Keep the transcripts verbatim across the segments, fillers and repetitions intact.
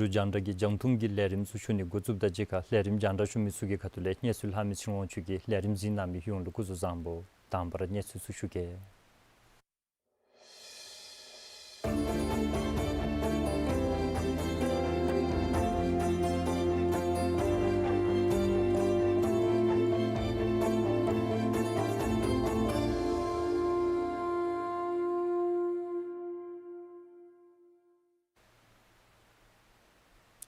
འབྲུག་རྒྱང་བསྒྲགས་ཀྱི་རྒྱང་མཐོང་གི་ལས་རིམ་ཚུ་ཞུ་ནི་འགོ་བཙུགསཔ་དང་གཅིག་ཁར་ལས་རིམ་རྒྱང་བསྒྲགས་ཞུ་མི་ཚུ་གི་ཁ་ཐུག་ལས་གནས་ཚུལ་ལྷག་མི་ཚེ་རིང་དབང་ཕྱུག་གིས་ལས་རིམ་གཟིགས་གནང་མི་ཡོངས་ལུ་སྐུ་གཟུགས་བཟང་པོ། དང་པ་ར་གནས་ཚུལ་ཚུ་ཞུ་གེ།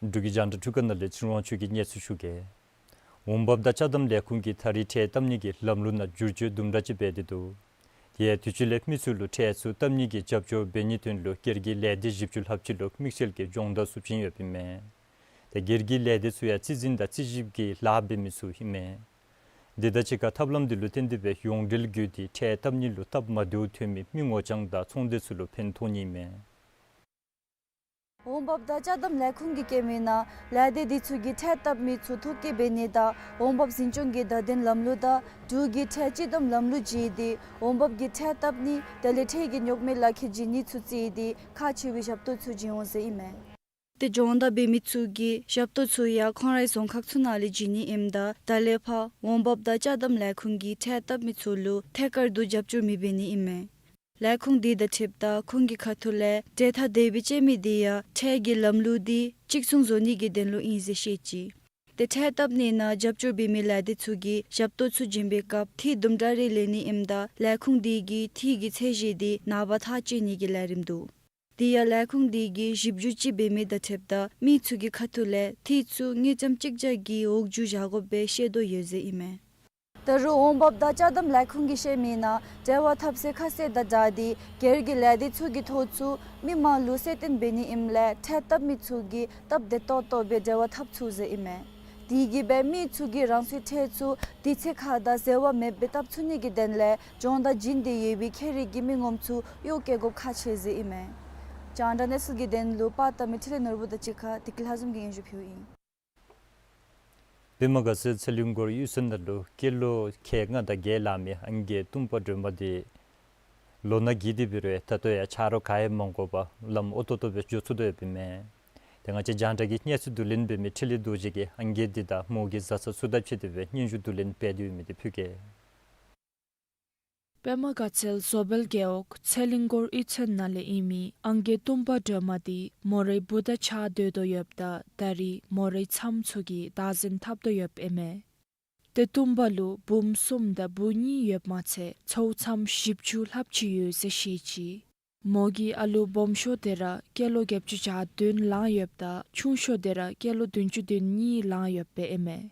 འབྲུག་གི་རྒྱང་བསྒྲགས་འཕྲུལ་ཁང་ནང་ལས་ཚེ་རིང་དབང་ཕྱུག་གིས་གནས་ཚུལ་ཞུ་གེ། འོང་འབབ་དང་ཅ་དམ་ལས་ཁུངས་ཀྱིས་ད་རེས་ཁྲལ་བཏབ་ནི་གི་ལམ་ལུགས་ནང་བསྒྱུར་བཅོས་དུམ་གྲ་ཅིག་འབད་དེ་འདུག། དེ་ཡང་དུས་ཅི་ལས་མི་ཚུ་ལུ་ཁྲལ་ཚུ་བཏབ་ནི་གི་རྒྱབ་སྐྱོར་འབད་ནིའི་དོན་ལུ་སྒེར་གྱི་ལས་སྡེ་བཞི་བཅུ་ལྷགཔ་ཅིག་ལུ་དམིགས་བསལ་གྱི་སྦྱོང་བརྡར་ཚུ་བྱིན་ཡོདཔ་ཨིན་མས། ཏེ་སྒེར་གྱི་ལས་སྡེ་ཚུ་ཡང་རྩིས་འཛིན་དང་རྩིས་ཞིབ་ཀྱི་ལཱ་འབད་མི་ཚུ་ཨིན་མས། དེ་དང་གཅིག་ཁར་ཐབས་ལམ་འདི་ལུ་བརྟེན་ཏེ་སྦེ་ཡོངས་འབྲེལ་བརྒྱུད་དེ་ཁྲལ་བཏབ་ནི་ལུ་སྟབས་མ་བདེཝ་ཐོན་མི་མི་ངོ་རྐྱང་དང་ཚོང་སྡེ་ཚུ་ལུ་ཕན་ཐོགས་ནི་ཨིན་མས། འོང་འབབ་དང་ཅ་དམ་ལས་ཁུངས་ཀྱིས་བཀོད་མིའི་ནང་ལས་སྡེ་འདི་ཚུ་གིས་ཁྲལ་བཏབ་མི་ཚུ་ཐོ་བཀོད་འབད་ནི་དང་འོང་འབབ་འཛིན་སྐྱོང་གི་བརྡ་དོན་ལམ་ལུགས་དང་འབྲུག་གི་ཁྲལ་སྤྱི་བསྡོམས་ལམ་ལུགས་བརྩིས་ཏེ་འོང་འབབ་ཀྱི་ཁྲལ་བཏབ་ནི་དེ་ལས་ཁྲལ་གྱི་རྙོག་མེད་ལག་ཁྱེར་བྱིན་ནི་ཚུ་བརྩིས་ཏེ་ཁག་ཆེ་བའི་ཞབས་ཏོག་ཚུ་བྱིན་འོང་ཟེར་ཨིན་མས། ཏེ་སྦྱོང་བརྡར་འབད་མི་ཚུ་གིས་ཞབས་ཏོག་ཚུ་ཡང་ཁོང་རའི་རྫོང་ཁག་ཚུ་ནང་ལས་བྱིན་ནི་ཨིནམ་ད་ད་ལས་ཕར་འོང་འབབ་དང་ཅ་དམ་ལས་ཁུངས་ཀྱིས་ཁྲལ་བཏབ་མི་ཚུ་ལུ་ཐད་ཀར་དུ་རྒྱབ་སྐྱོར་མི་འབད་ནི་ཨིན་མས། ལས་ཁུངས་འདི་དང་འཁྲིལཝ་ད་ཁོང་གི་ཁ་ཐུག་ལས་གྲལ་ཐག་དེ་སྦེ་བཅད་མི་འདི་ཡང་ཁྲལ་གྱི་ལམ་ལུགས་འདི་གཅིག་མཚུངས་བཟོ་ནི་གི་དོན་ལུ་ཨིན་ཟེར་བཤད་ཅི། ཏེ་ཁྲལ་བཏབ་ནི་ནང་རྒྱབ་སྐྱོར་འབད་མི་ལས་སྡེ་ཚུ་གིས་ཞབས་ཏོག་ཚུ་བྱིན་པའི་སྐབས་འཐུས་དུམ་གྲ་རེ་ལེན་ནི་ཨིནམ་ད་ལས་ཁུངས་འདི་གིས་འཐུས་ཀྱི་ཚད་གཞི་འདི་ནངས་པ་ཐག་བཅད་ནི་གི་ལས་རིམ་འདུག། དེ་ཡང་ལས་ཁུངས་འདི་གིས་ཞིབ་འཇུག་ཅིག་འབད་མི་དང་འཁྲིལཝ་ད་མི་ཚུ་གི་ཁ་ཐུག་ལས་འཐུས་ཚུ་དངུལ་ཀྲམ་གཅིག་བརྒྱ་གི་འོག་འགྱོ་བཞག་དགོ་པའི་ཤེས་དོ་ཡོད་ཟེར་ཨིན་མས། ད་རུང་འོང་འབབ་དང་ཅ་དམ་ལས་ཁུངས་ཀྱིས་བཤད་མིའི་ནང་འབྲེལ་བ་འཐབ་སའི་ཁ་གསལ་དང་སྦྲགས་ཏེ་སྒེར་གྱི་ལས་སྡེ་ཚུ་གི་ཐོ་ཚུ་མི་མང་ལུ་གསལ་སྟོན་འབད་ནི་ཨིནམ་ལས་ཁྲལ་བཏབ་མི་ཚུ་གིས་སྟབས་བདེ་ཏོག་ཏོ་སྦེ་འབྲེལ་བ་འཐབ་ཚུགས་ཟེར་ཨིན་མས། དེ་གིས་སྦེ་མི་ཚུ་གིས་རང་སོའི་ཁྲལ་ཚུ་དུས་ཚོད་ཁར་དང་འཛོལ་བ་མེདཔ་སྦེ་བཏབ་ཚུགས་ནི་གི་དོན་ལས་སྦྱོང་བརྡར་བྱིན་ཏེ་ཡོད་པའི་ཁྱད་རིག་གི་མི་ངོམ་ཚུ་གཡོག་བཀོལ་དགོཔ་ཁག་ཆེ་ཟེར་ཨིན་མས། རྒྱང་བསྒྲགས་གནས་ཚུལ་གྱི་དོན་ལུ་པར་བཏབ་མི་འཕྲིན་ལས་ནོར་བུ་དང་གཅིག་ཁར་བདེ་སྐྱིད་ལྷ་འཛོམས་ཀྱིས་སྙན་ཞུ་ཕུལཝ་ཨིན། པདྨ་དགའ་ཚལ་ཚེ་གླིང་སྐོར་གཡུས་ཚན་ནང་ལུ་སྐྱེས་ལོ་ཁལ་ལྔ་དང་བརྒྱད་ལང་མི་ཨང་རྒས་གཏུམ་པ་སྒྲོལ་མ་འདི་ལོ་ན་རྒས་ཏེ་འབད་རུང་ད་ལྟོ་ཡང་ཆ་རོགས་ག་ཡང་མ་དགོ་པར་ལམ་འོ་ཏོག་ཏོ་སྦེ་འགྱོ་ཚུགས་དོ་ཡོདཔ་ཨིན་མས། ཏེ་ང་བཅས་རྒྱང་བསྒྲགས་ཀྱི་གནས་ཚུལ་བསྡུ་ལེན་འབད་མི་འཕྲིན་ལས་རྡོ་རྗེ་གིས་ཨང་རྒས་འདི་དང་མོ་གི་བཟའ་ཚང་ཚུ་དང་འཁྲིལ་ཏེ་སྦེ་སྙན་ཞུ་བསྡུ་ལེན་འབད་དེ་ཡོད་མི་འདི་ཕུལ་གེ། པདྨ་དགའ་ཚལ་བཟོ་དཔལ་རྒེད་འོག་ཚེ་གླིང་སྐོར་གཡུས་ཚན་ནང་ལས་ཨིན་མི་ཨང་རྒས་གཏུམ་པ་སྒྲོལ་མ་འདི་མོ་རའི་བུ་དང་གཅིག་ཁར་སྡོད་དོ་ཡོདཔ་ད་ད་རེས་མོ་རའི་མཚམས་ཚུ་གིས་བདག་འཛིན་འཐབ་དོ་ཡོདཔ་ཨིན་མས། ཏེ་གཏུམ་པ་ལུ་བུམོ་གསུམ་དང་བུ་གཉིས་ཡོདཔ་མ་ཚད་ཚའོ་མཚམས་བཞི་བཅུ་ལྷགཔ་ཅིག་ཡོད་ཟེར་བཤད་ཅི། མོ་གི་ཨ་ལུ་སྦོམ་ཤོས་འདི་ར་སྐྱེས་ལོ་བརྒྱད་ཅུ་གྱ་བདུན་ལང་ཡོདཔ་ད་ཆུང་ཤོས་འདི་ར་སྐྱེས་ལོ་བདུན་ཅུ་དོན་གཉིས་ལང་ཡོདཔ་ཨིན་མས།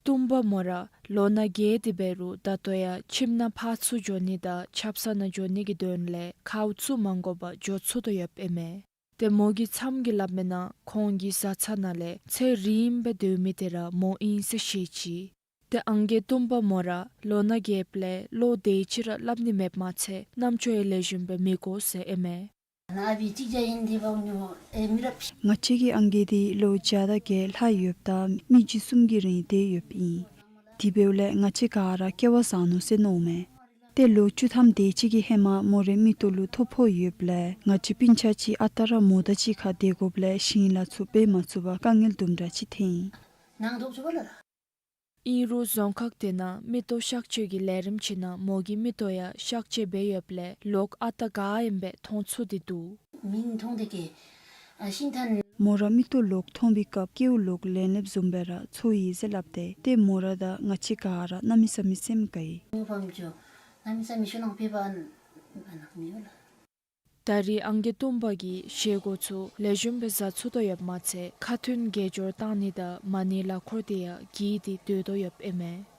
གཏུམ་པ་མོ་ར་ལོ་ན་རྒས་ཏེ་འབད་རུང་ད་ལྟོ་ཡང་ཁྱིམ་ནང་ཕར་ཚུར་འགྱོ་ནི་དང་ཆབ་གསང་ནང་འགྱོ་ནི་གི་དོན་ལས་ཁའུ་ཚུ་མ་དགོ་པར་འགྱོ་ཚུགས་དོ་ཡོདཔ་ཨིན་མས། ཏེ་མོ་གི་མཚམས་ཀྱིས་སླབ་མིའི་ནང་ཁོང་གི་བཟའ་ཚང་ནང་ལས་ཚེ་རིངམོ་སྦེ་སྡོད་མི་འདི་ར་མོ་ཨིན་ཟེར་བཤད་ཅི། ཏེ་ཨང་རྒས་གཏུམ་པ་མོ་ར་ལོ་ན་རྒསཔ་ལས་བློ་བདེ་ཅིག་ར་སླབ་ནི་མེདཔ་མ་ཚད་རྣམ་ཅོ་ཡང་ལེགས་ཤོམ་སྦེ་མི་གོ་ཟེར་ཨིན་མས། ང་བཅས་ཀྱི་ཨང་རྒས་འདི་ལོ་བརྒྱ་དང་བརྒྱད་ལྷག་ཡོདཔ་ད་མི་རྒྱུད་གསུམ་གྱི་རིང་བསྡད་ཡོདཔ་ཨིན། དེ་འབདཝ་ལས་ང་བཅས་ག་ར་སྐྱེ་བ་བཟང་ནུག་ཟེར་མནོཝ་མས། ཏེ་ལོ་བཅུ་ཐམ་དེ་ཅིག་གི་ཧེ་མ་མོ་རའི་མིག་ཏོ་ལུ་ཐོ་ཕོག་ཡོདཔ་ལས་ང་བཅས་སྤུན་ཆ་ཅིག་ཨ་རྟག་ར་མོ་དང་གཅིག་ཁར་སྡོད་དགོཔ་ལས་ཞིང་ལཱ་ཚུ་འབད་མ་ཚུགས་པར་དཀའ་ངལ་དུམ་གྲ་ཅིག་ཐོན་ཡི། ཨིན་རུང་རྫོང་ཁག་དེ་ནང་མིག་ཏོ་གཤག་བཅོས་ཀྱི་ལས་རིམ་ཅིག་ནང་མོ་གི་མིག་ཏོ་ཡང་གཤག་བཅོས་འབད་ཡོདཔ་ལས་ལོག་ཨ་རྟག་ག་ཨིནམ་སྦེ་མཐོང་ཚུགས་ཏེ་འདུག། མིང་མཐོང་སྟེ་གི་ཨ་ཤིང་ཐང་། མོ་ར་མིག་ཏོ་ལོག་མཐོང་པའི་སྐབས་སྐྱེ་བོ་ལོག་ལན་སླེབས་བཟུམ་སྦེ་ར་ཚོར་ཡི་ཟེར་སླབ་སྟེ། ཏེ་མོ་ར་དང་ང་བཅས་ག་ར་གནམ་མེད་ས་མེད་སེམས་དགའ་ཡི། ངོ་ཕམ་ཅོ་གནམ་མེད་ས་མེད་ཤུལ་ལང་ཕེབས་པ་ཨ་ནག་མི་ཡོད་ལགས། ད་རེས་ཨང་རྒས་སྟོང་པ་གིས་བཞེས་སྒོ་ཚུ་ལེགས་ཤོམ་སྦེ་བཟའ་ཚུགས་དོ་ཡོདཔ་མ་ཚད་ཁ་ཐུན་དགེ་སྦྱོར་བཏང་ནི་དང་མ་ཎི་ལག་འཁོར་དེ་ཡང་གྱིས་ཏེ་སྡོད་དོ་ཡོདཔ་ཨིན་མས།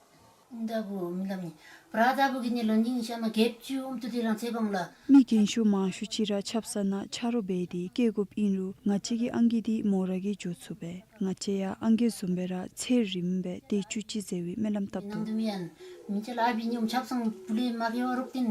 ཨུམ་ད་བུ་མི་ལམ་ནི་བྲག་ད་བུ་གི་ནི་ལོ་ཉིང་ཤ་མ་གེབ་ཅུ་ཨུམ་ཏུ་དེ་རང་ཚེ་བང་ལ། མི་རྒན་ཤོས་མང་ཤོས་ཅིག་ར་ཆབ་གསང་ནང་ཆ་རོགས་འབད་དེ་སྐྱེལ་དགོཔ་ཨིན་རུང་ང་བཅས་ཀྱི་ཨང་རྒས་འདི་མོ་ར་གིས་འགྱོ་ཚུགས་པས། ང་བཅས་ཡང་ཨང་རྒས་བཟུམ་སྦེ་ར་ཚེ་རིངམོ་སྦེ་སྡོད་བཅུག་ཅིག་ཟེར་བའི་སྨོན་ལམ་བཏབ་དོ། ནང་དུ་མི་ཡང་མི་ཅ་ལ་ཨ་བི་ཉོམ་ཆབ་གསང་བུ་ལས་མ་བེ་བ་རོགས་ཏེན་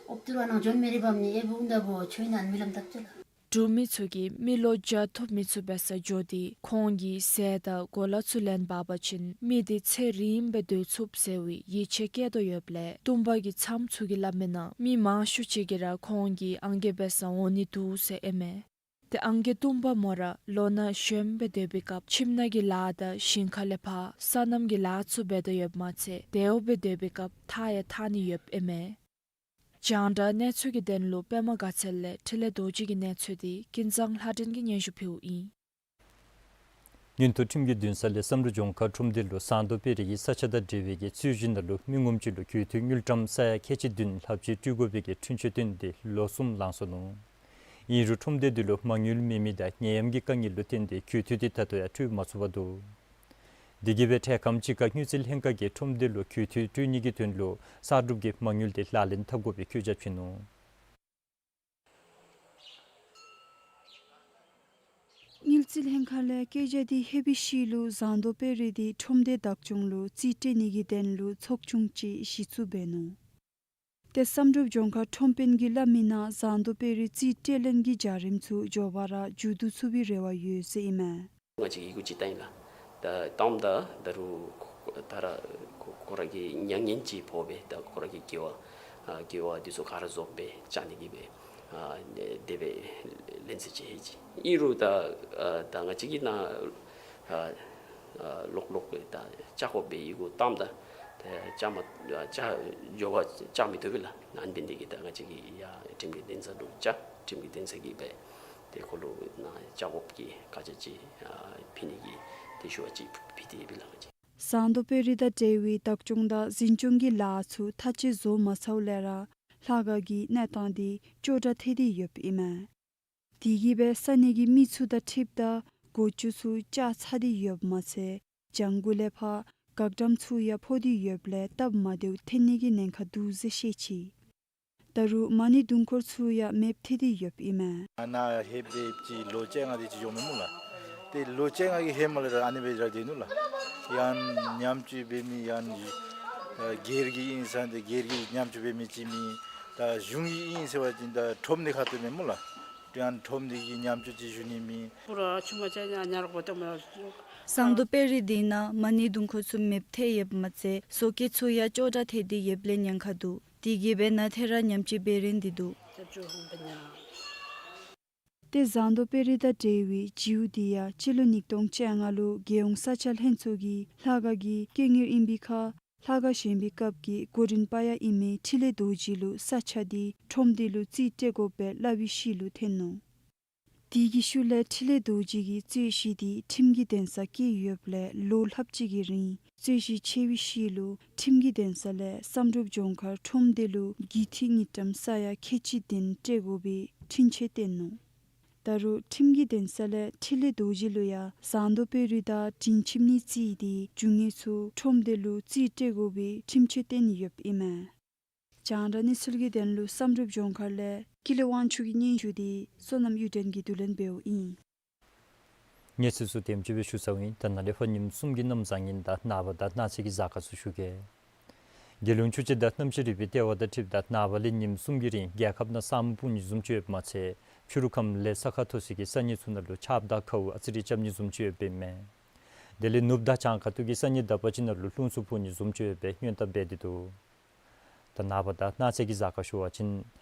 ཨོབ་ཏུ་ར་ནང་འབྱོན་མེ་རི་བམ་ནི་ཨེ་བུ་ཨུན་ད་བུ་ཆོས་ནང་སྨོན་ལམ་བཏབ་ཅི་ལགས། འབྲུག་མི་ཚུ་གིས་མི་ལོ་བརྒྱ་ཐུབ་མི་ཚུ་འབད་སར་འགྱོ་སྟེ་ཁོང་གི་ཟས་དང་གོ་ལ་ཚུ་ལེན་འབག་པ་ཅིན་མི་དེ་ཚེ་རིངམོ་སྦེ་སྡོད་ཚུགས་ཟེར་བའི་ཡིད་ཆེས་བསྐྱེད་དོ་ཡོདཔ་ལས་སྟོང་པ་གི་ཚམོ་ཚུ་གིས་སླབ་མི་ནང་མི་མང་ཤོས་ཅིག་གིས་ར་ཁོང་གི་ཨང་རྒས་འབད་སར་འོང་ནི་འདུག་ཟེར་ཨིན་མས། ཏེ་ཨང་རྒས་སྟོང་པ་མོ་ར་ལོ་ན་གཞོནམ་སྦེ་སྡོད་པའི་སྐབས་ཁྱིམ་ནང་གི་ལཱ་དང་ཞིང་ཁ་ལས་ཕར་སོ་ནམ་གྱི་ལཱ་ཚུ་འབད་དོ་ཡོདཔ་མ་ཚད་དེ་འོ་སྦེ་སྡོད་པའི་སྐབས་ཐགས་ཡང་འཐག་ནི་ཡོདཔ་ཨིན་མས། རྒྱང་བསྒྲགས་གནས་ཚུལ་གྱི་དོན་ལུ་པདྨ་དགའ་ཚལ་ལས་འཕྲིན་ལས་རྡོ་རྗེ་གི་གནས་ཚུལ་དེ་ཀུན་བཟང་ལྷ་སྒྲོན་གྱིས་སྙན་ཞུ་ཕུལཝ་ཨིན། མངོན་མཐོ་ཁྲིམས་ཀྱི་འདུན་ས་ལས་བསམ་གྲུབ་ལྗོངས་མཁར་ཁྲོམ་སྡེ་ལུ་ཟངས་མདོག་དཔལ་རི་གི་ས་ཆ་དང་འབྲེལ་བའི་གི་རྩོད་གཞི་ནང་ལུ་མི་ངོམ་ཅིག་ལུ་གྱོད་དོན་དངུལ་ཀྲམ་ས་ཡ་ཁལ་གཅིག་བདུན་ལྷགཔ་ཅིག་སྤྲོད་དགོ་པའི་གི་འཁྲུན་ཆོད་བཏོན་ཏེ་ལོ་གསུམ་ལང་སོ་ནུག། ཨིན་རུང་ཁྲོམ་སྡེ་དེ་ལུ་མ་དངུལ་མེད་མི་དང་ནད་ཡམས་ཀྱི་དཀའ་ངལ་ལུ་བརྟེན་ཏེ་གྱོད་དོན་དེ་ད་ལྟོ་ཡང་འཁྲུལ་མ་ཚུགས་པར་འདུག། དེ་གིས་སྦེ་འཕྲལ་ཁམས་ཅིག་ཁར་དངུལ་རྩིས་ལྷན་ཁག་གིས་ཁྲོམ་སྡེ་ལུ་གྱོད་དོན་སྤྲོད་ནི་གི་དོན་ལུ་གསར་སྒྲུབ་ཀྱི་མ་དངུལ་དེ་ལག་ལེན་འཐབ་དགོ་པའི་བཀོད་རྒྱ་བྱིན་ནུག། དངུལ་རྩིས་ལྷན་ཁག་ལས་བཀོད་རྒྱ་དེ་ལྷོད་པའི་ཤུལ་ལུ་ཟངས་མདོག་དཔལ་རི་དེ་ཁྲོམ་སྡེ་བདག་སྐྱོང་ལུ་རྩིས་སྤྲོད་ནི་གི་དོན་ལུ་ཚོགས་ཆུང་ཅིག་གཞི་བཙུགས་འབད་ནུག། ཏེ་བསམ་གྲུབ་ལྗོངས་མཁར་ཁྲོམ་དཔོན་གྱིས་སླབ་མི་ནང་ཟངས་མདོག་དཔལ་རི་རྩིས་སྤྲོད་ལེན་གྱི་བྱ་རིམ་ཚུ་མགྱོགས་པ་ར་མཇུག་བསྡུ་ཚུགས་པའི་རེ་བ་ཡོད་ཟེར་ཨིན་མས། ང་བཅས་ཀྱིས་ཡི་གུ་ཅིག་བཏང་ཡི་ལགས། ད་བཏངམ་ད་ད་རུང་ཁོ་ད་ར་ཁོ་ཁོ་ར་གི་མྱ་ངན་ཅིག་ཕོག་སྦེ་ད་ཁོ་ར་གི་དགེ་བ་ཨ་དགེ་བ་འདི་ཚུ་ག་ར་རྫོགས་སྦེ་བཅག་ནི་གི་སྦེ་ཨ་དེ་སྦེ་ལེན་ཟེར་ཅིག་ཧེ་ཅི། ཨིན་རུང་ད་ཨ་ད་ང་བཅས་ཀྱི་ནང་ཨ་ཨ་ལོག་ལོག་སྦེ་ད་བཅག་དགོ་པའི་ཡི་གུ་བཏངམ་ད་ད་བཅག་མ་བཅག་འགྱོ་བ་བཅག་མི་བཏུབ་པས་ལགས། ཨ་ནི་འབད་ནི་དེ་གིས་ད་ང་བཅས་ཀྱིས་ཡར་ཁྲིམས་ཀྱི་འདུན་ས་ལུ་བཅར། ཁྲིམས་ཀྱི་འདུན་ས་གིས་སྦེ་ཏེ་ཁོ་ལུ་ནཱ་བཅག་དགོཔ་གི་བཀའ་རྒྱ་ཅིག་ཨ་ཕུལ་ནི་གི་ཏེ་ཞུ་བ་ཅིག་ཕུལ་ཏེ་ཡོད་པས་ལགས། ང་བཅས་ཟངས་མདོག་དཔལ་རི་དང་འབྲེལ་བའི་བདག་སྐྱོང་དང་འཛིན་སྐྱོང་གི་ལཱ་ཚུ་མཐའ་དཔྱད་བཟོ་མ་ཚརཝ་ལས་ར་ལྷ་ཁང་གི་གནས་སྟངས་དེ་སྐྱོ་དྲགས་ཐལ་ཏེ་ཡོདཔ་ཨིན་མས། དེ་གིས་སྦེ་ས་གནས་ཀྱི་མི་ཚུ་དང་འཁྲིལཝ་ད་སྒོ་ཅུང་ཚུ་བཅག་ཚར་ཏེ་ཡོདཔ་མ་ཚད་ལྗང་གུ་ལས་ཕར་འགག་འགྲམ་ཚུ་ཡང་ཕོག་སྟེ་ཡོདཔ་ལས་སྟབས་མ་བདེཝ་ཐོན་ནི་གི་ཉེན་ཁ་འདུག་ཟེར་བཤད་ཅི། ད་རུང་མ་ཎི་དུང་འཁོར་ཚུ་ཡང་མེདཔ་ཐལ་ཏེ་ཡོདཔ་ཨིན་མས། ཨ་ནཱ་ལྷོད་སྦེ་ཅིག་ལོ་བཅོ་ལྔ་དེ་ཅིག་འགྱོ་མས་སྨོ་ལགས། ཏེ་ལོ་བཅོ་ལྔ་གི་ཧེ་མ་ལས་ར་ཨ་ནི་སྦེ་ར་སྡོད་ནུག་ལགས། ཡང་ཉམས་བཅོས་འབད་མི་ཡང་ཨ་སྒེར་གྱི་ཨིན་ས་འདི་སྒེར་གྱི་ཉམས་བཅོས་འབད་མི་ཅིག་མེད། ད་གཞུང་གི་ཨིན་ཟེར་བ་ཅིན་ད་ཁྲོམ་སྡེ་ཁ་ཐུག་མས་སྨོ་ལགས། ཏེ་ཡང་ཁྲོམ་སྡེ་གི་ཉམས་བཅོས་ཅིག་ཞུ་ནི་མེད། པུ་ར་ཆུ་མ་ཅ་ཉ་ཉ་རོགས་པ་ཏོ་མ། ཟངས་མདོག་དཔལ་རི་དེ་ནང་མ་ཎི་དུང་འཁོར་ཚུ་མེདཔ་ཐལ་ཡོདཔ་མ་ཚད་ཟོག་ཁྱི་ཚུ་ཡང་སྐྱོ་དྲགས་ཐལ་ཏེ་ཡོདཔ་ལས་ཉེན་ཁ་འདུག། དེ་གིས་སྦེ་ནཱ་ཐད་ར་ཉམས་བཅོས་འབད་རན་ཏེ་འདུག། ཏེ་ཟངས་མདོག་དཔལ་རི་དང་འབྲེལ་བའི་བྱིའུ་དེ་ཡང་སྤྱི་ལོ་ཉིས་སྟོང་བཅོ་ལྔ་ལུ་རྒྱལ་ཡོངས་ས་ཆ་ལྷན་ཚོགས་ཀྱིས་ལྷ་ཁང་གི་དཀོན་གཉེར་ཨིན་པའི་ཁར་ལྷ་ཁང་བཞེངས་པའི་སྐབས་ཀྱི་འགོ་འདྲེན་པ་ཡང་ཨིན་མི་འཕྲིན་ལས་རྡོ་རྗེ་ལུ་ས་ཆ་དེ་ཁྲོམ་སྡེ་ལུ་རྩིས་སྤྲོད་དགོ་པའི་སླབ་པའི་ཤུལ་ལུ་ཐོན་ནུག། དེ་གི་ཤུལ་ལས་འཕྲིན་ལས་རྡོ་རྗེ་གིས་རྩོད་གཞི་དེ་ཁྲིམས་ཀྱི་འདུན་སར་བསྐྱལ་ཡོདཔ་ལས་ལོ་ལྷགཔ་ཅིག་གི་རིང་རྩོད་གཞི་ཆད་པའི་ཤུལ་ལུ་ཁྲིམས་ཀྱི་འདུན་ས་ལས་བསམ་གྲུབ་ལྗོངས་མཁར་ཁྲོམ་སྡེ་ལུ་གྱོད་དངུལ་ཀྲམ་ས་ཡ་ཁལ་གཅིག་བདུན་སྤྲོད་དགོ་པའི་འཁྲུན་ཆོད་བཏོན་ནུག། ད་རུང་ཁྲིམས་ཀྱི་འདུན་ས་ལས་འཕྲིན་ལས་རྡོ་རྗེ་ལུ་ཡང་ཟངས་མདོག་དཔལ་རི་དང་སྒྲིང་ཁྱིམ་གཉིས་རྩིས་ཏེ་རྒྱུ་དངོས་ཚུ་ཁྲོམ་སྡེ་ལུ་རྩིས་སྤྲོད་དགོ་པའི་འཁྲུན་ཆོད་བཏོན་ཡོདཔ་ཨིན་མས། རྒྱང་བསྒྲགས་གནས་ཚུལ་གྱི་དོན་ལུ་བསམ་གྲུབ་ལྗོངས་མཁར་ལས་ཀུན་ལེགས་དབང་ཕྱུག་གི་སྙན་ཞུ་དེ་བསོད་ནམས་གཡུ་སྒྲོན་གྱིས་བསྡུ་ལེན་འབདཝ་ཨིན། གནས་ཚུལ་ཚུ་དེམ་ཅིག་སྦེ་ཞུ་ཚརཝ་ཨིན། ད་ནཱ་ལས་ཕར་ཉིནམ་གསུམ་གྱི་གནམ་བཟང་ངན་དང་ནངས་པ་དང་གནངས་ཚེ་གི་གཟའ་སྐར་ཚུ་ཞུ་གེ། རྒྱལ་ཡོངས་ཆུ་བྱེད་དང་གནམ་གཤིས་རིག་པའི་ལྟེ་བ་དང་འཁྲིལཝ་ད་ནངས་པ་ལས་ཉིནམ་གསུམ་གྱི་རིང་རྒྱལ་ཁབ་ནང་ས་སྨུག་སྤུབ་ནི་བཟུམ་ཅིག་ཡོདཔ་མ་ཚད་ཕྱི་རུ་ཁམས་ལས་ས་ཁ་མཐོ་ས་གི་ས་གནས་ཚུ་ནང་ལུ་ཆརཔ་དང་ཁཝ་ཨ་ཙི་རེ་རྐྱབ་ནི་བཟུམ་ཅིག་ཡོདཔ་ཨིན་མས། དེ་ལས་ནུབ་དང་བྱང་ཁ་ཐུག་གི་ས་གནས་དག་པ་ཅིག་ནང་ལུ་རླུང་འཚུབ་འཕུ་ནི་བཟུམ་ཅིག་ཡོད་པའི་སྔོན་བརྡ་འབད་དེ་འདུག། ད་ནངས་པ་དང་གནངས་ཚེ་གི་གཟའ་སྐར་ཞུ་བ་ཅིན་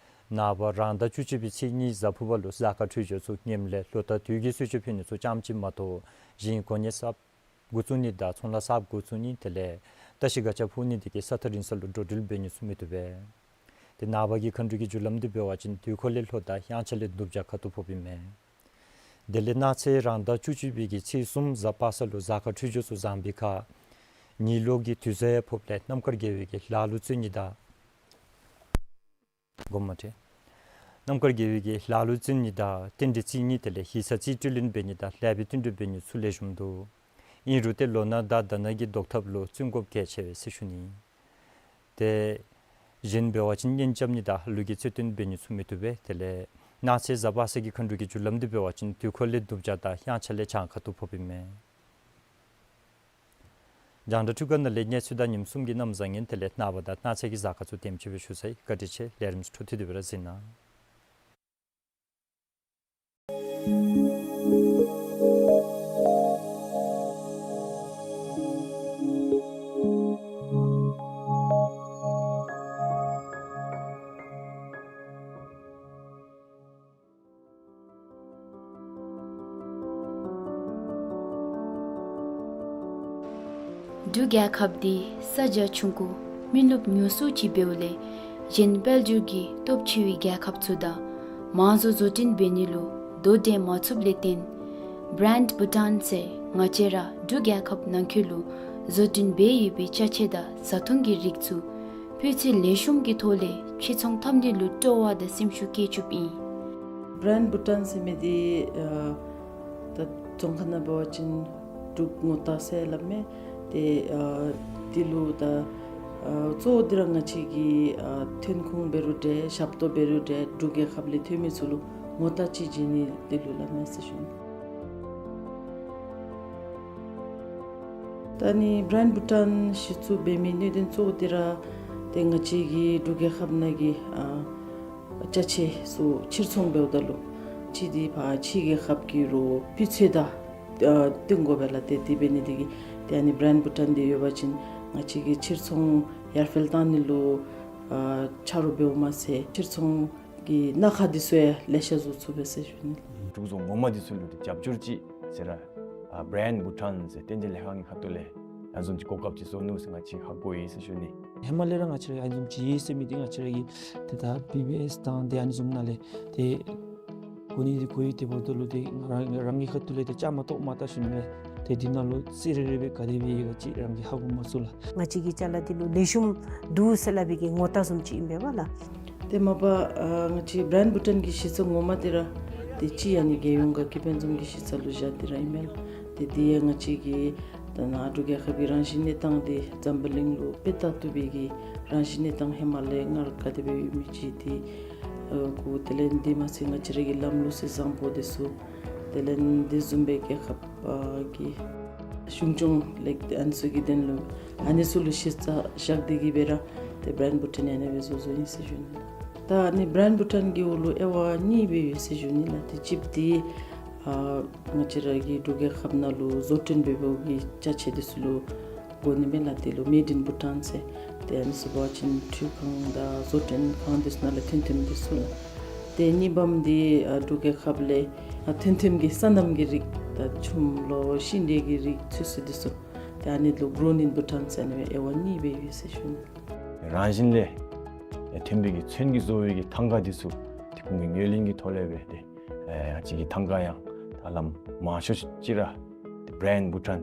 ནངས་པ་རང་ཟླ་བཅུ་གཅིག་པའི་ཚེས་གཉིས་གཟའ་ཕུར་པ་ལུ་གཟའ་སྐར་འཕྲོད་སྦྱོར་ཚུ་ངནམ་ལས་ལོ་ཟླ་དུས་ཀྱི་གསོལ་མཆོད་ཕུལ་ནི་ཚུ་རྐྱངམ་ཅིག་མ་གཏོགས་གཞན་གོ་གནས་གསརཔ་འགོ་བཙུགས་ནི་དང་ཚོང་ལཱ་གསརཔ་འགོ་བཙུགས་ནི་དེ་ལས་བཀྲ་ཤིས་སྒ་ཆས་ཕུར་ནི་དེ་གིས་ས་ཐག་རིང་ས་ལུ་འགྲོ་འགྲུལ་འབད་ནི་ཚུ་མི་བཏུབ་པས། ཏེ་ནངས་པ་གི་མཁའ་འགྲོ་གི་རྒྱུ་ལམ་འདི་འབད་བ་ཅིན་དུས་འཁོར་ལས་ལྷོ་དང་དབྱངས་འཆར་ལས་ནུབ་བྱང་ཁ་ཐུག་ཕོགཔ་ཨིན་མས། དེ་ལས་གནངས་ཚེ་རང་ཟླ་བཅུ་གཅིག་པའི་གི་ཚེས་གསུམ་གཟའ་པ་སངས་ལུ་གཟའ་སྐར་འཕྲོད་སྦྱོར་ཚུ་བཟང་པའི་ཁར་ཉི་ལོག་གི་དུས་བཟང་ཡང་ཕོགཔ་ལས་རྣམ་དཀར་དགེ་བའི་གི་ལྷ་ཀླུ་བཙན་གཉིས་དང་དགོངསམ་མ་ཁྲེལ། རྣམ་དཀར་དགེ་བའི་གི་ལྷ་ཀླུ་བཙན་གཉིས་དང་རྟེན་འབྲེལ་བརྩི་ནི་དེ་ལས་ཞེ་ས་རྩིས་སྤྲོད་ལེན་འབད་ནི་དང་ལྷག་པའི་བསྟུན་གྲོས་འབད་ནི་ཚུ་ལེགས་ཤོམ་འདུག། ཨིན་རུང་ཏེ་ལོ་ན་དང་ཟླ་ན་གི་བཟློག་ཐབས་ལུ་བརྩོན་དགོཔ་གལ་ཆེ་བས་ཟེར་ཞུ་ནི། ཏེ་གཞན་འབད་བ་ཅིན་གཉེན་རྐྱབ་ནི་དང་ལུས་ཀྱི་རྩོད་ལྡན་འབད་ནི་ཚུ་མི་བཏུབ་པས། དེ་ལས་གནངས་ཚེ་གཟའ་པ་སངས་ཀྱི་མཁའ་འགྲོ་གི་རྒྱུ་ལམ་འདི་འབད་བ་ཅིན་དུས་འཁོར་ལས་ནུབ་བྱང་དང་དབྱངས་འཆར་ལས་བྱང་ཁ་ཐུག་ཕོགཔ་ཨིན་མས། རྒྱང་བསྒྲགས་འཕྲུལ་ཁང་ནང་ལས་གནས་ཚུལ་དང་ཉིནམ་གསུམ་གྱི་གནམ་བཟང་ངན་དེ་ལས་ནངས་པ་དང་གནངས་ཚེ་གི་གཟའ་སྐར་ཚུ་དེམ་ཅིག་སྦེ་ཞུ་ཚར་ཡི། བཀའ་དྲིན་ཆེ། ལས་རིམ་འཕྲོ་མཐུད་དེ་སྦེ་ར་གཟིགས་གནང་། འབྲུག་རྒྱལ་ཁབ་འདི་ས་རྒྱ་ཆུང་ཀུ་མི་ནུབ་ཉུང་སུ་ཅིག་འབདཝ་ལས་གཞན་དཔལ་འབྱོར་གྱི་སྟོབས་ཆེ་བའི་རྒྱལ་ཁབ་ཚུ་དང་མང་གཙོ་བཟོ་སྐྲུན་འབད་ནི་ལུ་དོ་འགྲན་མ་ཚུགསཔ་ལས་བརྟེན་Brand Bhutan ཟེར་ང་བཅས་ར་འབྲུག་རྒྱལ་ཁབ་ནང་འཁོད་ལུ་བཟོ་སྐྲུན་འབད་ཡོད་པའི་ཅ་ཆས་དང་བཟའ་འཐུང་གི་རིགས་ཚུ་སྤུས་ཚད་ལེགས་ཤོམ་གྱི་ཐོག་ལས་ཕྱིར་ཚོང་འཐབ་ནི་ལུ་སྤྲོ་བ་དང་སེམས་ཤུགས་བསྐྱེད་བཅུགཔ་ཨིན། Brand Bhutan ཟེར་མི་འདི་ཨ་ད་རྫོང་ཁ་ནང་འབད་བ་ཅིན་འབྲུག་ངོ་རྟགས་ཟེར་སླབ་མས། ཏེ་ཨ་འདི་ལུ་ད་ཨ་གཙོ་བོ་འདི་ར་ང་བཅས་ཀྱི་ཨ་ཐོན་ཁུངས་འབད་རུང་འདྲ་ཞབས་ཏོག་འབད་རུང་འདྲ་འབྲུག་རྒྱལ་ཁབ་ལས་ཐོན་མི་ཚུ་ལུ་ངོ་རྟགས་ཅིག་བྱིན་ནི་འདི་ལུ་སླབ་མས་ཟེར་ཞུ་ནི། ད་ནི་Brand Bhutan གཞི་བཙུགས་འབད་མི་གནད་དོན་གཙོ་བོ་འདི་ར་ཏེ་ང་བཅས་ཀྱི་འབྲུག་རྒྱལ་ཁབ་ནང་གི་ཨ་ཅ་ཆས་ཚུ་ཕྱིར་ཚོང་འབདཝ་ད་ལུ་ཅིག་འདི་ཕར་ཕྱི་རྒྱལ་ཁབ་ཀྱི་རོགས་སྤུས་ཚད་དང་ཨ་བསྟུན་དགོ་པས་ལགས། ཏེ་དེ་འབད་ནི་འདི་གིས་ཏེ་ཨ་ནི་Brand Bhutan འདི་ཡོད་པ་ཅིན་ང་བཅས་ཀྱི་ཕྱིར་ཚོང་ཡར་འཕེལ་བཏང་ནི་ལུ་ཨ་ཆ་རོགས་འབདཝ་མ་ཚད་ཕྱིར་ཚོང་གི་སྣ་ཁ་འདི་ཚུ་ཡང་ལེ་ཤ་བཟོ་ཚུགས་པས་ཟེར་ཞུ་ནི། འབྲུག་རྫོང་ངོ་མ་འདི་ཚུ་ལུ་ཏེ་རྒྱབ་སྐྱོར་ཅིག་ཟེར་ར་ཨ་Brand Bhutan ཟེར་རྟེན་འབྲེལ་ལྷན་ཁག་གི་ཁ་ཐུག་ལས་ཨ་ནི་བཟུམ་ཅིག་གོ་སྐབས་ཅིག་བཟོ་ནུག་ཟེར་ང་བཅས་ཧ་གོ་ཡི་ཟེར་ཞུ་ནི། ཧེ་མ་ལས་ར་ང་བཅས་ར་ཨ་ནི་བཟུམ་ཅིག་ཡོད་ཟེར་མི་འདི་ང་བཅས་ར་གི་ཏེ་ད་བི་བི་ཨེསི་དང་ཏེ་ཨ་ནི་བཟུམ་ནང་ལས་ཏེ་གོ་ནི་འདི་གོ་ཡི། དེ་འབདཝ་ད་ལུ་ཏེ་རང་རང་གི་ཁ་ཐུག་ལས་ཏེ་བཅའ་མར་གཏོགས་མ་བལྟ་ཞུ་ནི་ལགས། ཏེ་འདི་ནང་ལུ་རྩིས་རེ་རེ་སྦེ་ག་དེ་སྦེ་ཡོད་ག་ཅིག་རང་གིས་ཧ་གོ་མ་ཚུགས་ལགས། ང་བཅས་ཀྱི་ཅ་ལ་འདི་ལུ་ལེགས་ཤོམ་འདུག་ཟེར་སླབ་པའི་གི་ངོ་རྟགས་བཟུམ་ཅིག་ཨིན་པས་ལགས། ཏེ་མ་པ་ཨ་ང་བཅས་Brand Bhutan གི་གཞི་རྩ་ངོ་མ་འདི་ར་ཏེ་ཅིག་ཨ་ནི་རྒྱལ་ཡོངས་དགའ་སྐྱིད་དཔལ་འཛོམས་ཀྱི་གཞི་རྩ་ལུ་བཞག་སྟེ་ར་ཨིན་མས་ལགས། ཏེ་འདི་ཡང་ང་བཅས་ཀྱི་ད་ནཱ་འབྲུག་རྒྱལ་ཁབ་ཀྱི་རང་བཞིན་གནས་སྟངས་འདི་འཛམ་བུ་གླིང་ལུ་དཔེ་ལྟ་བཏུབ་པའི་གི་རང་བཞིན་གནས་སྟངས་ཧེ་མ་ལས་སྔར་ག་དེ་སྦེ་ཡོད་མི་ཅིག་འདི་ཨ་གོ། དེ་ལས་འདི་མ་ཚད་ང་བཅས་ར་གི་ལམ་ལུགས་སྲོལ་བཟང་པོ་འདི་ཚུ་དེ་ལས་འདི་བཟུམ་སྦེ་རྒྱལ་ཁབ་ཨ་གི་གཞུང་སྐྱོང་ལེགས་ཏེ་ཨ་ནི་ཚུ་གི་དོན་ལུ་ཨ་ནི་ཚུ་ལུ་གཞི་རྩ་བཞག་སྟེ་གི་སྦེ་ར་ཏེ་Brand Bhutan ཨ་ནི་སྦེ་བཟོ་བཟོཝ་ཨིན་ཟེར་ཞུ་ནི་ལགས། ད་ཨ་ནི་Brand Bhutan གི་འོག་ལུ་དབྱེ་བ་གཉིས་སྦེ་ཡོད་ཟེར་ཞུ་ནི་ལགས། ཏེ་གཅིག་འདི་ཨ་ང་བཅས་ར་གི་འབྲུག་རྒྱལ་ཁབ་ནང་ལུ་བཟོ་སྐྲུན་འབད་འབདཝ་གི་ཅ་ཆས་འདི་ཚུ་ལུ་གོ་ནི་མས་ལགས། དེ་ལུ་Made in Bhutan ཟེར། ཏེ་ཨ་ནི་ཚུ་འབད་བ་ཅིན་འཕྲུལ་ཁང་དང་བཟོ་སྐྲུན་ཁང་འདི་ཚུ་ནང་ལས་ཐོན་ཐོནམ་འདི་ཚུ་ལགས། ཏེ་གཉིས་པམ་འདི་ཨ་འབྲུག་རྒྱལ་ཁབ་ལས་ཨ་ཐོན་ཐོནམ་གི་སོ་ནམ་གྱི་རིགས་ད་ཆུམ་ལོ་ཤིང་འབྲས་ཀྱི་རིགས་ཚུ་ཚུ་འདི་ཚུ་ཏེ་ཨ་ནི་ལུ་Grown in Bhutan ཟེར་ཨ་ནི་སྦེ་དབྱེ་བ་གཉིས་སྦེ་ཡོད་ཟེར་ཞུ་ནི། རང་བཞིན་ལས་ཐོན་པའི་གི་ཚོན་གྱིས་བཟོ་བའི་གི་ཐང་ཀ་འདི་ཚུ་ཏེ་ཁོང་གི་ངོས་ལེན་གྱི་ཐོག་ལས་སྦེ་ཏེ་ཨ་ང་བཅས་ཀྱི་ཐང་ཀ་ཡང་ད་ལམ་མང་ཤོས་ཅིག་ར་ཏེ་Brand Bhutan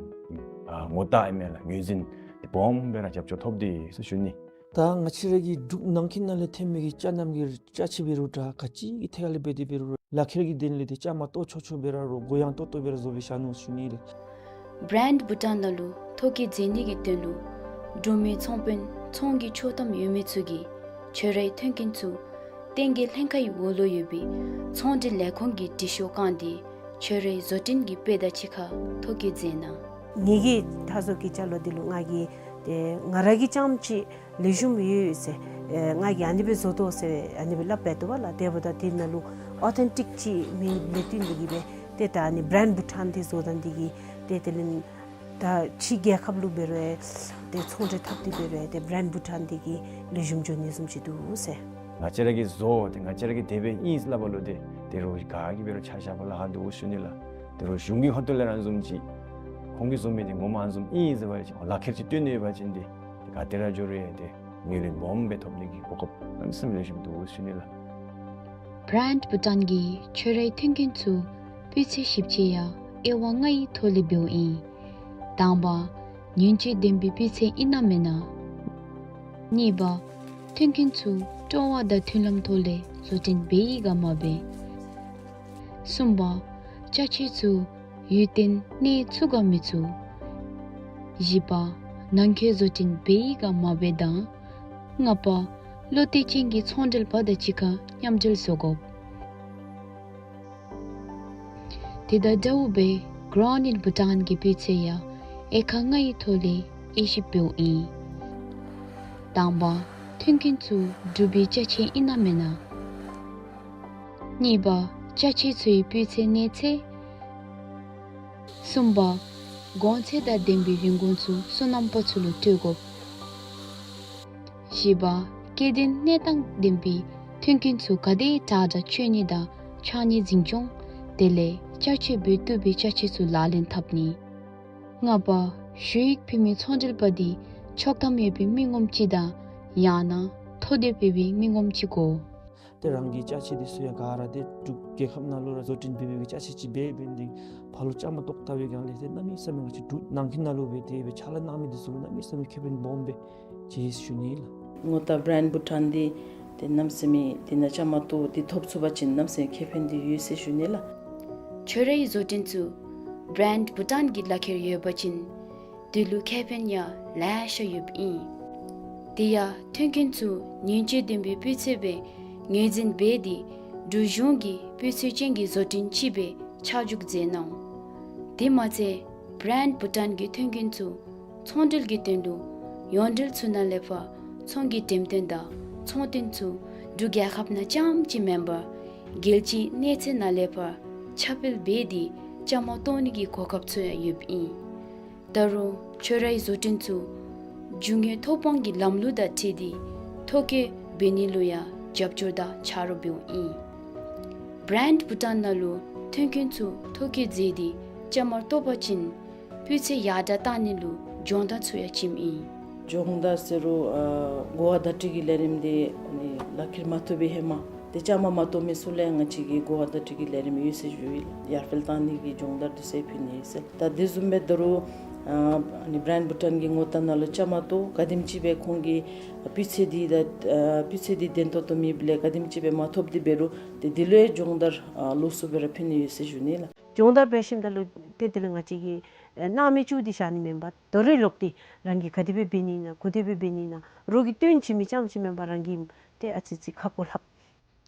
ཨ་ངོ་རྟགས་ཨིན་མས་ལགས། ངོས་འཛིན་ཏེ་སྦོམ་སྦེ་ར་རྒྱབ་སྐྱོར་ཐོབ་སྟེ་ཟེར་ཞུ་ནི། ད་ང་བཅས་ར་གི་འབྲུག་ནང་འཁོད་ནང་ལས་ཐོན་མི་གི་ཅ་ནམ་གྱི་ཅ་ཆས་འབད་རུང་འདྲ་ག་ཅི་གི་ཐད་ཁར་ལས་འབད་དེ་འབད་རུང་ལག་ཁྱེར་གྱི་དོན་ལས་ཏེ་བཅའ་མར་གཏོགས་ཆོག་ཆོག་སྦེ་ར་རོགས་གུ་ཡངས་ཏོག་ཏོ་སྦེ་ར་བཟོ་སྦེ་བཞག་ནུག་ཞུ་ནི་ལགས། Brand Bhutan ནང་ལུ་ཐོ་བཀོད་མཛད་ནི་གི་དོན་ལུ་འབྲུག་མི་ཚོང་དཔོན་ཚོང་གི་ཆོག་ཐམ་ཡོད་མི་ཚུ་གིས་ཁྱོད་རའི་མཐུན་རྐྱེན་ཚུ་བསྟན་རྒྱས་ལྷན་ཁག་གི་འོག་ལུ་ཡོད་པའི་ཚོང་འབྲེལ་ལས་ཁུངས་ཀྱི་དྲི་ཤོག་བཀང་སྟེ་ཁྱོད་རའི་བཟོ་སྐྲུན་གྱི་དཔེ་དང་གཅིག་ཁར་ཐོ་བཀོད་མཛད་གནང་། ངེ་གི་ད་བཟོ་གི་ཅ་ལ་འདི་ལུ་ང་གིས་ཏེ་ང་ར་གིས་རྐྱངམ་ཅིག་ལེགས་ཤོམ་ཡོད་ཟེར་ཨེ་ང་གིས་ཨ་ནི་སྦེ་བཟོ་དོ་ཟེར་ཨ་ནི་སྦེ་སླབ་འབད་དོ་བ་ལགས། དེ་འབདཝ་ད་དེ་ནང་ལུ་ཨོ་ཐེན་ཊིཀ་ཅིག་མེད་ལས་བརྟེན་འདི་གིས་སྦེ་ཏེ་ད་ཨ་ནི་Brand Bhutan འདི་བཟོ་ད་འདི་གིས་ཏེ་དེ་ལས་ད་ཕྱི་རྒྱལ་ཁབ་ལུ་འབད་རུང་ཏེ་ཚོང་འབྲེལ་འཐབ་སྟེ་འབད་རུང་ཏེ་Brand Bhutan འདི་གིས་ལེགས་ཤོམ་འགྱོ་ནི་བཟུམ་ཅིག་འདུག་ཟེར། ང་བཅས་ར་གིས་བཟོ་ཏེ་ང་བཅས་ར་གིས་དེ་སྦེ་ཨིན་ཟེར་སླབ་པ་ལུ་ཏེ་ཏེ་རོགས་ག་གིས་འབད་རུང་ཆ་བཞག་པར་ལཱ་ཁག་འདུག་ཞུ་ནི་ལགས། ཏེ་རོགས་གཞུང་གི་ཁ་ཐུག་ལས་ར་ཨ་ནི་བཟུམ་ཅིག་ཁོང་གིས་བཟོ་མི་འདི་ངོ་མ་ཨ་ནི་བཟུམ་ཨིན་ཟེར་བ་ཅིན་ལག་ཁྱེར་ཅིག་སྟོན་ནི་ཡོད་པ་ཅིན་ཏེ་ག་ཏེ་ར་འགྱོ་རུང་ཡང་ཏེ་ ངོས་ལེན་སྦོམ་སྦེ་ཐོབ་ནི་གི་གོ་སྐབས་གནམ་མེད་ས་མེད་ལེགས་ཤོམ་འདུག་ཟེར་ཞུ་ནི་ལགས། བྷྲེནཌ་བྷུ་ཊཱན་གྱིས་ཁྱོད་རའི་མཐུན་རྐྱེན་ཚུ་སྤུས་ཚད་ཞིབ་དཔྱད་ཡང་དབྱེ་བ་ལྔའི་ཐོག་ལས་འབདཝ་ཨིན། དང་པ་ཉེན་བཅོལ་ལྡན་པའི་སྤུས་ཚད་ཨིན་ན་མེན་ན། གཉིས་པ་མཐུན་རྐྱེན་ཚུ་སྤྲོ་བ་དང་མཐུན་ལམ་ཐོག་ལས་བཟོ་སྐྲུན་འབད་ཡི་ག་མ་འབད། གསུམ་པ་ཅ་ཆས་ཚུ་ཡུན་བརྟན་གནས་ཚུགས་ག་མི་ཚུགས། བཞི་པ་ནང་འཁོད་བཟོ་སྐྲུན་འབད་ཡི་ག་མ་འབད་དང་། ལྔ་པ་བློ་གཏད་ཅན་གྱི་ཚོང་འབྲེལ་པ་དང་གཅིག་ཁར་མཉམ་འབྲེལ་བཟོ་དགོ། དེ་དང་འདྲཝ་སྦེ་གྷ་ར་ནིཊ་བྷུ་ཊཱན་གྱི་སྤུས་ཚད་ཡང་དབྱེ་ཁག་ལྔའི་ཐོག་ལས་དབྱེ་ཞིབ་འབདཝ་ཨིན། དང་པ་མཐུན་རྐྱེན་ཚུ་འབྲུག་པའི་ཅ་ཆས་ཨིན་ན་མེན་ན། གཉིས་པ་ཅ་ཆས་ཚུའི་སྤུས་ཚད་གནས་ཚད། གསུམ་པ་གོང་ཚད་དང་ལྡན་པའི་རིན་གོང་ཚུ་སོ་ནམ་པ་ཚུ་ལུ་སྤྲོད་དགོ། བཞི་པ་སྐྱེ་ལྡན་གནས་སྟངས་ལྡན་པའི་མཐུན་རྐྱེན་ཚུ་ག་དེ་དྲག་དྲག་སྤྱོད་ནི་དང་ཆག་ནི་འཛིན་སྐྱོང་། དེ་ལས་ཅ་ཆས་འབད་བཏུབ་པའི་ཅ་ཆས་ཚུ་ལག་ལེན་འཐབ་ནི། ལྔ་པ་ཞུ་ཡིག་ཕུལ་མི་ཚོང་འབྲེལ་པ་འདི་ཆོག་ཐམ་ཡོད་པའི་མི་ངོམ་ཅིག་དང་ཡང་ན་ཐོ་འདོད་ཡོད་པའི་མི་ངོམ་ཅིག་དགོ། ཏེ་རང་གི་ཅ་ཆས་འདི་ཚུ་ཡང་ག་ར་ཏེ་འབྲུག་རྒྱལ་ཁབ་ནང་ལུ་ར་བཟོ་སྐྲུན་འབད་མི་གི་ཅ་ཆས་ཅིག་འབད་འབད་ནི་འདི་ཕར་ལུ་བཅའ་མར་གཏོགས་ལྟ་བའི་སྒང་ལས་ཏེ་གནམ་མེད་ས་མེད་ང་བཅས་འབྲུག་ནང་འཁོད་ནང་ལུ་སྦེ་ཏེ་སྦེ་ཕྱག་ལཱ་གནང་མི་འདི་ཚུ་ལུ་གནམ་མེད་ས་མེད་ཁེ་ཕན་སྦོམ་སྦེ་ཅིག་ཞུ་ནི་ལགས། ངོ་རྟགས་བྷྲེནཌ་བྷུ་ཊཱན་འདི་ཏེ་གནམ་མེད་ས་མེད་འདི་ནང་བཅའ་མར་གཏོགས་ཏེ་ཐོབ་ཚུགས་པ་ཅིན་གནམ་མེད་ས་མེད་ཁེ་ཕན་འདི་ཡོད་ཟེར་ཞུ་ནི་ལགས། ཁྱོད་རའི་བཟོ་སྐྲུན་ཚུ་བྷྲེནཌ་བྷུ་ཊཱན་གྱི་ལག་ཁྱེར་ཡོད་པ་ཅིན་དེ་ལུ་ཁེ་ཕན་ཡང་ལེ་ཤ་ཡོདཔ་ཨིན། དེ་ཡང་མཐུན་རྐྱེན་ཚུ་ཉེན་བཅོལ་ལྡན་པའི་སྤུས་ཚད་སྦེ་ངོས་འཛིན་འབད་དེ་འབྲུག་གཞུང་གིས་སྤུས་ཚད་ཅན་གྱི་བཟོ་སྐྲུན་ཅིག་སྦེ་ཆ་འཇོག་མཛད་གནང་། དེ་མ་ཚད་བྷྲེནཌ་བྷུ་ཊཱན་གྱི་མཐུན་རྐྱེན་ཚུ་ཚོང་འབྲེལ་གྱི་དོན་ལུ་ཡོངས་འབྲེལ་ཚུ་ནང་ལས་ཕར་ཚོང་གི་འགྲེམས་སྟོན་དང་ཚོང་དོན་ཚུ་འབྲུག་རྒྱལ་ཁབ་ནང་རྐྱངམ་ཅིག་མེན་པར་རྒྱལ་སྤྱིའི་གནས་ཚད་ནང་ལས་ཕར་ཁྱབ་སྤེལ་འབད་དེ་བཅའ་མར་གཏོགས་ནི་གི་གོ་སྐབས་ཚུ་ཡང་ཡོདཔ་ཨིན། ད་རུང་ཁྱོད་རའི་བཟོ་སྐྲུན་ཚུ་རྒྱུ་དངོས་ཐོབ་དབང་གི་ལམ་ལུགས་དང་འཁྲིལ་ཏེ་ཐོ་བཀོད་འབད་ནི་ལུ་ཡང་རྒྱབ་སྐྱོར་དང་ཆ་རོགས་འབདཝ་ཨིན། བྷྲེནཌ་བྷུ་ཊཱན་ནང་ལུ་མཐུན་རྐྱེན་ཚུ་ཐོ་བཀོད་མཛད་དེ་བཅའ་མར་གཏོགས་པ་ཅིན་སྤུས་ཚད་ཡར་དྲག་བཏང་ནི་ལུ་སྦྱོང་བརྡར་ཚུ་ཡང་བྱིནམ་ཨིན། སྦྱོང་བརྡར་ཟེར་རུང་ཨ་གོ་བ་བརྡ་སྤྲོད་ཀྱི་ལས་རིམ་འདི་ཨ་ནི་ལག་ཁྱེར་མ་ཐོབ་པའི་ཧེ་མ་ཏེ་བཅའ་མར་མ་གཏོགས་མི་ཚུ་ལུ་ཡང་ང་བཅས་ཀྱིས་གོ་བ་བརྡ་སྤྲོད་ཀྱི་ལས་རིམ་ཡོད་ཟེར་ཞུ་ཡི་ལགས། ཡར་འཕེལ་བཏང་ནི་གི་སྦྱོང་བརྡར་འདི་ཚུ་ཡང་ཕུལ་ནི་ཨིན་ཟེར། ད་དེ་བཟུམ་སྦེ་ད་རུང་ཨ་ཨ་ནི་བྷྲེནཌ་བྷུ་ཊཱན་གྱི་ངོ་རྟགས་ནང་ལུ་བཅའ་མར་གཏོགས་ག་དེམ་ཅིག་སྦེ་ཁོང་གི་སྤུས་ཚད་འདི་ད་ཨ་སྤུས་ཚད་འདི་ལྡན་ཏོག་ཏོ་མེདཔ་ལས་ག་དེམ་ཅིག་སྦེ་མ་ཐོབ་སྟེ་འབད་རུང་ཏེ་འདི་ལུ་ཡང་སྦྱོང་བརྡར་ཨ་ལོགས་སུ་སྦེ་ར་ཕུལ་ནི་ཡོད་ཟེར་ཞུ་ནི་ལགས། སྦྱོང་བརྡར་འབད་ཞིནམ་ད་ལུ་ཏེ་དེ་ལས་ང་བཅས་ཀྱིས་ཨེ་སྣང་མེད་བཅུག་སྟེ་བཞག་ནི་མེན་པར་དོ་རུང་ལོག་སྟེ་རང་གིས་ག་དེ་སྦེ་འབད་ནི་ཨིན་ན་ག་དེ་སྦེ་འབད་ནི་ཨིན་ན་རོགས་ཀྱིས་སྟོན་བྱིན་མི་རྐྱངམ་ཅིག་མེན་པར་རང་གིས་ཏེ་ཨ་ཙི་ཅིག་ཁ་སྐོང་ལྷབ།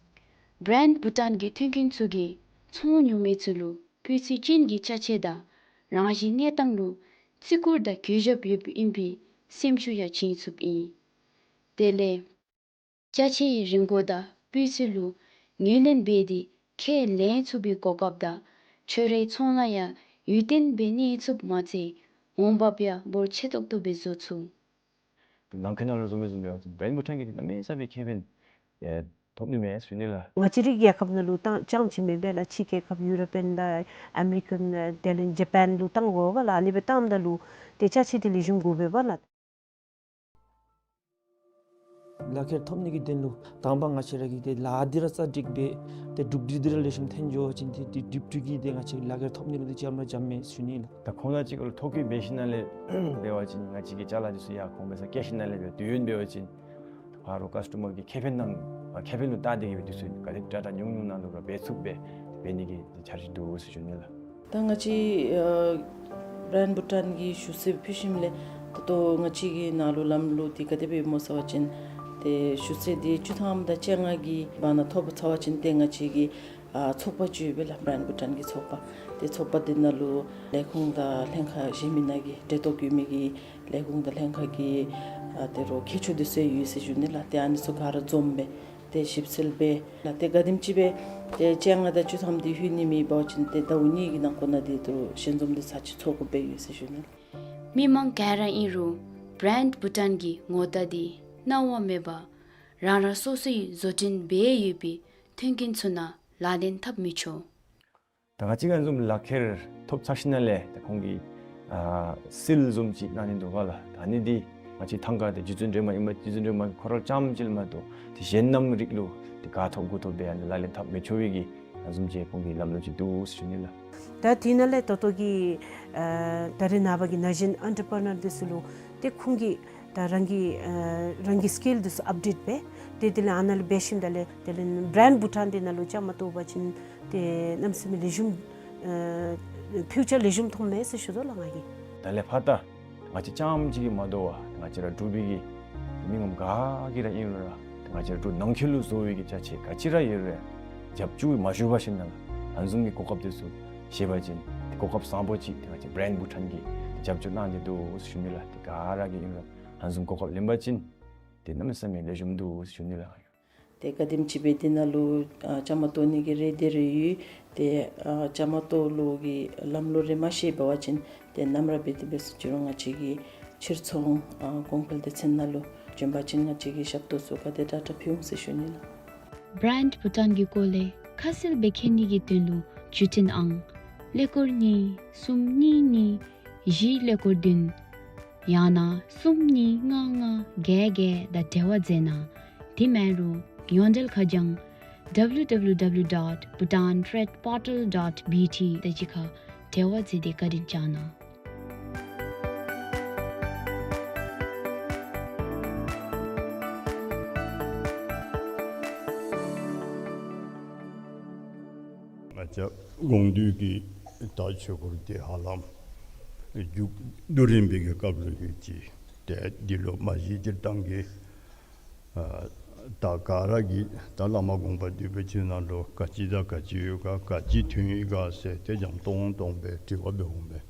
བྷྲེནཌ་བྷུ་ཊཱན་གྱི་མཐུན་རྐྱེན་ཚུ་གིས་ཚོང་ཉོ་མི་ཚུ་ལུ་སྤུས་ཚད་ཅན་གྱི་ཅ་ཆས་དང་རང་བཞིན་གནས་སྟངས་ལུ་བརྩི་བཀུར་དང་གུས་ཞབས་ཡོདཔ་ཨིན་པའི་སེམས་ཤུགས་ཡང་བྱིན་ཚུགསཔ་ཨིན། དེ་ལས་ཅ་ཆའི་རིན་གོང་དང་སྤུས་ཚད་ལུ་ངོས་ལེན་འབད་དེ་ཁས་ལེན་ཚུགས་པའི་གོ་སྐབས་དང་ཁྱོད་རའི་ཚོང་ལཱ་ཡང་ཡུན་བརྟན་སྦེ་གནས་ཚུགསཔ་མ་ཚད་འོང་འབབ་ཡང་འབོར་ཆེ་ཏོག་ཏོ་སྦེ་བཟོ་ཚུགས། ནང་འཁོད་ནང་ལུ་བཟུམ་སྦེ་བཟུམ་སྦེ་བྷྲེནཌ་བྷུ་ཊཱན་གྱིས་གནམ་མེད་ས་མེད་ཁེ་ཕན་ཨེ་ཐོབ་ནི་མས་ཟེར་ཞུ་ནི་ལགས། ང་བཅས་རའི་རྒྱལ་ཁབ་ནང་ལུ་བཏང་རྐྱངམ་ཅིག་མེན་པར་ལགས་ཕྱི་རྒྱལ་ཁབ་ཡུ་རོབ་ཨིན་ན་ཨ་མི་རི་ཀ་ཨིན་ན་དེ་ལས་ཇ་པཱན་ལུ་བཏང་དགོ་པས་ལགས། ཨ་ནི་སྦེ་བཏངམ་ད་ལུ་ཏེ་ཅ་ཆས་འདི་ལེགས་ཤོམ་དགོ་པས་ལགས། ལག་ཁྱེར་ཐོབ་ནི་གི་དོན་ལུ་དང་པ་ང་བཅས་ར་གིས་ཏེ་ལཱ་འདི་ར་རྩ་འགྲིག་སྦེ་ཏེ་གྲུབ་འབྲས་འདི་ར་ལེགས་ཤོམ་ཐོན་འགྱོ་བ་ཅིན་ཏེ་འདི་གྲུབ་འབྲས་ཀྱིས་ཏེ་ང་བཅས་ལག་ཁྱེར་ཐོབ་ནི་ལུ་ཏེ་འཇམ་ར་འཇམ་མས་ཟེར་ཞུ་ནི་ལགས། ད་ཁོང་ར་གཅིག་ཁར་ལུ་ཐོ་བཀོད་འབད་ཞིནམ་ལས་འབད་བ་ཅིན་ང་བཅས་ཀྱི་ཅ་ལ་འདི་ཚུ་ཡང་གོང་འཕེལ་ས་བཀལ་ཞིནམ་ལས་འབད་དུས་ཡུན་འབད་བ་ཅིན་ཕར་ལུ་ཀཱསི་ཊ་མར་གྱི་ཁེ་ཕན་ནང་ཨ་ཁེ་ཕན་ལུ་བལྟ་སྟེ་གིས་འབད་དུས་ཚུ་ག་དེ་དྲག་དྲག་ཉུང་ཉུང་ནང་ལུ་ར་འབད་ཚུགསཔ་སྦེ་འབད་ནི་གི་འཆར་གཞི་འདུག་ཟེར་ཞུ་ནི་ལགས། ད་ང་བཅས་ཨ་བྷྲེནཌ་བྷུ་ཊཱན་གྱི་ཞུ་ཚིག་ཕུལ་ཞིནམ་ལས་ད་ལྟོ་ང་བཅས་ཀྱི་ནང་ལུ་ལམ་ལུགས་འདི་ག་དེ་སྦེ་ཡོདཔ་སྨོ་ཟེར་བ་ཅིན་ཏེ་ཞུ་ཚིག་འདི་བཅུ་ཐམ་དང་བཅོ་ལྔ་གི་བར་ན་ཐོབ་ཚར་བ་ཅིན་ཏེ་ང་བཅས་ཀྱི་ཨ་ཚོགས་པ་ཅིག་ཡོད་པས་ལགས། བྷྲེནཌ་བྷུ་ཊཱན་གྱི་ཚོགས་པ། ཏེ་ཚོགས་པ་འདི་ནང་ལུ་ལས་ཁུངས་དང་ལྷན་ཁག་གཞན་མི་སྣ་གི་འབྲེལ་གཏོགས་ཡོད་མི་གི་ལས་ཁུངས་དང་ལྷན་ཁག་གི་ཨ་དེ་རུ་མཁས་མཆོག་འདི་ཚུ་ཡོད་ཟེར་ཞུ་ནི་ལགས། ཏེ་ཨ་ནི་ཚུ་ག་ར་འཛོམས་སྦེ་ཏེ་ཞིབ་འཚོལ་འབད་ལགས། ཏེ་ག་དེམ་ཅིག་སྦེ་ཏེ་བཅོ་ལྔ་དང་བཅུ་ཐམ་འདི་ལྷོད་ནི་མེད་པ་ཅིན་ཏེ་ཟླཝ་གཉིས་ཀྱི་ནང་འཁོད་ནང་འདི་ད་རུང་ཞལ་འཛོམས་འདི་ཚར་གཅིག་ཚོགས་དགོ་པས་ཡོད་ཟེར་ཞུ་ནི་ལགས། མི་མང་ག་ར་ཨིན་རུང་བྷྲེནཌ་བྷུ་ཊཱན་གྱི་ངོ་རྟགས་འདི་གནང་བ་མེད་པར་རང་རང་སོ་སོའི་བཟོ་སྐྲུན་འབད་ཡོད་པའི་མཐུན་རྐྱེན་ཚུ་ནང་ལག་ལེན་འཐབ་མི་ཆོག། ད་ང་བཅས་ཀྱིས་བཟུམ་ལག་ཁྱེར་ཐོབ་ཚར་ཞིནམ་ལས་ད་ཁོང་གིས་ཨ་སིལ་བཟུམ་ཅིག་གནང་ནི་འདུག་པ་ལགས། ད་ཨ་ནི་འདི་ ང་བཅས་ཐང་ཀ་འདི་རྗེ་བཙུན་སྒྲོལ་མ་ཨིན་པ་རྗེ་བཙུན་སྒྲོལ་མ་གི་ཁོ་ར་རྐྱངམ་ཅིག་མ་གཏོགས་ཏེ་གཞན་རྣམས་རིགས་ལུ་ཏེ་ག་ཐོབ་གུ་ཐོབ་སྦེ་ཨ་ནི་ལག་ལེན་འཐབ་མི་ཆོག་པའི་གི་ཨ་ནི་བཟུམ་ཅིག་ཁོང་གི་ལམ་ལུགས་ཅིག་འདུག་ཟེར་ཞུ་ནི་ལགས། ད་དེ་ནང་ལས་ད་ལྟོ་གི་ཨ་ད་རེས་ནངས་པ་གི་ན་གཞོན་ཨེན་ཊར་པི་རི་ནར་འདི་ཚུ་ལུ་ཏེ་ཁོང་གིས་ད་རང་གི་ཨ་རང་གི་སི་ཀིལ་འདི་ཚུ་ཨཔ་ཌེཊ་འབད་དེ་དེ་ལས་ཨ་ནཱ་ལས་འབད་ཞིནམ་ད་ལས་དེ་ལས་བྲེནཌ་བྷུ་ཊཱན་འདི་ནང་ལུ་བཅའ་མར་གཏོགས་པ་ཅིན་ཏེ་གནམ་མེད་ས་མེད་ལེགས་ཤོམ་ཨ་ཕིའུ་ཅར་ལེགས་ཤོམ་མཐོངམ་མས་ཟེར་ཞུ་དོ་ལགས་ང་གིས། ད་ལས་ཕར་ད་ང་བཅས་རྐྱངམ་ཅིག་གིས་མ་དོ་བར་ང་བཅས་ར་འབྲུག་པའི་གི་མི་ངོམ་ག་གིས་ར་ཨིན་རུང་ར་ང་བཅས་ར་འབྲུག་ནང་འཁོད་ལུ་བཟོ་བའི་གི་ཅ་ཆས་ག་ཅི་ར་ཡོད་རུང་རྒྱབ་སྐྱོར་མ་ཞུ་བར་ཞིནམ་ད་ལགས་ཨ་ནི་བཟུམ་གྱི་གོ་སྐབས་འདི་ཚུ་བཞེས་པ་ཅིན་ཏེ་གོ་སྐབས་བཟང་པོ་ཅིག་ཏེ་ང་བཅས་བྲེནཌ་བྷུ་ཊཱན་གྱིས་རྒྱབ་སྐྱོར་གནང་སྟེ་འདུག་ཟེར་ཞུ་ནི་ལགས། ཏེ་ག་ར་གིས་ཨིན་རུང་ཨ་ནི་བཟུམ་གོ་སྐབས་ལེན་པ་ཅིན་ཏེ་གནམ་མེད་ས་མེད་ལེགས་ཤོམ་འདུག་ཟེར་ཞུ་ནི་ལགས། ཏེ་ག་དེམ་ཅིག་སྦེ་འདི་ནང་ལུ་ཨ་བཅའ་མར་གཏོགས་ནི་གི་རེ་འདོད་རེ་ཡོད། ཏེ་ཨ་བཅའ་མར་གཏོགས་ལོ་གི་ལམ་ལུགས་རེ་མ་ཤེས་པ་ཅིན་ཏེ་ནམ་ར་འབད་དེ་འབད་སོང་ཅི་རུང་ང་བཅས་ཀྱིས་ཕྱིར་ཚོང་ཨ་གོང་འཕེལ་སྡེ་ཚན་ནང་ལུ་བྱོན་པ་ཅིན་ང་བཅས་ཀྱིས་ཞབས་ཏོག་ཚུ་ག་དེ་དྲག་དྲག་ཕུལ་འོང་ཟེར་ཞུ་ནི་ལགས། བྲེནཌ་བྷུ་ཊཱན་གྱི་སྐོར་ལས་ཁ་གསལ་སྦེ་མཁྱེན་ནི་གི་དོན་ལུ་བརྒྱུད་འཕྲིན་ཨང་ཀླད་ཀོར་གཉིས་གསུམ་གཉིས་གཉིས་བཞི་ཀླད་ཀོར་བདུན་ཡང་ན་གསུམ་གཉིས་ལྔ་ལྔ་བརྒྱད་བརྒྱད་དང་འབྲེལ་བ་མཛད་གནང་། དེ་མེན་རུང་ཡོངས་འབྲེལ་ཁ་བྱང་W W W dot bhutan trade portal dot B T དང་གཅིག་ཁར་འབྲེལ་བ་མཛད་དེ་བཀའ་དྲིན་བསྐྱང་གནང་། ང་བཅས་དགོངས་འདུས་ཀྱི་ད་ཆོས་སྐོར་དེ་ཧ་ལམ་མཇུག་བསྡུ་རན་པའི་གི་སྐབས་ལུ་ཡོད་ཅི། ཏེ་འདི་ལུ་མ་གཞི་སྤྱིར་བཏང་གི་ཨ་ད་ག་ར་གིས་ད་བླ་མ་དགོངས་པ་འདུས་པའི་ཆོས་ནང་ལུ་ག་ཅི་དང་ག་ཅི་ཡོད་ག་ག་ཅི་ཐོན་ཡི་ག་ཟེར་ཏེ་འཇམ་ཏོང་ཏོ་སྦེ་དྲི་བ་འབད་འོང་པས།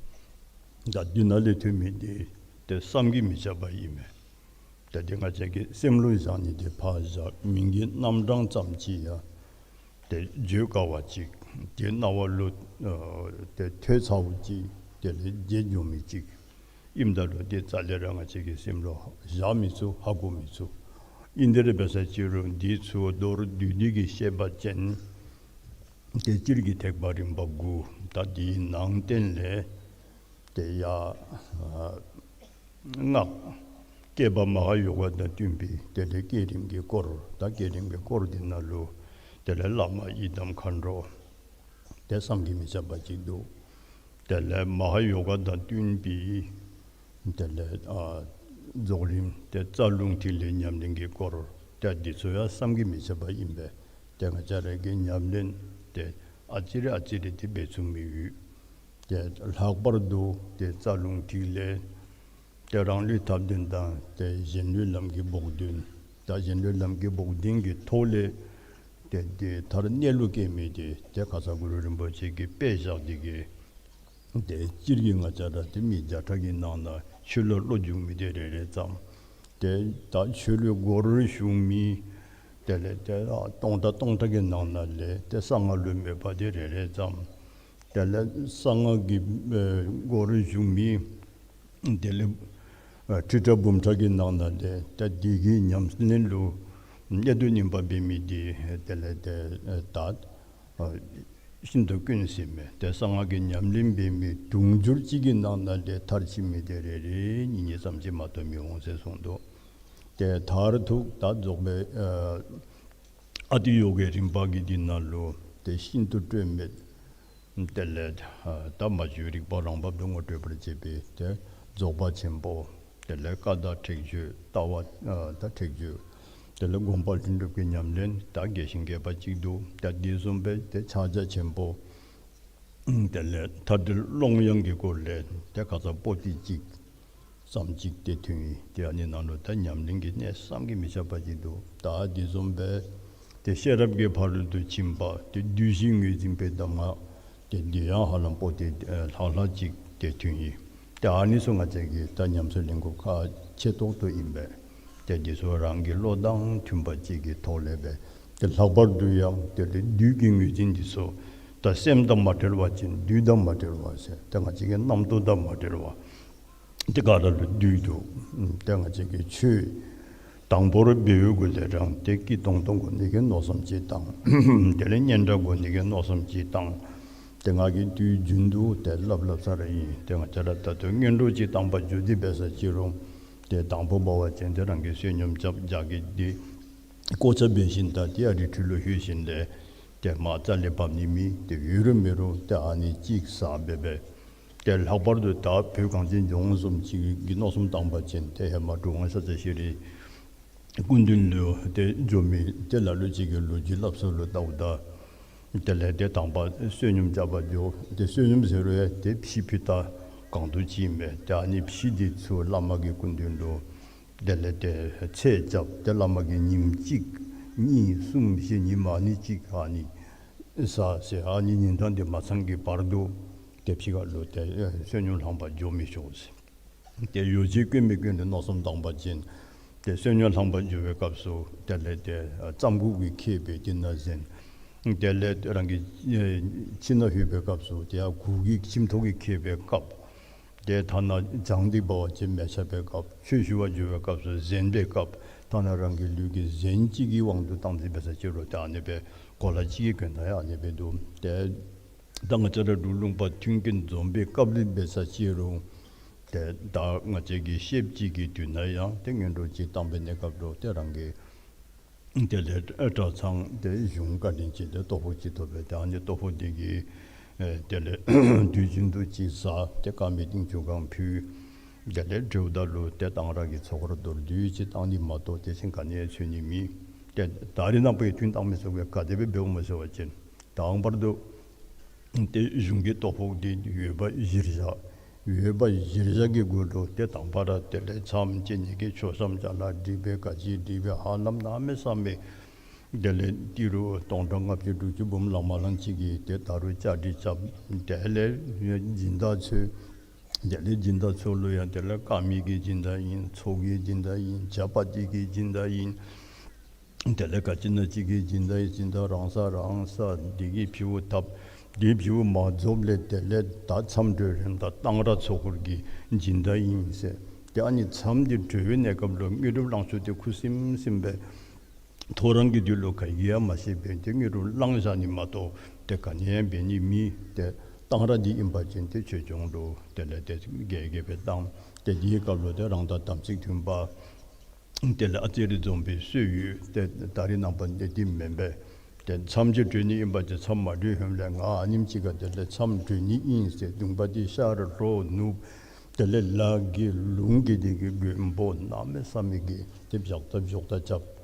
ད་འདི་ནང་ལས་ཐོན་མི་འདི་ཏེ་བསམ་གྱིས་མི་ཁྱབ་པ་ཨིན་མས། ད་འདི་ང་བཅས་ཀྱི་སེམས་ལུ་བཞག་ནི་འདི་ཕར་བཞག་མིང་གི་རྣམ་གྲངས་ཙམ་ཅིག་ཡང་ཏེ་བརྗོད་དཀའ་བ་ཅིག་ཏེ་རྣ་བ་ལུ་ཨ་ཏེ་ཐོས་ཚརཝ་ཅིག་དེ་ལས་བརྗེད་འགྱོ་མི་ཅིག་ཨིནམ་ད་ལུ་ཏེ་རྩ་ལས་ར་ང་བཅས་ཀྱི་སེམས་ལུ་བཞག་མི་ཚུགས། ཧ་གོ་མི་ཚུགས། ཨིན་དེ་ར་འབད་ས་ཅི་རུང་འདི་ཚུ་མདོར་བསྡུས་ཏེ་གིས་བཤད་པ་ཅིན་ཏེ་སྤྱིར་གྱི་ཐེག་པ་རིམ་པ་དགུ། ད་འདིའི་ནང་བསྟན་ལས་ཏེ་ཡ་ཨ་སྔགས་བསྐྱེད་པ་མ་ཧཱ་ཡོ་ག་དང་བསྟུན་པའི་དེ་ལས་བསྐྱེད་རིམ་གྱི་སྐོར། ད་བསྐྱེད་རིམ་གྱི་སྐོར་འདི་ནང་ལུ་དེ་ལས་བླ་མ་ཡི་དམ་མཁའ་འགྲོ་ཏེ་བསམ་གྱིས་མི་ཁྱབ་པ་ཅིག་འདུག། དེ་ལས་མ་ཧཱ་ཡོ་ག་དང་བསྟུན་པའི་དེ་ལས་ཨ་རྫོགས་རིམ་ཏེ་རྩ་རླུང་ཐིག་ལེ་ཉམས་ལེན་གྱི་སྐོར། ཏེ་འདི་ཚུ་ཡང་བསམ་གྱིས་མི་ཁྱབ་པ་ཨིན་པས། ཏེ་ང་བཅས་ར་གིས་ཉམས་ལེན་ཏེ་ཨ་ཙི་རེ་ཨ་ཙི་རེ་ཏེ་འབད་ཚུགས་མི་ཡོད། ཏེ་ལྷག་པར་དུ་ཏེ་རྩ་རླུང་ཐིག་ལེ་ཏེ་རང་ལུས་ཐབས་ལྡན་དང་ཏེ་གཞན་ལུས་ལམ་གྱི་བོགས་འདོན། ད་གཞན་ལུས་ལམ་གྱི་བོགས་འདོན་གྱི་ཐོག་ལས་ཏེ་ཏེ་མཐར་གནས་ལུགས་སྐྱེ་མི་འདི་ཏེ་ཁ་ཙ་གུ་རུ་རིན་པོ་ཆེ་གིས་དཔེ་བཞག་སྟེ་གིས་ཏེ་སྤྱིར་གྱིས་ང་བཅས་ར་ཏེ་མི་བརྒྱ་ཕྲག་གི་ནང་ན་ཆོས་ལུ་བློ་འཇུག་མི་འདི་རེ་རེ་ཙམ། ཏེ་ད་ཆོས་ལུ་སྒོར་ཞུགས་མི་དེ་ལས་ཏེ་ཨ་སྟོང་ཕྲག་སྟོང་ཕྲག་གི་ནང་ན་ལས་ཏེ་གསང་སྔགས་ལུ་མོས་པ་འདི་རེ་རེ་ཙམ། དེ་ལས་གསང་སྔགས་ཀྱི་ཨེ་སྒོར་ཞུགས་མི་དེ་ལས་ཨེ་ཁྲི་ཕྲག་འབུམ་ཕྲག་གི་ནང་ན་ལས་ཏེ་འདི་གི་ཉམས་ལེན་ལུ་གནད་དུ་སྨིན་པ་འབད་མི་འདི་དེ་ལས་ཏེ་ཨེ་ད་ཨ་ཤིན་ཏུ་དཀོན་ཟེར་མས། ཏེ་གསང་སྔགས་ཀྱི་ཉམས་ལེན་འབད་མི་དུང་ཕྱུར་གཅིག་གི་ནང་ན་ལས་མཐར་ཕྱིན་མི་འདི་རེ་རེ་གཉིས་གཉིས་ཙམ་ཅིག་མ་གཏོགས་མི་འོང་ཟེར་གསུངས་འདུག། ཏེ་མཐར་ཐུག་ད་རྫོགས་པའི་ཨ་ཨ་ཏི་ཡོ་གའི་རིམ་པ་གི་འདི་ནང་ལུ་ཏེ་ཤིན་ཏུ་སྤྲོས་མེད། དེ་ལས་ཨ་ད་མ་བཅོས་རིག་པ་རང་བབས་སུ་ངོ་སྤྲོད་པར་བྱེད་པའི་ཏེ་རྫོགས་པ་ཆེན་པོ། དེ་ལས་ཀ་དག་ཁྲེགས་ཆོད་ལྟ་བ་ཨ་ད་ཁྲེགས་ཆོད། དེ་ལས་སྒོམ་པ་ལྷུན་གྲུབ་ཀྱི་ཉམས་ལེན་ད་རྒྱས་ཤིང་རྒྱས་པ་ཅིག་འདུག། ད་འདི་བཟུམ་སྦེ་ཏེ་ཕྱག་རྒྱ་ཆེན་པོ། དེ་ལས་མཐའ་བྲལ་ཀློང་ཡངས་ཀྱི་སྐོར་ལས་ཏེ་ཁ་ཙ་པོ་ཏི་གཅིག་ཙམ་ཅིག་ཏེ་ཐོན་ཡི། ཏེ་ཨ་ནི་ནང་ལུ་ད་ཉམས་ལེན་གྱི་གནད་བསམ་གྱིས་མི་ཁྱབ་པ་ཅིག་འདུག། ད་འདི་བཟུམ་སྦེ་ཏེ་ཤེས་རབ་ཀྱི་ཕ་རོལ་ཏུ་ཕྱིན་པ་ཏེ་བསྡུས་ཤིང་ངོས་འཛིན་པའི་གདམས་ངག་ཏེ་འདི་ཡང་ཧ་ལམ་པོ་ཏི་ཨེ་ལྷག་ལྷག་ཅིག་ཏེ་ཐོན་ཡི། ཏེ་ཨ་ནི་ཚུ་ང་བཅས་ཀྱིས་ད་ཉམས་སུ་ལེན་དགོཔ་ཁག་ཆེ་ཏོག་ཏོ་ཨིན་པས། ཏེ་འདི་ཚུ་རང་གི་བློ་དང་མཐུན་པ་ཅིག་གི་ཐོག་ལས་སྦེ་ཏེ་ལྷག་པར་དུ་ཡང་ཏེ་ཏེ་བསྡུས་ཀྱི་ངོས་འཛིན་འདི་ཚུ་ད་སེམས་དང་མ་བྲལ་བ་ཅིན་བསྡུས་དང་མ་བྲལ་བ་ཟེར་ཏེ་ང་བཅས་ཀྱི་རྣམ་རྟོག་དང་མ་བྲལ་བ་ཏེ་ག་ར་ལུ་བསྡུས་འདུག། ཏེ་ང་བཅས་ཀྱིས་ཆོས་དང་པོར་འབད་བའི་གུ་ལས་ར་ཏེ་སྐྱིད་ཏོང་ཏོ་དགོ་ནི་གི་མནོ་བསམ་ཅིག་བཏང་། དེ་ལས་སྙན་གྲགས་དགོ་ནི་གི་མནོ་བསམ་ཅིག་བཏང་། ཏེ་ང་གིས་དུས་རྒྱུན་དུ་ཏེ་སླབ་སླབ་ས་ར་ཨིན། ཏེ་ང་བཅས་ར་ད་ལྟོ་སྔོན་འགྲོ་ཅིག་བཏང་པར་འགྱོ་སྟེ་འབད་ས་ཅི་རུང་ ཏེ་དང་པོ་འབད་བ་ཅིན་ཏེ་རང་གིས་བསོད་སྙོམས་རྐྱབ་རྒྱ་གི་འདི་གོ་ཆ་འབད་ཞིནམ་ད་ཏེ་ཨ་རི་ཁྲི་ལུ་ལྷོད་ཞིནམ་ལས་ཏེ་མར་རྩ་ལས་འབབ་ནི་མེད། ཏེ་ཡོད་རུང་མེད་རུང་ཏེ་ཨ་ནི་ཅིག་ཟ་སྦེ་སྦེ། ཏེ་ལྷག་པར་དུ་ད་བོད་གངས་ཅན་ལྗོངས་བཟུམ་ཅིག་གི་མནོ་བསམ་བཏང་བ་ཅིན་ཏེ་ཧེ་མ་གྲུབ་དབང་ཤཱཀྱ་ཤྲཱི་སྐུ་མདུན་ལུ་ཏེ་འགྱོ་མི་ཏེ་ལ་ལུ་ཅིག་གིས་ལོ་རྒྱུས་སླབ་ས་ལུ་བལྟཝ་ད་དེ་ལས་ཏེ་དང་པ་བསོད་སྙོམས་རྐྱབ་པར་འགྱོ། ཏེ་བསོད་སྙོམས་ཟེར་རུང་ཡང་ཏེ་ཕྱེ་ཕུད་ད་གང་དུ་ཅིག་མས། ཏེ་ཨ་ནི་ཕྱེ་འདི་ཚུ་བླ་མ་གི་སྐུ་མདུན་ལུ་དེ་ལས་ཏེ་ཚེ་རྐྱབ། ཏེ་བླ་མ་གིས་ཉིནམ་གཅིག་གཉིས་གསུམ་བཞི་ཉིནམ་ཨ་ནི་ཅིག་ཨ་ནི་ཟ་ཟེར་ཨ་ནི་ཉིན་གྲངས་འདི་མ་ཚང་གི་བར་དུ་ཏེ་ཕྱི་ཁ་ལུ་ཏེ་བསོད་སྙོམས་ལྷང་པར་འགྱོ་མི་ཆོག་ཟེར། ཏེ་ཡོ་བྱད་གོན་མི་གོན་ལུ་མནོ་བསམ་བཏང་བ་ཅིན་ཏེ་བསོད་སྙོམས་ལྷང་པར་འགྱོ་བའི་སྐབས་སུ་དེ་ལས་ཏེ་རྩམ་གུག་གིས་ཁེབས་སྦེ་དེ་ནང་གཟན། དེ་ལས་རང་གི་ཁྱིམ་ནང་ལྷོད་པའི་སྐབས་སུ་ཏེ་ཡར་གུར་གྱིས་ཁྱིམ་ཐོག་གིས་ཁེབས་པའི་སྐབས། ཏེ་ཐ་ན་བྱང་འདི་འབད་བ་ཅིན་མལ་ཆ་འབད་སྐབས་ཆོས་ཞུ་བར་འགྱོ་བའི་སྐབས་སུ་གཟན་འབད་སྐབས་ཐ་ན་རང་གི་ལུས་ཀྱི་གཟན་གཅིག་གི་དབང་དུ་བཏང་སྟེ་འབད་ས་ཅིག་རུང་ཏེ་ཨ་ནི་སྦེ་གོ་ལ་གཅིག་གི་གྱོན་ད་ཡང་ཨ་ནི་སྦེ་འདུག། ཏེ་ད་ང་བཅས་ར་འབྲུག་ལུང་པ་མཐུན་རྐྱེན་འཛོམས་པའི་སྐབས་ལུ་འབད་ས་ཅིག་རུང་ཏེ་ད་ང་བཅས་ཀྱི་ཤེསཔ་ཅིག་གི་དུས་ན་ཡང་ཏེ་སྔོན་འགྲོ་ཅིག་བཏང་པའི་གནས་སྐབས་ལུ་ཏེ་རང་གི་དེ་ལས་གྲྭ་ཚང་ཏེ་གཞུང་བཀའ་དྲིན་ཅན་ཏེ་ལྟོ་ཕོགས་ཅིག་ཐོབ་པས། ཏེ་ཨ་ནི་ལྟོ་ཕོགས་འདི་གིས་ཨེ་དེ་ལས་དུས་རྒྱུན་དུ་ཅིག་ཟ། ཏེ་དཀར་མེ་ཏིང་ཆུ་གང་ཕུལ། དེ་ལས་འགྱོཝ་ད་ལུ་ཏེ་གཏང་རག་གི་ཚོགས་འཁོར་མདོར་བསྡུས་ཅིག་བཏང་ནི་མ་གཏོགས་དེ་བཞིན་ག་ནི་ཡང་འཚོལ་ནི་མེད། ཏེ་ད་རེས་ནངས་པ་ཡང་ཐུན་བཏང་མི་ཚུ་གིས་ག་དེ་སྦེ་འབདཝ་སྨོ་ཟེར་བ་ཅིན་དང་པར་དུ་ཏེ་གཞུང་གི་ལྟོ་ཕོགས་འདི་ཡོད་པ་གཞིར་བཞག། ཡོད་པ་གཞིར་བཞག་གི་གུ་ལུ་ཏེ་དང་པ་ར་དེ་ལས་མཚམས་བཅད་ནི་གི་མཆོད་བཤམ་ཅ་ལ་སྒྲིག་སྦེ་ག་ཅི་སྒྲིག་སྦེ་ཧ་ལམ་གནམ་མེད་ས་མེད། དེ་ལས་ཏི་རུ་སྟོང་ཕྲག་ལྔ་བཅུ་དྲུག་ཅུ་འབུམ་ལང་མ་ལང་ཅིག་གིས་ཏེ་ད་རུང་བཅའ་སྒྲིག་རྐྱབ། དེ་ལས་སྦྱིན་བདག་འཚོལ། དེ་ལས་སྦྱིན་བདག་འཚོལ་ལུ་ཡང་དེ་ལས་དཀར་མེ་གི་སྦྱིན་བདག་ཨིན། ཚོགས་ཀྱི་སྦྱིན་བདག་ཨིན། ཇ་པ་ཏི་གི་སྦྱིན་བདག་ཨིན། དེ་ལས་ག་ཅི་ཨིན་ན་ཅིག་གི་སྦྱིན་བདག་ཨིན། སྦྱིན་བདག་རང་ས་རང་ས་འདི་གིས་ཕུལཝ་བཏབ། འདི་ཕུལཝ་མ་རྫོགསཔ་ལས་དེ་ལས་ད་མཚམས་གྲོལ་རན་ད་གཏང་རག་ཚོགས་འཁོར་གྱི་སྦྱིན་བདག་ཨིན་ཟེར། ཏེ་ཨ་ནི་མཚམས་འདི་གྲོལ་བའི་གནས་སྐབས་ལུ་དངོས་གྲུབ་བླང་ཆོག་འདི་ཁུ་སིམ་སིམ་སྦེ་ཐོ་རངས་ཀྱི་དུས་ལུ་ག་གིས་ཡང་མ་ཤེས་པས། ཏེ་དངོས་གྲུབ་བླང་བཞག་ནི་མ་གཏོགས་ཏེ་ག་ནི་ཡང་འབད་ནི་མེད། ཏེ་གཏང་རག་འདི་ཨིན་པ་ཅིན་ཏེ་ཆོས་སྐྱོང་ལུ་དེ་ལས་ཏེ་རྒྱས་རྒྱས་སྦེ་བཏང་། ཏེ་འདི་གི་སྐབས་ལུ་ཏེ་རང་དང་དམ་ཚིག་མཐུན་པ། དེ་ལས་ཨ་ཙི་རེ་འཛོམས་པའི་སྲོལ་ཡོད། ཏེ་ད་རེས་ནངས་པ་འདི་འདི་མེན་པས། ཏེ་མཚམས་ཅིག་གྲོལ་ནི་ཨིན་པ་ཅིན་མཚམས་མ་གྲོལ་ཧེ་མ་ལས་ང་ཨ་ནེམ་ཅིག་ཁར་དེ་ལས་མཚམས་གྲོལ་ནི་ཨིན་ཟེར་གདོང་པ་འདི་ཤར་ལྷོ་ནུབ་དེ་ལས་ལ་གི་ལུང་གི་འདི་གི་མགོན་པོ་གནམ་མེད་ས་མེད་ཀྱི་ཏེ་བཞག་ད་བཞག་ད་རྐྱབ།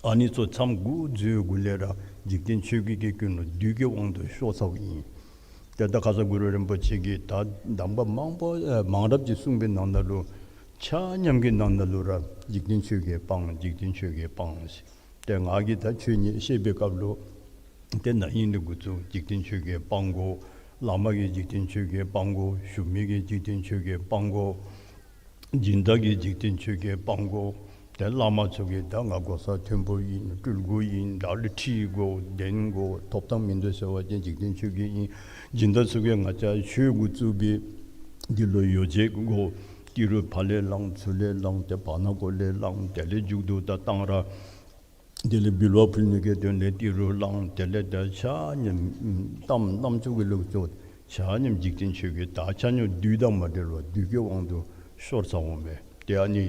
ཨ་ནི་ཚུ་མཚམས་འགོ་བཙུགས་གུ་ལས་ར་འཇིག་རྟེན་ཆོས་བརྒྱད་ཀྱི་ཀུན་ལུ་བདུད་ཀྱི་དབང་དུ་ཤོར་ཚརཝ་ཨིན། ཏེ་ད་ཁ་ཙ་གུ་རུ་རིན་པོ་ཆེ་གིས་ད་གདམས་པ་མང་པོ་ཨེ་མང་རབས་ཅིག་གསུངས་པའི་ནང་ན་ལུ་ཆ་མཉམ་གྱི་ནང་ན་ལུ་ར་འཇིག་རྟེན་ཆོས་བརྒྱད་སྤང་། འཇིག་རྟེན་ཆོས་བརྒྱད་སྤང་ཟེར། ཏེ་ང་གིས་ད་ཆོས་ཉིད་བཤད་པའི་སྐབས་ལུ་ཏེ་ན་ཧིང་ལས་འགོ་བཙུགས་འཇིག་རྟེན་ཆོས་བརྒྱད་སྤང་དགོ། བླ་མ་གིས་འཇིག་རྟེན་ཆོས་བརྒྱད་སྤང་དགོ། ཞུ་མི་གིས་འཇིག་རྟེན་ཆོས་བརྒྱད་སྤང་དགོ། སྦྱིན་བདག་གིས་འཇིག་རྟེན་ཆོས་བརྒྱད་སྤང་དགོ། ཏེ་བླ་མ་ཚུ་གིས་ད་ང་གོ་ས་མཐོན་པོ་ཨིན། སྤྲུལ་སྐུ་ཨིན། ད་ལུ་ཁྲི་དགོ་གདན་དགོ་ཐོབ་ཐང་མིན་འདུག་ཟེར་བ་ཅིན་འཇིག་རྟེན་ཆོས་བརྒྱད་ཨིན། སྦྱིན་བདག་ཚུ་གིས་ང་བཅས་ཆོས་འགོ་བཙུགས་པའི་འདི་ལུ་ཡོ་བྱད་དགོ། ཏི་རུ་ཕར་ལས་བླང་ཚུར་ལས་བླང་ཏེ་བར་ན་གུ་ལས་བླང་དེ་ལས་མཇུག་ཏུ་ད་གཏང་རག་དེ་ལས་འབུལ་བ་ཕུལ་ནི་གི་དོན་ལས་ཏི་རུ་བླང་། དེ་ལས་ད་ཆ་མཉམ་གཏམ་རྣམ་ཅོ་གི་ལུགས་ཅོ་ཆ་མཉམ་འཇིག་རྟེན་ཆོས་བརྒྱད་ད་ཆ་མཉམ་བདུད་དང་མ་བྲལ་བར་བདུད་ཀྱི་དབང་དུ་ཤོར་ཚརཝ་མས། ཏེ་ཨ་ནི་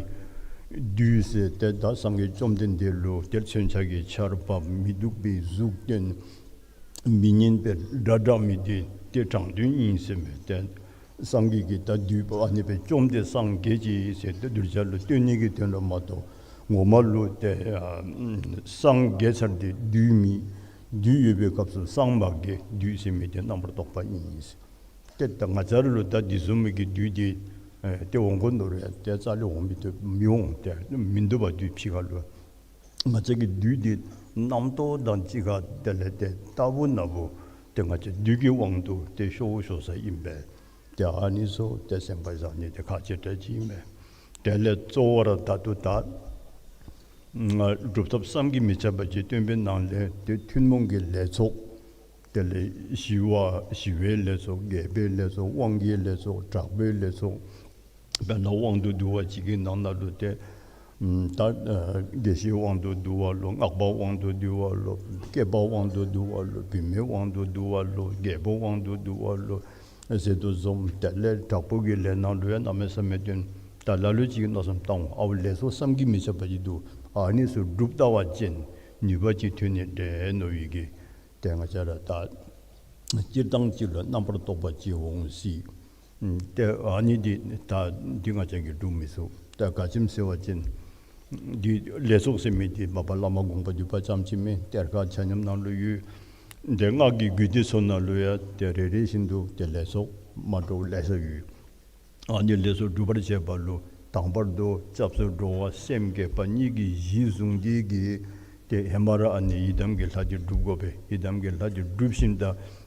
བདུད་ཟེར་ཏེ་ད་སངས་རྒྱས་བཅོམ་ལྡན་འདས་ལུ་ཏེ་མཚོན་ཆ་གི་ཆརཔ་མི་སྡུག་པའི་གཟུགས་སྟོན། མི་སྙན་པའི་སྒྲ་བསྒྲགས་མི་འདི་ཏེ་དྲང་དོན་ཨིན་ཟེར་མས། ཏེ་སངས་རྒྱས་ཀྱིས་ད་བདུད་པོ་ཨ་ནི་སྦེ་བཅོམ་སྟེ་སངས་རྒྱས་ཅི་ཟེར་ཏེ་གདུལ་བྱ་ལུ་སྟོན་ནི་གི་དོན་ལུ་མ་གཏོགས་ངོ་མ་ལུ་ཏེ་ཨ་སངས་རྒྱས་ཚར་ཏེ་བདུད་མེད། བདུད་ཡོད་པའི་སྐབས་སུ་སངས་མ་རྒྱས། བདུད་ཟེར་མི་འདི་རྣམ་པར་རྟོག་པ་ཨིན་ཟེར། ཏེ་ད་ང་བཅས་ར་ལུ་ད་འདི་བཟུམ་མའི་གི་བདུད་འདི་ཨེ་ཏེ་འོང་དགོ་མནོ་རུང་ཡང་ཏེ་རྩ་ལས་འོང་མི་བཏུབ་མི་འོང་། ཏེ་མིན་འདུག་པ་བདུད་ཕྱི་ཁ་ལུ། ང་བཅས་ཀྱི་བདུད་འདི་རྣམ་རྟོག་དང་གཅིག་ཁར་དེ་ལས་ཏེ་ལྟ་བུ་ན་བུ་ཏེ་ང་བཅས་བདུད་ཀྱི་དབང་དུ་ཏེ་ཤོར་ཤོར་ས་ཨིན་པས། ཏེ་ཨ་ནི་ཚུ་ཏེ་སེམས་པ་བཟང་ནི་འདི་ཁག་ཆེ་དྲགས་ཅིག་ཨིན་པས། དེ་ལས་གཙོ་བོ་ར་ད་ལྟོ་ད་ང་སྒྲུབ་ཐབས་བསམ་གྱིས་མི་ཁྱབ་པ་ཅིག་སྟོན་པའི་ནང་ལས་ཏེ་ཐུན་མོང་གི་ལས་ཚོགས། དེ་ལས་ཞི་བ་ཞི་བའི་ལས་ཚོགས། རྒྱས་པའི་ལས་ཚོགས། དབང་གི་ལས་ཚོགས། དྲག་པོའི་ལས་ཚོགས། དཔེར་ན་དབང་དུ་བསྡུ་བ་ཅིག་གི་ནང་ན་ལུ་ཏེ་ད་ཨ་དགེ་བཤེས་དབང་དུ་བསྡུ་བ་ལོ། སྔགས་པ་དབང་དུ་བསྡུ་བ་ལོ། སྐྱེས་པ་དབང་དུ་བསྡུ་བ་ལོ། བུད་མེད་དབང་དུ་བསྡུ་བ་ལོ། རྒྱལ་པོ་དབང་དུ་བསྡུ་བ་ལོ་ཟེར་དོ་བཟུམ། དེ་ལས་དྲག་པོ་གི་ལས་ནང་ལུ་ཡང་གནམ་མེད་ས་མེད་སྟོན། ད་ལ་ལུ་ཅིག་མནོ་བསམ་བཏང་འོང་། ཨའུ་ལས་ཚོགས་བསམ་གྱིས་མི་ཁྱབ་པ་ཅིག་འདུག། ཨ་ནི་ཚུ་སྒྲུབ་ད་བ་ཅིན་ནུས་པ་ཅིག་ཐོན་ནི་འདྲས་མནོ་བའི་གི། ཏེ་ང་བཅས་ར་ད་སྤྱིར་བཏང་ཅིག་ལུ་རྣམ་པར་རྟོག་པ་ཅིག་འོང་སྲིད། ཏེ་ཨ་ནི་འདི་ད་འདི་ང་བཅས་ཀྱིས་སྒྲུབ་མི་ཚུགས། ད་ག་ཅི་སྨོ་ཟེར་བ་ཅིན་འདི་ལས་ཚོགས་ཟེར་མི་འདི་མ་པ་བླ་མ་དགོངས་པ་འདུས་པ་ཙམ་ཅིག་མེན། གཏེར་ཁ་ཆ་མཉམ་ནང་ལུ་ཡོད། ཏེ་སྔགས་ཀྱི་རྒྱུད་སྡེ་ཚུ་ནང་ལུ་ཡང་ཏེ་རེ་རེ་བཞིན་དུ་ཏེ་ལས་ཚོགས་མ་འདྲཝ་ལེ་ཤ་ཡོད། ཨ་ནི་ལས་ཚོགས་སྒྲུབ་པར་བྱེད་པ་ལུ་དང་པར་དུ་སྐྱབས་སུ་འགྲོ་བ་སེམས་བསྐྱེད་པ་གཉིས་ཀྱིས་གཞི་བཟུང་སྟེ་གི་ཏེ་ཧེ་མ་ར་ཨ་ནི་ཡི་དམ་གྱི་ལྷ་འདི་སྒྲུབ་དགོ་པས། ཡི་དམ་གྱི་ལྷ་འདི་སྒྲུབ་ཞིནམ་ད་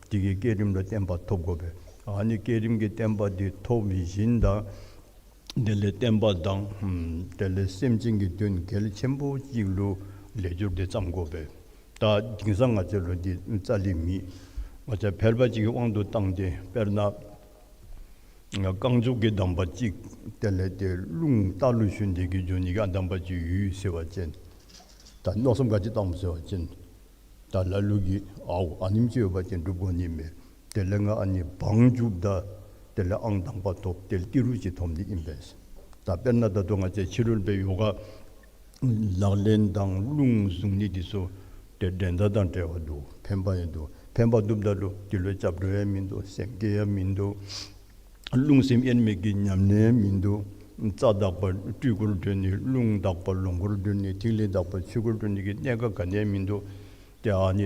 དེ་གི་བསྐྱེད་རིམ་ལུ་བརྟན་པ་ཐོབ་དགོ་པས། ཨ་ནི་བསྐྱེད་རིམ་གྱི་བརྟན་པ་འདི་ཐོབ་ཞིནམ་ད་དེ་ལས་བསྟན་པ་དང་དེ་ལས་སེམས་ཅན་གྱི་དོན་གལ་ཆེན་པོ་ཅིག་ལུ་ལས་སྦྱོར་འདི་བརྩམ་དགོ་པས། ད་དེང་སང་ང་བཅས་ལུ་འདི་རྩ་ལས་མེད། ང་བཅས་ཕལ་པ་ཅིག་གི་དབང་དུ་བཏང་སྟེ་དཔེར་ན་རྐང་མགྱོགས་ཀྱི་གདམས་པ་ཅིག་དེ་ལས་ཏེ་རླུང་རྟ་ལུ་ཞོན་ཏེ་གི་འགྱོ་ནི་གི་ཨ་གདམས་པ་ཅིག་ཡོད་ཟེར་བ་ཅིན་ད་མནོ་བསམ་ག་ཅི་བཏངམ་ཟེར་བ་ཅིན་ད་ལ་ལུ་གིས་ཨའུ་ཨ་ནེམ་ཅིག་ཡོད་པ་ཅིན་སྒྲུབ་དགོ་ནི་མས། དེ་ལས་ང་ཨ་ནི་བང་རྒྱུགཔ་ད་དེ་ལས་ཨང་དང་པ་ཐོབ། དེ་ལས་ཏི་རུ་ཅིག་ཐོབ་ནི་ཨིན་པས། ད་དཔེར་ན་ད་ལྟོ་ང་བཅས་ཕྱི་རོལ་པའི་ཡོ་ག་ལག་ལེན་དང་རླུང་བཟུང་ནི་འདི་ཚུ་ཏེ་འགྲན་ཟླ་དང་བྲལ་བ་འདུག། ཕན་པ་ཡང་འདུག། ཕན་པ་འདུགཔ་ད་ལུ་འདི་ལུ་སྐྱབས་འགྲོ་ཡང་མིན་འདུག། སེམས་བསྐྱེད་ཡང་མིན་འདུག། རླུང་སེམས་དབྱེར་མེད་ཀྱི་ཉམས་ལེན་ཡང་མིན་འདུག། རྩ་དག་པ་སྤྲུལ་སྐུར་འགྲོ་ནི། རླུང་དག་པ་ལོངས་སྐུར་འགྲོ་ནི། ཐིག་ལེ་དག་པ་ཆོས་སྐུར་འགྲོ་ནི་གི་གནད་འགག་ག་ནི་ཡང་མིན་འདུག། ཏེ་ཨ་ནི་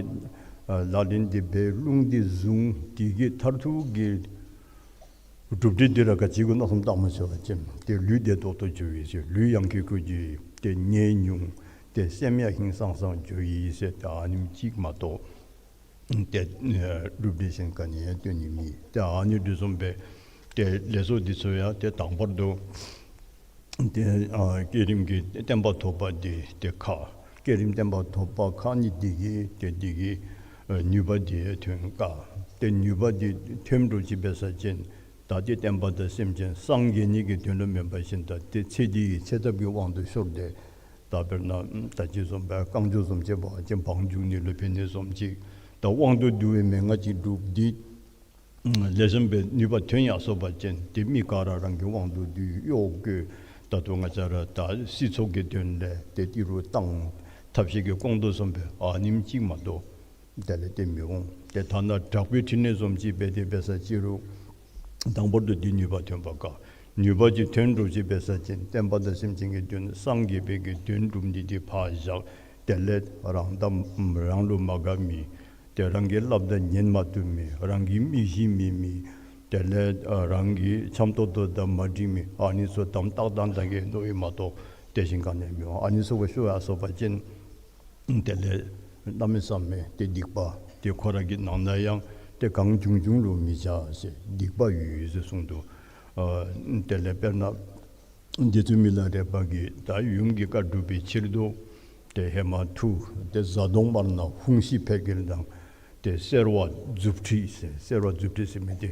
ཨ་ལག་ལེན་འདི་འབད། རླུང་འདི་བཟུང་། དེ་གི་མཐར་ཐུག་གི་གྲུབ་འབྲས་འདི་ར་ག་ཅི་གུ་མནོ་བསམ་བཏངམ་ཟེར་བ་ཅིན་ཏེ་ལུས་བདེ་ཏོག་ཏོ་འགྱོ་ཡི་ཟེར། ལུས་ཡང་ཁེ་ཁེ་འགྱོ་ཡི། ཏེ་ནད་ཉུང་། ཏེ་སེམས་ཡང་ཧིང་སངས་སངས་འགྱོ་ཡི་ཟེར། ཏེ་ཨ་ནེམ་ཅིག་མ་གཏོགས་ཏེ་ཨེ་གྲུབ་འབྲས་གཞན་ག་ནི་ཡང་སྟོན་ནི་མེད། ཏེ་ཨ་ནི་འདི་བཟུམ་སྦེ་ཏེ་ལས་ཚོགས་འདི་ཚུ་ཡང་ཏེ་དང་པར་དུ་ཏེ་ཨ་བསྐྱེད་རིམ་གྱི་བརྟན་པ་ཐོབ་པ་འདི་ཏེ་ཁག། བསྐྱེད་རིམ་བརྟན་པ་ཐོབ་པ་ཁག་ནི་འདི་གིས་ཏེ་འདི་གི་ཨ་ནུས་པ་འདི་ཐོན་དཀའ། ཏེ་ནུས་པ་འདི་ཐོན་འགྲོ་ཅི་འབད་ས་ཅིན་ད་ཏེ་བསྟན་པ་དང་སེམས་ཅན་སངས་རྒྱས་ནི་གི་དོན་ལུ་མེན་པ་ཅིན་ད་ཏེ་ཚེ་འདི་གི་ཚེ་ཐབས་ཀྱི་དབང་དུ་ཤོར་ཏེ་ད་དཔེར་ན་ད་ཅི་བཟུམ་སྦེ་རྐང་མགྱོགས་བཟུམ་ཅིག་འབད་བ་ཅིན་བང་རྒྱུག་ནི་ལུ་ཕན་ནི་བཟུམ་ཅིག། ད་དབང་དུ་བསྡུ་བའི་མན་ངག་ཅིག་སྒྲུབ་སྟེ་ལེགས་ཤོམ་སྦེ་ནུས་པ་ཐོན་ཡར་སོ་བ་ཅིན་ཏེ་མི་ག་ར་རང་གི་དབང་དུ་བསྡུ་གཡོག་བཀོལ། ད་ལྟོ་ང་བཅས་ར་ད་སྲིད་ཚོགས་ཀྱི་དོན་ལས་ཏེ་ཏི་རུ་བཏང་། ཐབས་ཤེས་ཀྱིས་སྐོང་དོ་བཟུམ་སྦེ་ཨ་ནེམ་ཅིག་མ་གཏོགས་དེ་ལས་ཏེ་མི་འོང་། ཏེ་ཐ་ན་དྲག་པོའི་ཕྲིན་ལས་བཟུམ་ཅིག་འབད་དེ་འབད་ས་ཅི་རུང་དང་པོར་དུ་འདི་ནུས་པ་ཐོན་པ་དཀའ། ནུས་པ་ཅིག་ཐོན་འགྲོ་ཅི་འབད་ས་ཅིན་བསྟན་པ་དང་སེམས་ཅན་གྱི་དོན་སངས་རྒྱས་པའི་གི་དོན་སྒྲུབ་ནི་འདི་ཕར་བཞག། དེ་ལས་རང་དང་རང་ལུ་མ་དགའ་མི། ཏེ་རང་གི་སླབ་ད་ཉན་མ་བཏུབ་མི། རང་གི་མི་ཤེས་མི་མི། དེ་ལས་ཨ་རང་གི་འཆམ་ཏོག་ཏོ་དང་མ་འགྲིག་མི། ཨ་ནི་ཚུ་དམ་ཏག་ཏག་ད་གིས་མནོ་ཡི་མ་གཏོགས་ཏེ་གཞན་ག་ནི་ཡང་མི་འོང་། ཨ་ནི་ཚུ་གུ་ཤོར་ཡར་སོ་བ་ཅིན་དེ་ལས་གནམ་མེད་ས་མེད་ཏེ་སྡིག་པ་ཏེ་ཁོ་ར་གི་ནང་ན་ཡང་ཏེ་གང་བྱུང་བྱུང་ལུ་མི་བྱ་ཟེར་སྡིག་པ་ཡོད་ཡོད་ཟེར་གསུངས་འདུག། ཨ་དེ་ལས་དཔེར་ན་རྗེ་བཙུན་མི་ལ་རས་པ་གིས་ད་ཡུམ་གྱི་བཀའ་སྒྲུབ་པའི་ཕྱིར་དུ་ཏེ་ཧེ་མ་མཐུ་ཏེ་གཟའ་གདོང་དམར་ནག་ཧཱུྃ་ཤི་འཕེལ་རྒྱལ་དང་ཏེ་སེར་བ་མཛུབ་ཁྲིད་ཟེར། སེར་བ་མཛུབ་ཁྲིད་ཟེར་མི་འདི་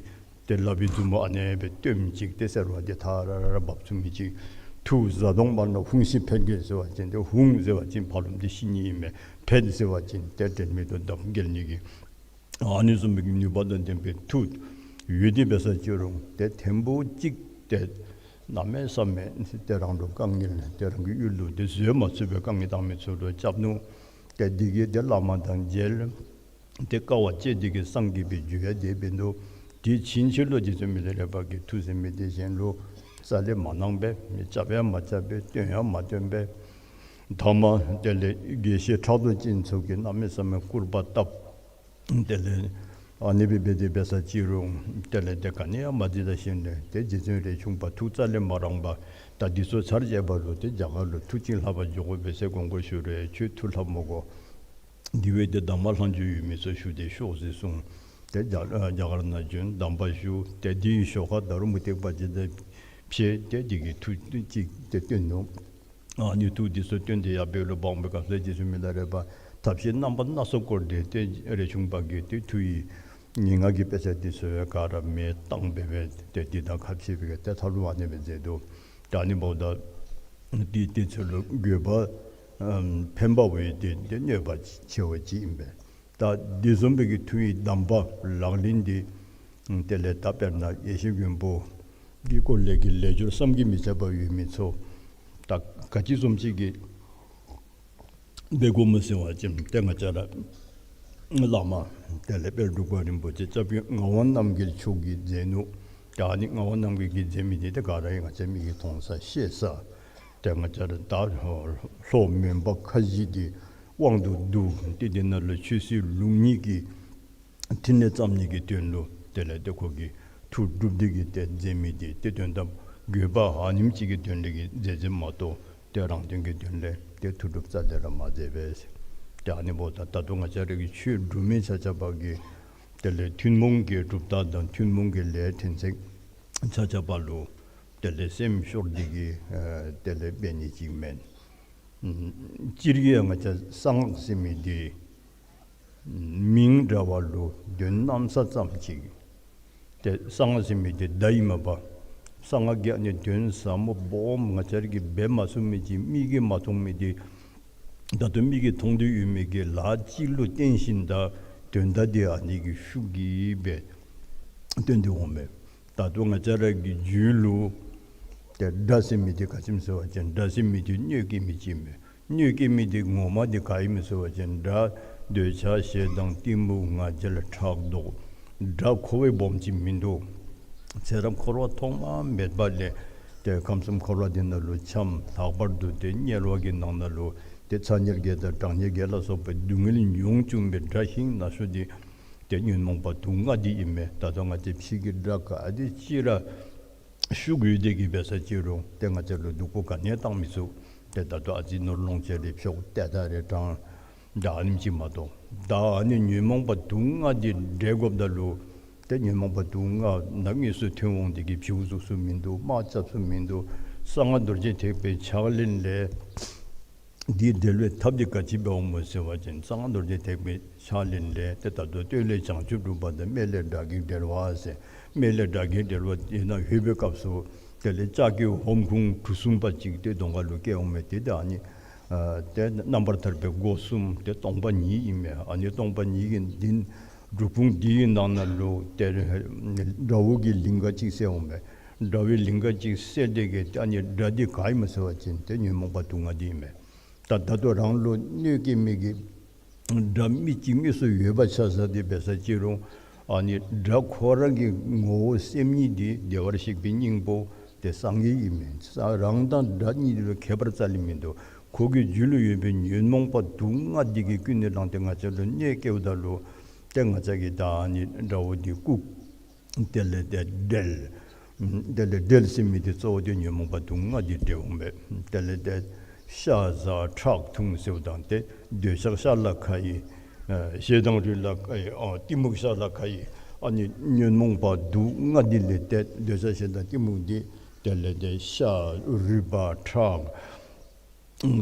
ཏེ་ལག་པའི་མཛུབ་མོ་ཨ་ནེ་སྦེ་སྟོནམ་ཅིག་ཏེ་སེར་བ་འདི་ཐ་ར་ར་ར་འབབ་ཚུགས་མི་ཅིག། མཐུ་གཟའ་གདོང་དམར་ནག་ཧཱུྃ་ཤི་འཕེལ་རྒྱལ་ཟེར་བ་ཅིན་ཏེ་ཧཱུྃ་ཟེར་བ་ཅིན་ཕར་ལོགམ་འདི་ཤི་ནི་ཨིན་མས། འཕེལ་ཟེར་བ་ཅིན་ཏེ་དྲན་མེད་དུ་འདམ་འགྱེལ་ནི་གི། ཨ་ནི་བཟུམ་མའི་ནུས་པ་དང་ལྡན་པའི་མཐུ་ཡོད་དེ་འབད་ས་ཅི་རུང་ཏེ་ཐེངས་པོ་གཅིག་ཏེ་གནམ་མེད་ས་མེད་ཏེ་རང་ལུ་དཀའ་ངལ་ཏེ་རང་གི་ཡུལ་ལུ་ཏེ་བཟོད་མ་ཚུགས་པའི་དཀའ་ངལ་བཏང་མི་ཚུ་ལུ་རྐྱབ་ནུག། ཏེ་འདི་གིས་ཏེ་བླ་མ་དང་མཇལ། ཏེ་དཀའ་བ་སྤྱད་དེ་གིས་སངས་རྒྱས་པའི་རྒྱུ་ཡང་དེ་འབད་ནུག། དེ་ཕྱིན་ཆད་ལུ་རྗེ་བཙུན་མི་ལ་རས་པ་གིས་མཐུ་ཟེར་མི་འདི་གཞན་ལུ་རྩ་ལས་མ་གནང་པས། མི་རྐྱབ་ཡང་མ་རྐྱབ་པས། སྟོན་ཡང་མ་སྟོན་པས། ཐ་མ་དེ་ལས་དགེ་བཤེས་ཕྲག་དོག་ཅན་ཚུ་གིས་གནམ་མེད་ས་མེད་སྐུར་པ་བཏབ། དེ་ལས་ཨ་ནི་སྦེ་འབད་དེ་འབད་ས་ཅི་རུང་དེ་ལས་ཏེ་ག་ནི་ཡང་མ་འདི་ད་ཞིནམ་ལས་ཏེ་རྗེ་བཙུན་རས་ཆུང་པ་ཐུགས་རྩ་ལས་མ་རངས་པར་ད་འདི་ཚུ་ཚར་བཅད་པ་ལུ་ཏེ་རྒྱ་གར་ལུ་མཐུ་ཅིག་ལྷབ་པར་འགྱོ་དགོ་པས་ཟེར་དགོངས་སྐོར་ཞུ་རུང་ཁྱོད་མཐུ་ལྷབ་མི་དགོ། འདི་བ་ཏེ་གདམས་པ་ལྷག་མཇུག་ཡོད་མི་ཚུ་ཞུ་སྟེ་ཤོག་ཟེར་གསུངས། ཏེ་རྒྱ་རྒྱ་གར་ནང་བྱོན་གདམས་པ་ཞུ། ཏེ་འདི་གི་ཤོག་ཁ་ད་རུང་མུ་སྟེགས་པ་ཅིག་དང་ཕྱད། ཏེ་འདི་གི་མཐུ་ཅིག་ཏེ་སྟོན་ནུག། ཨ་ནི་མཐུ་འདི་ཚུ་སྟོན་ཏེ་ཡར་འབད་ལུ་འབག་པའི་སྐབས་སུ་རྗེ་བཙུན་མི་ལ་རས་པ་ཐབས་ཤེས་རྣམ་པ་སྣ་ཚོགས་བསྐོར་ཏེ་ཏེ་རས་ཆུང་པ་གིས་ཏེ་མཐུ་ཡི་ངན་སྔགས་ཀྱི་དཔེ་ཆ་འདི་ཚུ་ག་ར་མེ་བཏང་སྦེ་སྦེ་ཏེ་འདི་དང་ཁ་ཕྱེ་སྦེ་ཏེ་ཐབས་ལུ་ཨ་ནི་སྦེ་མཛད་དོ། ད་ཨ་ནི་འབདཝ་ད་འདི་དེ་ཚུ་ལུ་དགོས་པ་ཨམ་ཕན་པ་བའི་ཏེ་ཏེ་གནོད་པ་ཆེ་བ་ཅིག་ཨིན་པས། ད་འདི་བཟུམ་སྦེ་གི་མཐུ་ཡི་གདམས་པ་ལག་ལེན་འདི་དེ་ལས་ད་དཔེར་ན་ཡེ་ཤེས་མགོན་པོ་ གི་སྐོར་ལས་ཀྱི་ལས་སྦྱོར་བསམ་གྱིས་མི་ཁྱབ་པ་ཡོད་མི་ཚུ་ད་ག་ཅི་བཟུམ་ཅིག་གིས་འབད་དགོཔ་སྨོ་ཟེར་བ་ཅིན་ཏེ་ང་བཅས་ར་བླ་མ་དེ་ལས་དཔལ་འབྲུག་པ་རིན་པོ་ཆེ་སྐྱབས་རྗེ་ངག་དབང་རྣམ་རྒྱལ་མཆོག་གིས་མཛད་ནུག། ད་ཨ་ནི་ངག་དབང་རྣམ་རྒྱལ་གྱིས་མཛད་མི་འདི་ཏེ་ག་ར་ཡང་ང་བཅས་མིག་གིས་མཐོང་ས་ཤེས་ས། ཏེ་ང་བཅས་ར་ད་ལྷོ་མོན་པ་ཁ་བཞི་འདི་དབང་དུ་བསྡུ་སྟེ་འདི་ནང་ལུ་ཆོས་སྲིད་ལུགས་གཉིས་ཀྱི་ཕྲིན་ལས་བརྩམ་ནི་གི་དོན་ལུ་དེ་ལས་ཏེ་ཁོ་གིས་མཐུ་སྒྲུབ་སྟེ་གིས་ཏེ་མཛད་མི་འདི་ཏེ་དོན་དམ་དགོས་པ་ཨ་ནེམ་ཅིག་གི་དོན་ལས་ཀྱི་མཛད་མཛདཔ་མ་གཏོགས་ཏེ་རང་དོན་གྱི་དོན་ལས་ཏེ་མཐུ་སྒྲུབ་རྩ་ལས་ར་མ་མཛད་པས། ཏེ་ཨ་ནི་འབདཝ་ད་ད་ལྟོ་ང་བཅས་ར་གི་ཆོས་སྒྲུབ་མི་ཆ་ཁྱབ་ཀྱིས་དེ་ལས་ཐུན་མོང་གི་གྲུབ་རྟགས་དང་ཐུན་མོང་གི་ལས་ཕྲན་ཚེགས་ཆ་ཁྱབ་ལུ་དེ་ལས་སེམས་ཤོར་ཏེ་གིས་ཨ་དེ་ལས་འབད་ནི་ཅིག་མེན། སྤྱིར་གྱིས་ང་བཅས་གསང་སྔགས་ཟེར་མི་འདི་མིང་འདྲ་བ་ལུ་དོན་གནམ་ས་ཙམ་ཅིག། ཏེ་གསང་སྔགས་ཟེར་མི་འདི་བརྡ་ཨིན་མས་པ། གསང་སྔགས་ཀྱི་ཨ་ནི་དོན་ཟབ་མོ་སྦོམ་ང་བཅས་ར་གིས་འབད་མ་ཚུགས་མི་ཅིག་མིག་གིས་མ་མཐོང་མི་འདི་ད་ལྟོ་མིག་གིས་མཐོང་སྟེ་ཡོད་མི་གི་ལཱ་ཅིག་ལུ་བརྟེན་ཞིནམ་ད་དོན་དག་འདི་ཨ་ནི་གི་ཤུགས་ཀྱིས་སྦེ་སྟོན་ཏེ་འོང་མས། ད་ལྟོ་ང་བཅས་ར་གི་རྒྱུད་ལུ་ཏེ་དགྲ་ཟེར་མི་འདི་ག་ཅི་སྨོ་ཟེར་བ་ཅིན་དགྲ་ཟེར་མི་འདི་གནོད་སྐྱེལ་མི་ཅིག་མས། གནོད་སྐྱེལ་མི་འདི་ངོ་མ་འདི་ག་ཨིན་མས་ཟེར་བ་ཅིན་དགྲ་འདོད་ཆགས་ཞེ་སྡང་གཏི་མུག་ང་རྒྱལ་ཕྲག་དོག། དགྲ་ཁོ་བ་སྦོམ་ཅིག་མིན་འདུག། ཚེ་རབས་འཁོར་བ་ཐོག་མ་མེད་པ་ལས་ཏེ་ཁམས་གསུམ་འཁོར་བ་འདི་ནང་ལུ་འཁྱམས། ལྷག་པར་དུ་ཏེ་དམྱལ་བ་གི་ནང་ན་ལུ་ཏེ་ཚ་དམྱལ་བརྒྱད་དང་གྲང་དམྱལ་བརྒྱད་ལ་སོགས་པའི་སྡུག་བསྔལ་མྱོང་བཅུག་པའི་དགྲ་ཤིང་ན་ཤོ་འདི་ཏེ་ཉོན་མོངས་པ་དུག་ལྔ་འདི་ཨིན་མས། ད་ལྟོ་ང་བཅས་ཕྱི་གི་དགྲ་ག་དེ་ཅིག་ར་ཤུགས་ཡོད་དེ་གིས་འབད་ས་ཅི་རུང་ཏེ་ང་བཅས་ལུ་སྡུག་པོ་ག་ནི་ཡང་བཏང་མི་ཚུགས། ཏེ་ད་ལྟོ་ཨ་ཙི་ནོར་ལོངས་སྤྱོད་རེ་འཕྱོག་ཏེ་ད་རེ་དྲང་ད་ཨ་ནེམ་ཅིག་མ་གཏོགས། ད་ཨ་ནི་ཉོན་མོངས་པ་དུག་ལྔ་འདི་བསྒྲལ་དགོཔ་ད་ལུ་ཏེ་ཉོན་མོངས་པ་དུག་ལྔ་ནམ་དངོས་སུ་ཐོན་འོང་དེ་གིས་བྱིའུ་བཙུགས་ས་མིན་འདུག། དམག་རྐྱབ་ས་མིན་འདུག། གསང་སྔགས་རྡོ་རྗེ་ཐེག་པའི་ཕྱག་ལེན་ལས་འདི་བསྒྲལ་བའི་ཐབས་འདི་ག་ཅི་འབདཝ་སྨོ་ཟེར་བ་ཅིན་གསང་སྔགས་རྡོ་རྗེ་ཐེག་པའི་ཕྱག་ལེན་ལས་ཏེ་ད་ལྟོ་སྟོད་ལས་བྱང་ཆུབ་སྒྲུབ་པ་དང་སྨད་ལས་དགྲ་བགེགས་བསྒྲལ་བ་ཟེར། སྨད་ལས་དགྲ་བགེགས་བསྒྲལ་བ་དེ་ནང་ལྷོད་པའི་སྐབས་སུ་དེ་ལས་ལྕགས་ཀྱི་ཧོམ་ཁུང་གྲུ་གསུམ་པ་ཅིག་ཏེ་གདོང་ཁ་ལུ་བཀལ་འོང་མས། ཏེ་ད་ཨ་ནི་ཨ་ཏེ་རྣམ་པར་ཐར་པའི་སྒོ་གསུམ་ཏེ་སྟོང་པ་ཉིད་ཨིན་མས། ཨ་ནི་སྟོང་པ་ཉིད་ཀྱི་འདི་གྲུ་ཁུང་འདི་གི་ནང་ན་ལུ་ཏེ་དགྲ་བོ་གི་ལིང་ག་ཅིག་གསལ་འོང་མས། དགྲ་བོའི་ལིང་ག་ཅིག་གསལ་ཏེ་གིས་ཏེ་ཨ་ནི་དགྲ་འདི་ག་ཨིན་མས་ཟེར་བ་ཅིན་ཏེ་ཉོན་མོངས་པ་དུག་ལྔ་འདི་ཨིན་མས། ད་ད་ལྟོ་རང་ལུ་གནོད་སྐྱེལ་མི་གི་དགྲ་མི་གཅིག་དངོས་སུ་ཡོད་པ་ཆ་བཞག་སྟེ་འབད་ས་ཅི་རུང་ཨ་ནི་དགྲ་ཁོ་ར་གི་ངོ་བོ་སེམས་ཉིད་འདི་བདེ་བར་གཤེགས་པའི་སྙིང་པོ་ཏེ་སངས་རྒྱས་ཨིན་མས། ས་རང་དང་དགྲ་གཉིས་ལུ་ཁྱད་པར་རྩ་ལས་མིན་འདུག། ཁོ་གི་རྒྱུད་ལུ་ཡོད་པའི་ཉོན་མོངས་པ་དུག་ལྔ་འདི་གིས་ཀུན་ནས་བསླངས་ཏེ་ང་བཅས་ལུ་གནོད་སྐྱེལཝ་ད་ལུ་ཏེ་ང་བཅས་ཀྱིས་ད་ཨ་ནི་དགྲ་བོ་འདི་བཀུག། དེ་ལས་ཏེ་བསྒྲལ། དེ་ལས་བསྒྲལ་ཟེར་མི་འདི་གཙོ་བོ་འདི་ཉོན་མོངས་པ་དུག་ལྔ་འདི་བསྒྲལ་འོང་མས། དེ་ལས་ཏེ་ཤ་ཟ་ཁྲག་འཐུང་ཟེརཝ་ད་ཏེ་འདོད་ཆགས་ཤ་ལ་ཁ་ཡི། ཨ་ཞེ་སྡང་རུས་ལ་ཁ་ཡི། ཨ་གཏི་མུག་ཤ་ལ་ཁ་ཡི། ཨ་ནི་ཉོན་མོངས་པ་དུག་ལྔ་འདི་ལས་ཏེ་འདོད་ཆགས་ཞེ་སྡང་གཏི་མུག་འདི་དེ་ལས་ཏེ་ཤ་རུས་པ་ཁྲག་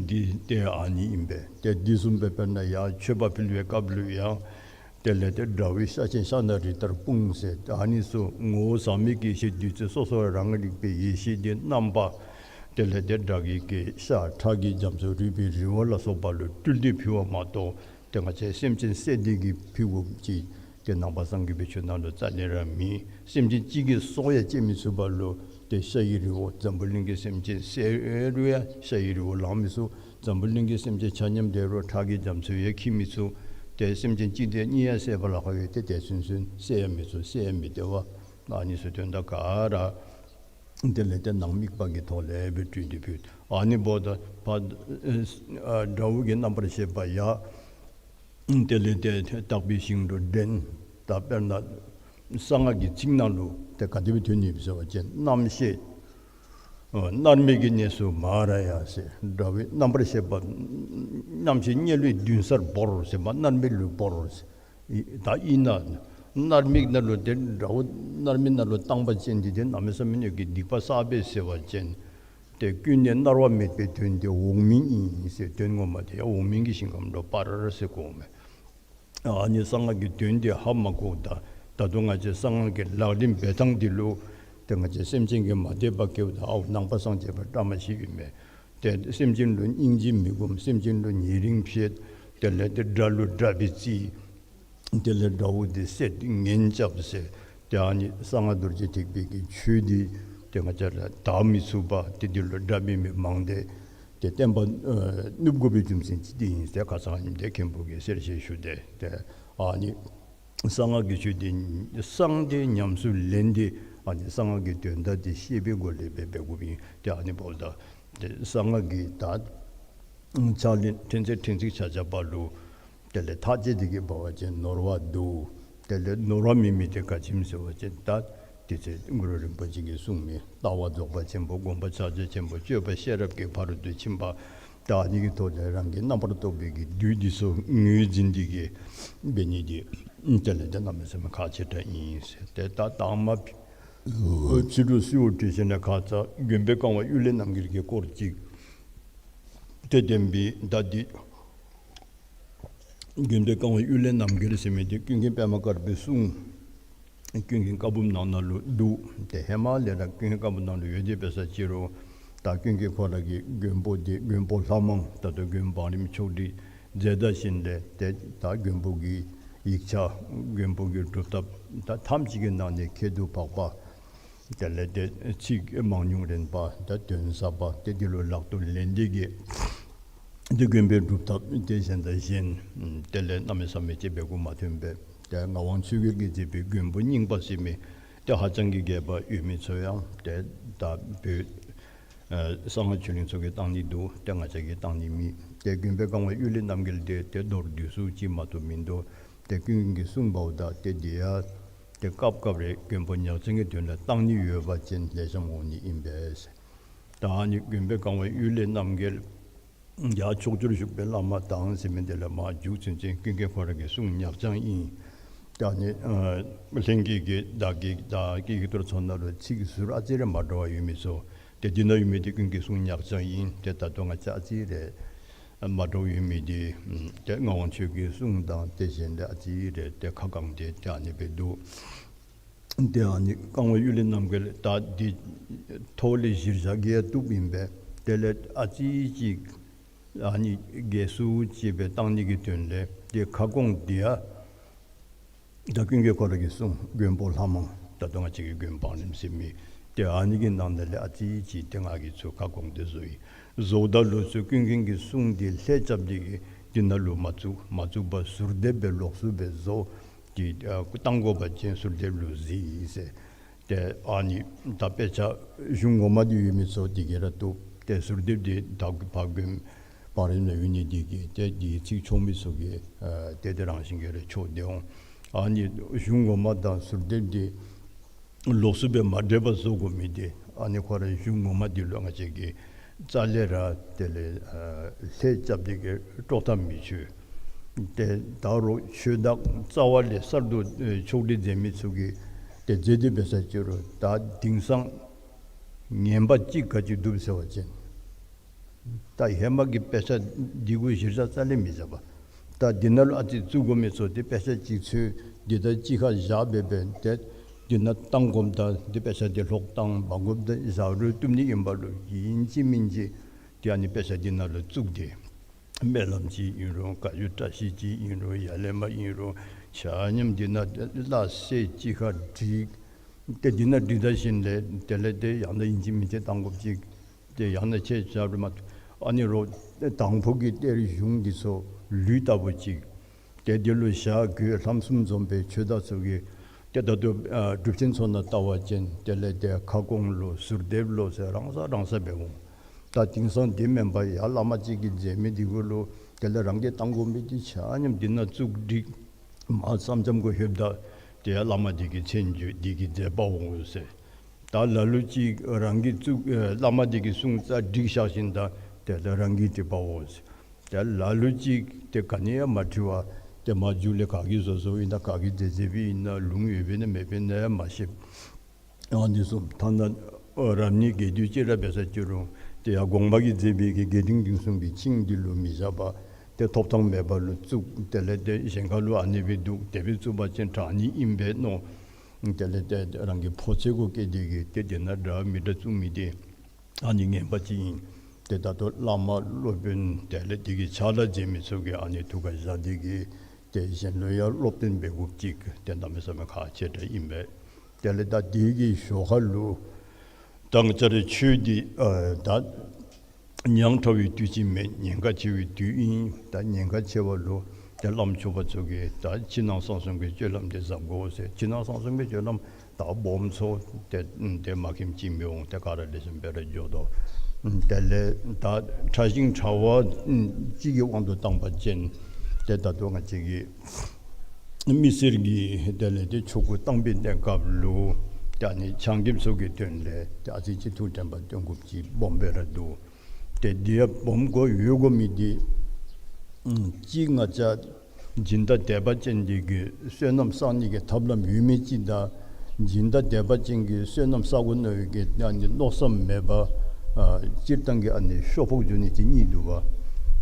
འདི་ཏེ་ཨ་ནི་ཨིན་པས། ཏེ་འདི་བཟུམ་སྦེ་དཔེར་ན་ཡང་མཆོད་པ་ཕུལ་བའི་སྐབས་ལུ་ཡང་དེ་ལས་ཏེ་དགྲ་བོའི་ཤ་ཆེན་ཤ་ན་རི་ལྟར་སྤུངས་ཟེར། ཨ་ནི་ཚུ་ངོ་བོ་ཟག་མེད་ཀྱི་ཡེ་ཤེས་བདུད་རྩི་སོ་སོ་རང་རིག་པའི་ཡེ་ཤེས་འདི་རྣམ་པ་དེ་ལས་ཏེ་དགྲ་བགེགས་ཀྱི་ཤ་ཁྲག་གི་རྒྱ་མཚོ་རུས་པའི་རི་བོ་ལ་སོགས་པ་ལུ་སྤྲུལ་ཏེ་ཕུལ་བ་མ་གཏོགས་ཏེ་ང་བཅས་སེམས་ཅན་བསད་དེ་གིས་ཕུལ་དགོཔ་ཅིག་ཏེ་ནང་པ་སངས་རྒྱས་པའི་ཆོས་ནང་ལུ་རྩ་ལས་ར་མེད། སེམས་ཅན་གཅིག་གི་སྲོག་ཡང་བཅད་མི་ཚུགས་པ་ལུ་ཏེ་ཤ་ཡི་རི་བོ་འཛམ་བུ་གླིང་གི་སེམས་ཅན་བསད་རུང་ཡང་ཤ་ཡི་རི་བོ་ལང་མི་ཚུགས། འཛམ་བུ་གླིང་གི་སེམས་ཅན་ཆ་མཉམ་བསད་རུང་ཁྲག་གི་རྒྱ་མཚོ་ཡང་འཁྱིལ་མི་ཚུགས། ཏེ་སེམས་ཅན་གཅིག་དང་གཉིས་ཡང་བསད་པ་ལཱ་ཁག་ཡོད། ཏེ་དེ་ཚུན་ཚོད་བསད་ཡང་མི་ཚུགས། བསད་ཡང་མི་བདེ་བ། ཨ་ནི་ཚུ་དོན་དག་ག་ར་དེ་ལས་ཏེ་ནང་དམིགས་པ་གི་ཐོག་ལས་སྦེ་སྤྲུལ་ཏེ་ཕུལ། ཨ་ནི་འབདཝ་ད་ཕར་ཨ་དགྲ་བོ་གི་རྣམ་པར་ཤེས་པ་ཡང་དེ་ལས་ཏེ་དག་པའི་ཞིང་དུ་འདྲེན། ད་དཔེར་ན་གསང་སྔགས་ཀྱི་ཚིག་ནང་ལུ་ཏེ་ག་དེ་སྦེ་ཐོན་ནུག་ཟེར་བ་ཅིན་རྣམ་ཤེས་ཨ་མནར་མེད་ཀྱི་གནས་སུ་མ་ར་ཡ་ཟེར། དགྲ་བོའི་རྣམ་པར་ཤེས་པ་རྣམ་ཤེས་དམྱལ་བའི་མདུན་སར་བོར་ཟེར་མ་མནར་མེད་ལུ་བོར་ཟེར། ད་ཨིན་ན་མནར་མེད་ནང་ལུ་ཏེ་དགྲ་བོ་མནར་མེད་ནང་ལུ་བཏང་པ་ཅིན་འདི་ཏེ་གནམ་མེད་ས་མེད་ཀྱི་སྡིག་པ་བསགས་པས་ཟེར་བ་ཅིན་ཏེ་ཀུན་ནས་མནར་བ་མེད་པའི་དོན་དེ་འོག་མིན་ཨིན་ཟེར། དོན་ངོ་མ་དེ་ཡང་འོག་མིན་གྱི་ཞིང་ཁམས་ལུ་སྤར་ཟེར་གོ་མས། ཨ་ནི་གསང་སྔགས་ཀྱི་དོན་དེ་ཧ་མ་གོཝ་ད་ད་དུང་ང་བཅས་གསང་སྔགས་ཀྱི་ལག་ལེན་འབད་ཐངས་འདི་ལུ་ཏེ་ང་བཅས་སེམས་ཅན་གྱིས་མ་དད་པ་སྐྱེཝ་ད་ཨའོ་ནང་པ་སངས་རྒྱས་པ་བཀྲ་མ་ཤིས་ཨིན་མས། ཏེ་སེམས་ཅན་ལུ་སྙིང་རྗེ་མི་སྒོམ། སེམས་ཅན་ལུ་ཉེ་རིང་ཕྱེད། དེ་ལས་ཏེ་དགྲ་ལུ་དགྲ་སྦེ་བརྩི། དེ་ལས་དགྲ་བོ་འདི་བསད་ངན་རྐྱབ་ཟེར། ཏེ་ཨ་ནི་གསང་སྔགས་རྡོ་རྗེ་ཐེག་པའི་གི་ཆོས་འདི་ ཏེ་ང་བཅས་ར་དག་མི་ཚུགས་པར་ཏེ་འདི་ལུ་དགྲ་འབད་མི་མང་སྟེ་ཏེ་བསྟན་པ་ཨ་ནུབ་དགོ་པའི་རྒྱུ་མཚན་ཅིག་འདི་ཨིན་ཟེར་ཁ་ཙ་ཉིནམ་ཏེ་མཁན་པོ་གིས་གསལ་བཤད་ཞུ་སྟེ་ཏེ་ཨ་ནི་གསང་སྔགས་ཀྱི་ཆོས་འདི་གསང་སྟེ་ཉམས་སུ་ལེན་ཏེ་ཨ་ནི་གསང་སྔགས་ཀྱི་དོན་དག་འདི་ཤེས་པའི་སྒོ་ལས་འབད་འབད་དགོཔ་ཨིན། ཏེ་ཨ་ནི་འབདཝ་ད་ཏེ་གསང་སྔགས་ཀྱི་ད་ཕྱག་ལེན་ཕྲན་ཚེགས་ཕྲན་ཚེགས་ཆ་ཁྱབ་པ་ལུ་དེ་ལས་ཐག་བཅད་དེ་གི་འབད་བ་ཅིན་ནོར་བ་འདུག། དེ་ལས་ནོར་བ་མེད་མི་དེ་ག་ཅི་སྨོ་ཟེར་བ་ཅིན་ད་དེ་ཚེ་གུ་རུ་རིན་པོ་ཆེ་གིས་གསུངས་མི་ལྟ་བ་རྫོགས་པ་ཆེན་པོ་སྒོམ་པ་ཕྱག་རྒྱ་ཆེན་པོ་སྤྱོད་པ་ཤེས་རབ་ཀྱི་ཕ་རོལ་ཏུ་ཕྱིན་པ། ད་ཨ་ནི་གི་ཐོག་ལས་རང་གི་རྣམ་པར་རྟོག་པའི་གི་བདུད་འདི་ཚུ་ངོས་འཛིན་འདི་གིས་འབད་ནི་འདི་དེ་ལས་ཏེ་གནམ་མེད་ས་མེད་ཁག་ཆེ་དྲགས་ཨིན་ཟེར། ཏེ་ད་དང་མ་ཕྱི་རུ་གསོལཝ་བཏབ་ཞིནམ་ལས་ཁ་ཙ་མགོན་པོའི་བཀའ་དབང་གཡུལ་ལས་རྣམ་རྒྱལ་གྱི་སྐོར་ཅིག་ཏེ་བསྟན་པའི་ད་འདི་མགོན་པོའི་བཀའ་དབང་གཡུལ་ལས་རྣམ་རྒྱལ་ཟེར་མི་འདི་ཀུན་མཁྱེན་པདྨ་དཀར་པོའི་གསུང་ཀུན་མཁྱེན་བཀའ་འབུམ་ནང་ན་ལུ་འདུག། ཏེ་ཧེ་མ་ལས་ར་ཀུན་མཁྱེན་བཀའ་འབུམ་ནང་ལུ་ཡོད་དེ་འབད་ས་ཅི་རུང་ད་ཀུན་མཁྱེན་ཁོ་ར་གིས་མགོན་པོ་འདི་མགོན་པོ་ལྷ་མང་ད་ལྟོ་མགོན་བང་རིམ་ཆོག་སྒྲིག་མཛད་ད་ཞིནམ་ལས་ཏེ་ད་མགོན་པོ་གི་ཡིག་ཆ་མགོན་པོ་གི་སྒྲུབ་ཐབས་ད་ཐམས་ཅད་ཀྱི་ནང་ནས་ཁྱད་དུ་འཕགས་པ། དེ་ལས་ཏེ་ཚིག་མང་ཉུང་རན་པ་ད་དོན་ཟབ་པ་ཏེ་འདི་ལུ་ལག་ཏུ་ལེན་ཏེ་གི་ཏེ་མགོན་པོའི་སྒྲུབ་ཐབས་ཏེ་གཞན་དང་གཞན་དེ་ལས་གནམ་མེད་ས་མེད་ཅིག་འབད་དགོཔ་མ་ཐོན་པས། ཏེ་ངག་དབང་ཆོས་རྒྱལ་གྱིས་མཛད་པའི་མགོན་པོ་རྙིང་པ་ཟེར་མི་ཏེ་ཧ་ཅང་གི་རྒྱས་པ་ཡོད་མི་ཚུ་ཡང་ཏེ་ད་བོད་ཨ་གསང་སྔགས་ཆོས་གླིང་ཚུ་གིས་བཏང་ནི་འདུག། ཏེ་ང་བཅས་ཀྱིས་བཏང་ནི་མེད། ཏེ་མགོན་པོའི་བཀའ་དབང་གཡུལ་ལས་རྣམ་རྒྱལ་འདི་ཏེ་མདོར་བསྡུས་སུ་ཅིག་མ་གཏོགས་མིན་འདུག། ཏེ་ཀུན་མཁྱེན་གྱིས་གསུངས་པ་འོ་ད་ཏེ་འདི་ཡང་ཏེ་སྐབས་སྐབས་རེ་མགོན་པོ་ཉག་ཅན་གྱི་དོན་ལུ་བཏང་ནི་ཡོད་པ་ཅིན་ལེགས་ཤོམ་འོང་ནི་ཨིན་པས། ད་ཨ་ནི་མགོན་པོའི་བཀའ་དབང་གཡུལ་ལས་རྣམ་རྒྱལ་ཡང་ཕྱོགས་བཅུར་བཞུགས་པའི་བླ་མ་དང་ཟེར་མི་འདི་ལས་མར་མཇུག་ཚུན་ཚོད་ཀུན་མཁྱེན་ཁོ་ར་གི་གསུང་ཉག་ཅན་ཨིན། ད་ཨ་ནི་ཨ་ལྷན་རྒྱས་ཀྱིས་བདག་གི་བདག་གི་ཡིག་ཐོར་ཚུ་ནང་ལུ་ཚིག་ཟུར་ཨ་ཙི་རེ་མ་འདྲཝ་ཡོད་མི་ཚུ་ཏེ་འདི་ནང་ཡོད་མི་འདི་ཀུན་མཁྱེན་གསུང་ཉག་ཅན་ཨིན། ཏེ་ད་ལྟོ་ང་བཅས་ཨ་ཙི་རེ་མ་འདྲཝ་ཡོད་མི་འདི་ཏེ་ངག་དབང་ཆོས་རྒྱལ་གསུང་དང་ཏེ་གཞན་ལས་ཨ་ཙི་རེ་ཏེ་ཁ་གང་སྟེ་ཏེ་ཨ་ནི་སྦེ་འདུག། ཏེ་ཨ་ནི་བཀའ་དབང་གཡུལ་ལས་རྣམ་རྒྱལ་ད་འདི་ཐོག་ལས་གཞིར་བཞག་གི་ཡང་བཏུབ་ཨིན་པས། དེ་ལས་ཨ་ཙི་ཅིག་ཨ་ནི་རྒྱས་སུ་ཅིག་སྦེ་བཏང་ནི་གི་དོན་ལས་ཏེ་ཁ་སྐོང་འདི་ཡང་ད་ཀུན་མཁྱེན་ཁོ་ར་གི་གསུང་མགོན་པོ་ལྷ་མང་ད་ལྟོ་ང་བཅས་ཀྱི་མགོན་བང་རིམ་ཟེར་མི་ཏེ་ཨ་ནི་གི་ནང་ན་ལས་ཨ་ཙི་ཅིག་ཏེ་ང་གིས་ཚུར་ཁ་སྐོང་སྟེ་བཟོ་ཡི། བཟོཝ་ད་ལུ་ཚུར་ཀུན་མཁྱེན་གྱི་གསུང་འདི་ལྷད་རྐྱབ་སྟེ་གི་འདི་ནང་ལུ་མ་བཙུགས། མ་བཙུགས་པར་ཟུར་འདེབས་སྦེ་ལོགས་སུ་སྦེ་བཟོ་སྟེ་ཨ་བཏང་དགོ་པ་ཅིན་ཟུར་འདེབས་ལུ་གཟིགས་ཟེར། ཏེ་ཨ་ནི་ད་དཔེ་ཆ་གཞུང་ངོ་མ་འདི་ཡོད་མི་ཚུ་འདི་གིས་ར་བཏུབ། ཏེ་ཟུར་འདེབས་འདི་ད་ཕར་མགོན་བང་རིམ་ནང་ཡོད་ནི་འདི་གིས་ཏེ་འདི་ཚིག་ཆོག་མི་ཚུ་གིས་ཨ་ཏེ་ཏེ་རང་བཞིན་གྱིས་ར་ཆོག་སྟེ་འོང་། ཨ་ནི་གཞུང་ངོ་མ་དང་ཟུར་འདེབས་འདི་ལོགས་སུ་སྦེ་མ་འདྲེས་པར་བཟོ་དགོ་མི་འདི་ཨ་ནི་ཁོ་ར་གཞུང་ངོ་མ་འདི་ལུ་ང་བཅས་ཀྱིས་རྩ་ལས་ར་དེ་ལས་ཨ་ལྷད་རྐྱབ་སྟེ་གི་དཀྲོག་ཐབས་མི་ཆོད། ཏེ་ད་རུང་ཆོས་བདག་རྩ་བ་ལས་གསར་དུ་ཨེ་ཕྱོགས་སྒྲིག་མཛད་མི་ཚུ་གིས་ཏེ་མཛད་དེ་འབད་ས་ཅི་རུང་ད་དེང་སང་ངན་པ་ཅིག་ག་ཅི་འདུག་ཟེར་བ་ཅིན་ད་ཧེ་མ་གི་དཔེ་ཆ་འདི་གུ་གཞིར་བཞག་རྩ་ལས་མི་བཞག་པས། ད་འདི་ནང་ལུ་ཨ་ཙི་བཙུགས་དགོ་མི་ཚུ་ཏེ་དཔེ་ཆ་གཅིག་ཚུར་འདི་ད་གཅིག་ཁར་བཞག་སྦེ་སྦེ་ཏེ་འདི་ནང་བཏང་དགོཔ་ད་འདི་དཔེ་ཆ་འདི་ལྷོག་བཏང་འབག་དགོཔ་ད་བཞག་རུང་བཏུབ་ནི་ཨིན་པ་ལུ་ཨིན་ཅི་མིན་ཅི་ཏེ་ཨ་ནི་དཔེ་ཆ་འདི་ནང་ལུ་བཙུགས་ཏེ་སྨོན་ལམ་ཅིག་ཨིན་རུང་བཀའ་བརྒྱུད་བཀྲ་ཤིས་ཅིག་ཨིན་རུང་ཡ་ལས་མར་ཨིན་རུང་ཆ་མཉམ་འདི་ནང་ལུ་སླ་བསྲེ་གཅིག་ཁར་བསྒྲིགས། ཏེ་འདི་ནང་བསྒྲིགས་ད་ཞིནམ་ལས་དེ་ལས་ཏེ་ཡང་ན་ཨིན་ཅི་མིན་ཅི་བཏང་དགོཔ་ཅིག་ཏེ་ཡང་ན་ཁྱེད་ཆ་རུང་མ་ཨ་ནི་རོགས་དང་ཕུ་གི་གཏེར་གཞུང་འདི་ཚུ་ལུད་ལྟ་བུ་ཅིག་ཏེ་འདི་ལུ་ཞྭ་གོས་ལྷམ་གསུམ་འཛོམས་པའི་ཆོས་བདག་ཚུ་གིས་ཏེ་ད་ལྟོ་ཨ་སྒྲུབ་ཆེན་ཚུ་ནང་བལྟ་བ་ཅིན་དེ་ལས་ཏེ་ཁ་སྐོང་ལོ་ཟུར་འདེབས་ལོ་ཟེར་རང་ས་རང་ས་སྦེ་འོང་། ད་དེང་སང་དེ་མེན་པར་ཡར་བླ་མ་གཅིག་གིས་མཛད་མི་འདི་གུ་ལུ་དེ་ལས་རང་གིས་བཏང་དགོ་མི་འདི་ཆ་མཉམ་འདི་ནང་བཙུགས་བསྒྲིགས། མར་ཙམ་ཙམ་གུ་ལྷོདཔ་ད་ཏེ་ཡར་བླ་མ་འདི་གི་མཚན་བརྗོད་འདི་གིས་མཛད་པའོ་ཟེར། ད་ལ་ལུ་ཅིག་རང་གིས་བཙུགས་ཨེ་བླ་མ་འདི་གི་གསུང་རྩ་བསྒྲིགས་བཞག་ཞིནམ་ད་དེ་ལས་རང་གིས་བྲིས་པའོ་ཟེར། ཏེ་ལ་ལུ་ཅིག་ཏེ་ག་ནི་ཡང་མ་བྲི་བར་ཏེ་མར་མཇུག་ལས་ག་གིས་བཟོ་བཟོཝ་ཨིན་ན་ག་གིས་མཛད་མཛདཔ་ཨིན་ན་ལུང་ཡོདཔ་ཨིན་ན་མེདཔ་ཨིན་ན་ཡང་མ་ཤེས། ཨ་ནི་ཚུ་ཐ་ན་ཨ་རབ་གནས་རྒྱས་བསྡུས་ཅིག་ར་འབད་ས་ཅི་རུང་ཏེ་ཡར་གོང་མ་གིས་མཛད་པའི་གི་རྒྱས་འབྲིང་བསྡུས་གསུམ་གྱི་ཆིངས་འདི་ལུ་མི་བཞག་པར་ཏེ་ཐོབ་ཐང་མེད་པ་ལུ་བཙུགས། དེ་ལས་ཏེ་གཞན་ཁ་ལུ་ཨ་ནི་སྦེ་འདུག། དེ་སྦེ་བཙུགས་པ་ཅིན་དྲག་ནི་ཨིན་པས་མནོ། དེ་ལས་ཏེ་རང་གི་ཕོ་ཚོད་གུ་བསྐྱེད་དེ་གིས་ཏེ་དེ་ནང་འདྲ་མི་འདྲ་བཙུགས་མི་འདི་ཨ་ནི་ངན་པ་ཅིག་ཨིན། ཏེ་ད་ལྟོ་བླ་མ་སློབ་དཔོན་དེ་ལས་དེ་གི་ཕྱག་ལཱ་མཛད་མི་ཚུ་གིས་ཨ་ནི་ཐུགས་ཁར་བཞག་སྟེ་གིས་ཏེ་གཞན་ལུ་ཡང་སློབ་སྟོན་འབད་དགོཔ་ཅིག་ཏེ་གནམ་མེད་ས་མེད་ཁག་ཆེ་དྲགས་ཨིན་པས། དེ་ལས་ད་དེ་གི་ཞོར་ཁ་ལུ་ ད་ང་བཅས་རའི་ཆོས་འདི་ཨ་ད་ཉག་ཕྲ་བའི་དུས་ཅིག་མེན། ཉེན་ཁ་ཆེ་བའི་དུས་ཨིན། ད་ཉེན་ཁ་ཆེ་བ་ལུ་ཏེ་བླམ་ཆོསཔ་ཚུ་གིས་ད་ཕྱི་ནང་གསང་གསུམ་གྱི་སྤྱོད་ལམ་འདི་བཟང་དགོ་ཟེར། ཕྱི་ནང་གསང་གསུམ་གྱི་སྤྱོད་ལམ་ད་སྦོམ་ཚུ་ཏེ་ཏེ་མ་མཁྱེནམ་ཅིག་མི་འོང་། ཏེ་ག་ར་ལེགས་ཤོམ་སྦེ་ར་འགྱོ་དོ། དེ་ལས་ད་ཕྲ་ཞིང་ཕྲ་བ་ཅིག་གི་དབང་དུ་བཏང་པ་ཅིན་ཏེ་ད་ལྟོ་ང་བཅས་ཀྱི་མི་སེར་གྱིས་དེ་ལས་ཏེ་ཆོ་ག་བཏང་པའི་གནས་སྐབས་ལུ་ཏེ་ཨ་ནི་ཆ་མཉམ་ཚུ་གི་དོན་ལས་ཏེ་ཨ་ཙི་ཅིག་ཐུགས་དྲན་པ་བཏོན་དགོཔ་ཅིག་སྦོམ་སྦེ་ར་འདུག། ཏེ་འདི་ཡང་སྦོམ་དགོ་ཡོད་དགོ་མི་འདི་ཨམ་གཅིག་ང་བཅས་སྦྱིན་བདག་དད་པ་ཅན་འདི་གིས་བསོད་ནམས་བསག་ནི་གི་ཐབས་ལམ་ཡོད་མི་ཅིག་དང་སྦྱིན་བདག་དད་པ་ཅན་གྱིས་བསོད་ནམས་བསག་དགོ་མནོ་བའི་གི་ཨ་ནི་མནོ་བསམ་མེད་པར་ཨ་སྤྱིར་བཏང་གི་ཨ་ནི་ཤོ་ཕོག་འགྱོ་ནི་ཅིག་གཉིས་འདུག་པ།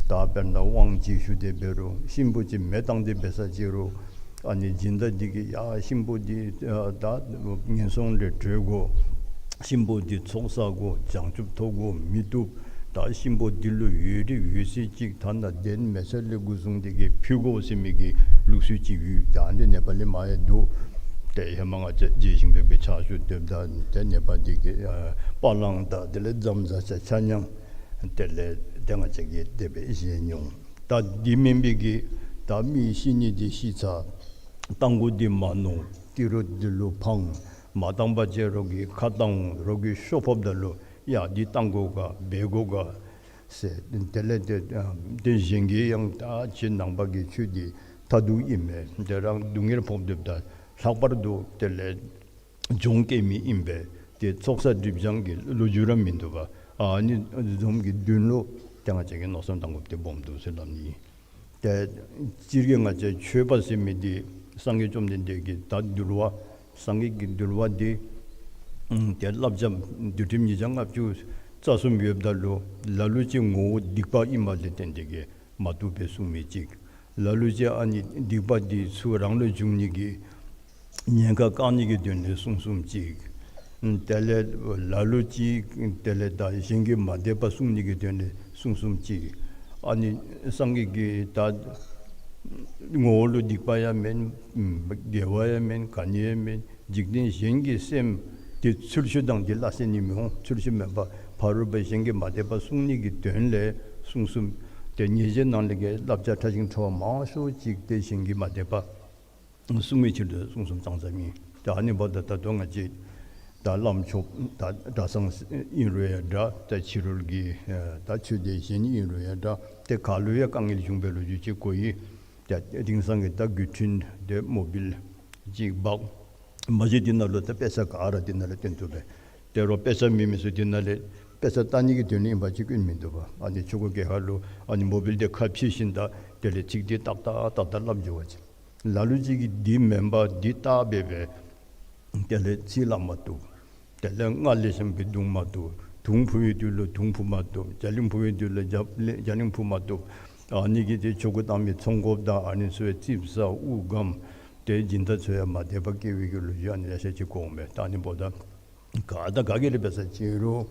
ད་དཔེར་ན་དབང་ཅིག་ཞུ་སྟེ་འབད་རུང་གཤིན་པོ་ཅིག་མེ་བཏང་སྟེ་འབད་ས་ཅིག་རུང་ཨ་ནི་སྦྱིན་བདག་འདི་གིས་ཡ་གཤིན་པོ་འདི་ཨ་ད་ངན་སོང་ལས་གྲོལ་དགོ། གཤིན་པོ་འདི་ཚོགས་བསག་དགོ། བྱང་ཆུབ་ཐོབ་དགོ་མི་བཏུབ། ད་གཤིན་པོ་འདི་ལུ་ཡོད་རིགས་ཡོད་ཚད་ཅིག་ཐ་ན་གདན་མེ་སྲེག་ལས་འགོ་བཟུང་སྟེ་གི་ཕུལ་དགོ་ཟེར་མི་གི་ལུགས་སྲོལ་ཅིག་ཡོད། ད་ཨ་ནི་ནེ་པ་ལི་མ་ཡང་འདུག། ཏེ་ཧེ་མ་ང་བཅས་རྗེ་ཞིང་ཕེབས་ཀྱི་ཕྱག་ཞུ་སྡོདཔ་ད་ཏེ་ནེ་པ་འདི་གི་ཨ་པ་ལང་དང་དེ་ལས་ཛམ་བཟའ་ཆ་ཆ་མཉམ་དེ་ལས་ཏེ་ང་བཅས་ཀྱིས་དེ་སྦེ་བཞེས་མྱོང་། ད་འདི་མེན་པའི་གི་ད་མི་ཤི་ནི་འདི་ཤི་ཚར། བཏང་དགོ་འདི་མ་མནོ། ཏི་རུ་འདི་ལུ་ཕངས། མ་བཏང་པ་ཅིན་རོགས་ཀྱིས་ཁ་བཏང་འོང་། རོགས་ཀྱིས་ཤོ་ཕོགཔ་ད་ལུ་ཡ་འདི་བཏང་དགོ་ག་འབད་དགོ་ག་ཟེར། དེ་ལས་ཏེ་ཨ་ཏེ་གཞན་གྱིས་ཡང་ད་ཁྱེད་ནང་པ་གི་ཆོས་འདི་མཐར་ཐུག་ཨིན་མས། ཏེ་རང་སྡུག་བསྔལ་ཕོག་སྡོདཔ་ད་ལྷག་པར་དུ་དེ་ལས་གྱོང་བཀལ་མི་ཨིན་པས། ཏེ་ཚོགས་བསགས་སྒྲིབ་སྦྱང་གི་ལོ་རྒྱུས་ར་མིན་འདུག་པ། ཨ་ནི་བཟུམ་གྱི་དོན་ལུ་ཏེ་ང་བཅས་ཀྱིས་མནོ་བསམ་བཏང་དགོཔ་འདི་སྦོམ་འདུག་ཟེར་སླབ་ནི། ཏེ་སྤྱིར་གྱིས་ང་བཅས་ཆོས་པ་ཟེར་མི་འདི་སངས་རྒྱས་བཅོམ་ལྡན་འདས་ཀྱི་ད་འདུལ་བ་སངས་རྒྱས་ཀྱི་འདུལ་བ་འདི་ཨམ་ཏེ་བསླབ་བྱ་འདུལ་ཁྲིམས་ཉིས་བརྒྱ་ལྔ་བཅུ་རྩ་གསུམ་ཡོདཔ་ད་ལུ་ལ་ལུ་ཅིག་ངོ་བོ་སྡིག་པ་ཨིནམ་ལས་བརྟེན་ཏེ་གི་མ་བཏུབ་པའི་གསུང་མི་ཅིག། ལ་ལུ་ཅིག་ཨ་ནི་སྡིག་པ་འདི་ཚུ་རང་ལུ་འབྱུང་ནི་གི་ཉེན་ཁ་བཀག་ནི་གི་དོན་ལས་གསུང་གསུངམ་ཅིག། དེ་ལས་ལ་ལུ་ཅིག་དེ་ལས་ད་གཞན་གྱིས་མ་དད་པ་སྲུང་ནི་གི་དོན་ལས་གསུང་གསུངམ་ཅིག། ཨ་ནི་སངས་རྒྱས་ཀྱིས་ད་ངོ་བོ་ལུ་སྡིག་པ་ཡང་མེན། དགེ་བ་ཡང་མེན། ག་ནི་ཡང་མེན། འཇིག་རྟེན་གཞན་གྱི་སེམས་འདི་ཚུལ་ཤུལ་དང་འདི་སླ་བསྲེ་ནི་མི་འོང་། ཚུལ་ཤུལ་མེན་པར་ཕ་རོལ་པོ་གཞན་གྱིས་མ་དད་པ་སྲུང་ནི་གི་དོན་ལས་གསུང་གསུངམ། ཏེ་ཉེས་བྱས་ནང་ལས་ཀྱི་བསླབ་བྱ་ཕྲ་ཞིང་ཕྲ་བ་མང་ཤོས་ཅིག་ཏེ་གཞན་གྱིས་མ་དད་པ་སྲུང་བའི་ཕྱིར་དུ་གསུང་གསུངམ་ཙང་ཙ་ཨིན། ཏེ་ཨ་ནི་འབདཝ་ད་ད་ལྟོ་ང་བཅས་ད་བླམ་ཆོསཔ་ད་གྲྭ་ཚང་ཨིན་རུང་ཡང་འདྲ། ད་ཕྱི་རོལ་གྱི་ད་ཆོས་སྡེ་གཞན་ཨིན་རུང་ཡང་འདྲ། ཏེ་ག་ལུ་ཡང་དཀའ་ངལ་བྱུང་བའི་ལོ་རྒྱུས་ཅིག་གོ་ཡི། ཏེ་དེང་སང་གི་ད་འགུལ་འཕྲིན་དེ་མོ་བཱའིལ་ཅིག་འབག་མ་གཞི་དེ་ནང་ལུ་ད་དཔེ་ཆ་ག་ར་དེ་ནང་ལུ་སྟོན་ཐུབ་པས། དེ་རུང་དཔེ་ཆ་མེད་མི་ཚུ་དེ་ནང་ལས་དཔེ་ཆ་ལྟ་ནི་གི་དོན་ལས་ཨིན་པ་ཅིན་སྐྱོན་མིན་འདུག་པ། ཨ་ནི་ཆོ་ག་གི་ཁ་ལུ་ཨ་ནི་མོ་བཱའིལ་དེ་ཁ་ཕྱེ་ཞིནམ་ད་དེ་ལས་ཚིག་དེ་ཏག་ཏག་ཏག་ཏག་སླབ་འགྱོ་བ་ཅིན། ལ་ལུ་ཅིག་གིས་འདི་མེན་པར་འདི་བལྟ་སྦེ་སྦེ་དེ་ལས་ཚིག་སླབ་མ་བཏུབ། དེ་ལས་རྔ་ལེགས་ཤོམ་སྦེ་བརྡུང་མ་བཏུབ། དུང་ཕུ་བའི་དུས་ལུ་དུང་ཕུ་མ་བཏུབ། རྒྱ་གླིང་ཕུ་བའི་དུས་ལུ་རྒྱ་རྒྱ་གླིང་ཕུ་མ་བཏུབ། ཨ་ནི་གིས་ཏེ་ཆོ་ག་བཏང་མི་ཚོང་དཔོན་དང་ཨ་ནི་ཚུ་ཡང་ཙིགཔ་ཟ་དབུགས་སྒམ། ཏེ་སྦྱིན་བདག་ཚུ་ཡང་མ་དད་པ་སྐྱེ་བའི་གི་ལོ་རྒྱུས་ཨ་ནི་ལེ་ཤ་ཅིག་གོ་འོང་པས། ད་ཨ་ནི་འབདཝ་ད་ག་དང་ག་གིས་ར་འབད་ས་ཅིག་རུང་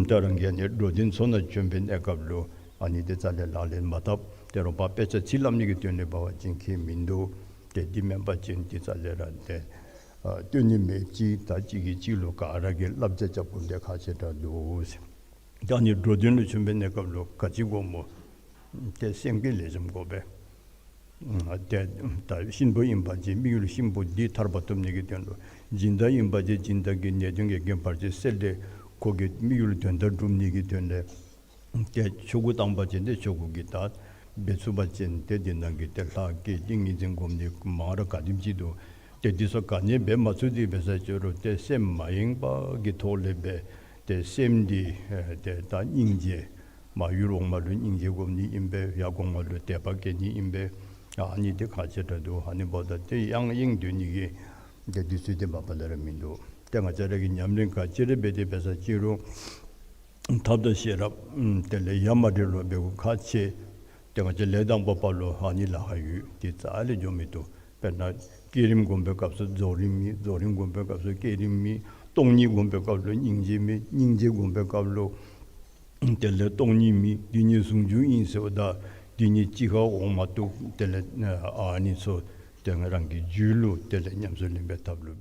ད་རང་གིས་ཨ་ནི་འགྲོ་དོན་ཚུ་ནང་བྱོན་པའི་གནས་སྐབས་ལུ་ཨ་ནི་དེ་རྩ་ལས་ལག་ལེན་མ་འཐབ། དེ་རུང་ཕར་དཔེ་ཆ་ཚིག་སླབ་ནི་གི་དོན་ལས་འབད་བ་ཅིན་ཁྱད་མིན་འདུག། ཏེ་དེ་མེན་པ་ཅིན་དེ་རྩ་ལས་ར་ཏེ་ཨ་སྟོན་ནི་མེདཔ་ཅིག། ད་གཅིག་གིས་གཅིག་ལུ་ག་ར་གིས་བསླབ་བྱ་རྐྱབ་དགོཔ་འདི་ཁག་ཆེ་དྲགས་འདུག་ཟེར། ད་ཨ་ནི་འགྲོ་དོན་ལུ་བྱོན་པའི་གནས་སྐབས་ལུ་ག་ཅི་དགོཔ་སྨོ། ཏེ་སེམས་བསྐྱེད་ལེགས་ཤོམ་དགོ་པས། ཏེ་ད་གཤིན་པོ་ཨིན་པ་ཅིན་དམིགས་ཡུལ་གཤིན་པོ་འདི་ཐར་པ་ཐོབ་ནི་གི་དོན་ལུ། སྦྱིན་བདག་ཨིན་པ་ཅིན་སྦྱིན་བདག་གི་ནད་གདོན་གྱི་རྐྱེན་བར་ཆད་སེལ་ཏེ་ཁོ་གི་དམིགས་ཡུལ་དོན་དག་སྒྲུབ་ནི་གི་དོན་ལས། ཏེ་ཆོ་ག་བཏང་པ་ཅིན་ཏེ་ཆོ་ག་གི་ད་འབད་ཚུགས་པ་ཅིན་ཏེ་འདི་ནང་གི་ཏེ་ལྷ་བསྐྱེད་ཏིང་ངེ་འཛིན་སྒོམ་ནི་མང་ར་ག་དེམ་ཅིག་འདུག། ཏེ་འདི་ཚུ་ག་ནི་འབད་མ་ཚུགས་ཏེ་འབད་ས་ཅིག་རུང་ཏེ་སེམས་མ་ཡེངས་པ་གི་ཐོག་ལས་འབད། ཏེ་སེམས་འདི་ཨེ་ཏེ་ད་སྙིང་རྗེ་མ་ཡུལ་འོག་མ་ལུ་སྙིང་རྗེ་སྒོམ་ནི་ཨིན་པས། ཡར་གོང་མ་ལུ་དད་པ་བསྐྱེད་ནི་ཨིན་པས། ཨ་ནི་འདི་ཁག་ཆེ་དྲགས་འདུག། ཨ་ནི་འབདཝ་ད་ཏེ་ཡང་ཡེངས་སྡོད་ནི་གི་ཏེ་དུས་ཚོད་འདི་མ་པ་ལས་ར་མིན་འདུག། ཏེ་ང་བཅས་ར་གིས་ཉམས་ལེན་ག་ཅི་ར་འབད་དེ་འབད་ས་ཅིག་རུང་ཐབས་དང་ཤེས་རབ་ཨམ་དེ་ལས་ཡ་མ་བྲལ་བ་འབད་དགོཔ་ཁག་ཆེ། ཏེ་ང་བཅས་ལས་དང་པོ་པ་ལུ་ཨ་ནི་ལཱ་ཁག་ཡོད། དེ་རྩ་ལས་འགྱོ་མི་བཏུབ། དཔེར་ན་བསྐྱེད་རིམ་སྒོམ་པའི་སྐབས་སུ་རྫོགས་རིམ་མེད། རྫོགས་རིམ་སྒོམ་པའི་སྐབས་སུ་བསྐྱེད་རིམ་མེད། སྟོང་ཉིད་སྒོམ་པའི་སྐབས་ལུ་སྙིང་རྗེ་མེད། སྙིང་རྗེ་སྒོམ་པའི་སྐབས་ལུ་དེ་ལས་སྟོང་ཉིད་མེད། འདི་ཉིད་ཟུང་འཇུག་ཨིན་ཟེརཝ་ད་འདི་ཉིད་གཅིག་ཁར་འོང་མ་བཏུབ། དེ་ལས་ཨ་ནི་ཚུ་ཏེ་རང་གི་རྒྱུད་ལུ་དེ་ལས་ཉམས་སུ་ལེན་པའི་ཐབས་ལུ།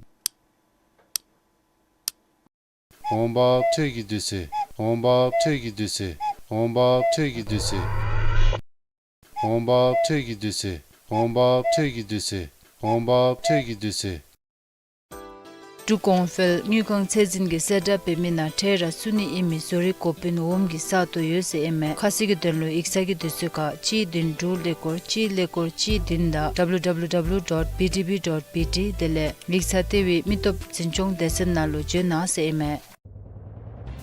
འོང་འབབ་འཕྲོད་ཀྱི་དུས་ཚོད། འོང་འབབ་འཕྲོད་ཀྱི་དུས་ཚོད། འོང་འབབ་འཕྲོད་ཀྱི་དུས་ཚོད། འོང་འབབ་འཕྲོད་ཀྱི་དུས་ཚོད། འོང་འབབ་འཕྲོད་ཀྱི་དུས་ཚོད། འོང་འབབ་འཕྲོད་ཀྱི་དུས་ཚོད། འབྲུག་གོང་འཕེལ་དངུལ་ཁང་ཚད་འཛིན་གྱིས་གསལ་བསྒྲགས་འབད་མི་ནང་ཁྲལ་ར་བསུ་ནི་ཨིན་མི་བཟོ་རིག་འགོ་དཔོན་འོགམ་གྱི་ས་སྟོང་ཡོད་ཟེར་ཨིན་མས། ཁ་གསལ་གྱི་དོན་ལུ་ཡིག་ཚང་གི་དུས་ཚོད་ཁར་གཅིག་བདུན་དྲུག་ཀླད་ཀོར་གཅིག་ཀླད་ཀོར་གཅིག་བདུན་དང་W W W dot B D B dot B T དེ་ལས་ཡིག་ཚང་ལྟེ་བའི་མི་སྟོབས་འཛིན་སྐྱོང་སྡེ་ཚན་ནང་ལུ་འབྱོན་གནང་ཟེར་ཨིན་མས།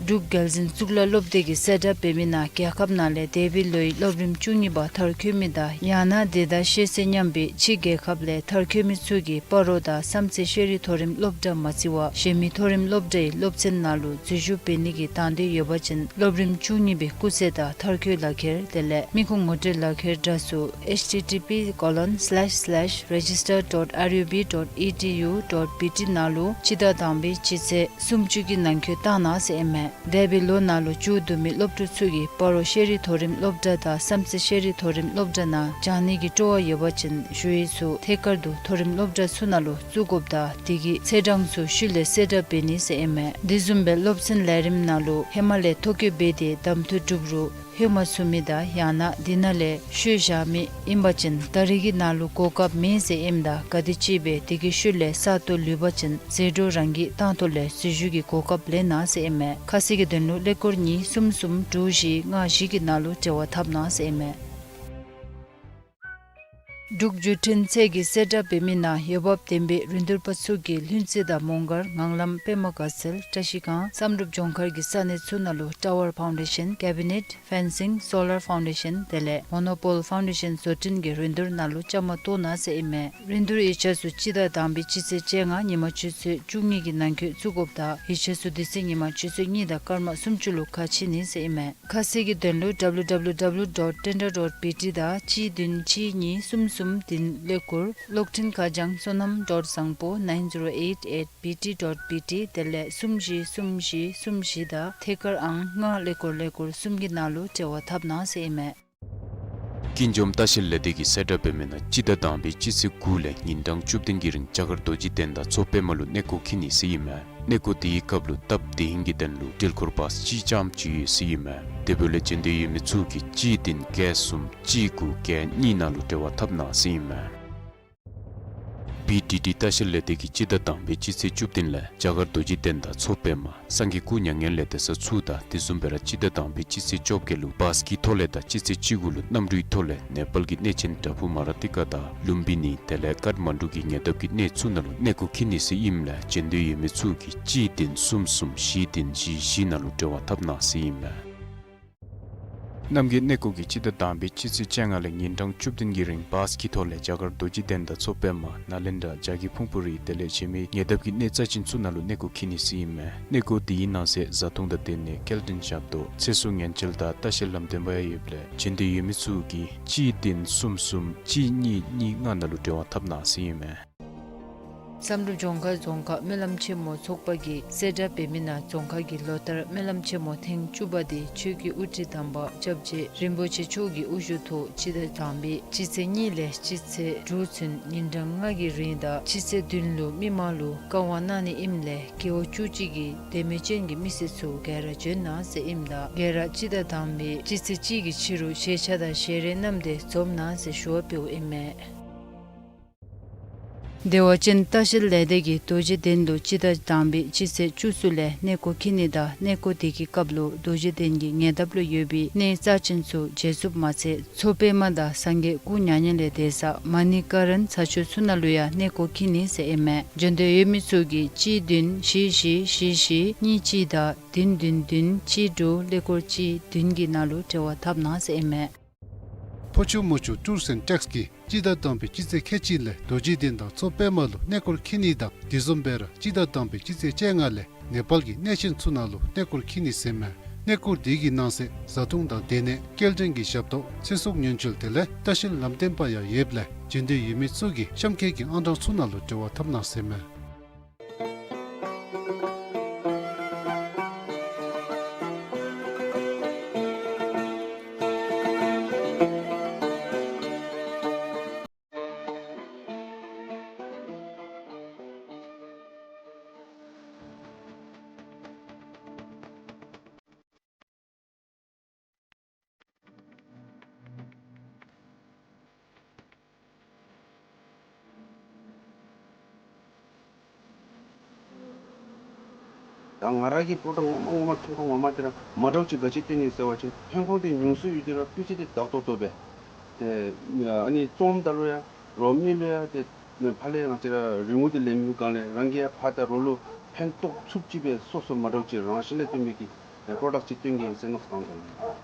འབྲུག་རྒྱལ་འཛིན་གཙུག་ལག་སློབ་སྡེ་གིས་གསལ་བསྒྲགས་འབད་མི་ནང་རྒྱལ་ཁབ་ནང་ལས་འདས་པའི་ལོའི་སློབ་རིམ་བཅུ་གཉིས་པ་མཐར་འཁྱོལ་མི་དང་ཡང་ན་དེ་དང་ཤེས་ཚད་མཉམ་པའི་ཕྱི་རྒྱལ་ཁབ་ལས་མཐར་འཁྱོལ་མི་ཚུ་གིས་སྤ་རོ་དང་བསམ་རྩེ་ཤེས་རིག་མཐོ་རིམ་སློབ་གྲྭ་མ་བརྩི་བར་གཞན་མི་མཐོ་རིམ་སློབ་གྲྭའི་སློབ་ཚན་ནང་ལུ་འཛུལ་ཞུགས་འབད་ནི་གི་དང་འདོད་ཡོད་པ་ཅིན་སློབ་རིམ་བཅུ་གཉིས་པའི་སྐུགས་ཚད་དང་མཐར་འཁྱོལ་ལག་ཁྱེར་དེ་ལས་མི་ཁུངས་ངོ་སྤྲོད་ལག་ཁྱེར་འདྲ་ཚུ H T T P colon slash slash register dot R U B dot E D U dot B T ནང་ལུ་སྤྱི་ཟླ་དང་པའི་སྤྱི་ཚེས་སུམ་ཅུ་གི་ནང་འཁོད་བཏང་གནང་ཟེར་ཨིན་མས། འདས་པའི་ལོ་ནང་ལུ་མཇུག་བསྡུ་མི་སློབ་ཕྲུག་ཚུ་གིས་སྤ་རོ་ཤེས་རིག་མཐོ་རིམ་སློབ་གྲྭ་དང་བསམ་རྩེ་ཤེས་རིག་མཐོ་རིམ་སློབ་གྲྭ་ནང་སྦྱང་ནི་གི་སྤྲོ་བ་ཡོད་པ་ཅིན་ཞུ་ཡིག་ཚུ་ཐད་ཀར་དུ་མཐོ་རིམ་སློབ་གྲྭ་ཚུ་ནང་ལུ་བཙུགས་དགོཔ་དང་དེ་གི་ཚེས་གྲངས་ཚུ་ཤུལ་ལས་གསལ་བསྒྲགས་འབད་ནི་ཟེར་ཨིན་མས། དེ་བཟུམ་སྦེ་སློབ་ཚན་ལས་རིམ་ནང་ལུ་ཧེ་མ་ལས་ཐོ་བཀོད་འབད་དེ་གདམ་འཐུ་གྲུབ་རུང་ལྷོད་མ་ཚུགས་མི་དང་ཡང་ན་དེ་ནང་ལས་ཤོར་བཞག་མི་ཨིན་པ་ཅིན་ད་རེས་ཀྱི་ནང་ལུ་གོ་སྐབས་མེད་ཟེར་ཨིནམ་ད་ག་དེམ་ཅིག་སྦེ་དེ་གི་ཤུལ་ལས་ས་སྟོང་ལུས་པ་ཅིན་ཟད་འགྲོ་རང་གིས་བཏང་ཐོག་ལས་འཛུལ་ཞུགས་ཀྱི་གོ་སྐབས་ལེན་གནང་ཟེར་ཨིན་མས། ཁ་གསལ་གྱི་དོན་ལུ་ཀླད་ཀོར་གཉིས་གསུམ་གསུམ་དྲུག་བཞི་ལྔ་བཞི་གི་ནང་ལུ་འབྲེལ་བ་འཐབ་གནང་ཟེར་ཨིན་མས། འབྲུག་བརྒྱུད་འཕྲིན་ཚད་ཀྱིས་གསལ་བསྒྲགས་འབད་མི་ནང་འོས་འབབ་ལྡན་པའི་རིན་བསྡུར་པ་ཚུ་གིས་ལྷུན་རྩེ་དང་མོང་སྒར་ངང་ལམ་པདྨ་དགའ་ཚལ་བཀྲ་ཤིས་སྒང་བསམ་གྲུབ་ལྗོངས་མཁར་གྱི་ས་གནས་ཚུ་ནང་ལུ་ཊ་ཝར་ཕའུན་ཌེ་ཤཱན་ཀེ་བི་ནེཊ་ཕེན་སིང་སོ་ལར་ཕའུན་ཌེ་ཤཱན་དེ་ལས་མོ་ནོ་པོལ་ཕའུན་ཌེ་ཤཱན་བཟོ་སྐྲུན་གྱི་རིན་བསྡུར་ནང་ལུ་བཅའ་མར་གཏོགས་གནང་ཟེར་ཨིན་མས། རིན་བསྡུར་ཡིག་ཆ་ཚུ་སྤྱི་ཟླ་དང་པའི་སྤྱི་ཚེས་བཅོ་ལྔ་ཉིན་མ་ཆུ་ཚོད་བཅུ་གཉིས་ཀྱི་ནང་འཁོད་བཙུགས་དགོཔ་དང་ཡིག་ཆ་ཚུ་དེ་ཚེ་ཉིན་མ་ཆུ་ཚོད་གཉིས་དང་སྐར་མ་སུམ་ཅུ་ལུ་ཁ་ཕྱེ་ནི་ཟེར་ཨིན་མས། ཁ་གསལ་གྱི་དོན་ལུ་W W W dot tender dot B T དང་གཅིག་བདུན་གཅིག་གཉིས་གསུམ་གསུམ་བདུན་ཀླད་ཀོར་གློག་འཕྲིན་ཁ་བྱང་བསོད་ནམས་dot བཟང་པོ nine zero eight at B T dot B T དེ་ལས་གསུམ་བཞི་གསུམ་བཞི་གསུམ་བཞི་དང་ཐད་ཀར་ཨང་ལྔ་ཀླད་ཀོར་ཀླད་ཀོར་གསུམ་གྱི་ནང་ལུ་འབྲེལ་བ་འཐབ་གནང་ཟེར་ཨིན་མས། ཀུན་འབྱུང་ལྟ་བཤལ་ལས་སྡེ་གིས་གསལ་བསྒྲགས་འབད་མི་ནང་སྤྱི་ཟླ་དང་པའི་སྤྱི་ཚེས་དགུ་ལས་ཉིན་གྲངས་བཅུ་བདུན་གྱི་རིང་རྒྱ་གར་རྡོ་རྗེ་གདན་དང་མཚོ་པདྨ་ལུ་གནས་སྐོར་འཁྱིད་ནི་ཟེར་ཨིན་མས། གནས་སྐོར་དེའི་སྐབས་ལུ་སྟབས་བདེ་ཧིང་གི་དོན་ལུ་འགྲུལ་འཁོར་བཱས་གཅིག་རྐྱངམ་ཅིག་ཡོད་ཟེར་ཨིན་མས། དེ་འབདཝ་ལས་བྱོན་འདོད་ཡོད་མི་ཚུ་གིས་གཅིག་བདུན་བརྒྱད་གསུམ་གཅིག་དགུ་བརྒྱད་གཉིས་ནང་ལུ་འབྲེལ་བ་འཐབ་གནང་ཟེར་ཨིན་མས། བི་ཌི་ཌི་ལྟ་བཤལ་ལས་སྡེ་གིས་སྤྱི་ཟླ་དང་པའི་སྤྱི་ཚེས་བཅུ་བདུན་ལས་རྒྱ་གར་རྡོ་རྗེ་གདན་དང་མཚོ་པདྨ་སངས་རྒྱས་སྐུ་མྱ་ངན་ལས་འདས་ས་ཚུ་དང་དེ་བཟུམ་སྦེ་ར་སྤྱི་ཟླ་དང་པའི་སྤྱི་ཚེས་བཅོ་བརྒྱད་ལུ་བཱས་ཀྱི་ཐོག་ལས་དང་སྤྱི་ཚེས་བཅུ་དགུ་ལུ་གནམ་གྲུའི་ཐོག་ལས་ནེ་པཱལ་གྱི་གནས་ཆེན་བྲག་ཕུག་མ་ར་ཏི་ཀ་དང་ལུམ་བི་ནི་དེ་ལས་ཀཏ་མན་ཌུ་གི་ཉེ་འདབས་ཀྱི་གནས་ཚུ་ནང་ལུ་གནས་སྐོར་འཁྱིད་ནི་ཟེར་ཨིནམ་ལས་བྱོན་འདོད་ཡོད་མི་ཚུ་གིས་གཅིག་བདུན་གསུམ་གསུམ་བཞི་བདུན་བཞི་བཞི་ནང་ལུ་འབྲེལ་བ་འཐབ་གནང་ཟེར་ཨིན་མས། རྣམ་རྒྱལ་གནས་སྐོར་གྱིས་སྤྱི་ཟླ་དང་པའི་སྤྱི་ཚེས་བཅོ་ལྔ་ལས་ཉིན་གྲངས་བཅུ་བདུན་གྱི་རིང་བཱས་ཀྱི་ཐོག་ལས་རྒྱ་གར་རྡོ་རྗེ་གདན་དང་མཚོ་པདྨ་ནཱ་ལེནྡྲ་རྒྱ་གི་ཕུང་པོ་རི་དེ་ལས་གཞན་མི་ཉེ་འདབས་ཀྱི་གནས་རྩ་ཅན་ཚུ་ནང་ལུ་གནས་སྐོར་འཁྱིད་ནི་ཟེར་ཨིན་མས། གནས་སྐོར་དེའི་ནང་གསེས་བཟའ་འཐུང་དང་སྡོད་གནས་སྐྱེལ་འདྲེན་ཞབས་ཏོག་ཚེ་སྲོག་ཉེན་བཅོལ་དང་ལྟ་བཤལ་ལམ་སྟོན་པ་ཡང་ཡོདཔ་ལས་བྱོན་འདོད་ཡོད་མི་ཚུ་གིས་གཅིག་བདུན་གསུམ་གསུམ་གཅིག་གཉིས་གཉིས་ལྔ་ནང་ལུ་འབྲེལ་བ་འཐབ་གནང་ཟེར་ཨིན་མས། བསམ་གྲུབ་ལྗོངས་མཁར་རྫོང་ཁག་སྨོན་ལམ་ཆེན་མོ་ཚོགས་པ་གིས་གསལ་བསྒྲགས་འབད་མི་ནང་རྫོང་ཁག་གི་ལོ་ལྟར་སྨོན་ལམ་ཆེན་མོ་ཐེངས་བཅུ་པ་དེ་ཆོས་ཀྱི་དབུ་ཁྲིད་དམ་པ་སྐྱབས་རྗེ་རིན་པོ་ཆེ་མཆོག་གི་དབུ་བཞུགས་ཐོག་སྤྱི་ཟླ་དང་པའི་སྤྱི་ཚེས་གཉིས་ལས་སྤྱི་ཚེས་དྲུག་ཚུན་ཉིན་གྲངས་ལྔ་གི་རིང་དང་སྤྱི་ཚེས་བདུན་ལུ་མི་མང་ལུ་བཀའ་དབང་གནང་ནི་ཨིནམ་ལས་རྒེད་འོག་བཅུ་གཅིག་གི་དད་མོས་ཅན་གྱི་མི་སེར་ཚུ་ག་ར་བྱོན་གནང་ཟེར་ཨིནམ་ད་ག་ར་སྤྱི་ཟླ་དང་པའི་སྤྱི་ཚེས་གཅིག་གི་ཕྱི་རུ་ཞལ་ཆད་དང་ཞལ་རས་བསྣམས་ཏེ་འཛོམས་གནང་ཟེར་ཞུ་བ་འབདཝ་ཨིན་མས། བདེ་བ་ཅན་ལྟ་བཤལ་ལས་སྡེ་གིས་རྡོ་རྗེ་གདན་ལུ་སྤྱི་ཟླ་དང་པའི་སྤྱི་ཚེས་བཅུ་གསུམ་ལས་གནས་སྐོར་འཁྱིད་ནི་དང་གནས་སྐོར་དེ་གི་སྐབས་ལུ་རྡོ་རྗེ་གདན་གྱི་ཉེ་འདབས་ལུ་ཡོད་པའི་གནས་རྩ་ཅན་ཚུ་མཇལ་ཚུགསཔ་མ་ཚད་མཚོ་པདྨ་དང་སངས་རྒྱས་སྐུ་མྱ་ངན་ལས་འདས་ས་མ་ཎི་ཀ་རན་ས་ཆ་ཚུ་ནང་ལུ་ཡང་གནས་སྐོར་འཁྱིད་ནི་ཟེར་ཨིན་མས། བྱོན་འདོད་ཡོད་མི་ཚུ་གིས་གཅིག་བདུན་བཞི་བཞི་བཞི་བཞི་གཉིས་གཅིག་དང་བདུན་བདུན་བདུན་གཅིག་དྲུག་ཀླད་ཀོར་གཅིག་བདུན་གྱི་ནང་ལུ་འབྲེལ་བ་འཐབ་གནང་ཟེར་ཨིན་མས། ཕོ་ཆུ་མོ་ཆུ་ཊུརསི་ཨེནཌ་ཊེགསི་གིས་སྤྱི་ཟླ་དང་པའི་སྤྱི་ཚེས་ཁལ་གཅིག་ལས་རྡོ་རྗེ་གདན་དང་མཚོ་པདྨ་ལུ་གནས་སྐོར་འཁྱིད་ནི་དང་དེ་བཟུམ་སྦེ་ར་སྤྱི་ཟླ་དང་པའི་སྤྱི་ཚེས་བཅོ་ལྔ་ལས་ནེ་པཱལ་གྱི་གནས་ཆེན་ཚུ་ནང་ལུ་གནས་སྐོར་འཁྱིད་ནི་ཟེར་མས། གནས་སྐོར་དེ་གི་ནང་གསེས་བཟའ་འཐུང་དང་སྡོད་གནས་སྐྱེལ་འདྲེན་གྱི་ཞབས་ཏོག་ཚེ་སྲོག་ཉེན་བཅོལ་དེ་ལས་ལྟ་བཤལ་ལམ་སྟོན་པ་ཡང་ཡོདཔ་ལས་བྱོན་འདོད་ཡོད་མི་ཚུ་གིས་གཤམ་འཁོད་ཀྱི་ཨང་གྲངས་ཚུ་ནང་ལུ་འབྲེལ་བ་འཐབ་གནང་ཟེར་མས། ད་ང་ར་གི་པོ་ཊ་ངོ་མ་ངོ་མ་ཐོན་ཁུངས་ངོ་མ་དེ་ར་མ་འདྲཝ་ཅིག་ག་ཅི་སྟོན་ནི་ཟེར་བ་ཅིན་ཐོན་ཁུངས་དེ་ཉུང་སུ་ཡོད་དེ་ར་སྤུས་ཚད་དེ་དག་ཏོག་ཏོ་སྦེ། ཏེ་ཨ་ནི་བཙོངམ་ད་ལུ་ཡང་རོ་མི་ལུ་ཡང་ཏེ་ཕར་ལས་ང་བཅས་ར་རིན་གོང་དེ་ལེན་མི་སྒང་ལས་རང་གིས་ཡང་ཕར་ད་རོ་ལུ་ཕན་ཐོགས་ཚུགསཔ་ཅིག་སྦེ་སོ་སོ་མ་འདྲཝ་ཅིག་རང་བཞིན་ལས་བརྟེན་པའི་གི་པོ་རོ་ཌཀཊ་ཅིག་སྟོན་གེ་ཟེར་མནོ་བསམ་བཏང་དོ།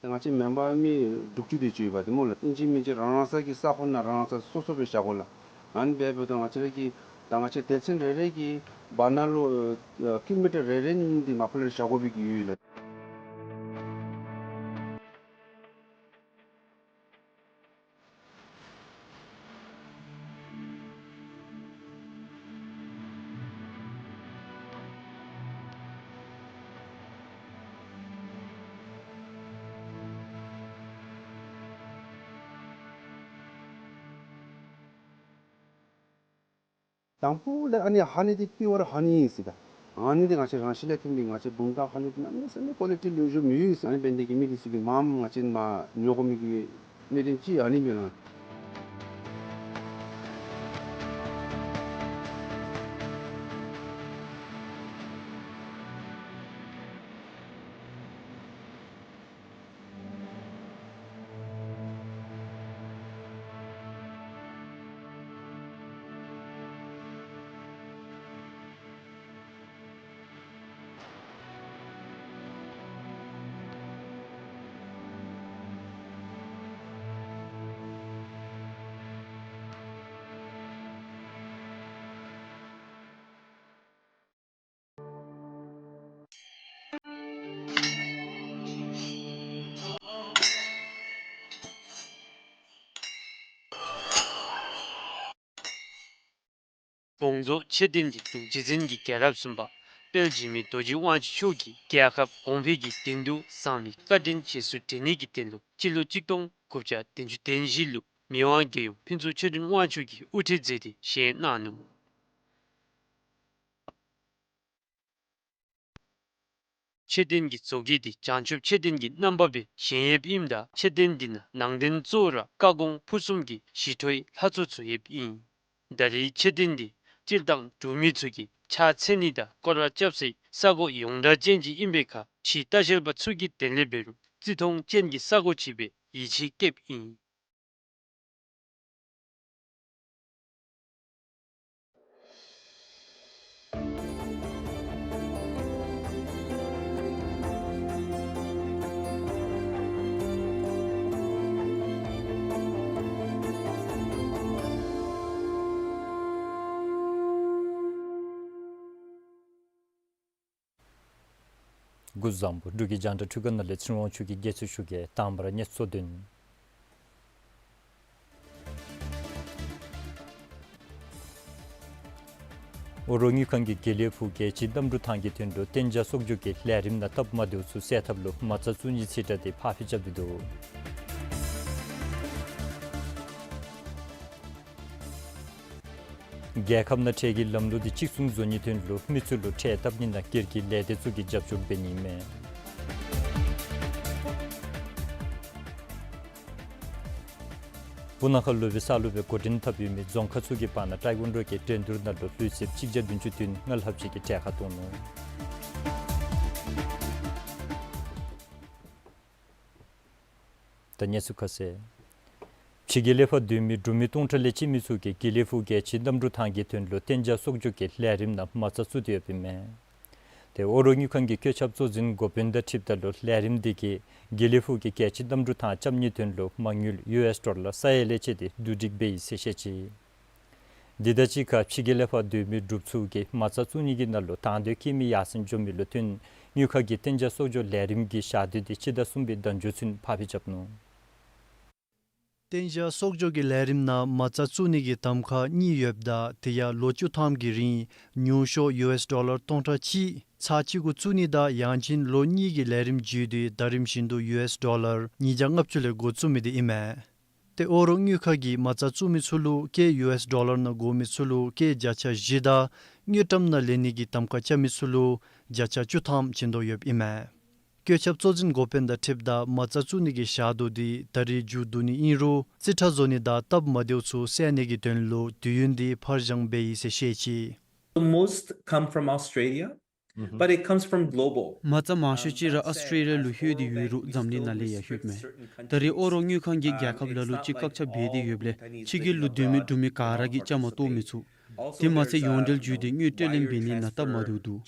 ད་ང་བཅས་མེམ་བར་མི་དྲུག་ཅུ་དེ་ཅིག་ཡོདཔ་འདི་སྨོ་ལགས། ཨིན་ཅི་མིན་ཅི་རང་རང་སོ་གི་ས་ཁོངས་ནང་རང་རང་སོ་སོ་སོ་སྦེ་བཞག་དགོ་ལགས། ཨ་ནི་སྦེ་འབདཝ་ད་ང་བཅས་ར་གི་ད་ང་བཅས་སྡེ་ཚན་རེ་རེ་གི་བར་ན་ལུ་ཨ་ཀི་ལོ་མི་ཊར་རེ་རེ་གཉིས་འདི་མ་པ་ལས་བཞག་དགོ་པའི་གི་ཡོད་ལགས། དང་ཕུ་ལས་ཨ་ནི་ཧ་ནི་འདི་པིའུར་ཧ་ནི་ཨིན་ཟེར། ད་ཨ་ནི་འདི་ང་བཅས་རང་བཞིན་ལས་ཐོན་པའི་ང་བཅས་བུམ་ཐང་ཧ་ནི་འདི་གནམ་མེད་ས་མེད་ཀོ་ལི་ཊི་ལེགས་ཤོམ་ཡོད་ཟེར། ཨ་ནི་འབད་ནི་དེ་གིས་མི་འདི་ཚུ་གིས་མངམ་ང་བཅས་མ་ཉོ་དགོ་མི་གི་གནད་དོན་ཅིག་ཨ་ནི་མས་ལགས། དགོངས་རྫོགས་མཆོད་རྟེན་འདི་རྗེ་བཙུན་གྱི་རྒྱལ་རབས་གསུམ་པ་དཔལ་འཇིགས་མེད་རྡོ་རྗེ་དབང་ཕྱུག་མཆོག་གིས་རྒྱལ་ཁབ་གོང་འཕེལ་གྱི་དོན་དུ་བསམ་བློའི་བཀའ་དྲིན་རྗེས་སུ་དྲན་ནི་གི་དོན་ལུ་སྤྱི་ལོ་གཅིག་སྟོང་དགུ་བརྒྱ་བདུན་ཅུ་དོན་བཞི་ལུ་མི་དབང་རྒྱལ་ཡུམ་ཕུན་ཚོགས་ཆོས་སྒྲོན་དབང་ཕྱུག་གིས་དབུ་ཁྲིད་མཛད་དེ་བཞེངས་གནང་ནུག། མཆོད་རྟེན་གྱི་མཛོད་དཀྱིལ་འདི་བྱང་ཆུབ་མཆོད་རྟེན་གྱི་རྣམ་པ་སྦེ་བཞེངས་ཡོདཔ་ཨིནམ་ད་མཆོད་རྟེན་འདི་ནང་ནང་རྟེན་གཙོ་བོ་ར་བཀའ་དགོངས་ཕུར་གསུམ་གྱི་ཞི་ཁྲོའི་ལྷ་ཚོགས་ཚུ་ཡོདཔ་ཨིན། ད་རེས་མཆོད་རྟེན་འདི་སྤྱིར་བཏང་འབྲུག་མི་ཚུ་གིས་ཕྱག་འཚལ་ནི་དང་སྐོར་ར་རྐྱབ་སའི་ས་གོ་ཡོངས་གྲགས་ཅན་ཅིག་ཨིན་པའི་ཁར་ཕྱིའི་ལྟ་བཤལ་པ་ཚུ་གིས་དེ་ལས་འབད་རུང་བརྩི་མཐོང་ཅན་གྱི་ས་གོ་ཅིག་སྦེ་ཡིད་ཆེས་བསྐྱེདཔ་ཨིན། སྐུ་གཟུགས་བཟང་པོ། འབྲུག་གི་རྒྱང་བསྒྲགས་འཕྲུལ་ཁང་ནང་ལས་ཚེ་རིང་དབང་ཕྱུག་གིས་དགེ་ཚུལ་ཞུ་གེ། དང་པ་ར་གནས་ཚུལ་གཙོ་དོན། ཨོ་རོག་དངུལ་ཁང་གིས་དགེ་ལེགས་ཕུག་རྒྱལ་སྤྱིའི་གནམ་གྲུ་ཐང་གི་དོན་ལུ་གཏན་འཇགས་གསོག་འཇོག་གི་ལས་རིམ་ནང་སྟབས་མ་བདེཝ་ཚུ་སེལ་ཐབས་ལུ་མ་རྩ་བཙུགས་ནི་རྩིས་ཁྲ་དེ་ཕར་འགྱངས་རྐྱབ་སྟེ་འདུག། རྒྱལ་ཁབ་ནང་ཁྲལ་གྱི་ལམ་ལུགས་འདི་གཅིག་མཚུངས་བཟོ་ནིའི་དོན་ལུ་མི་ཚུ་ལུ་ཁྲལ་བཏབ་ནི་ནང་སྒེར་གྱི་ལས་སྡེ་ཚུ་གིས་རྒྱབ་སྐྱོར་འབད་ནི་མས། སྤུ་ན་ཁ་ལུ་སྦེ་ས་ལུ་སྦེ་འགོ་འདྲེན་འཐབ་ཡོད་མི་རྫོང་ཁག་ཚུ་གི་བར་ན་ཊའེ་ཀོན་ཌོ་གི་འགྲན་བསྡུར་ནང་ལུ་ལུས་རྩལཔ་གཅིག་བརྒྱ་བདུན་ཅུ་བདུན་སྔ་ལྷགཔ་ཅིག་གིས་གྲལ་ཁར་གཏོགས་ནུག། ད་གནས་ཚུལ་ཁ་གསལ། ཕྱི་རྒྱལ་ལས་ཕར་སྡོད་མི་འབྲུག་མི་སྟོང་ཕྲག་ལས་བཅད་མི་ཚུ་གིས་དགེ་ལེགས་ཕུག་རྒྱལ་སྤྱིའི་གནམ་གྲུ་ཐང་གི་དོན་ལུ་གཏན་འཇགས་གསོག་འཇོག་གི་ལས་རིམ་ནང་མ་རྩ་བཙུགས་ཏེ་ཡོདཔ་ཨིན་མས། ཏེ་ཨོ་རོག་དངུལ་ཁང་གི་བཀོད་ཁྱབ་གཙོ་འཛིན་འགོ་དཔོན་དང་འཁྲིལཝ་ད་ལུ་ལས་རིམ་འདི་གིས་དགེ་ལེགས་ཕུག་གི་རྒྱལ་སྤྱིའི་གནམ་གྲུ་ཐང་རྐྱབ་ནིའི་དོན་ལུ་མ་དངུལ་ཡུ་ཨེསི་ཌོ་ལར་ས་ཡ་ལས་བཅད་དེ་བསྡུ་སྒྲིག་འབད་ཡི་ཟེར་བཤད་ཅི། འདི་དང་གཅིག་ཁར་ཕྱི་རྒྱལ་ལས་ཕར་སྡོད་མི་འབྲུགཔ་ཚུ་གིས་མ་རྩ་བཙུགས་ནི་གི་ནང་ལུ་དང་འདོད་བསྐྱེད་མི་ཡར་སེང་འགྱོ་མི་ལུ་ཐོན་ དངུལ་ཁང་གིས་གཏན་འཇགས་གསོག་འཇོག་ལས་རིམ་གྱི་ཞག་དུས་དེ་སྤྱི་ཟླ་གསུམ་པའི་ཟླ་མཇུག་ཚུན་ཕར་འགྱངས་རྐྱབ་ནུག། གཏན་འཇགས་གསོག་འཇོག་གི་ལས་རིམ་ནང་མ་རྩ་བཙུགས་ནི་གི་གདམ་ཁ་གཉིས་ཡོདཔ་ད་དེ་ཡང་ལོ་བཅུ་ཐམ་གྱི་རིང་ཉུང་ཤོས་ཡུ་ཨེསི་ཌོ་ལར་སྟོང་ཕྲག་གཅིག་ཚར་གཅིག་གུ་བཙུགས་ནི་དང་ཡང་ཅིན་ལོ་གཉིས་ཀྱི་ལས་རིམ་བརྒྱུད་དེ་ཟླ་རིམ་བཞིན་དུ་ཡུ་ཨེསི་ཌོ་ལར་ཉིས་བརྒྱ་ལྔ་བཅུ་ལས་འགོ་བཙུགས་མི་དེ་ཨིན་མས། ཏེ་ཨོ་རོག་དངུལ་ཁང་གིས་མ་རྩ་བཙུགས་མི་ཚུ་ལུ་སྐྱེད་ཡུ་ཨེསི་ཌོ་ལར་ནང་དགོ་མི་ཚུ་ལུ་སྐྱེད་བརྒྱ་ཆ་བཞི་དང་དངུལ་ཀྲམ་ནང་ལེན་ནི་གི་གདམ་ཁ་རྐྱབ་མི་ཚུ་ལུ་བརྒྱ་ཆ་བཅུ་ཐམ་བྱིན་དོ་ཡོདཔ་ཨིན་མས། བཀོད་ཁྱབ་གཙོ་འཛིན་འགོ་དཔོན་དང་འཁྲིལཝ་ད་མ་རྩ་བཙུགས་ནི་གི་ཞག་དུས་དེ་ད་རིས་མཇུག་བསྡུ་ནི་ཨིན་རུང་རྩིས་ཁྲ་བཟོ་ནི་དང་སྟབས་མ་བདེཝ་ཚུ་སེལ་ནི་གི་དོན་ལུ་དུས་ཡུན་དེ་ཕར་འགྱངས་འབད་ཡི་ཟེར་བཤད་ཅི། The most come from Australia, but it comes from global. མ་རྩ་མང་ཤོས་ཅིག་ར་ཨོསི་ཊྲེ་ལི་ཡ་ལུ་ལྷོད་དེ་ཡོད་རུང་འཛམ་གླིང་ནང་ལས་ཡང་ལྷོདཔ་མས། ད་རིས་ཨོ་རོག་དངུལ་ཁང་གིས་རྒྱལ་ཁབ་ལ་ལུ་ཅིག་བཀག་ཆ་འབད་དེ་ཡོདཔ་ལས་ཕྱི་རྒྱལ་ལུ་སྡོད་མི་འབྲུག་མི་ག་ར་གིས་བཅའ་མར་གཏོགས་མི་ཚུགས། དེ་མ་ཚད་ཡོངས་འབྲེལ་བརྒྱུད་དེ་དངུལ་སྤྲོད་ལེན་འབད་ནི་ནང་སྟབས་མ་བདེཝ་འདུག།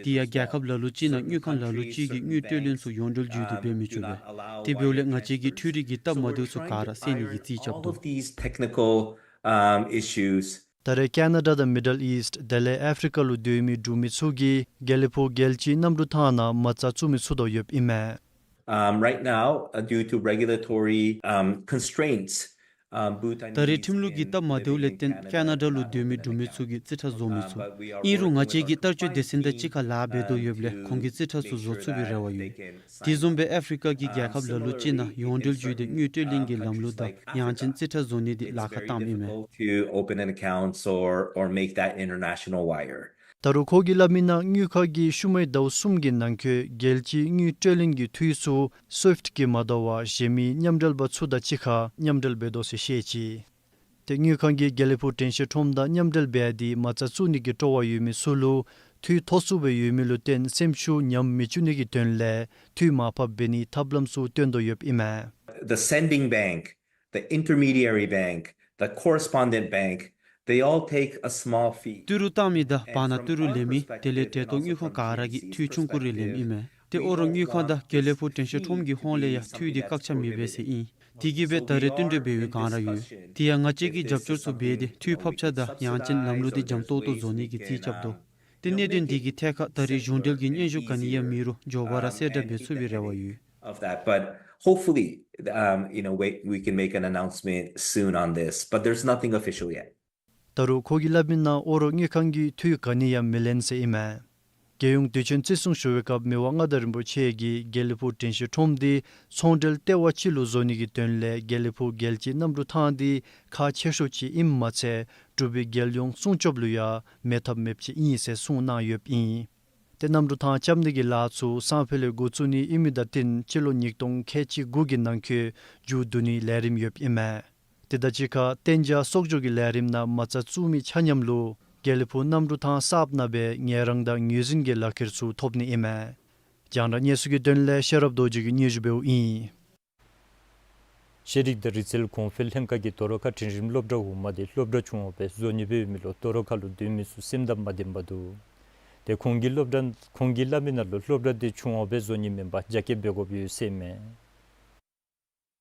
དེ་ཡང་རྒྱལ་ཁབ་ལ་ལུ་ཅིག་ནང་དངུལ་ཁང་ལ་ལུ་ཅིག་གིས་དངུལ་སྤྲོད་ལེན་ཚུ་ཡོངས་འབྲེལ་བརྒྱུད་དེ་འབད་མི་ཆོག་པས། དེ་འབདཝ་ལས་ང་བཅས་ཀྱིས་འཕྲུལ་རིག་གི་སྟབས་མ་བདེཝ་ཚུ་ག་ར་སེལ་ནི་གི་རྩིས་རྐྱབ་དོ། All of these technical, um, issues. ད་རེས་ཀེ་ན་ཌ་དང་མི་ཌལ་ཨིསཊ་དེ་ལས་ཨཕ་རི་ཀ་ལུ་སྡོད་མི་འབྲུག་མི་ཚུ་གིས་དགེ་ལེགས་ཕུག་རྒྱལ་སྤྱིའི་གནམ་གྲུ་ཐང་ནང་མ་རྩ་བཙུགས་མི་ཚུགས་དོ་ཡོདཔ་ཨིན་མས། Um, right now, uh, due to regulatory, um, constraints, um, Bhutan ད་རེས་ཁྲིམས་ལུགས་ཀྱི་སྟབས་མ་བདེཝ་ལས་བརྟེན་ཀེ་ན་ཌ་ལུ་སྡོད་མི་འབྲུག་མི་ཚུ་གིས་རྩིས་ཁྲ་བཟོ་མི་ཚུགས། ཨིན་རུང་ང་བཅས་ཀྱིས་ལྟ་སྤྱོད་སྡེ་ཚན་དང་གཅིག་ཁར་ལཱ་འབད་དོ་ཡོདཔ་ལས་ཁོང་གིས་རྩིས་ཁྲ་ཚུ་བཟོ་ཚུགས་པའི་རེ་བ་ཡོད། དེ་བཟུམ་སྦེ་ཨཕ་རི་ཀ་གི་རྒྱལ་ཁབ་ལ་ལུ་ཅིག་ནང་ཡོངས་འབྲེལ་བརྒྱུད་དེ་དངུལ་སྤྲོད་ལེན་གྱི་ལམ་ལུགས་དང་ཡང་ཅིན་རྩིས་ཁྲ་བཟོ་ནི་དེ་ལཱ་ཁག་བཏངམ་ཨིན་མས། Difficult to open an accounts or, or make that international wire. ད་རུང་ཁོ་གིས་སླབ་མི་ནང་དངུལ་ཁང་གིས་ཤུལ་མའི་ཟླཝ་གསུམ་གྱི་ནང་འཁོད་རྒྱལ་སྤྱིའི་དངུལ་སྤྲོད་ལེན་གྱི་འཐུས་ཚུ་སུའིཕཊ་གིས་མ་དོ་བར་གཞན་མི་མཉམ་འབྲེལ་པ་ཚུ་དང་གཅིག་ཁར་མཉམ་འབྲེལ་འབད་དོ་ཟེར་བཤད་ཅི། ཏེ་དངུལ་ཁང་གིས་དགེ་ལེགས་ཕུག་དྲན་ཤེས་ཁྲོམ་དང་མཉམ་འབྲེལ་འབད་དེ་མ་རྩ་བཙུགས་ནི་གི་སྤྲོ་བ་ཡོད་མི་ཚུ་ལུ་འཐུས་མཐོ་སུ་སྦེ་ཡོད་མི་ལུ་བརྟེན་སེམས་ཤུགས་ཉམས་མི་བཅུག་ནི་གི་དོན་ལས་འཐུས་མར་ཕབ་འབད་ནིའི་ཐབས་ལམ་ཚུ་སྟོན་དོ་ཡོདཔ་ཨིན་མས། The sending bank, the intermediary bank, the correspondent bank, they all take a small fee. ཏི་རུ་བཏང་མི་དང་བར་ན་ཏི་རུ་ལེན་མི་དེ་ལས་གྲལ་གཏོགས་དངུལ་ཁང་ག་ར་གིས་འཐུས་ཆུང་ཀུ་རེ་ལེནམ་ཨིན་མས། ཏེ་ཨོ་རོག་དངུལ་ཁང་དང་དགེ་ལེགས་ཕུག་དྲན་ཤེས་ཁྲོམ་གྱི་ཧོངས་ལས་ཡང་འཐུས་དེ་བཀག་ཆ་མེད་པས་ཟེར་ཨིན། དེ་གིས་སྦེ་ད་རེས་བསྟུན་གྲོས་འབད་བའི་སྒང་ར་ཡོད། དེ་ཡང་ང་བཅས་ཀྱིས་རྒྱབ་སྐྱོར་ཚུ་འབད་དེ་འཐུས་ཕབ་ཆ་དང་ཡང་ཅིན་ལམ་ལུགས་དེ་འཇམ་ཏོག་ཏོ་བཟོ་ནི་གི་རྩིས་རྐྱབ་དོ། ཏེ་གནད་དོན་འདི་གི་ཐད་ཁར་ད་རེས་གཞུང་འབྲེལ་གྱི་སྙན་ཞུ་ག་ནི་ཡང་མེད་རུང་མགྱོགས་པ་ར་གསལ་བསྒྲགས་འབད་ཚུགས་པའི་རེ་བ་ཡོད། Of that, but hopefully, um, you know, we, we can make an announcement soon on this, but there's nothing official yet. ད་རུང་ཁོ་གིས་སླབ་མི་ནང་ཨོ་རོག་དངུལ་ཁང་གིས་འཐུས་ག་ནི་ཡང་མི་ལེན་ཟེར་ཨིན་མས། རྒྱལ་ཡོངས་དུས་ཆེན་བརྩི་སྲུང་ཞུ་བའི་སྐབས་མི་དབང་མངའ་བདག་རིན་པོ་ཆེ་གིས་དགེ་ལེགས་ཕུག་དྲན་ཤེས་ཁྲོམ་འདི་ཚོང་འབྲེལ་ལྟེ་བ་ཅིག་ལུ་བཟོ་ནི་གི་དོན་ལས་དགེ་ལེགས་ཕུག་རྒྱལ་སྤྱིའི་གནམ་གྲུ་ཐང་འདི་ཁག་ཆེ་ཤོས་ཅིག་ཨིནམ་མ་ཚད་འབྲུག་པའི་རྒྱལ་ཡོངས་སྲུང་སྐྱོབ་ལུ་ཡང་མེད་ཐབས་མེདཔ་ཅིག་ཨིན་ཟེར་གསུངས་གནང་ཡོདཔ་ཨིན། ཏེ་གནམ་གྲུ་ཐང་རྐྱབ་ནི་གི་ལཱ་ཚུ་སང་ཕོད་ལས་འགོ་བཙུགས་ནི་ཨིན་མི་དང་བསྟུན་སྤྱི་ལོ་ཉིས་སྟོང་ཁལ་གཅིག་དགུ་གི་ནང་འཁོད་མཇུག་བསྡུ་ནིའི་ལས་རིམ་ཡོདཔ་ཨིན་མས། དེ་དང་གཅིག་ཁར་གཏན་འཇགས་གསོག་འཇོག་གི་ལས་རིམ་ནང་མ་རྩ་བཙུགས་མི་ཆ་མཉམ་ལུ་དགེ་ལེགས་ཕུག་གནམ་གྲུ་ཐང་གསརཔ་ནང་སྦེ་ངལ་རངས་དང་ངོས་འཛིན་གྱི་ལག་ཁྱེར་ཚུ་ཐོབ་ནི་ཨིན་མས། རྒྱང་བསྒྲགས་གནས་ཚུལ་གྱི་དོན་ལས་ཤེས་རབ་རྡོ་རྗེ་གིས་སྙན་ཞུ་འབདཝ་ཨིན། ཤེས་རིག་དང་རིག་རྩལ་གོང་འཕེལ་ལྷན་ཁག་གིས་དོ་རུང་ཁ་འབྲིང་རིམ་སློབ་གྲྭ་འོག་མ་དེ་སློབ་གྲྭ་ཆུང་བ་སྦེ་བཟོ་ནི་འབདཝ་ལས་དོ་རུང་ཁ་ལུ་སྡོད་མི་ཚུ་སེམས་དང་མ་ལྡནམ་འདུག། ཏེ་ཁོང་གིས་སློབ་གྲྭ་ཁོང་གིས་སླབ་མི་ནང་ལུ་སློབ་གྲྭ་དེ་ཆུང་བ་སྦེ་བཟོ་ནི་མེན་པར་རྒྱ་སྐྱེད་འབད་དགོཔ་ཡོད་ཟེར་མས།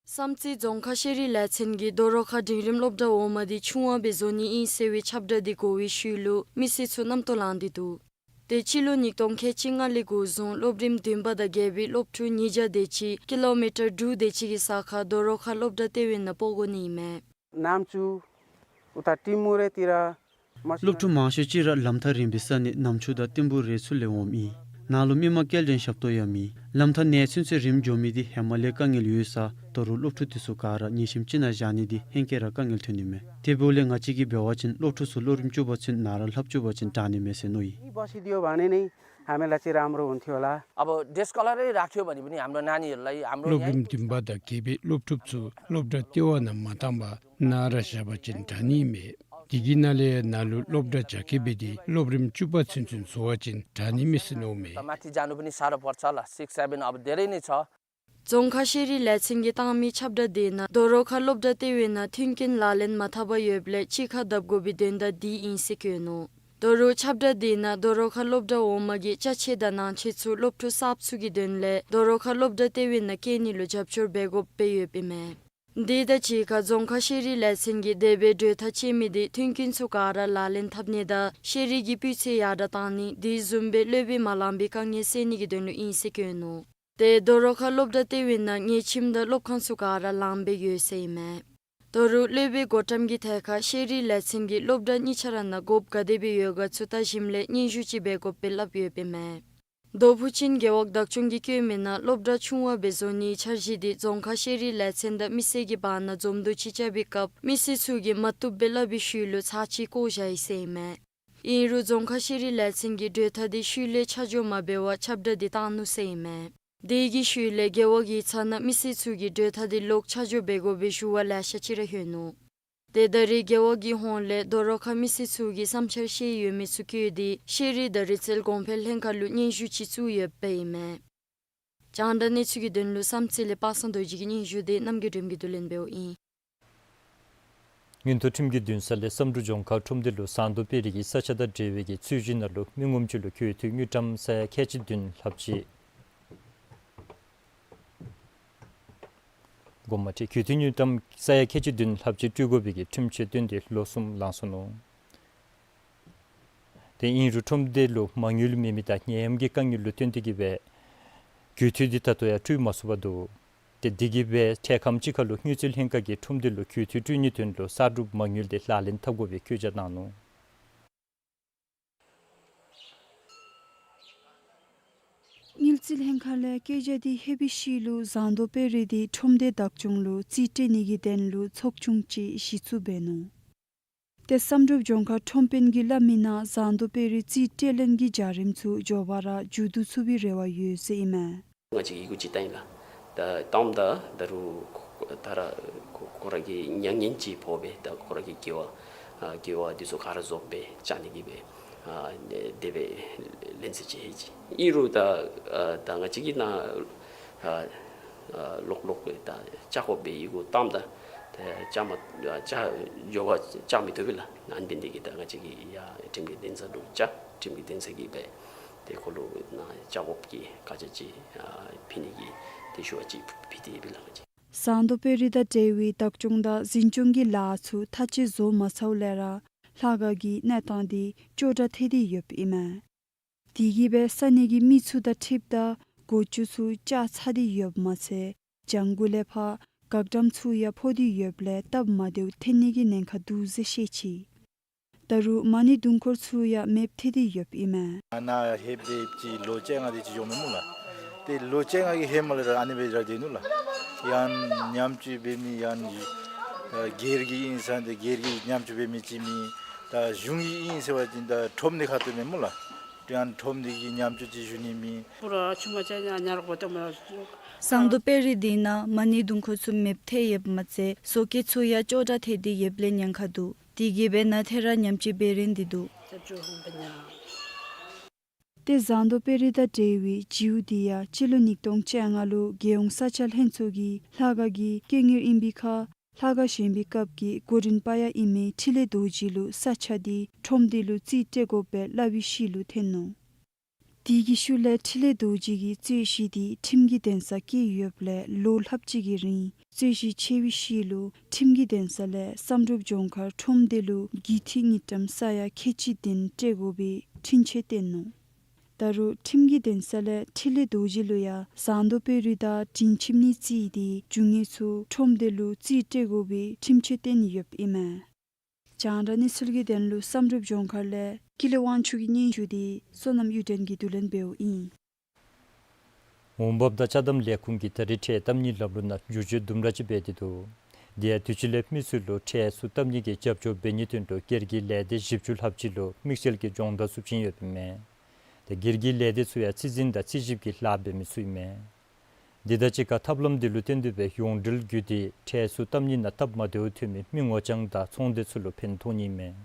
བསམ་རྩེ་རྫོང་ཁག་ཤེས་རིག་ལས་ཚན་གྱིས་དོ་རུང་ཁ་འབྲིང་རིམ་སློབ་གྲྭ་འོག་མ་དེ་ཆུང་བ་སྦེ་བཟོ་ནི་ཨིན་ཟེར་བའི་ཁྱབ་བསྒྲགས་དེ་གོ་བའི་ཤུལ་ལུ་མི་སེར་ཚུ་རྣམ་རྟོག་ལངས་ཏེ་འདུག། ཏེ་སྤྱི་ལོ་ཉིས་སྟོང་ཁལ་གཅིག་ལྔ་ལས་འགོ་བཟུང་སློབ་རིམ་བདུན་པ་དང་བརྒྱད་པའི་སློབ་ཕྲུག་ཉིས་བརྒྱ་དེ་ཅིག་ཀི་ལོ་མི་ཊར་དྲུག་དེ་ཅིག་གི་ས་ཁར་དོ་རུང་ཁ་སློབ་གྲྭ་ལྟེ་བའི་ནང་སྤོ་དགོ་ནི་ཨིན་མས། གནམ་ཆུ་ཨུ་ཐ་ཏི་མུ་རེ་ཏི་ར། སློབ་ཕྲུག་མང་ཤོས་ཅིག་ར་ལམ་ཐག་རིང་བའི་ས་གནས་གནམ་ཆུ་དང་ཏིམ་བུ་རེ་ཚུ་ལས་འོངམ་ཨིན། ནཱ་ལུ་མི་མང་སྐྱེལ་འདྲེན་ཞབས་ཏོག་ཡང་མེད། ལམ་ཐག་ནེ་ཚུན་ཚོད་རིངམོ་འགྱོ་མི་འདི་ཧེ་མ་ལས་དཀའ་ངལ་ཡོད་ས་དོ་རུང་སློབ་ཕྲུག་དེ་ཚུ་ག་ར་ཉིན་ཤིམ་ཅིག་ནང་བཞག་ནི་འདི་ཧེང་སྐལ་ར་དཀའ་ངལ་ཐོན་ནི་མས། དེ་འབདཝ་ལས་ང་བཅས་ཀྱིས་འབད་བ་ཅིན་སློབ་ཕྲུག་ཚུ་སློབ་རིམ་བཅུ་པ་ཚུན་ནཱ་ར་ལྷབ་བཅུག་པ་ཅིན་དྲག་ནི་མས་ཟེར་མནོ་ཡི། यहीँ बसिदियो भने नै हामीलाई चाहिँ राम्रो हुन्थ्यो होला। अब डे स्कलरै राख्यो भने पनि हाम्रो नानीहरूलाई हाम्रो སློབ་རིམ་བདུན་པ་དང་བརྒྱད་པའི་སློབ་ཕྲུག་ཚུ་སློབ་གྲྭ་ལྟེ་བ་ནང་མ་བཏང་པར་ནཱ་ར་བཞག་པ་ཅིན་དྲག་ནི་མས། དེ་གི་ནང་ལས་ནཱ་ལུ་སློབ་གྲྭ་རྒྱ་སྐྱེད་འབད་དེ་སློབ་རིམ་བཅུ་པ་ཚུན་ཚོད་བཟོ་བ་ཅིན་དྲག་ནི་མས་ཟེར་མནོཝ་མས། त माथि जानु पनि साह्रो पर्छ ल, सिक्स सेभेन अब धेरै नै छ। རྫོང་ཁག་ཤེས་རིག་ལས་ཚན་གྱིས་བཏང་མི་ཁྱབ་བསྒྲགས་དེ་ནང་དོ་རུང་ཁ་སློབ་གྲྭ་ལྟེ་བའི་ནང་མཐུན་རྐྱེན་ལག་ལེན་མ་འཐབ་པར་ཡོདཔ་ལས་གཅིག་ཁར་བསྡབ་དགོ་པའི་དོན་དག་འདི་ཨིན་ཟེར་བཀོད་ནུག། དོ་རུང་ཁྱབ་བསྒྲགས་དེ་ནང་དོ་རུང་ཁ་སློབ་གྲྭ་འོག་མ་གི་ཅ་ཆས་དང་ནང་ཆས་ཚུ་སློབ་ཕྲུག་གསརཔ་ཚུ་གི་དོན་ལས་དོ་རུང་ཁ་སློབ་གྲྭ་ལྟེ་བའི་ནང་བསྐྱལ་ནི་ལུ་རྒྱབ་སྐྱོར་འབད་དགོཔ་སྦེ་ཡོདཔ་ཨིན་མས། དེ་དང་གཅིག་ཁར་རྫོང་ཁག་ཤེས་རིག་ལས་ཚན་གྱིས་དེ་སྦེ་གྲོས་ཐག་བཅད་མི་དེ་མཐུན་རྐྱེན་ཚུ་ག་ར་ལག་ལེན་འཐབ་ནི་དང་ཤེས་རིག་གི་སྤུས་ཚད་ཡར་དྲག་བཏང་ནི་དེ་བཟུམ་སྦེ་སློབ་དཔོན་མ་ལང་པའི་དཀའ་ངལ་སེལ་ནི་གི་དོན་ལུ་ཨིན་ཟེར་བཀོད་ནུག། ཏེ་དོ་རུང་ཁར་སློབ་གྲྭ་ལྟེ་བའི་ནང་ཉལ་ཁྱིམ་དང་སློབ་ཁང་ཚུ་ག་ར་ལངམ་སྦེ་ཡོད་ཟེར་ཨིན་མས། དོ་རུང་སློབ་དཔོན་གོ་ཏམ་གྱིས་ཐད་ཁར་ཤེས་རིག་ལས་ཚན་གྱིས་སློབ་གྲྭ་གཉིས་ཆ་ར་ནང་དགོཔ་ག་དེ་སྦེ་ཡོད་ག་ཚུ་བལྟ་ཞིནམ་ལས་སྙན་ཞུ་ཅིག་འབད་དགོཔ་སྦེ་སླབ་ཡོདཔ་ཨིན་མས། རྡོ་ཕུ་ཅིན་རྒེད་འོག་བདག་སྐྱོང་གིས་བཀོད་མི་ནང་སློབ་གྲྭ་ཆུང་བ་སྦེ་བཟོ་ནིའི་འཆར་གཞི་དེ་རྫོང་ཁག་ཤེས་རིག་ལས་ཚན་དང་མི་སེར་གྱི་བར་ན་འཛོམས་འདུ་ཅིག་རྐྱབ་པའི་སྐབས་མི་སེར་ཚུ་གིས་མ་བཏུབ་སྦེ་སླབ་པའི་ཤུལ་ལུ་ཚར་གཅིག་བཀོ་བཞག་ཡི་ཟེར་ཨིན་མས། ཨིན་རུང་རྫོང་ཁག་ཤེས་རིག་ལས་ཚན་གྱིས་གྲོས་ཐག་དེ་ཤུལ་ལས་ཆ་འཇོག་མ་འབད་བར་ཁྱབ་བསྒྲགས་དེ་བཏང་ནུག་ཟེར་ཨིན་མས། དེ་གི་ཤུལ་ལས་རྒེད་འོག་ཡིག་ཚང་ནང་མི་སེར་ཚུ་གིས་གྲོས་ཐག་དེ་ལོག་ཆ་འཇོག་འབད་དགོ་པའི་ཞུ་བ་ལེ་ཤ་ཅིག་ར་ལྷོད་ནུག། ཏེ་ད་རེས་རྒེད་འོག་གི་ཧོངས་ལས་དོ་རུང་ཁར་མི་སེར་ཚུ་གིས་བསམ་འཆར་བཤད་ཡོད་མི་ཚུ་བཀོད་དེ་ཤེས་རིག་དང་རིག་རྩལ་གོང་འཕེལ་ལྷན་ཁག་ལུ་སྙན་ཞུ་ཅིག་བཙུགས་ཡོདཔ་ཨིན་མས། རྒྱང་བསྒྲགས་གནས་ཚུལ་གྱི་དོན་ལུ་བསམ་རྩེ་ལས་པ་སངས་རྡོ་རྗེ་གི་སྙན་ཞུ་དེ་རྣམ་རྒྱལ་སྒྲོལམ་གྱིས་བསྡུ་ལེན་འབདཝ་ཨིན། མངོན་མཐོ་ཁྲིམས་ཀྱི་འདུན་ས་ལས་བསམ་གྲུབ་ལྗོངས་མཁར་ཁྲོམ་སྡེ་ལུ་ཟངས་མདོག་དཔལ་རི་གི་ས་ཆ་དང་འབྲེལ་བའི་གི་རྩོད་གཞི་ནང་ལུ་མི་ངོམ་ཅིག་ལུ་གྱོད་དུས་དངུལ་ཀྲམ་ས་ཡ་ཁལ་གཅིག་བདུན་ལྷགཔ་ཅིག། དགོངསམ་མ་ཁྲེལ། གྱོད་དུས་དངུལ་ཀྲམ་ས་ཡ་ཁལ་གཅིག་བདུན་ལྷགཔ་ཅིག་སྤྲོད་དགོ་པའི་གི་ཁྲིམས་ཆད་བཏོན་ཏེ་ལོ་གསུམ་ལང་སོ་ནུག། ཏེ་ཨིན་རུང་ཁྲོམ་སྡེ་ལུ་མ་དངུལ་མེད་མི་དང་ནད་ཡམས་ཀྱི་དཀའ་ངལ་ལུ་བརྟེན་ཏེ་གིས་སྦེ་གྱོད་དུས་འདི་ད་ལྟོ་ཡང་སྤྲོད་མ་ཚུགས་པར་འདུག། ཏེ་དེ་གིས་སྦེ་འཕྲལ་ཁམས་ཅིག་ཁར་ལུ་དངུལ་རྩིས་ལྷན་ཁག་གིས་ཁྲོམ་སྡེ་ལུ་གྱོད་དུས་སྤྲོད་ནིའི་དོན་ལུ་གསར་སྒྲུབ་མ་དངུལ་དེ་ལག་ལེན་འཐབ་དགོ་པའི་བཀོད་རྒྱ་གནང་ནུག། དངུལ་རྩིས་ལྷན་ཁག་ལས་བཀོད་རྒྱ་དེ་ལྷོད་པའི་ཤུལ་ལུ་ཟངས་མདོག་དཔལ་རི་དེ་ཁྲོམ་སྡེ་བདག་སྐྱོང་ལུ་རྩིས་སྤྲོད་ནི་གི་དོན་ལུ་ཚོགས་ཆུང་ཅིག་གཞི་བཙུགས་འབད་ནུག། ཏེ་བསམ་གྲུབ་ལྗོངས་མཁར་ཁྲོམ་དཔོན་གྱིས་སླབ་མི་ནང་ཟངས་མདོག་དཔལ་རི་རྩིས་སྤྲོད་ལེན་གྱི་བྱ་རིམ་ཚུ་མགྱོགས་པ་ར་མཇུག་བསྡུ་ཚུགས་པའི་རེ་བ་ཡོད་ཟེར་ཨིན་མས། ང་བཅས་ཀྱིས་ཡི་གུ་ཅིག་བཏང་ཡི་ལགས། ད་བཏངམ་ད་ད་རུང་ཁོ་ད་ར་ཁོ་ཁོ་ར་གི་མྱ་ངན་ཅིག་ཕོག་སྦེ་ད་ཁོ་ར་གི་དགེ་བ་ཨ་དགེ་བ་འདི་ཚུ་ག་ར་རྫོགསཔ་སྦེ་བཅར་ནི་གི་སྦེ་ཨ་དེ་སྦེ་ལན་གསལ་ཅིག་ལྷོད་ཅི། ཨིན་རུང་ད་ཨ་ད་ང་བཅས་ཀྱིས་ནཱ་ཨ་ཨ་ལོག་ལོག་སྦེ་ད་བཅར་དགོ་པའི་ཡི་གུ་བཏངམ་ད་ད་བཅར་མ་བཅར་མགྱོགས་པ་བཅར་མི་བཏུབ་པས་ལགས། ཨ་ནི་འབད་ནི་དེ་གིས་ད་ང་བཅས་ཀྱིས་ཡར་ཁྲིམས་ཀྱི་འདུན་ས་ལུ་བཅར། ཁྲིམས་ཀྱི་འདུན་ས་གིས་སྦེ་ཏེ་ཁོ་ལུ་ནཱ་བཅར་དགོཔ་གི་བཀའ་རྒྱ་ཅིག་ཨ་ཕུལ་ནི་གི་ཏེ་ཞུ་བ་ཅིག་ཕུལ་ཏེ་ཡོད་པས་ལགས། ང་བཅས་ཟངས་མདོག་དཔལ་རི་དང་འབྲེལ་བའི་བདག་སྐྱོང་དང་འཛིན་སྐྱོང་གི་ལཱ་ཚུ་མཐའ་དཔྱད་བཟོ་མ་ཚརཝ་ལས་ར་ལྷ་ཁང་གི་གནས་སྟངས་དེ་སྐྱོ་དྲགས་ཐལ་ཏེ་ཡོདཔ་ཨིན་མས། དེ་གིས་སྦེ་ས་གནས་ཀྱི་མི་ཚུ་དང་འཁྲིལཝ་ད་འགོ་བཙུགས་ཚུ་བཅག་ཚར་ཏེ་ཡོདཔ་མ་ཚད་བྱང་གུ་ལས་ཕར་བཀག་དམ་ཚུ་ཡང་ཕོག་སྟེ་ཡོདཔ་ལས་སྟབས་མ་བདེཝ་ཐོན་ནི་གི་ཉེན་ཁ་འདུག་ཟེར་བཤད་ཅི། ད་རུང་མ་ཎི་དུང་འཁོར་ཚུ་ཡང་མེདཔ་ཐལ་ཏེ་ཡོདཔ་ཨིན་མས། ནཱ་ལྷོདཔ་ད་ཅིག་ལོ་བཅོ་ལྔ་དེ་ཅིག་འགྱོཝ་མས་སྨོ་ལགས། ཏེ་ལོ་བཅོ་ལྔ་གི་ཧེ་མ་ལས་ར་ཨ་ནི་སྦེ་ར་སྡོད་ནུག་ལགས། ཡང་ན་ཉམས་བཅོས་འབད་མི་ཡང་ན་ཨ་སྒེར་གྱི་ཨིན་ས་འདི་སྒེར་གྱི་ཉམས་བཅོས་འབད་མི་ཅིག་མེད། ད་གཞུང་གི་ཨིན་ཟེར་བ་ཅིན་ད་ཁྲོམ་སྡེ་ཁ་ཐུག་མས་སྨོ་ལགས། ཏེ་ཡང་ཁྲོམ་སྡེ་གི་ཉམས་བཅོས་ཅིག་ཞུ་ནི་མེད། ཟངས་མདོག་དཔལ་རི་འདི་ནང་མ་ཎི་དུང་འཁོར་ཚུ་མེདཔ་ཐལ་ཡོདཔ་མ་ཚད་བཟོ་བཀོད་ཚུ་ཡང་སྐྱོ་དྲགས་ཐལ་ཏེ་ཡོདཔ་ལས་ཉེན་ཁ་འདུག། དེ་གིས་སྦེ་ནཱ་ཐད་ར་ཉམས་བཅོས་འབད་རན་ཏེ་འདུག། ཏེ་ཟངས་མདོག་དཔལ་རི་དང་འབྲེལ་བའི་བྱིའུ་དེ་ཡང་སྤྱི་ལོ་ཉིས་སྟོང་བཅོ་ལྔ་ལུ་རྒྱལ་ཡོངས་ས་ཆ་ལྷན་ཚོགས་ཀྱིས་ལྷ་ཁང་གི་དཀོན་གཉེར་ཨིན་པའི་ཁར་ལྷ་ཁང་བཞེངས་པའི་སྐབས་ཀྱི་འགོ་འདྲེན་པ་ཡང་ཨིན་མི་འཕྲིན་ལས་རྡོ་རྗེ་ལུ་ས་ཆ་དེ་ཁྲོམ་སྡེ་ལུ་རྩིས་སྤྲོད་དགོ་པའི་སླབ་པའི་ཤུལ་ལུ་ཐོན་ནུག། དེ་གི་ཤུལ་ལས་འཕྲིན་ལས་རྡོ་རྗེ་གིས་རྩོད་གཞི་དེ་ཁྲིམས་ཀྱི་འདུན་ས་བསྐྱལ་ཡོདཔ་ལས་ལོ་ལྷགཔ་ཅིག་གི་རིང་རྩོད་གཞི་ཆད་པའི་ཤུལ་ལུ་ཁྲིམས་ཀྱི་འདུན་ས་ལས་བསམ་གྲུབ་ལྗོངས་མཁར་ཁྲོམ་སྡེ་ལུ་རྒུད་འཐུས་དངུལ་ཀྲམ་ས་ཡ་ཁལ་གཅིག་བདུན་སྤྲོད་དགོ་པའི་འཕྲིན་ཆད་བཏོན་ནུག། ད་རུང་ཁྲིམས་ཀྱི་འདུན་ས་ལས་འཕྲིན་ལས་རྡོ་རྗེ་ལུ་ཡང་ཟངས་མདོག་དཔལ་རི་དང་དྲིན་ཆེན་ནི་རྩིས་ཏེ་རྒྱུ་དངོས་ཚུ་ཁྲོམ་སྡེ་ལུ་རྩིས་སྤྲོད་དགོ་པའི་ཁྲིམས་ཆད་བཏོན་ཡོདཔ་ཨིན་མས། རྒྱང་བསྒྲགས་གནས་ཚུལ་གྱི་དོན་ལུ་བསམ་གྲུབ་ལྗོངས་མཁར་ལས་ཀུན་ལེགས་དབང་ཕྱུག་གི་སྙན་ཞུ་དེ་བསོད་ནམས་གཡུ་སྒྲོན་གྱིས་བསྡུ་ལེན་འབདཝ་ཨིན། འོང་འབབ་དང་ཅ་དམ་ལས་ཁུངས་ཀྱིས་ད་རེས་ཁྲལ་བཏབ་ནིའི་ལམ་ལུགས་ནང་འགྱུར་བཅོས་དུམ་གྲ་ཅིག་འབད་དེ་འདུག། དེ་ཡང་དུས་ཅི་ལས་མི་ཚུ་ལུ་ཁྲལ་ཚུ་བཏབ་ནི་གི་རྒྱབ་སྐྱོར་འབད་ནིའི་དོན་ལུ་སྒེར་གྱི་ལས་སྡེ་བཞི་བཅུ་ལྷགཔ་ཅིག་ལུ་དམིགས་བསལ་གྱི་སྦྱོང་བརྡར་ཚུ་བྱིན་ཡོདཔ་ཨིན་མས། ཏེ་སྒེར་གྱི་ལས་སྡེ་ཚུ་ཡང་རྩིས་འཛིན་དང་རྩིས་ཞིབ་ཀྱི་ལཱ་འབད་མི་ཚུ་ཨིན་མས། འདི་དང་གཅིག་ཁར་ཐབས་ལམ་འདི་ལུ་བརྟེན་ཏེ་སྦེ་ཡོངས་འབྲེལ་བརྒྱུད་དེ་ཁྲལ་ཚུ་བཏབ་ནི་ནང་སྟབས་མ་བདེཝ་ཐོན་མི་མི་ངོ་རྐྱང་དང་ཚོང་སྡེ་ཚུ་ལུ་ཕན་ཐོགས་ནི་ཨིན་མས།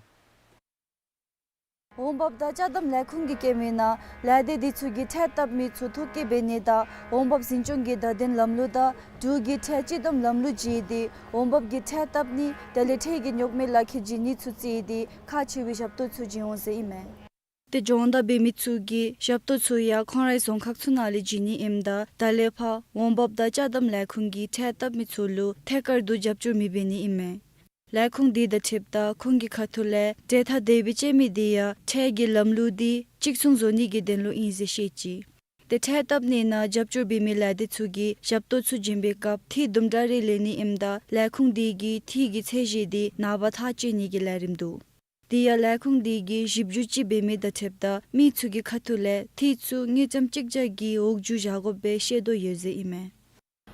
འོང་འབབ་དང་ཅ་དམ་ལས་ཁུངས་ཀྱིས་བཀོད་མི་ནང་ལས་སྡེ་འདི་ཚུ་གིས་ཁྲལ་བཏབ་མི་ཚུ་ཐོ་བཀོད་འབད་ནི་དང་འོང་འབབ་འཛིན་སྐྱོང་གི་བརྡ་དོན་ལམ་ལུགས་དང་འབྲུག་གི་ཁྲལ་སྤྱི་བསྡོམས་ལམ་ལུགས་བརྒྱུད་དེ་འོང་འབབ་ཀྱི་ཁྲལ་བཏབ་ནི་དེ་ལས་ཁྲལ་གྱི་རྙོག་མའི་ལག་ཁྱེར་བྱིན་ནི་ཚུ་བརྩིས་ཏེ་ཁག་ཆེ་བའི་ཞབས་ཏོག་ཚུ་བྱིན་འོང་ཟེར་ཨིན་མས། ཏེ་སྦྱོང་བརྡར་འབད་མི་ཚུ་གི་ཞབས་ཏོག་ཚུ་ཡང་ཁོང་རའི་རྫོང་ཁག་ཚུ་ནང་ལས་བྱིན་ནི་ཨིནམ་ད་ད་ལས་ཕར་འོང་འབབ་དང་ཅ་དམ་ལས་ཁུངས་ཀྱིས་ཁྲལ་བཏབ་མི་ཚུ་ལུ་ཐད་ཀར་དུ་རྒྱབ་སྐྱོར་མི་འབད་ནི་ཨིན་མས། ལས་ཁུངས་འདི་དང་འཁྲིལཝ་ད་ཁོང་གི་ཁ་ཐུག་ལས་གྲལ་ཐག་དེ་སྦེ་བཅད་མི་འདི་ཡང་ཁྲལ་གྱི་ལམ་ལུགས་འདི་གཅིག་མཚུངས་བཟོ་ནི་གི་དོན་ལུ་ཨིན་ཟེར་བཤད་ཅི། ཏེ་ཁྲལ་བཏབ་ནི་ནང་རྒྱབ་སྐྱོར་འབད་མི་ལས་སྡེ་ཚུ་གིས་ཞབས་ཏོག་ཚུ་བྱིན་པའི་སྐབས་འཐུས་དུམ་གྲ་རེ་ལེན་ནི་ཨིནམ་ད་ལས་ཁུངས་འདི་གིས་འཐུས་ཀྱི་ཚད་གཞི་འདི་ནངས་པ་ཐག་བཅད་ནི་གི་ལས་རིམ་འདུག། དེ་ཡང་ལས་ཁུངས་འདི་གིས་བཞི་བཅུ་གཅིག་འབད་མི་དང་འཁྲིལཝ་ད་མི་ཚུ་གི་ཁ་ཐུག་ལས་འཐུས་ཚུ་དངུལ་ཀྲམ་གཅིག་བརྒྱ་གི་འོག་འགྱོ་བཞག་དགོ་པའི་ཤེས་དོ་ཡོད་ཟེར་ཨིན་མས།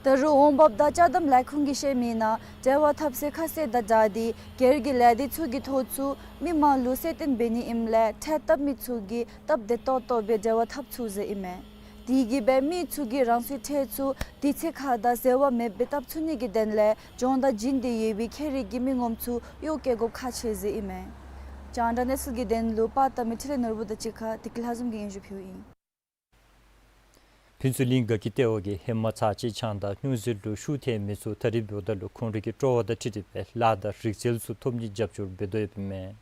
ད་རུང་འོང་འབབ་དང་ཅ་དམ་ལས་ཁུངས་ཀྱིས་བཤད་མི་ནང་འབྲེལ་བ་འཐབ་སའི་ཁ་གསལ་དང་སྦྲགས་ཏེ་སྒེར་གྱི་ལས་སྡེ་ཚུ་གི་ཐོག་ཚུ་མི་མང་ལུ་གསལ་སྟོན་འབད་ནི་ཨིནམ་ལས་ཁྲལ་བཏབ་མི་ཚུ་གིས་སྟབས་བདེ་ཏོག་ཏོ་སྦེ་འབྲེལ་བ་འཐབ་ཚུགས་ཟེར་ཨིན་མས། དེ་གིས་སྦེ་མི་ཚུ་གིས་རང་སོའི་ཁྲལ་ཚུ་དུས་ཚོད་ཁར་དང་འཛོལ་བ་མེདཔ་སྦེ་བཏབ་ཚུགས་ནི་གི་དོན་ལས་སྦྱོང་བརྡར་བྱིན་ཏེ་ཡོད་པའི་ཁྱད་རིག་གི་མི་ངོམ་ཚུ་གཡོག་བཀོལ་དགོཔ་ཁག་ཆེ་ཟེར་ཨིན་མས། རྒྱང་བསྒྲགས་གནས་ཚུལ་གྱི་དོན་ལུ་པར་བཏབ་མི་འཕྲིན་ལས་ནོར་བུ་དང་གཅིག་ཁར་བདེ་སྐྱིད་ལྷ་འཛོམས་ཀྱིས་སྙན་ཞུ་ཕུལཝ་ཨིན། ཕུན་ཚོགས་གླིང་དགའ་སྐྱིད་ལྟེ་བ་གིས་ཧེ་མ་ཚར་གཅིག་ཆང་དང་སྨྱོ་རྫས་ལུ་ཤུགས་ཐེབས་མི་ཚུ་ད་རིས་འབདཝ་ད་ལུ་ཁོང་རའི་སྤྲོ་བ་དང་འཁྲིལ་ཏེ་སྦེ་ལཱ་དང་རིག་རྩལ་ཚུ་ཐོབ་ནི་རྒྱབ་སྐྱོར་འབད་དོ་ཡོདཔ་ཨིན་མས།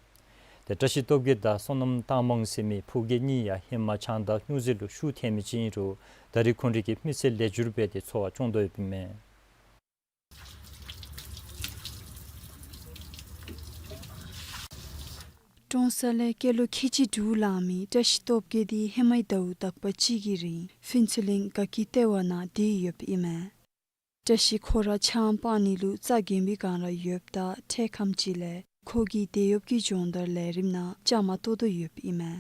ཏེ་བཀྲ་ཤིས་སྟོབས་རྒྱས་དང་བསོད་ནམས་རྟགས་མང་ཟེར་མི་ཕོ་སྐྱེས་གཉིས་ཡང་ཧེ་མ་ཆང་དང་སྨྱོ་རྫས་ལུ་ཤུགས་ཐེབས་མི་ཅིག་ཨིན་རུང་ད་རིས་ཁོང་རའི་མི་ཚེ་ལེགས་འགྱུར་འབད་དེ་འཚོ་བ་སྐྱོང་དོ་ཡོདཔ་ཨིན་མས། ཀྲོང་གསར་ལས་སྐྱེས་ལོ་ཁལ་གཅིག་དྲུག་ལང་མི་བཀྲ་ཤིས་སྟོབས་རྒྱས་འདི་ཧེ་མའི་ཟླཝ་དག་པ་ཅིག་གི་རིང་ཕུན་ཚོགས་གླིང་དགའ་སྐྱིད་ལྟེ་བ་ནང་སྡོད་ཡོདཔ་ཨིན་མས། བཀྲ་ཤིས་ཁོ་ར་ཆང་སྤང་ནི་ལུ་རྩ་འགེངས་པའི་སྒང་ར་ཡོདཔ་ད་འཕྲལ་ཁམས་ཅིག་ལས་ཁོ་གིས་དེད་གཡོགཔ་གི་སྦྱོང་བརྡར་ལས་རིམ་ནང་བཅའ་མར་གཏོགས་དོ་ཡོདཔ་ཨིན་མས།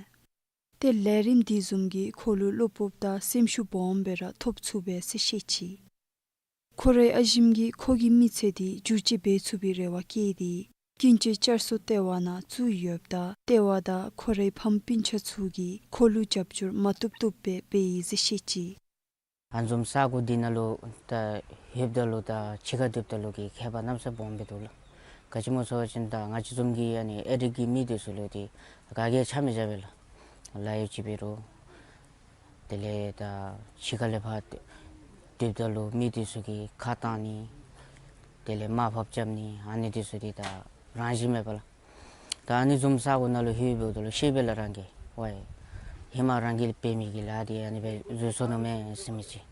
ཏེ་ལས་རིམ་དེ་བཟུམ་གྱིས་ཁོ་ལུ་བློ་སྤོབས་དང་སེམས་ཤུགས་སྦོམ་སྦེ་ར་ཐོབ་ཚུགས་པས་ཟེར་བཤད་ཅི། ཁོ་རའི་ཨ་ཞིམ་གྱིས་ཁོ་གི་མི་ཚེ་འདི་བསྒྱུར་བཅོས་འབད་ཚུགས་པའི་རེ་བ་བསྐྱེད་དེ་ཀུན་སྤྱོད་བསྐྱར་གསོ་ལྟེ་བ་ནང་བཙུགས་ཡོདཔ་ད་ལྟེ་བ་དང་ཁོ་རའི་ཕམ་སྤུན་ཆ་ཚུ་གིས་ཁོ་ལུ་རྒྱབ་སྐྱོར་མ་བཏུབ་བཏུབ་སྦེ་འབད་ཡི་ཟེར་བཤད་ཅི། ཨ་ནི་བཟུམ་ས་གོ་འདི་ནང་ལུ་ད་ལྷོདཔ་ད་ལུ་དང་ཕྱི་ཁར་སྡོདཔ་ད་ལུ་གི་ཁྱད་པར་གནམ་ས་སྦོམ་སྦེ་འདུག་ལགས། ག་ཅི་སྨོ་ཟེར་བ་ཅིན་ད་ང་བཅས་བཟུམ་གྱི་ཨ་ནི་ཨེ་ཌི་གི་མི་འདི་ཚུ་ལུ་འདི་ག་གིས་ཆ་མི་བཞག་པས་ལགས། ལཱ་གཡོག་ཅིག་འབད་རུང་དེ་ལས་ད་ཕྱི་ཁ་ལས་ཕར་སྡོདཔ་ད་ལུ་མི་འདི་ཚུ་གིས་ཁ་བཏང་ནི་དེ་ལས་དམའ་ཕབ་རྐྱབ་ནི་ཨ་ནི་འདི་ཚུ་འདི་ད་རང་བཞིན་མས་པ་ལགས། ད་ཨ་ནི་བཟུམ་ས་གོ་ནང་ལུ་ལྷོདཔ་ད་ལུ་ཤེས་པས་ལགས་རང་གིས། ཝའི་ཧེ་མ་རང་གིས་འབད་མི་གི་ལཱ་འདི་ཨ་ནི་སྦེ་འཛོལ་སོ་ནུག་མས་ཟེར་མི་ཅིག།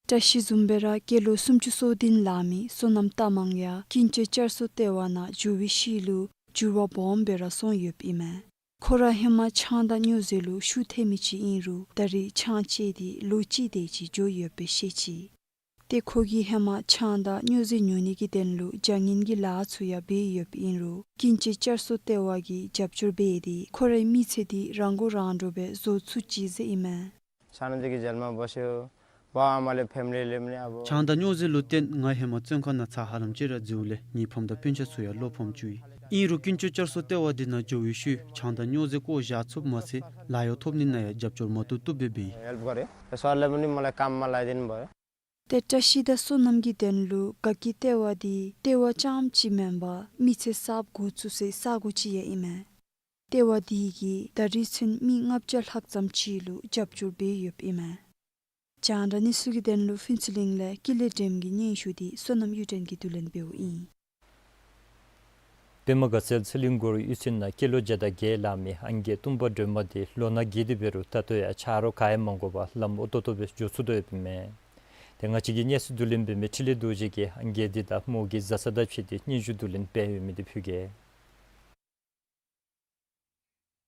བཀྲ་ཤིས་བཟུམ་སྦེ་ར་སྐྱེས་ལོ་སུམ་ཅུ་སོ་བདུན་ལང་མི་བསོད་ནམས་རྟགས་མང་ཡང་ཀུན་སྤྱོད་བསྐྱར་གསོ་ལྟེ་བ་ནང་འགྱུར་བའི་ཤུལ་ལུ་འགྱུར་བ་སྦོམ་སྦེ་ར་སོང་ཡོདཔ་ཨིན་མས། ཁོ་ར་ཧེ་མ་ཆང་དང་སྨྱོ་རྫས་ལུ་ཤུགས་ཐེབས་མི་ཅིག་ཨིན་རུང་ད་རིས་ཆང་བཅད་དེ་ལོ་གཅིག་དེ་ཅིག་འགྱོ་ཡོདཔ་སྦེ་བཤད་ཅི། ཏེ་ཁོ་གིས་ཧེ་མ་ཆང་དང་སྨྱོ་རྫས་ཉོ་ནི་གི་དོན་ལུ་བྱ་ངན་གྱི་ལཱ་ཚུ་ཡང་འབད་ཡོདཔ་ཨིན་རུང་ཀུན་སྤྱོད་བསྐྱར་གསོ་ལྟེ་བ་གིས་རྒྱབ་སྐྱོར་འབད་དེ་ཁོ་རའི་མི་ཚེ་འདི་རང་མགོ་རང་འདྲོངས་སྦེ་བཟོ་ཚུགས་ཅི་ཟེར་ཨིན་མས། सानोदेखि जेलमा बस्यो। बाउ आमाले फ्यामिलीले पनि अब ཆང་དང་སྨྱོ་རྫས་ལུ་བརྟེན་ང་ཧེ་མ་བཙོན་ཁང་ནང་ཚར་ཧ་ལམ་ཅིག་ར་འཛུལ་ལས་ངེའི་ཕམ་དང་སྤུན་ཆ་ཚུ་ཡང་བློ་ཕམ་བཅུག་ཡི། ཨིན་རུང་ཀུན་སྤྱོད་བསྐྱར་གསོ་ལྟེ་བ་འདི་ནང་འགྱོ་བའི་ཤུལ་ཆང་དང་སྨྱོ་རྫས་བཀོ་བཞག་ཚུགསཔ་མ་ཚད་ལཱ་གཡོག་ཐོབ་ནི་ནང་ཡང་རྒྱབ་སྐྱོར་མ་བཏུབ་བཏུབ་སྦེ་འབད་ཡི། हेल्प गरेँ। सरले पनि मलाई काममा लगाइदिनु भयो। ཏེ་བཀྲ་ཤིས་དང་བསོད་ནམས་ཀྱི་དོན་ལུ་དགའ་སྐྱིད་ལྟེ་བ་འདི་ལྟེ་བ་རྐྱངམ་ཅིག་མེན་པར་མི་ཚེ་གསརཔ་འགོ་བཙུགས་སའི་ས་གོ་ཅིག་ཡང་ཨིན་མས། ལྟེ་བ་འདི་གིས་ད་རེས་ཚུན་མི་ལྔ་བརྒྱ་ལྷག་ཙམ་ཅིག་ལུ་རྒྱབ་སྐྱོར་འབད་ཡོདཔ་ཨིན་མས། རྒྱང་བསྒྲགས་གནས་ཚུལ་གྱི་དོན་ལུ་ཕུན་ཚོགས་གླིང་ལས་ཀུན་ལེགས་སྒྲོལམ་གྱི་སྙན་ཞུ་འདི་བསོད་ནམས་གཡུ་སྒྲོན་གྱིས་བསྡུ་ལེན་འབདཝ་ཨིན། པདྨ་དགའ་ཚལ་ཚེ་གླིང་སྒོར་གཡུས་ཚན་ནང་སྐྱེས་ལོ་བརྒྱ་དང་བརྒྱད་ལང་མི་ཨང་རྒས་སྟོན་པ་སྒྲོལ་མ་འདི་ལོ་ན་རྒས་ཏེ་འབད་རུང་ད་ལྟོ་ཡང་ཆ་རོགས་ག་ཡང་མ་དགོ་པར་ལམ་འོ་ཏོག་ཏོ་སྦེ་འགྱོ་ཚུགས་དོ་ཡོདཔ་ཨིན་མས། ཏེ་ང་བཅས་ཀྱི་གནས་ཚུལ་བསྡུ་ལེན་འབད་མི་འཕྲིན་ལས་རྡོ་རྗེ་གིས་ཨང་རྒས་འདི་དང་མོ་གི་བཟའ་ཚང་དང་འཕྱད་དེ་སྙན་ཞུ་བསྡུ་ལེན་འབད་ཡོད་མི་འདི་ཕུལ་གེ།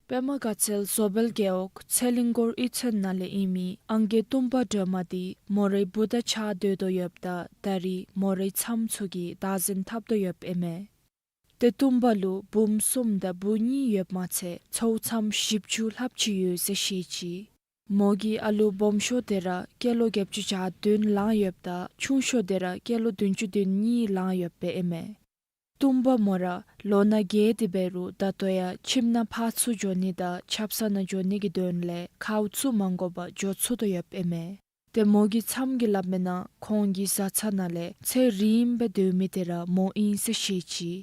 པདྨ་དགའ་ཚལ་བཟོ་སྦལ་རྒེད་འོག་ཚེ་གླིང་སྒོར་གཡུས་ཚན་ནང་ལས་ཨིན་མི་ཨང་རྒས་སྟོན་པ་སྒྲོལ་མ་འདི་མོ་རའི་བུ་དང་གཅིག་ཁར་སྡོད་དོ་ཡོདཔ་ད་ད་རིས་མོ་རའི་མཚམས་ཚུ་གིས་བདག་འཛིན་འཐབ་དོ་ཡོདཔ་ཨིན་མས། ཏེ་སྟོན་པ་ལུ་བུམོ་གསུམ་དང་བུ་གཉིས་ཡོདཔ་མ་ཚད་ཚའོ་མཚམས་བཞི་བཅུ་ལྷགཔ་ཅིག་ཡོད་ཟེར་བཤད་ཅི། མོ་གི་ཨ་ལུ་སྦོམ་ཤོས་འདི་ར་སྐྱེས་ལོ་བརྒྱད་ཅུ་གྱ་བདུན་ལང་ཡོདཔ་ད་ཆུང་ཤོས་འདི་ར་སྐྱེས་ལོ་བདུན་ཅུ་དོན་གཉིས་ལང་ཡོདཔ་ཨིན་མས། སྟོན་པ་མོ་ར་ལོ་ན་རྒས་ཏེ་འབད་རུང་ད་ལྟོ་ཡང་ཁྱིམ་ནང་ཕར་ཚུར་འགྱོ་ནི་དང་ཆབ་གསང་ནང་འགྱོ་ནི་གི་དོན་ལས་ཁའུ་བཙུགས་མ་དགོ་པར་འགྱོ་ཚུགས་དོ་ཡོདཔ་ཨིན་མས། ཏེ་མོ་གི་མཚམས་ཀྱིས་སླབ་མིའི་ནང་ཁོང་གི་བཟའ་ཚང་ནང་ལས་ཚེ་རིངམོ་སྦེ་སྡོད་མི་འདི་ར་མོ་ཨིན་ཟེར་བཤད་ཅི།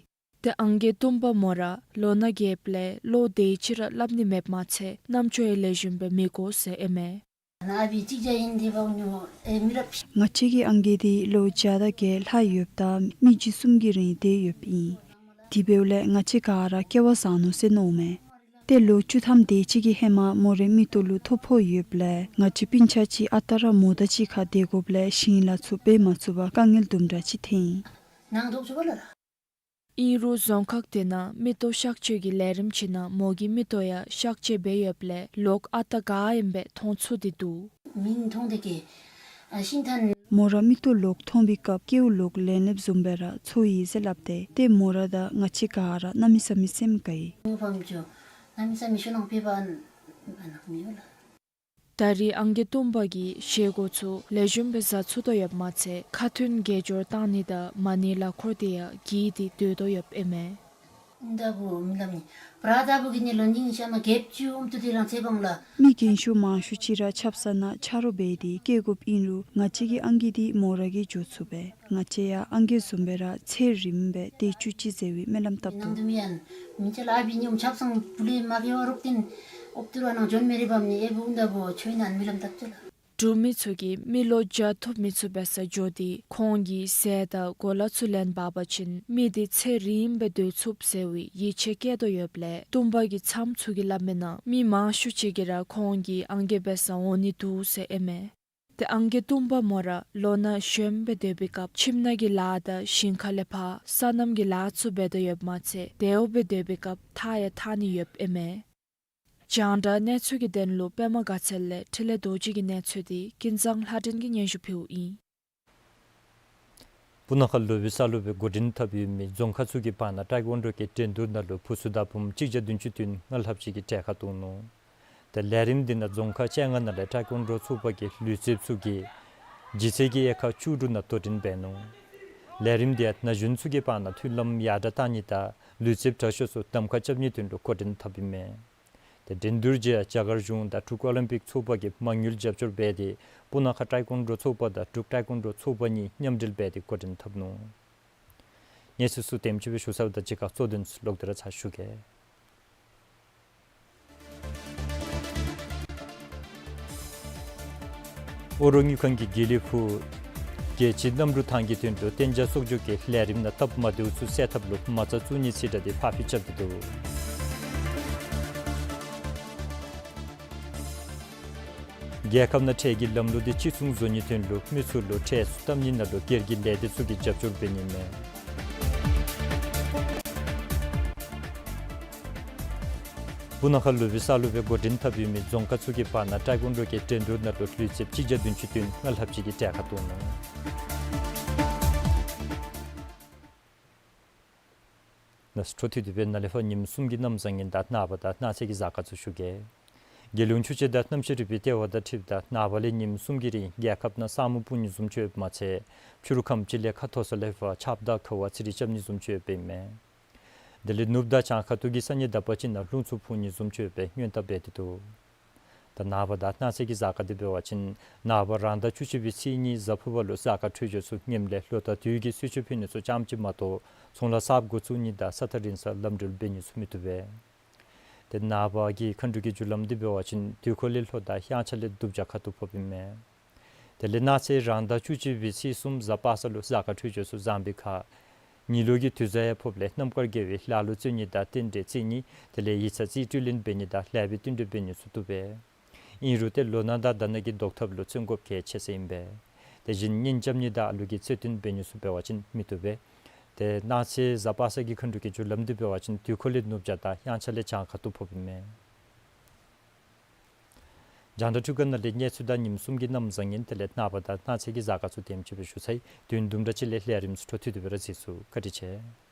ཏེ་ཨང་རྒས་སྟོན་པ་མོ་ར་ལོ་ན་རྒསཔ་ལས་བློ་བདེ་ཅིག་ར་སླབ་ནི་མེདཔ་མ་ཚད་རྣམ་ཅོ་ཡང་ལེགས་ཤོམ་སྦེ་མི་གོ་ཟེར་ཨིན་མས། ང་བཅས་ཀྱི་ཨང་རྒས་འདི་ལོ་བརྒྱ་དང་བརྒྱད་ལྷག་ཡོདཔ་ད་མི་རྒྱུད་གསུམ་གྱི་རིང་སྡོད་ཡོདཔ་ཨིན། དེ་འབདཝ་ལས་ང་བཅས་ག་ར་སྐྱེ་བ་བཟང་ནུག་ཟེར་མནོཝ་མས། ཏེ་ལོ་བཅུ་ཐམ་དེ་ཅིག་གི་ཧེ་མ་མོ་རའི་མིག་ཏོ་ལུ་ཐོ་ཕོག་ཡོདཔ་ལས་ང་བཅས་སྤུན་ཆ་ཅིག་ཨ་རྟག་ར་མོ་དང་གཅིག་ཁར་སྡོད་དགོཔ་ལས་ཞིང་ལཱ་ཚུ་འབད་མ་ཚུགས་པར་དཀའ་ངལ་དུམ་གྲ་ཅིག་ཐོན་ཡི། ནང་དོག་ཅིག་གོ་ལ་ར། ཨིན་རུང་རྫོང་ཁག་དེ་ནང་མིག་ཏོ་གཤག་བཅོས་ཀྱི་ལས་རིམ་ཅིག་ནང་མོ་གི་མིག་ཏོ་ཡང་གཤག་བཅོས་འབད་ཡོདཔ་ལས་ལོག་ཨ་རྟག་ག་ཨིནམ་སྦེ་མཐོང་ཚུགས་ཏེ་འདུག། མིག་མཐོང་དེ་གིས་ཨ་ཤིང་ཐང་། མོ་ར་མིག་ཏོ་ལོག་མཐོང་བའི་སྐབས་སྐྱེ་བོ་ལོག་ལན་སླེབ་བཟུམ་སྦེ་ར་ཚོར་ཡི་ཟེར་སླབ་སྟེ། ཏེ་མོ་ར་དང་ང་བཅས་ག་ར་གནམ་མེད་ས་མེད་སེམས་དགའ་ཡི། ངོ་ཕམ་ཅོ་གནམ་མེད་ས་མེད་ཤུལ་ལུ་ཕེབས་པ་ཨ་ནཱ་མི་ཡོད་ལགས། ད་རེས་ཨང་རྒས་སྟོང་པ་གིས་བཞེས་སྒོ་ཚུ་ལེགས་ཤོམ་སྦེ་བཟའ་ཚུགས་དོ་ཡོདཔ་མ་ཚད་ཁ་ཐུན་དགེ་སྦྱོར་བཏང་ནི་དང་མ་ཎི་ལག་འཁོར་དེ་ཡང་བགྱིས་ཏེ་སྡོད་དོ་ཡོདཔ་ཨིན་མས། ཨིན་ད་བུ་མི་ལམ་ནི་བྲག་ལྟ་བུ་གི་ནི་ལོ་ཉིང་ཤ་མ་རྒེད་ཅུ་ཨོམ་ཏུ་དེ་རང་ཚེ་བང་ལ། མི་རྒན་ཤོས་མང་ཤོས་ཅིག་ར་ཆབ་གསང་ནང་ཆ་རོགས་འབད་དེ་སྐྱེལ་དགོཔ་ཨིན་རུང་ང་བཅས་ཀྱི་ཨང་རྒས་འདི་མོ་ར་གིས་འགྱོ་ཚུགས་པས། ང་བཅས་ཡང་ཨང་རྒས་བཟུམ་སྦེ་ར་ཚེ་རིངམོ་སྦེ་སྡོད་བཅུག་ཅིག་ཟེར་བའི་སྨོན་ལམ་བཏབ་ནང་དོ། དུམ་ཡང་མི་ཅ་ལ་ཨ་བི་ཉོམ་ཆབ་གསང་བུ་ལས་མ་བི་བ་རོགས་ཏེན་ཨོབ་ཏུ་ར་ནང་འབྱོན་མེ་རི་བམ་ནི་ཨེ་བུ་ཨུན་ད་བུ་ཆོས་ནང་སྨོན་ལམ་བཏབ་ཅ་ལ། འབྲུག་མི་ཚུ་གིས་མི་ལོ་བརྒྱ་ཐུབ་མི་ཚུ་འབད་སར་འགྱོ་སྟེ་ཁོང་གི་ཟས་དང་གོ་ལ་ཚུ་ལེན་འབག་པ་ཅིན་མི་དེ་ཚེ་རིངམོ་སྦེ་སྡོད་ཚུགས་ཟེར་བའི་ཡིད་ཆེས་བསྐྱེད་དོ་ཡོདཔ་ལས་སྟོང་པ་གི་མཚམས་ཚུ་གིས་སླབ་མིའི་ནང་མི་མང་ཤོས་ཅིག་གིས་ར་ཁོང་གི་ཨང་རྒས་འབད་སར་འོང་ནི་འདུག་ཟེར་ཨིན་མས། ཏེ་ཨང་རྒས་སྟོང་པ་མོ་ར་ལོ་ན་གཞོནམ་སྦེ་སྡོད་པའི་སྐབས་ཁྱིམ་ནང་གི་ལཱ་དང་ཞིང་ཁ་ལས་ཕར་སོ་ནམ་གྱི་ལཱ་ཚུ་འབད་དོ་ཡོདཔ་མ་ཚད་དེ་འབདཝ་སྦེ་སྡོད་པའི་སྐབས་ཐགས་ཡང་འཐག་ནི་ཡོདཔ་ཨིན་མས། རྒྱང་བསྒྲགས་གནས་ཚུལ་གྱི་དོན་ལུ་པདྨ་དགའ་ཚལ་ལས་འཕྲིན་ལས་རྡོ་རྗེ་གི་གནས་ཚུལ་འདི་ཀུན་བཟང་ལྷ་སྒྲོན་གྱིས་སྙན་ཞུ་ཕུལཝ་ཨིན། སྤུ་ན་ཁ་ལོ་བི་ས་ལུ་སྦེ་འགོ་འདྲེན་འཐབ་ཡོད་མི་རྫོང་ཁག་ཚུ་གི་བར་ན་ཊའེ་ཀོན་ཌོ་གི་འགྲན་བསྡུར་ནང་ལུ་བུ་ཚུ་དང་བུམོ་གཅིག་བརྒྱ་བདུན་ཅུ་དོན་ལྔ་ལྷགཔ་ཅིག་གིས་གྲལ་ཁར་གཏོགས་ནུག། ཏེ་ལས་རིམ་འདི་ནང་རྫོང་ཁག་བཅོ་ལྔ་ནང་ལས་ཊའེ་ཀོན་ཌོ་ཚོགས་པ་གི་ལུས་རྩལཔ་ཚུ་གིས་ལྗིད་ཚད་ཀྱི་དབྱེ་ཁག་བཅུ་དྲུག་ནང་དོ་འགྲན་འབད་ནུག། ལས་རིམ་འདི་ཡང་ན་གཞོན་ཚུ་གི་བར་ན་མཐུན་ལམ་ཡར་དྲག་གཏང་ནི་དང་ལུས་རྩལཔ་དྲག་ཤོས་ཚུ་གདམ་ཁ་རྐྱབ་ནིའི་དོན་ལུ་འགོ་འདྲེན་འཐབ་ཨིན་མས། ཏེ་འགྲན་བསྡུར་གྱི་རྒྱ་གར་གཞུང་དང་འབྲུག་ཨོ་ལིམ་པིག་ཚོགས་པ་གིས་མ་དངུལ་རྒྱབ་སྐྱོར་འབད་དེ་སྤུ་ན་ཁ་ཊའེ་ཀོན་ཌོ་ཚོགས་པ་དང་འབྲུག་ཊའེ་ཀོན་ཌོ་ཚོགས་པ་གཉིས་མཉམ་འབྲེལ་འབད་དེ་འགོ་འདྲེན་འཐབ་ནུག། གནས་ཚུལ་ཚུ་དེམ་ཅིག་སྦེ་ཞུ་ཚརཝ་ད་ཅིག་ཁར་གཙོ་དོན་ཚུ་ལོག་སྟེ་ར་ཚར་ཞུ་གེ། ཨོ་རོག་དངུལ་ཁང་གིས་དགེ་ལེགས་ཕུག་རྒྱལ་སྤྱིའི་གནམ་གྲུ་ཐང་གི་དོན་ལུ་གཏན་འཇགས་གསོག་འཇོག་གི་ལས་རིམ་ནང་སྟབས་མ་བདེཝ་ཚུ་སེལ་ཐབས་ལུ་མ་རྩ་བཙུགས་ནིའི་རྩིས་ཁྲ་དེ་ཕར་འགྱངས་རྐྱབ་སྟེ་འདུག། རྒྱལ་ཁབ་ནང་ཁྲལ་གྱི་ལམ་ལུགས་དེ་གཅིག་མཚུངས་བཟོ་ནིའི་དོན་ལུ་མི་ཚུ་ལུ་ཁྲལ་ཚུ་བཏབ་ནི་ནང་ལུ་སྒེར་གྱི་ལས་སྡེ་ཚུ་གིས་རྒྱབ་སྐྱོར་འབད་ནི་མས། སྤུ་ན་ཁ་ལུ་བི་ས་ལུ་སྦེ་འགོ་འདྲེན་འཐབ་ཡོད་མི་རྫོང་ཁག་ཚུ་གི་བར་ན་ཊའེ་ཀོན་ཌོ་གི་འགྲན་བསྡུར་ནང་ལུ་ལུས་རྩལཔ་གཅིག་བརྒྱ་བདུན་ཅུ་དོན་ལྔ་ལྷགཔ་ཅིག་གིས་གྲལ་ཁར་གཏོགས་ནུག། ནཱ་འཕྲོ་མཐུད་དེ་སྦེ་ནཱ་ལས་ཕར་ཉིནམ་གསུམ་གྱི་གནམ་བཟང་ངན་དང་ནངས་པ་དང་གནངས་ཚེ་གི་གཟའ་སྐར་ཚུ་ཞུ་གེ། རྒྱལ་ཡོངས་ཆུ་སྤྱོད་དང་གནམ་གཤིས་རིག་པའི་ལྟེ་བ་དང་འཁྲིལཝ་ད་ནངས་པ་ལས་ཉིནམ་གསུམ་གྱི་རིང་རྒྱལ་ཁབ་ནང་ས་སྨུག་སྤུབ་ནི་བཟུམ་ཅིག་ཡོདཔ་མ་ཚད་ཕྱི་རུ་ཁམས་ཅིག་ལས་ཁ་མཐོ་ས་ལས་ཕར་ཆརཔ་དང་ཁ་བ་ཚི་རིལ་རྐྱབ་ནི་བཟུམ་ཅིག་ཡོདཔ་ཨིན་མས། དེ་ལས་ནུབ་དང་བྱང་ཁ་ཐུག་གི་ས་གནས་དག་པ་ཅིག་ནང་རླུང་འཚུབ་འཕུ་ནི་བཟུམ་ཅིག་ཡོདཔ་སྦེ་སྔོན་བརྡ་འབད་དེ་འདུག། ད་ནངས་པ་དང་གནངས་ཚེ་གི་གཟའ་སྐར་འདི་འབད་བ་ཅིན་ནངས་པ་རང་ཟླ་བཅུ་གཅིག་པའི་ཚེས་གཉིས་གཟའ་ཕུར་པ་ལུ་གཟའ་སྐར་འཕྲོད་སྦྱོར་ཚུ་ངནམ་ལས་ལོ་ཟླ་དུས་ཀྱི་གསོལ་མཆོད་ཕུལ་ནི་ཚུ་ཙམ་ཅིག་མ་གཏོགས་ཚོང་ལཱ་གསརཔ་འགོ་བཙུགས་ནི་དང་ས་ཐག་རིང་སར་ལམ་འགྲུལ་འབད་ནི་ཚུ་མི་བཏུབ་པས། ཏེ་ནངས་པ་གི་མཁའ་འགྲོ་གི་རྒྱུ་ལམ་འདི་འབད་བ་ཅིན་དུས་འཁོར་ལས་ལྷོ་དང་དབྱངས་འཆར་ལས་སྡུག་ཅག་ཁ་ཐུག་ཕོགཔ་ཨིན་མས། དེ་ལས་གནངས་ཚེ་རང་ཟླ་བཅུ་གཅིག་པའི་ཚེས་གསུམ་གཟའ་པ་སངས་ལུ་གཟའ་སྐར་འཕྲོད་སྦྱོར་ཚུ་བཟང་པའི་ཁར་ཉི་ལོག་གི་དུས་བཟང་ཡང་ཕོགཔ་ལས་རྣམ་དཀར་དགེ་བའི་ལཱ་ལུ་བརྩོན་ནི་དང་རྟེན་འབྲེལ་བརྩི་ནི་དེ་ལས་ཡིག་ཚང་རྩིས་སྤྲོད་ལེན་འབད་ནི་དང་ལེགས་པའི་བསྟུན་གྲོས་འབད་ནི་ཚུ་བཏུབ་པས། ཨིན་རུང་ཏེ་ལོ་ན་དང་ཟླ་ན་གི་བཟློག་ཐབས་ལུ་བརྩོན་དགོཔ་གལ་ཆེ་ས་ཨིན་པས། དེ་བཞིན་གཉེན་རྐྱབ་ནི་དང་ཨ་ལུ་གི་རྩོད་དྲུང་འབད་ནི་ཚུ་འབད་བ་ཅིན་མི་བཏུབ་པས། ཏེ་གནངས་ཚེ་གཟའ་པ་སངས་ཀྱི་མཁའ་འགྲོ་གི་རྒྱུ་ལམ་འདི་འབད་བ་ཅིན་དུས་འཁོར་ལས་ནུབ་ཅག་དང་དབྱངས་འཆར་ལས་བྱང་ཁ་ཐུག་ཕོགཔ་ཨིན་མས། རྒྱང་བསྒྲགས་འཕྲུལ་ཁང་ནང་ལས་གནས་ཚུལ་དང་ཉིནམ་གསུམ་གྱི་གནམ་བཟང་ངན་དེ་ལས་ནངས་པ་དང་གནངས་ཚེ་གི་གཟའ་སྐར་ཚུ་དེམ་ཅིག་སྦེ་ཞུ་ཚར་ཡི། དུས་ཡུན་དུམ་གྲ་ཅིག་ལས་ལས་རིམ་ཚུ་འཕྲོ་མཐུད་དེ་སྦེ་ར་གཟིགས་ཚུགས། བཀའ་དྲིན་ཆེ།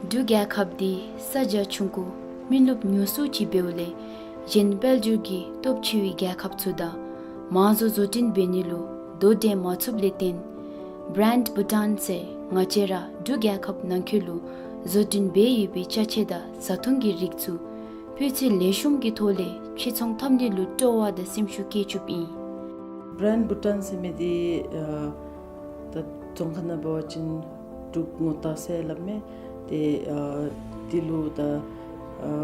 འབྲུག་རྒྱལ་ཁབ་འདི་ས་རྒྱ་ཆུང་ཀུ་མི་ནུབ་ཉུང་སུ་ཅིག་འབདཝ་ལས་གཞན་དཔལ་འབྱོར་གྱི་སྟོབས་ཆེ་བའི་རྒྱལ་ཁབ་ཚུ་དང་མང་གཙོ་བཟོ་སྐྲུན་འབད་ནི་ལུ་དོ་འགྲན་མ་ཚུགསཔ་ལས་བརྟེན་Brand Bhutan ཟེར་ང་བཅས་ར་འབྲུག་རྒྱལ་ཁབ་ནང་འཁོད་ལུ་བཟོ་སྐྲུན་འབད་ཡོད་པའི་ཅ་ཆས་དང་བཟའ་འཐུང་གི་རིགས་ཚུ་སྤུས་ཚད་ལེགས་ཤོམ་གྱི་ཐོག་ལས་ཕྱིར་ཚོང་འཐབ་ནི་ལུ་སྤྲོ་བ་དང་སེམས་ཤུགས་བསྐྱེད་བཅུགཔ་ཨིན། Brand Bhutan ཟེར་མི་འདི་ཨ་ད་རྫོང་ཁ་ནང་འབད་བ་ཅིན་འབྲུག་ངོ་རྟགས་ཟེར་སླབ་མས། ཏེ་ཨ་འདི་ལུ་ད་ཨ་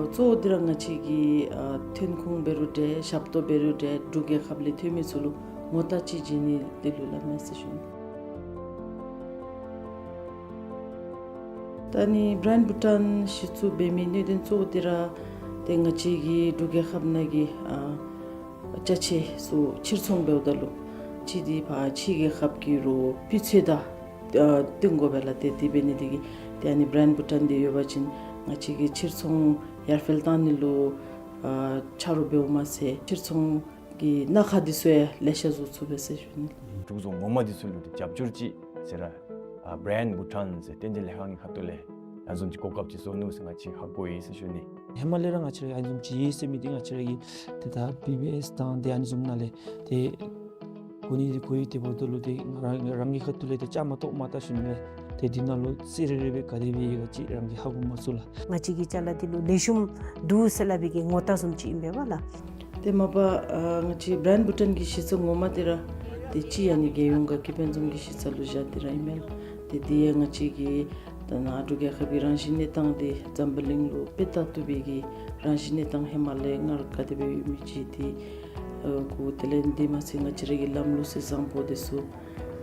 གཙོ་བོ་འདི་ར་ང་བཅས་ཀྱི་ཨ་ཐོན་ཁུངས་འབད་རུང་འདྲ་ཞབས་ཏོག་འབད་རུང་འདྲ་འབྲུག་རྒྱལ་ཁབ་ལས་ཐོན་མི་ཚུ་ལུ་ངོ་རྟགས་ཅིག་བྱིན་ནི་འདི་ལུ་སླབ་མས་ཟེར་ཞུ་ནི། ད་ནི་Brand Bhutan གཞི་བཙུགས་འབད་མི་གནད་དོན་གཙོ་བོ་འདི་ར་ཏེ་ང་བཅས་ཀྱི་འབྲུག་རྒྱལ་ཁབ་ནང་གི་ཨ་ཅ་ཆས་ཚུ་ཕྱིར་ཚོང་འབདཝ་ད་ལུ་ཅིག་འདི་ཕར་ཕྱི་རྒྱལ་ཁབ་ཀྱི་རུང་སྤུས་ཚད་དང་ཨ་བསྟུན་དགོ་པས་ལགས། ཏེ་དེ་འབད་ནི་འདི་གིས་ཏེ་ཨ་ནི་Brand Bhutan འདི་ཡོད་པ་ཅིན་ང་བཅས་ཀྱི་ཕྱིར་ཚོང་ཡར་འཕེལ་གཏང་ནི་ལུ་ཨ་ཆ་རོགས་འབདཝ་མ་ཚད་ཕྱིར་ཚོང་གི་སྣ་ཁ་འདི་ཚུ་ཡང་ལེ་ཤ་བཟོ་ཚུགས་པས་ཟེར་ཞུ་ནི། འབྲུག་རྫོང་ངོ་མ་འདི་ཚུ་ལུ་ཏེ་རྒྱབ་སྐྱོར་ཅིག་ཟེར་ར་ཨ་Brand Bhutan ཟེར་རྟེན་འབྲེལ་ལས་ཁང་གི་ཁ་ཐུག་ལས་ཨ་ནི་བཟུམ་ཅིག་གོ་སྐབས་ཅིག་བཟོ་ནུག་ཟེར་ང་བཅས་ཧ་གོ་ཡི་ཟེར་ཞུ་ནི། ཧེ་མ་ལས་ར་ང་བཅས་ར་ཨ་ནི་བཟུམ་ཅིག་ཡོད་ཟེར་མི་འདི་ང་བཅས་ར་གིས་ཏེ་ད་བི་བི་ཨེསི་དང་ཏེ་ཨ་ནི་བཟུམ་ནང་ལས་ཏེ་གོ་ནི་འདི་གོ་ཡི། དེ་འབདཝ་ད་ལུ་ཏེ་ང་ར་རང་གི་ཁ་ཐུག་ལས་ཏེ་བཅའ་མར་གཏོགས་མ་བལྟ་ཞིནམ་ལས་ཏེ་འདི་ནང་ལུ་རྩིས་རེ་རེ་སྦེ་ག་དེ་སྦེ་ཡོད་ག་ཅིག་རང་གིས་ཧ་གོ་མ་ཚུགས་ལགས། ང་བཅས་ཀྱི་ཅ་ལ་འདི་ལུ་ལེགས་ཤོམ་འདུག་ཟེར་སླབ་པའི་གི་ངོ་རྟགས་བཟུམ་ཅིག་ཨིན་པས་ལགས། ཏེ་མ་པ་ཨ་ང་བཅས་Brand Bhutan གྱི་གཞི་རྩ་ངོ་མ་འདི་ར་ཏེ་གཅིག་ཨ་ནི་རྒྱལ་ཡོངས་དགའ་སྐྱིད་དཔལ་འཛོམས་ཀྱི་གཞི་རྩ་ལུ་བཞག་སྟེ་ར་ཨིན་མས་ལགས། ཏེ་འདི་ཡང་ང་བཅས་ཀྱི་ད་ནཱ་འབྲུག་རྒྱལ་ཁབ་ཀྱི་རང་བཞིན་གནས་སྟངས་འདི་འཛམ་བུ་གླིང་ལུ་དཔེ་ལྟ་བཏུབ་པའི་གི་རང་བཞིན་གནས་སྟངས་ཧེ་མ་ལས་སྔར་ག་དེ་སྦེ་ཡོད་མི་ཅིག་འདི་ཨ་གོ། དེ་ལས་འདི་མ་ཚད་ང་བཅས་ར་གི་ལམ་ལུགས་སྲོལ་བཟང་པོ་འདི་ཚུ་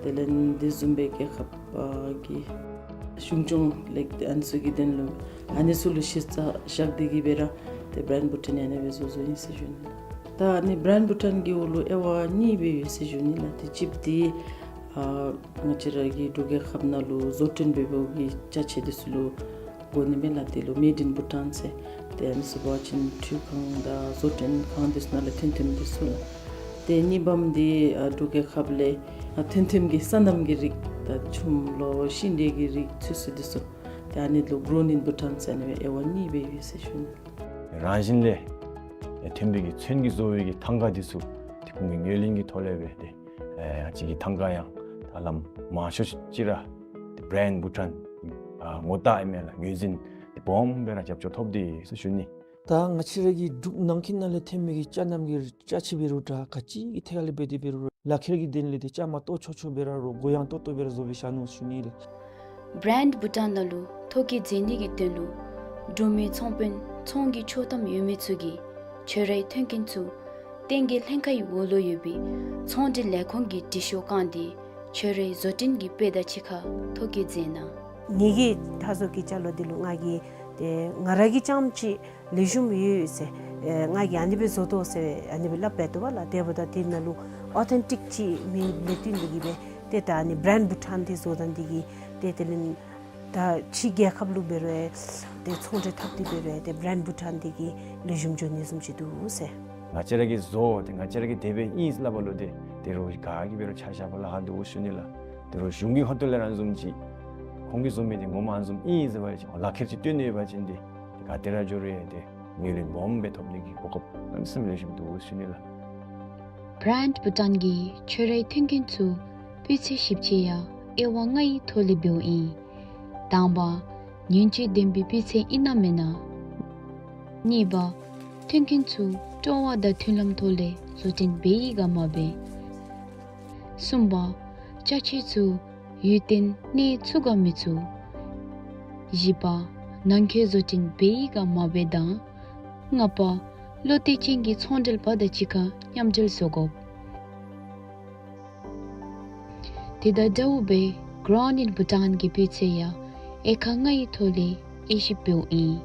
དེ་ལས་འདི་བཟུམ་སྦེ་རྒྱལ་ཁབ་ཨ་གི་གཞུང་སྐྱོང་ལེགས་ཏེ་ཨ་ནི་ཚུ་གི་དོན་ལུ་ཨ་ནི་ཚུ་ལུ་གཞི་རྩ་བཞག་སྟེ་གི་སྦེ་ར་ཏེ་Brand Bhutan ཨ་ནི་སྦེ་བཟོ་བཟོཝ་ཨིན་ཟེར་ཞུ་ནི་ལགས། ད་ཨ་ནི་Brand Bhutan གི་འོག་ལུ་དབྱེ་བ་གཉིས་སྦེ་ཡོད་ཟེར་ཞུ་ནི་ལགས། ཏེ་གཅིག་འདི་ཨ་ང་བཅས་ར་གི་འབྲུག་རྒྱལ་ཁབ་ནང་ལུ་བཟོ་སྐྲུན་འབད་འབདཝ་གི་ཅ་ཆས་འདི་ཚུ་ལུ་གོ་ནི་མས་ལགས། དེ་ལུ་Made in Bhutan ཟེར། ཏེ་ཨ་ནི་ཚུ་འབད་བ་ཅིན་འཕྲུལ་ཁང་དང་བཟོ་སྐྲུན་ཁང་འདི་ཚུ་ནང་ལས་ཐོན་ཐོནམ་འདི་ཚུ་ལགས། ཏེ་གཉིས་པམ་འདི་ཨ་འབྲུག་རྒྱལ་ཁབ་ལས་ཨ་ཐོན་ཐོནམ་གི་སོ་ནམ་གྱི་རིགས་དང་ཆུམ་ལོ་ཤིང་འབྲས་ཀྱི་རིགས་ཚུ་ཚུ་འདི་ཚུ་ཏེ་ཨ་ནི་ལུ་Grown in Bhutan ཟེར་ཨ་ནི་སྦེ་དབྱེ་བ་གཉིས་སྦེ་ཡོད་ཟེར་ཞུ་ནི། རང་བཞིན་ལས་ཐོན་པའི་གི་ཚོན་གྱིས་བཟོ་བའི་གི་ཐང་ག་འདི་ཚུ་ཏེ་ཁོང་གི་ངོས་ལེན་གྱི་ཐོག་ལས་སྦེ་ཏེ་ཨ་ང་བཅས་ཀྱི་ཐང་ག་ཡང་ད་ལམ་མང་ཤོས་ཅིག་ར་ཏེ་Brand Bhutan ཨ་ངོ་རྟགས་ཨིན་མས་ལགས། ངོས་འཛིན་ཏེ་སྦོམ་སྦེ་ར་རྒྱབ་སྐྱོར་ཐོབ་སྟེ་ཟེར་ཞུ་ནི། ད་ང་བཅས་ར་གི་འབྲུག་ནང་འཁོད་ནང་ལས་ཐོན་མི་གི་ཅ་ནམ་གྱི་ཅ་ཆས་འབད་རུང་འདྲ་ག་ཅི་གི་ཐད་ཁར་ལས་འབད་དེ་འབད་རུང་ལག་ཁྱེར་གྱི་དོན་ལས་ཏེ་བཅའ་མར་གཏོགས་ཆོག་ཆོག་སྦེ་ར་རོགས་གུ་ཡངས་ཏོག་ཏོ་སྦེ་ར་བཟོ་སྦེ་བཞག་ནུག་ཞུ་ནི་ལགས། Brand Bhutan ནང་ལུ་ཐོ་བཀོད་མཛད་ནི་གི་དོན་ལུ་འབྲུག་མི་ཚོང་དཔོན་ཚོང་གི་ཆོག་ཐམ་ཡོད་མི་ཚུ་གིས་ཁྱོད་རའི་ཐོན་སྐྱེད་ཚུ་བསྟན་རྒྱས་ལྷན་ཁག་གི་འོག་ལུ་ཡོད་པའི་ཚོང་འབྲེལ་ལས་ཁུངས་ཀྱི་དྲི་ཤོག་བཀང་སྟེ་ཁྱོད་རའི་བཟོ་སྐྲུན་གྱི་དཔེ་དང་གཅིག་ཁར་ཐོ་བཀོད་མཛད་གནང་། ངེ་གི་ད་བཟོ་གི་ཅ་ལ་འདི་ལུ་ང་གིས་ཏེ་ང་ར་གིས་རྐྱངམ་ཅིག་ལེགས་ཤོམ་ཡོད་ཟེར་ཨེ་ང་གིས་ཨ་ནི་སྦེ་བཟོ་དོ་ཟེར་ཨ་ནི་སྦེ་སླབ་འབད་དོ་བ་ལགས། དེ་འབདཝ་ད་དེ་ནང་ལུ་ཨོ་ཐེན་ཊིཀ་ཅིག་མེད་ལས་བརྟེན་ཏེ་གིས་སྦེ་ཏེ་ད་ཨ་ནི་Brand Bhutan འདི་བཟོ་ད་འདི་གིས་ཏེ་དེ་ལས་ད་ཕྱི་རྒྱལ་ཁབ་ལུ་འབད་རུང་ཏེ་ཚོང་འབྲེལ་འཐབ་སྟེ་འབད་རུང་ཏེ་Brand Bhutan འདི་གིས་ལེགས་ཤོམ་འགྱོ་ནི་བཟུམ་ཅིག་འདུག་ཟེར། ང་བཅས་ར་གིས་བཟོ་སྟེ་ང་བཅས་ར་གིས་དེ་སྦེ་ཨིན་ཟེར་སླབ་པ་ལུ་ཏེ་དེ་རུང་ག་གིས་འབད་རུང་ཆ་བཞག་པ་ལུ་ཧ་འདུག་ཞུ་ནི་ལགས། དེ་རུང་གཞུང་གི་ཁ་ཐུག་ལས་ར་ཨ་ནི་བཟུམ་ཅིག་ཁོང་གིས་བཟོ་མི་འདི་ངོ་མ་ཨ་ནི་བཟུམ་ཨིན་ཟེར་བ་ཅིན་ལག་ཁྱེར་ཅིག་སྟོན་ནི་ཡོད་པ་ཅིན་ཏེ་ག་ཏེ་ར་འགྱོ་རུང་ཡང་ཏེ་ངོས་ལེན་སྦོམ་སྦེ་ཐོབ་ནི་གི་གོ་སྐབས་གནམ་མེད་ས་མེད་ལེགས་ཤོམ་འདུག་ཞུ་ནི་ལགས། Brand Bhutan གྱིས་ཁྱོད་རའི་ཐོན་སྐྱེད་ཚུ་སྤུས་ཚད་ཞིབ་དཔྱད་ཡང་དབྱེ་བ་ལྔའི་ཐོག་ལས་འབདཝ་ཨིན། དང་པ་ཉེན་བཅོལ་ལྡན་པའི་སྤུས་ཚད་ཨིན་ན་མེན་ན། གཉིས་པ་ཐོན་སྐྱེད་ཚུ་སྤྲོ་བ་དང་མཐུན་ལམ་ཐོག་ལས་བཟོ་སྐྲུན་འབད་ཡི་ག་མ་འབད། གསུམ་པ་ཅ་ཆས་ཚུ་ཡུན་བརྟན་གནས་ཚུགས་ག་མི་ཚུགས། བཞི་པ་ནང་འཁོད་བཟོ་སྐྲུན་འབད་ཡི་ག་མ་འབད་དང་། ལྔ་པ་བློ་གཏད་ཅན་གྱི་ཚོང་འབྲེལ་པ་དང་གཅིག་ཁར་མཉམ་འབྲེལ་བཟོ་དགོ། དེ་དང་འདྲཝ་སྦེ་Grown in Bhutan གྱི་སྤུས་ཚད་ཡང་དབྱེ་ཁག་ལྔའི་ཐོག་ལས་དབྱེ་ཞིབ་འབདཝ་ཨིན།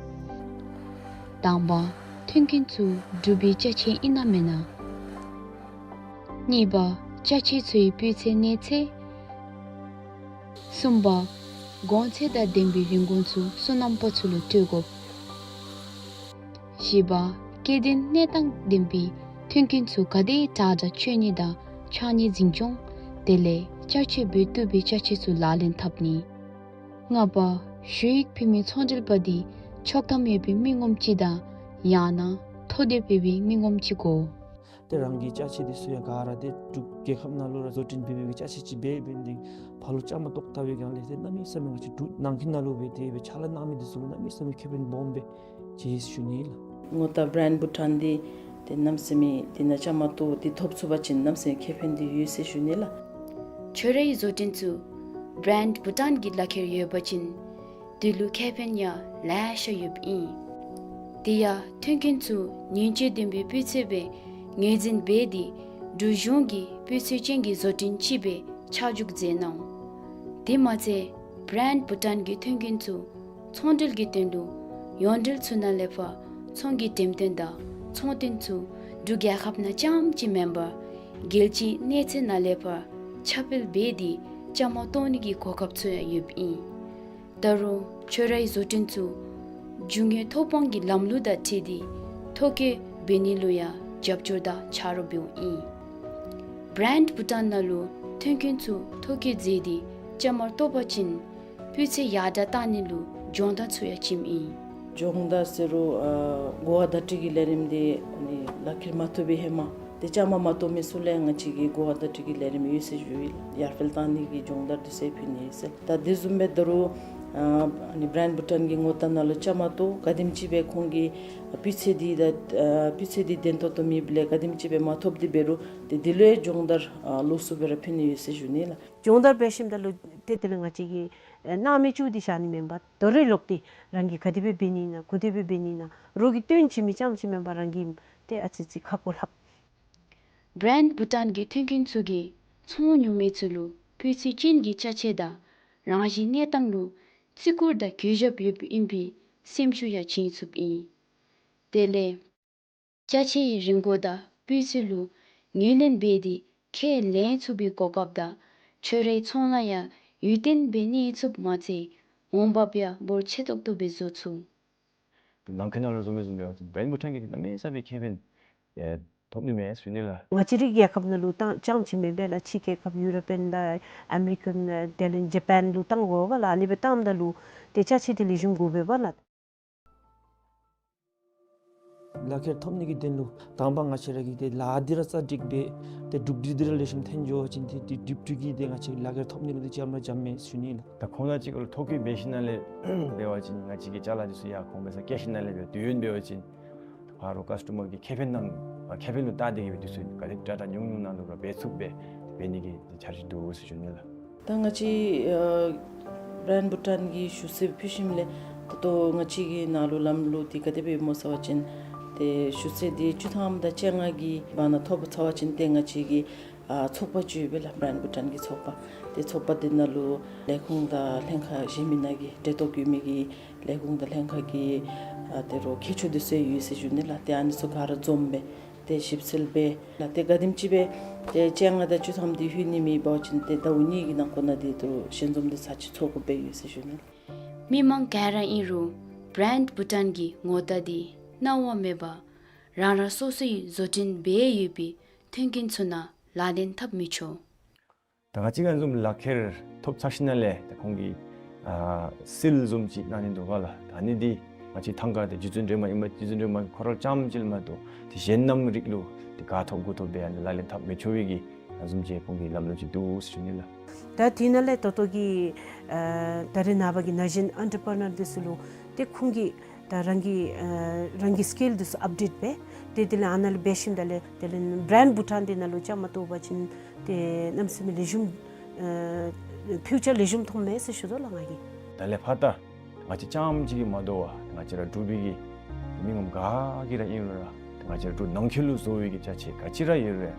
དང་པ་ཐོན་སྐྱེད་ཚུ་འབྲུག་པའི་ཅ་ཆས་ཨིན་ན་མེན་ན། གཉིས་པ་ཅ་ཆས་ཚུའི་སྤུས་ཚད་གནས་ཚད། གསུམ་པ་གོང་ཚད་དང་ལྡན་པའི་རིན་གོང་ཚུ་སོ་ནམ་པ་ཚུ་ལུ་སྤྲོད་དགོ། བཞི་པ་སྐྱེ་ལྡན་གནས་སྟངས་ལྡན་པའི་ཐོན་སྐྱེད་ཚུ་ག་དེ་དྲག་དྲག་སྤྱོད་ནི་དང་ཆག་ནི་འཛིན་སྐྱོང་། དེ་ལས་བསྐྱར་སྤྱོད་འབད་བཏུབ་པའི་ཅ་ཆས་ཚུ་ལག་ལེན་འཐབ་ནི། ལྔ་པ་ ཞུ་ཡིག་ཕུལ་མི་ཚོང་འབྲེལ་པ་འདི་ཆོག་ཐམ་ཡོད་པའི་མི་ངོམ་ཅིག་དང་ཡང་ན་ཐོ་དེབ་ཡོད་པའི་མི་ངོམ་ཅིག་དགོ། ཏེ་རང་གི་ཅ་ཆས་འདི་ཚུ་ཡང་ག་ར་ཏེ་འབྲུག་རྒྱལ་ཁབ་ནང་ལུ་ར་བཟོ་སྐྲུན་འབད་བའི་གི་ཅ་ཆས་ཅིག་འབད་འབད་ནི་འདི་ཕར་ལུ་བཅའ་མར་གཏོགས་ད་པའི་སྒང་ལས་ཏེ་གནམ་མེད་ས་མེད་ང་བཅས་འབྲུག་ནང་འཁོད་ནང་ལུ་སྦེ་ཏེ་སྦེ་ཕྱག་ལཱ་གནང་མི་འདི་ཚུ་ལུ་གནམ་མེད་ས་མེད་ཁེ་ཕན་སྦོམ་སྦེ་ཅིག་ཞུ་ནི་ལགས། ངོ་རྟགས་བྲེནཌ་བྷུ་ཊཱན་འདི་ཏེ་གནམ་མེད་ས་མེད་འདི་ནང་བཅའ་མར་གཏོགས་ཏེ་ཐོབ་ཚུགས་པ་ཅིན་གནམ་མེད་ས་མེད་ཁེ་ཕན་འདི་ཡོད་ཟེར་ཞུ་ནི་ལགས། ཁྱོད་རའི་བཟོ་སྐྲུན་ཚུ་བྲེནཌ་བྷུ་ཊཱན་གྱི་ལག་ཁྱེར་ཡོད་པ་ཅིན་དེ་ལུ་ཁེ་ཕན་ཡང་ལེ་ཤ་ཡོདཔ་ཨིན། དེ་ཡང་མཐུན་རྐྱེན་ཚུ་ཉེན་བཅོལ་ལྡན་པའི་སྤུས་ཚད་སྦེ་ངོས་འཛིན་འབད་དེ་འབྲུག་གཞུང་གིས་སྤུས་ཚད་ཅན་གྱི་བཟོ་སྐྲུན་ཅིག་སྦེ་ཆ་འཇོག་མཛད་གནང་། དེ་མ་ཚད་བྲེནཌ་བྷུ་ཊཱན་གྱི་མཐུན་རྐྱེན་ཚུ་ཚོང་འབྲེལ་གྱི་དོན་ལུ་ཡོངས་འབྲེལ་ཚུ་ནང་ལས་ཕར་ཚོང་གི་འགྲེམས་སྟོན་དང་ཚོང་དོན་ཚུ་འབྲུག་རྒྱལ་ཁབ་ནང་རྐྱངམ་ཅིག་མེན་པར་རྒྱལ་སྤྱིའི་གནས་ཚད་ནང་ལས་ཕར་ཁྱབ་སྤེལ་འབད་དེ་བཅའ་མར་གཏོགས་ནི་གི་གོ་སྐབས་ཚུ་ཡང་ཡོདཔ་ཨིན། ད་རུང་ཁྱོད་རའི་བཟོ་སྐྲུན་ཚུ་རྒྱུ་དངོས་ཐོབ་དབང་གི་ལམ་ལུགས་དང་འཁྲིལ་ཏེ་ཐོ་བཀོད་འབད་ནི་ལུ་ཡང་རྒྱབ་སྐྱོར་དང་ཆ་རོགས་འབདཝ་ཨིན། བྲེནཌ་བྷུ་ཊཱན་ནང་ལུ་མཐུན་རྐྱེན་ཚུ་ཐོ་བཀོད་མཛད་དེ་བཅའ་མར་གཏོགས་པ་ཅིན་སྤུས་ཚད་ཡར་དྲག་བཏང་ནི་ལུ་སྦྱོང་བརྡར་ཚུ་ཡང་བྱིནམ་ཨིན། སྦྱོང་བརྡར་ཟེར་རུང་ཨ་གོ་བ་བརྡ་སྤྲོད་ཀྱི་ལས་རིམ་འདི་ཨ་ནི་ལག་ཁྱེར་མ་ཐོབ་པའི་ཧེ་མ་ཏེ་བཅའ་མར་མ་གཏོགས་མི་ཚུ་ལུ་ཡང་ང་བཅས་ཀྱི་གོ་བ་བརྡ་སྤྲོད་ཀྱི་ལས་རིམ་ཡོད་ཟེར་ཞུ་ཡི་ལགས། ཡར་འཕེལ་བཏང་ནི་གི་སྦྱོང་བརྡར་འདི་ཚུ་ཡང་ཕུལ་ནི་ཡོད་ཟེར། ད་དེ་བཟུམ་སྦེ་ད་རུང་ཨ་ཨ་ནི་བྲེནཌ་བྷུ་ཊཱན་གྱི་ངོ་རྟགས་ནང་ལུ་བཅའ་མར་གཏོགས་ག་དེམ་ཅིག་སྦེ་ཁོང་གི་སྤུས་ཚད་འདི་ད་ཨ་སྤུས་ཚད་འདི་ལྡན་ཏོག་ཏོ་མེདཔ་ལས་ག་དེམ་ཅིག་སྦེ་མ་ཐོབ་སྟེ་འབད་རུང་ཏེ་འདི་ལུ་ཡང་སྦྱོང་བརྡར་ཨ་ལོགས་སུ་སྦེ་ར་ཕུལ་ནི་ཡོད་ཟེར་ཞུ་ནི་ལགས། སྦྱོང་བརྡར་འབད་ཞིནམ་ད་ལུ་ཏེ་དེ་ལས་ང་བཅས་ཀྱིས་ཨེ་སྣང་མེད་བཅུག་སྟེ་བཞག་ནི་མེན་པར་དོ་རུང་ལོག་སྟེ་རང་གིས་ག་དེ་སྦེ་འབད་ནི་ཨིན་ན་ག་དེ་སྦེ་འབད་ནི་ཨིན་ན་རོགས་ཀྱིས་སྟོན་བྱིན་མི་རྐྱངམ་ཅིག་མེན་པར་རང་གིས་ཏེ་ཨ་ཙི་ཅིག་ཁག་པོ་ལྷགཔ། བྲེནཌ་བྷུ་ཊཱན་གྱི་མཐུན་རྐྱེན་ཚུ་གིས་ཚོང་ཉོ་མི་ཚུ་ལུ་སྤུས་ཚད་ཅན་གྱི་ཅ་ཆས་དང་རང་བཞིན་གནས་སྟངས་ལུ་བརྩི་བཀུར་དང་གུས་ཞབས་ཡོདཔ་ཨིན་པའི་སེམས་ཤུགས་ཡང་བྱིན་ཚུགསཔ་ཨིན། དེ་ལས་ཅ་ཆས་ཀྱི་རིན་གོང་དང་སྤུས་ཚད་ལུ་ངོས་ལེན་འབད་དེ་ཁས་ལེན་ཚུགས་པའི་གོ་སྐབས་དང་ཁྱོད་རའི་ཚོང་ལཱ་ཡང་ཡུན་བརྟན་སྦེ་གནས་ཚུགསཔ་མ་ཚད་འོང་འབབ་ཡང་འབོར་ཆེ་ཏོག་ཏོ་སྦེ་བཟོ་ཚུགས། ནང་འཁོད་ནང་ལུ་བཟུམ་སྦེ་བཟུམ་སྦེ་བྲེནཌ་བྷུ་ཊཱན་གྱིས་གནམ་མེད་ས་མེད་ཁེ་ཕན་ཨེ་ཐོབ་ནི་མས་ཟེར་ཞུ་ནི་ལགས། ང་བཅས་རའི་རྒྱལ་ཁབ་ནང་ལུ་བཏང་རྐྱངམ་ཅིག་མེན་པར་ལགས་ཕྱི་རྒྱལ་ཁབ་ཡུ་རོ་པིའན་དང་ཨ་མི་རི་ཀན་དེ་ལས་ཇ་པཱན་ལུ་བཏང་དགོ་པས་ལགས། ཨ་ནི་སྦེ་བཏངམ་ད་ལུ་ཏེ་ཅ་ཆས་འདི་ལེགས་ཤོམ་དགོ་པས་ལགས། ལག་ཁྱེར་ཐོབ་ནི་གི་དོན་ལུ་དང་པ་ང་བཅས་ར་གིས་ཏེ་ལཱ་འདི་ར་ཙ་སྒྲིག་འབད་ཏེ་གྲུབ་འབྲས་འདི་ར་ལེགས་ཤོམ་ཐོན་འགྱོ་བ་ཅིན་ཏེ་ཏེ་གྲུབ་འབྲས་ཀྱིས་ཏེ་ང་བཅས་ལག་ཁྱེར་ཐོབ་ནི་ལུ་ཏེ་འཇམ་ར་འཇམ་མས་ཟེར་ཞུ་ནི་ལགས། ད་ཁོང་ར་གཅིག་ཁར་ལུ་ཐོ་བཀོད་འབད་ཞིནམ་ལས་འབད་བ་ཅིན་ང་བཅས་ཀྱི་ཅ་ལ་འདི་ཚུ་ཡང་ཁོང་འབད་སར་བསྐྱལ་ཞིནམ་ལས་འབད་དུས་ཡུན་འབད་བ་ཅིན་ཕར་རུང་ཀཱསི་ཊོ་མར་གྱི་ཁེ་ཕན་ནང་ཨ་ཁེ་ཕན་ལུ་བལྟ་སྟེ་གིས་སྦེ་དུས་ཚོད་ག་དེ་དྲག་དྲག་ཉུང་ཉུང་ནང་ལུ་ར་འབད་ཚུགསཔ་སྦེ་འབད་ནི་གི་འཆར་གཞི་འདུག་ཟེར་ཞུ་ནི་ལགས། ད་ང་བཅས་ཨ་བྲེནཌ་བྷུ་ཊཱན་གྱི་ཞུ་ཚིག་ཕུལ་ཞིནམ་ལས་ད་ལྟོ་ང་བཅས་ཀྱི་ནང་ལུ་ལམ་ལུགས་འདི་ག་དེ་སྦེ་ཡོདཔ་སྨོ་ཟེར་བ་ཅིན་ཏེ་ཞུ་ཚིག་འདི་བཅུ་ཐམ་དང་བཅོ་ལྔ་གི་བར་ན་ཐོབ་ཚར་བ་ཅིན་ཏེ་ང་བཅས་ཀྱི་ཨ་ཚོགས་པ་ཅིག་ཡོད་པས་ལགས། བྲེནཌ་བྷུ་ཊཱན་གྱི་ཚོགས་པ། ཏེ་ཚོགས་པ་འདི་ནང་ལུ་ལས་ཁུངས་དང་ལྷན་ཁག་གཞན་མི་སྣ་གི་འབྲེལ་གཏོགས་ཡོད་མི་གི་ལས་ཁུངས་དང་ལྷན་ཁག་གི་ཨ་ད་རུང་མཁས་མཆོག་འདི་ཚུ་ཡོད་ཟེར་ཞུ་ནི་ལགས། ཏེ་ཨ་ནི་ཚུ་ག་ར་འཛོམས་སྦེ་ཏེ་ཞིབ་འཚོལ་འབད་ལགས། ཏེ་ག་དེམ་ཅིག་སྦེ་ཏེ་བཅོ་ལྔ་དང་བཅུ་ཐམ་འདི་ལྷོད་ནི་མེད་པ་ཅིན་ཏེ་ཟླཝ་གཉིས་ཀྱི་ནང་འཁོད་ནང་འདི་ད་རུང་ཞལ་འཛོམས་འདི་ཚར་གཅིག་ཚོགས་དགོཔ་སྦེ་ཡོད་ཟེར་ཞུ་ནི་ལགས། མི་མང་ག་ར་ཨིན་རུང་བྲེནཌ་བྷུ་ཊཱན་གྱི་ངོ་རྟགས་འདི་སྣང་བ་མེད་པར་རང་རང་སོ་སོའི་བཟོ་སྐྲུན་འབད་ཡོད་པའི་མཐུན་རྐྱེན་ཚུ་ནང་ལག་ལེན་འཐབ་མི་ཆོག། ད་ང་བཅས་ཀྱིས་བཟུམ་ལག་ཁྱེར་ཐོབ་ཚར་ཞིནམ་ལས་ད་ཁོང་གིས་ཨ་སིལ་བཟུམ་ཅིག་གནང་ནི་འདུག་པ་ལགས། ད་ཨ་ནི་འདི་ང་བཅས་ཐང་ཀ་འདི་རྗེ་བཙུན་སྒྲོལ་མ་ཨིན་པ་རྗེ་བཙུན་སྒྲོལ་མ་ཁོ་ར་རྐྱངམ་ཅིག་མ་གཏོགས་ཏེ་གཞན་རྣམས་རིགས་ལུ་ཏེ་ག་ཐོབ་དགུ་ཐོབ་སྦེ་ཨ་ནི་ལག་ལེན་འཐབ་མི་ཆོག་པའི་གི་ཨ་བཟུམ་ཅིག་ཁོང་གི་ལམ་ལུགས་ཅིག་འདུག་ཟེར་ཞུ་ནི་ལགས། ད་དེ་ནང་ལས་ད་ལྟོ་གི་ཨ་ད་རེས་ནངས་པ་གི་ན་གཞོན་ཨེན་ཊར་པི་རི་ནར་འདི་ཚུ་ལུ་ཏེ་ཁོང་གིས་ད་རང་གི་ཨ་རང་གི་སི་ཀིལ་འདི་ཚུ་ཨཔ་ཌེཊ་འབད་དེ་དེ་ལས་ཨ་ནཱ་ལུ་འབད་ཞིནམ་ད་ལས་དེ་ལས་བྲེནཌ་བྷུ་ཊཱན་འདི་ནང་ལུ་བཅའ་མར་གཏོགས་པ་ཅིན་ཏེ་གནམ་མེད་ས་མེད་ལེགས་ཤོམ་ཨ་ཕིའུ་ཅར་ལེགས་ཤོམ་མཐོངམ་མས་ཟེར་ཞུ་དོ་ལགས་ང་གིས། ད་ལས་ཕར་ད་ང་བཅས་རྐྱངམ་ཅིག་གིས་མ་དོ་བར་ང་བཅས་ར་འབྲུག་པའི་གི་མི་ངོམ་ག་གིས་ར་ཨིན་རུང་ར་ང་བཅས་ར་འབྲུག་ནང་འཁོད་ལུ་བཟོ་བའི་གི་ཅ་ཆས་ག་ཅི་ར་ཡོད་རུང་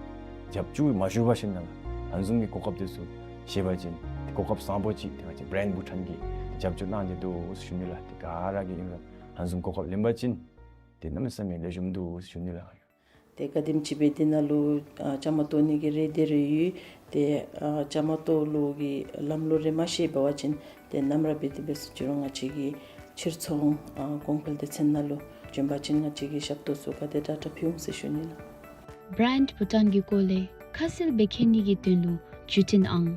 རྒྱབ་སྐྱོར་མ་ཞུ་བར་ཞིནམ་ལས་ཨ་བཟུམ་གྱི་གོ་སྐབས་འདི་ཚུ་བཞེས་པ་ཅིན་ཏེ་གོ་སྐབས་བཟང་པོ་ཅིག་ཏེ་ང་བཅས་བྲེནཌ་བྷུ་ཊཱན་གྱིས་རྒྱབ་སྐྱོར་གནང་སྟེ་འདུག་ཟེར་ཞུ་ནི་ལགས། ཏེ་ག་ར་གིས་ཨིན་རུང་ཨ་བཟུམ་གོ་སྐབས་ལེན་པ་ཅིན་ཏེ་གནམ་མེད་ས་མེད་ལེགས་ཤོམ་འདུག་ཟེར་ཞུ་ནི་ལགས། ཏེ་ག་དེམ་ཅིག་སྦེ་འདི་ནང་ལུ་ཨ་བཅའ་མར་གཏོགས་ནི་གི་རེ་འདོད་རེ་ཡོད། ཏེ་ཨ་བཅའ་མར་གཏོགས་ལུ་གི་ལམ་ལུགས་རེ་མ་ཤེས་པ་ཅིན་ཏེ་ནམ་ར་འབད་དེ་འབད་ཟེར་ཅི་རུང་ང་བཅས་ཀྱི་ཕྱིར་ཚོང་ཨ་གོང་འཕེལ་སྡེ་ཚན་ནང་ལུ་བྱོན་པ་ཅིན་ང་བཅས་ཀྱིས་ཞབས་ཏོག་ཚུ་ག་དེ་དྲག་དྲག་ཕུལ་འོང་ཟེར་ཞུ་ནི་ལགས། བྲེནཌ་བྷུ་ཊཱན་གྱི་སྐོར་ལས་ཁ་གསལ་སྦེ་མཁྱེན་ནི་གི་དོན་ལུ་བརྒྱུད་འཕྲིན་ཨང་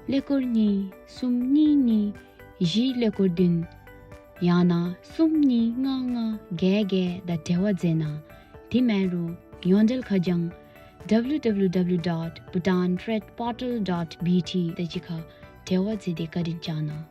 ཀླད་ཀོར་གཉིས་གསུམ་གཉིས་གཉིས་ བཞི་ཀླད་ཀོར་བདུན་ཡང་ན་གསུམ་གཉིས་ལྔ་ལྔ་བརྒྱད་བརྒྱད་དང་འབྲེལ་བ་མཛད་གནང་། དེ་མིན་རུང་ཡོངས་འབྲེལ་ཁ་བྱང་W W W dot bhutan trade portal dot B T དང་གཅིག་ཁར་འབྲེལ་བ་མཛད་དེ་བཀའ་དྲིན་བསྐྱང་གནང་།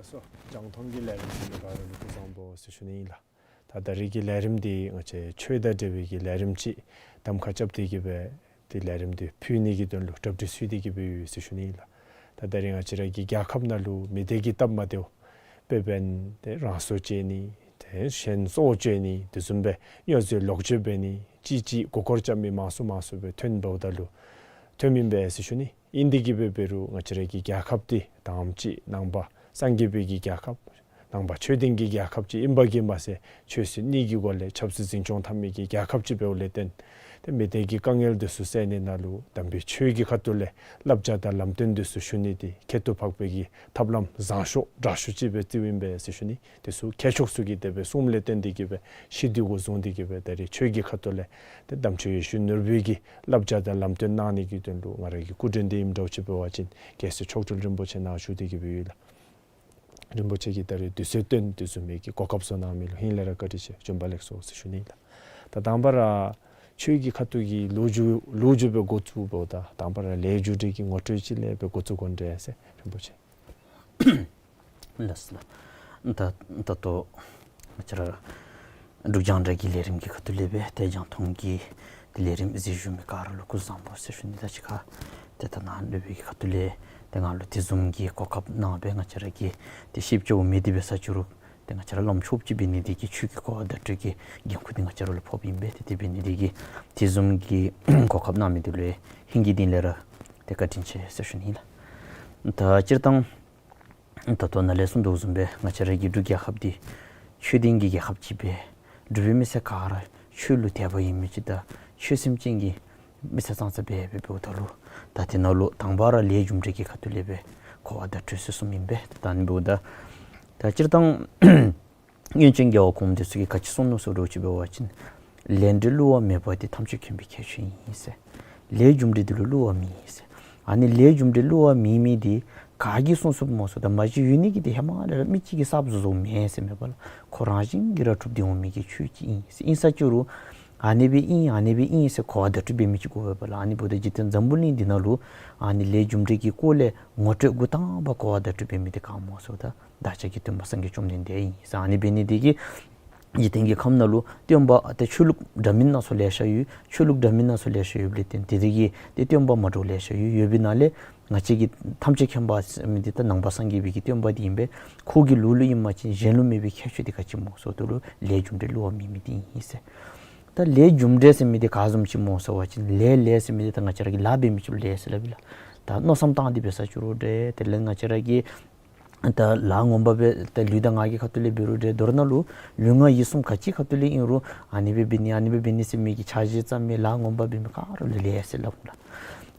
ལགས་སོ། རྒྱང་མཐོང་གི་ལས་རིམ་གཟིགས་མི་ག་ར་ལུ་སྐུ་གཟུགས་བཟང་པོ་ཟེར་ཞུ་ནི་ཨིན་ལགས། ད་ད་རིས་ཀྱི་ལས་རིམ་འདི་ང་བཅས་ཆོས་དང་འབྲེལ་བའི་གི་ལས་རིམ་ཅིག་གདམ་ཁ་རྐྱབ་སྟེ་གི་སྦེ་ཏེ་ལས་རིམ་འདི་ཕུལ་ནི་གི་དོན་ལུ་གྲ་སྒྲིག་ཞུ་སྟེ་གི་སྦེ་ཡོད་ཟེར་ཞུ་ནི་ཨིན་ལགས། ད་ད་རིས་ང་བཅས་ར་གི་རྒྱལ་ཁབ་ནང་ལུ་མི་སྡེ་གི་སྟབས་མ་བདེཝ་དཔེ་འབད་ན་ཏེ་རང་སྲོག་བཅད་ནི་ཏེ་གཞན་སྲོག་བཅད་ནི་དེ་བཟུམ་སྦེ་སྨྱོ་རྫས་ལོག་སྤྱོད་འབད་ནི་ཅིག་ཅིག་མགུ་སྐོར་རྐྱབ་མི་མང་སུ་མང་སུ་སྦེ་ཐོན་འབདཝ་ད་ལུ་ཐོནམ་ཨིན་པས་ཟེར་ཞུ་ནི། ཨིན་ཏེ་གི་སྦེ་འབད་རུང་ང་བཅས་ར་གི་རྒྱལ་ཁབ་འདི་དང་པ་ཅིག་ནང་པ་སངས་རྒྱས་པའི་གི་རྒྱལ་ཁབ་ནང་པ་ཆོས་ལྡན་གྱི་རྒྱལ་ཁབ་ཅིག་ཨིན་པ་གིས་མ་ཚད་ཆོས་སྲིད་གཉིས་ཀྱི་སྒོ་ལས་ཆབ་སྲིད་འཛིན་སྐྱོང་འཐབ་མི་གི་རྒྱལ་ཁབ་ཅིག་འབདཝ་ལས་བརྟེན་ཏེ་མི་སྡེ་གི་དཀའ་ངལ་འདི་ཚུ་སེལ་ནི་ནང་ལུ་དམ་པའི་ཆོས་ཀྱི་ཁ་ཐུག་ལས་བསླབ་བྱ་དང་ལམ་སྟོན་འདི་ཚུ་ཞུ་ནི་འདི་ཁྱད་དུ་འཕགས་པའི་གི་ཐབས་ལམ་བཟང་ཤོས་དྲག་ཤོས་ཅིག་སྦེ་བརྩིཝ་ཨིན་པས་ཟེར་ཞུ་ནི། དེ་ཚུ་མཁས་མཆོག་ཚུ་གིས་དེ་སྦེ་གསུངམ་ལས་བརྟེན་ཏེ་གི་སྦེ་ཤེས་འདོད་འགོ་བཟུང་སྟེ་གི་སྦེ་ད་རིས་ཆོས་ཀྱི་ཁ་ཐུག་ལས་ཏེ་དམ་ཆོས་ཡེ་ཤེས་ནོར་བུ་གིས་བསླབ་བྱ་དང་ལམ་སྟོན་གནང་ནི་གི་དོན་ལུ་ང་ར་གི་སྐུ་མགྲོན་འདི་ཨིནམ་འདྲཝ་ཅིག་འབད་བ་ཅིན་རྒྱལ་སྲས་མཆོག་སྤྲུལ་རིན་པོ་ཆེ་ནཱ་བཞུགས་ཏེ་གི་སྦེ་ཡོད་ལགས། རིན་པོ་ཆེ་གིས་ད་རིས་དུས་ཚོད་བཏོན་དེ་བཟུམ་མའི་གི་གོ་སྐབས་བཟོ་གནང་མི་ལུ་ཧིང་ལས་ར་བཀའ་དྲིན་ཆེ་བྱོན་པ་ལེགས་སོ་ཟེར་ཞུ་ནི་ལགས། ད་དང་པ་ར་ཆོས་ཀྱི་ཁ་ཐུག་གི་ལོ་རྒྱུས་ལོ་རྒྱུས་སྦེ་འགོ་བཙུགས་འབདཝ་ད་དང་པ་ར་ལས་རྒྱུ་འབྲས་ཀྱི་ངོ་སྤྲོད་ཅིག་ལས་སྦེ་འགོ་བཙུགས་དགོ་འདྲས་ཟེར་རིན་པོ་ཆེ། ལགས་སོ་ལགས། ད་ད་ལྟོ་ང་བཅས་ར་འབྲུག་རྒྱང་བསྒྲགས་ཀྱི་ལས་རིམ་གྱི་ཁ་ཐུག་ལས་སྦེ་ཏེ་རྒྱང་མཐོང་གི་ཏེ་ལས་རིམ་གཟིགས་བཞུགས་མི་ག་ར་ལུ་སྐུ་གཟུགས་བཟང་པོ་ཟེར་ཞུ་ནི། ད་ཅི་ཁ་ཏེ་ད་ནཱ་སློབ་དཔོན་གྱི་ཁ་ཐུག་ལས་ཏེ་ང་ལུ་དེ་བཟུམ་གྱི་གོ་སྐབས་གནང་སྦེ་ང་བཅས་ར་གིས་ཏེ་ཤེསཔ་ཅིག་འོང་མི་འདི་འབད་ས་ཅིག་རུང་ཏེ་ང་བཅས་ར་བླམ་ཆོསཔ་ཅིག་འབད་ནི་འདི་གིས་ཆོས་ཀྱི་གོ་བ་བརྡ་སྤྲོད་ཀྱི་འགན་ཁུར་འདི་ང་བཅས་ར་ལུ་ཕོགཔ་ཨིན་པས། ཏེ་དེ་འབད་ནི་འདི་གིས་དེ་བཟུམ་གྱི་གོ་སྐབས་གནང་མི་འདི་ལུ་ཧིང་གི་གཏིང་ལས་ར་ཏེ་བཀའ་དྲིན་ཆེ་ཟེར་ཞུ་ནི་ལགས། ད་སྤྱིར་བཏང་ད་ལྟོ་ནཱ་ལས་གསུངས་དོ་བཟུམ་སྦེ་ང་བཅས་ར་གི་འབྲུག་རྒྱལ་ཁབ་འདི་ཆོས་ལྡན་གྱི་རྒྱལ་ཁབ་ཅིག་སྦེ་འབྲུག་པའི་མི་སེར་ག་ར་ཆོས་ལུ་དད་པ་ཡོད་མི་ཅིག་དང་ཆོས་སེམས་ཅན་གྱི་མི་སེར་ཙང་ཙ་སྦེ་འབདཝ་ད་ལུ་ད་དེ་ནང་ལུ་དང་པ་ར་ལས་རྒྱུ་འབྲས་ཀྱི་ཁ་ཐུག་ལས་སྦེ་གོ་བ་བརྡ་སྤྲོད་ཟེར་གསུངམ་ཨིན་པས། ད་ཨ་ནི་འབདཝ་ད་ད་སྤྱིར་བཏང་སྔོན་བྱོན་རྒྱལ་བ་གོངམ་དེ་ཚུ་གིས་ག་ཅི་གསུངས་ནུག་ཟེར་བ་ཅིན་ལས་འབྲས་བསླུ་བ་མེད་པ་དེ་ཐམས་ཅད་མཁྱེན་པའི་ཁྱད་ཆོས་ཡིན་ཟེར། ལས་རྒྱུ་འབྲས་འདི་ལུ་བསླུ་བ་མེད་ཟེར། ཨ་ནི་ལས་རྒྱུ་འབྲས་བསླུ་བ་མེད་མི་འདི་ག་གིས་གསུངས་གསུངསམ་སྨོ་ཟེརཝ་ད་མ་གཞི་ཡོད་ནི་གི་འདི་ཧེ་མ་ལས་ར་མི་གཅིག་གིས་གསརཔ་བཟོ་བཟོཝ་མེན་ཟེར་མེན་པ་ལགས། ཁོ་རང་བཞིན་གྱིས་ར་གྲུབ་སྟེ་འོང་མི་གི་ཆོས་ཅིག་ཨིན་ཟེར། ཨིན་ས་ཅིག་རུང་ཨ་ནི་སྦེ་ཨིན་ཨ་ནི་སྦེ་ཨིན་ཟེར་གོ་བ་བརྡ་སྤྲོད་འབད་མི་ཅིག་དགོ་པས་ལགས། ཨ་ནི་འབདཝ་ད་འཇིག་རྟེན་འཛམ་བུ་གླིང་འདི་ནང་ལུ་ཨ་ནི་ལས་རྒྱུ་འབྲས་ཀྱི་སྐོར་ལས་ངོ་སྤྲོད་འགོ་དང་པ་གོ་བ་བརྡ་སྤྲོད་འབད་མི་འདི་ག་སྨོ་ཟེརཝ་ད་བདག་ཅག་གི་སྟོན་པ་སངས་རྒྱས་བཅོམ་ལྡན་འདས་ཨིན་ཟེར། ཨ་ནི་འབད་ནི་འདི་གིས་འཇིག་རྟེན་གྱི་ཁམས་ནང་ལུ་སྟོན་པ་ཏེ་ཆོས་ལུགས་འདྲ་མིན་སྣ་ཚོགས་ལེ་ཤ་ཡོད། ཆོས་ལུགས་འདྲ་མིན་སྣ་ཚོགས་ལེ་ཤ་ཡོདཔ་ལས་བརྟེན་དེ་དེ་གི་ཏེ་སྟོན་པ་མ་འདྲཝ་ལེ་ཤ་ཡོད། ཡོད་པའི་ནང་ལས་ང་བཅས་ཀྱི་ཐམས་ཅད་མཁྱེན་པ་ཟེར་མི་འདི་ད་ནང་པ་སངས་རྒྱས་པའི་གི་སྟོན་པ་འདི་ཨིན་པས། ཁོ་གི་ལུགས་ལུ་ཨིན་པ་ཅིན་གཞན་ལུ་མེད་པའི་ཁྱད་ཆོས་འདི་ག་ཅི་སྨོ་ཟེརཝ་ད་ལུ་ལས་རྒྱུ་འབྲས་བསླུ་བ་མེད་མི་འདི་ཨིན་ཟེར། ད་ལས་རྒྱུ་འབྲས་ཟེར་མི་འདི་ག་བཟུམ་ཅིག་སྨོ་ཟེར་བ་ཅིན་ལས་ལས་ཟེར་མི་འདི་ད་ང་བཅས་ར་གིས་ལཱ་འབད་མི་ཅིག་ལུ་ལས་ཟེར་སླབ་ཨིན་ལགས། ད་མནོ་བསམ་བཏང་སྟེ་འབད་ས་ཅིག་རུང་འདྲ་དེ་ལས་ང་བཅས་ར་གིས་ད་ལཱ་ངོ་མ་སྦེ་ད་ལུས་དང་ངག་གི་ཁ་ཐུག་ལས་འབད་རུང་འདྲ་མདོར་ན་ལུ་ལུས་ངག་ཡིད་གསུམ་ག་ཅི་ཁ་ཐུག་ལས་ཨིན་རུང་ཨ་ནི་སྦེ་འབད་ནི་ཨ་ནི་སྦེ་འབད་ནི་ཟེར་མི་གི་འཆར་གཞི་བརྩམ་མི་ལཱ་ངོ་མ་འབད་མི་ག་ར་ལུ་ལས་ཟེར་སླབ་ལགས།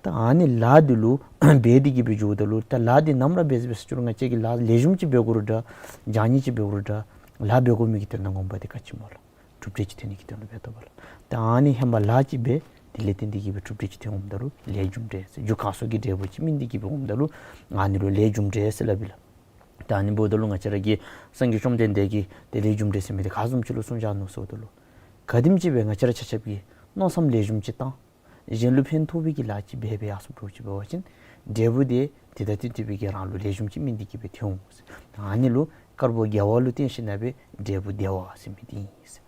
ད་ཨ་ནི་ལཱ་འདི་ལུ་འབད་དེ་གི་སྦེ་འགྱོཝ་ད་ལུ་ད་ལཱ་འདི་ནམ་ར་འབད་འབད་ས་ཅིག་རུང་ང་བཅས་ཀྱིས་ལཱ་ལེགས་ཤོམ་ཅིག་འབད་དགོ་རུང་འདྲ་བྱང་ཉེས་ཅིག་འབད་དགོ་རུང་འདྲ་ལཱ་འབད་དགོ་མི་གི་དོན་དག་ངོ་མ་འདི་ག་ཅི་སྨོ་ལགས། གྲུབ་འབྲས་ཅིག་ཐོན་ནི་གི་དོན་ལུ་འབད་དོ་བ་ལགས། ད་ཨ་ནི་ཧེ་མ་ལཱ་ཅིག་འབད་དེ་ལས་བརྟེན་ཏེ་གི་སྦེ་གྲུབ་འབྲས་ཅིག་ཐོན་འོངམ་ད་ལུ་ལས་རྒྱུ་འབྲས་ཟེར། རྒྱུ་གང་སོགས་ཀྱི་འབྲས་བུ་ཅིག་སྨིན་ཏེ་གི་སྦེ་འོངམ་ད་ལུ་ཨ་ནི་ལུ་ལས་རྒྱུ་འབྲས་ཟེར་སླབ་ཨིན་ལགས། ད་ཨ་ནི་འབདཝ་ད་ལུ་ང་བཅས་ར་གི་སངས་རྒྱས་བཅོམ་ལྡན་འདས་ཀྱིས་ཏེ་ལས་རྒྱུ་འབྲས་ཟེར་མི་འདི་ག་བཟུམ་ཅིག་ལུ་གསུངས་བཞག་ནུག་ཟེརཝ་ད་ལུ་ག་དེམ་ཅིག་སྦེ་ང་བཅས་ར་ཆ་ཁྱབ་ཀྱིས་མནོ་བསམ་ལེགས་ཤོམ་ཅིག་བཏང་གཞན་ལུ་ཕན་ཐོགས་པའི་གི་ལཱ་ཅིག་འབད་འབད་ཡར་སོངམ་འདྲཝ་ཅིག་འབད་བ་ཅིན་འབྲས་བུ་དེ་དེ་དང་བསྟུན་ཏེ་སྦེ་གི་རང་ལུ་ལེགས་ཤོམ་ཅིག་སྨིན་ཏེ་གི་སྦེ་ཐོན་འོང་ཟེར། ཨ་ནི་ལུ་དཀར་པོ་དགེ་བ་ལུ་བརྟེན་ཞིནམ་ལས་འབྲས་བུ་བདེ་བ་ཟེར་མི་འདི་ཨིན་ཟེར།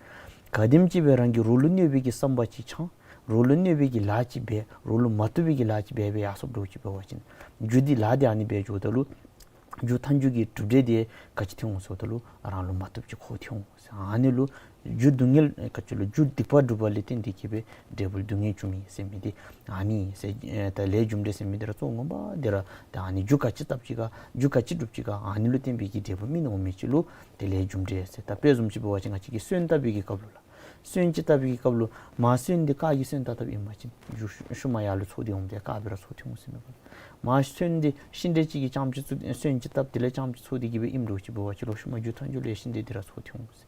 ག་དེམ་ཅིག་སྦེ་རང་གིས་རོགས་ལུ་གནོད་པའི་གི་བསམ་པ་ཅིག་འཆང་རོགས་ལུ་གནོད་པའི་གི་ལཱ་ཅིག་འབད་རོགས་ལུ་མ་བཏུབ་པའི་གི་ལཱ་ཅིག་འབད་འབད་ཡར་སོངམ་འདྲཝ་ཅིག་འབད་བ་ཅིན་རྒྱུ་འདི་ལཱ་འདི་ཨ་ནི་འབད་འགྱོཝ་ད་ལུ་ རྒྱུ་མཐའ་མཇུག་གི་གྲུབ་འབྲས་དེ་ག་ཅི་ཐོན་འོང་ཟེརཝ་ད་ལུ་རང་ལུ་མ་བཏུབ་ཅིག་ཁོ་ཐོན་འོང་ཟེར། ཨ་ནི་ལུ་རྒྱུ་སྡུག་བསྔལ་ག་ཅི་ལོ་རྒྱུ་སྡིག་པ་སྒྲུབ་པ་ལས་བརྟེན་ཏེ་གིས་སྦེ་འབྲས་བུ་སྡུག་བསྔལ་འབྱུངམ་ཨིན་ཟེར་མི་དེ་ཨ་ནི་ཨིན་ཟེར། ཨེ་ད་ལས་རྒྱུ་འབྲས་ཟེར་མི་དེ་ར་གཙོ་བོ་ངོ་མ་དེ་ར་ད་ཨ་ནི་རྒྱུ་ག་ཅི་བཏབ་ཅི་ག་རྒྱུ་ག་ཅི་སྒྲུབ་ཅི་ག་ཨ་ནི་ལུ་བརྟེན་པའི་གི་འབྲས་བུ་སྨིན་འོང་མི་ཅིག་ལུ་དེ་ལས་རྒྱུ་འབྲས་ཟེར། ད་དཔེ་བཟུམ་ཅིག་འབད་བ་ཅིན་ང་བཅས་ཀྱིས་སོན་བཏབ་པའི་གི་སྐབས་ལུ་ལགས། སོན་ཅིག་བཏབ་པའི་གི་སྐབས་ལུ་མར་སོན་དེ་རྐ་གིས་སོན་བཏབ་བཏབཔ་ཨིན་པ་ཅིན་རྒྱུ་ཤུལ་མ་ཡར་ལུ་ཚོགས་ཏེ་འོངམ་དེ་རྐ་སྦེ་ར་ཚོགས་ཏེ་འོང་ཟེར་མས་པ་ལགས། མར་སོན་དེ་ཤིང་འབྲས་ཅིག་གི་རྐྱངམ་ཅིག་ཚོགས་སོན་ཅིག་བཏབ་དེ་ལས་རྐྱངམ་ཅིག་ཚོགས་ཏེ་གིས་སྦེ་ཨིནམ་འདྲཝ་ཅིག་འབད་བ་ཅིན་ལོག་ཤུལ་མ་རྒྱུ་མཐའ་མཇུག་ལུ་ཡང་ཤིང་འབྲས་དེ་ར་ཚོགས་ཏེ་འོང་ཟེར།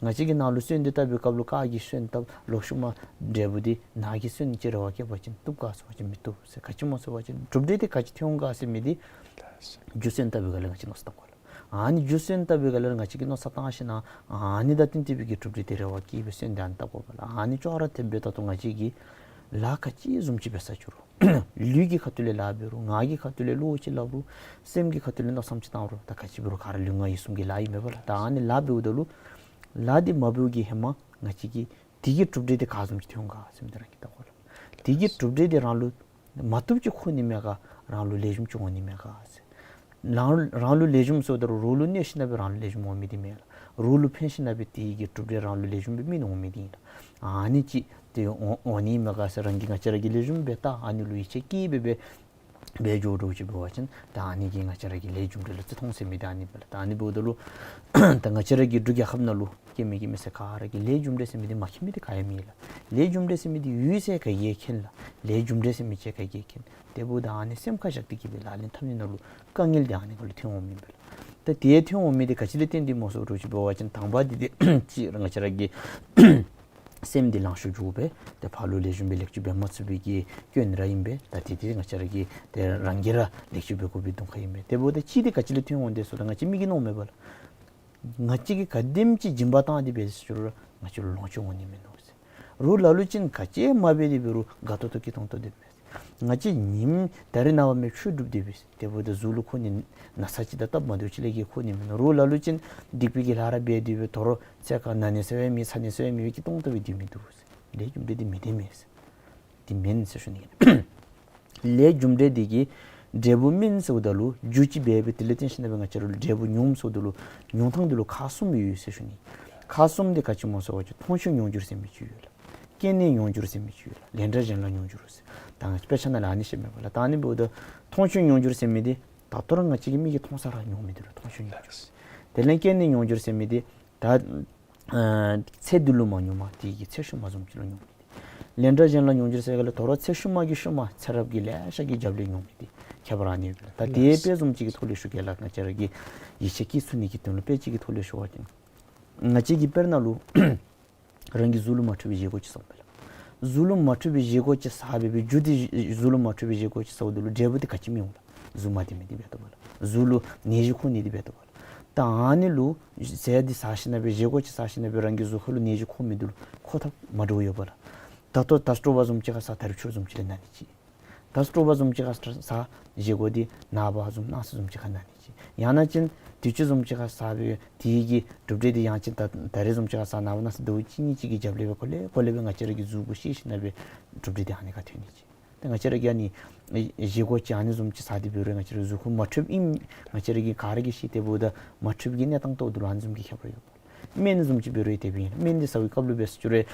ང་བཅས་ཀྱིས་ནཱ་ལུ་སོན་དེ་བཏབ་པའི་སྐབས་ལུ་རྐ་གིས་སོན་བཏབ་ལོག་ཤུལ་མ་འབྲས་བུ་དེ་ནཱ་གིས་སོན་ཅིག་རེ་བ་བསྐྱེད་པ་ཅིན་བཏུབ་ག་ཟེར་བ་ཅིན་མི་བཏུབ་ཟེར། ག་ཅི་སྨོ་ཟེར་བ་ཅིན་གྲུབ་འབྲས་དེ་ག་ཅི་ཐོན་འོང་ག་ཟེར་མི་དེ་རྒྱུ་སོན་བཏབ་པའི་སྒང་ལས་ང་བཅས་མནོ་བསམ་བཏང་དགོ་ལགས། ཨ་ནི་རྒྱུ་སོན་བཏབ་པའི་སྒང་ལས་ང་བཅས་ཀྱིས་མནོ་བསམ་བཏང་ཞིན་ན་ཨ་ནི་དང་བསྟུན་ཏེ་སྦེ་གི་གྲུབ་འབྲས་དེ་རེ་བ་བསྐྱེད་སྦེ་སོན་དེ་ཨ་ནི་བཏབ་དགོ་པ་ལགས། ཨ་ནི་ཅོག་ར་འཐདཔ་སྦེ་ད་ལྟོ་ང་བཅས་ཀྱིས་ལཱ་ག་ཅི་བཟུམ་ཅིག་འབད་ས་ཅི་རུང་ལུས་ཀྱི་ཁ་ཐུག་ལས་ལཱ་འབད་རུང་ངག་གི་ཁ་ཐུག་ལས་བློ་ཅིག་སླབ་རུང་སེམས་ཀྱི་ཁ་ཐུག་ལས་མནོ་བསམ་ཅིག་བཏང་རུང་ད་ག་ཅི་འབད་རུང་ག་ར་ལུས་ངག་ཡིད་གསུམ་གྱི་ལཱ་ཨིན་མས་པ་ལགས། ད་ཨ་ནི་ལཱ་འབདཝ་ད་ལུ་ལཱ་འདི་མ་འབདཝ་གི་ཧེ་མ་ང་བཅས་ཀྱིས་དེ་གི་གྲུབ་འབྲས་དེ་ག་བཟུམ་ཅིག་ཐོན་འོང་ག་ཟེར་མི་དེ་རང་གིས་བལྟ་དགོ་ལགས། དེ་གི་གྲུབ་འབྲས་དེ་རང་ལུ་མ་བཏུབ་ཅིག་ཁོ་ནི་མས་ག་རང་ལུ་ལེགས་ཤོམ་ཅིག་འོང་ནི་མས་ག་ཟེར། རང་རང་ལུ་ལེགས་ཤོམ་ཟེརཝ་ད་རུང་རོགས་ལུ་གནོད་ཞིན་ན་སྦེ་རང་ལུ་ལེགས་ཤོམ་འོང་མི་དེ་མེན་ལགས། རོགས་ལུ་ཕན་ཞིན་ན་སྦེ་དེ་གི་གྲུབ་འབྲས་རང་ལུ་ལེགས་ཤོམ་སྦེ་སྨིན་འོང་མི་དེ་ཨིན་ལགས། ཨ་ནི་ཅིག་དེ་འོང་འོང་ནི་མས་ག་ཟེར་རང་གིས་ང་བཅས་ར་གིས་ལེགས་ཤོམ་སྦེ་བལྟ་ཨ་ནི་ལུ་ཡིད་ཆེས་བསྐྱེད་སྦེ་སྦེ་འབད་འགྱོ་འགྱོཝ་ཅིག་འབད་བ་ཅིན་ད་ཨ་ནི་གིས་ང་བཅས་ར་གི་ལས་རྒྱུ་འབྲས་ལུ་བརྩི་མཐོང་ཟེར་མི་དེ་ཨ་ནི་སྦེ་ལགས། ད་ཨ་ནི་འབདཝ་ད་ལུ་ད་ང་བཅས་ར་གི་འབྲུག་རྒྱལ་ཁབ་ནང་ལུ་སྐྱེ་མི་སྐྱེ་མི་ཟེར་ག་ར་གིས་ལས་རྒྱུ་འབྲས་ཟེར་མི་དེ་མ་མཁྱེན་མི་དེ་ག་ཡང་མེད་ལགས། ལས་རྒྱུ་འབྲས་ཟེར་མི་དེ་ཡོད་ཟེར་ག་གིས་མཁྱེན་ལགས། ལས་རྒྱུ་འབྲས་ཟེར་མི་ཅིག་ག་གིས་མཁྱེན། དེ་འབདཝ་ད་ཨ་ནི་སེམས་ཁར་བཞག་སྟེ་གིས་སྦེ་ལག་ལེན་འཐབ་ནི་ནང་ལུ་དཀའ་ངལ་དེ་ཨ་ནི་ཁར་ལུ་ཐོན་འོང་མི་ཨིན་པས་ལགས། ད་དེ་ཐོན་འོང་མི་དེ་ག་ཅི་ལས་བརྟེན་ཏེ་སྨོ་ཟེར་འདྲཝ་ཅིག་འབད་བ་ཅིན་དང་པ་དེ་དེ་ཅིག་ར་ང་བཅས་ར་གི་སེམས་འདི་ལང་ཤོར་འགྱོཝ་སྦེ་ཏེ་ཕར་ལུ་ལེགས་ཤོམ་སྦེ་ལེགས་བཅོས་འབད་མ་ཚུགས་པའི་གི་སྐྱོན་ར་ཨིན་པས། ད་དེ་དེ་ང་བཅས་ར་གིས་ཏེ་རང་གིས་ར་ལེགས་བཅོས་འབད་དགོ་པའི་གདོང་ཁ་ཨིན་པས། དེ་འབདཝ་ད་གཅིག་དེ་ག་ཅི་ལས་ཐོན་འོང་དེ་ཟེརཝ་ད་ང་བཅས་མི་གིས་མནོཝ་མས་པ་ལགས། ང་བཅས་ཀྱིས་ག་དེམ་ཅིག་སྦྱིན་པ་བཏང་སྟེ་འབད་ཟེར་རུང་ང་བཅས་ལུ་ལོངས་སྤྱོད་འོང་ནི་མིན་ནུག་ཟེར། རོགས་ལ་ལུ་ཅིག་ག་ཅི་མ་འབད་དེ་འབད་རུང་དགའ་ཏོག་ཏོ་སྐྱིད་ཏོང་ཏོ་སྡོདཔ་མས་ཟེར། ང་བཅས་ཉིནམ་ད་རིས་ནངས་པ་མེན་ཆོས་སྒྲུབ་སྡོདཔ་མས་ཟེར། དེ་འབདཝ་ད་གཟུགས་ལུ་ཁོ་ནི་ན་ཚ་ཅིག་དང་སྟབས་མ་བདེཝ་ཅིག་ལས་བརྒལ་ཁོ་ནི་མིན་ནུག། རོགས་ལ་ལུ་ཅིག་སྡིག་པའི་གི་ལཱ་ར་འབད་དེ་འབད་དོ་རུང་ཚེ་ཁར་ན་ནི་ཟེར་བ་མེད་ཚ་ནི་ཟེར་བ་མེད་སྐྱིད་ཏོང་ཏོ་སྦེ་སྡོད་མི་འདུག་ཟེར། ལས་རྒྱུ་འབྲས་དེ་མེན་དེ་མེན་ཟེར། དེ་མེན་ཟེར་ཞུ་ནི་ཨིན། ལས་རྒྱུ་འབྲས་དེ་གིས་འབྲས་བུ་སྨིན་ཟེརཝ་ད་ལུ་རྒྱུ་ཅིག་འབད་སྦེ་དེ་ལས་བརྟེན་ཞིན་ན་སྦེ་ང་བཅས་ར་ལུ་འབྲས་བུ་མྱོངམ་ཟེརཝ་ད་ལུ་མྱོང་ཐངས་དེ་ལུ་ཁག་གསུམ་ཡོད་ཟེར་ཞུ་ནི། ཁག་གསུམ་དེ་ག་ཅི་སྨོ་ཟེར་བ་ཅིན་མཐོང་ཆོས་མྱོང་འགྱུར་ཟེར་མི་ཅིག་ཡོད་ལགས། སྐྱེས་ནས་མྱོང་འགྱུར་ཟེར་མི་ཅིག་ཡོད་ལགས། ལན་གྲངས་གཞན་ལ་མྱོང་འགྱུར་ཟེར། ད་ང་བཅས་དཔེ་ཆ་ནང་ལས་ཨ་ནི་བཤདཔ་མས་པ་ལགས། ད་ཨ་ནི་འབདཝ་ད་མཐོང་ཆོས་མྱོང་འགྱུར་ཟེར་མི་དེ་ད་ལྟོ་ར་ང་བཅས་ཀྱི་མིག་གིས་མཐོང་ས་ར་མྱོང་མི་དེ་ལུ་མཐོང་ཆོས་མྱོང་འགྱུར་ཟེར། དེ་ལས་སྐྱེས་ནས་མྱོང་འགྱུར་ཟེར་མི་དེ་ད་ཨ་ཚེ་འདི་ལུ་མ་མྱོངམ་དེ་གི་ཚེ་ཤུལ་མ་བཟུམ་ཅིག་ལུ་མྱོང་མི་དེ། ལན་གྲངས་གཞན་ལ་མྱོང་འགྱུར་ཟེར་ག་ལས་དོ་རུང་ཚེ་ཤུལ་མ་གི་ཤུལ་མ་ཚེ་རབས་ཀྱི་ལེ་ཤ་གི་རྒྱབ་ལས་མྱོང་མི་དེ་ཁྱད་པར་ཨ་ནི་ཡོད་པས་ལགས། ད་དེ་དཔེ་བཟུམ་ཅིག་གི་ཐོག་ལས་ཞུ་གེ་ལགས། ང་བཅས་ར་གིས་ཡིད་ཆེས་བསྐྱེད་ཚུགས་ནི་གི་དོན་ལུ་དཔེ་ཅིག་གི་ཐོག་ལས་ཞུ་བ་ཅིན་ང་བཅས་ཀྱིས་དཔེར་ན་ལུ་རང་གི་གཟུགས་ལུ་མ་འཕྲོད་པའི་བཞེས་སྒོ་ཅིག་བཟའཝ་མས་ལགས། གཟུགས་ལུ་མ་འཕྲོད་པའི་བཞེས་སྒོ་ཅིག་བཟའ་སྦེ་སྦེ་རྒྱུ་དེ་གཟུགས་ལུ་མ་འཕྲོད་པའི་བཞེས་སྒོ་ཅིག་བཟའཝ་ད་ལུ་འབྲས་བུ་དེ་ག་ཅི་སྨིན་འོང་ལགས། གཟུགས་མ་བདེ་མི་དེ་འབད་དོ་བ་ལགས། གཟུགས་ལུ་ནད་གཞི་འཁོར་ནི་དེ་འབད་དོ་བ་ལགས། ད་ཨ་ནི་ལུ་ཟས་འདི་བཟའ་ཞིན་ན་སྦེ་བཞེས་སྒོ་ཅིག་བཟའ་ཞིན་ན་སྦེ་རང་གི་གཟུགས་ཁ་ལུ་ནད་གཞི་འཁོར་མི་དེ་ལུ་འཁོར་ཐབས་མ་འདྲཝ་ཡོད་པ་ལགས། ད་ལྟོ་ད་སྤྲོ་བ་བཟུམ་ཅིག་ཁར་བཟའ་ད་རིས་ཆུ་བཟུམ་ཅིག་ལས་ན་ནི་ཅིག། ད་སྤྲོ་བ་བཟུམ་ཅིག་ཁར་བཟའ་བཞེས་སྒོ་འདི་ནངས་པ་བཟུམ་གནངས་ཚེ་བཟུམ་ཅིག་ཁར་ན་ནི་ཅིག། ཡང་ན་ཅིན་དུས་ཅི་བཟུམ་ཅིག་ཁར་བཟའ་སྦེ་དེ་གི་གྲུབ་འབྲས་འདི་ཡང་ཅིན་ད་ད་རིས་བཟུམ་ཅིག་ཁར་བཟའ་ནངས་པ་གནངས་ཚེ་ཟླཝ་གཅིག་གཉིས་ཅིག་གི་རྒྱབ་ལས་སྦེ་གོ་ལེ་གོ་ལེ་སྦེ་ང་བཅས་ར་གི་གཟུགས་པོ་ཤེས་ཞིན་ན་སྦེ་གྲུབ་འབྲས་འདི་ཨ་ནི་ཁར་ཐོན་ནི་ཅིག། ཏེ་ང་བཅས་ར་གིས་ཨ་ནི་བཞེས་སྒོ་ཅིག་ཨ་ནི་བཟུམ་ཅིག་བཟའ་སྟེ་འབད་རུང་ང་བཅས་ར་གཟུགས་ཁར་མ་འཕྲོདཔ་ཨིནམ་ང་བཅས་ར་གིས་ག་ར་གིས་ཤེས། དེ་འབདཝ་ད་མ་འཕྲོད་པའི་གནས་སྟངས་ཐོག་ཏུ་ལུ་ཨ་ནི་བཟུམ་གྱི་ཁྱད་པར་ཡོད། སྨན་བཟུམ་ཅིག་འབད་རུང་དེ་སྦེ་ཨིན། སྨན་འདི་བཟའ་བའི་སྐབས་ལུ་འབད་ཟེར་ཅི་རུང་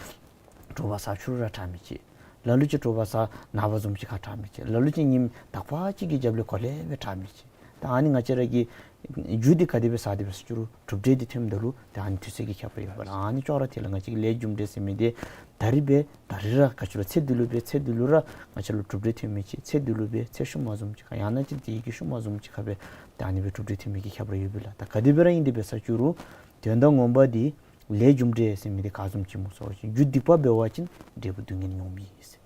དྲོ་པ་བཟའ་ཕྱི་རུ་ར་དྲག་མི་ཅིག། ལ་ལུ་ཅིག་དྲོ་པ་བཟའ་ནངས་པ་བཟུམ་ཅིག་ཁར་དྲག་མི་ཅིག། ལ་ལུ་ཅིག་ཉིནམ་དག་པ་ཅིག་གི་རྒྱབ་ལས་གོ་ལེ་སྦེ་དྲག་མི་ཅིག། ད་ཨ་ནི་ང་བཅས་ར་གིས་རྒྱུ་འདི་ག་དེ་སྦེ་བཟའ་སྟེ་འབད་ཟེར་ཅི་རུང་གྲུབ་འབྲས་འདི་ཐོནམ་ད་ལུ་ད་ཨ་ནི་དུས་ཚོད་ཀྱི་ཁྱད་པར་ཡོད་པ་ལགས། ཨ་ནི་ཅོག་ར་འཐདཔ་ལས་ང་བཅས་ཀྱི་ལས་རྒྱུ་འབྲས་ཟེར་མི་འདི་ད་རིས་འབད་ད་རིས་ར་ག་ཅི་ལོ་ཚེ་འདི་ལུ་འབད་ཚེ་འདི་ལུ་ར་ང་བཅས་ལུ་གྲུབ་འབྲས་ཐོན་མི་ཅིག། ཚེ་འདི་ལུ་འབད་ཚེ་ཤུལ་མ་བཟུམ་ཅིག་ཁར་ཡང་ན་ཅིན་དེ་གི་ཤུལ་མ་བཟུམ་ཅིག་ཁར་འབད་ད་ཨ་ནི་སྦེ་གྲུབ་འབྲས་ཐོན་མི་གི་ཁྱད་པར་ཡོད་པས་ལགས། ད་ག་དེ་སྦེ་ར་ཨིན་ཏེ་འབད་ཟེར་ཅི་རུང་དོན་དག་ངོ་མ་འདི་ལས་རྒྱུ་འབྲས་ཟེར་མི་འདི་ག་བཟུམ་ཅིག་སྨོ་ཟེར་བ་ཅིན་རྒྱུ་སྡིག་པ་འབད་བ་ཅིན་འབྲས་བུ་སྡུག་བསྔལ་མྱོང་མི་ཨིན་ཟེར།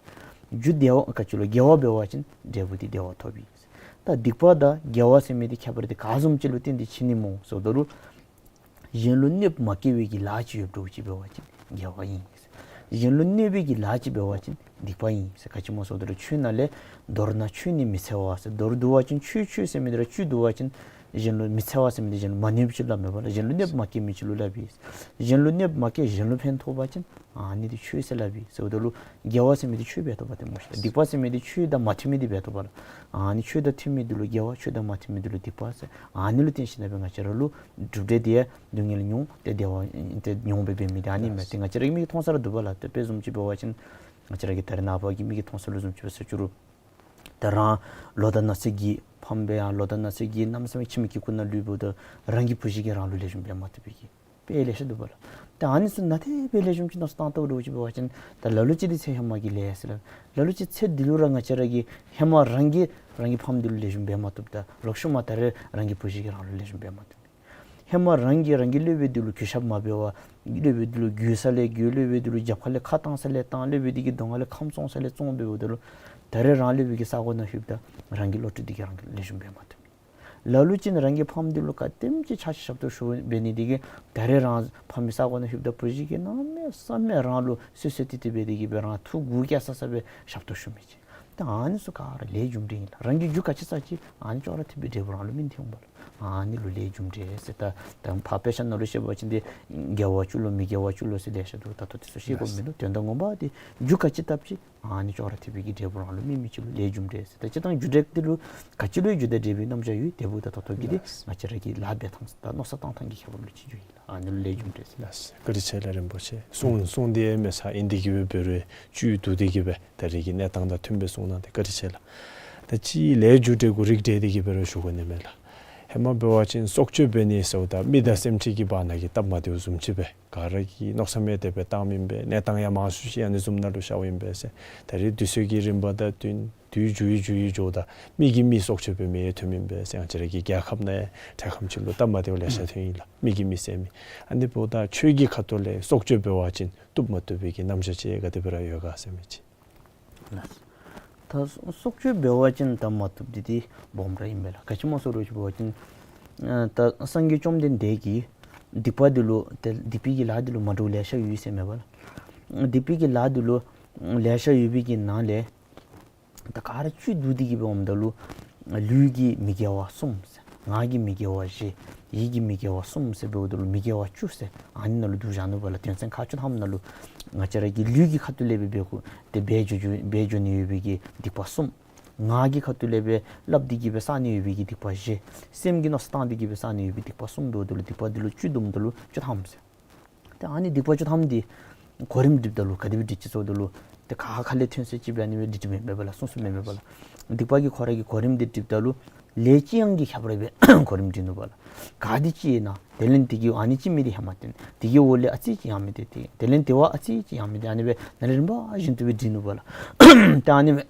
རྒྱུ་བདེ་བ་ག་ཅི་ལོ་དགེ་བ་འབད་བ་ཅིན་འབྲས་བུ་འདི་བདེ་བ་ཐོབ་ཨིན་ཟེར། ད་སྡིག་པ་དང་དགེ་བ་ཟེར་མི་འདི་ཁྱད་པར་འདི་ག་བཟུམ་ཅིག་ལུ་བརྟེན་ཏེ་ཕྱེ་ནི་སྨོ་ཟེརཝ་ད་ལུ་གཞན་ལུ་གནོདཔ་མ་བཀལ་བའི་གི་ལཱ་ཅིག་ཡོདཔ་འདྲཝ་ཅིག་འབད་བ་ཅིན་དགེ་བ་ཨིན་ཟེར། གཞན་ལུ་གནོད་པའི་གི་ལཱ་ཅིག་འབད་བ་ཅིན་སྡིག་པ་ཨིན་ཟེར། ག་ཅི་སྨོ་ཟེརཝ་ད་ལུ་ཆོས་ནང་ལས་མདོར་ན་ཆོས་ནི་མི་འཚེ་བ་ཟེར། མདོར་བསྡུ་བ་ཅིན་ཆོས་ཆོས་ཟེར་མི་འདི་ར་བཅུད་བསྡུ་བ་ཅིན་ གཞན་ལུ་མི་འཚེ་བ་ཟེར་མི་འདི་གཞན་ལུ་མ་གནོད་པ་ཅིག་སླབ་མས་པ་ལགས། གཞན་ལུ་གནོདཔ་མ་བཀལ་མི་ཅིག་ལུ་སླབ་ཨིན། གཞན་ལུ་གནོདཔ་མ་བཀལ་གཞན་ལུ་ཕན་ཐོགས་པ་ཅིན་ཨ་ནི་འདི་ཆོས་ཟེར་སླབ་ཨིན་ཟེརཝ་ད་ལུ་དགེ་བ་ཟེར་མི་འདི་ཆོས་འབད་བཏུབ་པ་ཏེ་སྨོ་ཤིག། སྡིག་པ་ཟེར་མི་འདི་ཆོས་དང་མ་མཐུན་མི་འདི་འབད་བཏུབ་པ་ལགས། ཨ་ནི་ཆོས་དང་མཐུན་མི་འདི་ལུ་དགེ་བ་ཆོས་དང་མ་མཐུན་མི་འདི་ལུ་སྡིག་པ་ཟེར། ཨ་ནི་ལུ་བརྟེན་ཞིནམ་ལས་ང་བཅས་ར་ལུ་སྒྲུབ་འབྲས་འདི་ཡང་སྡུག་བསྔལ་མྱོང་སྟེ་བདེ་བ་ཏེ་མྱོང་སྦེ་འབད་མི་འདི་ཨ་ནི་མས། ཏེ་ང་བཅས་ར་གི་མིག་གིས་མཐོང་ས་ར་འདུག་པ་ལགས། ཏེ་དཔེ་བཟུམ་ཅིག་འབད་བ་ཅིན་ང་བཅས་ར་གི་ད་རེས་ནངས་པ་གི་མིག་གིས་མཐོང་ས་ལུ་བཟུམ་ཅིག་འབད་ཟེར་ཅི་རུང་ད་རང་ལོ་དང་ན་ཚོད་ཀྱིས་ཕམ་སྦེ་ཡང་ལོ་དང་ན་ཚོད་ཀྱིས་གནམ་མེད་ས་མེད་ཁྱིམ་གྱི་སྐུ་ནང་ལུས་འབདཝ་ད་རང་གི་བུ་གཞི་གིས་རང་ལུ་ལེགས་ཤོམ་འབད་མ་བཏུབ་པའི་གི་དཔེ་ལེ་ཤ་འདུག་པ་ལགས། ཏེ་ཨ་ནི་ཚུ་ནང་ཏེ་དཔེ་ལེགས་ཤོམ་ཅིག་མནོ་བསམ་བཏང་བལྟཝ་ད་ཅིག་འབད་བ་ཅིན་ད་ལ་ལུ་ཅིག་འདི་ཚེ་ཧེ་མ་གི་ལས་ཟེར་ལགས། ལ་ལུ་ཅིག་ཚེ་འདི་ལུ་ར་ང་བཅས་ར་གིས་ཧེ་མ་རང་གིས་རང་གི་ཕམ་འདི་ལུ་ལེགས་ཤོམ་འབད་མ་བཏུབ་ད་ལོག་ཤུལ་མ་ད་རེས་རང་གི་བུ་གཞི་གིས་རང་ལུ་ལེགས་ཤོམ་འབད་མ་བཏུབ། ཧེ་མ་རང་གིས་རང་གི་སློབ་དཔོན་འདི་ལུ་གུས་ཞབས་མ་འབད་བར་སློབ་དཔོན་འདི་ལུ་གུས་ས་ལས་གུས་སློབ་དཔོན་འདི་ལུ་རྒྱབ་ཁ་ལས་ཁ་བཏང་ས་ལས་བཏང་སློབ་དཔོན་འདི་གི་གདོང་ཁ་ལས་ཁམས་བཙོང་ས་ལས་བཙོང་འབདཝ་ད་ལུ་ད་རེས་རང་སློབ་དཔོན་གྱི་ས་གོ་ནང་ལྷོདཔ་ད་རང་གི་བློ་གྲོས་འདི་གིས་རང་ལུ་ལེགས་ཤོམ་འབད་མ་བཏུབ། ལ་ལུ་ཅིག་ནི་རང་གི་ཕམ་འདི་ལུ་ག་དེམ་ཅིག་ཆ་ཤས་ཞབས་ཏོག་ཞུ་འབད་ནི་འདི་གིས་ད་རེས་རང་ཕམ་གྱི་ས་གོ་ནང་ལྷོདཔ་ད་བུ་གཞི་གིས་གནམ་མེད་ས་མེད་རང་ལུ་བསོད་བསོད་ཏེ་ཏེ་འབད་དེ་གིས་སྦེ་རང་ཐུགས་མགུ་སྐྱེ་ས་ས་སྦེ་ཞབས་ཏོག་ཞུ་མི་ཅིག། ད་ཨ་ནི་ཚུ་ག་ར་ལས་རྒྱུ་འབྲས་ཨིན་ལགས། རང་གིས་རྒྱུ་ག་ཅི་བསགས་ཅི་ཨ་ནི་ཅོག་ར་འཐདཔ་སྦེ་འབྲས་བུ་རང་ལུ་སྨིན་ཏེ་འོང་པ་ལགས། ཨ་ནི་ལུ་ལས་རྒྱུ་འབྲས་ཟེར། ད་ད་ཕར་དཔེ་ཆ་ནང་ལུ་བཤད་པ་ཅིན་ཏེ་དགེ་བ་བཅུ་ལུ་མི་དགེ་བ་བཅུ་ལུ་ཟེར་ལེ་ཤ་འདུག། ད་ལྟོ་དེ་ཚུ་བཤད་དགོཔ་མིན་ནུག། དོན་དག་ངོ་མ་འདི་རྒྱུ་ག་ཅི་བཏབ་ཅི་ཨ་ནི་ཅོག་ར་འཐདཔ་སྦེ་གི་འབྲས་བུ་རང་ལུ་སྨིན་མི་ཅིག་ལུ་ལས་རྒྱུ་འབྲས་ཟེར། ད་སྤྱིར་བཏང་རྒྱུ་འབྲས་འདི་ལུ་ག་ཅི་ལུ་ཡང་རྒྱུ་དང་འབྲས་བུའི་རྣམ་གཞག་ཡོད། དེ་འབདཝ་ད་ད་ལྟོ་གི་འདི་ང་བཅས་ར་གི་ལཱ་འབད་ཐངས་དང་མནོ་བསམ་བཏང་ཐངས་ཀྱི་ཁྱད་པར་ལུ་ཅིག་འགྱོཝ་ཨིན་ལགས། ཨ་ནི་ལུ་ལས་རྒྱུ་འབྲས་ཟེར། ལགས་སོ། བཀའ་དྲིན་ཆེ་ལགས་རིན་པོ་ཆེ། གསུང་གསུང་འདི་ཡང་མེད་ས་ཨིན་འདི་གིས་སྦེ་འབད་རུང་བཅུད་བསྡུ་སྟེ་གིས་སྦེ་ད་རེས་ཀྱི་གནས་སྟངས་དང་མཐུནམ་སྦེ་གསུངས་གནང་སྟེ་བཀའ་དྲིན་ཆེ་ལགས། ད་ཅི་ལས་རྒྱུ་འབྲས་གུ་རིགས་འགྲེ་སྟེ་གིས་འབད་རུང་ཞུ་དགོ་ནི་མས་ལགས། ཧེ་མ་འབད་བ་ཅིན་སྲོག་གཅོད་འབད་ནི་ཟེརཝ་ད་མི་དང་སེམས་ཅན་གྱི་བར་ན་གི་སྟབས་མ་བདེཝ་བཟུམ་ཅིག་སྦེ་ག་ར་གིས་མནོ་བསམ་ཡང་དེ་སྦེ་བཏངམ་ཨིན་པས། གནས་སྟངས་ཡང་མང་སུ་ཅིག་ཨ་ནི་བཟུམ་ནང་ལུ་ཤརཝ་ཨིན་པས་ཟེར། ད་རེས་དུས་ཚོད་ཀྱི་རིམ་པ་དང་བསྟུན་དུས་འགྱུར་བའི་འགྱུར་བའི་འགྱོཝ་ད་མི་གིས་མི་སྲོག་གཅོད་འབད་མི་ཡང་ཐོནམ་ཨིན་པས་ཟེར། ང་བཅས་ར་གི་རྒྱལ་ཁབ་ནང་ཡང་འཕྲལ་ཁམས་ཅིག་ལུ་སྟབས་མ་བདེཝ་ལེ་ཤ་ཐོན་ཡི་ལགས། མི་གིས་མི་བསད་མི། ཨ་ནི་འབདཝ་ད་ཆོས་ཀྱི་ཁ་ཐུག་ལས་སྲོག་གཅོད་འབད་བ་ཅིན་བཏུབ་མ་བཏུབ་པའི་གི་རྣམ་གཞག་ཅིག་ག་དེ་སྦེ་ར་ཡོད་ག་ཟེར་མི་ཅིག། ལགས། ད་སྲོག་གཅོད་འབད་བ་ཅིན་ད་མ་བཏུབ་འདི་འདི་སྦོམ་ར་ཨིན་པས་ལགས། ག་ཅི་སྨོ་ཟེར་བ་ཅིན་ཨ་ད་སངས་རྒྱས་བཅོམ་ལྡན་འདས་ཀྱིས་སྡིག་པ་འདི་ལུ་ཏེ་སྡིག་པའི་གི་ལཱ་འདི་ལུ་མ་འདྲཝ་ལེ་ཤ་ཡོད་ཟེར་མས་པ་ལགས། སྡིག་པའི་གི་ལཱ་འདི་ལུ་ལེ་ཤ་ཡོད་པའི་གི་ནང་ལས་ད་ག་ར་བཅུད་བསྡུ་སྟེ་གིས་སྦེ་འོངམ་ད་ལུ་ལུས་ཀྱི་མི་དགེ་བ་གསུམ་ཟེར། ངག་གི་མི་དགེ་བ་བཞི། ཡིད་ཀྱི་མི་དགེ་བ་གསུམ་ཟེར་འབདཝ་ད་ལུ་མི་དགེ་བ་བཅུ་ཟེར་ཨ་ནི་ནང་ལུ་བསྡུ་བཞག་ནུག་པ་ལགས། དོན་ཚན་ཁག་བཅུ་ཐམ་ནང་ལུ་ང་བཅས་ར་གི་ལུས་ཀྱི་ཁ་ཐུག་ལས་སྦེ་འབད་དགོ་སྟེ་འབད་འགྱོ་འགྱོ་འབད་འགྱོ་ནི་ཡོད་པའི་གི་སྡིག་པ་གསུམ། ངག་གི་ཁ་ཐུག་ལས་སྦེ་སླབ་སྟེ་གིས་སྦེ་བསག་ནི་ཡོད་པའི་གི་སྡིག་པ་བཞི། སེམས་ཀྱིས་མནོ་བསམ་བཏང་སྟེ་གིས་སྦེ་བསག་ནི་ཡོད་པའི་སྡིག་པ་གསུམ་འབདཝ་ད་ལུ་སྡིག་པ་འདི་ལུ་བཅུད་བསྡུཝ་ད་ལུ་བཅུ་ཐམ་ཟེར། ཏེ་ཨ་ནི་སྡིག་པ་བཅུ་ཐམ་འདི་གོ་རིམ་སྒྲིགཔ་ད་ལུ་ག་དེ་སྦེ་སྒྲིག་ཅི་ཟེརཝ་ད་ལུ་ཏེ་ག་ཁ་ལས་ཐོན་ཟེར་ཅིག་སྦེ་ཨ་ནི་སྦེ་སྒྲིག་སྒྲིགཔ་མེན་པས་པ་ལགས། གསུངས་གསུངསམ་མེན་པས་པ་ལགས། སྡིག་པ་གི་ཁོ་ར་གི་གོ་རིམ་འདི་སྒྲིགཔ་ད་ལུ་ལས་ཅི་ཡང་གི་ཁྱད་པར་སྦེ་གོ་རིམ་སྒྲིག་ནུག་པ་ལགས། ག་དེ་ཅིག་ཨིན་ན་དེ་ལས་དེ་གི་ཨ་ནི་ཅིག་མི་དེ་ཧེ་མ་བཏོན། དེ་གི་འོག་ལས་ཨ་ཙི་ཅིག་ཡང་མི་དེ་དེ་དེ་ལས་དེ་བ་ཨ་ཙི་ཅིག་ཡང་མི་དེ་ཨ་ནི་སྦེ་ནཱ་ལས་རིམ་པ་བཞིན་དུ་སྦེ་སྒྲིག་ནུག་པ་ལགས། ཏེ་ཨ་ནི་སྦེ་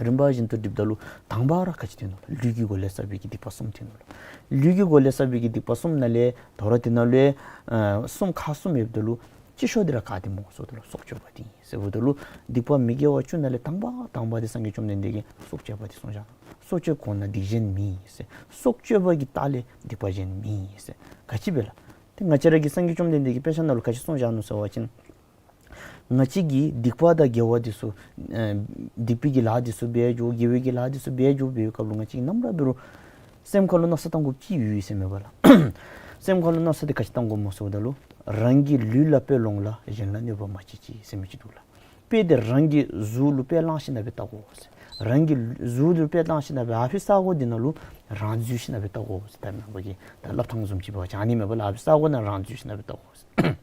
རིམ་པ་བཞིན་དུ་སྒྲིགཔ་ད་ལུ་དང་པ་ར་ག་ཅི་ཐོན་ནུག་ལགས། ལུས་ཀྱི་སྒོ་ལས་བསགས་པའི་གི་སྡིག་པ་གསུམ་ཐོན་ནུག་ལགས། ལུས་ཀྱི་སྒོ་ལས་བསགས་པའི་གི་སྡིག་པ་གསུམ་ནང་ལས་དོ་རུང་དེ་ནང་ལུ་ཨ་གསུམ་ཁག་གསུམ་ཡོདཔ་ད་ལུ་ཅིག་ཤོས་འདི་ར་ག་དེ་སྨོ་ཟེརཝ་ད་ལུ་སྲོག་གཅོད་པ་འདི་ཨིན་ཟེརཝ་ད་ལུ་སྡིག་པ་མི་དགེ་བ་བཅུ་ནང་ལས་དང་པ་དང་པ་འདི་སངས་རྒྱས་བཅོམ་ལྡན་འདས་ཀྱིས་སྲོག་གཅོད་པ་འདི་གསུངས་བཞག་ནུག། སྲོག་གཅོད་གོང་ན་སྡིག་གཞན་མེད་ཟེར། སྲོག་གཅོད་པ་གི་ལྟག་ལས་སྡིག་པ་གཞན་མེད་ཟེར། ག་ཅི་སྦེ་ལགས། ཏེ་ང་བཅས་ར་གི་སངས་རྒྱས་བཅོམ་ལྡན་འདས་ཀྱིས་དཔེ་ཆ་ནང་ལུ་ག་ཅི་གསུངས་བཞག་ནུག་ཟེར་བ་ཅིན་ང་བཅས་ཀྱིས་སྡིག་པ་དང་དགེ་བ་འདི་ཚུ་ཨ་སྡིག་པའི་གི་ལཱ་འདི་ཚུ་འབད་འགྱོ་དགེ་བའི་གི་ལཱ་འདི་ཚུ་འབད་འགྱོ་འབད་བའི་སྐབས་ལུ་ང་བཅས་ནམ་ར་འབད་རུང་སེམས་ཁ་ལུ་མནོ་བསམ་བཏང་དགོཔ་ཅིག་ཡོད་ཟེར་མས་པ་ལགས། སེམས་ཁ་ལུ་མནོ་བསམ་འདི་ག་ཅི་བཏང་དགོཔ་སྨོ་ཟེརཝ་ད་ལུ་རང་གི་ལུས་ལ་དཔེ་ལོངས་ལ་གཞན་ལ་གནོད་པ་མ་བྱེད་ཅིག་ཟེར་མི་ཅིག་འདུག་ལགས། དཔེ་འདི་རང་གི་གཟུགས་ལུ་དཔེ་བླངས་ཞིནམ་ལས་སྦེ་བལྟ་དགོ་ཟེར། རང་གི་གཟུགས་ལུ་དཔེ་བླངས་ཞིནམ་ལས་སྦེ་ཨ་ཕི་ས་གོ་འདི་ནང་ལུ་རང་འཛུལ་ཞིནམ་ལས་སྦེ་བལྟ་དགོ་ཟེར། ད་རེས་ནངས་པ་གི་ད་སླབ་ཐངས་བཟུམ་ཅིག་འབད་བ་ཅིན་ཨ་ནི་མས་པ་ལགས། ཨ་ཕི་ས་གོ་ནང་རང་འཛུལ་ཞིནམ་ལས་སྦེ་བལྟ་དགོ་ཟེར།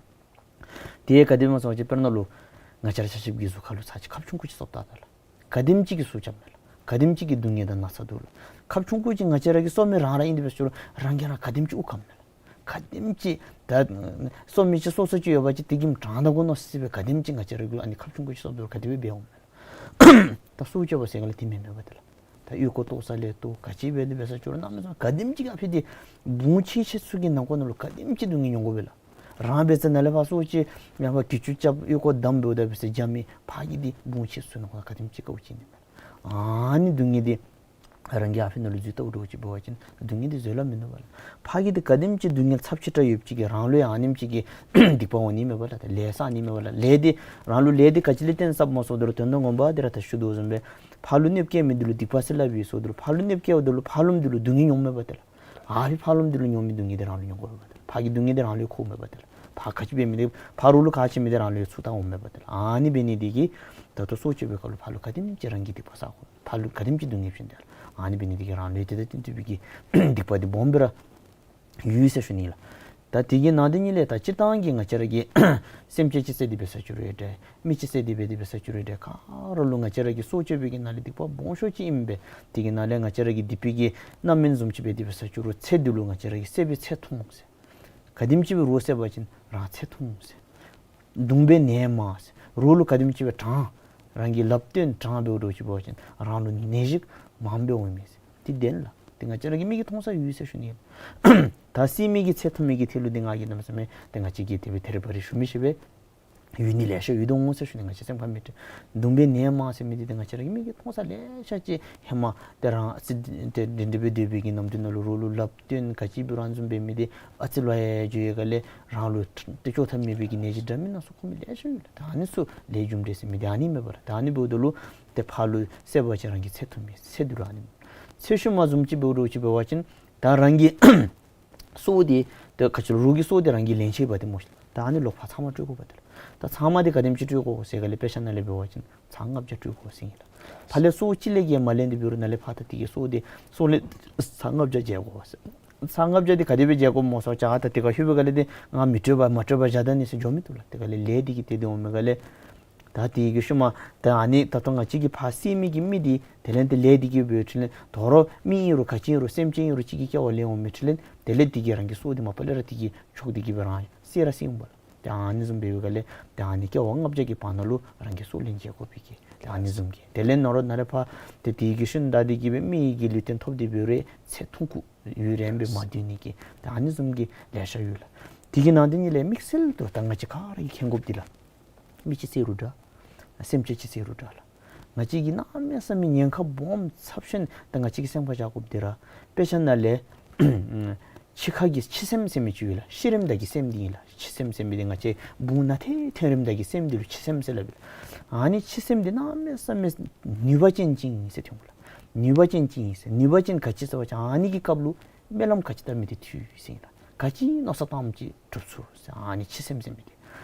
དེ་ག་དེ་སྨོ་ཟེར་བ་ཅིན་དཔེར་ན་ལུ་ང་བཅས་ར་ཆ་ཁྱབ་ཀྱི་གཟུགས་ཁ་ལུ་ཚར་ཅིག་ཁབ་ཆུང་ཀུ་ཅིག་སོར་བལྟ་ད་ལགས། ག་དེམ་ཅིག་གི་ཟུག་རྐྱབ་མས་ལགས། ག་དེམ་ཅིག་གི་སྡུག་བསྔལ་དང་ན་ཚ་འདུག་ལགས། ཁབ་ཆུང་ཀུ་ཅིག་ང་བཅས་ར་གིས་སོར་མི་རང་ར་ཨིན་དེ་འབད་ཟེར་རུང་རང་གིས་རང་ག་དེམ་ཅིག་དབུགས་སྐམ་མས་ལགས། ག་དེམ་ཅིག་ད་སོར་མི་ཅིག་སོ་སོ་ཅིག་ཡོད་པ་ཅིན་དེ་གིས་དྲང་ད་དགོ་མནོ་སི་སི་སྦེ་ག་དེམ་ཅིག་ང་བཅས་ར་གིས་ཨ་ནི་ཁབ་ཆུང་ཀུ་ཅིག་སོརཝ་ད་ལུ་ག་དེ་སྦེ་འབད་འོང་མས་ལགས། ད་སྲོག་གཅོད་པ་ཟེར་ག་ལས་དེ་མེན་མས་པ་ཏེ་ལགས། ད་ཨོལ་ཀོ་བཏོག་ས་ལས་བཏོག་ག་ཅི་འབད་ནི་འབད་ས་ཅིག་རུང་གནམ་མེད་ས་མེད་ག་དེམ་ཅིག་གིས་ཨ་ཕི་འདི་བུང་ཆེ་ཆེ་ཚུ་གི་ནང་འཁོད་ནང་ལུ་ག་དེམ་ཅིག་སྡུག་བསྔལ་མྱོང་དགོ་པས་ལགས། རང་འབད་ས་ནཱ་ལས་ཕར་སྲོག་གཅོད་ཡང་ཕར་གྱི་ཅུང་རྐྱབ་ཨོལ་ཀོ་བསྡམ་འབདཝ་ད་འབད་ས་རྒྱ་མི་ཕར་གི་འདི་བུང་ཆེ་ཚུ་ནང་འཁོད་ག་དེམ་ཅིག་དཀའཝ་སྤྱད་ནི་མས། ཨ་ནི་སྡུག་བསྔལ་འདི་རང་གིས་ཨ་ཕི་ནང་ལུ་འཛུལ་བལྟཝ་འདྲཝ་ཅིག་འབད་བ་ཅིན་སྡུག་བསྔལ་འདི་བཟོད་གླགས་མིན་འདུག་པ་ལགས། ཕར་གི་འདི་ག་དེམ་ཅིག་སྡུག་བསྔལ་ཚབས་ཆེ་དྲགས་ཡོདཔ་ཅིག་གིས་རང་ལུ་ཡང་ཨ་ནེམ་ཅིག་གི་སྡིག་པ་འོང་ནི་མས་པ་ལགས། ད་ལས་བསགས་ནི་མས་པ་ལགས། ལས་འདི་རང་ལུ་ལས་འདི་ག་ཅི་ལས་བརྟེན་བསགསཔ་སྨོ་ཟེརཝ་ད་ལུ་དོན་དག་ངོ་མ་འདི་ར་ད་ཞུ་དོ་བཟུམ་སྦེ་ཕར་ལུ་གནོདཔ་བཀལ་མི་འདི་ལུ་སྡིག་པ་ཟེར་སླབ་ཨིན་ཟེརཝ་ད་ལུ་ཕར་ལུ་གནོདཔ་བཀལཝ་ད་ལུ་ཕར་ལུ་འདི་ལུ་སྡུག་བསྔལ་མྱོང་མས་པ་ཏེ་ལགས། ཨ་ཕི་ཕར་ལོགས་འདི་ལུ་མྱོང་མི་སྡུག་བསྔལ་འདི་རང་ལུ་མྱོང་དགོ་པས་ཏེ། ཕར་གྱི་སྡུག་བསྔལ་འདི་རང་ལུ་འཁོར་མས་པ་ཏེ་ལགས། ཕར་ག་ཅི་འབད་མི་འདི་ཕར་རོགས་ལུ་ག་ཅི་མི་འདི་རང་ལུ་ཚུར་བཏང་འོང་མས་པ་ཏེ་ལགས། ཨ་ནི་འབད་ནི་འདི་གིས་ད་ལྟོ་སྲོག་གཅོད་པའི་སྐབས་ལུ་ཕར་ལུ་ག་དེམ་ཅིག་རང་གིས་སྡིག་པ་བསག་དགོ། ཕར་ལུ་ག་དེམ་ཅིག་སྡུག་བསྔལ་བྱུང་སྟེ་ལགས། ཨ་ནི་འབད་ནི་འདི་གིས་རང་ལུ་ཡང་དེ་དང་བསྟུན་པའི་གི་སྡིག་པ་འདི་སྦོམ་སྦེ་ར་ཡོད་ཟེར་ཞུ་ནི་ལགས། ད་དེ་གི་ནང་དེ་ཉིད་ལས་ད་སྤྱིར་བཏང་གི་ང་བཅས་ར་གི་སེམས་ཅན་ཅིག་བསད་དེ་འབད་ས་ཅིག་རུང་ཡང་འདྲ། མི་ཅིག་བསད་དེ་འབད་དེ་འབད་ས་ཅིག་རུང་ཡང་འདྲ། ག་ར་ལུ་ང་བཅས་ར་གིས་སྲོག་གཅོད་པའི་གི་ནང་ལས་སྡིག་པ་སྦོམ་ཤོས་ཅིག་ཨིན་པས། དེ་གི་ནང་ལས་ང་བཅས་ར་གིས་སྡིག་པའི་གི་རྣམ་སྨིན་བཟུམ་ཅིག་འབད་དེ་འབད་ས་ཅིག་རུང་ཚེ་འདི་ལུ་ང་བཅས་ར་གིས་བསད་པའི་ཚེ་ཐུང་ཟེར། ག་དེམ་ཅིག་སྦེ་རོགས་བསད་པ་ཅིན་རང་ཚེ་ཐུང་ཟེར། གདུང་བའི་ནད་མང་ཟེར། རོགས་ལུ་ག་དེམ་ཅིག་སྦེ་དྲང་། རང་གི་ལགཔ་བཏོན་དྲང་འབདཝ་འདྲཝ་ཅིག་འབད་བ་ཅིན་རང་ལུ་ནད་གཞི་མང་སྦེ་འོང་མས་ཟེར། དེ་བདེན་ལགས། དེ་ང་བཅས་ར་གི་མིག་གིས་མཐོང་ས་ཡོད་ཟེར་ཞུ་ནི། ད་བསད་མི་གི་ཚེ་ཐུང་མི་གི་ཐད་ལུ་དེ་ང་གིས་གནམ་མེད་ས་མེད་དེ་ང་བཅས་ཀྱིས་དེ་སྦེ་ཐེ་རི་བ་རི་ཞུ་མི་ཤེས་པས། ཡོད་ནི་ལེ་ཤ་ཡོད་དོ་འོང་ཟེར་ཞུ་ནི། ང་བཅས་སེམས་ཁར་མི་སྤྲོ། གདུང་བའི་ནད་མང་ཟེར་མི་འདི་ཏེ་ང་བཅས་ར་གི་མིག་གིས་མཐོང་ས་ལེ་ཤ་ཅིག་ཧེ་མ་ཏེ་རང་ཨ་ཙི་ཏེ་འདི་འདི་སྦེ་སྡོད་པའི་གི་ནམ་དུས་ནང་ལུ་རོགས་ལུ་ལགཔ་བཏོན་ག་ཅི་འབད་རུང་བཟུམ་འབད་མི་འདི་ཨ་ཙི་ལུ་ཡང་འགྱོ་ཡི་ག་ལས་རང་ལུ་ཏེ་བཅོ་ཐབས་མེད་པའི་གི་ནད་གཞི་འདྲ་མིན་སྣ་ཚོགས་འཁོར་མི་ལེ་ཤ་ཡོད་ལགས། ད་ཨ་ནི་ཚུ་ལས་རྒྱུ་འབྲས་ཟེར་མི་འདི་ཨ་ནི་མས་པ་ལགས། ད་ཨ་ནི་འབདཝ་ད་ལུ་ཏེ་ཕར་ལུ་བསད་པ་ཅིན་རང་གི་ཚེ་ཐུང་མི་ཚེ་འདི་ལུ་ཨ་ནི་ཚེ་ཤུལ་མ་བཟུམ་ཅིག་འབདཝ་འདྲཝ་ཅིག་འབད་བ་ཅིན་ད་རང་གི་སྲོག་འདི་ཏེ་ག་ཅི་ལོ་རོགས་ཀྱི་སྲོག་འདི་རང་གིས་ལེན་ཆི་བ་ཏེ་སྨོ་ཤིག། ད་ཨ་ནི་ལོག་ཕར་ཚབ་མ་སྤྲོད་དགོ་པ་ཏེ་ལགས། ད་ཚབ་མ་འདི་ག་དེམ་ཅིག་སྤྲོད་དགོ་ཟེར་ག་ལས་དཔེ་ཆ་ནང་ལས་འབད་བ་ཅིན་ཚབ་ལྔ་བརྒྱ་སྤྲོད་དགོ་ཟེར་ཨིན་ལགས། ཕར་ལས་སྲོག་གཅིག་ལས་ཀྱི་མ་ལེན་ཏེ་འབད་རུང་ནཱ་ལས་ཕར་ད་དེ་གི་སྲོག་འདི་སྲོག་ལས་ཚབ་ལྔ་བརྒྱ་འཇལ་དགོ་ཟེར། ཚབ་ལྔ་བརྒྱ་འདི་ག་དེ་སྦེ་འཇལ་དགོཔ་སྨོ་ཟེར་བ་ཅིན་ད་དེ་ཁར་ལྷོད་པའི་ག་ལས་ཏེ་ང་མི་སྤྲོད་པར་མ་སྤྲོད་པར་བཞག་ད་ནི་ཟེར་འགྱོ་མི་བཏུབ་ལགས། དེ་ག་ལས་ལས་འདི་གིས་ཏེ་དེ་འོང་མི་ག་ལས། ད་དེ་གི་ཤུལ་མ་ད་ཨ་ནི་ད་ལྟོ་ང་བཅས་ཀྱིས་ཕར་བསད་མི་གི་མི་འདི་དེ་ལས་ཏེ་ལས་འདི་གིས་འབད་འཕྲོ་ལས་དོ་རུང་མི་ཨིན་རུང་ག་ཅི་ཨིན་རུང་སེམས་ཅན་ཨིན་རུང་གཅིག་གི་སྐྱེ་བ་ལེན་འོང་མི་འཕྲོ་ལས་དེ་ལས་འདི་གིས་རང་གི་སྲོག་འདི་མ་པ་ལས་ར་འདི་གིས་ཕྱོགས་འདི་གིས་སྦེ་རང་བསད་ར་བསད་འོང་པ་ལགས། ཏེ་ཨ་ནི་བཟུམ་འབད་བའི་ག་ལས་ཏེ་ཨ་ནི་སྐྱེ་བ་ལྔ་བརྒྱ་གི་བར་ན་ལུ་རང་གི་སྲོག་ལེན་འཇལ་དགོ་པའི་གི་ཏེ་ཨ་ནི་བཟུམ་གྱི་དེ་ལས་ནོར་ནཱ་ལས་ཕར་ཏེ་དེ་གི་ཤུལ་ད་འདི་གིས་སྦེ་མི་གི་ལུས་རྟེན་ཐོབ་སྟེ་འབད་རུང་ཚེ་ཐུང་ཀུ་ཡུན་རིངམོ་སྦེ་མ་སྡོད་ནི་གི་ཏེ་ཨ་ནི་བཟུམ་གྱི་ལེ་ཤ་ཡོད་ལགས། དེ་གི་ནང་དེ་ཉིད་ལས་དམིགས་བསལ་དུ་ད་ང་བཅས་ག་ར་གིས་མཁྱེན་དགོཔ་འདི་ལགས། མི་ཅིག་བསད་རུང་འདྲ། སེམས་ཅན་ཅིག་བསད་རུང་འདྲ་ལགས། ང་བཅས་ཀྱིས་གནམ་མེད་ས་མེད་ཉེན་ཁ་སྦོམ་ཚབས་ཆེན་ད་ང་བཅས་ཀྱིས་སེམས་ཁར་བཞག་དགོཔ་འདི་ར་དཔེ་ཆ་ནང་ལས་འཆི་ཁ་གི་འཆི་སེམས་ཟེར་མི་ཅིག་ཡོད་ལགས། ཤི་རནམ་ད་གི་སེམས་འདི་ཨིན་ལགས། འཆི་སེམས་ཟེར་མི་འདི་ང་བཅས་བུང་ནང་ཐོན་ཐོན་རནམ་ད་གི་སེམས་འདི་ལུ་འཆི་སེམས་ཟེར་སླབ་ཨིན་ལགས། ཨ་ནི་འཆི་སེམས་འདི་གནམ་མེད་ས་མེད་ནུས་པ་ཅན་ཅིག་ཨིན་ཟེར་ཐོན་གོ་ལགས། ནུས་པ་ཅན་ཅིག་ཨིན་ཟེར། ནུས་པ་ཅན་ག་ཅི་ཟེར་བ་ཅིན་ཨ་ནི་གི་སྐབས་ལུ་སྨོན་ལམ་ག་ཅི་བཏབ་མི་འདི་འགྲུབ་ཟེར་ཨིན་ལགས། ག་ཅི་མནོ་བསམ་བཏངམ་ཅིག་འགྲུབ་ཚུགས་ཟེར། ཨ་ནི་འཆི་སེམས་ཟེར་མི་འདི་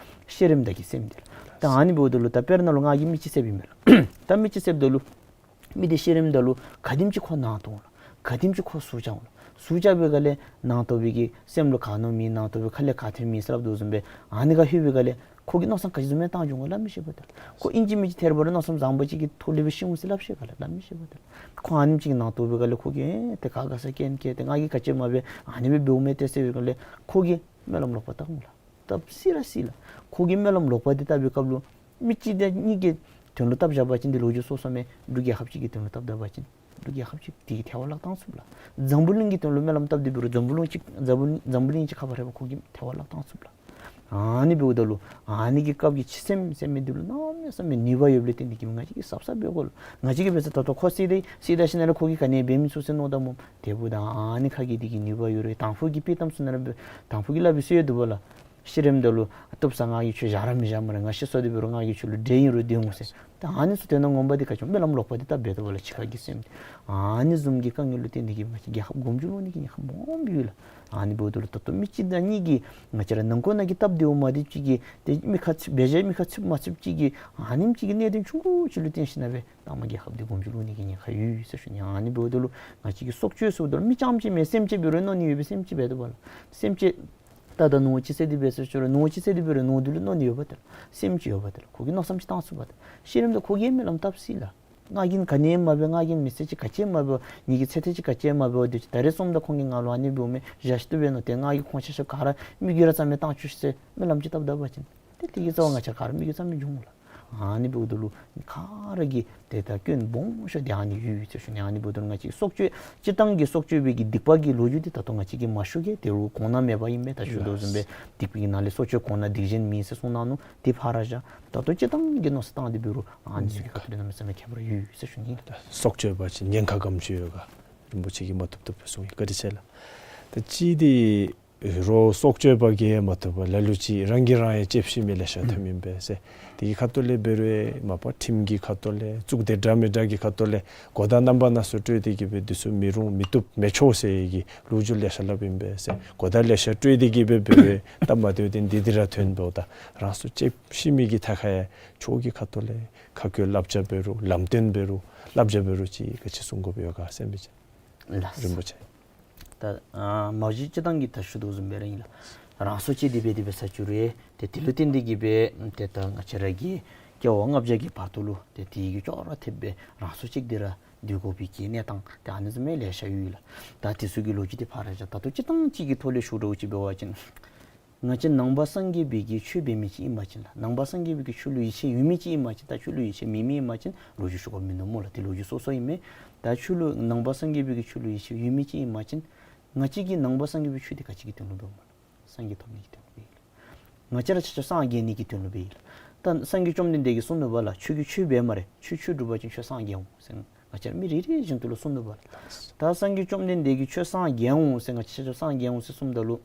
ཤི་རནམ་ད་གི་སེམས་འདི་ལགས། ད་ཨ་ནི་འབདཝ་ད་ལུ་ད་དཔེར་ན་ལུ་ང་གིས་མི་ཅིག་བསདཔ་ཨིན་མས་ལགས། ད་མི་ཅིག་བསདཔ་ད་ལུ་མི་འདི་ཤི་རནམ་ད་ལུ་ག་དེམ་ཅིག་ཁོ་ནང་དོག་འོང་ལགས། ག་དེམ་ཅིག་ཁོ་ཟུག་བཅག་འོང་ལགས། ཟུག་བཅག་པའི་ག་ལས་ནང་དོག་པའི་གི་སེམས་ལུ་ག་མནོ་མི་ནང་དོག་པའི་ཁ་ལས་ག་ཐོན་མི་ཟེར་སླབ་དོ་བཟུམ་སྦེ་ཨ་ནི་ག་ལྷོད་པའི་ག་ལས་ཁོ་གིས་མནོ་བསམ་ག་ཅི་བཟུམ་མའི་བཏང་འགྱོ་འོང་ག་སླབ་མི་ཤེས་པ་ཏེ་ལགས། ཁོ་ཨིན་ཅི་མིན་ཅི་ཐད་རི་བ་རི་མནོ་བསམ་བཟང་པོ་ཅིག་གི་ཐོག་ལས་སྦེ་ཤི་འོང་ཟེར་སླབ་ཤེས་ག་ལགས། སླབ་མི་ཤེས་པ་ཏེ་ལགས། ཁོ་ཨ་ནེམ་ཅིག་གི་ནང་དོག་པའི་ག་ལས་ཁོ་གིས་ཨེ་ཏེ་ག་ག་ས་རྐྱེན་བཀལ་ཏེ་ང་གིས་ག་ཅི་མ་འབད་ཨ་ནི་སྦེ་འབདཝ་མས་ཏེ་ཟེར་བའི་ག་ལས་ཁོ་གིས་སྨོན་ལམ་ལོག་པ་བཏབ་འོང་ལགས། བཏབ་སྲིད་ར་སྲིད་ལགས། ཁོ་གིས་སྨོན་ལམ་ལོག་པ་འདི་བཏབ་པའི་སྐབས་ལུ་མི་གཅིག་དང་གཉིས་ཀྱི་དོན་ལུ་བཏབ་བཞག་པ་ཅིན་འདི་ལོ་རྒྱུས་སོ་སོ་མས། འབྲུག་རྒྱལ་ཁབ་ཅིག་གི་དོན་ལུ་བཏབ་ད་པ་ཅིན་འབྲུག་རྒྱལ་ཁབ་ཅིག་དེ་གིས་ཐལ་བར་བརླག་བཏང་ཚུགས་ལགས། འཛམ་བུ་གླིང་གི་དོན་ལུ་སྨོན་ལམ་བཏབ་སྟེ་འབད་རུང་འཛམ་བུ་གླིང་ཅིག་འཛམ་བུ་འཛམ་བུ་གླིང་ཅིག་ཁ་ཕར་ར་ཁོ་གིས་ཐལ་བར་བརླག་བཏང་ཚུགས་ལགས། ཨ་ནི་འབདཝ་ད་ལུ་ཨ་ནི་གི་སྐབས་ཀྱི་འཆི་སེམས་ཟེར་མི་འདི་ལུ་གནམ་མེད་ས་མེད་ནུས་པ་ཡོདཔ་ལས་བརྟེན་ཏེ་གིས་ང་བཅས་ཀྱིས་གཟབ་གཟབ་འབད་དགོ་ལགས། ང་བཅས་ཀྱིས་འབད་ས་ད་ལྟོ་ཁོ་བསད་དེ་བསད་ད་ཞིནམ་ལས་ཁོ་གིས་ག་ནི་འབད་མི་ཚུགས་ཟེར་མནོ་ད་སྨོ། དེ་འབདཝ་ད་ཨ་ནི་ཁ་གི་འདི་གི་ནུས་པ་ཡོད་རུང་དང་ཕུ་གིས་དཔེ་གཏམ་ཚུ་ནང་ར་འབད་དང་ཕུ་གིས་སླབ་པའི་སྲོལ་ཡང་འདུག་པ་ལགས། ཤི་རནམ་ད་ལུ་བཏུབ་ས་ང་གིས་ཁྱོད་བཞག་ར་མི་བཞག་སྨ་རེ། ང་ཤི་སོང་སྟེ་འབད་རུང་ང་གིས་ཁྱོད་ལུ་འདྲེ་ཨིན་རུང་སྡོད་འོང་ཟེར། ད་ཨ་ནི་ཚུ་དོན་དག་ངོ་མ་འདི་ག་ཅི་སྨོན་ལམ་ལོག་པ་འདི་བཏབ་འབད་དོ་བ་ལགས། འཆི་ཁ་གི་སེམས་འདི། ཨ་ནི་བཟུམ་གྱི་དཀའ་ངལ་ལུ་བརྟེན་ཏེ་གིས་ང་བཅས་རྒྱལ་ཁབ་མགོ་མཇུག་ལོག་ནི་གི་ཉེན་ཁ་སྦོམ་སྦེ་ཡོད་ལགས། ཨ་ནི་འབདཝ་ད་ལུ་ད་ལྟོ་མི་གཅིག་དང་གཉིས་ཀྱིས་ང་བཅས་ར་ནང་འཁོད་ནང་གི་སྟབས་བདེཝ་མ་བདེཝ་ཅིག་གིས་ཏེ་མི་ཁ་ཚིག་འབད་བཞག་མི་ཁ་ཚིག་མ་ཚིག་ཅིག་གིས་ཨ་ནེམ་ཅིག་གི་གནད་དོན་ཆུང་ཀུ་ཅིག་ལུ་བརྟེན་ཞིན་ན་སྦེ་མཐའ་མ་རྒྱལ་ཁབ་འདི་མགོ་མཇུག་ལོག་ནི་གི་ཉེན་ཁ་ཡོད་ཟེར་ཞུ་ནི། ཨ་ནི་འབདཝ་ད་ལུ་ང་བཅས་ཀྱིས་སྲོག་གཅོད་ཟེརཝ་ད་ལུ་མི་རྐྱངམ་ཅིག་མེན། སེམས་ཅན་འབད་རུང་མནོ་ནི་ཡོད་པས། སེམས་ཅན་འབད་དོ་བ་ལགས། སེམས་ཅན་ད་ད་ནོར་ཅིག་བསད་དེ་འབད་ཟེར་ཞུ་རུང་ནོར་ཅིག་བསད་དེ་འབད་རུང་ནོར་འདི་ལུ་མནོ་ནི་ཡོད་པ་ཏེ་ལགས། སེམས་ཅིག་ཡོད་པ་ཏེ་ལགས། ཁོ་གིས་མནོ་བསམ་ཅིག་བཏང་ཚུགས་པ་ཏེ། ཤི་རནམ་ད་ཁོ་གིས་སྨོན་ལམ་བཏབ་སྲིད་ལགས། ང་གིས་ག་ནི་མ་འབད། ང་གིས་མི་ཚེ་ཅིག་ག་ཅི་མ་འབད། ངེ་གི་ཚེ་ཐེངས་ཅིག་ག་ཅི་མ་འབད། དེ་ཅིག་ད་རེས་སོངམ་ད་ཁོང་གིས་ང་ལུ་ཨ་ནི་འབདཝ་མས་བཞག་ཤི་ཏོ་འབད་ནོ། ཏེ་ང་གིས་ཁོང་ཆ་ཁྱབ་ག་ར་མི་རྒྱུད་ར་རྩ་མེད་བཏང་བཅུག་ཟེར་སྨོན་ལམ་ཅིག་བཏབ་ད་པ་ཅིན་ཏེ་དེ་གི་རྩ་བ་ང་བཅས་ག་ར་མི་རྒྱུད་རྩ་མེད་འགྱོ་འོང་ལགས། ཨ་ནི་འབདཝ་ད་ལུ་ག་ར་གིས་ཏེ་ད་སྐྱོན་སྦོམ་ཤོས་འདི་ཨ་ནི་ཡོད་ཟེར་ཞུ་ནི། ཨ་ནི་འབདཝ་ད་ལུ་ང་བཅས་སྲོག་གཅོད་སྤྱིར་བཏང་གི་སྲོག་གཅོད་པའི་གི་སྡིག་པ་གི་ལོ་རྒྱུས་འདི་ད་ལྟོ་ང་བཅས་ཀྱིས་མ་ཞུ་གེ། དེ་རུང་གོང་ན་མེད་པ་ཨིན་པས། ད་ཞུ་དོ་བཟུམ་སྦེ་སྡིག་པའི་གི་ནང་ལས་སྲོག་གཅོད་གོང་ན་སྡིག་གཞན་མིན་ཟེར་གསུངས་གནང་ནུག། དེ་ཕར་ར་བཞག། ད་ལྟོ་སྤྱིར་བཏང་གི་མནོ་བསམ་བཏང་སྟེ་འབད་རུང་ཨ་ནི་ཚུ་གི་ཁ་ཐུག་ལས་གནམ་མེད་ས་མེད་ཁྱད་པར་ཡོད་ཟེར་ཞུ་ནི། སྲོག་གཅོད་པ་ཅིན་ཉེན་ཁ་ག་དེམ་ཅིག་ཡོད་ག་རིན་པོ་ཆེ་གིས་མ་བཏུབ་བཏུབ་སྦེ་གསུངས་ཡི། བཀའ་དྲིན་ཆེ་ལགས། ད་ཅི་འདི་ རོགས་སྲོག་གཅོད་པ་གིས་མ་ཐུབ་པར་ལ་ལུ་ཅིག་རང་གིས་རང་ཡང་ལྕེབས་ཤི་མི་ལེ་ཤ་ཐོནམ་ཨིན་པས་ཟེར། དེ་གི་ཁ་ཐུག་ལས་འབད་རུང་མ་པ་ཁྲིམས་ཀྱི་ཁ་ཐུག་ལས་གཙུག་སྡེ་འདྲ་མི་འདྲ་གི་ཁ་ཐུག་ལས་གོ་བརྡ་རྣམ་པ་སྣ་ཚོགས་སྤྲོད་དེ་གིས་སྦེ་འདི་ཚུ་མི་རུང་མི་བཏུབ་མི་ཆོག་ཟེར་གྱི་ལོ་རྒྱུས་ལེ་ཤ་སླབ་ཨིན་པས་ཟེར། གོ་བརྡ་ལེ་ཤ་སྤྲོད་དེ་གིས་སྦེ་འབད་རུང་ད་མ་དེ་འདི་འདི་ར་ཐོན་འབདཝ་ད་རང་སྲོག་གཅོད་ཤི་མི་གི་ཐད་ཁར་ཡང་ཆོས་ཀྱི་ཁ་ཐུག་ལས་ཁ་བཀོད་བསླབ་བྱ་འབད་རུང་ལམ་སྟོན་འབད་རུང་བསླབ་བྱ་འབད་རུང་ཅིག་ག་ཅི་གསུང་དགོཔ་ཡོད་ག་ཟེར་མི་ཅིག། ལགས། རིན་པོ་ཆེ། ད་ཨ་མ་གཞི་སྤྱིར་བཏང་གི་ད་ཞུ་དོ་བཟུམ་སྦེ་ར་ཨིན་ལགས། རང་སྲོག་གཅོད་དེ་སྦེ་དེ་སྦེ་ས་ཅུ་རེ་ཏེ་དེ་ལུ་བརྟེན་ཏེ་གིས་སྦེ་ཏེ་ད་ང་བཅས་ར་གི་སྐྱེ་བ་ལྔ་བརྒྱ་གི་བར་དུ་ལུ་ཏེ་དེ་གི་ཅོག་ར་འཐདཔ་སྦེ་རང་སྲོག་གཅོད་དེ་ར་སྡོད་དགོ་པའི་གི་གནས་སྟངས་ཏེ་ཨ་ནི་བཟུམ་མའི་ལེ་ཤ་ཡོད་ལགས། ད་དེ་ཚུ་གི་ལོ་རྒྱུས་དེ་ཕར་བཞག། ད་ལྟོ་སྤྱིར་བཏང་ཅིག་གི་ཐོག་ལས་ཞུ་འདྲཝ་ཅིག་འབད་བ་ཅིན་ང་བཅས་ནང་པ་སངས་རྒྱས་པའི་གི་ཆོས་འབད་མི་ཅིག་ཨིན་པ་ཅིན་ལགས། ནང་པ་སངས་རྒྱས་པའི་གི་ཆོས་ལུ་ཡིད་ཆེས་ཡོད་མི་ཅིག་ཨིན་པ་ཅིན་ད་ཆོས་ལུ་ཡིད་ཆེས་མེད་མི་ཨིན་པ་ཅིན་ལོ་རྒྱུས་ཞུ་དགོཔ་མིན་འདུག་སྨོ་ལགས། དེ་ལོ་རྒྱུས་སོ་སོ་ཨིན་མས། ད་ཆོས་ལུ་ནང་པ་སངས་རྒྱས་པའི་གི་ཆོས་ལུ་ཡིད་ཆེས་ཡོད་མི་ཅིག་ཨིན་པ་ཅིན་ང་བཅས་ཀྱིས་ནང་པ་སངས་རྒྱས་པའི་ཆོས་དེ་ག་ཅི་གི་དོན་ལུ་འབདཝ་སྨོ་ལགས། སངས་རྒྱས་ཐོབ་ནི་གི་དོན་ལུ་འབད་ཡི་ལགས། ང་བཅས་ར་ཆ་ཁྱབ་སངས་རྒྱས་ནི་གི་དོན་ལུ་འབད་ཡི་ལགས། ད་སངས་རྒྱས་བཅོམ་ལྡན་འདས་ཀྱིས་གསུངས་ནུག་པ་ལགས། ཁྱོད་ཀྱིས་ཆོས་འབད་སྨ་རེ། ཁྱོད་ཆོས་སྒྲུབ་པ་ཅིན་ཁྱོད་སངས་རྒྱས་འོང་ཟེར། ང་བཅས་ར་མི་རེ་རེ་བཞིན་དུ་ལུ་གསུངས་ནུག་པ་ལགས། ད་སངས་རྒྱས་བཅོམ་ལྡན་འདས་ཀྱིས་ཁྱོད་སངས་རྒྱས་འོང་ཟེར་ང་བཅས་ཆ་ཁྱབ་སངས་རྒྱས་འོང་ཟེར་གསུངམ་ད་ལུ་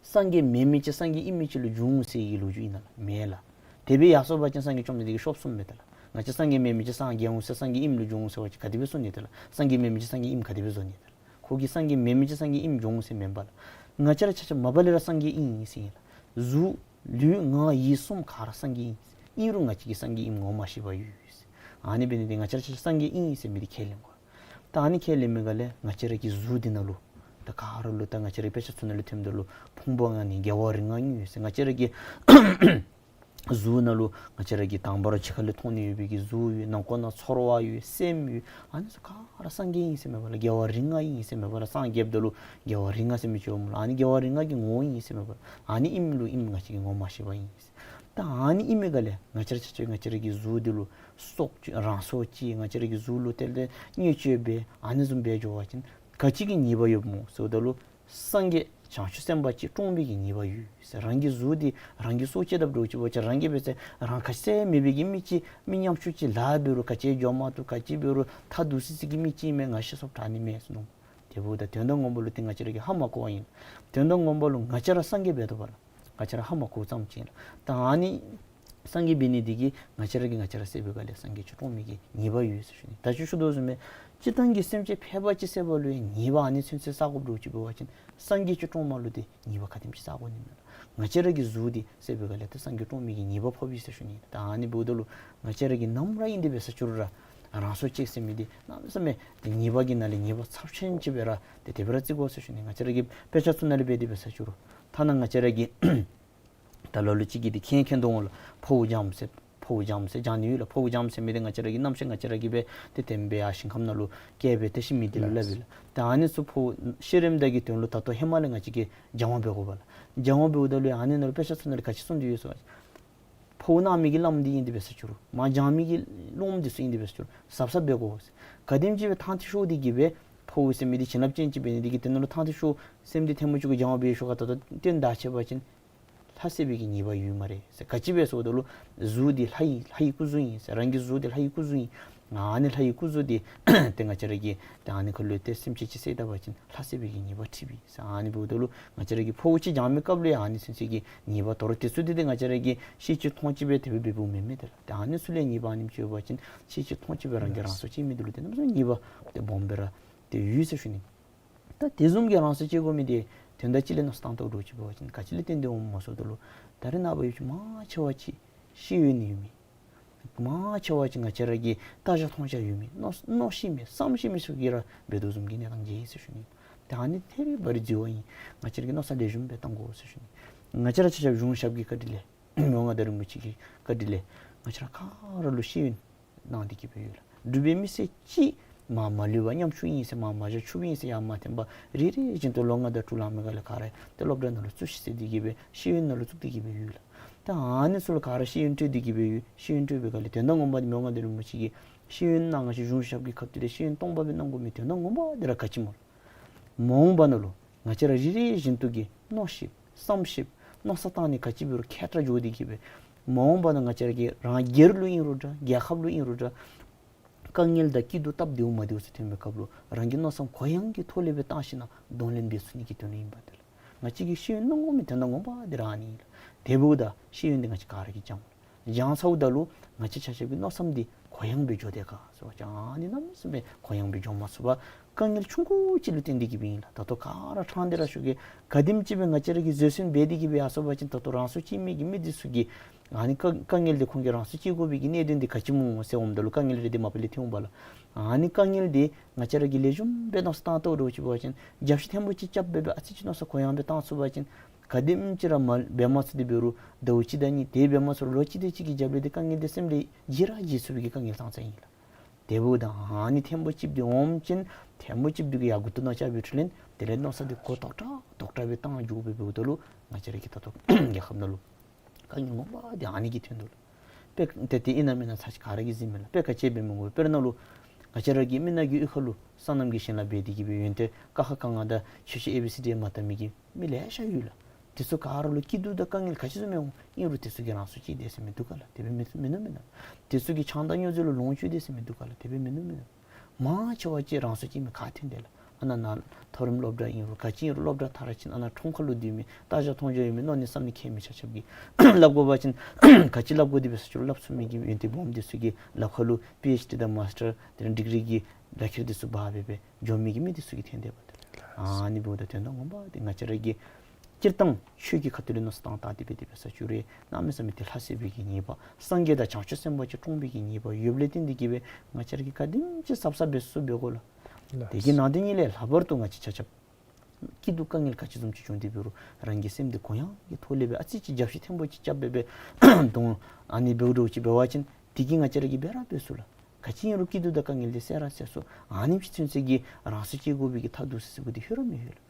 སངས་རྒྱས་མེན་མི་ཅིག་སངས་རྒྱས་ཨིན་མི་ཅིག་ལུ་འགྱུར་འོང་ཟེར་གྱི་ལོ་རྒྱུས་ཨིན་ན་ལགས། མེན་ལགས། དེ་སྦེ་ཡར་སོང་པ་ཅིན་སངས་རྒྱས་བཅོམ་ལྡན་འདས་ཀྱིས་ཤོབ་གསུངམ་མས་ད་ལགས། ང་བཅས་སངས་རྒྱས་མེན་མི་ཅིག་སངས་རྒྱས་འོང་ཟེར་སངས་རྒྱས་ཨིནམ་ལུ་འགྱུར་འོང་ཟེར་བ་ཅིན་ག་དེ་སྦེ་གསུང་ནི་ད་ལགས། སངས་རྒྱས་མེན་མི་ཅིག་སངས་རྒྱས་ཨིནམ་ག་དེ་སྦེ་བཟོ་ནི་ད་ལགས། ཁོ་གིས་སངས་རྒྱས་མེན་མི་ཅིག་སངས་རྒྱས་ཨིནམ་འགྱུར་འོང་ཟེར་མེན་པ་ལགས། ང་བཅས་ར་ཆ་ཁྱབ་མ་པ་ལས་ར་སངས་རྒྱས་ཨིན་ཟེར་ཨིན་ལགས། གཟུགས་ལུས་ངག་ཡིད་གསུམ་ག་ར་སངས་རྒྱས་ཨིན། ཨིན་རུང་ང་བཅས་ཀྱིས་སངས་རྒྱས་ཨིནམ་ངོ་མ་ཤེས་པར་ཡོད་ཟེར། ཨ་ནི་འབད་ནི་འདི་ང་བཅས་ར་ཆ་ཁྱབ་སངས་རྒྱས་ཨིན་ཟེར་མི་འདི་ཁས་ལེན་དགོ། ད་ཨ་ནི་ཁས་ལེན་མི་ག་ལས་ང་བཅས་ར་གི་གཟུགས་འདི་ནང་ལུ་ད་ག་ར་ལུ་ད་ང་བཅས་ར་དཔེ་ཆ་ཚུ་ནང་ལུ་ཐོནམ་ད་ལུ་ཕུང་པོ་ལྔ་ནི་རྒྱལ་བ་རིགས་ལྔ་ཡོད་ཟེར། ང་བཅས་ར་གི་གཟུགས་ནང་ལུ་ང་བཅས་ར་གི་དང་པ་ར་ཕྱི་ཁ་ལས་མཐོང་ནི་ཡོད་པའི་གི་གཟུགས་ཡོད། ནང་ཁོག་ནང་ཚོར་བ་ཡོད། སེམས་ཡོད། ཨ་ནི་ཚུ་ག་ར་སངས་རྒྱས་ཨིན་ཟེར་མེན་པ་ལགས། རྒྱལ་བ་རིགས་ལྔ་ཨིན་ཟེར་མེན་པ་ལགས། སངས་རྒྱསཔ་ད་ལུ་རྒྱལ་བ་རིགས་ལྔ་ཟེར་མི་ཅིག་འོངམ་ལགས། ཨ་ནི་རྒྱལ་བ་རིགས་ལྔ་གི་ངོ་བོ་ཨིན་ཟེར་མེན་པ་ལགས། ཨ་ནི་ཨིནམ་ལུ་ཨིནམ་ང་བཅས་ཀྱིས་ངོ་མ་ཤེས་པར་ཨིན་ཟེར། ད་ཨ་ནི་ཨིན་མི་ག་ལས་ང་བཅས་ར་ཆ་ཁྱབ་ང་བཅས་ར་གི་གཟུགས་འདི་ལུ་སྲོག་རང་སྲོག་བཅད། ང་བཅས་ར་གི་གཟུགས་ལུ་ཏེ་ཏེ་བརྙས་བཅོས་འབད་ཨ་ནི་བཟུམ་འབད་འགྱོ་བ་ཅིན་ག་ཅི་གི་ཉེས་པ་ཡོདཔ་སྨོ་ཟེརཝ་ད་ལུ་སངས་རྒྱས་བྱང་ཆུབ་སེམས་དཔའ་ཅིག་བཀྲོངས་པའི་གི་ཉེས་པ་ཡོད་ཟེར། རང་གི་གཟུགས་འདི་རང་གིས་སྲོག་བཅད་དཔ་འདྲཝ་ཅིག་འབད་བ་ཅིན་རང་གིས་འབད་ཚེ་རང་ཁ་ཟས་མེད་པའི་གི་མི་ཅིག་མི་ཉམ་ཆུང་ཅིག་ལཱ་འབད་རུང་ག་ཅི་འགྱོ་མ་བཏུབ། ག་ཅི་འབད་རུང་ཐ་དུ་སི་སི་གི་མི་ཅིག་མས། ང་ཤི་སོངམ་དྲག་ནི་མས་ཟེར་མནོ། དེ་འབདཝ་ད་དོན་དག་ངོ་མ་ལུ་ཏེ་ང་བཅས་ར་གིས་ཧ་མ་གོ་བ་ཨིན། དོན་དག་ངོ་མ་ལུ་ང་བཅས་ར་སངས་རྒྱས་འབད་དོ་བ་ལགས། ང་བཅས་ར་ཧ་མ་གོཝ་ཙམ་ཅིག་ཨིན་ལགས། ད་ཨ་ནི་སངས་རྒྱས་འབད་ནི་འདི་གིས་ང་བཅས་ར་གིས་ང་བཅས་ར་བསད་པའི་ག་ལས་སངས་རྒྱས་ཅིག་བཀྲོངས་མི་གི་ཉེས་པ་ཡོད་ཟེར་ཞུ་ནི། ད་ཅི་ཞུ་དོ་བཟུམ་སྦེ་སྤྱིར་བཏང་གི་སེམས་ཅན་ཕལ་པ་ཅིག་བསད་པ་ལུ་ཡང་ཉེས་པ་ཨ་ནི་ཚུན་ཚོད་བསག་དགོཔ་འདྲཝ་ཅིག་འབད་བ་ཅིན་སངས་རྒྱས་ཅིག་བཀྲོངས་མི་ལུ་ཏེ་ཉེས་པ་ག་དེམ་ཅིག་བསག་དགོ་ནི་མས་ལགས། ང་བཅས་ར་གི་གཟུགས་འདི་བསད་པའི་ག་ལས་ཏེ་སངས་རྒྱས་བཀྲོངས་མི་གི་ཉེས་པ་ཕོགཔ་ཨིན་ཟེར་ཞུ་ནི། ད་ཨ་ནི་འབདཝ་ད་ལུ་ང་བཅས་ར་གིས་ནམ་ར་ཨིན་ཏེ་འབད་ས་ཅིག་རུང་ར་རང་སྲོག་བཅད་ཟེར་མི་འདི་གནམ་མེད་ས་མེད་ཏེ་ཉེས་པ་གི་ནང་ལས་ཉེས་པ་ཚབས་ཆེན་ཅིག་སྦེ་ར་ཏེ་དེ་སྦེ་ར་བརྩི་དགོ་ཟེར་ཞུ་ནི། ང་བཅས་ར་གི་དཔེ་ཆ་ཚུ་ནང་ལས་འབད་དེ་འབད་ས་ཅིག་རུང་ཐ་ན་ང་བཅས་ར་གི་ད་ལ་ལུ་ཅིག་གིས་འདི་མཁྱེན་མཁྱེན་དོ་འོང་ལགས། ཕོཝ་འཇམ་ཟེར་ཕོཝ་འཇམ་ཟེར་འཇམ་ནི་ཡོད་ལགས། ཕོཝ་འཇམ་ཟེར་མི་འདི་ང་བཅས་ར་གི་གནམ་མེད་ས་མེད་ང་བཅས་ར་གིས་འབད་ཏེ་དེ་སྦེ་ཨ་ཞིང་ཁམས་ནང་ལུ་སྐྱེས་སྦེ་ཏེ་ཤི་མི་འདི་ལུ་སླབ་ཨིན་ལགས། ད་ཨ་ནི་ཚུ་ཕོཝ་ཤི་རནམ་ད་གི་དོན་ལུ་ད་ལྟོ་ཧེ་མ་ལས་ང་བཅས་ཀྱིས་སྦྱང་བ་འབད་དགོ་པ་ལགས། སྦྱང་བ་འབདཝ་ད་ལུ་ཨ་ནི་ནང་ལུ་དཔེ་ཆ་ཚུ་ནང་ལུ་ག་ཅི་གསུངས་ཏེ་ཡོད་ཟེར་བ་ཅིན་ཕོཝ་གནག་མི་གི་བླམ་འདི་ཨིན་ཏེ་འབད་ས་ཅིག་རུང་མར་འཇམ་མི་གི་སློབམ་འདི་ཚུ་ཨིན་ཏེ་འབད་ས་ཅིག་རུང་གཟབ་གཟབ་འབད་དགོ་ཟེར། ག་དེམ་ཅིག་སྦེ་ཐང་ཐིག་ཤོར་ཏེ་གིས་སྦེ་ཕོཝ་ཟེར་མི་འདི་བྱིན་རླབས་ཅན་ཅིག་འབད་ནི་འདི་གིས་དེ་ནང་ལུ་ཐང་ཐིག་ཤོར་སེམས་འདི་ཐལ་མོ་ཅིག་གུ་སྦྱང་བ་འབད་ཞིནམ་ད་ལྟོ་སྟོན་ད་ཆེ་བ་ཅིན་ལྷ་བསད་པའི་གི་ཉེས་པ་ཡོད་སྨ་རེ་ཟེར། ག་ཅི་སྦེ་ཟེརཝ་ད་ལུ་གཟུགས་འདི་ལྷ་ཡི་ལྷ་ཡི་སྐུ་གཟུགས་ཨིན་ཟེར། རང་གི་གཟུགས་འདི་ལྷ་ཡི་སྐུ་གཟུགས་ཨིན། ཨ་ནི་ལྷ་ཡི་སྐུ་གཟུགས་འདི་ཏེ་ང་བཅས་ར་གིས་ཏེ་ཨ་ནི་ཁ་ལུ་ཏེ་སེམས་ཅན་ཅིག་བསད་ད་པ་ཅིན་ལྷ་བསད་པའི་གི་ཉེས་པ་འཁྲི་བས་ཟེར། ཨ་ནི་འབདཝ་ད་ལུ་ང་བཅས་ར་གིས་ཕོཝ་ཅིག་འཇམ་མི་སྐབས་ལུ་ཡང་ཨ་ནི་ཚུན་ཚོད་ཀྱི་ཉེས་པ་དོ་རུང་དེ་ཚུ་འདི་ཏེ་ང་བཅས་ར་གིས་ཤེས་ཅི་མཐོང་ཅི་སྦེ་དེ་སྦེ་འབདཝ་མེན་མས། ཏེ་ལགས་ཏེ་ཨ་ནི་ཚུ་ལས་ཉེས་པ་ཨ་ནེམ་ཅིག་ཡོད་པ་ཅིན་ཤེས་ཅི་མཐོང་ཅི་སྦེ་རང་གིས་རང་སྲོག་བཅད་མི་འདི་ལུ་ཏེ་གནམ་མེད་ས་མེད་ཉེས་པ་ཏེ་སྦོམ་སྦེ་ར་ཏེ་ཡོད་ཟེར་ཞུ་ནི། ད་དེ་བཟུམ་གྱི་རང་སྲོག་བཅད་དགོ་མི་འདི་དོན་དག་ཅིག་ལས་མནོ་བསམ་བཏང་དོ་འདྲཝ་ཅིག་འབད་བ་ཅིན་ག་ཅི་ལས་བརྟེན་ཏེ་འོངམ་སྨོ་ཟེརཝ་ད་ལུ་ད་རེས་ནངས་པ་ཡུལ་ཅིག་མང་ཆེ་བ་ཅིག་ཤེས་ཡོན་ཡོད་མི་མང་ཆེ་བ་ཅིག་ང་བཅས་ར་གི་ལྟ་རྒྱ་མཐོང་རྒྱ་ཡོད་མི་མནོ་མནོ་ཤེས་མི་བསམ་ཤེས་མི་ཚུ་གིས་ར་འབད་དོ་བཟུམ་གྱི་གནས་སྟངས་ཅིག་ཨིན་ཟེར་ཞུ་ནི། ད་ཨ་ནི་ཐད་རི་བ་རི་འཛོལ་བ་ཨིན། ང་བཅས་ར་གིས་མནོ་བསམ་ལེགས་ཤོམ་སྦེ་བཏང་དགོ་ཟེར་ཞུ་ནི། ང་བཅས་ར་ཆ་ཁྱབ་གཞུང་ཞབས་ཀྱི་བཀའ་དྲིན་ལས་མི་དབང་མངའ་བདག་རིན་པོ་ཆེ་གི་བཀའ་དྲིན་ལས་ང་བཅས་ར་ག་ར་ལུ་ཤེས་ཡོན་གནང་སྟེ་གིས་སྦེ་ཡོད་ལགས། འབྲུག་པའི་མི་སེར་གཅིག་མར་མ་ལུས་པར་ཉམ་ཆུང་ཨིན་ཟེར་མར་མ་བཞག་ཆུང་ཨིན་ཟེར་ཡར་མ་འཐེན་པར་རེ་རེ་བཞིན་དུ་ལོ་ལྔ་དང་དྲུག་ལང་མི་ག་ལས་ག་ར་ཏེ་སློབ་གྲྭ་ནང་ལུ་བཙུགས་ཤིག་ཟེར་ཏེ་གིས་སྦེ་ཤེས་ཡོན་ནང་ལུ་བཙུགས་ཏེ་གིས་སྦེ་ཡོད་ལགས། ད་ཨ་ནི་ཚུ་ལུ་ག་ར་ཤེས་ཡོན་སྤྲོད་དེ་གིས་སྦེ་ཡོད། ཤེས་ཡོན་སྤྲོད་པའི་སྒང་ལས་དོན་དག་ངོ་མ་འདི་མི་དབང་མངའ་བདག་རིན་པོ་ཆེ་གིས་ཤེས་ཡོན་གནང་ང་བཅས་གཞུང་ཞབས་ཀྱི་ཁ་ཐུག་ལས་ཤེས་ཡོན་སྟོང་པ་སྦེ་གནང་དགོ་མི་དོན་དག་ངོ་མ་འདི་ར་ག་ཅི་སྨོ། མ་འོངས་པ་ནང་ལུ་ང་བཅས་ར་རེ་རེ་བཞིན་དུ་གིས་མནོ་ཤེསཔ་བསམ་ཤེསཔ་མནོ་བསམ་བཏང་ནི་ག་ཅི་འབད་རུང་མཁས་དྲགས་འགྱོ་སྟེ་གིས་སྦེ་མ་འོངས་པ་ནང་ང་བཅས་ར་གི་རང་སྒེར་ལུ་ཨིན་རུང་འདྲ་རྒྱལ་ཁབ་ལུ་ཨིན་རུང་འདྲ་དཀའ་ངལ་དང་སྐྱིད་སྡུག་སྟབས་བདེཝ་མ་བདེཝ་ཚུ་ཐོན་པའི་སྐབས་ལུ་རང་གི་མནོ་བསམ་གུ་ཡངས་ཀྱི་ཐོག་ལས་སྦེ་བཏང་ཞིནམ་གདོང་ལེན་འབད་ཚུགས་ནི་གི་དོན་ལུ་ཨིན་པ་ཏེ་ལགས། ང་བཅས་ཀྱིས་ཤེས་ཡོན་གནང་དགོ་མི་དོན་དག་ངོ་མ་འདི་ར་ཨ་ནི་ཨིན་ལགས། དེ་འབདཝ་ད་ཤེས་ཡོན་འདི་ང་བཅས་ག་ར་གིས་སྦྱང་དགོ་ལགས། སྦྱང་ཚརཝ་ད་ལུ་ང་བཅས་ཆ་ཁྱབ་ཀྱི་མནོ་བསམ་འདི་གུ་ཡངས་སྦེ་འགྱོ་དེས་ག་ཟེར་བ་ཅིན་ཨ་ནི་གནམ་མེད་ས་མེད་གུ་ཡངས་སྦེ་འགྱོ་མ་ཚུགས་པར་དཀའ་ངལ་ཆུང་ཀུ་ཅིག་ལུ་བརྟེན་ཏེ་གིས་སྦེ་ཨིན་ལགས། ད་ལྟོ་ག་ར་ཕྲང་སྟེ་ར་ཞུ་གེ། ག་དེམ་ཅིག་སྦེ་ང་བཅས་ར་གིས་བཟོད་བསྲན་འབད་དེ་གིས་སྦེ་ཡར་སོང་པ་ཅིན་ད་ལྟོ་རང་སྲོག་བཅད་མི་གི་མི་འདི་ཚུ་གིས་ཨ་ནི་དཀའ་དཀའ་ངལ་འདི་ཁོང་གིས་རང་སྲོག་བཅད་དགོ་པའི་གི་གནད་དོན་འདི་ག་ཅི་སྨོ་ཟེར་འོངམ་ད་ལུ་དཀའ་ངལ་རེ་འདི་མ་པ་ལས་ཐོན་འོང་པ་ལགས། ཨ་ནི་དཀའ་ངལ་འདི་ང་བཅས་ར་གིས་ལེགས་ཤོམ་སྦེ་མནོ་བསམ་བཏང་བཏུབ་འགྱོ་ཅི་འབད་བ་ཅིན་རྒྱབ་ཤུགས་ཐེངས་པོ་ཅིག་རྐྱབ་སྦེ་སྦེ་ཨ་ཙི་ཅིག་མནོ་བསམ་གུ་ཡངས་སྦེ་བཏང་ཚུགས་པ་ཅིན་ག་དེམ་ཅིག་ར་མ་འབད་མ་ཚུགས་ཏེ་འབད་རུང་ཟླཝ་གཅིག་དང་གཉིས་དེ་འབད་མ་ཚུགས་རུང་ལོ་གཅིག་དེ་ཅིག་གི་རྒྱབ་ལས་འདི་དཀའ་ངལ་འདི་སེམས་ལས་བརྗེད་ར་བརྗེད་ཚུགས་པའི་གི་དཀའ་ངལ་ཙང་ཙང་ཨིན་ལགས། དེ་འབདཝ་ད་ཨ་ནི་ཐེངས་པོ་ཅིག་འདི་འོངམ་ཅིག་ཐེངས་པོ་ཅིག་འདི་གིས་ཡར་མགུ་ཏོ་ནང་ཆ་བའི་འཕྲོ་ལས་དེ་ལས་མནོ་བསམ་འདི་གུ་དོག་དྲགས་དོག་དྲགས་སྦེ་བཏང་འགྱོ་སྦེ་འབདཝ་ད་ལུ་ང་བཅས་ར་གི་ད་ལྟོ་རྒྱལ་ཁབ་ནང་ལུ་དཀའ་ངལ་ངོ་མ་འདི་ཨ་ནི་གིས་ཐོན་དོ་ལགས། དཔེ་དེ་དེ་ཨིན་ན་མེན་ན་ཚར་གཅིག་ག་ར་གིས་གཟིགས་མས་ལགས། དཔེ་ག་ཅི་འབད་མི་དགོ། དཔེར་ན་ལུ་ང་བཅས་ར་གི་མི་ནང་གི་གཡུས་ཁ་ལུ་སོ་ནམ་གྱི་ཞིང་ལཱ་འབད་དེ་གིས་སྦེ་ཡོན་ཏན་ཀ་ཁ་ག་ང་དང་ཆོས་ཤེས་ཨེ་བི་སི་ཌི་མ་བལྟ་མི་གི་མི་ལེ་ཤ་ཡོད་ལགས། དེ་ཚུ་ག་ར་ལུ་སྐྱིད་སྡུག་དང་དཀའ་ངལ་ག་ཅི་བཟུམ་ཡོད་རུང་ཨིན་རུང་དེ་ཚུ་གིས་རང་སྲོག་བཅད་དེས་ཟེར་མི་འདུག་ག་ལགས། དེ་སྦེ་མིན་མིན་ནུག་མེན་ན། དེ་ཚུ་གིས་ཆང་དང་སྨྱོ་རྫས་ལུ་ལོངས་སྤྱོད་དེས་ཟེར་མི་འདུག་ག་ལགས། དེ་སྦེ་མིན་ནུག་མེན་ན། མང་ཆེ་བ་ཅིག་རང་སྲོག་བཅད་མི་ག་ཐོན་དེས་ལགས། ཨ་ནཱ་ནཱ་མཐོ་རིམ་སློབ་གྲྭ་ཨིན་རུང་ག་ཅི་ཨིན་རུང་སློབ་གྲྭ་མཐར་ཕྱིན་ཨ་ནཱ་ཁྲོམ་ཁ་ལུ་སྡོད་མི་ལྟ་རྒྱ་མཐོང་རྒྱ་ཡོད་མི་མནོ་ནི་བསམ་ནི་མཁྱེན་མི་ཆ་ཁྱབ་ཀྱིས་སླབ་དགོ་པ་ཅིན་ག་ཅི་སླབ་དགོ་དེ་འབད་ས་ཅིག་ལུ་སླབ་ཚུགས་མི་གི་ཡོན་ཏན་སྦོམ་དེ་ཚུ་གི་ལག་ཁ་ལུ་པི་ཨེཆ་ཌི་དང་མཱས་ཊར་དེ་ལས་ཌིག་རི་གི་ལག་ཁྱེར་དེ་ཚུ་འབག་སྦེ་སྦེ་འགྱོ་མི་གི་མི་དེ་ཚུ་གིས་ཐོན་དེས་པ་ཏེ། ཨ་ནི་འབདཝ་ད་དོན་དག་ངོ་མ་འདི་ང་བཅས་ར་གིས་སྤྱིར་བཏང་ཆོས་ཀྱི་ཁ་ཐུག་ལས་མནོ་བསམ་བཏང་སྟེ་འབད་དེ་འབད་ས་ཅིག་རུང་གནམ་མེད་ས་མེད་ཏེ་ལྷ་བསད་པའི་གི་ཉེས་པ་སངས་རྒྱས་དང་བྱང་ཆུབ་སེམས་དཔའ་ཅིག་བཀྲོངས་པའི་གི་ཉེས་པ་ཡོདཔ་ལས་བརྟེན་ཏེ་གིས་སྦེ་ང་བཅས་ར་གིས་ག་དེམ་ཅིག་གཟབ་གཟབ་འབད་ཚུགས་འབད་དགོ་ལགས། དེ་གི་ནང་དེ་ཉིད་ལས་ལྷག་པར་དུ་ང་བཅས་ཆ་ཁྱབ་སྐྱིད་སྡུག་དཀའ་ངལ་ག་ཅི་བཟུམ་ཅིག་བྱུང་སྟེ་འབད་རུང་རང་གི་སེམས་འདི་གུ་ཡངས་ཀྱི་ཐོག་ལས་སྦེ་ཨ་ཙི་ཅིག་རྒྱབ་ཤུགས་ཐེངས་པོ་ཅིག་རྐྱབ་སྦེ་སྦེ་གདོང་ཨ་ནི་འབདཝ་འདྲཝ་ཅིག་འབད་བ་ཅིན་དེ་གིས་ང་བཅས་ར་གིས་འབད་ར་འབད་ཚུགས་ལགས། ག་ཅི་ཨིན་རུང་སྐྱིད་སྡུག་དང་དཀའ་ངལ་འདི་སེལ་ར་སེལ་ཚུགས། ཨ་ནེམ་ཅིག་ཚུན་ཚོད་ཀྱི་རང་སྲོག་བཅད་དགོ་པའི་གི་ཐབས་སྡུག་ཟེར་ཟེར་བ་འདི་ཧེ་ར་མི་ཡོད་ལགས།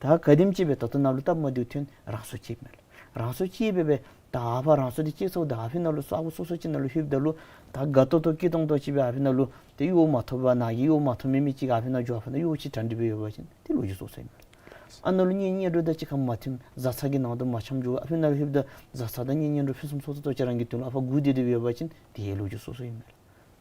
ད་ག་དེམ་ཅིག་སྦེ་ད་ལྟོ་ནཱ་ལུ་སྟབས་མ་བདེཝ་ཐོན་རང་སྲོག་བཅད་མས་ལགས། རང་སྲོག་བཅད་སྦེ་སྦེ་ད་ཨ་ཕར་རང་སྲོག་འདི་བཅད་ཚརཝ་ད་ཨ་ཕི་ནང་ལུ་ས་གོ་སོ་སོ་ཅིག་ནང་ལུ་ལྷོདཔ་ད་ལུ་ད་དགའ་ཏོག་ཏོ་སྐྱིད་ཏོང་ཏོ་ཅིག་སྦེ་ཨ་ཕི་ནང་ལུ་ཏེ་གཡོག་མ་ཐོབ་པར་ནཱ་གི་གཡོག་མ་ཐོབ་མི་མི་ཅིག་གིས་ཨ་ཕི་ནང་འགྱོ་ཨ་ཕི་ནང་གཡོག་ཅིག་གྲ་སྒྲིག་འབད་ཡོད་པ་ཅིན་ཏེ་ལོ་རྒྱུས་སོ་སོ་ཨིན་མས་ལགས། ཨ་ནཱ་ལུ་གཉེན་ཉེ་འགྲོ་དང་གཅིག་ཁར་མ་མཐུན་བཟའ་ཚང་གི་ནང་དུ་མ་འཆམ་འགྱོ་ཨ་ཕི་ནང་ལྷོདཔ་ད་བཟའ་ཚང་དང་གཉེན་ཉེ་འགྲོ་ཕུན་སུམ་ཚོགས་ཚོགས་ཏོག་ཅིག་རང་གི་དོན་ལུ་ཨ་ཕར་སྒུག་སྡོད་སྡོདཔ་ཡོད་པ་ཅིན་ཏེ་ལོ་རྒྱུས་སོ་སོ་ཨིན་མས་ལགས།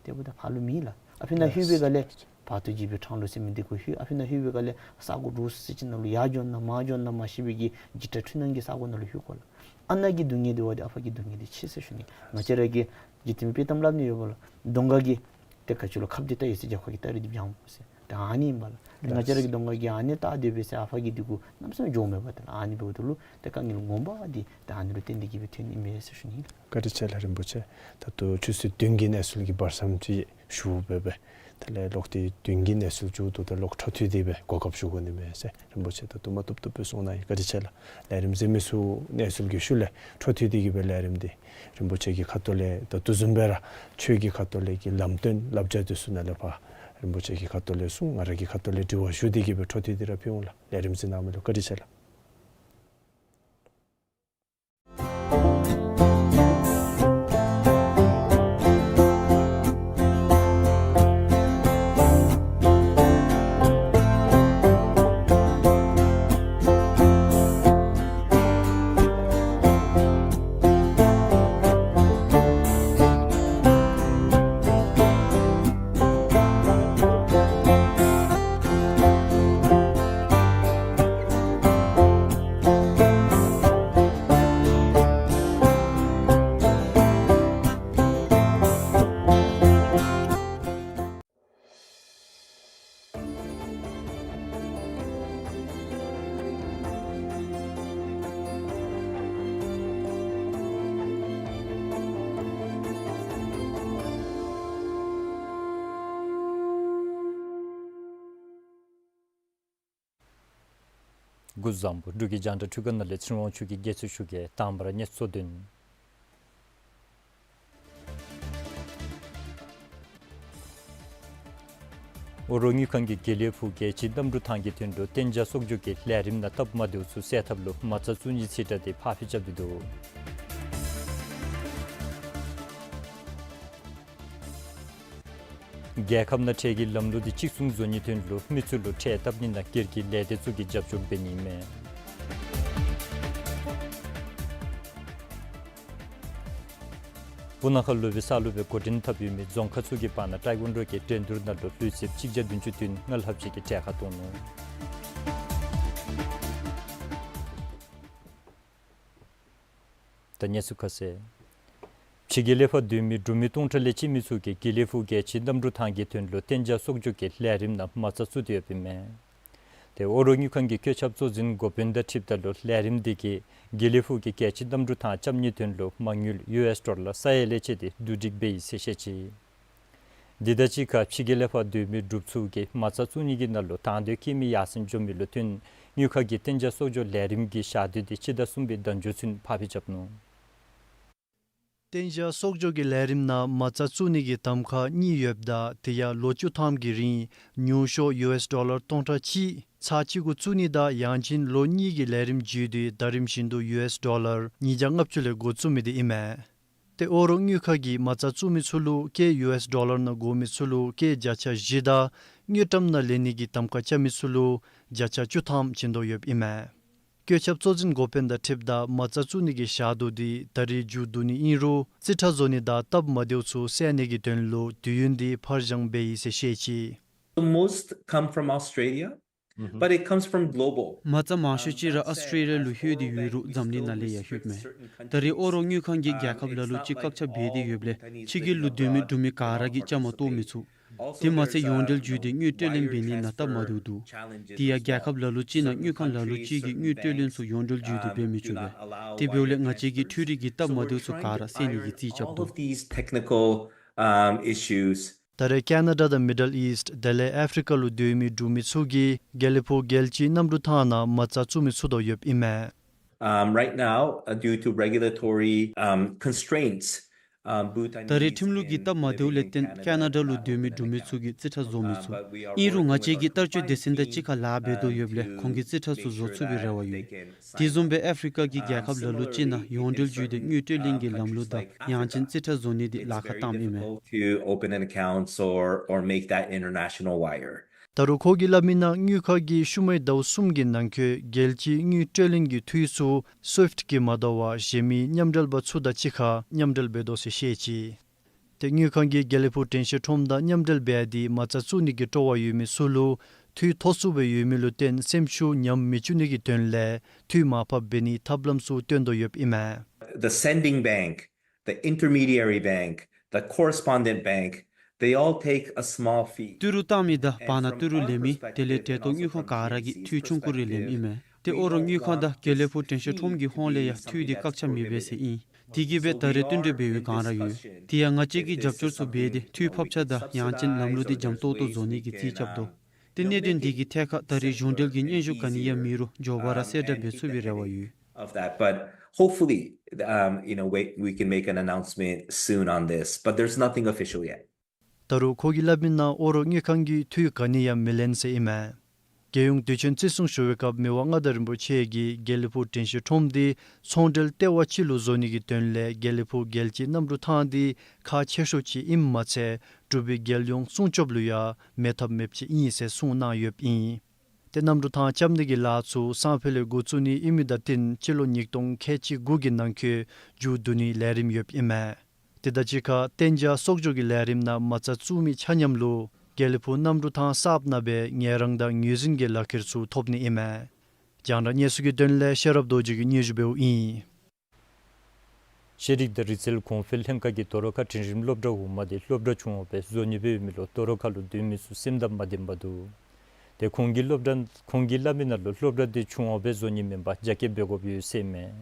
དེ་འབདཝ་ད་ཕར་ལུ་མེད་ལགས། ཨ་ཕི་ནང་ལྷོད་པའི་སྒང་ལས་བར་དོ་འཇིགས་པའི་འཕྲང་ལུ་ཟེར་མི་འདི་གུ་ལྷོད། ཨ་ཕི་ནང་ལྷོད་པའི་སྒང་ལས་ས་གོ་འདྲོག་སི་སི་ཅིག་ནང་ལུ་ཡར་འགྱོ་ན་མར་འགྱོ་ན་མ་ཤེས་པའི་གི་འཇིགས་སྐྲག་འཁྲུལ་སྣང་གི་ས་གོ་ནང་ལུ་ལྷོད་དགོ་ལགས། ཨ་ནཱ་གི་སྡུག་བསྔལ་འདི་བ་འདི་ཨ་ཕ་གི་སྡུག་བསྔལ་འདི་ཆེ་ཟེར་ཞུ་ནི། ང་བཅས་ར་གི་འཇིག་རྟེན་པའི་དཔྱེ་གཏམ་སླབ་ནི་ཡོད་པ་ལགས། གདོང་དཀར་གྱིས་ཏེ་ག་ཅི་ལོ་ཁབ་འདི་བལྟ་ཡི་ཟེར་རྒྱབ་ཁ་གིས་སྟ་རེ་འདི་བརྒྱངམ་སྨོ་ཟེར། ད་ཨ་ནི་ཨིན་པ་ལགས། ང་བཅས་ར་གི་གདོང་དཀར་གྱིས་ཨ་ནི་བལྟ་སྡོད་པས་ཟེར་ཨ་ཕ་གི་འདི་གུ་གནམ་མེད་ས་མེད་འགྱོཝ་མེད་པ་ཏེ་ལགས། ཨ་ནི་འབདཝ་ད་ལུ་ཏེ་དཀའ་ངལ་ངོ་མ་འདི་ད་ཨ་ནི་ལུ་བརྟེན་ཏེ་གིས་སྦེ་ཐོན་ནི་མས་ཟེར་ཞུ་ནི་ལགས། བཀའ་དྲིན་ཆེ་ལགས་རིན་པོ་ཆེ། ད་ལྟོ་ཆུ་ཚོད་བདུན་གྱི་གནས་ཚུལ་གྱི་བར་མཚམས་ཅིག་ཞུ་སྦེ་སྦེ་དེ་ལས་ལོག་སྟེ་བདུན་གྱི་གནས་ཚུལ་མཇུག་བསྡུཝ་ད་ལོག་འཕྲོ་མཐུད་དེ་སྦེ་གོ་སྐབས་ཞུ་དགོ་ནི་མས་ཟེར་རིན་པོ་ཆེ་ད་ལྟོ་མ་བཏུབ་བཏུབ་སྦེ་གསུངས་གནང་ཡི། བཀའ་དྲིན་ཆེ་ལགས། ལས་རིམ་གཟིགས་མི་ཚུ་གནས་ཚུལ་གྱི་ཤུལ་ལས་འཕྲོ་མཐུད་དེ་གིས་སྦེ་ལས་རིམ་འདི་རིན་པོ་ཆེ་གི་ཁ་ཐུག་ལས་ད་ལྟོ་བཟུམ་སྦེ་ར་ཆོས་ཀྱི་ཁ་ཐུག་ལས་ཀྱི་ལམ་སྟོན་བསླབ་བྱ་དེ་ཚུ་ནང་ལས་ཕར་རིན་པོ་ཆེ་གི་ཁ་ཐུག་ལས་གསུང་ང་ར་གི་ཁ་ཐུག་ལས་དྲི་བ་ཞུ་སྟེ་གིས་སྦེ་འཕྲོ་མཐུད་དེ་ར་ཕུལ་འོང་ལགས། ལས་རིམ་གཟིགས་གནང་མི་ལུ་བཀའ་དྲིན་ཆེ་ལགས། སྐུ་གཟུགས་བཟང་པོ། འབྲུག་གི་རྒྱང་བསྒྲགས་འཕྲུལ་ཁང་ནང་ལས་ཚེ་རིང་དབང་ཕྱུག་གིས་དགྱེས་སུ་ཞུ་གེ། དང་པ་ར་གནས་ཚུལ་དོན། ཨོ་རོག་དངུལ་ཁང་གིས་དགེ་ལེགས་ཕུག་རྒྱལ་སྤྱིའི་གནམ་གྲུ་ཐང་གི་དོན་ལུ་གཏན་འཇགས་གསོག་འཇོག་གི་ལས་རིམ་ནང་སྟབས་མ་བདེཝ་ཚུ་སེལ་ཐབས་ལུ་མ་རྩ་བཙུགས་ནིའི་རྩིས་ཁྲ་དེ་ཕར་འགྱངས་རྐྱབ་སྟེ་འདུག། རྒྱལ་ཁབ་ནང་ཁྲལ་གྱི་ལམ་ལུགས་འདི་གཅིག་མཚུངས་བཟོ་ནིའི་དོན་ལུ་མི་ཚུ་ལུ་ཁྲལ་བཏབ་ནི་ནང་སྒེར་གྱི་ལས་སྡེ་ཚུ་གིས་རྒྱབ་སྐྱོར་འབད་ནི་མས། སྤུ་ན་ཁ་ལུ་སྦེ་ས་ལུ་སྦེ་འགོ་འདྲེན་འཐབ་ཡོད་མི་རྫོང་ཁག་ཚུ་གི་བར་ན་ཊའེ་ཀོན་ཌོ་གི་འགྲན་བསྡུར་ནང་ལུ་ལུས་རྩལཔ་གཅིག་བརྒྱ་བདུན་ཅུ་དོན་ལྔ་ལྷགཔ་ཅིག་གིས་གྲལ་ཁར་གཏོགས་ནུག། ད་གནས་ཚུལ་ཁ་གསལ། ཕྱི་རྒྱལ་ལས་ཕར་སྡོད་མི་འབྲུག་མི་སྟོང་ཕྲག་ལས་བཅད་མི་ཚུ་གིས་དགེ་ལེགས་ཕུག་རྒྱལ་སྤྱིའི་གནམ་གྲུ་ཐང་གི་དོན་ལུ་གཏན་འཇགས་གསོག་འཇོག་གི་ལས་རིམ་ནང་མ་རྩ་བཙུགས་ཏེ་ཡོདཔ་ཨིན་མས། ཏེ་ཨོ་རོག་དངུལ་ཁང་གི་བཀོད་ཁྱབ་གཙོ་འཛིན་འགོ་དཔོན་དང་འཁྲིལཝ་ད་ལུ་ལས་རིམ་འདི་གིས་དགེ་ལེགས་ཕུག་གི་རྒྱལ་སྤྱིའི་གནམ་གྲུ་ཐང་རྐྱབ་ནིའི་དོན་ལུ་མ་དངུལ་ཡུ་ཨེསི་ཌོ་ལར་ས་ཡ་ལས་བཅད་དེ་བསྡུ་སྒྲིག་འབད་ཡི་ཟེར་བཤད་ཅི། འདི་དང་གཅིག་ཁར་ཕྱི་རྒྱལ་ལས་ཕར་སྡོད་མི་འབྲུགཔ་ཚུ་གིས་མ་རྩ་བཙུགས་ནི་གི་ནང་ལུ་དང་འདོད་བསྐྱེད་མི་ཡར་སེང་འགྱོ་མི་ལུ་བརྟེན་དངུལ་ཁང་གི་གཏན་འཇགས་གསོག་འཇོག་ལས་རིམ་གྱི་ཞག་དུས་འདི་སྤྱི་ཟླ་གསུམ་པའི་ཟླ་མཇུག་ཚུན་ཕར་འགྱངས་རྐྱབ་ནུག། གཏན་འཇགས་གསོག་འཇོག་གི་ལས་རིམ་ནང་མ་རྩ་བཙུགས་ནི་གི་གདམ་ཁ་གཉིས་ཡོདཔ་ད་དེ་ཡང་ལོ་བཅུ་ཐམ་གྱི་རིང་ཉུང་ཤོས་ཡུ་ཨེསི་ཌོ་ལར་སྟོང་ཕྲག་གཅིག་ཚར་གཅིག་གུ་བཙུགས་ནི་དང་ཡང་ཅིན་ལོ་གཉིས་ཀྱི་ལས་རིམ་བརྒྱུད་དེ་ཟླ་རིམ་བཞིན་དུ་ཡུ་ཨེསི་ཌོ་ལར་ཉིས་བརྒྱ་ལྔ་བཅུ་ལས་འགོ་བཙུགས་མི་འདི་ཨིན་མས། ཏེ་ཨོ་རོག་དངུལ་ཁང་གིས་མ་རྩ་བཙུགས་མི་ཚུ་ལུ་སྐྱེད་ཡུ་ཨེསི་ཌོ་ལར་ནང་དགོ་མི་ཚུ་ལུ་སྐྱེད་བརྒྱ་ཆ་བཞི་དང་དངུལ་ཀྲམ་ནང་ལེན་ནི་གི་གདམ་ཁ་རྐྱབ་མི་ཚུ་ལུ་བརྒྱ་ཆ་བཅུ་ཐམ་བྱིན་དོ་ཡོདཔ་ཨིན་མས། བཀོད་ཁྱབ་གཙོ་འཛིན་འགོ་དཔོན་དང་འཁྲིལཝ་ད་མ་རྩ་བཙུགས་ནི་གི་ཞག་དུས་འདི་ད་རིས་མཇུག་བསྡུ་ནི་ཨིན་རུང་རྩིས་ཁྲ་བཟོ་ནི་དང་སྟབས་མ་བདེཝ་ཚུ་སེལ་ནི་གི་དོན་ལུ་དུས་ཡུན་འདི་ཕར་འགྱངས་འབད་ཡི་ཟེར་བཤད་ཅི། Most come from Australia, but it comes from global. མ་རྩ་མང་ཤོས་ཅིག་ར་ཨོསི་ཊེ་ལི་ཡ་ལུ་ལྷོད་དེ་ཡོད་རུང་འཛམ་གླིང་ནང་ལས་ཡང་ལྷོདཔ་མས། ད་རེས་ཨོ་རོག་དངུལ་ཁང་གིས་རྒྱལ་ཁབ་ལ་ལུ་ཅིག་བཀག་ཆ་འབད་དེ་ཡོདཔ་ལས་ཕྱི་རྒྱལ་ལུ་སྡོད་མི་འབྲུག་མི་ག་ར་གིས་བཅའ་མར་གཏོགས་མི་ཚུགས། དེ་མ་ཚད་ཡོངས་འབྲེལ་བརྒྱུད་དེ་དངུལ་སྤྲོད་ལེན་འབད་ནི་ནང་སྟབས་མ་བདེཝ་འདུག། དེ་ཡང་རྒྱལ་ཁབ་ལ་ལུ་ཅིག་ནང་དངུལ་ཁང་ལ་ལུ་ཅིག་གིས་དངུལ་སྤྲོད་ལེན་ཚུ་ཡོངས་འབྲེལ་བརྒྱུད་དེ་འབད་མི་ཚུགས་པས། དེ་འབདཝ་ལས་ང་བཅས་ཀྱིས་འཕྲུལ་རིག་གི་སྟབས་མ་བདེཝ་ཚུ་ག་ར་སེལ་ནི་གི་རྩིས་རྐྱབ་དོ། All of these technical, um, issues. ད་རེས་ཁེ་ན་ཌ་དང་མི་ཌལ་ཨིསཊ་དེ་ལས་ཨཕ་རི་ཀ་ལུ་སྡོད་མི་འབྲུག་མི་ཚུ་གིས་དགེ་ལེགས་ཕུག་རྒྱལ་སྤྱིའི་གནམ་གྲུ་ཐང་ནང་མ་རྩ་བཙུགས་མི་ཚུགས་དོ་ཡོདཔ་ཨིན་མས། Um, right now, uh, due to regulatory, um, constraints, um, Bhutan ད་རེས་ཁྲིམས་ལུགས་ཀྱི་སྟབས་མ་བདེཝ་ལས་བརྟེན་ཁེ་ན་ཌ་ལུ་སྡོད་མི་འབྲུག་མི་ཚུ་གིས་རྩིས་ཁྲ་བཟོ་མི་ཚུགས། ཨིན་རུང་ང་བཅས་ཀྱིས་བསྟར་སྤྱོད་སྡེ་ཚན་དང་གཅིག་ཁར་ལཱ་འབད་དོ་ཡོདཔ་ལས་ཁོང་གིས་རྩིས་ཁྲ་ཚུ་བཟོ་ཚུགས་པའི་རེ་བ་ཡོད། དེ་བཟུམ་སྦེ་ཨཕ་རི་ཀ་གི་རྒྱལ་ཁབ་ལ་ལུ་ཅིག་ནང་ཡོངས་འབྲེལ་བརྒྱུད་དེ་དངུལ་སྤྲོད་ལེན་གྱི་ལམ་ལུགས་དང་ཡང་ཅིན་རྩིས་ཁྲ་བཟོ་ནི་འདི་ལཱ་ཁག་བཏངམ་ཨིན་མས། It's very difficult to open an accounts or, or make that international wire. ད་རུང་ཁོ་གིས་སླབ་མིའི་ནང་དངུལ་ཁང་གིས་ཤུལ་མའི་ཟླཝ་གསུམ་གྱི་ནང་འཁོད་རྒྱལ་སྤྱིའི་དངུལ་སྤྲོད་ལེན་གྱི་འཐུས་ཚུ་སུའིཕཊ་གིས་མ་དོ་བར་གཞན་མི་མཉམ་འབྲེལ་པ་ཚུ་དང་གཅིག་ཁར་མཉམ་འབྲེལ་འབད་དོ་ཟེར་བཤད་ཅི། ཏེ་དངུལ་ཁང་གིས་དགེ་ལེགས་ཕུག་དྲན་ཤེས་ཁྲོམ་དང་མཉམ་འབྲེལ་འབད་དེ་མ་རྩ་བཙུགས་ནི་གི་སྤྲོ་བ་ཡོད་མི་ཚུ་ལུ་འཐུས་མཐོ་སུ་སྦེ་ཡོད་མི་ལུ་བརྟེན་སེམས་ཤུགས་ཉམས་མི་བཅུག་ནི་གི་དོན་ལས་འཐུས་མར་ཕབ་འབད་ནིའི་ཐབས་ལམ་ཚུ་སྟོན་དོ་ཡོདཔ་ཨིན་མས། The sending bank, the intermediary bank, the correspondent bank, they all take a small fee. ཏི་རུ་བཏང་མི་དང་བར་ན་ཏི་རུ་ལེན་མི་དེ་ལས་གྲལ་གཏོགས་དངུལ་ཁང་ག་ར་གིས་འཐུས་ཆུང་ཀུ་རེ་ལེནམ་ཨིན་མས། ཏེ་ཨོ་རོག་དངུལ་ཁང་དང་དགེ་ལེགས་ཕུག་དྲན་ཤེས་ཁྲོམ་གྱི་ཧོངས་ལས་ཡང་འཐུས་འདི་བཀག་ཆ་མེད་པས་ཟེར་ཨིན། དེ་གིས་སྦེ་ད་རེས་བསྟུན་གྲོས་འབད་བའི་སྒང་ར་ཡོད། དེ་ཡང་ང་བཅས་ཀྱིས་རྒྱབ་སྐྱོར་ཚུ་འབད་དེ་འཐུས་ཕབ་ཆ་དང་ཡང་ཅིན་ལམ་ལུགས་འདི་འཇམ་ཏོག་ཏོ་བཟོ་ནི་གི་རྩིས་རྐྱབ་དོ། ཏེ་གནད་དོན་འདི་གི་ཐད་ཁར་ད་རེས་གཞུང་འབྲེལ་གྱི་སྙན་ཞུ་ག་ནི་ཡང་མེད་རུང་མགྱོགས་པ་ར་གསལ་བསྒྲགས་འབད་ཚུགས་པའི་རེ་བ་ཡོད། Of that, but hopefully, um, you know, we, we can make an announcement soon on this, but there's nothing official yet. ད་རུང་ཁོ་གིས་སླབ་མིའི་ནང་ཨོ་རོག་དངུལ་ཁང་གིས་འཐུས་ག་ནི་ཡང་མི་ལེན་ཟེར་ཨིན་མས། རྒྱལ་ཡོངས་དུས་ཆེན་བརྩི་སྲུང་ཞུ་བའི་སྐབས་མི་དབང་མངའ་བདག་རིན་པོ་ཆེ་གིས་དགེ་ལེགས་ཕུག་དྲན་ཤེས་ཁྲོམ་འདི་ཚོང་འབྲེལ་ལྟེ་བ་ཅིག་ལུ་བཟོ་ནི་གི་དོན་ལས་དགེ་ལེགས་ཕུག་རྒྱལ་སྤྱིའི་གནམ་གྲུ་ཐང་འདི་ཁག་ཆེ་ཤོས་ཅིག་ཨིནམ་མ་ཚད་འབྲུག་པའི་རྒྱལ་ཡོངས་སྲུང་སྐྱོབ་ལུ་ཡང་མེད་ཐབས་མེདཔ་ཅིག་ཨིན་ཟེར་གསུངས་གནང་ཡོདཔ་ཨིན། ཏེ་གནམ་གྲུ་ཐང་རྐྱབ་ནི་གི་ལཱ་ཚུ་སང་ཕོད་ལས་འགོ་བཙུགས་ནི་ཨིན་མི་དང་བསྟུན་སྤྱི་ལོ་ཉིས་སྟོང་ཁལ་གཅིག་དགུ་གི་ནང་འཁོད་མཇུག་བསྡུ་ནིའི་ལས་རིམ་ཡོདཔ་ཨིན་མས། དེ་དང་གཅིག་ཁར་གཏན་འཇགས་གསོག་འཇོག་གི་ལས་རིམ་ནང་མ་རྩ་བཙུགས་མི་ཆ་མཉམ་ལུ་དགེ་ལེགས་ཕུག་གནམ་གྲུ་ཐང་གསརཔ་ནང་སྦེ་ངལ་རངས་དང་ངོས་འཛིན་གྱི་ལག་ཁྱེར་ཚུ་ཐོབ་ནི་ཨིན་མས། རྒྱང་བསྒྲགས་གནས་ཚུལ་གྱི་དོན་ལས་ཤེས་རབ་རྡོ་རྗེ་གིས་སྙན་ཞུ་འབདཝ་ཨིན། ཤེས་རིག་དང་རིག་རྩལ་གོང་འཕེལ་ལྷན་ཁག་གིས་ལྡོག་རོག་ཁ་འབྲིང་རིམ་སློབ་གྲྭ་འོག་མ་འདི་སློབ་གྲྭ་ཆུང་བ་སྦེ་བཟོ་ནི་འབད་མི་ལུ་ལྡོག་རོག་ཁ་ལུ་སྡོད་མི་ཚུ་སེམས་དང་མ་ལྡནམ་འདུག། ཏེ་ཁོང་གིས་སློབ་གྲྭ་ཁོང་གིས་སླབ་མིའི་ནང་ལུ་སློབ་གྲྭ་འདི་ཆུང་བ་སྦེ་བཟོ་ནི་མེན་པར་རྒྱ་སྐྱེད་འབད་དགོཔ་ཡོད་ཟེར་མས།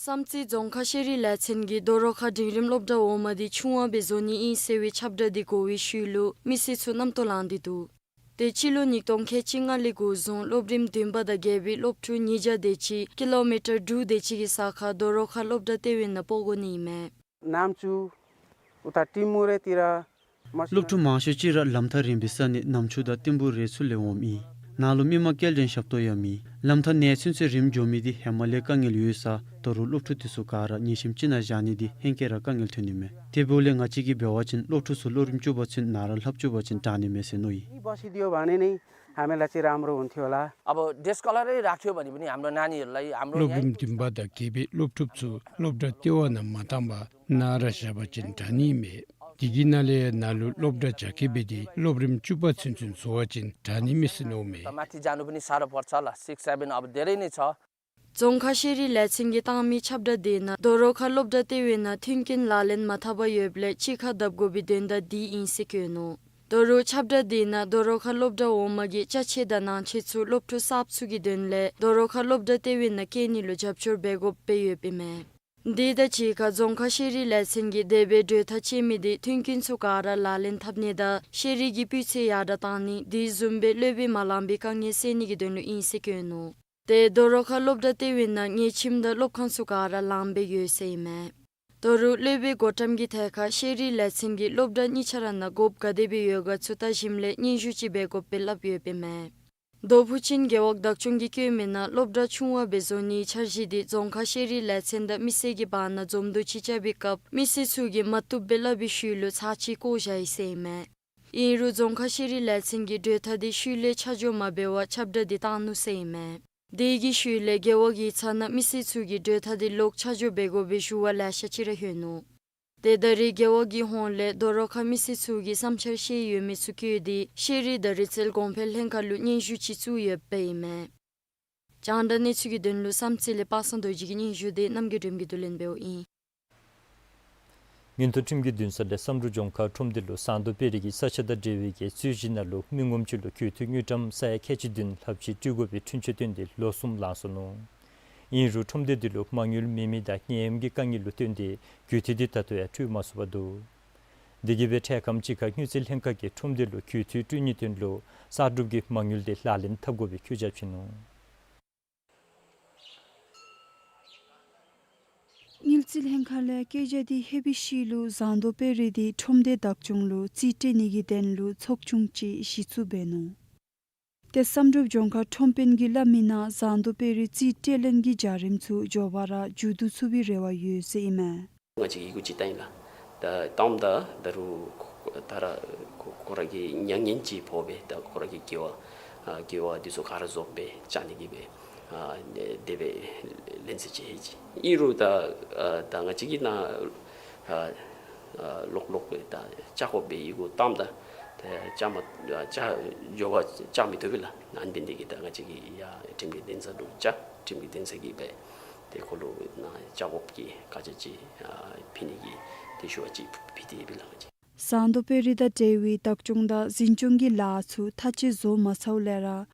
བསམ་རྩེ་རྫོང་ཁག་ཤེས་རིག་ལས་ཚན་གྱིས་ལྡོག་རོག་ཁ་འབྲིང་རིམ་སློབ་གྲྭ་འོག་མ་འདི་ཆུང་བ་སྦེ་བཟོ་ནི་ཨིན་ཟེར་བའི་ཁྱབ་བསྒྲགས་འདི་གོ་བའི་ཤུལ་ལུ་མི་སེར་ཚུ་རྣམ་རྟོག་ལངས་ཏེ་འདུག། ཏེ་སྤྱི་ལོ་ཉིས་སྟོང་ཁལ་གཅིག་ལྔ་ལས་འགོ་བཟུང་སློབ་རིམ་བདུན་པ་དང་བརྒྱད་པའི་སློབ་ཕྲུག་ཉིས་བརྒྱ་དེ་ཅིག་ཀི་ལོ་མི་ཊར་དྲུག་དེ་ཅིག་གི་ས་ཁར་ལྡོག་རོག་ཁ་སློབ་གྲྭ་ལྟེ་བའི་ནང་སྤོ་དགོ་ནི་ཨིན་མས། གནམ་གྲུ་ཨུ་ཐ་ཏི་མུ་རེ་ཏི་ར་སློབ་ཕྲུག་མང་ཤོས་ཅིག་ར་ལམ་ཐག་རིང་པའི་ས་གནས་གནམ་གྲུ་དང་ཏི་མུ་རེ་ཚུ་ལས་འོངམ་ཨིན། ནང་ལུ་མི་མང་སྐྱེལ་འདྲེན་ཞབས་ཏོག་ཡང་མེད། ལམ་ཐག་ནེ་ཚུན་ཚོད་རིངམོ་འགྱོ་མི་འདི་ཧེ་མ་ལས་དཀའ་ངལ་ཡོད་ས་ད་རུང་སློབ་ཕྲུག་འདི་ཚུ་ག་ར་ཉེ་ཞིམ་ཅིག་ནང་བཞག་ནི་འདི་ཧེང་སྐལ་ར་དཀའ་ངལ་ཐོན་ནི་མས། དེ་འབདཝ་ལས་ང་བཅས་ཀྱིས་འབད་བ་ཅིན་སློབ་ཕྲུག་ཚུ་སློབ་རིམ་བཅུ་པ་ཚུན་ནཱ་ར་ལྷབ་བཅུག་པ་ཅིན་དྲག་ནི་མས་ཟེར་མནོ་ཡི། यहीं बसिदियो भने नै हामीलाई चाहिँ राम्रो हुन्थ्यो होला। अब डे स्कलरै राख्यो भने पनि हाम्रो नानीहरूलाई हाम्रो यहीँ སློབ་རིམ་བདུན་པ་དང་བརྒྱད་པའི་སློབ་ཕྲུག་ཚུ་སློབ་གྲྭ་ལྟེ་བ་ནང་མ་བཏང་པར་ནཱ་ར་བཞག་པ་ཅིན་དྲག་ནི་མས། དེ་གི་ནང་ལས་ནཱ་ལུ་སློབ་གྲྭ་རྒྱ་སྐྱེད་འབད་དེ་སློབ་རིམ་བཅུ་པ་ཚུན་ཚོད་བཟོ་བ་ཅིན་དྲག་ནི་མས་ཟེར་མནོཝ་མས། त माथि जानु पनि साह्रो पर्छ ल, सिक्स सेभेन अब धेरै नै छ। རྫོང་ཁ་ཤེས་རིག་ལས་ཚན་གྱིས་བཏང་མི་ཁྱབ་བསྒྲགས་དེ་ནང་རྡོ་རོག་ཁ་སློབ་གྲྭ་ལྟེ་བའི་ནང་མཐུན་རྐྱེན་ལག་ལེན་མ་འཐབ་པར་ཡོདཔ་ལས་དཔྱིད་ཁ་བརྡབ་དགོ་པའི་དོན་དག་འདི་ཨིན་ཟེར་བཀོད་ནུག། ད་རུང་ཁྱབ་བསྒྲགས་དེ་ནང་རྡོ་རོག་ཁ་སློབ་གྲྭ་འོག་མ་གི་ཅ་ཆས་དང་ནང་ཆས་ཚུ་སློབ་ཕྲུག་གསརཔ་ཚུ་གི་དོན་ལས་རྡོ་རོག་ཁ་སློབ་གྲྭ་ལྟེ་བའི་ནང་བསྐྱལ་ནི་ལུ་རྒྱབ་སྐྱོར་འབད་དགོཔ་སྦེ་ཡོདཔ་ཨིན་མས། དེ་དང་གཅིག་ཁར་རྫོང་ཁ་ཤེས་རིག་ལས་ཚན་གྱིས་དེ་སྦེ་གྲོས་ཐག་བཅད་མི་དེ་མཐུན་རྐྱེན་ཚུ་ག་ར་ལག་ལེན་འཐབ་ནི་དང་ཤེས་རིག་གི་སྤུས་ཚད་ཡར་དྲག་བཏང་ནི་དེ་བཟུམ་སྦེ་སློབ་དཔོན་མ་ལང་པའི་དཀའ་ངལ་སེལ་ནི་གི་དོན་ལུ་ཨིན་ཟེར་བཀོད་ནུག། ཏེ་རྡོ་རོག་ཁ་སློབ་གྲྭ་ལྟེ་བའི་ནང་ཉལ་ཁྱིམ་དང་སློབ་ཁང་ཚུ་ག་ར་ལངམ་སྦེ་ཡོད་ཟེར་ཨིན་མས། ད་རུང་སློབ་དཔོན་འགོ་འདྲེན་གྱི་ཐད་ཁར་ཤེས་རིག་ལས་ཚན་གྱིས་སློབ་གྲྭ་གཉིས་ཆ་ར་ནང་དགོཔ་ག་དེ་སྦེ་ཡོད་ག་ཚུ་བལྟ་ཞིནམ་ལས་སྙན་ཞུ་ཅིག་འབད་དགོཔ་སྦེ་སླབ་ཡོདཔ་ཨིན་མས། རྡོ་ཕུ་ཆིང་རྒེད་འོག་བདག་སྐྱོང་གིས་བཀོད་མི་ནང་སློབ་གྲྭ་ཆུང་བ་སྦེ་བཟོ་ནིའི་འཆར་གཞི་དེ་རྫོང་ཁ་ཤེས་རིག་ལས་ཚན་དང་མི་སེར་གྱི་བར་ན་འཛོམས་འདུ་ཅིག་རྐྱབ་པའི་སྐབས་མི་སེར་ཚུ་གིས་མ་བཏུབ་སྦེ་སླབ་པའི་ཤུལ་ལུ་ཚར་གཅིག་བཀོ་བཞག་ཡི་ཟེར་ཨིན་མས། ཨིན་རུང་རྫོང་ཁ་ཤེས་རིག་ལས་ཚན་གྱིས་གྲོས་ཐག་དེ་ཤུལ་ལས་ཆ་འཇོག་མ་འབད་བར་ཁྱབ་བསྒྲགས་དེ་བཏང་ནུག་ཟེར་ཨིན་མས། དེ་གི་ཤུལ་ལས་རྒེད་འོག་གི་ཚ་ན་མི་སེར་ཚུ་གིས་གྲོས་ཐག་དེ་ལོག་ཆ་འཇོག་འབད་དགོ་པའི་ཞུ་བ་ལེ་ཤ་ཅིག་ར་ལྷོད་ནུག། ཏེ་ད་རེས་རྒེད་འོག་གི་ཧོངས་ལས་རྡོ་རོག་ཁ་མི་སེར་ཚུ་གིས་བསམ་འཆར་བཤད་ཡོད་མི་ཚུ་བཀོད་དེ་ཤེས་རིག་དང་རིག་རྩལ་གོང་འཕེལ་ལྷན་ཁག་ལུ་སྙན་ཞུ་ཅིག་བཙུགས་ཡོདཔ་ཨིན་མས། རྒྱང་བསྒྲགས་གནས་ཚུལ་གྱི་དོན་ལུ་བསམ་རྩེ་ལས་པ་སངས་རྡོ་རྗེ་གི་སྙན་ཞུ་དེ་རྣམ་རྒྱལ་སྒྲོལམ་གིས་བསྡུ་ལེན་འབདཝ་ཨིན། མངོན་མཐོ་ཁྲིམས་ཀྱི་འདུན་ས་ལས་བསམ་གྲུབ་ལྗོངས་མཁར་ཁྲོམ་སྡེ་ལུ་ཟངས་མདོག་དཔལ་རི་གི་ས་ཆ་དང་འབྲེལ་བའི་གི་རྩོད་གཞི་ནང་ལུ་མི་ངོམ་ཅིག་ལུ་གྱོད་དུ་དངུལ་ཀྲམ་ས་ཡ་ཁལ་གཅིག་བདུན་ལྷགཔ་ཅིག་སྤྲོད་དགོ་པའི་འཁྲུན་ཆོད་བཏོན་ཏེ་ལོ་གསུམ་ལང་སོ་ནུག། ཨིན་རུང་ཁྲོམ་སྡེ་འདི་ལུ་མ་དངུལ་མེད་མི་དང་ནད་ཡམས་ཀྱི་དཀའ་ངལ་ལུ་བརྟེན་ཏེ་གྱོད་དུ་འདི་ད་ལྟོ་ཡང་སྤྲོད་མ་ཚུགས་པར་འདུག། དེ་གིས་སྦེ་འཕྲལ་ཁམས་ཅིག་ཁར་དངུལ་རྩིས་ལྷན་ཁག་གིས་ཁྲོམ་སྡེ་ལུ་གྱོད་དུ་སྤྲོད་ནིའི་དོན་ལུ་གསར་སྒྲུབ་ཀྱི་མ་དངུལ་དེ་ལག་ལེན་འཐབ་དགོ་པའི་སྐྱོན་བརྗོད་བྱིན་ནུག། དངུལ་རྩིས་ལྷན་ཁག་ལས་སྐྱོན་བརྗོད་དེ་ལྷོད་པའི་ཤུལ་ལུ་ཟངས་མདོག་དཔལ་རི་དེ་ཁྲོམ་སྡེ་བདག་སྐྱོང་ལུ་རྩིས་སྤྲོད་ནི་གི་དོན་ལུ་ཚོགས་ཆུང་ཅིག་གཞི་བཙུགས་འབད་ནུག། ཏེ་བསམ་གྲུབ་ལྗོངས་མཁར་ཁྲོམ་དཔོན་གྱིས་སླབ་མི་ནང་ཟངས་མདོག་དཔལ་རི་རྩིས་སྤྲོད་ལེན་གྱི་བྱ་རིམ་ཚུ་མགྱོགས་པ་ར་མཇུག་བསྡུ་ཚུགས་པའི་རེ་བ་ཡོད་ཟེར་ཨིན་མས། ང་བཅས་ཀྱིས་ཡི་གུ་ཅིག་བཏང་ཡི་ལགས། ད་བཏངམ་ད་ད་རུང་ཁོ་ད་ར་ཁོ་ཁོ་ར་གིས་མྱ་ངན་ཅིག་ཕོག་སྦེ་ད་ཁོ་ར་གི་དགེ་བ་ཨ་དགེ་བ་འདི་ཚུ་ག་ར་རྫོགས་སྦེ་བཅར་ནི་གི་སྦེ་ཨ་དེ་སྦེ་ལན་ཟེར་ཅིག་ལྷོད་ཅི། ཨིན་རུང་ད་ཨ་ད་ང་བཅས་ཀྱིས་ནཱ་ཨ་ཨ་ལོག་ལོག་སྦེ་ད་བཅར་དགོ་པའི་ཡི་གུ་བཏངམ་ད་ད་བཅར་མ་བཅར་མགྱོགས་པ་བཅར་མི་བཏུབ་པས་ལགས། ཨ་ནི་འབད་ནི་དེ་གིས་ད་ང་བཅས་ཀྱིས་ཡར་ཁྲིམས་ཀྱི་འདུན་ས་ལུ་བཅར། ཁྲིམས་ཀྱི་འདུན་ས་གིས་སྦེ་ཏེ་ཁོ་ལུ་ནཱ་བཅར་དགོཔ་གི་བཀའ་རྒྱ་ཅིག་ཨ་ཕུལ་ནི་གི་ཏེ་ཞུ་བ་ཅིག་ཕུལ་ཏེ་ཡོད་པས་ལགས། ང་བཅས་ཟངས་མདོག་དཔལ་རི་དང་འབྲེལ་བའི་བདག་སྐྱོང་དང་འཛིན་སྐྱོང་གི་ལཱ་ཚུ་མཐའ་དཔྱད་བཟོ་མ་ཚརཝ་ལས་ར་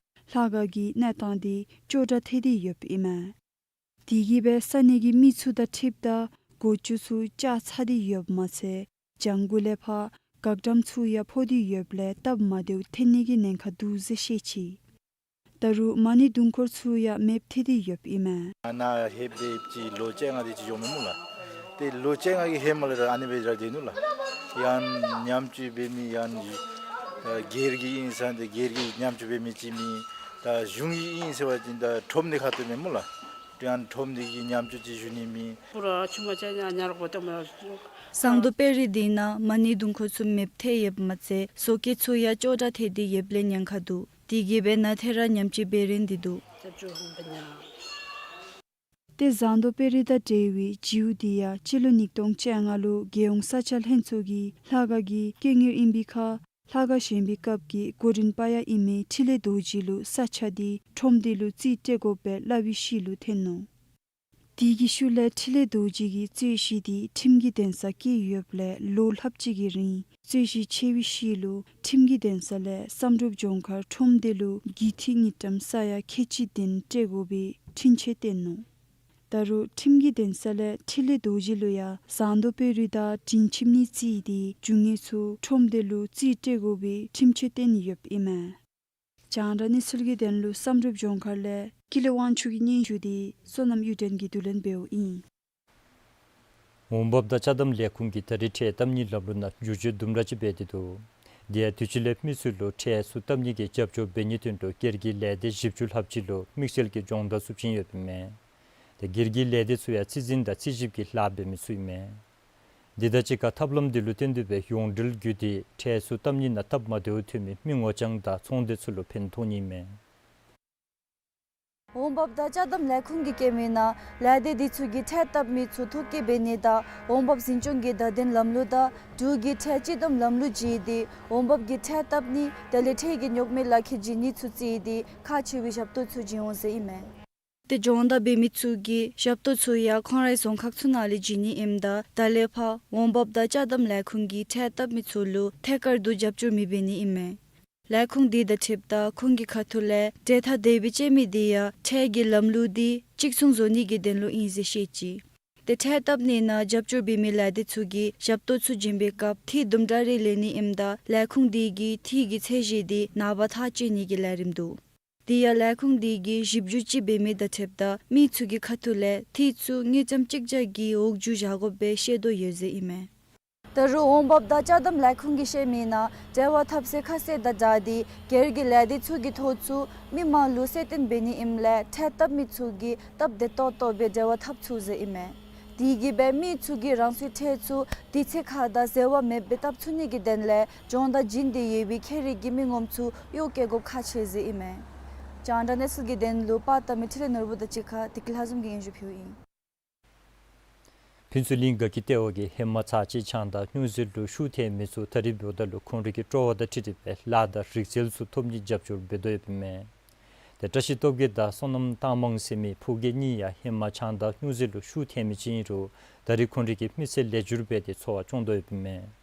ལྷ་ཁང་གི་གནས་སྟངས་དེ་སྐྱོ་དྲགས་ཐལ་ཏེ་ཡོདཔ་ཨིན་མས། དེ་གིས་སྦེ་ས་གནས་ཀྱི་མི་ཚུ་དང་འཁྲིལཝ་ད་འགོ་བཅུག་ཚུ་བཅག་ཚར་ཏེ་ཡོདཔ་མ་ཚད་བྱང་གུ་ལས་ཕར་གག་འགྲམ་ཚུ་ཡང་ཕོག་སྟེ་ཡོདཔ་ལས་སྟབས་མ་བདེཝ་ཐོན་ནི་གི་ཉེན་ཁ་འདུག་ཟེར་བཤད་ཅི། ད་རུང་མ་ཎི་གདུང་འཁོར་ཚུ་ཡང་མེདཔ་ཐལ་ཏེ་ཡོདཔ་ཨིན་མས། ཨ་ནཱ་ལྷོདཔ་ད་ཅིག་ལོ་བཅོ་ལྔ་དེ་ཅིག་འགྱོཝ་མས་སྨོ་ལགས། ཏེ་ལོ་བཅོ་ལྔ་གི་ཧེ་མ་ལས་ར་ཨ་ནི་སྦེ་ར་སྡོད་ནུག་ལགས། ཡང་ཉམས་བཅོས་འབད་མི་ཡང་ཨ་སྒེར་གྱི་ཨིན་ས་འདི་སྒེར་གྱི་ཉམས་བཅོས་འབད་མི་ཅིག་མེད། ད་གཞུང་གི་ཨིན་ཟེར་བ་ཅིན་ད་ཁྲོམ་སྡེ་ཁ་ཐུག་མས་སྨོ་ལགས། ཏེ་ཡང་ཁྲོམ་སྡེ་གི་ཉམས་བཅོས་ཅིག་ཞུ་ནི་མེད། ཟངས་མདོག་དཔལ་རི་འདི་ནང་མ་ཎི་གདུང་འཁོར་ཚུ་མེདཔ་ཐལ་ཡོདཔ་མ་ཚད་བཟོ་བཀོད་ཚུ་ཡང་སྐྱོ་དྲགས་ཐལ་ཏེ་ཡོདཔ་ལས་ཉེན་ཁ་འདུག། དེ་གིས་སྦེ་ནཱ་ཐད་ར་ཉམས་བཅོས་འབད་རན་ཏེ་འདུག། ཏེ་ཟངས་མདོག་དཔལ་རི་དང་འབྲེལ་བའི་བྱིའུ་དེ་ཡང་སྤྱི་ལོ་ཉིས་སྟོང་བཅོ་ལྔ་ལུ་རྒྱལ་ཡོངས་ས་ཆ་ལྷན་ཚོགས་ཀྱིས་ལྷ་ཁང་གི་དཀོན་གཉེར་ཨིན་པའི་ཁར་ལྷ་ཁང་བཞེངས་པའི་སྐབས་ཀྱི་འགོ་འདྲེན་པ་ཡང་ཨིན་མི་འཕྲིན་ལས་རྡོ་རྗེ་ལུ་ས་ཆ་དེ་ཁྲོམ་སྡེ་ལུ་རྩིས་སྤྲོད་དགོ་པའི་སླབ་པའི་ཤུལ་ལུ་ཐོན་ནུག། དེ་གི་ཤུལ་ལས་འཕྲིན་ལས་རྡོ་རྗེ་གིས་རྩོད་གཞི་དེ་ཁྲིམས་ཀྱི་འདུན་ས་བསྐྱལ་ཡོདཔ་ལས་ལོ་ལྷགཔ་ཅིག་གི་རིང་རྩོད་གཞི་ཆད་པའི་ཤུལ་ལུ་ཁྲིམས་ཀྱི་འདུན་ས་ལས་བསམ་གྲུབ་ལྗོངས་མཁར་ཁྲོམ་སྡེ་ལུ་གྱོད་དུ་དངུལ་ཀྲམ་ས་ཡ་ཁལ་གཅིག་བདུན་སྤྲོད་དགོ་པའི་འཁྲུན་ཆོད་བཏོན་ནུག། ད་རུང་ཁྲིམས་ཀྱི་འདུན་ས་ལས་འཕྲིན་ལས་རྡོ་རྗེ་ལུ་ཡང་ཟངས་མདོག་དཔལ་རི་དང་སྒྲིང་ཁྱིམ་གཉིས་རྩིས་ཏེ་རྒྱུ་དངོས་ཚུ་ཁྲོམ་སྡེ་ལུ་རྩིས་སྤྲོད་དགོ་པའི་འཁྲུན་ཆོད་བཏོན་ཡོདཔ་ཨིན་མས། རྒྱང་བསྒྲགས་གནས་ཚུལ་གྱི་དོན་ལུ་བསམ་གྲུབ་ལྗོངས་མཁར་ལས་ཀུན་ལེགས་དབང་ཕྱུག་གི་སྙན་ཞུ་དེ་བསོད་ནམས་གཡུ་སྒྲོན་གྱིས་བསྡུ་ལེན་འབདཝ་ཨིན། འོང་འབབ་དང་ཅ་དམ་ལས་ཁུངས་ཀྱིས་ད་རེས་ཁྲལ་བཏབ་ནིའི་ལམ་ལུགས་ནང་འགྱུར་བཅོས་དུམ་གྲ་ཅིག་འབད་དེ་འདུག། དེ་ཡང་དུས་ཅི་ལས་མི་ཚུ་ལུ་ཁྲལ་ཚུ་བཏབ་ནི་གི་རྒྱབ་སྐྱོར་འབད་ནིའི་དོན་ལུ་སྒེར་གྱི་ལས་སྡེ་བཞི་བཅུ་ལྷགཔ་ཅིག་ལུ་དམིགས་བསལ་གྱི་སྦྱོང་བརྡར་ཚུ་བྱིན་ཡོདཔ་མས། ཏེ་སྒེར་གྱི་ལས་སྡེ་ཚུ་ཡང་རྩིས་འཛིན་དང་རྩིས་ཞིབ་ཀྱི་ལཱ་འབད་མི་ཚུ་ཨིན་མས། དེ་དང་གཅིག་ཁར་ཐབས་ལམ་དེ་ལུ་བརྟེན་ཏེ་སྦེ་ཡོངས་འབྲེལ་བརྒྱུད་དེ་ཁྲལ་ཚུ་བཏབ་ནི་ནང་སྟབས་མ་བདེཝ་ཐོན་མི་མི་ངོ་རྐྱང་དང་ཚོང་སྡེ་ཚུ་ལུ་ཕན་ཐོགས་ནི་ཨིན་མས། འོང་འབབ་དང་ཅ་དམ་ལས་ཁུངས་ཀྱིས་བཀོད་མི་ནང་ལས་སྡེ་དེ་ཚུ་གིས་ཁྲལ་བཏབ་མི་ཚུ་ཐོ་བཀོད་འབད་ནི་དང་འོང་འབབ་འཛིན་སྐྱོང་གི་བརྡ་དོན་ལམ་ལུགས་དང་འབྲུག་གི་ཁྲལ་སྤྱི་བསྡོམས་ལམ་ལུགས་བརྒྱུད་དེ་འོང་འབབ་ཀྱི་ཁྲལ་བཏབ་ནི་དེ་ལས་ཁྲལ་གྱི་རྙོག་མེད་ལག་ཁྱེར་བྱིན་ནི་ཚུ་བརྩིས་ཏེ་ཁག་ཆེ་བའི་ཞབས་ཏོག་ཚུ་བྱིན་འོང་ཟེར་ཨིན་མས། ཏེ་སྦྱོང་བརྡར་འབད་མི་ཚུ་གི་ཞབས་ཏོག་ཚུ་ཡང་ཁོང་རའི་རྫོང་ཁག་ཚུ་ནང་ལས་བྱིན་ནི་ཨིནམ་ད་ད་ལས་ཕར་འོང་འབབ་དང་ཅ་དམ་ལས་ཁུངས་ཀྱིས་ཁྲལ་བཏབ་མི་ཚུ་ལུ་ཐད་ཀར་དུ་རྒྱབ་སྐྱོར་མི་འབད་ནི་ཨིན་མས། ལས་ཁུངས་དེ་དང་འཁྲིལཝ་ད་ཁོང་གི་ཁ་ཐུག་ལས་གྲལ་མཐའ་དེ་སྦེ་བཅད་མི་དེ་ཡང་ཁྲལ་གྱི་ལམ་ལུགས་དེ་གཅིག་མཚུངས་བཟོ་ནི་གི་དོན་ལུ་ཨིན་ཟེར་བཤད་ཅི། ཏེ་ཁྲལ་བཏབ་ནི་ནང་རྒྱབ་སྐྱོར་འབད་མི་ལས་སྡེ་ཚུ་གིས་ཞབས་ཏོག་ཚུ་བྱིན་པའི་སྐབས་ཐིག་དུམ་གྲ་རེ་ལེན་ནི་ཨིནམ་ད་ལས་ཁུངས་དེ་གིས་ཐིག་གི་ཚད་གཞི་དེ་ནངས་པ་ཐག་བཅད་ནི་གི་ལས་རིམ་འདུག། དེ་ཡང་ལས་ཁུངས་དེ་གིས་ཞིབ་འཇུག་ཅིག་འབད་མི་དང་འཁྲིལཝ་ད་མི་ཚུ་གི་ཁ་ཐུག་ལས་ཐིག་ཚུ་དངུལ་ཀྲམ་གཅིག་བརྒྱ་གི་འོག་འགྱོ་བཞག་དགོཔ་སྦེ་བཤད་དོ་ཡོད་ཟེར་ཨིན་མས། ད་རུང་འོང་འབབ་དང་ཅ་དམ་ལས་ཁུངས་ཀྱིས་བཤད་མི་ནང་འབྲེལ་བ་འཐབ་སའི་ཁ་གསལ་དང་སྦྲགས་ཏེ་སྒེར་གྱི་ལས་སྡེ་ཚུ་གི་ཐོག་ཚུ་མི་མང་ལུ་གསལ་སྟོན་འབད་ནི་ཨིནམ་ལས་ཁྲལ་བཏབ་མི་ཚུ་གིས་སྟབས་བདེ་ཏོག་ཏོ་སྦེ་འབྲེལ་བ་འཐབ་ཚུགས་ཟེར་ཨིན་མས། དེ་གིས་སྦེ་མི་ཚུ་གིས་རང་སོའི་ཁྲལ་ཚུ་དུས་ཚོད་ཁར་དང་འཛོལ་བ་མེདཔ་སྦེ་བཏབ་ཚུགས་ནི་གི་དོན་ལས་སྦྱོང་བརྡར་བྱིན་ཏེ་ཡོད་པའི་ཁྱད་རིག་གི་མི་ངོམ་ཚུ་གཡོག་བཀོལ་དགོཔ་ཁག་ཆེ་ཟེར་ཨིན་མས། རྒྱང་བསྒྲགས་གནས་ཚུལ་གྱི་དོན་ལུ་པར་བཏབ་མི་འཕྲིན་ལས་ནོར་བུ་དང་གཅིག་ཁར་བདེ་སྐྱིད་ལྷ་འཛོམས་ཀྱིས་སྙན་ཞུ་ཕུལཝ་ཨིན། ཕུན་ཚོགས་གླིང་དགའ་སྐྱིད་ལྟེ་བ་གིས་ཧེ་མ་ཚར་གཅིག་ཆང་དང་སྨྱོ་རྫས་ལུ་ཤུགས་བཏོན་མི་ཚུ་ད་རིས་འབདཝ་ད་ལུ་ཁོང་རའི་གི་སྤྲོ་བ་དང་འཁྲིལ་ཏེ་སྦེ་ལཱ་དང་རིག་རྩལ་ཚུ་ཐོབ་ནི་རྒྱབ་སྐྱོར་འབད་དོ་ཡོདཔ་ཨིན་མས། ཏེ་བཀྲ་ཤིས་སྟོབས་རྒྱས་དང་བསོད་ནམས་རྟགས་མང་ཟེར་མི་ཕོ་སྐྱེས་གཉིས་ཡང་ཧེ་མ་ཆང་དང་སྨྱོ་རྫས་ལུ་ཤུགས་བཏོན་མི་ཅིག་ཨིན་རུང་ད་རིས་ཁོང་རའི་གི་མི་ཚེ་ལེགས་འགྱུར་འབད་དེ་འཚོ་བ་སྐྱོང་དོ་ཡོདཔ་ཨིན་མས།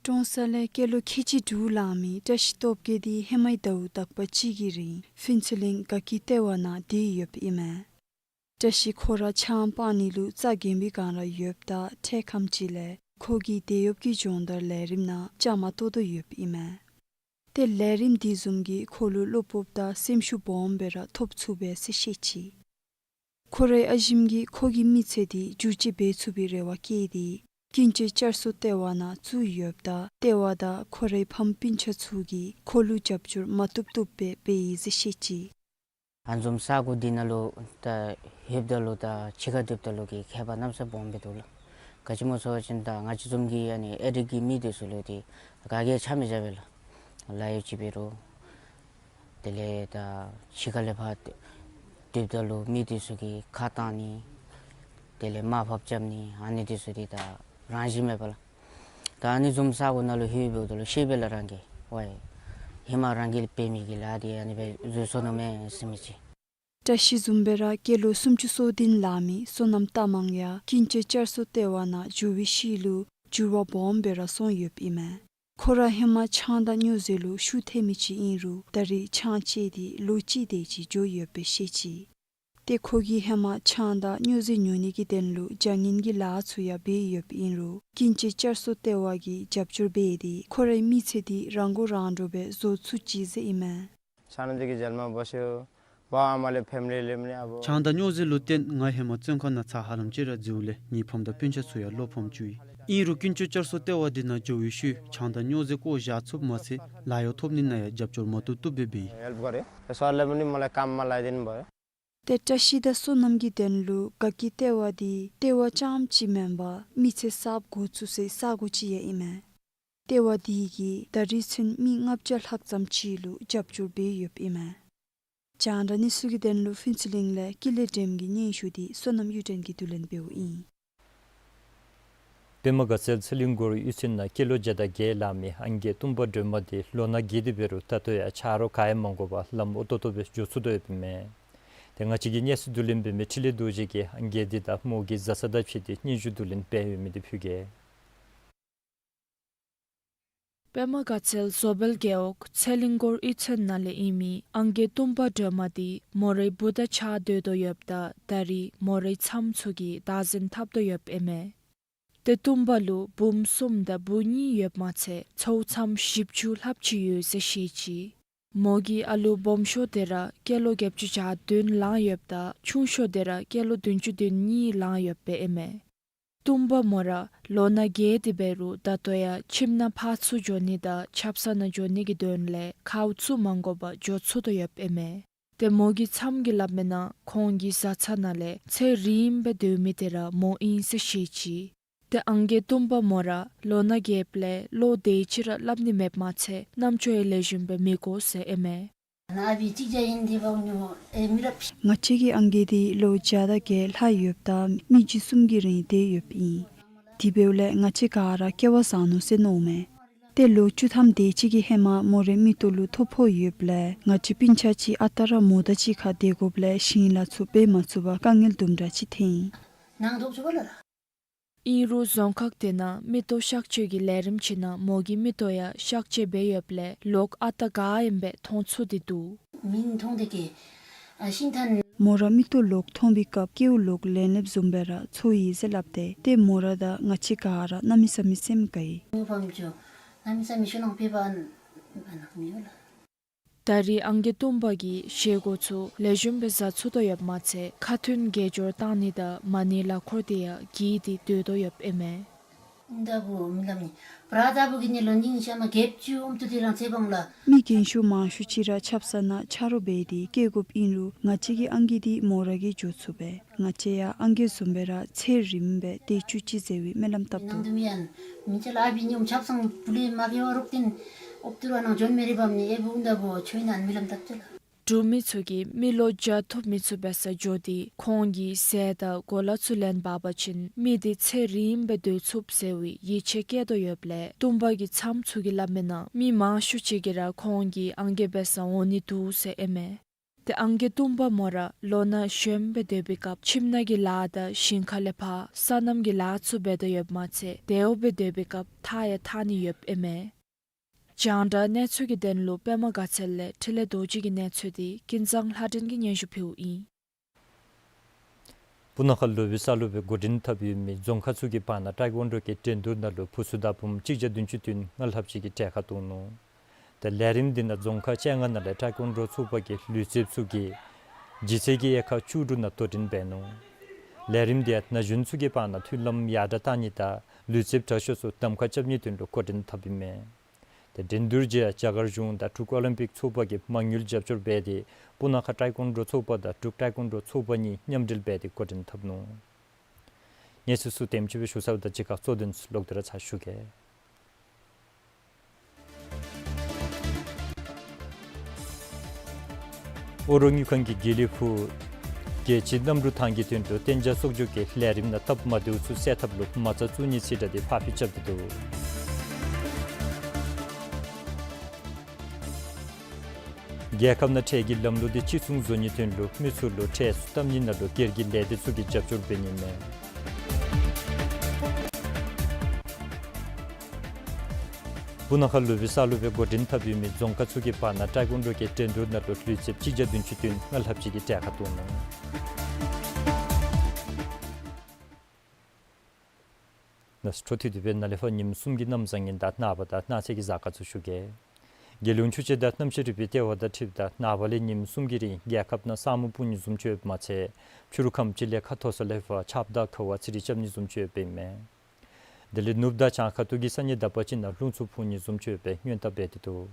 ཀྲོང་གསར་ལས་སྐྱེས་ལོ་ཁལ་གཅིག་དྲུག་ལང་མི་བཀྲ་ཤིས་སྟོབས་རྒྱས་དེ་ཧེ་མའི་ཟླཝ་དག་པ་ཅིག་གི་རིང་ཕུན་ཚོགས་གླིང་དགའ་སྐྱིད་ལྟེ་བ་ནང་སྡོད་ཡོདཔ་ཨིན་མས། བཀྲ་ཤིས་ཁོ་ར་ཆང་སྤང་ནི་ལུ་རྩ་འགེངས་པའི་སྒང་ར་ཡོདཔ་ད་འཕྲལ་ཁམས་ཅིག་ལས་ཁོ་གིས་དེད་གཡོགཔ་གི་སྦྱོང་བརྡར་ལས་རིམ་ནང་བཅའ་མར་གཏོགས་དོ་ཡོདཔ་ཨིན་མས། ཏེ་ལས་རིམ་དེ་བཟུམ་གྱིས་ཁོ་ལུ་བློ་སྤོབས་དང་སེམས་ཤུགས་སྦོམ་སྦེ་ར་ཐོབ་ཚུགས་པས་ཟེར་བཤད་ཅི། ཁོ་རའི་ཨ་ཞིམ་གྱིས་ཁོ་གི་མི་ཚེ་དེ་བསྒྱུར་བཅོས་འབད་ཚུགས་པའི་རེ་བ་བསྐྱེད་དེ་ཀུན་སྤྱོད་བསྐྱར་གསོ་ལྟེ་བ་ནང་བཙུགས་ཡོདཔ་ད་ལྟེ་བ་དང་ཁོ་རའི་ཕམ་སྤུན་ཆ་ཚུ་གིས་ཁོ་ལུ་རྒྱབ་སྐྱོར་མ་བཏུབ་བཏུབ་སྦེ་འབད་ཡི་ཟེར་བཤད་ཅི། ཨ་ནི་བཟུམ་ས་གོ་འདི་ནང་ལུ་ད་ལྷོདཔ་ད་ལུ་དང་ཕྱི་ཁར་སྡོདཔ་ད་ལུ་གི་ཁྱད་པར་གནམ་ས་སྦོམ་སྦེ་འདུག་ལགས། ག་ཅི་སྨོ་ཟེར་བ་ཅིན་ད་ང་བཅས་བཟུམ་གྱི་ཨ་ནི་ཨེ་རིག་གི་མི་འདི་ཚུ་ལུ་འདི་ག་གིས་ཆ་མི་བཞག་པས་ལགས། ལཱ་གཡོག་ཅིག་འབད་རུང་དེ་ལས་ད་ཕྱི་ཁ་ལས་ཕར་སྡོདཔ་ད་ལུ་མི་འདི་ཚུ་གིས་ཁ་བཏང་ནི་དེ་ལས་དམའ་ཕབ་རྐྱབ་ནི་ཨ་ནི་འདི་ཚུ་འདི་ད་རང་བཞིན་མས་པ་ལགས། ད་ཨ་ནི་བཟུམ་ས་གོ་ནང་ལུ་ལྷོདཔ་ད་ལུ་ཤེས་པས་ལགས་རང་གིས། ཝའི་ཧེ་མ་རང་གིས་འབད་མི་གི་ལཱ་འདི་ཨ་ནི་སྦེ་འཛོལ་སོ་ནུག་མས་ཟེར་མི་ཅིག། བཀྲ་ཤིས་བཟུམ་སྦེ་ར་སྐྱེས་ལོ་སུམ་ཅུ་སོ་བདུན་ལང་མི་བསོད་ནམས་རྟགས་མང་ཡང་ཀུན་སྤྱོད་བསྐྱར་གསོ་ལྟེ་བ་ནང་འགྱུར་བའི་ཤུལ་ལུ་འགྱུར་བ་སྦོམ་སྦེ་ར་སོང་ཡོདཔ་ཨིན་མས། ཁོ་ར་ཧེ་མ་ཆང་དང་སྨྱོ་རྫས་ལུ་ཤུགས་བཏོན་མི་ཅིག་ཨིན་རུང་ད་རིས་ཆང་བཅད་དེ་ལོ་གཅིག་དེ་ཅིག་འགྱོ་ཡོདཔ་སྦེ་བཤད་ཅི། ཏེ་ཁོ་གིས་ཧེ་མ་ཆང་དང་སྨྱོ་རྫས་ཉོ་ནི་གི་དོན་ལུ་བྱ་ངན་གྱི་ལཱ་ཚུ་ཡང་འབད་ཡོདཔ་ཨིན་རུང་ཀུན་སྤྱོད་བསྐྱར་གསོ་ལྟེ་བ་གིས་རྒྱབ་སྐྱོར་འབད་དེ་ཁོ་རའི་མི་ཚེ་འདི་རང་མགོ་རང་འདྲོངས་སྦེ་བཟོ་ཚུགས་ཅི་ཟེར་ཨིན་མས། सानोदेखि जेलमा बस्यो। बाउ आमाले फ्यामिली हेल्प पनि अब छाङ དང་སྨྱོ་རྫས་ལུ་བརྟེན་ང་ཧེ་མ་བཙོན་ཁང་ནང་ཚར་ཧ་ལམ་ཅིག་ར་འཛུལཝ་ལས་ངེའི་ཕམ་དང་སྤུན་ཆ་ཚུ་ཡང་བློ་ཕམ་བཅུག་ཡི། ཨིན་རུང་ཀུན་སྤྱོད་བསྐྱར་གསོ་ལྟེ་བ་འདི་ནང་འགྱོ་བའི་ཤུལ་ཆང་དང་སྨྱོ་རྫས་བཀོ་བཞག་ཚུགསཔ་མ་ཚད་ལཱ་གཡོག་ཐོབ་ནི་ནང་ཡང་རྒྱབ་སྐྱོར་མ་བཏུབ་བཏུབ་སྦེ་འབད་ཡི། हेल्प गरे। सरले पनि मलाई काममा लाइदिनु भयो। ཏེ་བཀྲ་ཤིས་དང་བསོད་ནམས་ཀྱི་དོན་ལུ་དགའ་སྐྱིད་ལྟེ་བ་འདི་ལྟེ་བ་རྐྱངམ་ཅིག་མེན་པར་མི་ཚེ་གསརཔ་འགོ་བཙུགས་སའི་ས་གོ་ཅིག་ཡང་ཨིན་མས། ལྟེ་བ་འདི་གིས་ད་རིས་ཚུན་མི་ལྔ་བརྒྱ་ལྷག་ཙམ་ཅིག་ལུ་རྒྱབ་སྐྱོར་འབད་ཡོདཔ་ཨིན་མས། རྒྱང་བསྒྲགས་གནས་ཚུལ་གྱི་དོན་ལུ་ཕུན་ཚོགས་གླིང་ལས་ཀུན་ལེགས་སྒྲོལམ་གྱི་སྙན་ཞུ་འདི་བསོད་ནམས་གཡུ་སྒྲོན་གྱིས་བསྡུ་ལེན་འབདཝ་ཨིན། པདྨ་དགའ་ཚལ་ཚེ་གླིང་སྒོར་གཡུས་ཚན་ནང་སྐྱེས་ལོ་བརྒྱ་དང་བརྒྱད་ལང་མི་ཨང་རྒས་སྟོན་པ་སྒྲོལ་མ་འདི་ལོ་ན་རྒས་ཏེ་འབད་རུང་ད་ལྟོ་ཡང་ཆ་རོགས་ག་ཡང་མ་དགོ་པར་ལམ་འོ་ཏོག་ཏོ་སྦེ་འགྱོ་ཚུགས་དོ་ཡོདཔ་ཨིན་མས། ཏེ་ང་བཅས་ཀྱི་གནས་ཚུལ་བསྡུ་ལེན་འབད་མི་འཕྲིན་ལས་རྡོ་རྗེ་གིས་ཨང་རྒས་འདི་དང་མོ་གི་བཟའ་ཚང་དང་ཕྱད་དེ་སྙན་ཞུ་བསྡུ་ལེན་འབད་ཡོད་མི་འདི་ཕུལ་གེ། པདྨ་དགའ་ཚལ་བཟོ་སྦལ་རྒེད་འོག་ཚེ་གླིང་སྒོར་གཡུས་ཚན་ནང་ལས་ཨིན་མི་ཨང་རྒས་སྟོན་པ་སྒྲོལ་མ་འདི་མོ་རའི་བུ་དང་གཅིག་ཁར་སྡོད་དོ་ཡོདཔ་ད་ད་རིས་མོ་རའི་མཚམས་ཚུ་གིས་བདག་འཛིན་འཐབ་དོ་ཡོདཔ་ཨིན་མས། ཏེ་སྟོན་པ་ལུ་བུམོ་གསུམ་དང་བུ་གཉིས་ཡོདཔ་མ་ཚད་ཚའོ་མཚམས་བཞི་བཅུ་ལྷགཔ་ཅིག་ཡོད་ཟེར་བཤད་ཅི། མོ་གི་ཨ་ལུ་སྦོམ་ཤོས་དེ་ར་སྐྱེས་ལོ་བརྒྱད་ཅུ་གྱ་བདུན་ལང་ཡོདཔ་ད་ཆུང་ཤོས་དེ་ར་སྐྱེས་ལོ་བདུན་ཅུ་དོན་གཉིས་ལང་ཡོདཔ་ཨིན་མས། སྟོན་པ་མོ་ར་ལོ་ན་རྒས་ཏེ་འབད་རུང་ད་ལྟོ་ཡང་ཁྱིམ་ནང་ཕར་ཚུར་འགྱོ་ནི་དང་ཆབ་གསང་ནང་འགྱོ་ནི་གི་དོན་ལས་ཁའུ་བཙུགས་མ་དགོ་པར་འགྱོ་ཚུགས་དོ་ཡོདཔ་ཨིན་མས། ཏེ་མོ་གི་མཚམས་ཀྱིས་སླབ་མིའི་ནང་ཁོང་གི་བཟའ་ཚང་ནང་ལས་ཚེ་རིངམོ་སྦེ་སྡོད་མི་དེ་ར་མོ་ཨིན་ཟེར་བཤད་ཅི། ཏེ་ཨང་རྒས་སྟོན་པ་མོ་ར་ལོ་ན་རྒསཔ་ལས་བློ་བདེ་ཅིག་ར་སླབ་ནི་མེདཔ་མ་ཚད་རྣམ་ཅོ་ཡང་ལེགས་ཤོམ་སྦེ་མི་གོ་ཟེར་ཨིན་མས། ང་བཅས་ཀྱི་ཨང་རྒས་འདི་བ་ཉོ་ཨེ་མི་རབས། ང་བཅས་ཀྱི་ཨང་རྒས་འདི་ལོ་བརྒྱ་དང་བརྒྱད་ལྷག་ཡོདཔ་ད་མི་འཇིག་གསུམ་གྱི་རིང་སྡོད་ཡོདཔ་ཨིན། དེ་འབདཝ་ལས་ང་བཅས་ག་ར་སྐྱེ་བ་བཟང་ནུག་ཟེར་མནོཝ་མས། ཏེ་ལོ་བཅུ་ཐམ་དེ་ཅིག་གི་ཧེ་མ་མོ་རའི་མིག་ཏོ་ལུ་ཐོ་ཕོག་ཡོདཔ་ལས་ང་བཅས་སྤུན་ཆ་ཅིག་ཨ་རྟག་ར་མོ་དང་གཅིག་ཁར་སྡོད་དགོཔ་ལས་ཞིང་ལཱ་ཚུ་འབད་མ་ཚུགས་པར་དཀའ་ངལ་དུམ་གྲ་ཅིག་ཐོན་ཡི། ནང་དོག་ཚུ་བ་ལ་ལ། ཨིན་རུང་རྫོང་ཁག་དེ་ནང་མིག་ཏོ་གཤག་བཅོས་ཀྱི་ལས་རིམ་ཅིག་ནང་མོ་གི་མིག་ཏོ་ཡང་གཤག་བཅོས་འབད་ཡོདཔ་ལས་ལོག་ཨ་རྟག་ག་ཨིནམ་སྦེ་མཐོང་ཚུགས་ཏེ་འདུག། མིང་མཐོང་དེ་གི་ཨ་ཤིང་ཐང་། མོ་ར་མིག་ཏོ་ལོག་མཐོང་བའི་སྐབས་སྐྱེ་བོ་ལོག་ལེན་ལེནམ་བཟུམ་སྦེ་ར་ཚོར་ཡི་ཟེར་སླབ་སྟེ། ཏེ་མོ་ར་དང་ང་བཅས་ག་ར་གནམ་མེད་ས་མེད་སེམས་དགའ་ཡི། ངུ་བམ་ཅོ་གནམ་མེད་ས་མེད་ཤུལ་ལང་པའི་བར་ན་མི་ཡོད་ལ། ད་རེས་ཨང་རྒས་གཏུམ་པ་གིས་བཞེས་སྒོ་ཚུ་ལེགས་ཤོམ་སྦེ་བཟའ་ཚུགས་དོ་ཡོདཔ་མ་ཚད་ཁ་ཐུན་དགེ་སྦྱོར་བཏང་ནི་དང་མ་ཎི་ལག་འཁོར་དེ་ཡང་བགྱིས་ཏེ་སྡོད་དོ་ཡོདཔ་ཨིན་མས། ཨུམ་ད་བུ་མི་ལམ་ནི་བྲག་ད་བུ་གི་ནི་ལོ་ཉིང་ཤ་མ་རྒེད་ཅུ་ཨུམ་ཏུ་དེ་རང་ཚེ་བང་ལ། མི་རྒན་ཤོས་མང་ཤོས་ཅིག་ར་ཆབ་གསང་ནང་ཆ་རོགས་འབད་དེ་སྐྱེལ་དགོཔ་ཨིན་རུང་ང་བཅས་ཀྱི་ཨང་རྒས་འདི་མོ་ར་གིས་འགྱོ་ཚུགས་པས། ང་བཅས་ཡང་ཨང་རྒས་བཟུམ་སྦེ་ར་ཚེ་རིངམོ་སྦེ་སྡོད་བཅུག་ཅིག་ཟེར་བའི་སྨོན་ལམ་བཏབ་ནང་དོ། དུ་མི་ཡང་མི་ཅ་ལ་ཨ་བི་ཉོམ་ཆབ་གསང་བུ་ལས་མ་འབད་བ་རོགས་ཏེ་ཨོབ་ཏུ་ར་ནང་འབྱོན་མི་རི་བམ་ནི་ཨེ་བུ་ཨུན་ད་བུ་ཆོས་ནང་སྨོན་ལམ་བཏབ་ཅ་ལ། འབྲུག་མི་ཚུ་གིས་མི་ལོ་བརྒྱ་ཐུབ་མི་ཚུགས་པའི་ས་འགྱོ་སྟེ་ཁོང་གི་ཟས་དང་གོ་ལ་ཚུ་ལེན་འབག་པ་ཅིན་མི་དེ་ཚེ་རིངམོ་སྦེ་སྡོད་ཚུགས་ཟེར་བའི་ཡིད་ཆེས་བསྐྱེད་དོ་ཡོདཔ་ལས་གཏུམ་པ་གི་ཚམོ་ཚུ་གིས་སླབ་མིའི་ནང་མི་མང་ཤོས་ཅིག་གིས་ར་ཁོང་གི་ཨང་རྒས་འབད་སར་འོང་ནི་འདུག་ཟེར་ཨིན་མས། ཏེ་ཨང་རྒས་གཏུམ་པ་མོ་ར་ལོ་ན་གཞོནམ་སྦེ་སྡོད་པའི་སྐབས་ཁྱིམ་ནང་གི་ལཱ་དང་ཞིང་ཁ་ལས་ཕར་སོ་ནམ་གྱི་ལཱ་ཚུ་འབད་དོ་ཡོདཔ་མ་ཚད་དེ་འོ་སྦེ་སྡོད་པའི་སྐབས་ཐགས་ཡང་འཐག་ནི་ཡོདཔ་ཨིན་མས། རྒྱང་བསྒྲགས་གནས་ཚུལ་གྱི་དོན་ལུ་པདྨ་དགའ་ཚལ་ལས་འཕྲིན་ལས་རྡོ་རྗེ་གི་གནས་ཚུལ་དེ་ཀུན་བཟང་ལྷ་སྒྲོན་གྱིས་སྙན་ཞུ་ཕུལཝ་ཨིན། སྤུ་ན་ཁ་ལུ་བི་ས་ལུ་བི་འགོ་འདྲེན་འཐབ་ཡོད་མི་རྫོང་ཁག་ཚུ་གི་བར་ན་ཊའེ་ཀོན་ཌོ་གི་འགྲན་བསྡུར་ནང་ལུ་བུ་ཚུ་དང་བུམོ་གཅིག་བརྒྱ་བདུན་ཅུ་དོན་ལྔ་ལྷགཔ་ཅིག་གིས་གྲལ་ཁར་གཏོགས་ནུག། ཏེ་ལས་རིམ་འདི་ནང་རྫོང་ཁག་བཅོ་ལྔ་ནང་ལས་ཊའེ་ཀོན་ཌོ་ཚོགས་པ་གི་ལུས་རྩལཔ་ཚུ་གིས་ལྗིད་ཚད་ཀྱི་དབྱེ་ཁག་བཅུ་དྲུག་ནང་དོ་འགྲན་འབད་ནུག། ལས་རིམ་འདི་ཡང་ན་གཞོན་ཚུ་གི་བར་ན་མཐུན་ལམ་ཡར་དྲག་གཏང་ནི་དང་ལུས་རྩལཔ་དྲག་ཤོས་ཚུ་གདམ་ཁ་རྐྱབ་ནིའི་དོན་ལུ་འགོ་འདྲེན་འཐབ་ཨིན་མས། ཏེ་འགྲན་བསྡུར་གྱི་རྒྱ་གར་གཞུང་དང་འབྲུག་ཨོ་ལིམ་པིག་ཚོགས་པ་གིས་མ་དངུལ་རྒྱབ་སྐྱོར་འབད་དེ་སྤུ་ན་ཁ་ཊའེ་ཀོན་ཌོ་ཚོགས་པ་དང་འབྲུག་ཊའེ་ཀོན་ཌོ་ཚོགས་པ་གཉིས་མཉམ་འབྲེལ་འབད་དེ་འགོ་འདྲེན་འཐབ་ནུག། གནས་ཚུལ་ཚུ་དེམ་ཅིག་སྦེ་ཞུ་ཚརཝ་ད་ཅིག་ཁར་གཙོ་དོན་ཚུ་ལོག་སྟེ་ར་ཚར་ཞུ་གེ། ཨོ་རོག་དངུལ་ཁང་གིས་དགེ་ལེགས་ཕུག་རྒྱལ་སྤྱིའི་གནམ་གྲུ་ཐང་གི་དོན་ལུ་གཏན་འཇགས་གསོག་འཇོག་གི་ལས་རིམ་ནང་སྟབས་མ་བདེཝ་ཚུ་སེལ་ཐབས་ལུ་མ་རྩ་བཙུགས་ནིའི་རྩིས་ཁྲ་དེ་ཕར་འགྱངས་རྐྱབ་སྟེ་འདུག། རྒྱལ་ཁབ་ནང་ཁྲལ་གྱི་ལམ་ལུགས་དེ་གཅིག་མཚུངས་བཟོ་ནིའི་དོན་ལུ་མི་ཚུ་ལུ་ཁྲལ་ཚུ་བཏབ་ནི་ནང་ལུ་སྒེར་གྱི་ལས་སྡེ་ཚུ་གིས་རྒྱབ་སྐྱོར་འབད་ནི་མས། སྤུ་ན་ཁ་ལུ་བི་ས་ལུ་བི་འགོ་འདྲེན་འཐབ་ཡོད་མི་རྫོང་ཁག་ཚུ་གི་བར་ན་ཊའེ་ཀོན་ཌོ་གི་འགྲན་བསྡུར་ནང་ལུ་ལུས་རྩལཔ་གཅིག་བརྒྱ་བདུན་ཅུ་དོན་ལྔ་ལྷགཔ་ཅིག་གིས་གྲལ་ཁར་གཏོགས་ནུག། ནཱ་འཕྲོ་མཐུད་དེ་སྦེ་ནཱ་ལས་ཕར་ཉིནམ་གསུམ་གྱི་གནམ་བཟང་ངན་དང་ནངས་པ་དང་གནངས་ཚེ་གི་གཟའ་སྐར་ཚུ་ཞུ་གེ། རྒྱལ་ཡོངས་ཆུ་བྱད་དང་གནམ་གཤིས་རིག་པའི་ལྟེ་བ་དང་འཁྲིལཝ་ད་ནངས་པ་ལས་ཉིནམ་གསུམ་གྱི་རིང་རྒྱལ་ཁབ་ནང་ས་སྨུག་སྤུབ་ནི་བཟུམ་ཅིག་ཡོདཔ་མ་ཚད་ཕྱི་རུ་ཁམས་ཅིག་ལས་ཁ་མཐོ་ས་ལས་ཕར་ཆརཔ་དང་ཁ་བ་ཚིག་རིགས་རྐྱབ་ནི་བཟུམ་ཅིག་ཡོདཔ་ཨིན་མས། དེ་ལས་ནུབ་དང་བྱང་ཁ་ཐུག་གི་ས་གནས་དག་པ་ཅིག་ནང་རླུང་འཚུབ་འཕུ་ནི་བཟུམ་ཅིག་ཡོད་པའི་སྔོན་བརྡ་འབད་དེ་འདུག།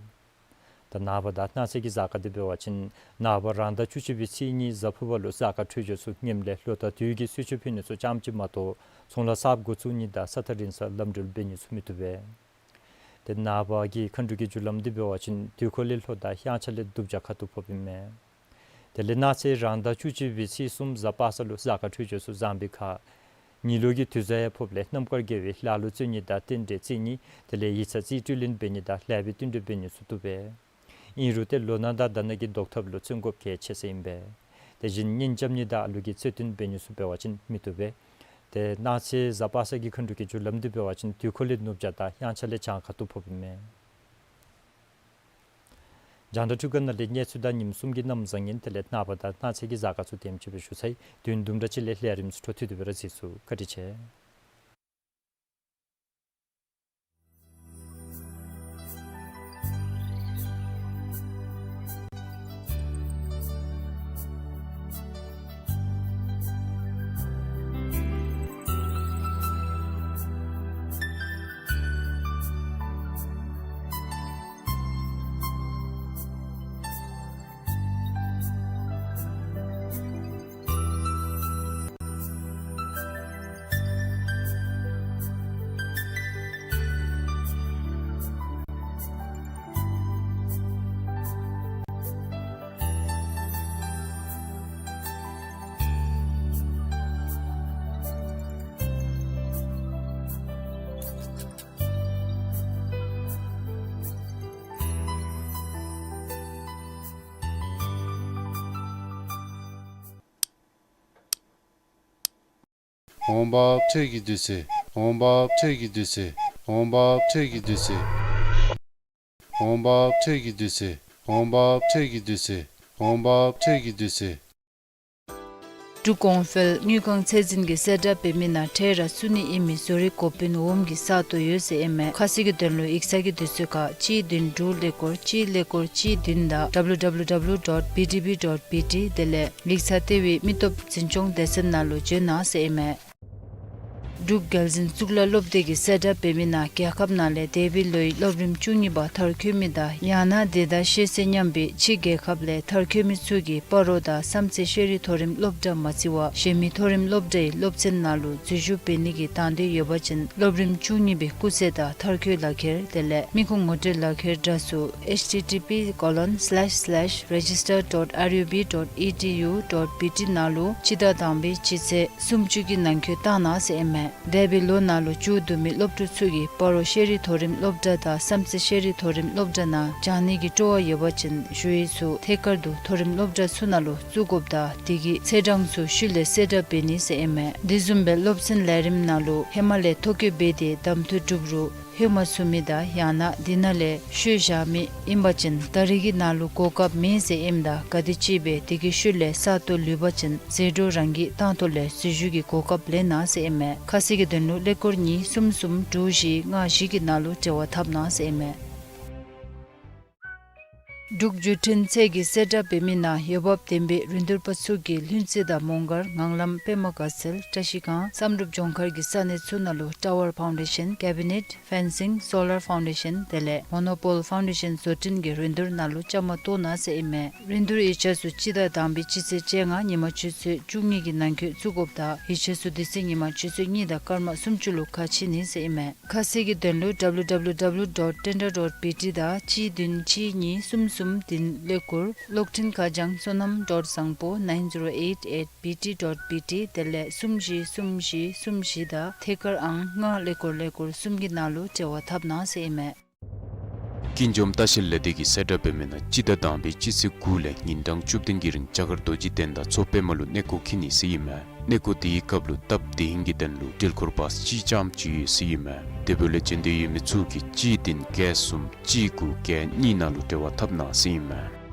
ད་ནངས་པ་དང་གནངས་ཚེ་གི་གཟའ་སྐར་འདི་འབད་བ་ཅིན་ནངས་པ་རང་ཟླ་བཅུ་གཅིག་པའི་ཚེས་གཉིས་གཟའ་ཕུར་བ་ལུ་གཟའ་སྐར་འཕྲོད་སྦྱོར་ཚུ་ངནམ་ལས་ལོ་ཟླ་དུས་ཀྱི་གསོལ་མཆོད་ཕུལ་ནི་ཚུ་རྐྱངམ་ཅིག་མ་གཏོགས་ཚོང་ལཱ་གསརཔ་འགོ་བཙུགས་ནི་དང་ས་ཐག་རིང་སར་ལམ་འགྲུལ་འབད་ནི་ཚུ་མི་བཏུབ་པས། ཏེ་ནངས་པ་གི་མཁའ་འགྲོ་གི་རྒྱུ་ལམ་འདི་འབད་བ་ཅིན་དུས་འཁོར་ལས་ལྷོ་དང་དབྱངས་འཆར་ལས་སྟོབས་རྒྱས་ཁ་ཐུག་ཕོགཔ་ཨིན་མས། དེ་ལས་གནངས་ཚེ་རང་ཟླ་བཅུ་གཅིག་པའི་ཚེས་གསུམ་གཟའ་པ་སངས་ལུ་གཟའ་སྐར་འཕྲོད་སྦྱོར་ཚུ་བཟང་པའི་ཁར་ཉི་ལོག་གི་དུས་བཟང་ཡང་ཕོགཔ་ལས་རྣམ་དཀར་དགེ་བའི་ལཱ་ལུ་བརྩོན་ནི་དང་རྟེན་འབྲེལ་བརྩི་ནི་དེ་ལས་ཡིག་ཚང་རྩིས་སྤྲོད་ལེན་འབད་ནི་དང་ལེགས་པའི་བསྟུན་གྲོས་འབད་ནི་ཚུ་བཏུབ་པས། ཨིན་རུང་ཏེ་ལོ་ན་དང་ཟླ་ན་གི་བཟློག་ཐབས་ལུ་བརྩོན་དགོཔ་གལ་ཆེ་ས་ཨིན་པས། དེ་བཞིན་གཉེན་རྐྱབ་ནི་དང་ཨ་ལུ་གི་རྩེད་འགྲན་འབད་ནི་ཚུ་འབད་བ་ཅིན་མི་བཏུབ་པས། ཏེ་གནངས་ཚེ་གཟའ་པ་སངས་ཀྱི་མཁའ་འགྲོ་གི་རྒྱུ་ལམ་འདི་འབད་བ་ཅིན་དུས་འཁོར་ལས་ནུབ་བྱང་དང་དབྱངས་འཆར་ལས་བྱང་ཁ་ཐུག་ཕོགཔ་ཨིན་མས། རྒྱང་བསྒྲགས་འཕྲུལ་ཁང་ནང་ལས་གནས་ཚུལ་དང་ཉིནམ་གསུམ་གྱི་གནམ་བཟང་ངན་དེ་ལས་ནངས་པ་དང་གནངས་ཚེ་གི་གཟའ་སྐར་ཚུ་དེམ་ཅིག་སྦེ་ཞུ་ཚར་ཡི། དུས་ཡུན་དུམ་གྲ་ཅིག་ལས་ལས་རིམ་ཚུ་འཕྲོ་མཐུད་དེ་སྦེ་ར་གཟིགས་ཚུགས། བཀའ་དྲིན་ཆེ། འོང་འབབ་འཕྲོས་ཀྱི་དུས་ཚོད། འོང་འབབ་འཕྲོས་ཀྱི་དུས་ཚོད། འོང་འབབ་འཕྲོས་ཀྱི་དུས་ཚོད། འོང་འབབ་འཕྲོས་ཀྱི་དུས་ཚོད། འོང་འབབ་འཕྲོས་ཀྱི་དུས་ཚོད། འོང་འབབ་འཕྲོས་ཀྱི་དུས་ཚོད། འབྲུག་གོང་འཕེལ་དངུལ་ཁང་ཚད་འཛིན་གྱིས་གསལ་བསྒྲགས་འབད་མི་ནང་ཁྲལ་ར་བསུ་ནི་ཨིན་མི་བཟོ་རིག་འགོ་དཔོན་འོགམ་གྱི་ས་སྟོང་ཡོད་ཟེར་ཨིན་མས། ཁ་གསལ་གྱི་དོན་ལུ་ཡིག་ཚང་གི་དུས་ཚོད་ཁར་གཅིག་བདུན་དྲུག་ཀླད་ཀོར་གཅིག་ཀླད་ཀོར་གཅིག་བདུན་དང་W W W dot B D B dot B T དེ་ལས་ཡིག་ཚང་ལྟེ་བའི་མི་སྟོབས་འཛིན་སྐྱོང་སྡེ་ཚན་ནང་ལུ་འབྱོན་གནང་ཟེར་ཨིན་མས། འབྲུག་རྒྱལ་འཛིན་གཙུག་ལག་སློབ་སྡེ་གིས་གསལ་བསྒྲགས་འབད་མི་ནང་རྒྱལ་ཁབ་ནང་ལས་འདས་པའི་ལོའི་སློབ་རིམ་བཅུ་གཉིས་པ་མཐར་འཁྱོལ་མི་དང་ཡང་ན་དེ་དང་ཤེས་ཚད་མཉམ་པའི་ཕྱི་རྒྱལ་ཁབ་ལས་མཐར་འཁྱོལ་མི་ཚུ་གིས་སྤ་རོ་དང་བསམ་རྩེ་ཤེས་རིག་མཐོ་རིམ་སློབ་གྲྭ་མ་བརྩི་བར་གཞན་མི་མཐོ་རིམ་སློབ་གྲྭའི་སློབ་ཚན་ནང་ལུ་འཛུལ་ཞུགས་འབད་ནི་གི་དང་འདོད་ཡོད་པ་ཅིན་སློབ་རིམ་བཅུ་གཉིས་པའི་སྐུགས་ཚད་དང་མཐར་འཁྱོལ་ལག་ཁྱེར་དེ་ལས་མི་ཁུངས་ངོ་སྤྲོད་ལག་ཁྱེར་འདྲ་ཚུ H T T P colon slash slash register dot R U B dot E D U dot B T ནང་ལུ་སྤྱི་ཟླ་དང་པའི་སྤྱི་ཚེས་སུམ་ཅུ་གི་ནང་འཁོད་བཏང་གནང་ཟེར་ཨིན་མས། འདས་པའི་ལོ་ནང་ལུ་མཇུག་བསྡུ་མི་སློབ་ཕྲུག་ཚུ་གིས་སྤ་རོ་ཤེས་རིག་མཐོ་རིམ་སློབ་གྲྭ་དང་བསམ་རྩེ་ཤེས་རིག་མཐོ་རིམ་སློབ་གྲྭ་ནང་སྦྱང་ནི་གི་སྤྲོ་བ་ཡོད་པ་ཅིན་ཞུ་ཡིག་ཚུ་ཐད་ཀར་དུ་མཐོ་རིམ་སློབ་གྲྭ་ཚུ་ནང་ལུ་བཙུགས་དགོཔ་དང་དེ་གི་ཚེས་གྲངས་ཚུ་ཤུལ་ལས་གསལ་བསྒྲགས་འབད་ནི་ཟེར་ཨིན་མས། དེ་བཟུམ་སྦེ་སློབ་ཚན་ལས་རིམ་ནང་ལུ་ཧེ་མ་ལས་ཐོ་བཀོད་འབད་དེ་གདམ་འཐུ་གྲུབ་རུང་ལྷོད་མ་ཚུགས་མི་དང་ཡང་ན་དེ་ནང་ལས་ཤོར་བཞག་མི་ཨིན་པ་ཅིན་ད་རེས་ཀྱི་ནང་ལུ་གོ་སྐབས་མེད་ཟེར་ཨིནམ་ད་ག་དེམ་ཅིག་སྦེ་དེ་གི་ཤུལ་ལས་ས་སྟོང་ལུས་པ་ཅིན་ཟད་འགྲོ་རང་གིས་བཏང་ཐོག་ལས་འཛུལ་ཞུགས་ཀྱི་གོ་སྐབས་ལེན་གནང་ཟེར་ཨིན་མས། ཁ་གསལ་གྱི་དོན་ལུ་ཀླད་ཀོར་གཉིས་གསུམ་གསུམ་དྲུག་བཞི་ལྔ་བཞི་གི་ནང་ལུ་འབྲེལ་བ་འཐབ་གནང་ཟེར་ཨིན་མས། འབྲུག་བརྒྱུད་འཕྲིན་ཚད་ཀྱིས་གསལ་བསྒྲགས་འབད་མི་ནང་འོས་འབབ་ལྡན་པའི་རིན་བསྡུར་པ་ཚུ་གིས་ལྷུན་རྩེ་དང་མོང་སྒར་ངང་ལམ་པདྨ་དགའ་ཚལ་བཀྲ་ཤིས་སྒང་བསམ་གྲུབ་ལྗོངས་མཁར་གྱི་ས་གནས་ཚུ་ནང་ལུ་ཊ་ཝར་ཕའུན་ཌེ་ཤཱན་ཀེ་བི་ནེཊ་ཕེན་སིང་སོ་ལར་ཕའུན་ཌེ་ཤཱན་དེ་ལས་མོ་ནོ་པོལ་ཕའུན་ཌེ་ཤཱན་བཟོ་སྐྲུན་གྱི་རིན་བསྡུར་ནང་ལུ་བཅའ་མར་གཏོགས་གནང་ཟེར་ཨིན་མས། རིན་བསྡུར་ཡིག་ཆ་ཚུ་སྤྱི་ཟླ་དང་པའི་སྤྱི་ཚེས་བཅོ་ལྔ་ཉིན་མ་ཆུ་ཚོད་བཅུ་གཉིས་ཀྱི་ནང་འཁོད་བཙུགས་དགོཔ་དང་ཡིག་ཆ་ཚུ་དེ་ཚེ་ཉིན་མ་ཆུ་ཚོད་གཉིས་དང་སྐར་མ་སུམ་ཅུ་ལུ་ཁ་ཕྱེ་ནི་ཟེར་ཨིན་མས། ཁ་གསལ་གྱི་དོན་ལུ་W W W dot tender dot B T དང་གཅིག་བདུན་གཅིག་གཉིས་གསུམ་གསུམ་བདུན་ཀླད་ཀོར་གློག་འཕྲིན་ཁ་བྱང་བསོད་ནམས་dot བཟང་པོ nine zero eight at B T dot B T དེ་ལས་གསུམ་བཞི་གསུམ་བཞི་གསུམ་བཞི་དང་ཐད་ཀར་ཨང་ལྔ་ཀླད་ཀོར་ཀླད་ཀོར་གསུམ་གྱི་ནང་ལུ་འབྲེལ་བ་འཐབ་གནང་ཟེར་ཨིན་མས། ཀུན་འཇོམས་ལྟ་བཤལ་ལས་སྡེ་གིས་གསལ་བསྒྲགས་འབད་མི་ནང་སྤྱི་ཟླ་དང་པའི་སྤྱི་ཚེས་དགུ་ལས་ཉིན་གྲངས་བཅུ་བདུན་གྱི་རིང་རྒྱ་གར་རྡོ་རྗེ་གདན་དང་མཚོ་པདྨ་ལུ་གནས་སྐོར་འཁྱིད་ནི་ཟེར་ཨིན་མས། གནས་སྐོར་དེའི་སྐབས་ལུ་སྟབས་བདེ་ཧིང་གི་དོན་ལུ་འགྲུལ་འཁོར་བཱས་གཅིག་རྐྱངམ་ཅིག་ཡོད་ཟེར་ཨིན་མས། དེ་འབདཝ་ལས་བྱོན་འདོད་ཡོད་མི་ཚུ་གིས་གཅིག་བདུན་བརྒྱད་གསུམ་གཅིག་དགུ་བརྒྱད་གཉིས་ནང་ལུ་འབྲེལ་བ་འཐབ་གནང་ཟེར་ཨིན་མས།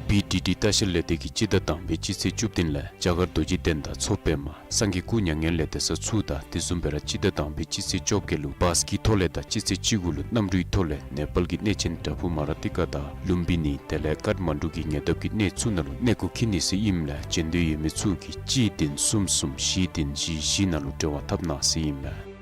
བི་ཌི་ཌི་ལྟ་བཤལ་ལས་སྡེ་གིས་སྤྱི་ཟླ་དང་པའི་སྤྱི་ཚེས་བཅུ་བདུན་ལས་རྒྱ་གར་རྡོ་རྗེ་གདན་དང་མཚོ་པདྨ་སངས་རྒྱས་སྐུ་མྱ་ངན་ལས་འདས་ས་ཚུ་དང་དེ་བཟུམ་སྦེ་ར་སྤྱི་ཟླ་དང་པའི་སྤྱི་ཚེས་བཅོ་བརྒྱད་ལུ་བཱས་ཀྱི་ཐོག་ལས་དང་སྤྱི་ཚེས་བཅུ་དགུ་ལུ་གནམ་གྲུའི་ཐོག་ལས་ནེ་པཱལ་གྱི་གནས་ཆེན་བྲག་ཕུག་མ་ར་ཏི་ཀ་དང་ལུམ་བི་ནི་དེ་ལས་ཀཏ་མན་ཌུ་གི་ཉེ་འདབས་ཀྱི་གནས་ཚུ་ནང་ལུ་གནས་སྐོར་འཁྱིད་ནི་ཟེར་ཨིནམ་ལས་བྱོན་འདོད་ཡོད་མི་ཚུ་གིས་གཅིག་བདུན་གསུམ་གསུམ་བཞི་བདུན་བཞི་བཞི་ནང་ལུ་འབྲེལ་བ་འཐབ་གནང་ཟེར་ཨིན་མས།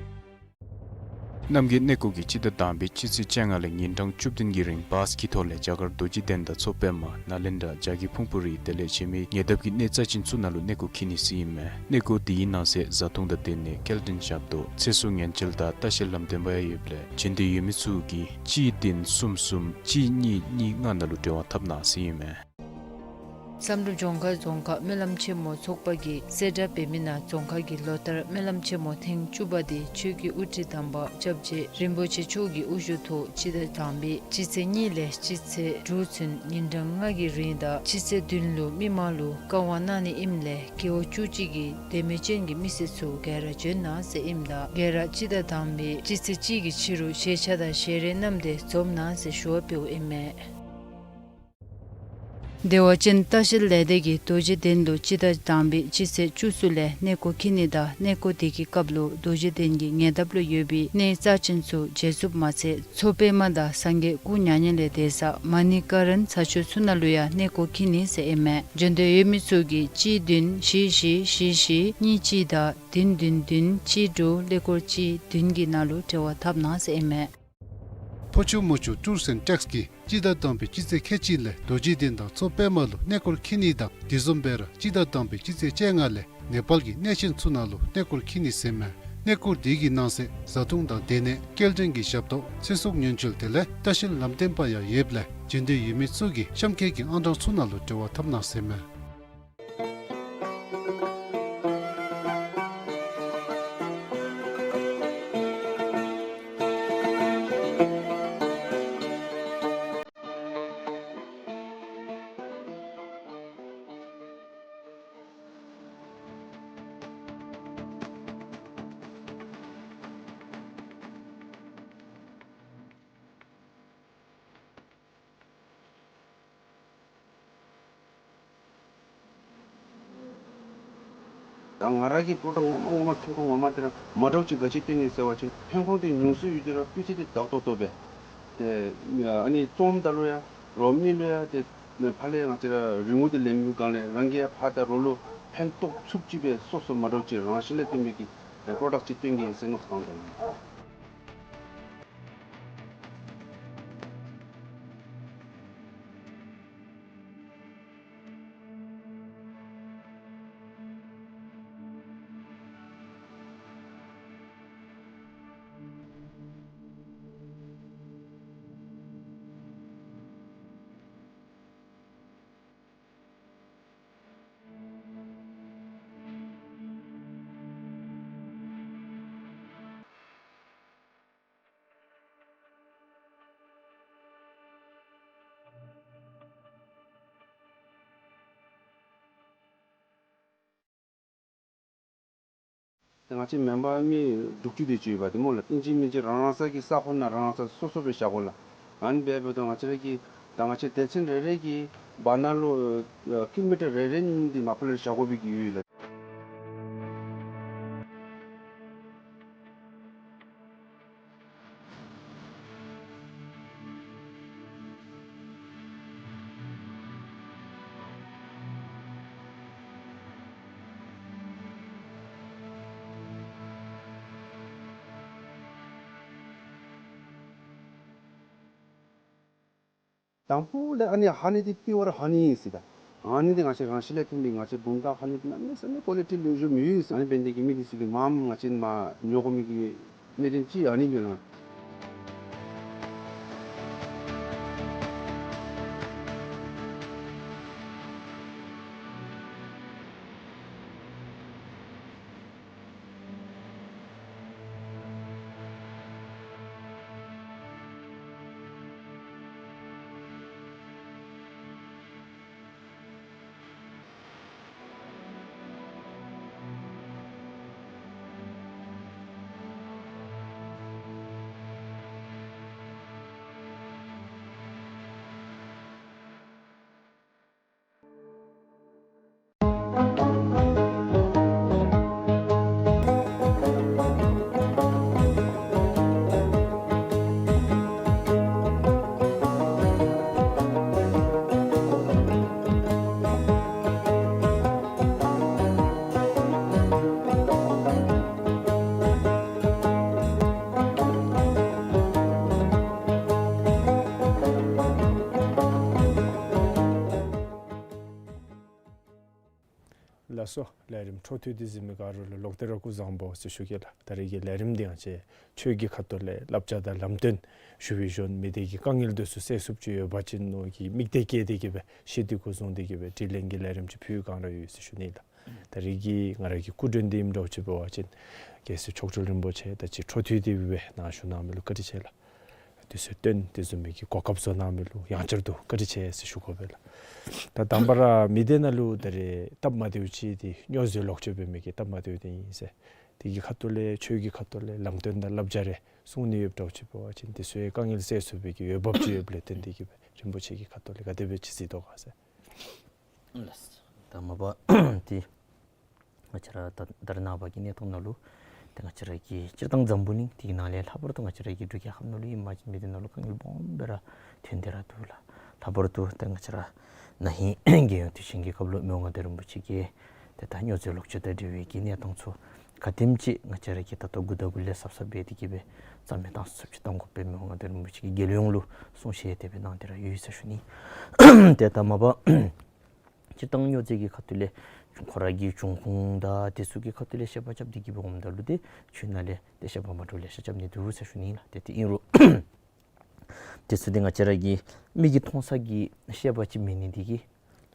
རྣམ་རྒྱལ་གནས་སྐོར་གྱིས་སྤྱི་ཟླ་དང་པའི་སྤྱི་ཚེས་བཅོ་ལྔ་ལས་ཉིན་གྲངས་བཅུ་བདུན་གྱི་རིང་བཱས་ཀྱི་ཐོག་ལས་རྒྱ་གར་རྡོ་རྗེ་གདན་དང་མཚོ་པདྨ་ནཱ་ལེནྡྲ་རྒྱ་གི་ཕུང་པོ་རི་དེ་ལས་གཞན་མི་ཉེ་འདབས་ཀྱི་གནས་རྩ་ཅན་ཚུ་ནང་ལུ་གནས་སྐོར་འཁྱིད་ནི་ཟེར་ཨིན་མས། གནས་སྐོར་དེའི་ནང་གསེས་བཟའ་འཐུང་དང་སྡོད་གནས་སྐྱེལ་འདྲེན་ཞབས་ཏོག་ཚེ་སྲོག་ཉེན་བཅོལ་དང་ལྟ་བཤལ་ལམ་སྟོན་པ་ཡང་ཡོདཔ་ལས་བྱོན་འདོད་ཡོད་མི་ཚུ་གིས་གཅིག་བདུན་གསུམ་གསུམ་གཅིག་གཉིས་གཉིས་ལྔ་ནང་ལུ་འབྲེལ་བ་འཐབ་གནང་ཟེར་ཨིན་མས། བསམ་གྲུབ་ལྗོངས་མཁར་རྫོང་ཁག་སྨོན་ལམ་ཆེན་མོ་ཚོགས་པ་གིས་གསལ་བསྒྲགས་འབད་མི་ནང་རྫོང་ཁག་གི་ལོ་ལྟར་སྨོན་ལམ་ཆེན་མོ་ཐེངས་བཅུ་པ་དེ་ཆོས་ཀྱི་དབུ་ཁྲིད་དམ་པ་སྐྱབས་རྗེ་རིན་པོ་ཆེ་མཆོག་གི་དབུ་བཞུགས་ཐོག་སྤྱི་ཟླ་དང་པའི་སྤྱི་ཚེས་གཉིས་ལས་སྤྱི་ཚེས་དྲུག་ཚུན་ཉིན་གྲངས་ལྔ་གི་རིང་དང་སྤྱི་ཚེས་བདུན་ལུ་མི་མང་ལུ་བཀའ་དབང་གནང་ནི་ཨིནམ་ལས་རྒེད་འོག་བཅུ་གཅིག་གི་དད་མོས་ཅན་གྱི་མི་སེར་ཚུ་ག་ར་བྱོན་གནང་ཟེར་ཨིནམ་ད་ག་ར་སྤྱི་ཟླ་དང་པའི་སྤྱི་ཚེས་གཅིག་གི་ཕྱི་རུ་ཞལ་ཆད་དང་ཞལ་རས་བསྣམས་ཏེ་འཛོམས་གནང་ཟེར་ཞུ་བ་འབདཝ་ཨིན་མས། བདེ་བ་ཅན་ལྟ་བཤལ་ལས་སྡེ་གིས་རྡོ་རྗེ་གདན་ལུ་སྤྱི་ཟླ་དང་པའི་སྤྱི་ཚེས་བཅུ་གསུམ་ལས་གནས་སྐོར་འཁྱིད་ནི་དང་གནས་སྐོར་དེ་གི་སྐབས་ལུ་རྡོ་རྗེ་གདན་གྱི་ཉེ་འདབས་ལུ་ཡོད་པའི་གནས་རྩ་ཅན་ཚུ་མཇལ་ཚུགསཔ་མ་ཚད་མཚོ་པདྨ་དང་སངས་རྒྱས་སྐུ་མྱ་ངན་ལས་འདས་ས་མ་ཎི་ཀ་རན་ཚ་ཆུ་ཚུ་ནང་ལུ་ཡང་གནས་སྐོར་འཁྱིད་ནི་ཟེར་ཨིན་མས། བྱོན་འདོད་ཡོད་མི་ཚུ་གིས་གཅིག་བདུན་བཞི་བཞི་བཞི་བཞི་གཉིས་གཅིག་དང་བདུན་བདུན་བདུན་གཅིག་དྲུག་ཀླད་ཀོར་གཅིག་བདུན་གྱི་ནང་ལུ་འབྲེལ་བ་འཐབ་གནང་ཟེར་ཨིན་མས། ཕོ་ཆུ་མོ་ཆུ་ཊུརསི་ཨེནཌ་ཊེགསི་གིས་སྤྱི་ཟླ་དང་པའི་སྤྱི་ཚེས་ཁལ་གཅིག་ལས་རྡོ་རྗེ་གདན་དང་མཚོ་པདྨ་ལུ་གནས་སྐོར་འཁྱིད་ནི་དང་དེ་བཟུམ་སྦེ་ར་སྤྱི་ཟླ་དང་པའི་སྤྱི་ཚེས་བཅོ་ལྔ་ལས་ནེ་པཱལ་གྱི་གནས་ཆེན་ཚུ་ནང་ལུ་གནས་སྐོར་འཁྱིད་ནི་ཟེར་མས། གནས་སྐོར་དེ་གི་ནང་གསེས་བཟའ་འཐུང་དང་སྡོད་གནས་སྐྱེལ་འདྲེན་གྱི་ཞབས་ཏོག་ཚེ་སྲོག་ཉེན་བཅོལ་དེ་ལས་ལྟ་བཤལ་ལམ་སྟོན་པ་ཡང་ཡོདཔ་ལས་བྱོན་འདོད་ཡོད་མི་ཚུ་གིས་གཤམ་འཁོད་ཀྱི་ཨང་གྲངས་ཚུ་ནང་ལུ་འབྲེལ་བ་འཐབ་གནང་ཟེར་མས། ད་ང་ར་གི་པོ་ཊ་ངོ་མ་ངོ་མ་ཐོན་ཁུངས་ངོ་མ་དེ་ར་མ་འདྲཝ་ཅིག་ག་ཅི་སྟོན་ནི་ཟེར་བ་ཅིན་ཐོན་ཁུངས་དེ་ཉུང་སུ་ཡོད་དེ་ར་སྤུས་ཚད་དེ་དག་ཏོག་ཏོ་སྦེ། ཏེ་ཨ་ནི་བཙོངམ་ད་ལུ་ཡང་རོ་མི་ལུ་ཡང་ཏེ་ཕར་ལས་ང་བཅས་ར་རིན་གོང་དེ་ལེན་མི་སྒང་ལས་རང་གིས་ཡང་ཕར་ད་རོ་ལུ་ཕན་ཐོགས་ཚུགསཔ་ཅིག་སྦེ་སོ་སོ་མ་འདྲཝ་ཅིག་རང་བཞིན་ལས་བརྟེན་པའི་གི་པོ་ཊ་ཅིག་སྟོན་གེ་ཟེར་མནོ་བསམ་བཏང་དོ། ཏེ་ང་བཅས་མེ་འབར་མི་དྲུག་ཅུ་དེ་ཅིག་ཡོདཔ་དེ་སྨོ་ལགས། ཨིན་ཅི་མིན་ཅི་རང་རང་སོ་གི་ས་ཁོངས་ནང་རང་རང་སོ་སོ་སྦེ་བཞག་དགོ་ལགས། ཨ་ནི་སྦེ་འབདཝ་ད་ང་བཅས་ར་གི་ད་ང་བཅས་སྡེ་ཚན་རེ་རེ་གི་བར་ན་ལུ་ཨ་ཀི་ལོ་མི་ཊར་རེ་རེ་གཉིས་དེ་མ་པ་ལས་བཞག་དགོ་པའི་གི་ཡོད་ལགས། དང་པོ་ལས་ཨ་ནི་ཧ་ནི་འདི་པིའུར་ཧ་ནི་ཨིན་ཟེར་ད། ཨ་ནི་འདི་ང་བཅས་རང་བཞིན་ལས་ཐོན་པའི་ང་བཅས་བུམ་ཐང་ཧ་ནི་འདི་གནམ་མེད་ས་མེད་ཀོ་ལི་ཊི་ལེགས་ཤོམ་ཡོད་ཟེར། ཨ་ནི་འབད་ནི་དེ་གིས་མི་འདི་ཚུ་གིས་མངམ་ང་བཅས་མ་ཉོ་དགོ་མི་གི་གནད་དོན་ཅིག་ཨ་ནི་ཨིན་ལགས། ལགས་སོ། ལས་རིམ་འཕྲོ་མཐུད་དེ་གཟིགས་མི་ག་ར་ལུ་ལོག་སྟེ་ར་སྐུ་གཟུགས་བཟང་པོ་ཟེར་ཞུ་གེ་ལགས། ད་རེས་ཀྱི་ལས་རིམ་འདི་ང་བཅས་ཆོས་ཀྱི་ཁ་ཐུག་ལས་བསླབ་བྱ་དང་ལམ་སྟོན་ཞུ་བའི་ཞོར་མི་སྡེ་གི་དཀའ་ངལ་འདི་ཚུ་སེལ་ཚུགསཔ་ཅིག་ཡོད་པ་ཅིན་མནོ་གི་དམིགས་གཏད་བསྐྱེད་དེ་གིས་སྦེ་ཞི་བདེ་གུ་བཟུང་སྟེ་གིས་སྦེ་དྲི་ལན་གྱི་ལས་རིམ་ཅིག་ཕུལ་བའི་བསྒང་ར་ཡོད་ཟེར་ཞུ་ནི་ལགས། ད་རེས་ཀྱི་ང་ར་གི་སྐུ་མགྲོན་འདི་ཨིནམ་འདྲཝ་ཅིག་འབད་བ་ཅིན་རྒྱལ་སྲས་མཆོག་སྤྲུལ་རིན་པོ་ཆེ་ད་ཅི་འཕྲོ་མཐུད་དེ་སྦེ་ནཱ་བཞུགས་གནང་མི་ལུ་བཀའ་དྲིན་ཆེ་ལགས། དུས་ཚོད་བཏོན་དེ་བཟུམ་མའི་གི་གོ་སྐབས་བཟོ་གནང་མི་ལུ་ཡང་བསྐྱར་དུ་བཀའ་དྲིན་ཆེ་ཟེར་ཞུ་དགོ་པས་ལགས། ད་དང་པ་ར་མི་སྡེ་ནང་ལུ་ད་རེས་སྟབས་མ་བདེཝ་ཅིག་འདི་སྨྱོ་རྫས་ལོག་སྤྱོད་འབད་མི་གི་སྟབས་མ་བདེཝ་འདི་ཨིན་ཟེར། དེ་གི་ཁ་ཐུག་ལས་ཆོས་ཀྱི་ཁ་ཐུག་ལས་ལམ་སྟོན་དང་བསླབ་བྱ་རེ་གསུང་ནི་ཡོདཔ་འདྲཝ་ཅིག་འབད་བ་ཅིན་དེ་ཚུ་ཡང་དཀའ་ངལ་སེལ་ཚུགས་པའི་གི་འོས་འབབ་ཅིག་ཡོདཔ་ལས་བརྟེན་ཏེ་གིས་སྦེ་རིན་པོ་ཆེ་གི་ཁ་ཐུག་ལས་ག་དེ་སྦེ་ཅིག་གཟིགས་དོ་ག་ཟེར། ལགས། ད་མ་པ་འདི་ང་བཅས་ར་ད་ད་རེས་ནངས་པ་གི་གནས་སྟངས་ནང་ལུ་ཏེ་ང་བཅས་ར་གི་སྤྱིར་བཏང་འཛམ་བུ་གླིང་འདི་གི་ནང་ལས་ལྷག་པར་དུ་ང་བཅས་ར་གི་འབྲུག་རྒྱལ་ཁབ་ནང་ལུ་ཨིན་མ་གཞི་མི་སྡེ་ནང་ལུ་དཀའ་ངལ་སྦོམ་སྦེ་ར་ཐོན་ཏེ་ར་འདུག་ལགས། ལྷག་པར་དུ་ཏེ་ང་བཅས་ར་ན་ཧིང་རྒྱལ་ཡོངས་དུས་ཆེན་གྱི་སྐབས་ལུ་མི་དབང་མངའ་བདག་རིན་པོ་ཆེ་གིས་ཏེ་ད་སྨྱོ་རྫས་ལོག་སྤྱོད་དང་འབྲེལ་བའི་གི་གནས་སྟངས་ཚུ་ག་དེམ་ཅིག་ང་བཅས་ར་གིས་ད་ལྟོ་འགོ་དང་འགོ་ལས་གཟབ་གཟབ་འབད་དེ་གིས་སྦེ་རྩ་མེད་བཏང་ཚུགསཔ་ཅིག་བཏང་དགོ་པའི་མི་དབང་མངའ་བདག་རིན་པོ་ཆེ་གིས་རྒྱལ་ཡོངས་ལུ་གསུང་བཤད་དེ་སྦེ་གནང་སྟེ་ར་ཡོད་ཟེར་ཞུ་ནི། ཏེ་ད་མ་པ་སྤྱིར་བཏང་སྨྱོ་རྫས་ཀྱི་ཁ་ཐུག་ལས་ཁོ་ར་གི་འབྱུང་ཁུངས་དང་དེ་ཚུ་གི་ཁ་ཐུག་ལས་བཤད་པ་རྐྱབ་སྟེ་གིས་སྦེ་འོངམ་ད་ལུ་ཏེ་ཆོས་ནང་ལས་ཏེ་བཤད་པ་མ་འདྲཝ་ལེ་ཤ་རྐྱབ་ནི་འདུག་ཟེར་ཞུ་ནི་ལགས། ཏེ་དེ་ཨིན་རུང་དེ་ཚུ་འདི་ང་བཅས་ར་གི་མིག་གིས་མཐོང་ས་གི་བཤད་པ་ཅིག་མེད་ནི་འདི་གིས་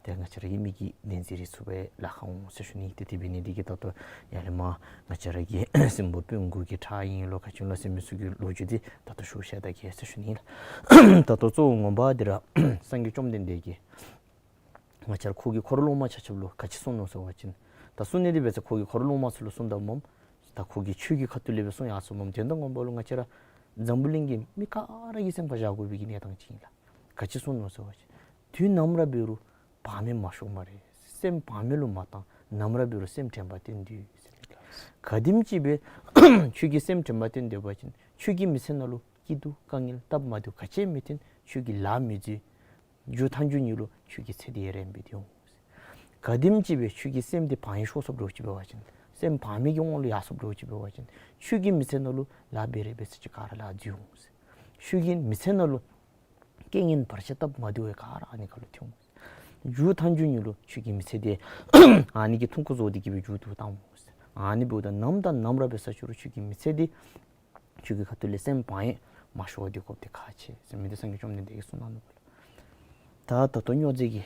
ཏེ་ང་བཅས་ར་གི་མིག་གིས་བདེན་འཛིན་རེ་ཚུགས་པའི་ལཱ་ཁག་འོང་ཟེར་ཞུ་ནི། ཏེ་དེ་འབད་ནི་འདི་གིས་ད་ལྟོ་ཡར་ལས་མར་ང་བཅས་ར་གི་སྲིན་པོ་དཔོན་དགུ་གི་ཁྲག་ཨིན་ལོ་ག་ཅི་ལོ་ཟེར་མི་ཚུ་གི་ལོ་རྒྱུས་འདི་ད་ལྟོ་ཞུ་བཤད་ད་གེ་ཟེར་ཞུ་ནི་ལགས། ད་ལྟོ་གཙོ་བོ་ངོ་མ་འདི་ར་སངས་རྒྱས་བཅོམ་ལྡན་འདས་ཀྱིས་ང་བཅས་ར་ཁོ་གི་འཁོར་སློབ་མ་ཆ་ཁྱབ་ལུ་ག་ཅི་གསུངས་ནུག་ཟེར་བ་ཅིན་ད་གསུང་ནི་འདི་འབད་ཚེ་ཁོ་གི་འཁོར་སློབ་མ་ཚུ་ལུ་གསུངམ་ད་སྨོ། ད་ཁོ་གིས་ཆོས་ཀྱི་ཁ་ཐུག་ལས་སྦེ་གསུང་ཡར་སོ་སྨོ། དོན་དག་ངོ་མ་ལུ་ང་བཅས་ར་འཛམ་བུ་གླིང་གི་མི་ག་ར་གི་སེམས་ཁར་བཞག་དགོ་པའི་གི་གནས་སྟངས་ཅིག་ཨིན་ལགས། ག་ཅི་གསུངས་ནུག་ཟེར་བ་ཅིན་དུས་ནམ་ར་འབད་རུང་བག་མེད་མ་ཤོར་སྨ་རེ། སེམས་བག་མེད་ལུ་མ་བཏང་། ནམ་ར་འབད་རུང་སེམས་དྲན་པ་བསྟེན་སྡོད་ཟེར་མས། ག་དེམ་ཅིག་སྦེ་ཁྱོད་ཀྱིས་སེམས་དྲན་པ་བསྟེན་སྡོད་པ་ཅིན་ཁྱོད་ཀྱི་མི་ཚེ་ནང་ལུ་སྐྱིད་སྡུག་དཀའ་ངལ་སྟབས་མ་བདེཝ་ག་ཅི་མི་ཐོན། ཁྱོད་ཀྱིས་ལཱ་མི་འཛོལ། མཇུག་མཐའ་མཇུག་ཉིད་ལུ་ཁྱོད་ཀྱི་ཚེ་འདི་ཡར་རན་སྦེ་སྡོད་འོང་། ག་དེམ་ཅིག་སྦེ་ཁྱོད་ཀྱི་སེམས་འདི་བག་ཡངས་ཤོར་སོངམ་འདྲཝ་ཅིག་འབད་བ་ཅིན་སེམས་བག་མེད་ཀྱི་དབང་ལུ་ཡར་སོངམ་འདྲཝ་ཅིག་འབད་བ་ཅིན་ཁྱོད་ཀྱི་མི་ཚེ་ནང་ལུ་ལཱ་འབད་རན་པའི་ས་ཅིག་ག་ར་ལཱ་འཛོལ་འོང་། ཁྱོད་ཀྱི་མི་ཚེ་ནང་ལུ་རྐྱེན་ངན་བར་ཆད་སྟབས་མ་བདེཝ་ག་ར་ཨ་ནི་ཁར་ལུ་ཐོན་འོང་། མཇུག་མཐའ་མཇུག་ཉིད་ལུ་ཁྱོད་ཀྱི་མི་ཚེ་འདི་ཨ་ནི་གི་ཐུང་ཀུ་བཟོ་སྟེ་གི་སྦེ་མཇུག་བསྡུ་བཏང་འོང་། ཨ་ནི་འབདཝ་ད་ནམ་དང་ནམ་ར་འབད་ས་ཅིག་རུང་ཁྱོད་ཀྱི་མི་ཚེ་འདི་ཁྱོད་ཀྱི་ཁ་ཐུག་ལས་སེམས་བག་ཡངས་མ་ཤོར་བར་སྡོད་དགོཔ་འདི་ཁག་ཆེ་ཟེར་མི་འདི་སངས་རྒྱས་བཅོམ་ལྡན་འདས་ཀྱིས་གསུངས་གནང་ནུག་པ་ལགས། ད་ད་ལྟོ་སྨྱོ་རྫས་ཀྱི་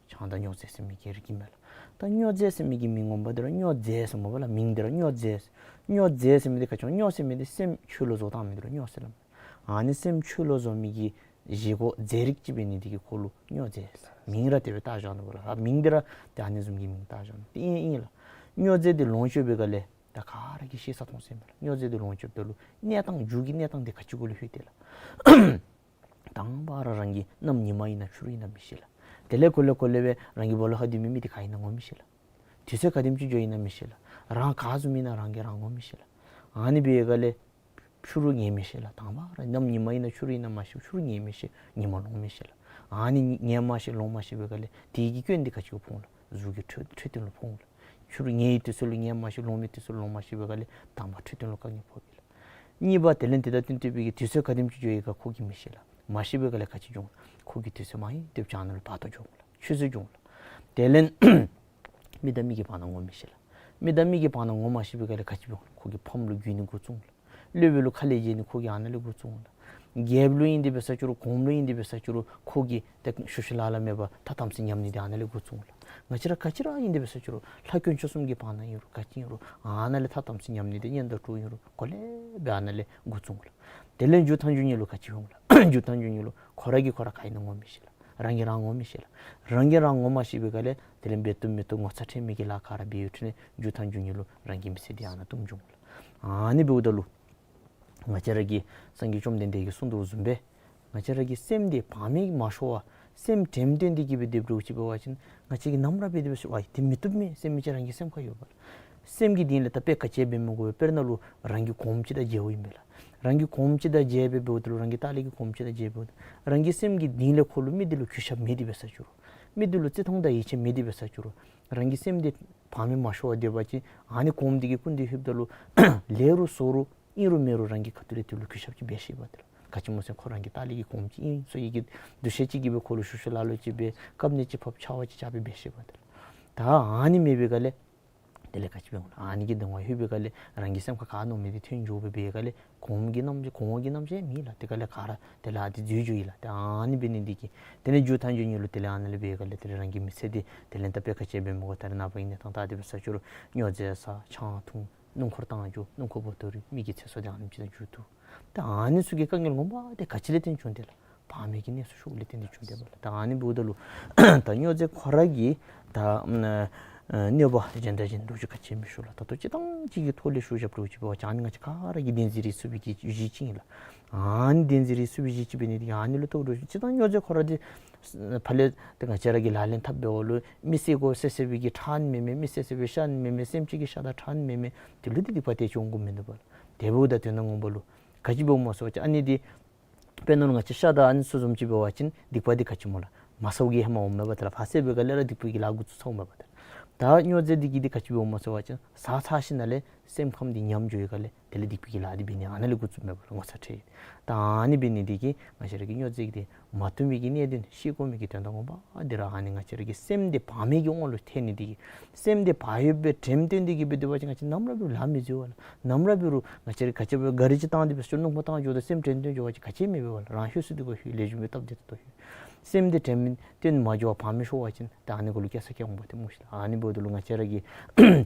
ཆང་དང་སྨྱོ་རྫས་ཟེར་མི་གི་རིགས་ཨིན་མས་ལགས། ད་སྨྱོ་རྫས་ཟེར་མི་གི་མིང་ངོ་མ་འདི་ར་སྨྱོ་རྫས་ཟེར་སྨོ་པ་ལགས། མིང་འདི་ར་སྨྱོ་རྫས། སྨྱོ་རྫས་ཟེར་མི་འདི་ག་ཅི་སྨྱོ་ཟེར་མི་འདི་སེམས་འཆོལ་ལོ་བཟོ་བཏང་མི་འདི་ལུ་སྨྱོ་ཟེར་སླབ་མས། ཨ་ནི་སེམས་འཆོལ་ལོ་བཟོ་མི་གི་བཞེས་སྒོ་རྫས་རིགས་ཅིག་འབད་ནི་འདི་གིས་ཁོ་ལུ་སྨྱོ་རྫས་ཟེར་མིང་ར་དེ་སྦེ་བཏགས་བཞག་ནུག་པ་ལགས། ཨ་མིང་འདི་ར་ཏེ་ཨ་ནི་བཟུམ་གྱི་མིང་བཏགས་བཞག་ནུག། ཏེ་ཨིན་ཨིན་ལགས། སྨྱོ་རྫས་འདི་ལོངས་སྤྱོད་པའི་སྒང་ལས་ད་ག་ར་གིས་ཤེས་ས་མཐོང་ས་ཨིན་པས་ལགས། སྨྱོ་རྫས་འདི་ལོངས་སྤྱོདཔ་ད་ལུ་གནས་སྟངས་མཇུག་གི་གནས་སྟངས་འདི་ག་ཅི་གུ་ལུ་ལྷོད་དེ་ལགས། དང་པ་ར་རང་གིས་གནམ་ཉི་མ་ཨིན་ན་ཆུ་རུད་ཨིན་ན་མི་ཤེས་ལགས། དེ་ལས་གོ་ལེ་གོ་ལེ་སྦེ་རང་གི་སྦོ་ལོགས་ཁར་སྡོད་མི་མི་འདི་ག་ཨིན་ན་ངོ་མི་ཤེས་ལགས། དུས་ཚོད་ག་དེམ་ཅིག་འགྱོཝ་ཨིན་ན་མི་ཤེས་ལགས། རང་ག་བཟུམ་ཨིན་ན་རང་གིས་རང་ངོ་མི་ཤེས་ལགས། ཨ་ནི་འབད་བའི་སྒང་ལས་ཆུ་རུད་ངལ་མི་ཤེས་ལགས། དང་པ་ར་གནམ་ཉི་མ་ཨིན་ན་ཆུ་རུད་ཨིན་ན་མ་ཤེས། ཆུ་རུད་ངལ་མི་ཤེས། ཉི་མ་ལོང་མི་ཤེས་ལགས། ཨ་ནི་ངལ་མ་ཤེས་ལོང་མ་ཤེས་པའི་སྒང་ལས་དེ་གི་སྐྱོན་འདི་ག་ཅི་གུ་ཕོག་འོང་ལགས། གཟུགས་ཀྱི་འཕྲོད་འཕྲོད་བསྟེན་ལུ་ཕོག་འོང་ལགས། ཆུ་རུད་ངལ་བའི་དུས་ཚོད་ལུ་ངལ་མ་ཤེས། ལོང་མི་དུས་ཚོད་ལུ་ལོང་མ་ཤེས་པའི་སྒང་ལས་དང་པ་འཕྲོད་བསྟེན་ལུ་དཀའ་ངལ་ཕོག་གེ་ལགས། གཉིས་པ་དེ་ལས་དེ་དང་བསྟུན་ཏེ་སྦེ་གི་དུས་ཚོད་ག་དེམ་ཅིག་འགྱོ་ཡི་ག་ཁོ་གིས་མི་ཤེས་ལགས། མ་ཤེས་པའི་སྒང་ལས་ག་ཅི་འབྱུང་། ཁོ་གི་དུས་ཚོད་མ་ཡེངས་ཏེ་སྦེ་ཨ་ནཱ་ལུ་བར་དོ་འགྱོ་འོང་ལགས། ཆུད་ཟོས་འགྱོ་འོང་ལགས། དེ་ལས་མིག་དང་མིག་གི་བར་ན་ངོ་མི་ཤེས་ལགས། མིག་དང་མིག་གི་བར་ན་ངོ་མ་ཤེས་པའི་སྒང་ལས་ག་ཅི་འབྱུང་། ཁོ་གི་ཕམ་ལུ་རྒུད་ནི་འགོ་བཙུགས་འོང་ལགས། སློབ་དཔོན་ལུ་ཁ་ལས་བརྗེད་ནི་ཁོ་གིས་ཨ་ནཱ་ལས་འགོ་བཙུགས་འོང་ལགས། རྒྱལཔོ་ལུ་ཨིན་ཏེ་འབད་ས་ཅིག་རུང་གོངམ་ལུ་ཨིན་ཏེ་འབད་ས་ཅིག་རུང་ཁོ་གིས་ཏེ་ཤུལ་ཤུལ་ལཱ་ལཱ་མེད་པར་ཐ་དམ་ཚིག་ཉམས་ནི་འདི་ཨ་ནཱ་ལས་འགོ་བཙུགས་འོང་ལགས། ང་བཅས་ར་ག་ཅི་ར་ཨིན་ཏེ་འབད་ས་ཅིག་རུང་ལྷ་དཀོན་མཆོག་གསུམ་གྱི་བར་ན་ཨིན་རུང་ག་ཅི་ཨིན་རུང་ཨ་ནཱ་ལས་ཐ་དམ་ཚིག་ཉམས་ནི་འདི་གཉེན་དང་གྲོགས་ཨིན་རུང་གོ་ལེ་སྦེ་ཨ་ནཱ་ལས་འགོ་བཙུགས་འོང་ལགས། དེ་ལས་མཇུག་མཐའ་མཇུག་ཉིད་ལུ་ག་ཅི་འོང་ལགས། མཇུག་མཐའ་མཇུག་ཉིད་ལུ་ཁོ་ར་གིས་ཁོ་ར་ག་ཨིན་ན་ངོ་མི་ཤེས་ལགས། རང་གིས་རང་ངོ་མི་ཤེས་ལགས། རང་གིས་རང་ངོ་མ་ཤེས་པའི་སྒང་ལས་དེ་ལས་འབད་བཏུབ་མི་བཏུབ་ངོ་ཚ་ཁྲེལ་མེད་ཀྱི་ལཱ་ག་ར་འབད་ཡོད་དེ་ལས་མཇུག་མཐའ་མཇུག་ཉིད་ལུ་རང་གི་མི་ཚེ་འདི་ཨ་ནཱ་ལྟུང་འགྱོ་འོང་ལགས། ཨ་ནི་འབདཝ་ད་ལུ་ང་བཅས་ར་གི་སངས་རྒྱས་བཅོམ་ལྡན་འདས་ཀྱིས་གསུངས་དོ་བཟུམ་སྦེ་ང་བཅས་ར་གི་སེམས་འདི་བག་མེད་མ་ཤོར་བར་སེམས་དྲནམ་བཏོན་ཏེ་གི་སྦེ་སྡོདཔ་འདྲཝ་ཅིག་འབད་བ་ཅིན་ང་བཅས་ཀྱིས་ནམ་ར་འབད་དེ་འབད་ཞུ་ཨའི་འདི་མི་བཏུབ་མས་ཟེར་མི་ཅིག་རང་གི་སེམས་ཁར་ཡོད་པ་ལགས། སེམས་ཀྱི་གཏིང་ལས་ད་དཔེ་ག་ཅི་འབད་མི་དགོ་པས། དཔེར་ན་ལུ་རང་གི་གོངམ་ཅིག་དང་མཇལཝ་ཨིན་པས་ལགས། རང་གི་གོངམ་ཅིག་དང་མཇལ་སྦེ་འབདཝ་ད་ལུ་རང་གི་ལྟག་ལས་ཀྱི་གོངམ་ཅིག་དང་མཇལ་འབདཝ་ད་རང་གི་སེམས་ཀྱི་གཏིང་ལས་ཁོ་ལུ་མི་འདི་ལུ་གུས་ཞབས་མེད་དེ་འབད་ས་ཅིག་རུང་མི་འདི་ལུ་བརྩི་མཐོང་དང་ཡིད་ཆེས་མེད་དེ་འབད་ས་ཅིག་རུང་རང་གི་སེམས་འདི་བག་མེད་མ་ཤོར་བར་སྡོད་པ་ཅིན་ཨ་ནི་གོངམ་འདི་གིས་སྐུ་མདུན་ལྷོདཔ་ད་ལུ་ལེགས་རུང་བཙོག་རུང་ཨིན་རུང་མེན་རུང་རང་གི་ཁ་ཐུག་ལས་དེ་ལུ་གུས་ཞབས་ཅིག་འབད་ཤེས་པ་དེ་ལགས། ག་ཅི་སྨོ་ཟེར་ཁོ་རང་གི་ལྟག་ལས་ཀྱི་གོངམ་ཅིག་ཨིན་ཟེར་བའི་གི་འདུ་ཤེས་ཅིག་གིས་སྦེ་ཁོ་ལུ་ཤུལ་ཤུལ་ལཱ་ལཱ་ཅིག་འབད་བཀབ་ནི་ཅིག་ཕབ་ཕྱག་དབང་ཅིག་རྐྱབ་སྦེ་འབད་ཤེས་པ་དེ་ལགས། ད་ཨ་ནི་མེད་པའི་སྒང་ལས་དེ་ལས་ག་ཅི་འབད་འོང་ལགས། ཨ་ནི་གི་གདིང་བ་ལྷོད་པའི་སྒང་ལས་རང་གི་སེམས་ཁར་ག་མནོ་མི་འདི་ཐོན་འགྱོ་སྦེ་འབད་བའི་སྒང་ལས་གོངམ་གི་རྣམ་གོང་འོག་གི་རྣམ་གཞག་མེད་ལགས། དེ་སྒང་ལས་ག་ར་དེ་ལས་ཨ་འདི་འཛོལ་འགྱོ་ཡི་ལགས། ད་ཨ་ནི་འབད་ནི་འདི་གིས་དེ་ལས་མཇུག་མཐའ་མཇུག་ཉིད་ལུ་དེ་ལས་ཨ་ནཱ་ལས་འབད་བའི་སྒང་ལས་དེ་ལས་རང་གི་མི་ཚེ་འདི་དེ་ལས་ད་དཔེ་ག་ཅི་འབད་མི་དགོ། ད་རེས་ནངས་པ་གི་གནས་སྟངས་ད་དེ་འབད་ས་ཅིག་རུང་སྨྱོ་རྫས་ཟ་ཆང་འཐུང་སྣུམ་འཁོར་བཏང་འགྱོ་སྣུམ་འཁོར་བོ་ཏོ་རུལ་མི་གི་ཚེ་སྲོག་འདི་ཨ་ནེམ་ཅིག་ད་མཇུག་བསྡུ། ད་ཨ་ནི་ཚུ་གི་དཀའ་ངལ་ངོ་མ་འདི་ག་ཅི་ལས་བརྟེན་བྱུང་དེ་ལགས། བག་མེད་ཀྱི་གནས་སུ་ཞུགས་ལས་བརྟེན་ཏེ་བྱུང་དེ་མས་ལགས། ད་ཨ་ནི་འབདཝ་ད་ལུ་ད་སྨྱོ་རྫས་ཁོ་ར་གི་ད་ཨ་གནོད་པ་གཞན་དང་གཞན་འདྲཝ་ཅིག་ག་ཅི་མི་ཞུ་ལགས། ད་ལྟོ་སྤྱིར་བཏང་ཅིག་གི་ཐོག་ལས་ཞུ་བཞགཔ་འདྲཝ་ཅིག་འབད་བ་ཅིན་ཨ་ནི་ང་བཅས་ག་ར་གི་བདེན་འཛིན་རིགས་སུ་བའི་གི་གཞི་ཅིག་ཨིན་ལགས། ཨ་ནི་བདེན་འཛིན་རིགས་སུ་བའི་གཞི་ཅིག་འབད་ནི་འདི་གིས་ཨ་ནི་ལུ་གཏོགས་འགྱོ་ཅི་ད་སྨྱོ་རྫས་ཁོ་ར་འདི་ཕར་ལས་ཏེ་ང་བཅས་ར་གིས་ལག་ལེན་འཐབ་འབདཝ་ལུ་མི་བསད་དགོ་ཟེར་ཟེར་བའི་གི་ཁྲག་ཨ་ནི་མེན་མས། མི་བསད་ཟེར་བའི་ཤ་ཨ་ནི་མེན་མས། སེམས་ཅན་གྱི་ཤ་དང་ཁྲག་ཨ་ནི་མེན་མས། དེ་ལུ་འདི་སྡིག་པ་དེ་ཅིག་འོང་དགོཔ་མིན་འདུག་པ་ལགས། དེ་འབདཝ་ད་དོན་དག་ངོ་མ་ལུ་ག་ཅི་འབདཝ་སྨོ་ཟེར་བ་ཅིན་ཨ་ནི་འདི་དཔེར་ན་ལུ་ང་བཅས་ཤ་དང་ཨ་ནི་ཚུ་བཟུམ་ཅིག་འབད་བ་ཅིན་སྡིག་པ་འདི་ག་ཅི་སྨོ་ལགས། མ་བསད་གི་ཧེ་མ་འོངམ་མས་པ་ཏེ་ལགས། ཕར་བསད་པའི་སྒང་ལས་ར་སྡིག་པའི་གི་ལཱ་འགོ་བཙུགས་ཚརཝ་མས་པ་ཏེ། ད་སྨྱོ་རྫས་འདི་གིས་འདི་ག་ཅི་འབདཝ་སྨོ་ཟེར་བ་ཅིན་ཟ་ཚར་ཞིནམ་ལས་སེམས་ཁམས་འདི་ཉམས་འགྱོ་བའི་སྒང་ལས་དེ་ལས་སྡིག་པའི་གི་ལཱ་འདི་འབད་ནི་ཨ་ནཱ་ལས་འགོ་བཙུགསཔ་མས་པ་ལགས། ངོ་ཚ་ཁྲེལ། ད་ཨ་ནི་འབད་ནི་འདི་གིས་ང་བཅས་ར་གིས་སྨྱོ་རྫས་འདི་མ་བཏུབ་པའི་གི་གནད་དོན་ཤེས་དགོ་མི་གི་དོན་དག་ངོ་མ་འདི་ར་ཨ་ནི་ང་བཅས་ར་གི་སེམས་འདི་བག་མེད་ཀྱི་དབང་ལུ་ཐལ་ནི་འདི་གིས་སེམས་འདི་བག་ཡོད་པའི་དྲནམ་བཏོན་ཏེ་གི་སྦེ་སྡོད་པ་ཅིན་ང་བཅས་ནམ་ར་འབད་རུང་ལཱ་མི་འཛོལ་བ་ལགས། ནམ་ར་འབད་རུང་ང་བཅས་ར་ག་ཅི་འབད་ག་རི་ཅིག་བཏང་སྟེ་འབད་སོང་སྣུམ་འཁོར་བཏང་འགྱོཝ་ད་སེམས་དྲན་དྲན་འགྱོ་བ་ཅིན་ག་ཅི་མི་འབད་བ་ལགས། རང་ལྷོད་སུ་སྡོད་པ་ལྷོད་ལེགས་ཤོམ་སྦེ་སྟབས་བདེ་ཏོག་ཏོ་ལྷོད། སེམས་འདི་དྲནམ་བཏོན་མ་འགྱོ་བར་བག་མེད་ཤོར་བ་ཅིན་ད་ཨ་ནི་གུ་ལུ་སྐྱེ་ས་སྐྱེ་འོང་པ་ཏེ་སྨོ་ཤེས་ལགས། ཨ་ནི་འབདཝ་ད་ལུ་ང་བཅས་ར་གི་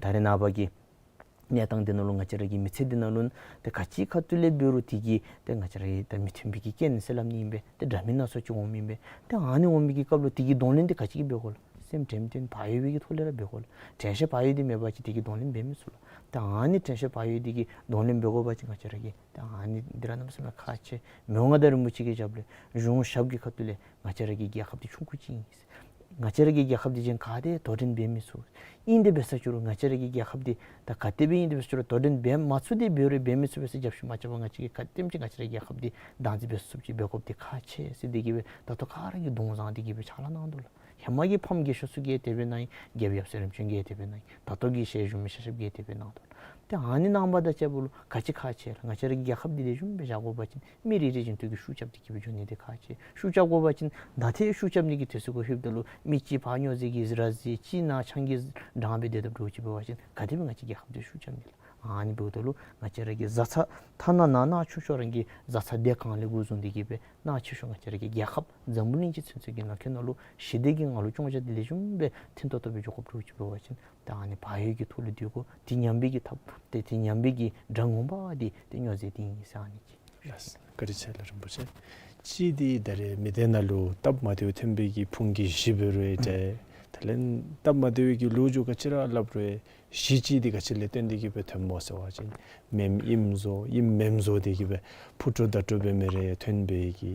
ད་རེས་ནངས་པ་གི་གནས་སྟངས་འདི་ནང་ལུ་ང་བཅས་ར་གི་མི་ཚེ་འདི་ནང་ལུ་ཏེ་ག་ཅི་ཁ་ཐུག་ལས་འབད་རུང་དེ་གིས་ཏེ་ང་བཅས་ར་གི་ད་མི་མཐུན་པའི་གི་རྐྱེན་ཟེར་སླབ་ནི་ཨིན་པས། ཏེ་འདྲ་མིན་སྣ་ཚོགས་ཅིག་འོངམ་ཨིན་པས། ཏེ་ཨ་ནི་འོང་མི་གི་སྐབས་ལུ་དེ་གི་གདོང་ལེན་འདི་ག་ཅི་གིས་འབད་དགོ་ལགས། སེམས་དྲནམ་བཏོན་བག་ཡོད་པའི་གི་ཐོག་ལས་ར་འབད་དགོ་ལགས། དྲན་ཤེས་བག་ཡོད་འདི་མེད་པ་ཅིན་དེ་གི་གདོང་ལེན་འབད་མི་ཚུགས་ལགས། ཏེ་ཨ་ནི་དྲན་ཤེས་བག་ཡོད་འདི་གི་གདོང་ལེན་འབད་དགོ་པ་ཅིན་ང་བཅས་ར་གིས་ཏེ་ཨ་ནི་འདི་ར་གནམ་མེད་ས་མེད་ཁག་ཆེ། མི་དབང་མངའ་བདག་རིན་པོ་ཆེ་གི་ཞབས་ལས་གཞུང་ཞབས་ཀྱི་ཁ་ཐུག་ལས་ང་བཅས་ར་གི་རྒྱལ་ཁབ་འདི་ཆུང་ཀུ་ཅིག་ཨིན། ང་བཅས་ར་གི་རྒྱལ་ཁབ་འདི་གཞན་ག་ཏེ་དོ་འགྲན་འབད་མི་ཚུགས། ཨིན་དེ་འབད་ས་ཅིག་རུང་ང་བཅས་ར་གི་རྒྱལ་ཁབ་འདི་ད་ག་དེ་སྦེ་ཨིན་དེ་འབད་ས་ཅིག་རུང་དོ་འགྲན་འབད་མ་ཚུགས། དེ་འབད་རུང་འབད་མི་ཚུགས་པས་ཟེར་རྒྱབ་ཤུལ་མ་རྐྱབ་པར་ང་བཅས་ཀྱིས་ག་དེམ་ཅིག་ང་བཅས་ར་རྒྱལ་ཁབ་འདི་བདག་འཛིན་འབད་ཚུགསཔ་ཅིག་འབད་དགོཔ་འདི་ཁག་ཆེ་ཟེར་དེ་གིས་སྦེ་ད་ལྟོ་ག་ར་གིས་གདོང་བཟང་དེ་གིས་སྦེ་ཕྱག་ལཱ་གནང་དོ་ལགས། ཧེ་མ་གི་ཕམ་རྒས་ཤོས་ཚུ་གིས་དེ་སྦེ་གནང་ཡི། རྒྱལཔོ་ཡབ་སྲས་རིམ་བྱོན་གྱིས་དེ་སྦེ་གནང་ཡི། ད་ལྟོ་གི་ཞལ་བཞུགས་མི་ཤ་ཤབ་ཀྱིས་དེ་སྦེ་གནང་དོ་ལགས། ཏེ་ཨ་ནི་གནང་བ་དང་བཅསཔ་ལུ་ག་ཅི་ཁག་ཆེ་ལགས། ང་བཅས་ར་གི་རྒྱལ་ཁབ་འདི་ལེགས་ཤོམ་སྦེ་བཞག་དགོ་པ་ཅིན་མི་རེ་རེ་བཞིན་དུ་གིས་ཤུགས་རྐྱབ་སྟེ་གིས་སྦེ་འགྱོ་ནི་འདི་ཁག་ཆེ། ཤུགས་རྐྱབ་དགོ་པ་ཅིན་ད་ཏེ་ཤུགས་རྐྱབ་ནི་གི་དུས་ཚོད་ཁར་ལྷོདཔ་ད་ལུ་མི་གཅིག་ཕར་སྨྱོ་རྫས་ཀྱིས་ར་བཟི། གཅིག་ནཱ་ཆང་གིས་འགྲངས་སྦེ་སྡོད་དཔ་འདྲཝ་ཅིག་འབད་བ་ཅིན་ག་དེ་སྦེ་ང་བཅས་རྒྱལ་ཁབ་འདི་ཤུགས་རྐྱབ་ནི་ལགས། ཨ་ནི་འབདཝ་ད་ལུ་ང་བཅས་ར་གི་བཟའ་ཚང་ཐ་ན་ནཱ་ནཱ་ཆུང་ཤོས་རང་གི་བཟའ་ཚང་སྡེ་གང་ལས་འགོ་བཟུང་སྟེ་གིས་སྦེ་ནཱ་ཆེ་ཤོས་ང་བཅས་ར་གི་རྒྱལ་ཁབ་འཛམ་བུ་གླིང་སྤྱི་ཚུན་ཚོད་ཀྱི་ནང་འཁོད་ནང་ལུ་ཞི་བདེ་གི་ངང་ལུ་སྐྱོང་བཞག་སྟེ་ལེགས་ཤོམ་སྦེ་མཐུན་ཏོག་ཏོ་སྦེ་འགྱོ་དགོཔ་འདྲཝ་ཅིག་འབད་བ་ཅིན་ད་ཨ་ནི་བག་ཡོད་ཀྱི་ཐོག་ལུ་སྡོད་དགོ། དེ་ཉམས་པའི་གི་ཐབས་ཏེ་དེ་ཉམས་པའི་གི་དགྲ་ངོ་མ་འདི་ཏེ་སྨྱོ་རྫས་འདི་ཨིན་ཟེར་ཨ་ནི་ཅིག། ལགས། བཀའ་དྲིན་ཆེ་ལགས་རིན་པོ་ཆེ། གཅིག་འདི་ད་རེས་མི་སྡེ་ནང་ལུ་སྟབས་མ་བདེཝ་ཐོན་པའི་གི་ཕུང་གི་གཞི་འབད་རུང་ཏེ་དེ་ལས་སྟབས་མ་བདེ་བའི་གི་ལོ་རྒྱུས་ག་ཅི་ར་སླབ་རུང་གཞི་གཅིག་འདི་ག་ཅི་ལས་བརྟེན་ཏེ་གིས་སྦེ་ཐོནམ་སྨོ་ཟེར་བ་ཅིན་མེནམ་ཨིནམ་བཟོ་ཨིནམ་མེནམ་བཟོ་སྟེ་གིས་སྦེ་ཕུ་ཏོ་ད་ཏོ་འབད་མི་རེ་ཐོན་པའི་གི་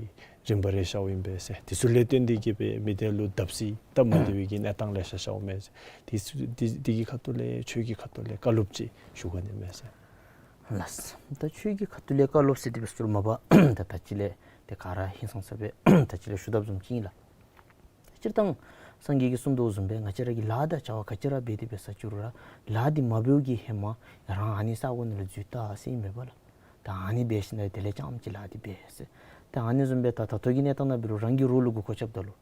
རིམ་པ་རེ་ཤརཝ་ཨིན་པས་ཟེར། དེ་ཚུ་ལས་བརྟེན་ཏེ་གིས་སྦེ་མི་སྡེ་ལུ་བརྡབ་གསིག་སྟབས་མ་བདེ་བའི་གི་གནས་སྟངས་ལེ་ཤ་ཤརཝ་མས་ཟེར། དེ་ཚུ་དེ་དེ་གི་ཁ་ཐུག་ལས་ཁྱོད་ཀྱི་ཁ་ཐུག་ལས་བཀའ་སློབ་ཅིག་ཞུ་དགོ་ནི་མས་ཟེར། ལགས། ད་ཁྱོད་ཀྱི་ཁ་ཐུག་ལས་བཀའ་སློབ་ཟེར་དེ་སྦེ་ཟེར་མ་པ་ད་ད་ཅི་ལས་ཏེ་ག་ར་ཧིང་སངས་ས་སྦེ་ད་ཅི་ལས་ཞུ་དཔ་བཟུམ་ཅིག་ཨིན་ལགས། སྤྱིར་བཏང་སངས་རྒྱས་ཀྱིས་གསུངས་དོ་བཟུམ་སྦེ་ང་བཅས་ར་གིས་ལཱ་དང་བྱ་བ་ག་ཅི་ར་འབད་དེ་འབད་ས་ཅིག་རུང་ར་ལཱ་འདི་མ་འབདཝ་གི་ཧེ་མ་རང་ཨ་ནི་ས་གོ་ནང་ལུ་འཛུལ་ད་ཟེར་ཨིན་མས་པ་ལགས། ད་ཨ་ནི་འབད་ཞིནམ་ལས་དེ་ལས་རྐྱངམ་ཅིག་ལཱ་འདི་འབད་ཟེར། ད་ཨ་ནི་བཟུམ་སྦེ་ད་ད་ལྟོ་གི་གནས་སྟངས་ནང་འབད་རུང་རང་གི་རོགས་ལུ་མགུ་སྐོར་རྐྱབ་ད་ལུ་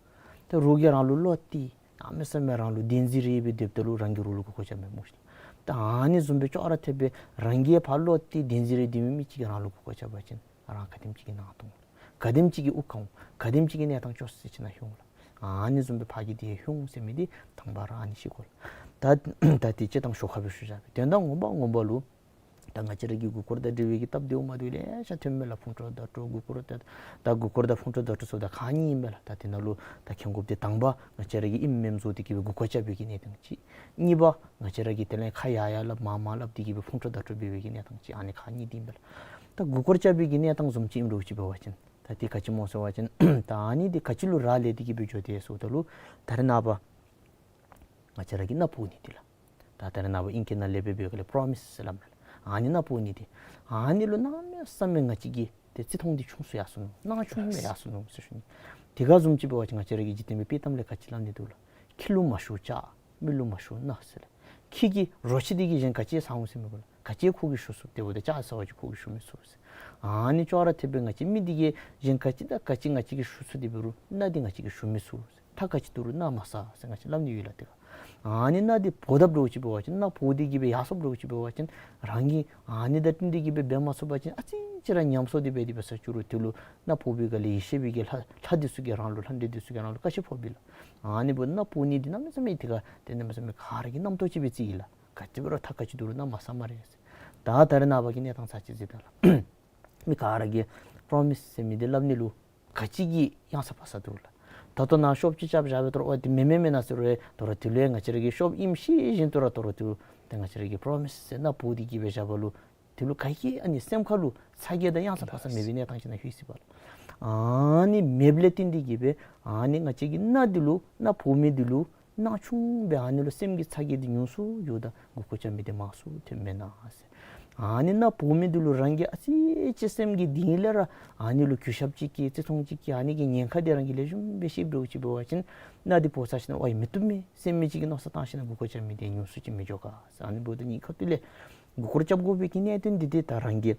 ད་རོགས་ཀྱིས་རང་ལུ་བློ་གཏད་གནམ་མེད་ས་མེད་རང་ལུ་བདེན་འཛིན་རེ་སྦེ་སྡོདཔ་ད་ལུ་རང་གི་རོགས་ལུ་མགུ་སྐོར་རྐྱབ་མས་སྨོ་ཤིག། ད་ཨ་ནི་བཟུམ་སྦེ་ཅོག་ར་འཐདཔ་སྦེ་རང་གིས་ཕར་བློ་གཏད་བདེན་འཛིན་རེ་སྡོད་མི་མི་ཅིག་གིས་རང་ལུ་མགུ་སྐོར་རྐྱབ་པ་ཅིན་རང་ག་དེམ་ཅིག་གི་ནང་དོག་ག་དེམ་ཅིག་གི་དབུགས་ཁམས་ག་དེམ་ཅིག་གི་གནས་སྟངས་སྐྱོ་ས་ཅིག་ནང་ལྷོད་འོང་ལགས། ཨ་ནི་བཟུམ་སྦེ་ཕར་གྱི་དེ་ལྷོད་འོང་ཟེར་མི་འདི་དང་པ་ར་ཨ་ནི་ཤེས་དགོ་ལགས། ད་ད་དེ་སྤྱིར་བཏང་ཤོ་ཁ་སྦེ་ཞུ་བཞག་པས། དོན་དག་ངོ་མ་ངོ་མ་ལུ་ད་ང་བཅས་ར་གི་མགུ་སྐོར་དང་འབྲེལ་བའི་གི་སྟབས་བདེཝ་མ་བདེཝ་ལེ་ཤ་ཐོན་མས་ལགས། ཕུང་ཁྲོལ་ཟླ་གྲོགས་མགུ་སྐོར་ད་ད་མགུ་སྐོར་དང་ཕུང་ཁྲོལ་ཟླ་གྲོགས་ཟེརཝ་ད་ཁག་གཉིས་ཨིན་མས་ལགས། ད་དེ་ནང་ལུ་ད་མཁྱེན་དགོཔ་འདི་དང་པ་ང་བཅས་ར་གིས་ཨིནམ་མེནམ་བཟོ་སྟེ་གིས་སྦེ་མགུ་སྐོར་རྐྱབ་པའི་གི་གནས་སྟངས་ཅིག། གཉིས་པ་ང་བཅས་ར་གིས་དེ་ལས་ཁ་ཡར་ཡར་སླབ་མར་མར་སླབ་སྟེ་གིས་སྦེ་ཕུང་ཁྲོལ་ཟླ་གྲོགས་འབད་བའི་གི་གནས་སྟངས་ཅིག། ཨ་ནི་ཁག་གཉིས་འདི་ཨིན་པས་ལགས། ད་མགུ་སྐོར་རྐྱབ་པའི་གི་གནས་སྟངས་བཟུམ་ཅིག་ཨིནམ་འདྲཝ་ཅིག་འབད་བ་ཅིན་ད་དེ་ག་ཅི་སྨོ་ཟེར་བ་ཅིན་ད་ཨ་ནི་འདི་ག་ཅི་ལུ་རག་ལས་ཏེ་གིས་སྦེ་འགྱོ་དེས་ཟེརཝ་ད་ལུ་ད་རེས་ནངས་པ་ང་བཅས་ར་གིས་མནའ་བོར་ནི་འདི་ལགས། ད་ད་རེས་ནངས་པ་ཨིང་སྐད་ནང་ལས་འབད་བའི་སྒང་ལས་པྲོ་མིས་ཟེར་སླབ་མས་ལགས། ཨ་ནི་མནའ་བོར་ནི་འདི་ཨ་ནི་ལུ་གནམ་མེད་ས་མེད་ང་བཅས་ཀྱི་ཏེ་བརྩི་མཐོང་འདི་ཆུང་སུ་ཡར་སོ་ནུག། སྣང་ཆུང་སྦེ་ཡར་སོ་ནུག་ཟེར་ཞུ་ནི། དེ་ག་བཟུམ་ཅིག་འབད་བ་ཅིན་ང་བཅས་ར་གི་འཇིག་རྟེན་པའི་དཔྱེ་གཏམ་ལས་ག་ཅི་སླབ་ནི་འདུག་ལགས། ཁྱི་ལུ་མ་ཞུ་ལྕགས། མི་ལུ་མ་ཞུ་མནའ་ཟེར་ལགས། ཁྱི་གིས་རོ་ཁྱི་འདི་གིས་གཞན་ག་ཅི་ཟ་འོང་ཟེར་མི་དགོ་ལགས། ག་ཅི་ཁོ་གིས་ཞུ་ཚུགས། དེ་འབདཝ་ད་ལྕགས་ཟེར་བ་ཅིན་ཁོ་གིས་ཞུ་མི་ཚུགས་ཟེར། ཨ་ནི་ཅོག་ར་འཐདཔ་སྦེ་ང་བཅས་མི་འདི་གིས་གཞན་ག་ཅི་དང་ག་ཅི་ང་བཅས་ཀྱིས་ཞུ་ཚུགས། དེ་འབད་རུང་མནའ་འདི་ང་བཅས་ཀྱིས་ཞུ་མི་ཚུགས་ཟེར། ཐག་ག་ཅི་བསྡུ་རུང་མནའ་མ་ཟ་ཟེར་ང་བཅས་སླབ་ནི་ཡོད་ལགས། དེ་ག་ཨ་ནི་མནའ་འདི་བོར་དཔ་འདྲཝ་ཅིག་འབད་བ་ཅིན་མནའ་བོར་ཏེ་གིས་སྦེ་ཡར་སོཔ་འདྲཝ་ཅིག་འབད་བ་ཅིན་རང་གིས་ཨ་ནི་དང་བསྟུན་ཏེ་གིས་སྦེ་འབད་མ་ཚུགས་པ་ཅིན་ཨ་ཙི་ཅིག་ར་ཉམས་སོང་སྟེ་འབད་དེ་འབད་ས་ཅིག་རུང་དེ་ལུ་མནའ་བོར་བའི་སྒང་ལས་ཡེ་ཤེས་པའི་གི་ལྷ་ལྷ་འདི་ཚུ་གིས་རང་ལུ་ལྷ་འདྲེ་འདི་ཚུ་གིས་རང་ལུ་བཀའ་ཆད་ཕོག་པས་ལགས། ཨ་ནི་འབདཝ་ད་མནའ་བོར་ནི་འདི་གནམ་མེད་ས་མེད་དེ་ག་དེ་གནམ་མེད་ས་མེད་ག་ར་གི་རྣམ་རྟོག་ཅིག་སྦེ་བརྩི་ཡི་ལགས། ག་དེ་འབད་རུང་ཐག་ག་ཅི་བསྡུ་རུང་མནའ་མ་ཟ་སྨ་རེ་ཟེར། ད་ད་རེས་ནངས་པ་གི་གནས་སྟངས་ཚར་གཅིག་གཟིགས་ད་ལགས། མི་ག་ར་གིས་པྲོ་མིས་ཟེར་མི་འདི་སླབ་ནི་ལུ་ག་ཅི་གི་གཡང་ས་ཕར་ས་འདུག་ལགས། ད་ལྟོ་ནཱ་ཤོབ་ཅིག་རྐྱབ་བཞག་པའི་ཐོག་ལུ་འོ་དེ་མེན་མེན་མེན་ན་ཟེར་རུང་ད་རུང་དེ་ལུ་ཡང་ང་བཅས་ར་གི་ཤོབ་ཨིནམ་ཤེས་བཞིན་དུ་ར་ད་རུང་དེ་ལུ་ཏེ་ང་བཅས་ར་གིས་པྲོ་མིས་ཟེར་མནའ་བོར་ཏེ་གིས་སྦེ་བཞག་པ་ལུ་དེ་ལུ་ག་གིས་ཨ་ནི་སེམས་ཁ་ལུ་ཚ་གྱང་དང་གཡང་ས་ཕར་ས་མེད་པའི་གནས་སྟངས་ཅིག་ནང་ལྷོད་ཅི་པ་ལགས། ཨ་ནི་མེདཔ་ལས་བརྟེན་ཏེ་གིས་སྦེ་ཨ་ནི་ང་བཅས་ཀྱི་མནའ་འདི་ལུ་མནའ་བོར་མི་འདི་ལུ་སྣང་ཆུང་སྦེ་ཨ་ནི་ལུ་སེམས་ཀྱི་ཚ་གྱང་འདི་ཉུང་སུ་འགྱོཝ་ད་མགུ་སྐོར་རྐྱབ་མི་འདི་མང་སུ་ཐོནམ་མེན་ན་ཟེར། ཨ་ནི་མནའ་བོར་མི་འདི་ལུ་རང་གིས་ཨ་ཙི་ཅིག་སེམས་ཀྱི་གཏིང་ལས་ར་ཨ་ནི་ལུ་གུས་ཞབས་ཅིག་བསྐྱེད་བརྩི་མཐོང་ཅིག་བསྐྱེད་ཨ་ནི་གི་ཉེན་ཁ་འདི་རང་གིས་ལེགས་ཤོམ་སྦེ་ཤེསཔ་འདྲཝ་ཅིག་འབད་བ་ཅིན་མནའ་འདི་བོར་ཚར་ཞིནམ་ལས་ཨའི་མི་བཏུབ་མས་ཟེར་མི་ཅིག་གི་མནོ་བསམ་བཏང་ཞིནམ་ལས་མགུ་སྐོར་རྐྱབ་མི་འདི་ཉུང་སུ་ཅིག་མི་འགྱོ་ག་ཟེར། ཨ་ནི་འབདཝ་ད་ངེའི་ཁ་ཐུག་ལས་མགུ་སྐོར་རྐྱབ་དགོ་པའི་གི་གནད་དོན་འདི་ཏེ་ད་རང་གིས་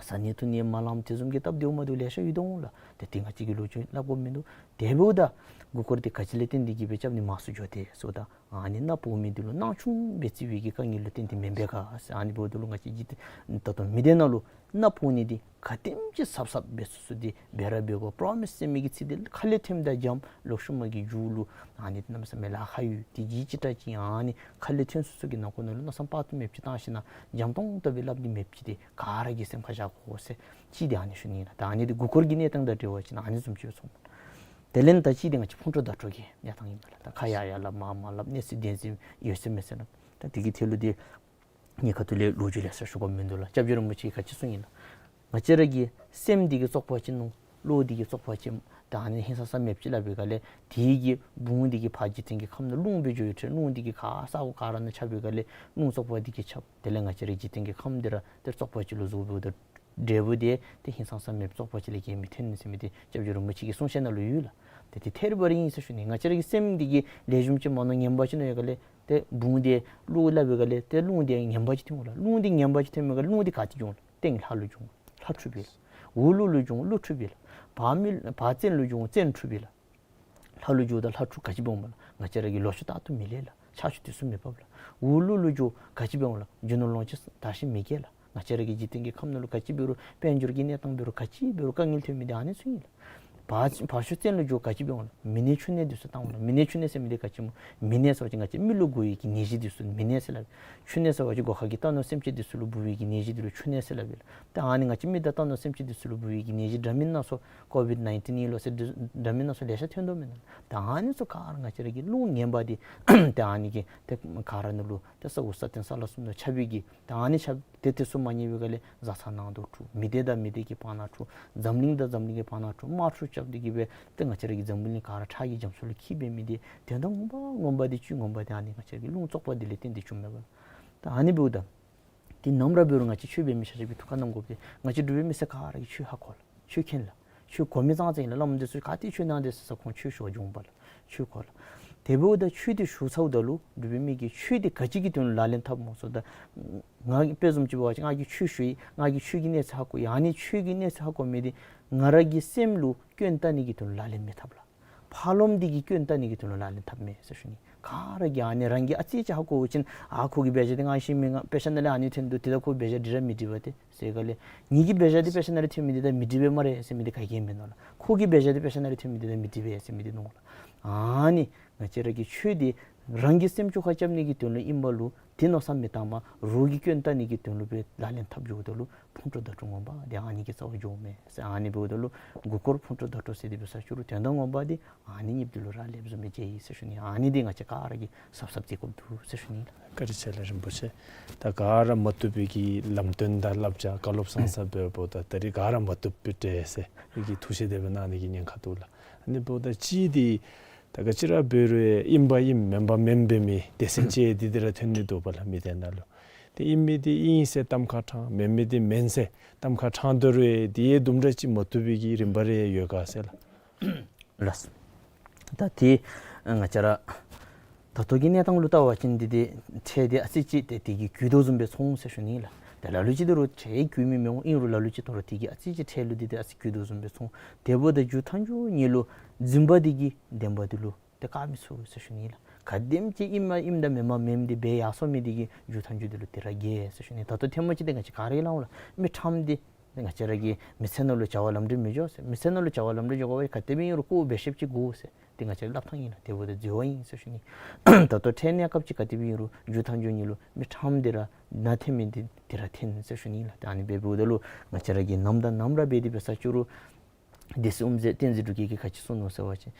བཟའ་ནི་འཐུང་ནི་མ་ལངམ་དེ་བཟུམ་གྱི་སྟབས་བདེཝ་མ་བདེཝ་ལེ་ཤ་ཡོད་དོ་འོང་ལགས། ཏེ་དེ་ང་བཅས་ཀྱིས་ལོ་རྒྱུས་སླབ་དགོཔ་མིན་འདུག། དེ་འབདཝ་ད་མགུ་སྐོར་འདི་ག་ཅི་ལས་བརྟེན་ཏེ་གིས་སྦེ་རྐྱབ་ནི་མང་སུ་འགྱོ་དེས་ཟེརཝ་ད་ཨ་ནི་མནའ་བོར་མི་འདི་ལུ་སྣང་ཆུང་སྦེ་བརྩི་བའི་གི་དཀའ་ངལ་ལུ་བརྟེན་ཏེ་མེན་པས་ག་ཟེར། ཨ་ནི་འབདཝ་ད་ལུ་ང་བཅས་ཀྱི་ད་ལྟོ་མི་སྡེ་ནང་ལུ་མནའ་བོར་ནི་འདི་ག་དེམ་ཅིག་གཟབ་གཟབ་འབད་ཚུགས་ཚུགས་འདི་འབད་ར་འབད་དགོ། པྲོ་མིས་ཟེར་མི་གི་ཚིག་འདི་ཁ་ལས་ཐོནམ་དང་འཇམ། ལོག་ཤུལ་མ་གི་མཇུག་ལུ་ཨ་ནི་གནམ་མེད་ས་མེད་ལཱ་ཁག་ཡོད། དེ་གིས་ཅིག་ད་ཅིག་ཨ་ནི་ཁ་ལས་ཐོན་སོ་སོ་གི་ནང་ཁོག་ནང་ལུ་མནོ་བསམ་དཔག་ཏུ་མེདཔ་ཅིག་བཏང་ཞིནམ་ལས་འཇམ་ཏོང་ཏོ་སྦེ་སླབ་ནི་མེདཔ་ཅིག་འདི་ག་ར་གིས་སེམས་ཁར་བཞག་དགོ་ཟེར་ཅིག་འདི་ཨ་ནི་ཞུ་ནི་ལགས། ད་ཨ་ནི་འདི་མགུ་སྐོར་གྱི་གནས་སྟངས་དང་འབྲེལ་བ་ཅིན་ཨ་ནི་བཟུམ་ཅིག་སོང་། དེ་ལས་ད་ཅིག་འདི་ང་བཅས་ཕུང་ཁྲོལ་ཟླ་གྲོགས་ཀྱི་གནས་སྟངས་ཨིན་པས་ལགས། ད་ཁ་ཡར་ཡར་སླབ་མར་མར་སླབ་གནས་ཚུལ་བདེན་འཛིན་ཡོད་ཚད་མེད་ཚད་ལགས། ད་དེ་གི་ཐད་ལུ་འདི་ངེའི་ཁ་ཐུག་ལས་ལོ་རྒྱུས་ལེ་ཤ་ཞུ་དགོཔ་མིན་འདུག་ལགས། སྐྱབས་རྗེ་རིན་པོ་ཆེ་གིས་ག་ཅི་གསུངས་ཡི་ལགས། ང་བཅས་ར་གི་སེམས་འདི་གིས་བཙོག་པ་ཅིན་ནུག། གློག་འདི་གིས་བཙོག་པ་ཅིག་ད་ཨ་ནི་ཧིང་སངས་ས་མེདཔ་ཅིག་སླབ་པའི་སྒང་ལས་དེ་གིས་བུང་འདི་གིས་ཕར་འཇིག་རྟེན་གྱི་ཁམས་ནང་རླུང་སྦེ་འགྱོ་ཡི་འཕྲལ་རླུང་འདི་གིས་ག་ས་གོ་ག་ར་ནང་ཁྱབ་པའི་སྒང་ལས་རླུང་བཙོག་པ་འདི་གིས་ཁྱབ། དེ་ལས་ང་བཅས་རའི་འཇིག་རྟེན་གྱི་ཁམས་འདི་ར་ཏེ་བཙོག་པ་ཅིག་ལུ་བཟོ་བའི་ད་འབྲས་བུ་དེ་ཏེ་ཧིང་སངས་ས་མེདཔ་བཙོག་པ་ཅིག་ལས་བརྒལ་མི་ཐོན་ཟེར་མི་དེ་སྐྱབས་རྗེ་རིན་པོ་ཆེ་གི་གསུང་བཤད་ནང་ལུ་ཡོད་ལགས། ཏེ་དེ་ཐད་རི་བ་རི་ཨིན་ཟེར་ཞུ་ནི། ང་བཅས་ར་གི་སེམས་འདི་གིས་ལེགས་ཤོམ་ཅིག་མ་མནོ་ངན་པ་ཅིག་མནོ་བའི་སྒང་ལས་ཏེ་བུང་འདི་གློག་སླབ་པའི་སྒང་ལས་ཏེ་རླུང་འདི་ངན་པ་ཅིག་ཐོན་འོང་ལགས། རླུང་འདི་ངན་པ་ཅིག་ཐོན་པའི་སྒང་ལས་རླུང་འདི་ག་ཏེ་འགྱོ་འོང་ལགས། སྟེང་ལྷ་ལུ་འགྱོ་འོང་། ལྷ་འཁྲུགས་པས་ལགས། འོག་ཀླུ་ལུ་འགྱོ་འོང་། ཀླུ་འཁྲུགས་པས་ལགས། བར་མི་བར་བཙན་ལུ་འགྱོ་འོང་། བཙན་འཁྲུགས་པས་ལགས། ལྷ་ལུ་འགྱོཝ་ད་ལྷ་འཁྲུགས་ག་ཅི་འབད་འོང་མས་ལགས། ང་བཅས་ར་གི་ལོ་ཕྱུགས་རྟག་ཏུ་མི་ལེགས་ལགས། ཆར་ཆུ་དུས་སུ་མི་འབབ་ལགས། འོག་ཀླུ་ལུ་འགྱོ་ག་ཅི་འབད་འོང་ལགས། རྒྱུ་ནོར་ལོངས་སྤྱོད་དར་ཞིང་མི་རྒྱས་ལགས། ང་བཅས་ར་གི་འཇིག་རྟེན་གྱི་ཁམས་ནང་ལུ་ག་ཅི་འབད་རུང་དཔལ་འབྱོར་གྱི་གནས་སྟངས་འབད་རུང་ག་ཅི་འབད་རུང་དཀའ་ངལ་ཐོན་མི་འདི་ཨ་ནི་ཚུ་ཨིན་ལགས། བར་བར་ཤོག་བཙན་ལུ་འགྱོ་ག་ཅི་འབད་འོང་ལགས། མི་ནད་ཕྱུགས་ནད་འདི་ཚུ་བཏང་འོང་ལགས། མི་ནད་ཕྱུགས་ནད་ཟེར་མི་འདི་ག་ཅི་སྨོ། མི་ནད་ཟེར་བ་ཅིན་ང་བཅས་མི་ལུ་འགོ་བའི་གི་ནད་གཞི་འདི་ཚུ་མི་ནད་ཟེར་སླབ། ཕྱུགས་ནད་ཟེར་བ་ཅིན་སྒོ་ཁ་གི་རྟ་ནོར་སེམས་ཅན་འདི་ཚུ་ལུ་འབུ་བའི་གི་ནད་གཞི་འདི་ལུ་ཕྱུགས་ནད་ཟེར་སླབ་ཨིན་ལགས། ད་ཨ་ནི་ང་བཅས་མི་དང་རྟ་ནོར་སེམས་ཅན་འདི་ཚུ་ལུ་འབུ་བའི་གི་ནད་གཞི་འདྲ་མིན་སྣ་ཚོགས་ཀོ་བིཌ་ནའིན་ཊིན་ཨིན་ལོ་ཟེར་འདྲ་མིན་སྣ་ཚོགས་ལེ་ཤ་ཐོན་དོ་མེན་ན། ད་ཨ་ནི་ཚུ་ག་ར་ང་བཅས་ར་གི་རླུང་ངན་པ་འདི་ད་ཨ་ནི་གིས་ད་ག་ར་ནང་ལུ་ད་ས་འོག་ས་སྟེང་ས་བླ་གསུམ་ནང་ཁྱབ་པའི་གི་ད་ཨ་ནི་ཁྱབ། ཏེ་དེ་ཚུ་མ་ཉན་པའི་སྒང་ལས་བཟའ་ཚང་ནང་དུ་འཁྲུག། མི་སྡེ་དང་མི་སྡེ་གི་བར་ན་འཁྲུག། འཛམ་གླིང་དང་འཛམ་གླིང་གི་བར་ན་འཁྲུག། དམག་འཁྲུག་རྐྱབ་སྟེ་གི་སྦེ་ཏེ་ང་བཅས་ར་གི་འཛམ་བུ་གླིང་ག་ར་ཁྲག་གི་རྒྱ་མཚོ་ལུ་འཁྱིལ་འབད་མི་འདི་དོན་དག་ངོ་མ་ངོ་མ་འདི་བཅུད་ངོ་མ་འདི་ཨ་ནི་ང་བཅས་ར་གི་རླུང་བཙོག་པ་འདི་ལས་བརྟེན་ཏེ་བྱུངམ་མས་པ། ད་ཨ་ནི་འབདཝ་ད་འདི་ནམ་ར་འབད་རུང་ང་བཅས་ཆོས་འབད་མི་ཆ་ཁྱབ་ཀྱིས་ཐུགས་ཁར་བསྣམ་དགོཔ་འདི་ང་བཅས་འབྲུག་པའི་མི་སེར་ག་ར་གིས་ཆོས་ཧ་གོ་ལགས། ཆོས་མཁྱེན་ལགས། ཆོས་གོ་མི་ཙང་ཙང་ཨིན་ལགས། བླམ་འདི་ཚུ་ག་ཏེ་ཆོས་གནང་དེས་ཟེར་ཁོང་ཆོས་ཞུ་བར་འགྱོཝ་ད་ལགས། ཆོས་གོ་ལགས། དེ་འབདཝ་ད་ཆོས་འདི་ཞུ་ཚརཝ་ད་ལུ་འབྲུག་པའི་མི་གིས་ཆོས་འདི་ག་ཅི་གི་དོན་ལུ་ལག་ལེན་འཐབ་སྨོ་ཟེརཝ་ད་ང་དཔེ་བཟུམ་ཅིག་འབད་བ་ཅིན་ང་གིས་ཆོས་ཞུ་ཡི། ང་གིས་ཆོས་ཀྱི་གནས་ཚད་ཧ་གོ་ཡི། ཨ་ནི་ཆོས་ཀྱི་གནས་ཚད་ཧ་གོ་མི་འདི་ང་ར་གི་སེམས་ལུ་སྐྱོན་བཏགས་ནི་གི་དོན་ལུ་ལག་ལེན་མི་འཐབ་ལགས། ཕར་ལོགམ་འདི་གིས་སྐྱོན་བཏགས་ནི་གི་དོན་ལུ་ལག་ལེན་འཐབ་མས་ཟེར་ཞུ་ནི། ག་ར་གིས་ཨ་ནི་རང་གིས་ཨ་ཙི་ཅིག་ཧ་གོ་བ་ཅིན་ཨ་ཁོ་གི་འབད་བཞག་འདི་ང་ཤེས་མི་ང་དཔེ་ཆ་ནང་ལས་ཨ་ནི་ཐོན་འདུག། དེ་ད་ཁོ་འབད་བཞག་འདི་ར་མི་འགྲིག་པས་ཏེ་ཟེར་ག་ལས་ངེ་གི་འབད་བཞག་འདི་དཔེ་ཆ་ནང་ལས་ཐོན་མི་འདི་ད་མི་འགྲིག་པས་སྨ་རེ་ཟེར་མི་འདི་ག་གིས་ཨིན་པས་མནོ་ལགས། ཁོ་གི་འབད་བཞག་འདི་དཔེ་ཆ་ནང་ལས་ཐོན་མི་འདི་ད་མི་འགྲིག་པས་ཟེར་མི་འདི་མནོ་ལགས། ཨ་ནི་ང་བཅས་ར་གི་ཆོས་འདི་རང་གི་སེམས་ཆོས་ཁ་རྐྱབ་ནི་གི་དོན་ལུ་ཨིན་པ་ལུ་དེ་མནོ་བསམ་མི་བཏང་པར་རོགས་ཀྱི་སྐྱོན་བཏགས་ནི་གི་དོན་ལུ་སྦེ་ལག་ལེན་འཐབ་འགྱོཝ་ད་ལུ་ཕུང་ཁྲོལ་བརྡ་སྤྲོད་ངོ་མ་འདི་ཨ་ནི་གི་རྩ་བར་འགྱོཝ་མས་ཟེར། ཨ་ནི་འབདཝ་ད་ལུ་མགུ་སྐོར་ཕུང་ཁྲོལ་བརྡ་སྤྲོད་ཟེར་འདི་འབད་ས་ཅིག་རུང་དོན་དག་ངོ་མ་འདི་ཨ་ནི་གཉིས་འདི་ལུ་རག་ལསཔ་བཟུམ་སྦེ་མཇལ་ཡི་ཟེར་ཞུ་ནི། ཨ་ནི་འདི་ང་བཅས་ག་ར་གིས་གཟབ་གཟབ་མཛད་དགོཔ་འདུག་ཟེར་ཞུ་ནི་ལགས། བཀའ་དྲིན་ཆེ་ལགས་རིན་པོ་ཆེ། ད་ག་ར་མ་བཏུབ་པའི་གི་ལམ་སྟོན་དང་བསླབ་བྱ་བཀའ་སློབ་བཟང་ས་འབདཝ་ད་ད་རིས་ག་ར་མ་བཏུབ་པའི་འདྲས་ཟེར་མི་གིས་ཐུགས་བཞེད་དེ་སྦེ་གནང་ནི་གི་ཉེན་ཁ་འདུག་ལགས། ཨ་ནི་འབདཝ་ད་གཅིག་འདི་ད་ག་ཅི་ར་འབད་རུང་ཨིན་པ་ཨིནམ་མེན་པ་མེནམ་འབད་མི་སྡེ་ཚན་ཅིག་འདི་འདི་ར་ཐོན་ནི་འདུག་པ་ལགས། མི་སྡེ་ནང་ལུ་ཏེ་ཨིན་མི་འདི་ཨིན་ཟེར་གཏམ་ཁ་དྲངས། མེན་མི་འདི་མེན་ཟེར་གཏམ་ཁ་དྲངས་དོ་རུང་འདི་ཡང་དུམ་གྲ་ཅིག་མ་བཏུབ་པའི་གི་རིམ་པ་རེ་ཡོད་ག་ཟེར་ལགས། ལགས། ད་ཏེ་ང་བཅས་ར་ད་ལྟོ་གི་གནས་སྟངས་ལུ་བལྟ་བ་ཅིན་འདི་འདི་ཁྲལ་འདི་ཨ་ཙི་ཅིག་ཏེ་དེ་གིས་རྒུད་དོ་བཟུམ་སྦེ་མཐོང་ཟེར་ཞུ་ནི་ལགས། ཏེ་ལ་ལུ་ཅིག་འདི་རུང་ཁྲལ་རྒུད་མི་མི་འོང་། ཨིན་རུང་ལ་ལུ་ཅིག་ད་རུང་དེ་གིས་ཨ་ཙི་ཅིག་ཁྲལ་ལུ་འདི་འདི་ཨ་ཙི་རྒུད་དོ་བཟུམ་སྦེ་མཐོང་། དེ་འབདཝ་ད་མཇུག་མཐའ་མཇུག་ཉིད་ལུ་འཛིན་པ་འདི་གིས་བདེན་པ་འདི་ལུ་ཏེ་བཀག་མི་ཚུགས་ཟེར་ཞུ་ནི་ལགས། ག་དེམ་ཅིག་ཨིནམ་ཨིནམ་དང་མེནམ་མེནམ་འདི་འབད་ཡར་སོང་མི་འདི་གིས་མཇུག་མཐའ་མཇུག་འདི་ལུ་ཏེ་ར་རྒྱལ་ཟེར་ཞུ་ནི། ད་ལྟོ་ཐེངས་མ་ཅིག་འདི་ང་བཅས་ག་ར་གིས་སླབ་འོང་ལགས། མི་ཁྲམ་འདི་ང་བཅས་ར་གི་མི་ཚེ་ནང་ལུ་བྱ་བ་ལམ་འགྲོ་མི་འགྱོ་ཟེར། མི་ཚེ་ནང་ལུ་བྱ་བ་ལམ་འགྲོ་འགྱོ་དགོ་པ་ཅིན་ག་དེ་སྦེ་ཨིན་རུང་བཀོ་བཤདཔ་ཅིག་དགོ་ཟེར། འདི་ང་བཅས་ར་སླབ་ཐངས་ཨིན་ལགས། དེ་འབདཝ་ད་འཛོལ་བ་ཨིན་ཟེར་ཞུ་ནི། ད་ལྟོ་ཁྲལ་གནས་སྐབས་ཅིག་ག་དེ་སྦེ་ཨིན་རུང་མཇུག་མཐའ་མཇུག་ཉིད་ལུ་མི་ཁྲམ་འདི་ར་ནང་ཐོན་མི་འདི་འདི་ར་ཐོན་ཟེར་ཞུ་ནི་ལགས། ད་ཨ་ནི་འབདཝ་ད་ལུ་ང་བཅས་ར་གིས་ནམ་དང་ནམ་ར་འབད་དེ་འབད་ས་ཅིག་རུང་སྡེ་སྲིད་དབུ་མཛད་བསྟན་འཛིན་འབྲུག་རྒྱས་ཀྱིས་ག་ཅི་གསུངས་ནུག་ཟེར་བ་ཅིན་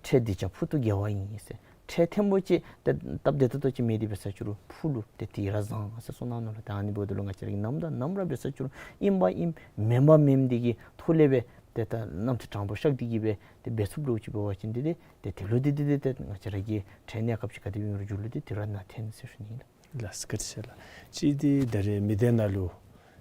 ཁྲལ་འདི་ཀྱང་ཕུག་ཏུ་དགེ་བ་ཡིན་ཟེར། ཁྲལ་ཐེངས་པོ་ཅིག་ཏེ་སྟབས་བདེ་ཏོག་ཏོ་ཅིག་མེད་དེ་འབད་ས་ཅིག་རུང་ཕུག་ལུ་ཏེ་དེ་ར་བཟང་ཟེར་གསུངས་གནང་ནུག་ལགས། ད་ཨ་ནི་འབདཝ་ད་ལུ་ང་བཅས་ར་གིས་ནམ་དང་ནམ་ར་འབད་ས་ཅིག་རུང་ཨིནམ་ཨིནམ་མེནམ་མེནམ་འདི་གི་ཐོག་ལས་སྦེ་ཏེ་ད་རྣམ་ཐར་དྲང་པོ་བཤད་དེ་གི་སྦེ་ཏེ་འབད་ཚུགསཔ་ལོ་ཅིག་འབད་བ་ཅིན་འདི་ཏེ་ཏེ་དེ་ལུ་འདི་འདི་འདི་ཏེ་ང་བཅས་ར་གི་ཁྲལ་གནས་སྐབས་ཅིག་ག་དེ་སྦེ་ཨིན་རུང་མཇུག་ལུ་ཏེ་དེ་ར་ནང་ཐོན་ཟེར་ཞུ་ནི་ལགས། ལགས་སོ། བཀའ་དྲིན་ཆེ་ལགས། གཅིག་འདི་ད་རེས་མི་སྡེ་ནང་ལུ་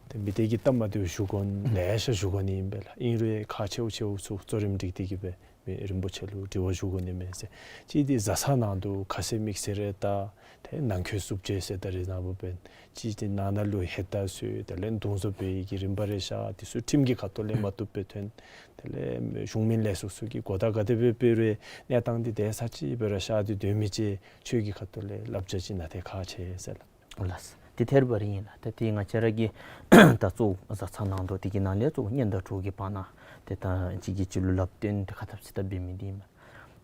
ཏེ་མི་སྡེ་གི་སྟབས་མ་བདེཝ་ཞུ་དགོ་ནི་ལེ་ཤ་ཞུ་དགོ་ནི་ཨིན་པས་ལགས། ཨིན་རུང་ཁག་ཆེཝ་ཆེཝ་ཚུ་གཙོ་རིམ་སྒྲིག་སྟེ་གི་སྦེ་མི་རིན་པོ་ཆེ་ལུ་དྲི་བ་ཞུ་དགོ་ནི་མས་ཟེར། གཅིག་འདི་བཟའ་ཚང་ནང་དུ་ཁ་ཟས་མིག་ཟས་རེ་ད་ཏེ་ནང་འཁོད་བསྲུབ་བྱ་ཟེར་ད་རེས་ནངས་པ་འབད་གཅིག་འདི་ནང་ན་ལུ་ཧེ་ད་ཚུ་དེ་ལས་མདུང་བཟོ་བའི་གི་རིམ་པ་རེ་ཤར། དེ་ཚུ་ཁྲིམས་ཀྱི་ཁ་ཐུག་ལས་མ་བཏུབ་པའི་དོན་དེ་ལས་གཞུང་མིན་ལས་ཚོགས་ཚུ་གིས་གོ་བརྡ་ག་དེ་སྦེ་སྤེལ་རུང་གནས་སྟངས་འདི་དེ་ས་ཅིག་སྦེ་ར་ཤར་ཏེ་སྡོད་མི་ཅིག་ཆོས་ཀྱི་ཁ་ཐུག་ལས་བསླབ་བྱ་ཅིག་གནང་སྟེ་ཁག་ཆེ་ཟེར་ལགས། ལགས། དེ་ཐད་རི་བ་རི་ཨིན་ལགས། ད་དེ་ང་བཅས་ར་གི་ད་གཙོ་བོ་བཟའ་ཚང་ནང་དོག་དེ་གི་ནང་ལས་གཙོ་བོ་གཉེན་དང་གྲོགས་ཀྱི་བར་ན་དེ་ད་གཅིག་གིས་གཅིག་ལུ་ལབ་སྟོན་དེ་ཁ་ཐབས་སི་ཐབས་འབད་མི་འདི་ཨིན་མས།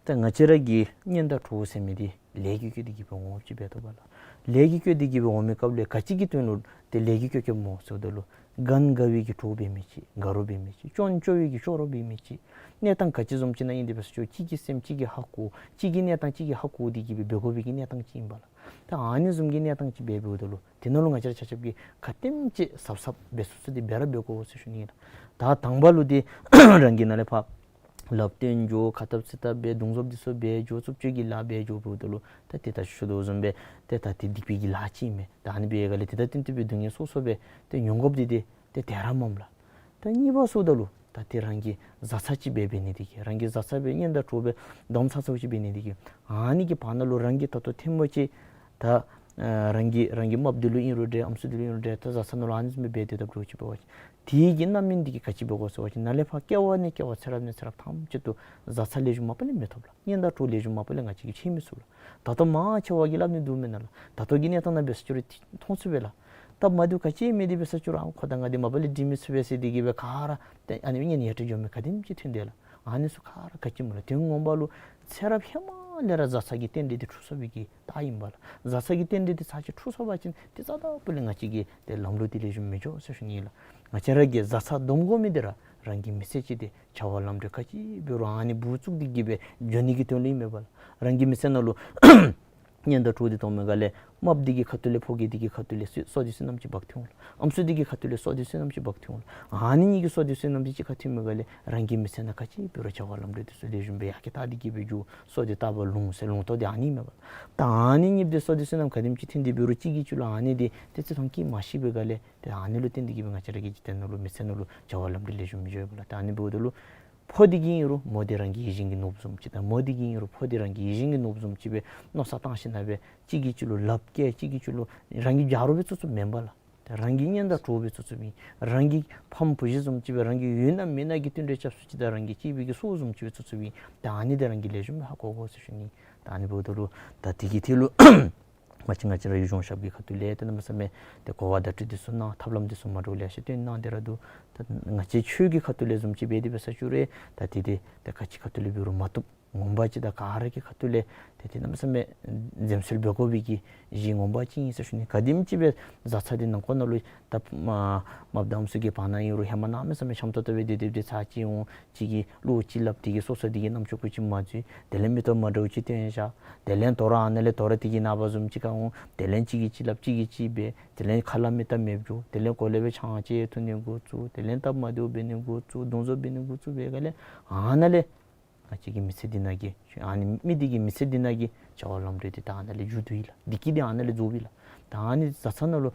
ད་ང་བཅས་ར་གི་གཉེན་དང་གྲོགས་ཟེར་མི་འདི་ལས་ཀྱི་བཀོད་དེ་གི་སྦེ་འོང་ཅི་འབད་དོ་བ་ལགས། ལས་ཀྱི་བཀོད་དེ་གི་སྦེ་འོང་མི་སྐབས་ལས་ག་ཅི་གི་དོན་ལུ་དེ་ལས་ཀྱི་བཀོད་བཀོདཔ་སྨོ་ཟེརཝ་ད་ལུ་ ག་ན་དགའ་བའི་གི་གྲོགས་འབད་མི་ཅིག། དགའ་རོགས་འབད་མི་ཅིག། སྐྱོན་བཅོ་བའི་གི་སྐྱོ་རོགས་འབད་མི་ཅིག། གནས་སྟངས་ག་ཅི་བཟུམ་ཅིག་ནང་ཨིན་དེ་འབད་ས་ཅིག་རུང་གཅིག་གི་སེམས་གཅིག་གིས་ཧ་གོ། གཅིག་གི་གནས་སྟངས་གཅིག་གིས་ཧ་གོ་སྟེ་གི་སྦེ་འབད་དགོ་པའི་གི་གནས་སྟངས་ཅིག་ཨིན་པས་ལགས། ད་ཨ་ནི་བཟུམ་གྱི་གནས་སྟངས་ཅིག་སྦེ་འབདཝ་ད་ལུ་དེ་ནང་ལུ་ང་བཅས་ར་ཆ་ཁྱབ་ཀྱིས་ག་དེམ་ཅིག་གཟབ་གཟབ་འབད་ཚུགས་ཚུགས་ཏེ་འབད་ར་འབད་དགོ་ཟེར་ཞུ་ནི་ཨིན་ལགས། ད་དང་པ་ལུ་འདི་རང་གིས་ནཱ་ལས་ཕར་ལགཔ་བཏོན་འགྱོ། ཁ་འཐབ་ཚིག་འཐབ་འབད། གདུང་འཛོམས་འདི་ཚུ་འབད་འགྱོ། རྩུབ་སྤྱོད་ཀྱི་ལཱ་འབད་འགྱོ་འབདཝ་ད་ལུ་ད་ཏེ་ད་ཞུ་དོ་བཟུམ་སྦེ་ཏེ་ད་ཏེ་སྡིག་པའི་གི་ལཱ་ཅིག་ཨིན་མས། ད་ཨ་ནི་འབད་བའི་སྒང་ལས་ཏེ་ད་ཏན་ཏན་སྦེ་སྡུག་བསྔལ་སོ་སོ་སྦེ་ཏེ་མྱོང་དགོཔ་འདི་ཏེ་ཏེ་དེ་ར་མས་ལགས། ད་གཉིས་པ་ཟེརཝ་ད་ལུ་ད་ཏེ་རང་གིས་བཟའ་ཚང་ཅིག་སྦེ་འབད་ནི་དེ་གིས་རང་གི་བཟའ་ཚང་སྦེ་གཉེན་དང་གྲོགས་སྦེ་དམ་ཚ་ཚཝ་ཅིག་འབད་ནི་དེ་གིས་ཨ་ནི་གི་བར་ན་ལུ་རང་གིས་ད་ལྟོ་ཐེངས་མ་ཅིག་ད་ཨ་རང་གི་རང་གི་རྨགཔ་འདི་ལུ་ཨིན་རུང་འདྲ་ཨམ་སྲུ་འདི་ལུ་ཨིན་རུང་འདྲ་ད་བཟའ་ཚང་ནང་ལུ་ཨ་ནི་བཟུམ་སྦེ་འབད་དེ་སྡོདཔ་འདྲཝ་ཅིག་འབད་བ་ཅིན་དེ་གི་རྣམ་སྨིན་འདི་གིས་ག་ཅི་འབད་དགོ་ཟེར་བ་ཅིན་ནཱ་ལས་ཕར་སྐྱེ་བ་ནས་སྐྱེ་བ་ཚེ་རབས་ནས་ཚེ་རབས་ཐམས་ཅད་དུ་བཟའ་ཚང་ལེགས་ཤོམ་མ་པ་ལས་མི་ཐོབ་ལགས། གཉེན་དང་གྲོགས་ལེགས་ཤོམ་མ་པ་ལས་ང་བཅས་ཀྱིས་འཕྱད་མི་ཚུགས་ལགས། ད་ལྟོ་མང་ཆེ་བ་གིས་སླབ་ནི་འདུག་མེན་ན་ལགས། ད་ལྟོ་གི་གནས་སྟངས་ནང་འབད་ས་ཅིག་རུང་མཐོང་ཚུགས་པས་ལགས། སྟབས་མ་བདེཝ་ག་ཅི་མེད་དེ་འབད་ས་ཅིག་རུང་ཨ་ཁོ་དང་ང་འདི་མ་པ་ལས་འགྲིག་མི་ཚུགས་པས་ཟེར་དེ་གིས་སྦེ་ག་ར་ཏེ་ཨ་ནི་གཉེན་ཡ་བྲལ་འགྱོ་མི་ག་དེམ་ཅིག་ཐོན་དེས་ལགས། ཨ་ནི་ཚུ་ག་ར་ག་ཅི་སྨོ་ལགས། དོན་ངོ་མ་ལུ་ཚེ་རབས་ཧེ་མ་ལས་ར་བཟའ་ཚང་གི་རྟེན་འབྲེལ་འདི་འཁྲུགས་སོང་བའི་གི་རྟགས་ཨིན་པས་ལགས། བཟའ་ཚང་གི་རྟེན་འབྲེལ་འདི་ཚར་གཅིག་འཁྲུགས་སོང་བ་ཅིན་ཏེ་རྩ་དང་པོ་ལས་ང་བཅས་ཀྱི་ཏེ་ལམ་ལུགས་འདི་ལེགས་ཤོམ་མི་འགྱོ་ཟེར་ཞུ་ནི་ལགས། ང་བཅས་ར་གིས་བཟའ་ཚང་སྡོམ་དགོ་མི་འདི་ར་རང་གི་མི་ཚེ་གཅིག་འདི་བྱ་བ་ལམ་འགྲོ་ག་ཅི་འབད་རུང་ཨ་ནི་སྦུག་བཙུགས་ཏེ་གིས་སྦེ་འགྱོ་ནི་གི་དོན་ལུ་ཨིན་མས་པ་ལགས། རང་གི་མི་ཚེ་ནང་ལུ་གཉེན་དང་གྲོགས་འདི་གཏང་མི་ག་ལས་རྨགཔ་འདི་གི་ཁ་ཐུག་ལས་ཕོ་རྒྱས་འདི་གི་ཁ་ཐུག་ལས་བསོད་བསོད་བདེ་བསོད་ནམས་ཅིག་འབག་འཐོན་འོང་ལགས། ཨམ་སྲུ་འདི་གི་ཁ་ཐུག་ལས་བསོད་བདེ་བསོད་ནམས་ཅིག་འབག་འཐོན་འོང་ལགས། ཨ་ནི་གཉིས་ཀྱི་བསོད་བདེ་བསོད་ནམས་འདི་གཅིག་ཁར་འཐོན་མི་ག་ལས་རང་གི་མི་ཚེ་ནང་ག་ཅི་འབད་རུང་བྱ་བ་ལམ་འགྲོ་འདི་ཚུ་ལེགས་ཤོམ་སྦེ་ཡར་རྒྱས་ཏེ་གིས་སྦེ་འགྱོ། བསོད་བདེ་ལྟ་བ་ལོངས་ཟེར་ལོངས་སྤྱོད་འདི་ཨ་ནི་མས་པ་ལགས། ད་ཨ་ནི་གཉིས་འདི་བསོད་བདེ་བསོད་ནམས་ག་དེམ་ཅིག་འཐོན་ཏེ་འབད་རུང་གཅིག་གིས་གཅིག་ལུ་ཨ་ནི་འདི་ཏེ་བརྩི་མཐོང་བསྐྱེད་མ་ཤེས་པའི་ག་ལས་ཏེ་ཨ་ནི་ལུ་བརྟེན་ཏེ་གིས་སྦེ་ང་བཅས་ར་གི་འཇིག་རྟེན་ནང་ལུ་མི་ཚེ་ནང་ལུ་བྱ་བ་ལམ་འགྲོ་ལེགས་ཤོམ་མི་འགྱོ་བས་པ་ལགས། ད་ཨ་ནི་འབདཝ་ད་ལུ་ཕོ་འདི་གིས་ཨིན་རུང་མོ་འདི་རང་གི་ཡིད་བཞིན་གྱི་ནོར་བུ་བཟུམ་ཅིག་དང་མོ་འདི་གིས་ཨིན་རུང་ཕོ་འདི་རང་གི་ཡིད་བཞིན་གྱི་ནོར་བུ་བཟུམ་ཅིག་སྦེ་མནོ་བསམ་བཏང་ཞིནམ་ལས་གཅིག་གིས་གཅིག་ལུ་ལགཔ་བཀལ་གཅིག་གིས་གཅིག་ལུ་རང་གི་ཆ་རོགས་སྦེ་བཙུགས་བཙུགསཔ་མེན་པ་ལགས། ད་རང་གི་གཉེན་དང་གྲོགས་སྦེ་བཙུགས་བཙུགསཔ་ཨིན། རང་གི་ཕམ་བུ་གཞི་བཟུམ་ཅིག་སྦེ་རང་གི་ཡུལ་ན་མི་ན་གི་བསྟུན་གྲོས་རྐྱབ་སུ་ཅིག་དང་རང་གི་གཅེས་པའི་གི་སྲོག་བཟུམ་ཅིག་སྦེ་བཙུགས་བཙུགསཔ་ཨིན། ད་ཨ་ནི་འདི་རང་གིས་ལེགས་ཤོམ་སྦེ་ཧ་གོ་དགོ་ཟེར་ཞུ་ནི། ད་ཨ་ནི་འབདཝ་ད་ལུ་ད་དེ་གི་ཐད་ལུ་མ་གཞི་ང་བཅས་ར་གི་གཞུང་ཞབས་ཀྱི་ཁ་ཐུག་ལས་ཏེ་གནམ་མེད་ས་མེད་ཏེ་གོ་བ་བརྡ་སྤྲོད་འདི་ཚུ་གནང་ཐབས་ལམ་འདི་ཚུ་མ་འདྲཝ་ལེ་ཤ་སྟོན་གནང་སྟེ་ར་འདུག། ད་ང་བཅས་ཆོས་ཀྱི་ཁ་ཐུག་ལས་བཟུམ་ཅིག་འབད་དེ་འབད་ས་ཅིག་རུང་ད་དེ་དེ་ད་ག་ཅི་ཁ་ཐུག་ལས་འབད་རུང་མ་བཏུབ། ངོ་མ་ཅིག་ད་ག་ར་གི་ཁ་ཐུག་ལས་ཏེ་ཏེ་གནམ་མེད་ས་མེད་འཛེམ་ཟོན་འབད་དགོ་པའི་གི་གཞི་ངོ་མ་ཅིག་ཨིན་ཟེར་ཞུ་ནི། ག་དེམ་ཅིག་སྦེ་བཟའ་ཚང་འདི་ནང་འཁོད་ནང་ལུ་ད་མ་མ་བདམས་ཚུ་གི་བར་ན་ཨིན་རུང་ཧེ་མ་གནམ་མེད་ས་མེད་འཆམ་ཏོག་ཏོ་སྦེ་སྡོད་སྡོདཔ་འདི་ཚར་གཅིག་འོང་གཅིག་གིས་བློ་ཅིག་སླབ་སྟེ་གིས་སོ་སོ་འདི་གི་རྣམ་ཅོ་ཀུ་ཅིག་མ་འཛོལ། དེ་ལས་མི་སྟོབས་མ་འདྲཝ་ཅིག་སྟོན་བཞག། དེ་ལས་དོ་རུང་ཨ་ནཱ་ལས་དོ་རུང་དེ་གི་ནངས་པ་བཟུམ་ཅིག་ཁར་འོང་། དེ་ལས་གཅིག་གིས་གཅིག་སླབ་གཅིག་གིས་གཅིག་འབད། དེ་ལས་ཁ་སླབ་མི་སྟབས་མེདཔ་འགྱོ། དེ་ལས་གོ་ལེ་སྦེ་ཆང་ཅིག་འཐུང་ནི་འགོ་བཙུགས། དེ་ལས་སྟབས་མ་བདེཝ་འབད་ནི་འགོ་བཙུགས། གདུང་འཛོམས་འབད་ནི་འགོ་བཙུགས་པའི་སྒང་ལས་ཨ་ནཱ་ལས་ང་བཅས་ཀྱི་མི་ཚེ་འདི་ནང་གི་ཨ་ནི་མི་འདི་གི་མི་ཚེ་འདི་ནང་གི་བྱ་བ་ལམ་འགྲོ་འདི་ད་ཨ་ནཱ་ལས་མཇུག་བསྡུ་ཡི་ལགས། བདེ་སྐྱིད་འདི་ཨ་ནཱ་ལས་རྫོགས་པས་ལགས། ད་ཨ་ནི་བཟའ་ཚང་ནང་ལུ་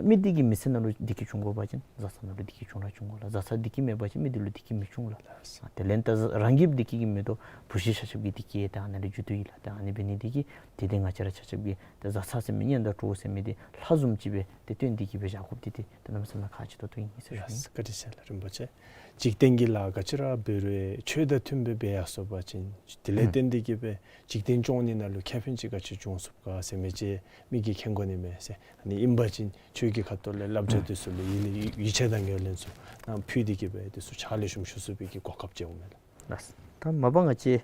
མི་འདི་གི་མི་ཚེ་ནང་ལུ་བདེ་སྐྱིད་འབྱུང་དགོ་པ་ཅིན་བཟའ་ཚང་ནང་ལུ་བདེ་སྐྱིད་འབྱུང་ར་འབྱུང་དགོ་ལགས། བཟའ་ཚང་བདེ་སྐྱིད་མེད་པ་ཅིན་མི་འདི་ལུ་བདེ་སྐྱིད་མི་འབྱུང་ལགས། དེ་ལས་ད་རང་གི་བདེ་སྐྱིད་ཀྱི་མེ་ཏོག་བུ་གཞི་ཆ་ཁྱབ་ཀྱི་བདེ་སྐྱིད་ད་ཨ་ནཱ་ལས་མཇུག་བསྡུ་ཡི་ལགས། ད་ཨ་ནི་འབད་ནི་འདི་གིས་དེ་འདི་ང་བཅས་ར་ཆ་ཁྱབ་ཀྱིས་ད་བཟའ་ཚང་ཟེར་མི་གཉེན་དང་གྲོགས་ཟེར་མི་འདི་ལྷ་བཟུམ་ཅིག་སྦེ་ཏེ་བསྟེན་ཏེ་གིས་སྦེ་བཞག་དགོཔ་འདི་ཏེ་ད་གནམ་མེད་ས་མེད་ཁག་ཆེ་ཏོག་ཏོ་ཨིན་ཟེར་ཞུ་ནི། ལགས་སོ། བཀའ་དྲིན་ཆེ་ལགས་རིན་པོ་ཆེ། འཇིག་རྟེན་གྱི་ལཱ་ག་ཅི་ར་འབད་རུང་ཆོས་དང་མཐུན་པའི་སྦེ་ཡར་སོང་པ་ཅིན་དེ་ལས་ཨུམ་བརྟེན་ཏེ་གིས་སྦེ་འཇིག་རྟེན་སྐྱོང་ནི་ནང་ལུ་ཁེ་ཕན་ཅིག་ག་ཅི་འབྱུང་ཚུགས་ག་ཟེར་མི་ཅིག་མི་གིས་མཁྱེན་དགོ་ནི་མས་ཟེར། ཨ་ནི་ཨིན་པ་ཅིན་ཆོས་ཀྱི་ཁ་ཐུག་ལས་བསླབ་བྱ་ཨུམ་འདི་ཚུ་ལུ་ཡིད་ལུ་ཡིད་ཆེས་དང་ངོས་ལེན་ཚུ་ནང་ཕུལ་ཏེ་གིས་སྦེ་འདི་ཚུ་ཕྱག་ལེགས་ཤོམ་ཞུ་ཚུགས་པའི་གི་གོ་སྐབས་ཅིག་འོང་མས་ལགས། ལགས། ད་མ་པ་ང་བཅས་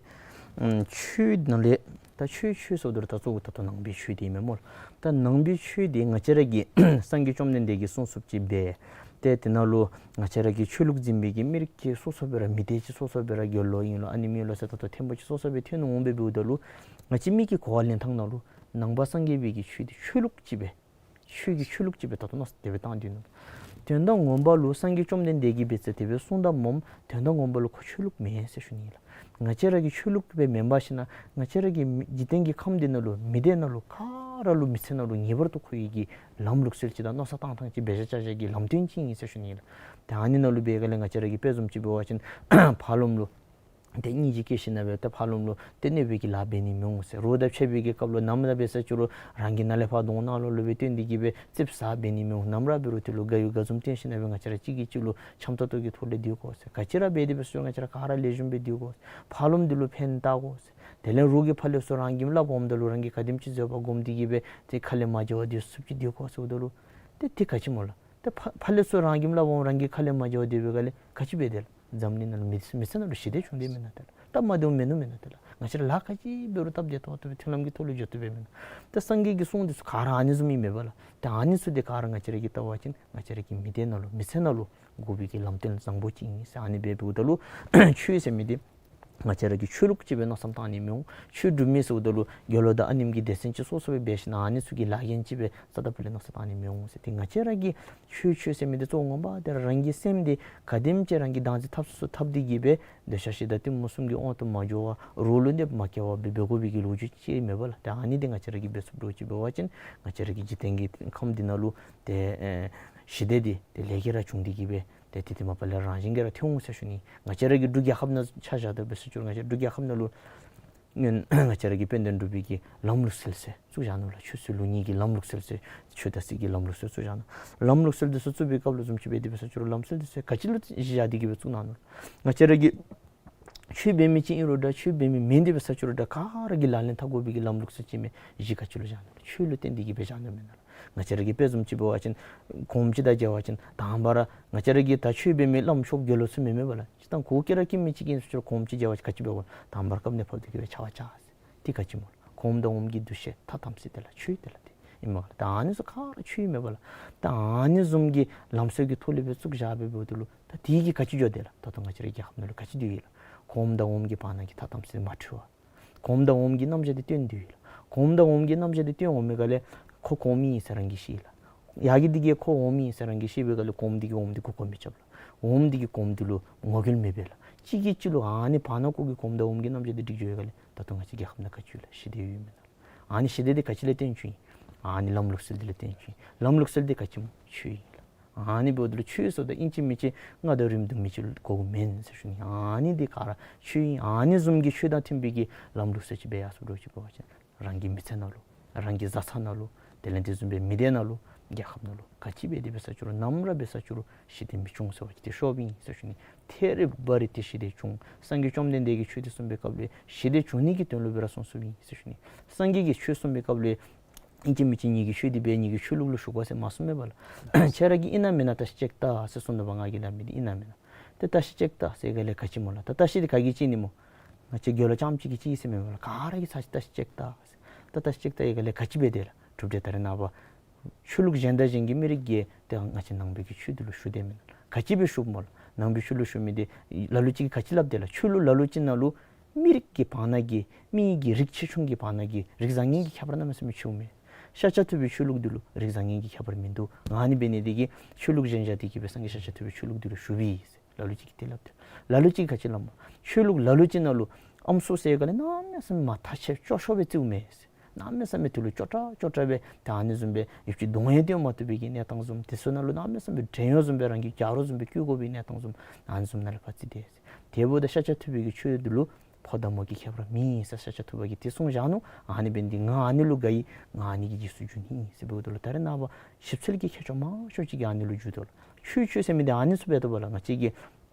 ཨམ་ཆོས་ནང་ལས་ད་ཆོས་ཆོས་ཟེརཝ་ད་ལུ་ད་གཙོ་བོ་ད་ལྟོ་ནང་པའི་ཆོས་འདི་ཨིན་མས་སྨོ། ད་ནང་པའི་ཆོས་འདི་ང་བཅས་ར་གི་སངས་རྒྱས་བཅོམ་ལྡན་འདས་ཀྱིས་གསུངས་གསུངསམ་ཅིག་འབད། ཏེ་དེ་ནང་ལུ་ང་བཅས་ར་གི་ཆོས་ལུགས་འཛིན་པའི་གི་མི་རིགས་ཀྱི་སོ་སོ་སྦེ་ར་མི་སྡེ་ཅིག་སོ་སོ་སྦེ་ར་དགེ་སློང་ཨིན་ལོ་ཨ་ནི་མེན་ལོ་ཟེར་ད་ལྟོ་ཐེམ་པོ་ཅིག་སོ་སོ་སྦེ་ཐོན་འོང་སྦེ་འབདཝ་ད་ལུ་ང་བཅས་མི་གི་གོ་བ་ལེན་ཐངས་ནང་ལུ་ནང་པ་སངས་རྒྱས་པའི་གི་ཆོས་འདི་ཆོས་ལུགས་ཅིག་སྦེ་ཆོས་ཀྱི་ཆོས་ལུགས་ཅིག་སྦེ་ད་ལྟོ་མནོ་བསམ་དེ་སྦེ་བཏང་སྡོད་ནུག། དོན་དག་ངོ་མ་ལུ་སངས་རྒྱས་བཅོམ་ལྡན་འདས་ཀྱིས་འབད་ས་དེ་སྦེ་གསུངས་དོ་སྨོ། དོན་དག་ངོ་མ་ལུ་ཁོ་ཆོས་ལུགས་མེན་ཟེར་ཞུ་ནི་ལགས། ང་བཅས་ར་གི་ཆོས་ལུགས་སྦེ་མེན་པར་ཞིན་ན་ང་བཅས་ར་གི་མི་འཇིག་རྟེན་གྱི་ཁམས་འདི་ནང་ལུ་མི་སྡེ་ནང་ལུ་ག་ར་ལུ་མི་ཚེ་ནང་ལུ་ངེས་པར་དུ་མཁོ་བའི་གི་ལམ་ལུགས་སྲོལ་ཅིག་དང་མནོ་བསམ་བཏང་ཐངས་ཅིག་འབད་བཞག་བཞག་བཞག་གི་ལམ་སྟོན་ཅིག་ཨིན་ཟེར་ཞུ་ནི་ལགས། ཏེ་ཨ་ནི་ནང་ལུ་འབད་སྒང་ལས་ང་བཅས་ར་གིས་དཔེ་བཟུམ་ཅིག་འབད་བ་ཅིན་ཕར་ལོགམ་ལུ་ཏེ་སྙིང་རྗེ་བསྐྱེད་ཞིན་ན་སྦེ་ཏེ་ཕར་ལོགམ་ལུ་ཏེ་གནོད་པའི་གི་ལཱ་འབད་ནི་མི་འོང་ཟེར། རོགས་དང་ཕྱད་པའི་གི་སྐབས་ལུ་ནམ་ར་འབད་ས་ཅིག་རུང་རང་གི་ནང་ལས་ཕར་གདོང་ནག་ལོག་ལོག་སྦེ་སྟོན་ཏེ་གིས་སྦེ་ཙིགཔ་ཟ་འབད་ནི་མི་འོང་། ནམ་ར་འབད་རུང་དེ་ལུ་དགའ་ཡོད་དགའ་འཛུམ་སྟོན་ཞིན་ན་སྦེ་ང་བཅས་ར་གཅིག་གིས་གཅིག་ལུ་འཆམ་ཏོག་ཏོ་གི་ཐོག་ལས་སྡོད་དགོ་ཟེར། ག་ཅི་ར་འབད་དེ་འབད་ས་ཅིག་རུང་ང་བཅས་ར་ག་ར་ལེགས་ཤོམ་སྦེ་སྡོད་དགོ་ཟེར། ཕར་ལོགམ་འདི་ལུ་ཕན་བཏགས་དགོ་ཟེར། དེ་ལས་རོགས་ཀྱིས་ཕར་ལས་ཚུར་རང་གི་བླམ་འོངམ་ད་ལུ་རང་གིས་ག་དེམ་ཅིག་བཟོད་པ་སྒོམ་སྟེ་གིས་སྦེ་ཏེ་ཁ་ལས་མ་བྱ་བ་སྡོད་ཚུགསཔ་ཅིག་སྡོད་དགོ་ཟེརཝ་ད་ལུ་ཏེ་དེ་ག་ཅི་སྨོ་ལགས། ཏེ་ཕར་ཕར་ལས་ཚུར་རང་གི་བླམ་འོངམ་རང་གིས་ཁ་ལས་མ་བྱ་བ་སྡོད་པའི་སྒང་ལས་ག་ཅི་འབད་དེས་ལགས། འཛམ་གླིང་ནང་ལུ་མི་མི་ཚེ་ནང་ལུ་ཞི་བདེ་བྱུང་དེས་མེན་ན་ཏེ་ལགས། སྟབས་མ་བདེཝ་མིན་ནུག་མེན་ན་ཏེ་ལགས། ང་བཅས་ར་ལཱ་ག་ཅི་འབད་རུང་སྟབས་བདེ་ཏོག་ཏོ་སྦེ་མཐུན་ལམ་གྱི་ཐོག་ལུ་འགྱོ་བཏུབ་པས་མེན་ན། ཏེ་སངས་རྒྱས་ཀྱི་གསུང་འདི་ཚུ་ག་ར་ཨ་ནི་བཟུམ་ཨིན་མས་པ་ལགས། ཏེ་ཨ་ནི་ཚུ་འདི་ག་ར་ང་བཅས་ར་གིས་བལྟ་བ་ཅིན་ང་བཅས་ར་གི་མི་སྡེ་ནང་ལུ་མི་ཚེ་ནང་ལུ་དགོ་པའི་གི་ལམ་སྟོན་བཟང་པོ་ཅིག་ཨིན་ཟེར། ཨ་ནི་འབདཝ་ད་ལུ་ཆོས་ཟེར་མི་འདི་ང་བཅས་ར་གིས་ཆོས་ལུགས་ཅིག་སྦེ་མནོ་བསམ་བཏང་ནི་མི་འོང་། ཆོས་སྒྲུབ་མི་ཟེརཝ་ད་ལུ་དགེ་སློང་དང་ཨ་ནེམ་གྱི་སྡེ་ཚན་ཅིག་སོ་སོ་སྦེ་འབད་ཞིནམ་ཨ་ནི་ཚུ་གི་ལཱ་འགན་ཅིག་སྦེ་རྩ་དང་ཕུ་ལས་མནོ་བསམ་བཏང་ནི་མི་འོང་ཟེར། ཏེ་ང་བཅས་ར་གིས་ཆོས་ཆོས་ཟེར་མི་འདི་གཙོ་བོ་ངོ་མ་འདི་ར་རང་གི་སེམས་འདི་ག་དེམ་ཅིག་རང་གིས་བདག་འཛིན་འཐབ་ཚུགས་ཚུགས་འཐབ་སྟེ་གི་སྦེ་འདོད་ཆགས་ཞེ་སྡང་གཏི་མུག་གསུམ་གྱི་དབང་དུ་མ་འགྱོ་བར་རོགས་ལུ་ནི་མ་སྐྱེ་བར་སྦེ་འབད་དགོ་པའི་གི་ལོ་རྒྱུས་ཅིག་མས་པ་ལགས། ཏེ་ཨ་ནི་འདི་ང་བཅས་ར་གིས་འབད་ཚུགསཔ་འདྲཝ་ཅིག་འབད་བ་ཅིན་ང་བཅས་ར་གི་འཇིག་རྟེན་གྱི་ཁམས་འདི་ནང་ལུ་ཏེ་ཨེ་ཞི་བདེ་འདི་ཏེ་ལེགས་ཀྱིས་ར་འབྱུང་སྟེ་གི་སྦེ་ཏེ་དེ་དེ་མ་པ་ལས་རང་བཞིན་གྱིས་ར་ཐོན་འོང་ཟེར་ཞུ་ནི། ང་བཅས་ར་གི་འབྲུག་རྒྱལ་ཁབ་ནང་ཆ་བཞག་སྟེ་འབད་ས་ཅིག་རུང་ང་བཅས་འབྲུག་རྒྱལ་ཁབ་ནང་ལུ་ང་བཅས་ར་གི་དཔལ་ལྡན་འབྲུག་པའི་གི་ལམ་ལུགས་སྲོལ་ཟེར་བཙུགས་བཞག་ནུག་ལགས། ཆོས་སྲིད་ལུགས་གཉིས་ཀྱི་ལམ་ལུགས་སྲོལ་ཟེར་ཆོས་དང་སྲིད་ཀྱི་ལམ་ལུགས་སྲོལ་བཙུགས་བཞག་ནུག། ལམ་ལུགས་སྲོལ་འདི་ཚུ་བཙུགས་པའི་སྐབས་ལུ་བཟུམ་ཅིག་འབད་དེ་འབད་ས་ཅིག་རུང་ལམ་སྲོལ་འདི་ཚུ་ག་ཅི་ལུ་གཞི་བཞག་སྟེ་གི་སྦེ་བཙུགས་གནང་ནུག་ལགས། ང་བཅས་ར་གི་ཆོས་འབད་མི་ཅིག་ཨིན་རུང་འདྲ་ཆོས་འབད་མི་མེན་ཏེ་འབད་ས་ཅིག་རུང་འདྲ་ག་ར་གིས་ལག་ལེན་འཐབ་དགོ་པའི་གི་ལམ་ལུགས་སྲོལ་ཅིག་མས། གཞི་ག་ཅི་ལུ་བཞག་ནུག་ལགས། ཆོས་ལུ་བརྟེན་ཏེ་གི་སྦེ་བཞག་ནུག་མེན་ན་ལགས། ང་བཅས་ར་གི་དཔེ་བཟུམ་ཅིག་འབད་བ་ཅིན་གོངམ་ཅིག་དང་མཇལ་བ་ཅིན་དང་པ་ར་ང་བཅས་ར་གིས་ད་ཆོས་འབད་མི་བླམ་ཆོསཔ་དགེ་སློང་ཚུ་མེན་མས་པ་ལགས། སྤྱིར་བཏང་གུ་གེ་ར་སྐྱེ་མི་ཅིག་ཨིན་ས་ཅིག་རུང་གོངམ་ཅིག་མཇལ་བ་ཅིན་ག་ཅི་འབད་དགོ། དང་པ་ར་བཀབ་ནེ་ཕབ་སྟེ་གི་སྦེ་ཕྱག་འཚལ་ཟེར། དེ་ག་ཅི་སྨོ་ལགས། གོངམ་དང་འོགམ་གྱི་འདུ་ཤེས་ཐ་དམ་ཚིག་དེ་ལགས་ཆོས་དེ་ལགས་དེ་ཨིན་མས་ལགས། ད་ཨ་ནི་ཚུ་ག་ར་ཆོས་ཨིན་མས་པ་ལགས། ད་ཨ་ནི་བཟུམ་གྱི་ལམ་སྲོལ་གྱི་ཐོག་ལས་སྦེ་བཙུགས་བཞག་སྦེ་འབདཝ་ད་ལུ་ད་དེ་གིས་ག་ཅི་འགྱོ་དེ་ལགས། ད་ལྟོ་ང་བཅས་རའི་རྒྱལ་ཁབ་ནང་ལུ་ག་ཅི་འདི་ཡོད་ལགས། གོངམ་དང་འོགམ་གྱི་བར་ན་གི་ཐ་དམ་ཚིག་མ་འཁྲུལ་བར་གོངམ་དང་འོགམ་གྱི་རྣམ་གཞག་འདི་སྟོན་ཏེ་ཡོད་ལགས། གོངམ་དང་འོགམ་གྱི་རྣམ་གཞག་འདི་སྟོན་འོང་མི་ག་ལས་ཁོ་གོངམ་ཨིན་ཟེར་རང་གིས་ཤེས་ལགས། ཡ་གི་འདི་གིས་ཁོ་འོགམ་ཨིན་ཟེར་རང་གིས་ཤེས་པའི་ག་ལས་གོངམ་འདི་གིས་འོགམ་འདི་གུ་གོ་མི་རྐྱབ་ལགས། འོགམ་འདི་གིས་གོངམ་འདི་ལུ་ངོ་རྒོལ་མི་འབད་ལགས། གཅིག་གིས་གཅིག་ལུ་ཨ་ནི་བར་ན་གུ་གི་གོངམ་དང་འོགམ་གྱི་རྣམ་གཞག་འདི་སྒྲིག་འགྱོ་བའི་ག་ལས་ད་ལྟོ་ང་བཅས་རྒྱལ་ཁབ་ནང་ག་ཅི་ཡོད་ལགས། ཞི་བདེ་ཡོད་མེན་ན་ལགས། ཨ་ནི་ཞི་བདེ་འདི་ག་ཅི་ལས་བརྟེན་བྱུང་ཡི། ཨ་ནི་ལམ་ལུགས་སྲོལ་འདི་ལས་བརྟེན་བྱུང་ཡི། ལམ་ལུགས་སྲོལ་འདི་ག་ཅི་སྨོ། ཆོས་ཨིན་ལགས། ཨ་ནི་འབདཝ་ད་ལུ་ཆོས་ཟེརཝ་ད་ཨིན་ཅི་མིན་ཅི་རྔ་དང་རིམ་གྲོ་མི་ཅིག་དགོཔ་མེན་ཟེར་ཞུ་ནི། ཨ་ནི་འདི་ག་ར་ཆོས་ཨིན། ཨ་ནི་བཟུམ་གྱི་ཆོས་དང་མཐུན་པའི་གི་ལམ་ལུགས་སྲོལ་ཅིག་འབད་ཡར་སོངམ་འདྲཝ་ཅིག་འབད་བ་ཅིན་རང་གི་མི་ཚེ་ནང་ལུ་རང་གི་བཟའ་ཚང་ནང་ལུ་དེ་ལས་དེ་བཟུམ་སྦེ་མི་སྡེ་ནང་ལུ་རྒྱལ་ཁབ་ནང་ལུ་ག་ཅི་འབད་དེ་འབད་ས་ཅིག་རུང་ནམ་ར་འབད་ས་ཅིག་རུང་ཞི་བདེ་མི་འབྱུང་ཟེར་བ་ཅིན་དེ་ཤོབ་ཨིན་ཟེར་ཞུ་ནི། ཐད་རི་བ་རི་ཏེ་ཞི་བདེ་འབྱུང་། སངས་རྒྱས་བཅོམ་ལྡན་འདས་ཀྱིས་ཆོས་འདི་གསུངས་པའི་སྐབས་ལུ་ཞི་བདེ་འབྱུང་ནི་གི་དོན་ལུ་སྦེ་ར་གསུངས་གསུངསམ་ཨིན་ཟེར་ཞུ་ནི། སངས་རྒྱས་ཀྱིས་ཆོས་གསུངས་པའི་སྐབས་ལུ་ཨིན་ཅི་མིན་ཅི་ངེ་གི་ཆོས་འདི་འབད་ངེ་གི་ཆོས་ལུགས་ལུ་ཞུགས་དགོ་ཟེར་མ་གསུངས་མས་པ་ལགས། ཁྱེད་ར་གིས་ཨིན་ན་མེན་ན་བརྟག་ཞིབ་ཅིག་བལྟ་ཟེར་གསུངས་ནུག་པ། ང་གིས་སླབ་མི་འདི་ཨིན་ན་མེན་ན། ཏེ་བརྟག་ཞིབ་ཅིག་བལྟ་ཟེར་ག་ལས་ག་ཅི་སྨོ་ལགས། ད་བརྟག་ཞིབ་འདི་ག་གིས་བྱིན་ནི་སྨོ། ང་བཅས་དགེ་སློང་རྐྱངམ་ཅིག་གིས་བྱིན་ཟེར་མེན་པ་ལགས། ག་ར་གིས་ཚར་ཅིག་བརྟག་ཞིབ་ཅིག་བལྟ་ཟེར། ད་བརྟག་ཞིབ་ཅིག་བལྟ་ཡི་ག་ལས་ག་ཅི་འབད་དེ་ལགས། གྲུབ་འབྲས་ད་རེས་ནངས་པ་ཆོས་ལུགས་གཞན་དང་གཞན་གྱི་མི་རིགས་ཀྱིས་ཏེ་ང་བཅས་ནང་པའི་གི་ཆོས་འདི་ལུ་ཞུགས་དེས་མེན་ན་ལགས། ག་ཅི་སྦེ་ཞུགསཔ་སྨོ་ལགས། ནང་པའི་ཆོས་ལུགས་ཞུགས་མི་འདི་ལ་ལུ་ཅིག་གིས་ག་ཅི་སླབ་དེ་ལགས། ཆོས་ལུགས་ལ་ལུ་ཅིག་ནང་ལུ་མི་རིགས་ཀྱི་བར་ན་གི་མི་གི་རིགས་ཆེ་ཆུང་གི་བར་ན་གི་རིགས་བཟང་ངན་གྱི་ཁྱད་པར་གནམ་མེད་ས་མེད་ཆེཝ་མས། ཤཱཀྱ་ཐུབ་པའི་ཆོས་ལུགས་འདི་ལུ་རིགས་བཟང་ངན་གྱི་ཁྱད་པར་མིན་འདུག། ཨ་ནི་འབད་ནི་འདི་གིས་ཆོས་ལུགས་གཞན་བཞག་སྟེ་གི་སྦེ་སངས་རྒྱས་ཤཱཀྱ་ཐུབ་པའི་ཆོས་ལུགས་འདི་ལུ་ཞུགས་པས་ཟེར་ལ་ལུ་ཅིག་གིས་དེ་སླབ་དེ། ལ་ལུ་ཅིག་གིས་ག་ཅི་སླབ་སྨོ། ཆོས་ལུགས་ལ་ལུ་ཅིག་ནང་ལུ་ཨམ་སྲུ་ཟེར་ག་ལས་གནམ་མེད་ས་མེད་མ་ཐག་ཆོད་ཅོག་ཤོབ་སྦེ་བརྩིཝ་མས་ཟེར། གནམ་མེད་ས་མེད་དེ་ལུ་ཅོག་འཐདཔ་ཅོག་འཐདཔ་སྦེ་ད་ཨ་ནི་བཟུམ་སྦེ་ཡུདཔ་ཅིག་གདོང་ཡང་སྟོན་མ་བཏུབ་པའི་གི་གནས་སྟངས་བཟུམ། དེ་ཚུ་ནང་ལུ་གནམ་མེད་ས་མེད་བྲན་གཡོག་བཟུམ་སྦེ་རང་གི་གྱ་རོགས་བཟུམ་སྦེ་བཀོལ་དགོ་པའི་གནས་སྟངས་བཟུམ། ཨ་ནི་བཟུམ་ནང་ལུ་ཕར་བརྩིས་ཏེ་ཟེར། དེ་འབདཝ་ད་ཤཱཀྱ་ཐུབ་པའི་གི་ཆོས་འདི་ལུ་ཕོ་དང་མོ་གི་ཁྱད་པར་མེད་ཟེར་ཤཱཀྱ་ཐུབ་པ་གིས་དེ་གསུངས་བཞག་ནུག། ཨ་ནི་འབད་ནི་འདི་ང་ཨ་ནི་ལུ་དགའ་ཡི། ང་ཨ་ནི་གི་རྗེས་སུ་འཇུག་ནི་ཨིན་ཟེར་འབདཝ་ད་ལུ་ད་རེས་ནངས་པ་ཞིབ་འཚོལ་གྱི་མཁས་མཆོག་མང་ཤོས་ཅིག་གིས་ཨ་ནི་ལུ་འཇུག་དོ་ལགས། ཆོས་ཆོས་ཟེར་མི་འདི་ཨ་ནི་ཚུ་འབད་དོ་བ་ལགས། ང་བཅས་ཀྱིས་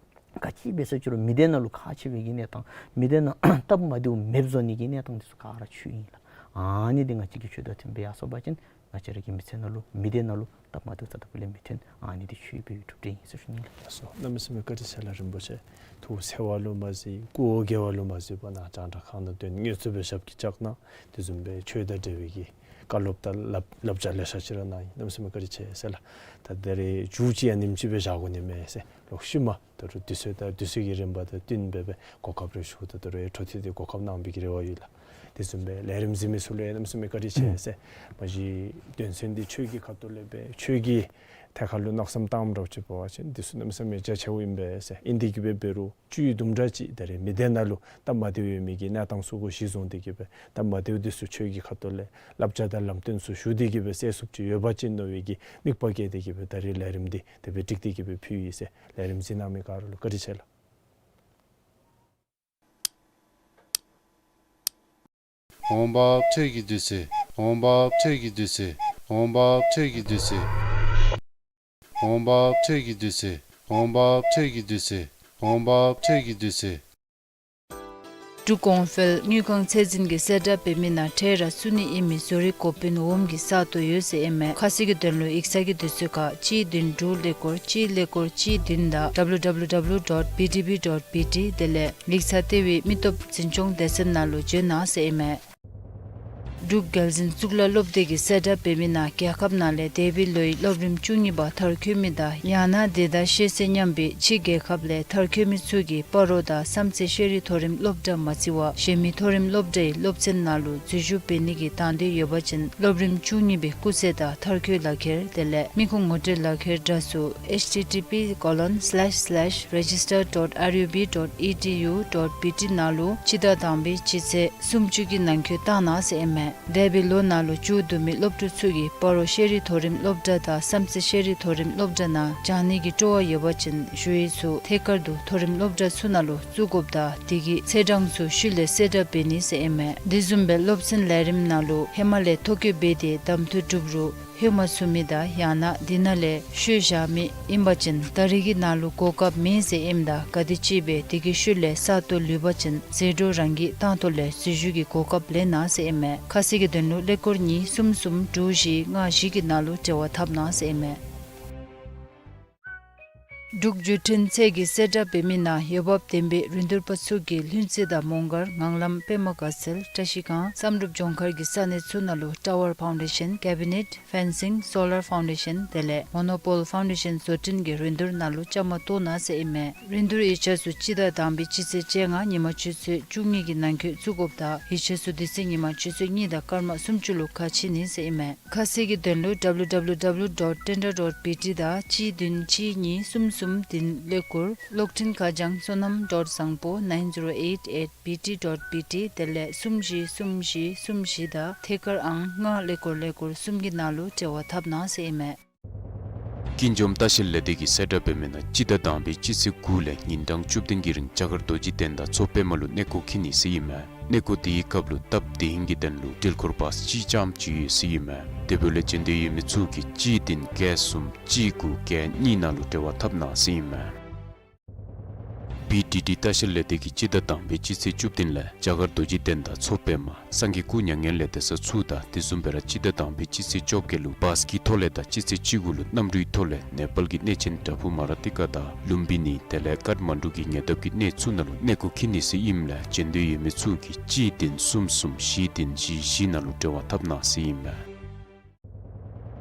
ག་ཅི་འབད་ས་ཅིག་རུང་མི་སྡེ་ནང་ལུ་ཁག་ཆེ་བའི་གི་གནས་སྟངས་མི་སྡེ་ནང་སྟབས་མ་བདེཝ་མེདཔ་བཟོ་ནི་གི་གནས་སྟངས་འདི་ཚུ་ག་ར་ཆོས་ཨིན་ལགས། ཨ་ནི་འདི་ང་བཅས་ཀྱིས་ཆོས་དང་མཐུན་སྦེ་ཡར་སོང་པ་ཅིན་ང་བཅས་ར་གི་མི་ཚེ་ནང་ལུ་མི་སྡེ་ནང་ལུ་སྟབས་མ་བདེཝ་རྩ་དང་ཕུ་ལས་མི་ཐོན། ཨ་ནི་འདི་ཆོས་པའི་གྲུབ་འབྲས་ཨིན་ཟེར་ཞུ་ནི་ལགས། ལགས་སོ། གནམ་མེད་ས་མེད་བཀའ་དྲིན་ཆེ་ལགས་རིན་པོ་ཆེ། ཐུགས་འཚེར་བ་ལུ་མ་གཟིགས་སྐུ་འོ་བརྒྱལ་བ་ལུ་མ་གཟིགས་པར་ནཱ་རྒྱང་བསྒྲགས་ཁང་ནང་དོན་དངོས་སུ་སྦེ་ཞབས་ཀྱིས་བཅགས་གནང་། དེ་བཟུམ་སྦེ་ཆོས་དང་འབྲེལ་བའི་གི་བཀའ་སློབ་དང་བསླབ་བསླབ་བྱ་ལེ་ཤ་ཅིག་ར་གནང་ཡི། གནམ་མེད་ས་མེད་བཀའ་དྲིན་ཆེ་ཟེར་ལགས། ད་ད་རེས་མཇུག་ཅིག་ཡང་ཉིནམ་ཅིག་སྦེ་བཞག་དགོ་ནི་མས་ཟེར། ལོག་ཤུལ་མ་ད་རུང་དུས་ཚོད་དང་དུས་ཚོད་ཀྱི་རིམ་པ་དང་བསྟུན་སྦེ་སྦེ་གོ་སྐབས་རེ་ཞུ་ད་ད་རུང་འཕྲོ་མཐུད་དེ་གོ་སྐབས་གནང་བའི་གི་རེ་བ་ཡོད་ལགས། དེ་བཟུམ་སྦེ་ལས་རིམ་གཟིགས་མི་ཚུ་ལུ་ཡང་གནམ་མེད་ས་མེད་བཀའ་དྲིན་ཆེ་ཟེར། མ་གཞི་དོན་ཚན་འདི་ཆོས་ཀྱི་ཁ་ཐུག་ལས་སྦེ་ཆོས་ཀྱི་ཐད་ཁར་ལུ་མནོ་བསམ་བཏངམ་འདྲཝ་ཅིག་འབད་བ་ཅིན་དེ་ཚུ་གནམ་མེད་ས་མེད་རྒྱ་ཆེཝ་ཨིན་པས་ཟེར། ཨིན་ཏེ་གི་སྦེ་འབད་རུང་བཅུད་དུམ་གྲ་ཅིག་ད་རེས་མི་སྡེ་ནང་ལུ་སྟབས་མ་བདེཝ་ཡོད་མི་གི་གནས་སྟངས་ཚུ་གུ་གཞི་བཟུང་སྟེ་གི་སྦེ་སྟབས་མ་བདེཝ་འདི་ཚུ་ཆོས་ཀྱི་ཁ་ཐུག་ལས་བསླབ་བྱ་དང་ལམ་སྟོན་ཚུ་ཞུ་སྟེ་གི་སྦེ་སེལ་ཚུགསཔ་ཅིག་ཡོད་པ་ཅིན་མནོ་བའི་གི་དམིགས་པ་བསྐྱེད་དེ་གི་སྦེ་ད་རེས་ལས་རིམ་འདི་དེ་སྦེ་སྒྲིག་སྟེ་གི་སྦེ་ཕུལ་ཡི་ཟེར། ལས་རིམ་གཟིགས་གནང་མི་ག་ར་ལུ་བཀའ་དྲིན་ཆེ་ལགས། འོང་འབབ་ཆོས་ཀྱི་བདུད་རྩི། འོང་འབབ་ཆོས་ཀྱི་བདུད་རྩི། འོང་འབབ་ཆོས་ཀྱི་བདུད་རྩི། འོང་འབབ་ཆོས་ཀྱི་བདུད་རྩི། འོང་འབབ་ཆོས་ཀྱི་བདུད་རྩི། འོང་འབབ་ཆོས་ཀྱི་བདུད་རྩི། འབྲུག་གོང་འཕེལ་དངུལ་ཁང་ཚད་འཛིན་གྱིས་གསལ་བསྒྲགས་འབད་མི་ནང་ཁྲལ་ར་བསུ་ནི་ཨིན་མི་བཟོ་རིག་གོ་པིན་འོགམ་གྱི་ས་སྟོང་ཡོད་ཟེར་ཨིན་མས། ཁ་གསལ་གྱི་དོན་ལུ་ཡིག་ཚང་གི་དུས་ཚོད་ཁར་གཅིག་བདུན་དྲུག་ཀླད་ཀོར་གཅིག་ཀླད་ཀོར་གཅིག་བདུན་དང་W W W dot B D B dot B T དེ་ལས་ཡིག་ཚང་ལྟེ་བའི་མི་སྟོབས་འཛིན་སྐྱོང་སྡེ་ཚན་ནང་ལུ་འབྱོན་གནང་ཟེར་ཨིན་མས། འབྲུག་རྒྱལ་འཛིན་གཙུག་ལག་སློབ་སྡེ་གིས་གསལ་བསྒྲགས་འབད་མི་ནང་རྒྱལ་ཁབ་ནང་ལས་འདས་པའི་ལོའི་སློབ་རིམ་བཅུ་གཉིས་པ་མཐར་འཁྱོལ་མི་དང་ཡང་ན་དེ་དང་ཤེས་ཚད་མཉམ་པའི་ཕྱི་རྒྱལ་ཁབ་ལས་མཐར་འཁྱོལ་མི་ཚུ་གིས་སྤ་རོ་དང་བསམ་རྩེ་ཤེས་རིག་མཐོ་རིམ་སློབ་གྲྭ་མ་བརྩི་བར་གཞན་མི་མཐོ་རིམ་སློབ་གྲྭའི་སློབ་ཚན་ནང་ལུ་འཛུལ་ཞུགས་འབད་ནི་གི་དང་འདོད་ཡོད་པ་ཅིན་སློབ་རིམ་བཅུ་གཉིས་པའི་སྐུགས་ཚད་དང་མཐར་འཁྱོལ་ལག་ཁྱེར་དེ་ལས་མི་ཁུངས་ངོ་སྤྲོད་ལག་ཁྱེར་འདྲ་ཚུ་H T T P colon slash slash register dot R U B dot E D U dot B T ནང་ལུ་སྤྱི་ཟླ་དང་པའི་སྤྱི་ཚེས་སུམ་ཅུ་གི་ནང་འཁོད་བཏང་གནང་ཟེར་ཨིན་མས། འདས་པའི་ལོ་ནང་ལུ་མཇུག་བསྡུ་མི་སློབ་ཕྲུག་ཚུ་གིས་སྤ་རོ་ཤེས་རིག་མཐོ་རིམ་སློབ་གྲྭ་དང་བསམ་རྩེ་ཤེས་རིག་མཐོ་རིམ་སློབ་གྲྭ་ནང་སྦྱང་ནི་གི་སྤྲོ་བ་ཡོད་པ་ཅིན་ཞུ་ཡིག་ཚུ་ཐད་ཀར་དུ་མཐོ་རིམ་སློབ་གྲྭ་ཚུ་ནང་ལུ་བཙུགས་དགོཔ་དང་དེ་གི་ཚེས་གྲངས་ཚུ་ཤུལ་ལས་གསལ་བསྒྲགས་འབད་ནི་ཟེར་ཨིན་མས། དེ་བཟུམ་སྦེ་སློབ་ཚན་ལས་རིམ་ནང་ལུ་ཧེ་མ་ལས་ཐོ་བཀོད་འབད་དེ་གདམ་འཐུ་གྲུབ་རུང་ལྷོད་མ་ཚུགས་མི་དང་ཡང་ན་དེ་ནང་ལས་ཤོར་བཞག་མི་ཨིན་པ་ཅིན་ད་རེས་ཀྱི་ནང་ལུ་གོ་སྐབས་མེད་ཟེར་ཨིནམ་ད་ག་དེམ་ཅིག་སྦེ་དེ་གི་ཤུལ་ལས་ས་སྟོང་ལུས་པ་ཅིན་ཟད་འགྲོ་རང་གིས་བཏང་ཐོག་ལས་འཛུལ་ཞུགས་ཀྱི་གོ་སྐབས་ལེན་གནང་ཟེར་ཨིན་མས། ཁ་གསལ་གྱི་དོན་ལུ་ཀླད་ཀོར་གཉིས་གསུམ་གསུམ་དྲུག་བཞི་ལྔ་བཞི་གི་ནང་ལུ་འབྲེལ་བ་འཐབ་གནང་ཟེར་ཨིན་མས། འབྲུག་བརྒྱུད་འཕྲིན་ཚད་ཀྱིས་གསལ་བསྒྲགས་འབད་མི་ནང་འོས་འབབ་ལྡན་པའི་རིན་བསྡུར་པ་ཚུ་གིས་ལྷུན་རྩེ་དང་མོང་སྒར་ངང་ལམ་པདྨ་དགའ་ཚལ་བཀྲ་ཤིས་སྒང་བསམ་གྲུབ་ལྗོངས་མཁར་གྱི་ས་གནས་ཚུ་ནང་ལུ་ཊ་ཝར་ཕའུན་ཌེ་ཤན་ཀེ་བི་ནེཊ་ཕེན་སིང་སོ་ལར་ཕའུན་ཌེ་ཤན་དེ་ལས་མོ་ནོ་པོལ་ཕའུན་ཌེ་ཤན་བཟོ་སྐྲུན་གྱི་རིན་བསྡུར་ནང་ལུ་བཅའ་མར་གཏོགས་གནང་ཟེར་ཨིན་མས། རིན་བསྡུར་ཡིག་ཆ་ཚུ་སྤྱི་ཟླ་དང་པའི་སྤྱི་ཚེས་བཅོ་ལྔ་ཉིན་མ་ཆུ་ཚོད་བཅུ་གཉིས་ཀྱི་ནང་འཁོད་བཙུགས་དགོཔ་དང་ཡིག་ཆ་ཚུ་དེ་ཚེ་ཉིན་མ་ཆུ་ཚོད་གཉིས་དང་སྐར་མ་སུམ་ཅུ་ལུ་ཁ་ཕྱེ་ནི་ཟེར་ཨིན་མས། ཁ་གསལ་གྱི་དོན་ལུ་W W W dot tender dot B T དང་གཅིག་བདུན་གཅིག་གཉིས་གསུམ་གསུམ་བདུན་ཀླད་ཀོར་གློག་འཕྲིན་ཁ་བྱང་བསོད་ནམས་ཌོཊ་བཟང་པོ་nine zero eight at B T dot B T དེ་ལས་གསུམ་བཞི་གསུམ་བཞི་གསུམ་བཞི་དང་ཐད་ཀར་ཨང་ལྔ་ཀླད་ཀོར་ཀླད་ཀོར་གསུམ་གྱི་ནང་ལུ་འབྲེལ་བ་འཐབ་གནང་ཟེར་ཨིན་མས། ཀུན་འཇོམས་ལྟ་བཤལ་ལས་སྡེ་གིས་གསལ་བསྒྲགས་འབད་མི་ནང་སྤྱི་ཟླ་དང་པའི་སྤྱི་ཚེས་དགུ་ལས་ཉིན་གྲངས་བཅུ་བདུན་གྱི་རིང་རྒྱ་གར་རྡོ་རྗེ་གདན་དང་མཚོ་པདྨ་ལུ་གནས་སྐོར་འཁྱིད་ནི་ཟེར་ཨིན་མས། གནས་སྐོར་དེའི་སྐབས་ལུ་སྟབས་བདེ་ཧིང་གི་དོན་ལུ་འགྲུལ་འཁོར་བཱས་གཅིག་རྐྱངམ་ཅིག་ཡོད་ཟེར་ཨིན་མས། དེ་འབདཝ་ལས་འབྱོན་འདོད་ཡོད་མི་ཚུ་གིས་གཅིག་བདུན་བརྒྱད་གསུམ་གཅིག་དགུ་བརྒྱད་གཉིས་ནང་ལུ་འབྲེལ་བ་འཐབ་གནང་ཟེར་ཨིན་མས། བི་ཌི་ཌི་ལྟ་བཤལ་ལས་སྡེ་གིས་སྤྱི་ཟླ་དང་པའི་སྤྱི་ཚེས་བཅུ་བདུན་ལས་རྒྱ་གར་རྡོ་རྗེ་གདན་དང་མཚོ་པདྨ་སངས་རྒྱས་སྐུ་མྱ་ངན་ལས་འདས་ས་ཚུ་དང་དེ་བཟུམ་སྦེ་ར་སྤྱི་ཟླ་དང་པའི་སྤྱི་ཚེས་བཅོ་བརྒྱད་ལུ་བཱས་ཀྱི་ཐོག་ལས་དང་སྤྱི་ཚེས་བཅུ་དགུ་ལུ་གནམ་གྲུའི་ཐོག་ལས་ནེ་པཱལ་གྱི་གནས་ཆེན་བྲག་ཕུག་མ་ར་ཏི་ཀ་དང་ལུམ་བི་ནི་དེ་ལས་ཀཏ་མན་ཌུ་གི་ཉེ་འདབས་ཀྱི་གནས་ཚུ་ནང་ལུ་གནས་སྐོར་འཁྱིད་ནི་ཟེར་ཨིནམ་ལས་འབྱོན་འདོད་ཡོད་མི་ཚུ་གིས་གཅིག་བདུན་གསུམ་གསུམ་བཞི་བདུན་བཞི་བཞི་ནང་ལུ་འབྲེལ་བ་འཐབ་གནང་ཟེར་ཨིན་མས།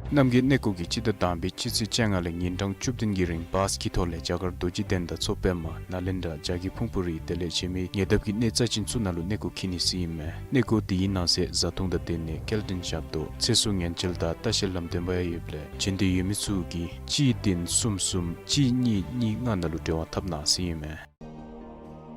རྣམ་རྒྱལ་གནས་སྐོར་གྱིས་སྤྱི་ཟླ་དང་པའི་སྤྱི་ཚེས་བཅོ་ལྔ་ལས་ཉིན་གྲངས་བཅུ་བདུན་གྱི་རིང་བཱས་ཀྱི་ཐོག་ལས་རྒྱ་གར་རྡོ་རྗེ་གདན་དང་མཚོ་པདྨ་ནཱ་ལེནྡྲ་བྱ་རྒོད་ཕུང་པོ་རི་དེ་ལས་གཞན་མི་ཉེ་འདབས་ཀྱི་གནས་རྩ་ཅན་ཚུ་ནང་ལུ་གནས་སྐོར་འཁྱིད་ནི་ཟེར་ཨིན་མས། གནས་སྐོར་དེའི་ནང་གསེས་བཟའ་འཐུང་དང་སྡོད་གནས་སྐྱེལ་འདྲེན་ཞབས་ཏོག་ཚེ་སྲོག་ཉེན་བཅོལ་དང་ལྟ་བཤལ་ལམ་སྟོན་པ་ཡང་ཡོདཔ་ལས་འབྱོན་འདོད་ཡོད་མི་ཚུ་གིས་གཅིག་བདུན་གསུམ་གསུམ་གཅིག་གཉིས་གཉིས་ལྔ་ནང་ལུ་འབྲེལ་བ་འཐབ་གནང་ཟེར་ཨིན་མས།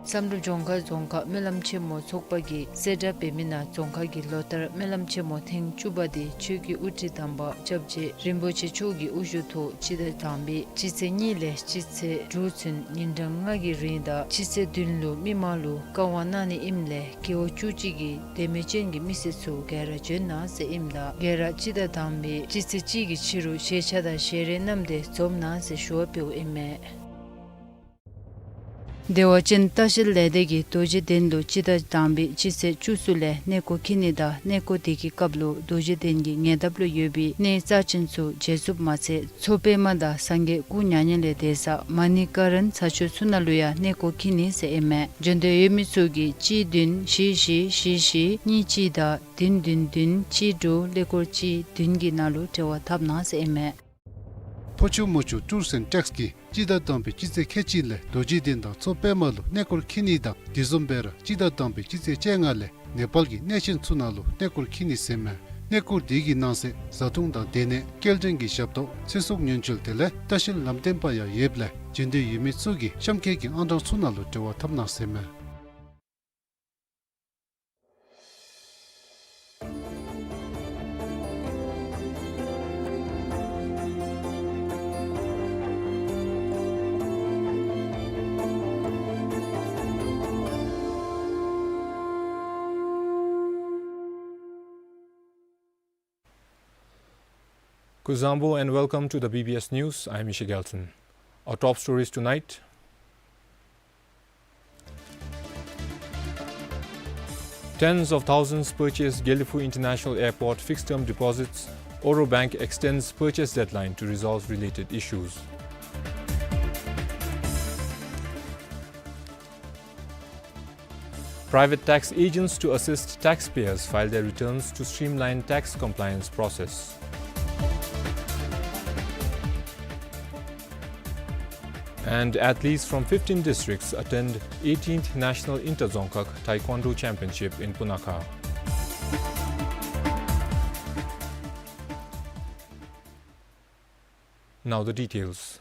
བསམ་གྲུབ་ལྗོངས་མཁར་རྫོང་ཁག་སྨོན་ལམ་ཆེན་མོ་ཚོགས་པ་གིས་གསལ་བསྒྲགས་འབད་མི་ནང་རྫོང་ཁག་གི་ལོ་ལྟར་སྨོན་ལམ་ཆེན་མོ་ཐེངས་བཅུ་པ་དེ་ཆོས་ཀྱི་དབུ་ཁྲིད་དམ་པ་སྐྱབས་རྗེ་རིན་པོ་ཆེ་མཆོག་གི་དབུ་བཞུགས་ཐོག་སྤྱི་ཟླ་དང་པའི་སྤྱི་ཚེས་གཉིས་ལས་སྤྱི་ཚེས་དྲུག་ཚུན་ཉིན་གྲངས་ལྔ་གི་རིང་དང་སྤྱི་ཚེས་བདུན་ལུ་མི་མང་ལུ་བཀའ་དབང་གནང་ནི་ཨིནམ་ལས་རྒེད་འོག་བཅུ་གཅིག་གི་དད་མོས་ཅན་གྱི་མི་སེར་ཚུ་ག་ར་འབྱོན་གནང་ཟེར་ཨིནམ་ད་ག་ར་སྤྱི་ཟླ་དང་པའི་སྤྱི་ཚེས་གཅིག་གི་ཕྱི་རུ་ཞལ་ཆས་དང་ཞལ་རས་བསྣམས་ཏེ་འཛོམས་གནང་ཟེར་ཞུ་བ་འབདཝ་ཨིན་མས། བདེ་བ་ཅན་ལྟ་བཤལ་ལས་སྡེ་གིས་རྡོ་རྗེ་གདན་ལུ་སྤྱི་ཟླ་དང་པའི་སྤྱི་ཚེས་བཅུ་གསུམ་ལས་གནས་སྐོར་འཁྱིད་ནི་དང་གནས་སྐོར་དེ་གི་སྐབས་ལུ་རྡོ་རྗེ་གདན་གྱི་ཉེ་འདབས་ལུ་ཡོད་པའི་གནས་རྩ་ཅན་ཚུ་མཇལ་ཚུགསཔ་མ་ཚད་མཚོ་པདྨ་དང་སངས་རྒྱས་སྐུ་མྱ་ངན་ལས་འདས་ས་མ་ཎི་ཀ་རན་ས་ཆ་ཚུ་ནང་ལུ་ཡང་གནས་སྐོར་འཁྱིད་ནི་ཟེར་ཨིན་མས། འབྱོན་འདོད་ཡོད་མི་ཚུ་གིས་གཅིག་བདུན་བཞི་བཞི་བཞི་བཞི་གཉིས་གཅིག་དང་བདུན་བདུན་བདུན་གཅིག་དྲུག་ཀླད་ཀོར་གཅིག་བདུན་གྱི་ནང་ལུ་འབྲེལ་བ་འཐབ་གནང་ཟེར་ཨིན་མས། ཕོ་ཆུ་མོ་ཆུ་ཊུརསི་ཨེནཌ་ཊེགསི་གིས་སྤྱི་ཟླ་དང་པའི་སྤྱི་ཚེས་ཁལ་གཅིག་ལས་རྡོ་རྗེ་གདན་དང་མཚོ་པདྨ་ལུ་གནས་སྐོར་འཁྱིད་ནི་དང་དེ་བཟུམ་སྦེ་ར་སྤྱི་ཟླ་དང་པའི་སྤྱི་ཚེས་བཅོ་ལྔ་ལས་ནེ་པཱལ་གྱི་གནས་ཆེན་ཚུ་ནང་ལུ་གནས་སྐོར་འཁྱིད་ནི་ཟེར་མས། གནས་སྐོར་དེ་གི་ནང་གསེས་བཟའ་འཐུང་དང་སྡོད་གནས་སྐྱེལ་འདྲེན་གྱི་ཞབས་ཏོག་ཚེ་སྲོག་ཉེན་བཅོལ་དེ་ལས་ལྟ་བཤལ་ལམ་སྟོན་པ་ཡང་ཡོདཔ་ལས་འབྱོན་འདོད་ཡོད་མི་ཚུ་གིས་གཤམ་འཁོད་ཀྱི་ཨང་གྲངས་ཚུ་ནང་ལུ་འབྲེལ་བ་འཐབ་གནང་ཟེར་མས། Kuzuzangpo and welcome to the B B S News. I am Isha Gelton. Our top stories tonight. Tens of thousands purchased Gelephu International Airport fixed-term deposits. Oro Bank extends purchase deadline to resolve related issues. Private tax agents to assist taxpayers file their returns to streamline tax compliance process. And athletes from fifteen districts attend eighteenth National Inter-Dzongkhag Taekwondo Championship in Punakha. Now the details.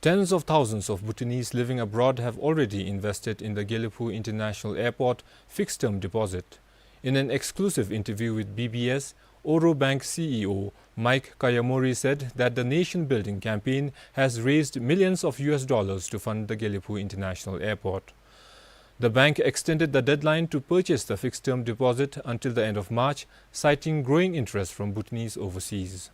Tens of thousands of Bhutanese living abroad have already invested in the Gelephu International Airport fixed-term deposit. In an exclusive interview with B B S, Oro Bank C E O Mike Kayamori said that the nation-building campaign has raised millions of U S dollars to fund the Gelephu International Airport. The bank extended the deadline to purchase the fixed-term deposit until the end of March, citing growing interest from Bhutanese overseas.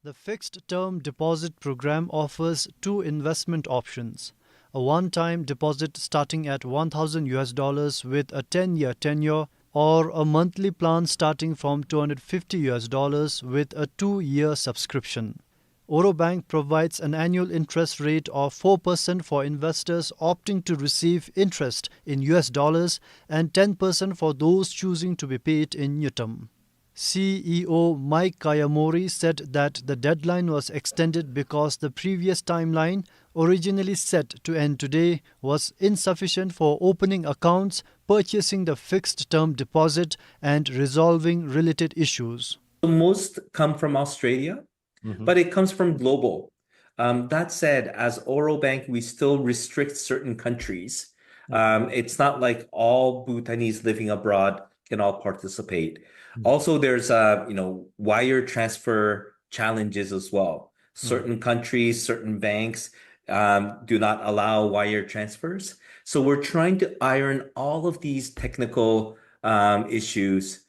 The fixed-term deposit program offers two investment options: a one-time deposit starting at one thousand U S dollars with a ten-year tenure, or a monthly plan starting from two hundred fifty U S dollars with a two-year subscription. Oro Bank provides an annual interest rate of four percent for investors opting to receive interest in U S dollars and ten percent for those choosing to be paid in ngultrum. C E O Mike Kayamori said that the deadline was extended because the previous timeline, originally set to end today, was insufficient for opening accounts, purchasing the fixed-term deposit, and resolving related issues. Most come from Australia, but it comes from global. Um, that said, as Oro Bank, we still restrict certain countries. Um, it's not like all Bhutanese living abroad can all participate. Also, there's, uh, you know, wire transfer challenges as well. Certain countries, certain banks, um, do not allow wire transfers. So we're trying to iron all of these technical, um, issues.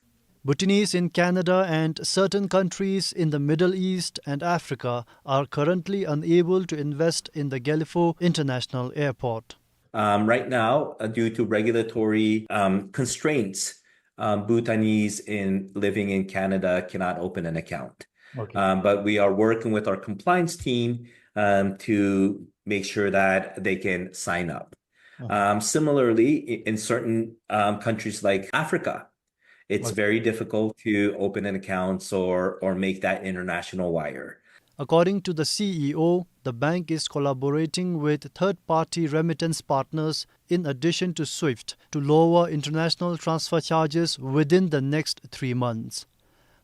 Bhutanese in Canada and certain countries in the Middle East and Africa are currently unable to invest in the Gelephu International Airport. Um, right now, uh, due to regulatory, um, constraints, um, Bhutanese in, living in Canada cannot open an account. Um, but we are working with our compliance team, um, to make sure that they can sign up. Um, similarly, i-, in certain, um, countries like Africa, it's very difficult to open an accounts or, or make that international wire. According to the C E O, the bank is collaborating with third-party remittance partners in addition to SWIFT to lower international transfer charges within the next three months.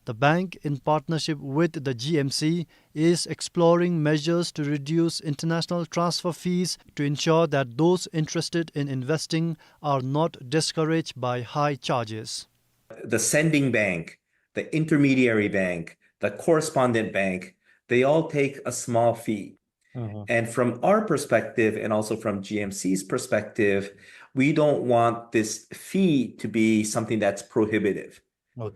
The bank, in partnership with the G M C, is exploring measures to reduce international transfer fees to ensure that those interested in investing are not discouraged by high charges. The sending bank, the intermediary bank, the correspondent bank, they all take a small fee. And from our perspective, and also from G M C's perspective, we don't want this fee to be something that's prohibitive.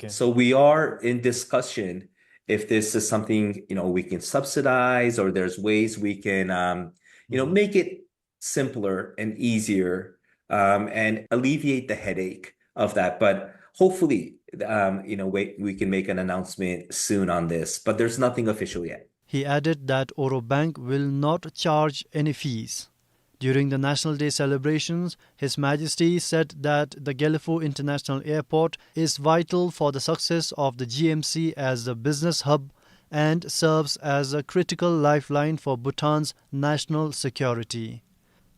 So we are in discussion if this is something, you know, we can subsidize, or there's ways we can, um, you know, make it simpler and easier, um, and alleviate the headache of that. But hopefully, um, you know, we, we can make an announcement soon on this, but there's nothing official yet. He added that Oro Bank will not charge any fees. During the National Day celebrations, His Majesty said that the Gelephu International Airport is vital for the success of the G M C as a business hub and serves as a critical lifeline for Bhutan's national security.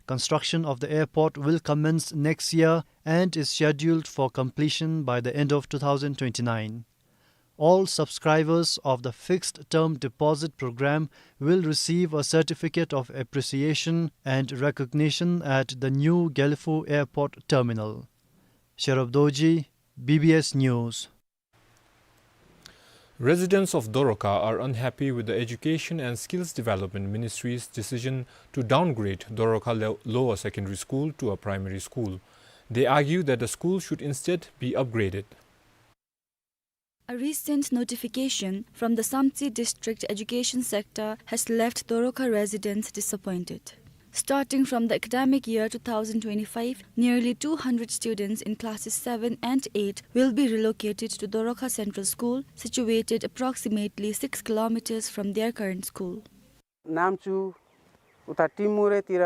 Construction of the airport will commence next year and is scheduled for completion by the end of two thousand twenty-nine. All subscribers of the fixed-term deposit program will receive a certificate of appreciation and recognition at the new Gelephu Airport Terminal. Sherab Dorji, B B S News. Residents of Doroka are unhappy with the Education and Skills Development Ministry's decision to downgrade Doroka Le-, Lower Secondary School to a primary school. They argue that the school should instead be upgraded. A recent notification from the Samtse District Education Sector has left Doroka residents disappointed. Starting from the academic year two thousand twenty-five, nearly two hundred students in classes seven and eight will be relocated to Doroka Central School, situated approximately six kilometers from their current school. नाम्चु उता टिमुरेतिर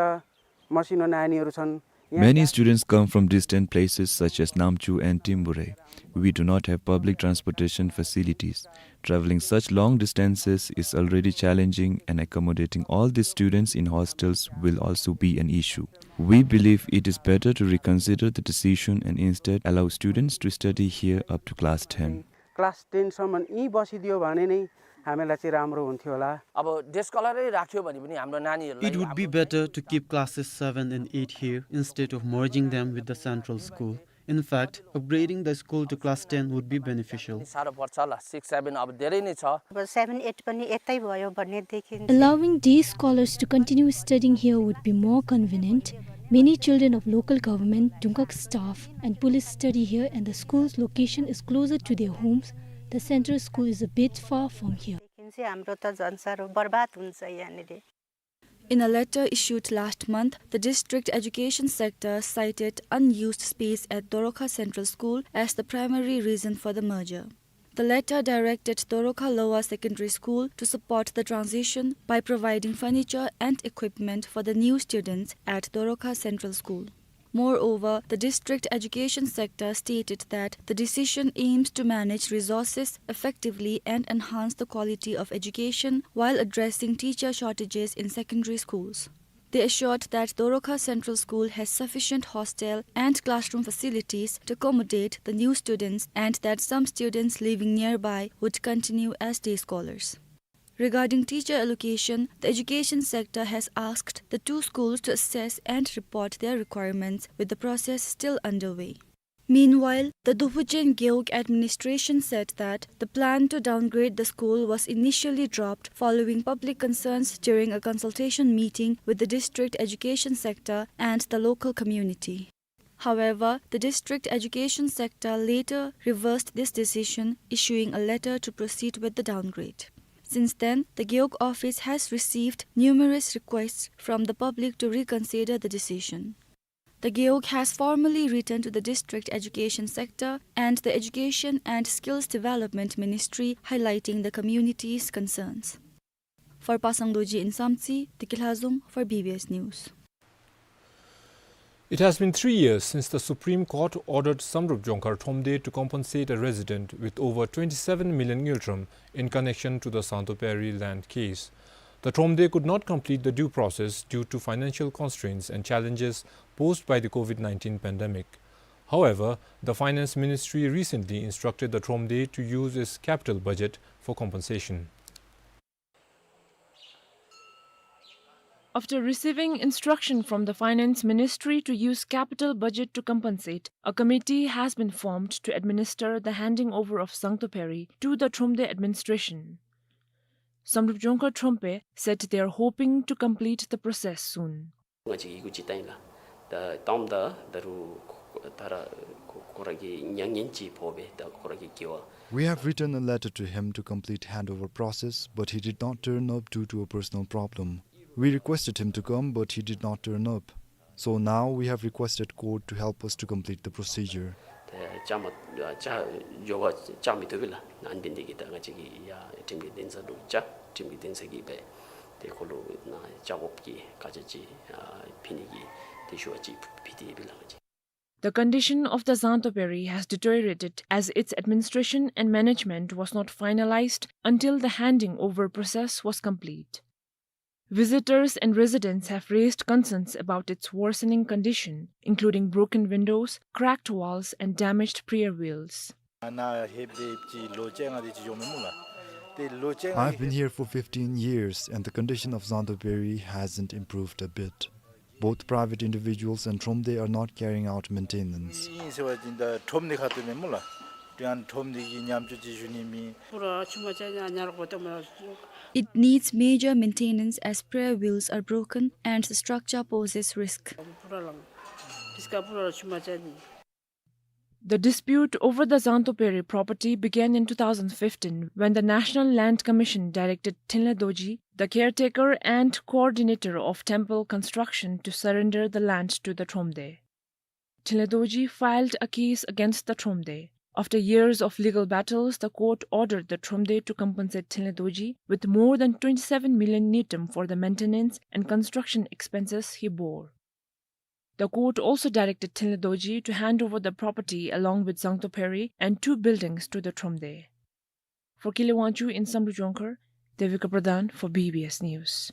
मसिनो नानीहरू छन्। यहाँ Many students come from distant places such as Namchu and Timbure. We do not have public transportation facilities. Traveling such long distances is already challenging, and accommodating all these students in hostels will also be an issue. We believe it is better to reconsider the decision and instead allow students to study here up to class ten. Class टेनसम्म यहीँ बसिदियो भने नै हामीलाई चाहिँ राम्रो हुन्थ्यो होला। अब डे स्कलरै राख्यो भने पनि हाम्रो नानीहरूलाई It would be better to keep classes seven and eight here instead of merging them with the central school. In fact, upgrading the school to class ten would be beneficial. साह्रो पर्छ होला, सिक्स सेभेन अब धेरै नै छ। अब seven eight पनि यतै भयो भनेदेखि Allowing day scholars to continue studying here would be more convenient. Many children of local government, Dungak staff, and police study here, and the school's location is closer to their homes. The central school is a bit far from here. देखि चाहिँ हाम्रो त झन् साह्रो बर्बाद हुन्छ यहाँनिर। In a letter issued last month, the district education sector cited unused space at Doroka Central School as the primary reason for the merger. The letter directed Doroka Lower Secondary School to support the transition by providing furniture and equipment for the new students at Doroka Central School. Moreover, the district education sector stated that the decision aims to manage resources effectively and enhance the quality of education while addressing teacher shortages in secondary schools. They assured that Doroka Central School has sufficient hostel and classroom facilities to accommodate the new students and that some students living nearby would continue as day scholars. Regarding teacher allocation, the education sector has asked the two schools to assess and report their requirements, with the process still underway. Meanwhile, the Dophuchen Gewog administration said that the plan to downgrade the school was initially dropped following public concerns during a consultation meeting with the district education sector and the local community. However, the district education sector later reversed this decision, issuing a letter to proceed with the downgrade. Since then, the Gewog office has received numerous requests from the public to reconsider the decision. The Gewog has formally written to the district education sector and the Education and Skills Development Ministry, highlighting the community's concerns. For Pasang Dorji in Samtse, Deki Lhazom for B B S News. It has been three years since the Supreme Court ordered Samdrup Jongkhar Thromde to compensate a resident with over twenty-seven million ngultrum in connection to the Sangtoperi land case. The Thromde could not complete the due process due to financial constraints and challenges posed by the COVID nineteen pandemic. However, the Finance Ministry recently instructed the Thromde to use its capital budget for compensation. After receiving instruction from the Finance Ministry to use capital budget to compensate, a committee has been formed to administer the handing over of Sangtoperi to the Thromde administration. Samdrup Jongkhar Thromde said they are hoping to complete the process soon. ང་བཅས་ཀྱིས་འགོ་ཁྲིད་བཏང་ཡི་ལགས། ད་དང་པ་ད་རུང་ད་ར་ཁོ་ཁོ་ར་གི་མྱ་ངན་ཅིག་ཕོག་པས། ད་ཁོ་ར་གི་དགེ་བ། We have written a letter to him to complete handover process, but he did not turn up due to a personal problem. We requested him to come, but he did not turn up. So now we have requested court to help us to complete the procedure. ཏེ་བཅའ་མར་བཅའ་འགྱོ་བར་བཅའ་མི་བཏུབ་པས་ལགས། ཨ་ནི་འབད་ནི་དེ་གིས་ད་ང་བཅས་ཀྱིས་ཡར་ཁྲིམས་ཀྱི་འདུན་ས་ལུ་བཅར། ཁྲིམས་ཀྱི་འདུན་ས་གིས་འབད་ཏེ་ཁོ་ལུ་ནཱ་བཅར་དགོཔ་གི་བཀའ་རྒྱ་ཅིག་ཨ་ཕུལ་ནི་གི་ཏེ་ཞུ་བ་ཅིག་ཕུལ་ཏེ་ཡོད་པས་ལགས། ང་བཅས། The condition of the Sangtoperi has deteriorated as its administration and management was not finalized until the handing over process was complete. Visitors and residents have raised concerns about its worsening condition, including broken windows, cracked walls, and damaged prayer wheels. ཨ་ནཱ་ལྷོདཔ་ད་ཅིག་ལོ་བཅོ་ལྔ་དེ་ཅིག་འགྱོཝ་མས་སྨོ་ལགས། ཏེ་ལོ་བཅོ་ལྔ། I've been here for fifteen years, and the condition of Sangtoperi hasn't improved a bit. Both private individuals and Thromde are not carrying out maintenance. ཨིན་ཟེར་བ་ཅིན་ད་ཁྲོམ་སྡེ་ཁ་ཐུག་མས་སྨོ་ལགས། ཏེ་ཨ་ནི་ཁྲོམ་སྡེ་གིས་ཉམས་བཅོས་ཅིག་ཞུ་ནི་མེད། པུ་ར་ཆུ་མ་ཆ་ཉ་ཉ་རོགས་པོ་ཏོ་མ། It needs major maintenance as prayer wheels are broken and the structure poses risk. པུ་ར་ལང་། ཕིས་ཀ་པུ་ར་ཆུ་མ་ཆ་ནི། The dispute over the Zangtoperi property began in two thousand fifteen when the National Land Commission directed Thinley Dorji, the caretaker and coordinator of temple construction, to surrender the land to the Thromde. Thinley Dorji filed a case against the Thromde. After years of legal battles, the court ordered the Thromde to compensate Thinley Dorji with more than twenty-seven million ngultrum for the maintenance and construction expenses he bore. The court also directed Thinley Dorji to hand over the property along with Zangtoperi and two buildings to the Thromde. For Kile Wangchuk in Samdrup Jongkhar, Devika Pradhan for B B S News.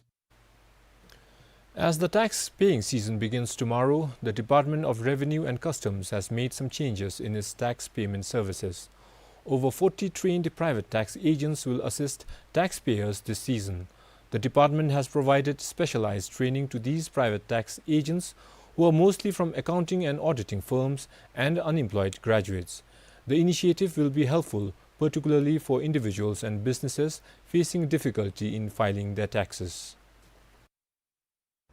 As the tax paying season begins tomorrow, the Department of Revenue and Customs has made some changes in its tax payment services. Over forty trained private tax agents will assist taxpayers this season. The department has provided specialized training to these private tax agents, who are mostly from accounting and auditing firms and unemployed graduates. The initiative will be helpful, particularly for individuals and businesses facing difficulty in filing their taxes.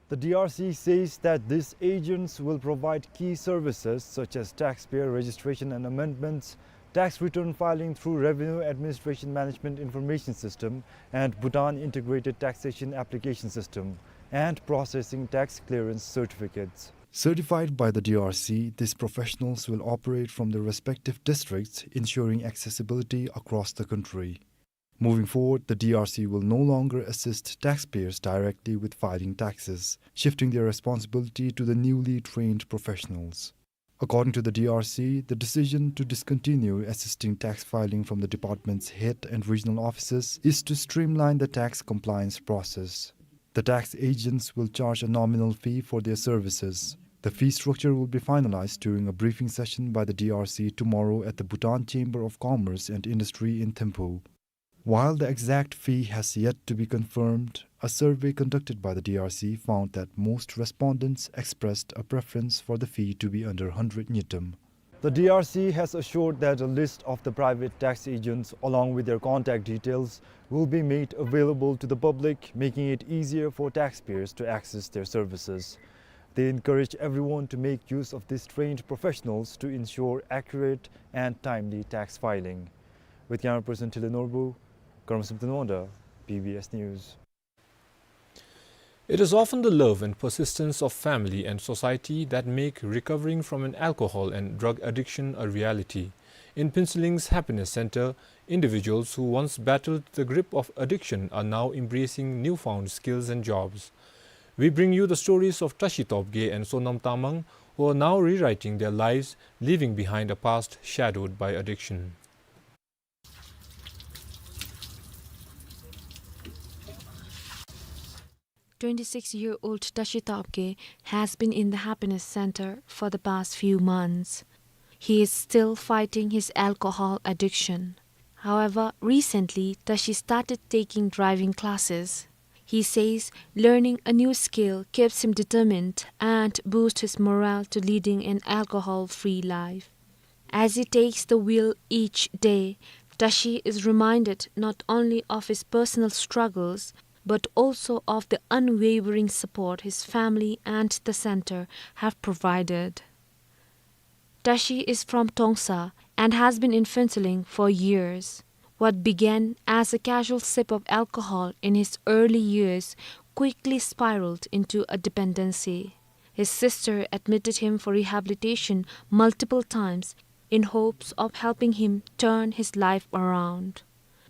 The D R C says that these agents will provide key services such as taxpayer registration and amendments, tax return filing through Revenue Administration Management Information System and Bhutan Integrated Taxation Application System, and processing tax clearance certificates. Certified by the D R C, these professionals will operate from their respective districts, ensuring accessibility across the country. Moving forward, the D R C will no longer assist taxpayers directly with filing taxes, shifting their responsibility to the newly trained professionals. According to the D R C, the decision to discontinue assisting tax filing from the department's head and regional offices is to streamline the tax compliance process. The tax agents will charge a nominal fee for their services. The fee structure will be finalized during a briefing session by the D R C tomorrow at the Bhutan Chamber of Commerce and Industry in Thimphu. While the exact fee has yet to be confirmed, a survey conducted by the D R C found that most respondents expressed a preference for the fee to be under hundred ngultrum. The D R C has assured that a list of the private tax agents, along with their contact details, will be made available to the public, making it easier for taxpayers to access their services. They encourage everyone to make use of these trained professionals to ensure accurate and timely tax filing. With camera person Tile Norbu, Karma Samten Wangda, B B S News. It is often the love and persistence of family and society that make recovering from an alcohol and drug addiction a reality. In Phuentsholling's Happiness Centre, individuals who once battled the grip of addiction are now embracing newfound skills and jobs. We bring you the stories of Tashi Topge and Sonam Tamang, who are now rewriting their lives, leaving behind a past shadowed by addiction. Twenty-six-year-old Tashi Topge has been in the Happiness Centre for the past few months. He is still fighting his alcohol addiction. However, recently, Tashi started taking driving classes. He says learning a new skill keeps him determined and boosts his morale to leading an alcohol-free life. As he takes the wheel each day, Tashi is reminded not only of his personal struggles, but also of the unwavering support his family and the centre have provided. Tashi is from Tongsa and has been in Phuentshollingpho years. What began as a casual sip of alcohol in his early years quickly spiraled into a dependency. His sister admitted him for rehabilitation multiple times in hopes of helping him turn his life around.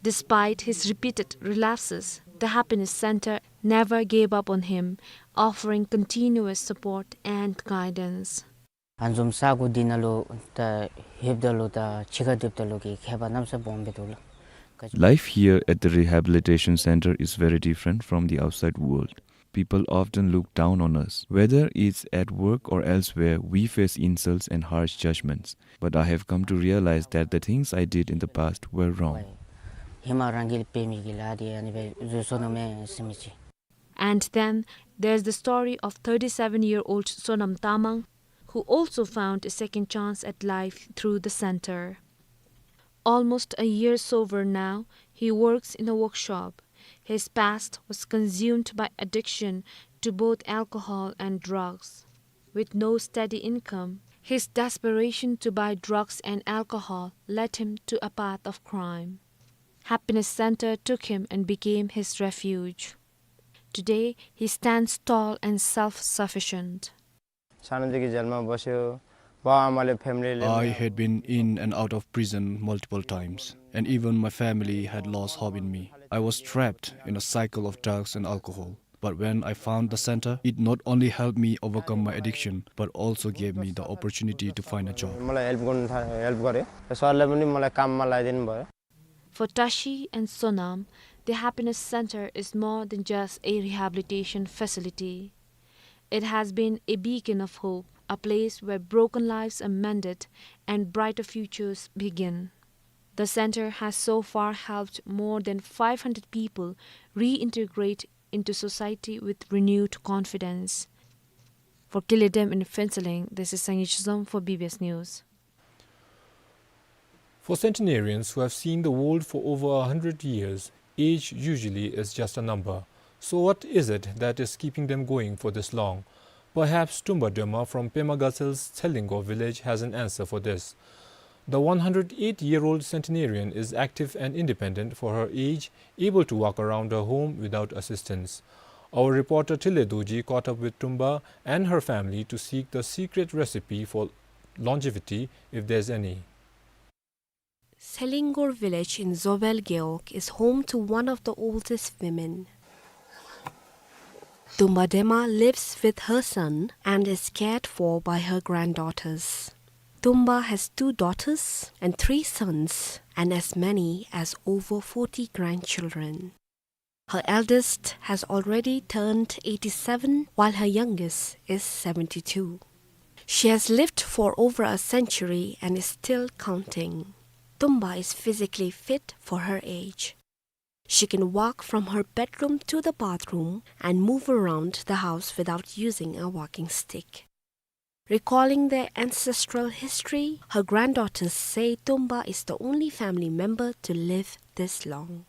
Despite his repeated relapses, the Happiness Centre never gave up on him, offering continuous support and guidance. ཨ་ནི་བཟུམ་ས་གོ་འདི་ནང་ལུ་ད་ལྷོདཔ་ད་ལུ་ད་ཕྱི་ཁར་སྡོདཔ་ད་ལུ་གི་ཁྱད་པར་གནམ་ས་སྦོམ་སྦེ་འདུག་ལགས། Life here at the rehabilitation center is very different from the outside world. People often look down on us. Whether it's at work or elsewhere, we face insults and harsh judgments. But I have come to realize that the things I did in the past were wrong. ཧེ་མ་རང་གིས་འབད་མི་གི་ལཱ་འདི་ཨ་ནི་སྦེ་འཛོལ་སོ་ནུག་མས་ཟེར་མི་ཅིག། And then there's the story of thirty-seven-year-old Sonam Tamang, who also found a second chance at life through the center. Almost a year sober now, he works in a workshop. His past was consumed by addiction to both alcohol and drugs. With no steady income, His desperation to buy drugs and alcohol led him to a path of crime. Happiness Center took him and became his refuge. Today, he stands tall and self-sufficient. सानोदेखि जेलमा बस्यो, बाउ आमाले, फ्यामिलीले। I had been in and out of prison multiple times, and even my family had lost hope in me. I was trapped in a cycle of drugs and alcohol. But when I found the center, it not only helped me overcome my addiction, but also gave me the opportunity to find a job. मलाई हेल्प गर्नु था, हेल्प गर्यो। सरले पनि मलाई काममा लगाइदिनु भयो। For Tashi and Sonam, the Happiness Center is more than just a rehabilitation facility. It has been a beacon of hope, a place where broken lives are mended and brighter futures begin. The center has so far helped more than five hundred people reintegrate into society with renewed confidence. For Kile Dem in Phuentsholing, this is Sangay Chizom for B B S News. For centenarians who have seen the world for over a hundred years, age usually is just a number. So what is it that is keeping them going for this long? Perhaps Tumba Dema from Pema Gasel's Tshellingor village has an answer for this. The one hundred eight-year-old centenarian is active and independent for her age, able to walk around her home without assistance. Our reporter Tile Dorji caught up with Tumba and her family to seek the secret recipe for longevity, if there's any. Tshellingor village in Zobel Gewog is home to one of the oldest women. Tumba Dema lives with her son and is cared for by her granddaughters. Tumba has two daughters and three sons and as many as over forty grandchildren. Her eldest has already turned eighty-seven, while her youngest is seventy-two. She has lived for over a century and is still counting. Tumba is physically fit for her age. She can walk from her bedroom to the bathroom and move around the house without using a walking stick. Recalling their ancestral history, her granddaughters say Tumba is the only family member to live this long.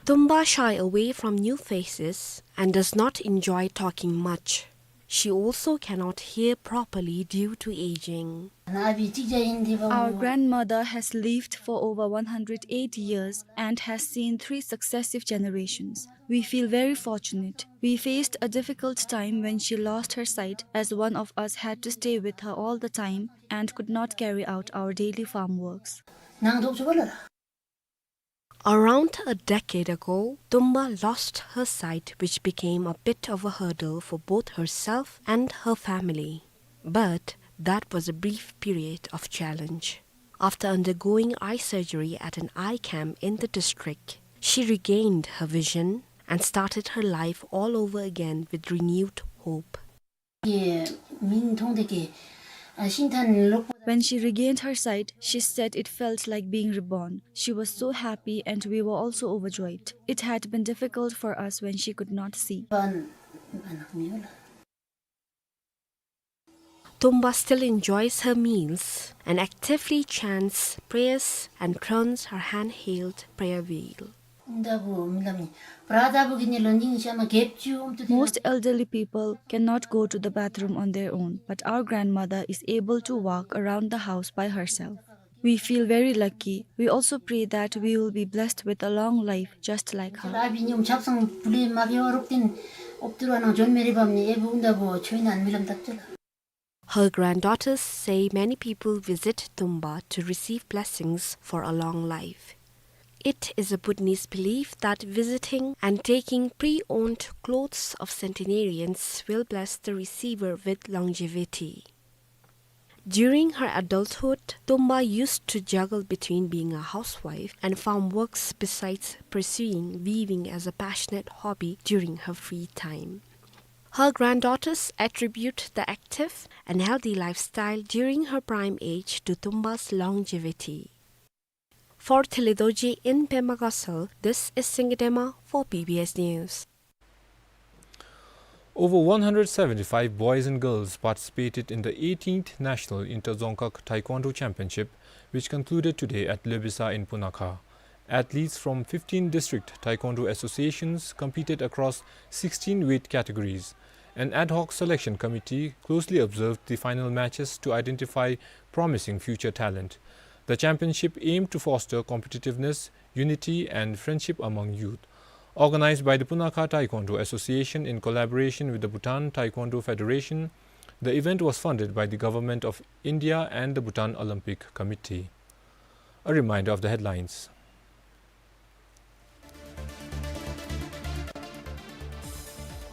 Tumba shy away from new faces and does not enjoy talking much. She also cannot hear properly due to aging. Our grandmother has lived for over one hundred eight years and has seen three successive generations. We feel very fortunate. We faced a difficult time when she lost her sight, as one of us had to stay with her all the time and could not carry out our daily farm works. Around a decade ago, Tumba lost her sight, which became a bit of a hurdle for both herself and her family. But that was a brief period of challenge. After undergoing eye surgery at an eye camp in the district, she regained her vision and started her life all over again with renewed hope. When she regained her sight, she said it felt like being reborn. She was so happy and we were also overjoyed. It had been difficult for us when she could not see. Tumba still enjoys her meals and actively chants prayers and turns her handheld prayer wheel. Most elderly people cannot go to the bathroom on their own, but our grandmother is able to walk around the house by herself. We feel very lucky. We also pray that we will be blessed with a long life just like her. Her granddaughters say many people visit Tumba to receive blessings for a long life. It is a Bhutanese belief that visiting and taking pre-owned clothes of centenarians will bless the receiver with longevity. During her adulthood, Tumba used to juggle between being a housewife and farm works besides pursuing weaving as a passionate hobby during her free time. Her granddaughters attribute the active and healthy lifestyle during her prime age to Tumba's longevity. For Tile Dorji in Pema Gasal, this is Singye Dema for B B S News. Over one hundred seventy-five boys and girls participated in the eighteenth National Inter-Dzongkhag Taekwondo Championship, which concluded today at Lobesa in Punakha. Athletes from fifteen district taekwondo associations competed across sixteen weight categories. An ad hoc selection committee closely observed the final matches to identify promising future talent. The championship aimed to foster competitiveness, unity, and friendship among youth. Organized by the Punakha Taekwondo Association in collaboration with the Bhutan Taekwondo Federation, the event was funded by the Government of India and the Bhutan Olympic Committee. A reminder of the headlines.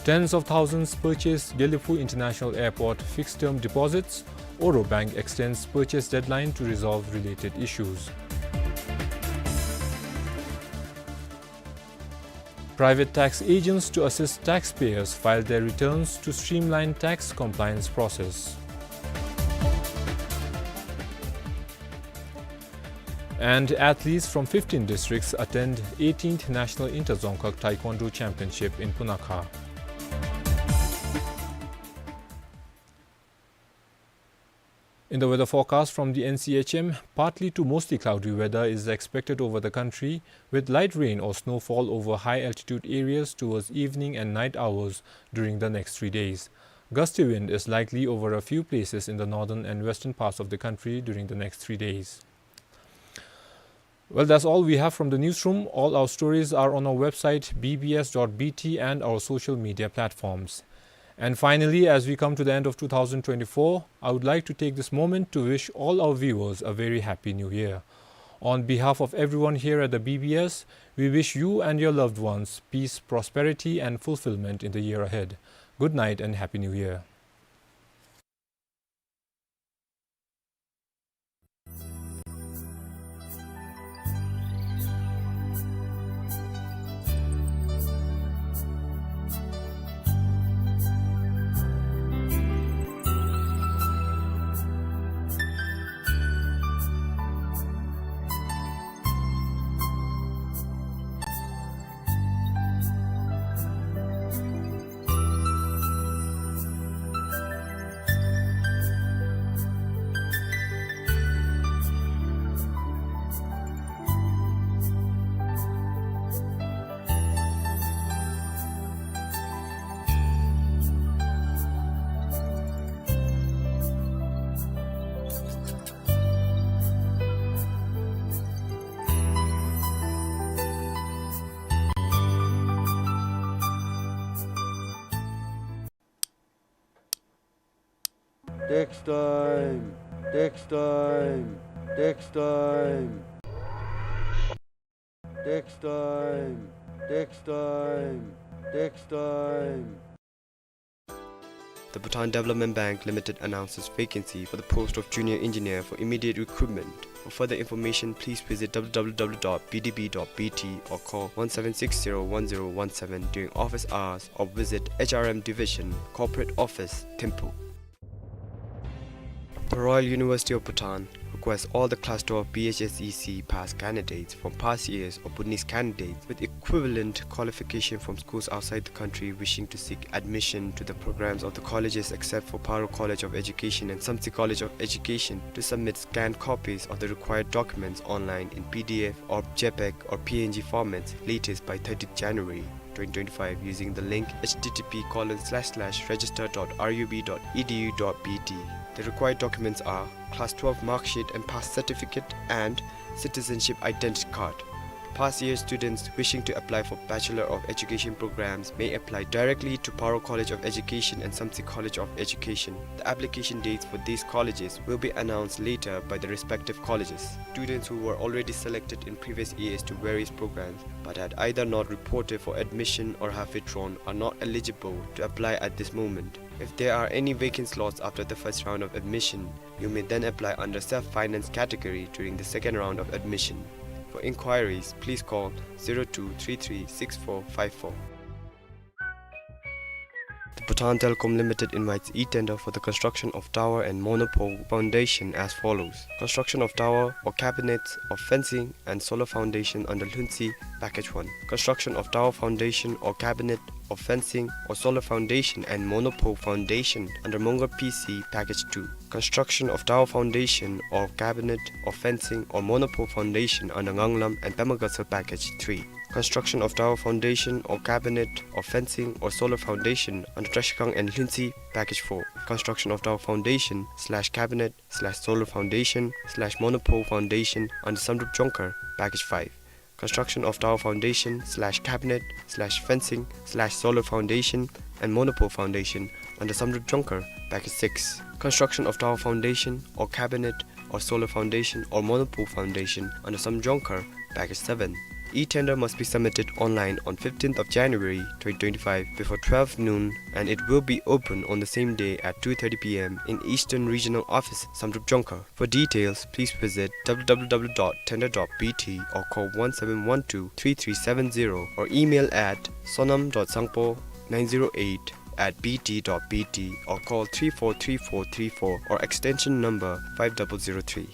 Tens of thousands purchase Gelephu International Airport fixed-term deposits. Oro Bank extends purchase deadline to resolve related issues. Private tax agents to assist taxpayers file their returns to streamline tax compliance process. And athletes from fifteen districts attend eighteenth National Inter-Dzongkhag Taekwondo Championship in Punakha. In the weather forecast from the N C H M, partly to mostly cloudy weather is expected over the country, with light rain or snowfall over high-altitude areas towards evening and night hours during the next three days. Gusty wind is likely over a few places in the northern and western parts of the country during the next three days. Well, that's all we have from the newsroom. All our stories are on our website, B B S dot B T, and our social media platforms. And finally, as we come to the end of two thousand twenty-four, I would like to take this moment to wish all our viewers a very happy new year. On behalf of everyone here at the B B S, we wish you and your loved ones peace, prosperity, and fulfillment in the year ahead. Good night and Happy New Year. Tax time, tax time, tax time. Tax time, tax time, tax time. The Bhutan Development Bank Limited announces vacancy for the post of Junior Engineer for immediate recruitment. For further information, please visit W W W dot B D B dot B T or call one seven six zero one zero one seven during office hours or visit H R M Division, Corporate Office, Thimphu. The Royal University of Bhutan requests all the Class twelve B H S E C pass candidates from past years or Bhutanese candidates with equivalent qualification from schools outside the country wishing to seek admission to the programs of the colleges except for Paro College of Education and Samtse College of Education to submit scanned copies of the required documents online in P D F or JPEG or P N G formats latest by thirtieth January twenty twenty-five using the link H T T P colon slash slash register dot R U B dot E D U dot B T. The required documents are class twelve mark sheet and pass certificate and citizenship identity card. Past year students wishing to apply for Bachelor of Education programs may apply directly to Paro College of Education and Samtse College of Education. The application dates for these colleges will be announced later by the respective colleges. Students who were already selected in previous years to various programs but had either not reported for admission or have withdrawn are not eligible to apply at this moment. If there are any vacant slots after the first round of admission, you may then apply under self-finance category during the second round of admission. For inquiries, please call zero two three three six four five four. The Bhutan Telecom Limited invites e-tender for the construction of tower and monopole foundation as follows. Construction of tower or cabinets of fencing and solar foundation under Lhuntse, Package one. Construction of tower foundation or cabinet of fencing or solar foundation and monopole foundation under Mongar P C, Package two. Construction of tower foundation or cabinet of fencing or monopole foundation under Nganglam and Pemagasar, Package three. Construction of tower foundation or cabinet or fencing or solar foundation under Trashigang and Lhuentse, package four. Construction of tower foundation slash cabinet slash solar foundation slash monopole foundation under Samdrup Jongkhar, package five. Construction of tower foundation slash cabinet slash fencing slash solar foundation and monopole foundation under Samdrup Jongkhar, package six. Construction of tower foundation or cabinet or solar foundation or monopole foundation under Samdrup Jongkhar, package seven. E-tender must be submitted online on fifteenth of January twenty twenty-five before twelve noon, and it will be open on the same day at two thirty P M in Eastern Regional Office, Samdrup Jongkhar. For details, please visit W W W dot tender dot B T or call one seven one two three three seven zero or email at sonam dot sangpo nine zero eight at B T dot B T or call three four three four three four or extension number five double zero three.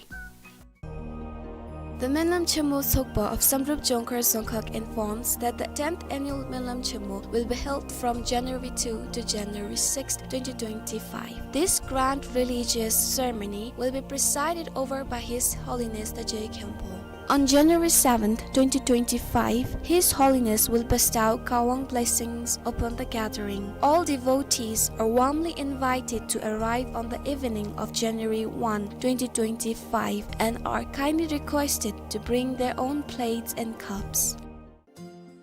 The Menlam Chemo Sokpa of Samdrup Jongkhar Dzongkhag informs that the tenth annual Menlam Chemo will be held from January two to January sixth, twenty twenty-five. This grand religious ceremony will be presided over by His Holiness the Je Khenpo. On January seventh, twenty twenty-five, His Holiness will bestow Kawang blessings upon the gathering. All devotees are warmly invited to arrive on the evening of January one, twenty twenty-five, and are kindly requested to bring their own plates and cups.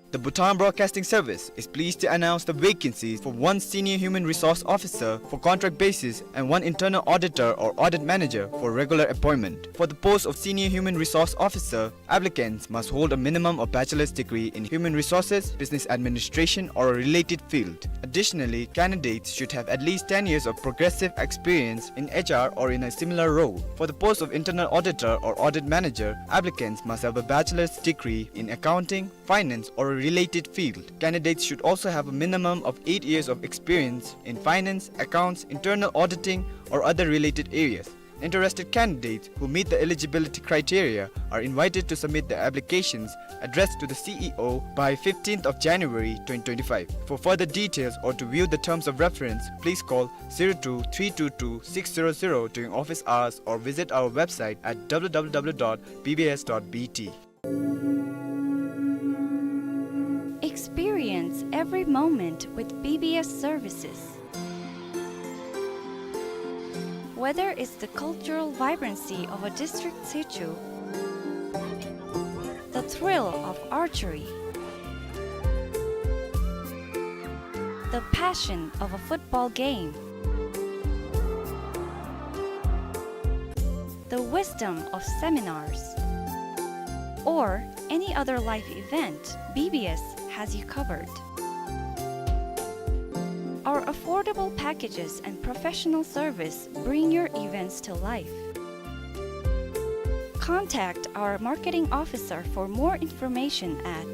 The Bhutan Broadcasting Service is pleased to announce the vacancies for one Senior Human Resource Officer for contract basis and one Internal Auditor or Audit Manager for regular appointment. For the post of Senior Human Resource Officer, applicants must hold a minimum of bachelor's degree in human resources, business administration, or a related field. Additionally, candidates should have at least ten years of progressive experience in H R or in a similar role. For the post of Internal Auditor or Audit Manager, applicants must have a bachelor's degree in accounting, finance, or a related field. Candidates should also have a minimum of eight years of experience in finance, accounts, internal auditing, or other related areas. Interested candidates who meet the eligibility criteria are invited to submit their applications addressed to the C E O by fifteenth of January twenty twenty-five. For further details or to view the terms of reference, please call zero two three two two six zero zero during office hours or visit our website at W W W dot B B S dot B T. Experience every moment with B B S services. Whether it's the cultural vibrancy of a district situ, the thrill of archery, the passion of a football game, the wisdom of seminars, or any other life event, B B S has you covered. Our affordable packages and professional service bring your events to life. Contact our marketing officer for more information at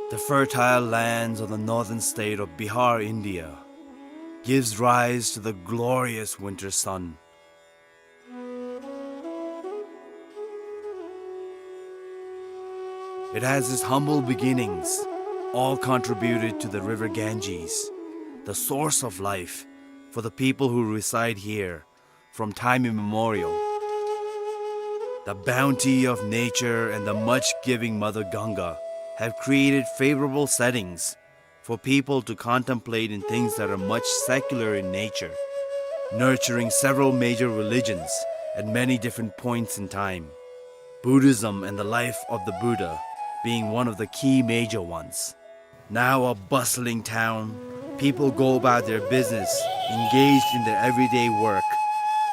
The fertile lands of the northern state of Bihar, India, gives rise to the glorious winter sun. It has its humble beginnings, all contributed to the river Ganges, the source of life for the people who reside here from time immemorial. The bounty of nature and the much-giving Mother Ganga have created favorable settings for people to contemplate in things that are much secular in nature, nurturing several major religions at many different points in time, Buddhism and the life of the Buddha being one of the key major ones. Now a bustling town, people go about their business, engaged in their everyday work.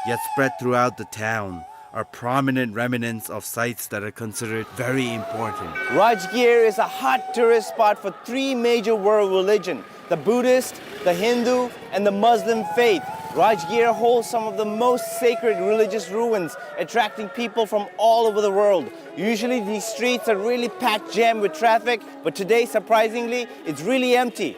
yet spread throughout the town, are prominent remnants of sites that are considered very important. Rajgir is a hot tourist spot for three major world religion, the Buddhist, the Hindu, and the Muslim faith. Rajgir holds some of the most sacred religious ruins, attracting people from all over the world. Usually, these streets are really packed jam with traffic, but today, surprisingly, it's really empty.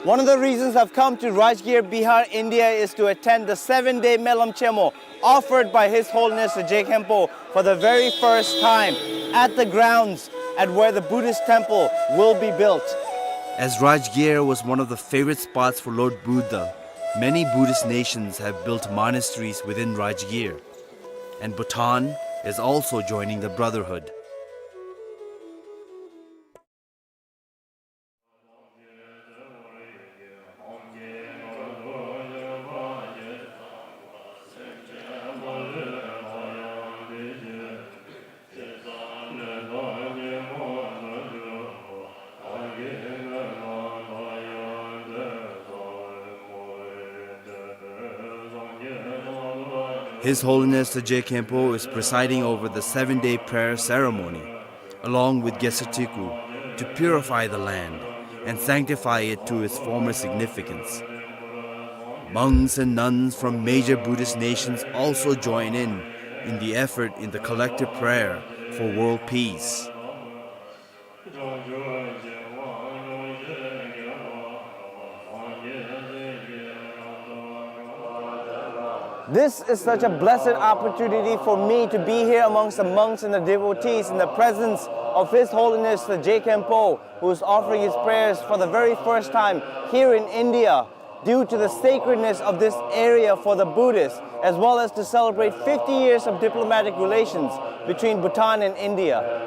One of the reasons I've come to Rajgir, Bihar, India is to attend the seven-day Melam Chemo offered by His Holiness the Je Khenpo for the very first time at the grounds at where the Buddhist temple will be built. As Rajgir was one of the favorite spots for Lord Buddha, many Buddhist nations have built monasteries within Rajgir, and Bhutan is also joining the brotherhood. His Holiness the Je Khenpo is presiding over the seven-day prayer ceremony, along with Gesatiku, to purify the land and sanctify it to its former significance. Monks and nuns from major Buddhist nations also join in, in the effort in the collective prayer for world peace. This is such a blessed opportunity for me to be here amongst the monks and the devotees in the presence of His Holiness the Je Khenpo, who is offering his prayers for the very first time here in India, due to the sacredness of this area for the Buddhists, as well as to celebrate fifty years of diplomatic relations between Bhutan and India.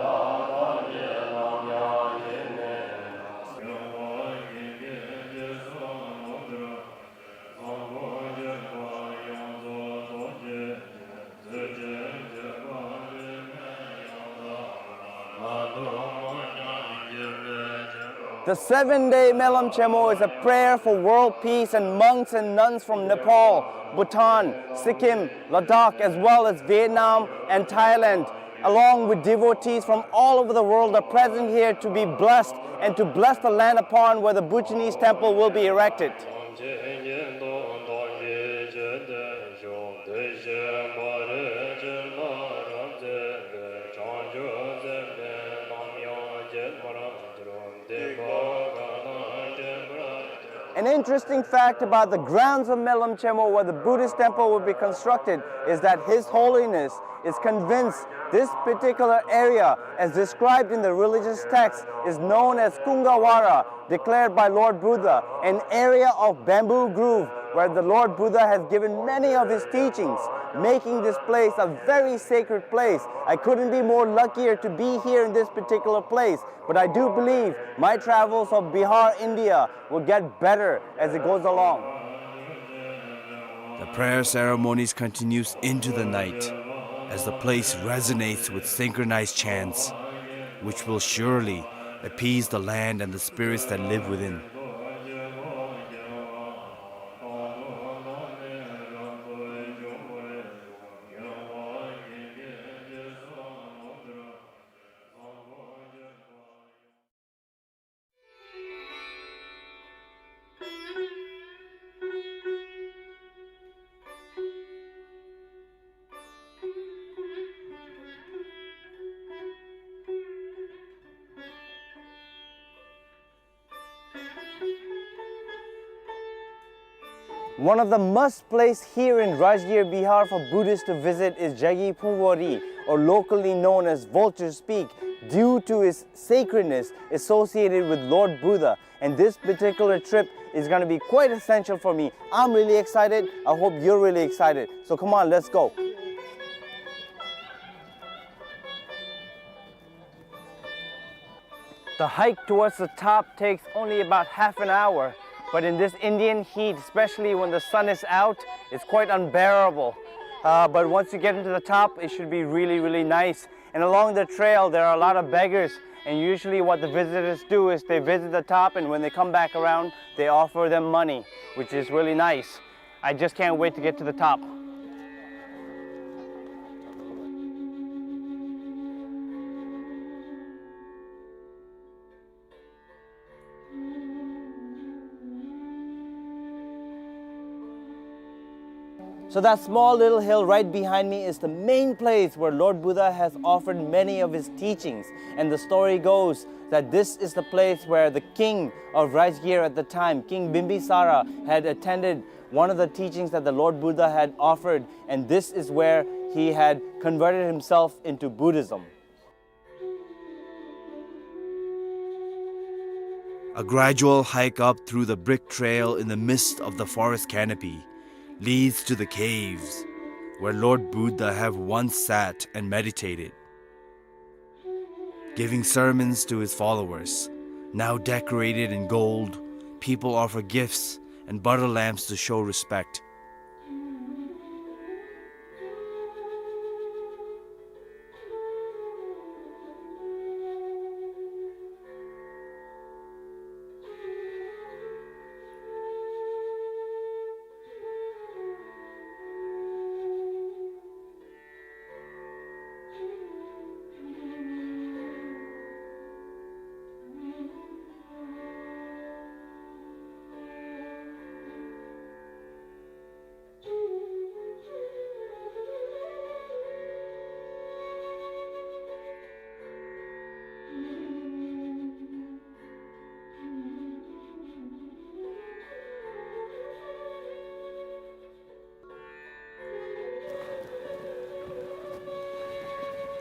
The seven-day Melam Chemo is a prayer for world peace, and monks and nuns from Nepal, Bhutan, Sikkim, Ladakh, as well as Vietnam and Thailand, along with devotees from all over the world, are present here to be blessed and to bless the land upon where the Bhutanese temple will be erected. An interesting fact about the grounds of Melam Chemo, where the Buddhist temple will be constructed, is that His Holiness is convinced this particular area, as described in the religious text, is known as Kungavara, declared by Lord Buddha, an area of bamboo grove where the Lord Buddha has given many of his teachings, making this place a very sacred place. I couldn't be more luckier to be here in this particular place, but I do believe my travels of Bihar, India will get better as it goes along. The prayer ceremonies continues into the night as the place resonates with synchronized chants, which will surely appease the land and the spirits that live within. One of the must place here in Rajgir, Bihar for Buddhists to visit is Jagi Phungwari, or locally known as Vulture's Peak, due to its sacredness associated with Lord Buddha. And this particular trip is gonna be quite essential for me. I'm really excited. I hope you're really excited. So come on, let's go. The hike towards the top takes only about half an hour, but in this Indian heat, especially when the sun is out, it's quite unbearable. Uh, but once you get into the top, it should be really, really nice. And along the trail, there are a lot of beggars And usually what the visitors do is they visit the top, and when they come back around, they offer them money, which is really nice. I just can't wait to get to the top. So that small little hill right behind me is the main place where Lord Buddha has offered many of his teachings. And the story goes that this is the place where the king of Rajgir at the time, King Bimbisara, had attended one of the teachings that the Lord Buddha had offered, and this is where he had converted himself into Buddhism. A gradual hike up through the brick trail in the midst of the forest canopy leads to the caves where Lord Buddha have once sat and meditated. Giving sermons to his followers, now decorated in gold, people offer gifts and butter lamps to show respect.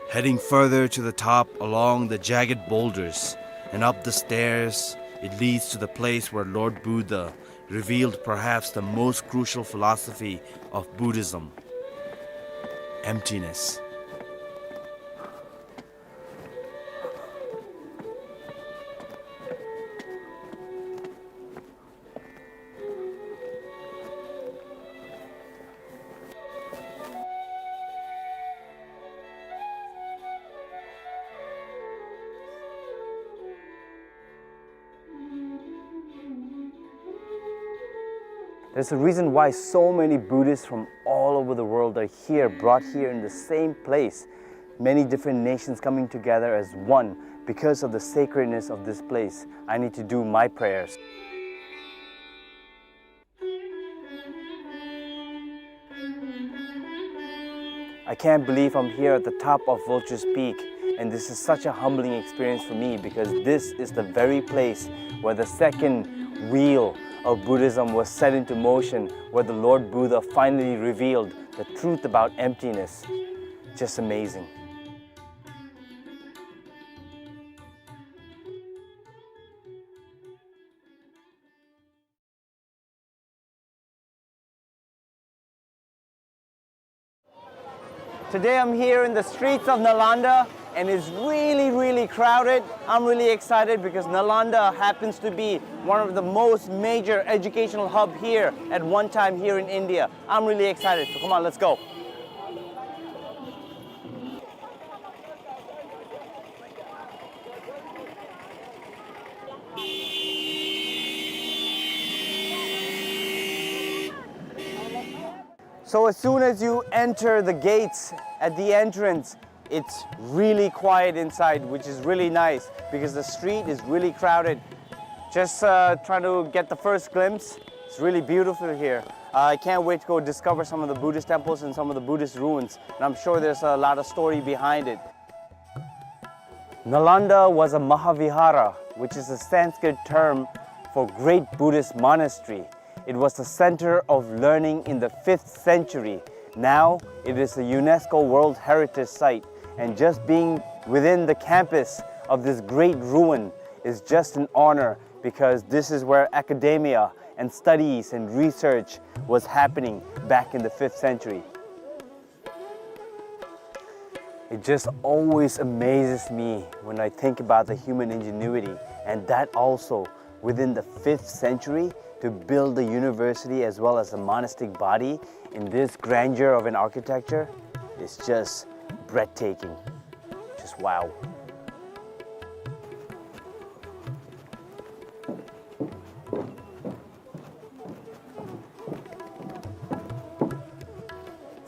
Heading further to the top along the jagged boulders and up the stairs, it leads to the place where Lord Buddha revealed perhaps the most crucial philosophy of Buddhism: emptiness. There's a reason why so many Buddhists from all over the world are here, brought here in the same place. Many different nations coming together as one because of the sacredness of this place. I need to do my prayers. I can't believe I'm here at the top of Vulture's Peak, and this is such a humbling experience for me because this is the very place where the second wheel of Buddhism was set into motion, where the Lord Buddha finally revealed the truth about emptiness. Just amazing. Today I'm here in the streets of Nalanda, and it's really, really crowded. I'm really excited because Nalanda happens to be one of the most major educational hub here at one time here in India. I'm really excited. So come on, let's go. So as soon as you enter the gates at the entrance, it's really quiet inside, which is really nice because the street is really crowded. Just, uh, trying to get the first glimpse. It's really beautiful here. Uh, I can't wait to go discover some of the Buddhist temples and some of the Buddhist ruins. And I'm sure there's a lot of story behind it. Nalanda was a Mahavihara, which is a Sanskrit term for great Buddhist monastery. It was the center of learning in the fifth century. Now it is a UNESCO World Heritage Site, and just being within the campus of this great ruin is just an honor, because this is where academia and studies and research was happening back in the fifth century. It just always amazes me when I think about the human ingenuity, and that also within the fifth century, to build the university as well as the monastic body in this grandeur of an architecture is just breathtaking. Just wow.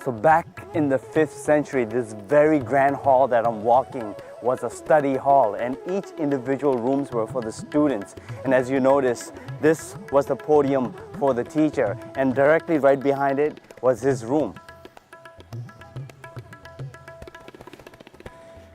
So back in the fifth century, this very grand hall that I'm walking was a study hall, and each individual rooms were for the students. And as you notice, this was the podium for the teacher, and directly right behind it was his room.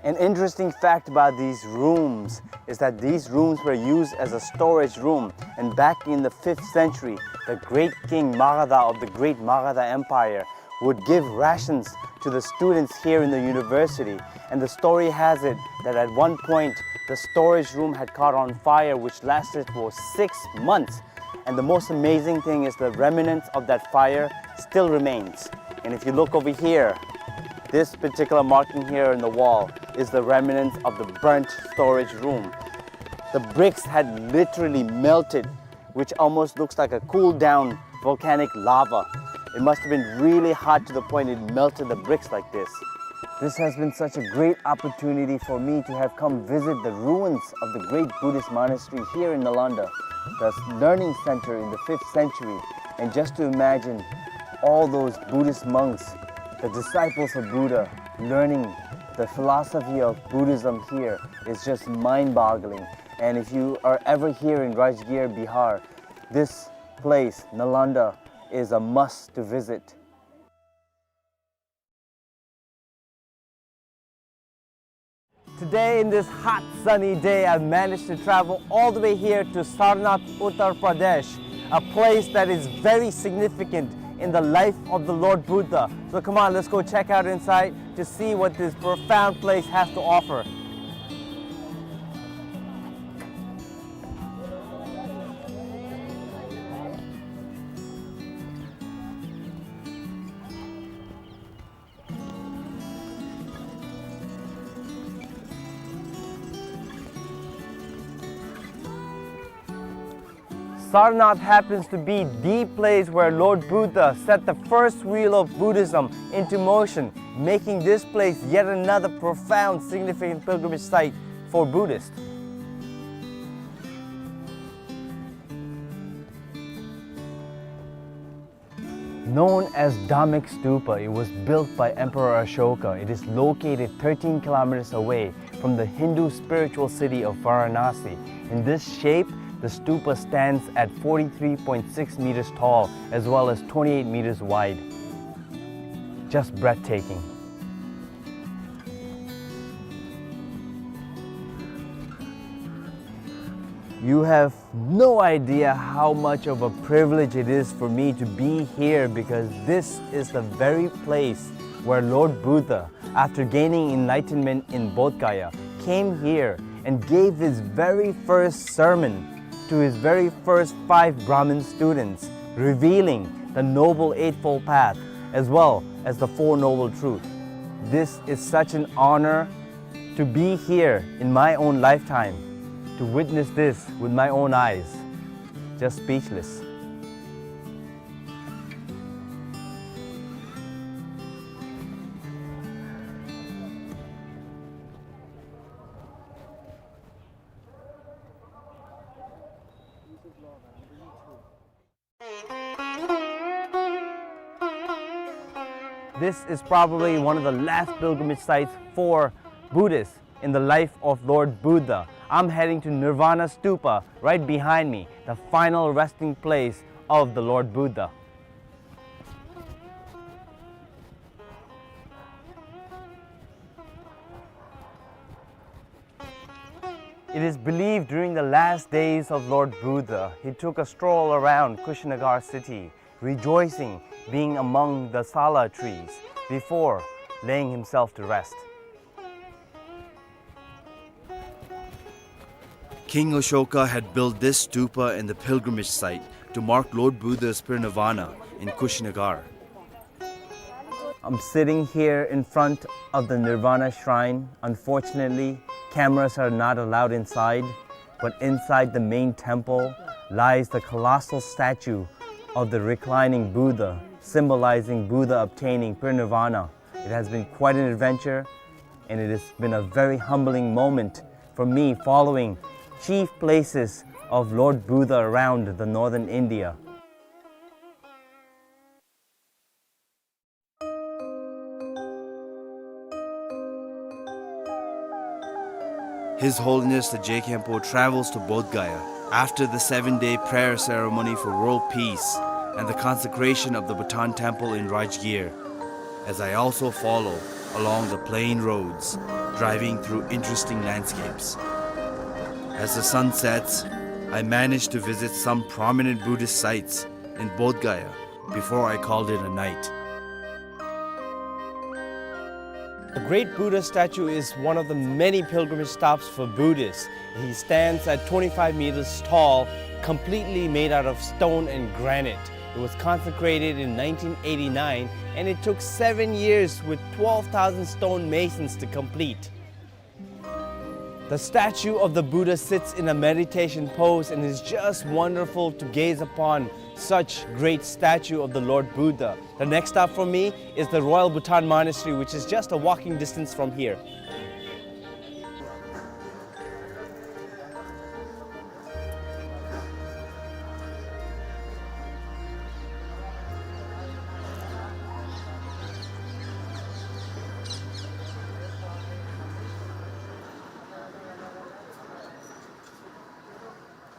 An interesting fact about these rooms is that these rooms were used as a storage room, and back in the fifth century, the great king Magadha of the great Magadha Empire would give rations to the students here in the university. And the story has it that at one point, the storage room had caught on fire, which lasted for six months. And the most amazing thing is the remnants of that fire still remains. And if you look over here, this particular marking here in the wall is the remnants of the burnt storage room. The bricks had literally melted, which almost looks like a cooled down volcanic lava. It must have been really hot to the point it melted the bricks like this. This has been such a great opportunity for me to have come visit the ruins of the great Buddhist monastery here in Nalanda, the learning center in the fifth century, and just to imagine all those Buddhist monks, the disciples of Buddha, learning the philosophy of Buddhism here is just mind-boggling. And if you are ever here in Rajgir, Bihar, this place, Nalanda, is a must to visit. Today, in this hot, sunny day, I've managed to travel all the way here to Sarnath, Uttar Pradesh, a place that is very significant in the life of the Lord Buddha. So come on, let's go check out inside to see what this profound place has to offer. Sarnath happens to be the place where Lord Buddha set the first wheel of Buddhism into motion, making this place yet another profound, significant pilgrimage site for Buddhists. Known as Dhammek Stupa, it was built by Emperor Ashoka. It is located thirteen kilometers away from the Hindu spiritual city of Varanasi. In this shape, the stupa stands at forty-three point six meters tall as well as twenty-eight meters wide. Just breathtaking. You have no idea how much of a privilege it is for me to be here, because this is the very place where Lord Buddha, after gaining enlightenment in Bodh Gaya, came here and gave his very first sermon to his very first five Brahmin students, revealing the Noble Eightfold Path as well as the Four Noble Truths. This is such an honor to be here in my own lifetime, to witness this with my own eyes. Just speechless. This is probably one of the last pilgrimage sites for Buddhists in the life of Lord Buddha. I'm heading to Nirvana Stupa right behind me, the final resting place of the Lord Buddha. It is believed during the last days of Lord Buddha, he took a stroll around Kushinagar city, rejoicing being among the sala trees before laying himself to rest. King Ashoka had built this stupa and the pilgrimage site to mark Lord Buddha's parinirvana in Kushinagar. I'm sitting here in front of the Nirvana Shrine. Unfortunately, cameras are not allowed inside, but inside the main temple lies the colossal statue of the reclining Buddha, symbolizing Buddha obtaining parinirvana. It has been quite an adventure, and it has been a very humbling moment for me following chief places of Lord Buddha around the northern India. His Holiness the Je Khenpo travels to Bodh Gaya after the seven-day prayer ceremony for world peace and the consecration of the Bhutan Temple in Rajgir, as I also follow along the plain roads, driving through interesting landscapes. As the sun sets, I manage to visit some prominent Buddhist sites in Bodh Gaya before I called it a night. The great Buddha statue is one of the many pilgrimage stops for Buddhists. He stands at twenty-five meters tall, completely made out of stone and granite. It was consecrated in nineteen eighty-nine, and it took seven years with twelve thousand stone masons to complete. The statue of the Buddha sits in a meditation pose and is just wonderful to gaze upon such great statue of the Lord Buddha. The next stop for me is the Royal Bhutan Monastery, which is just a walking distance from here.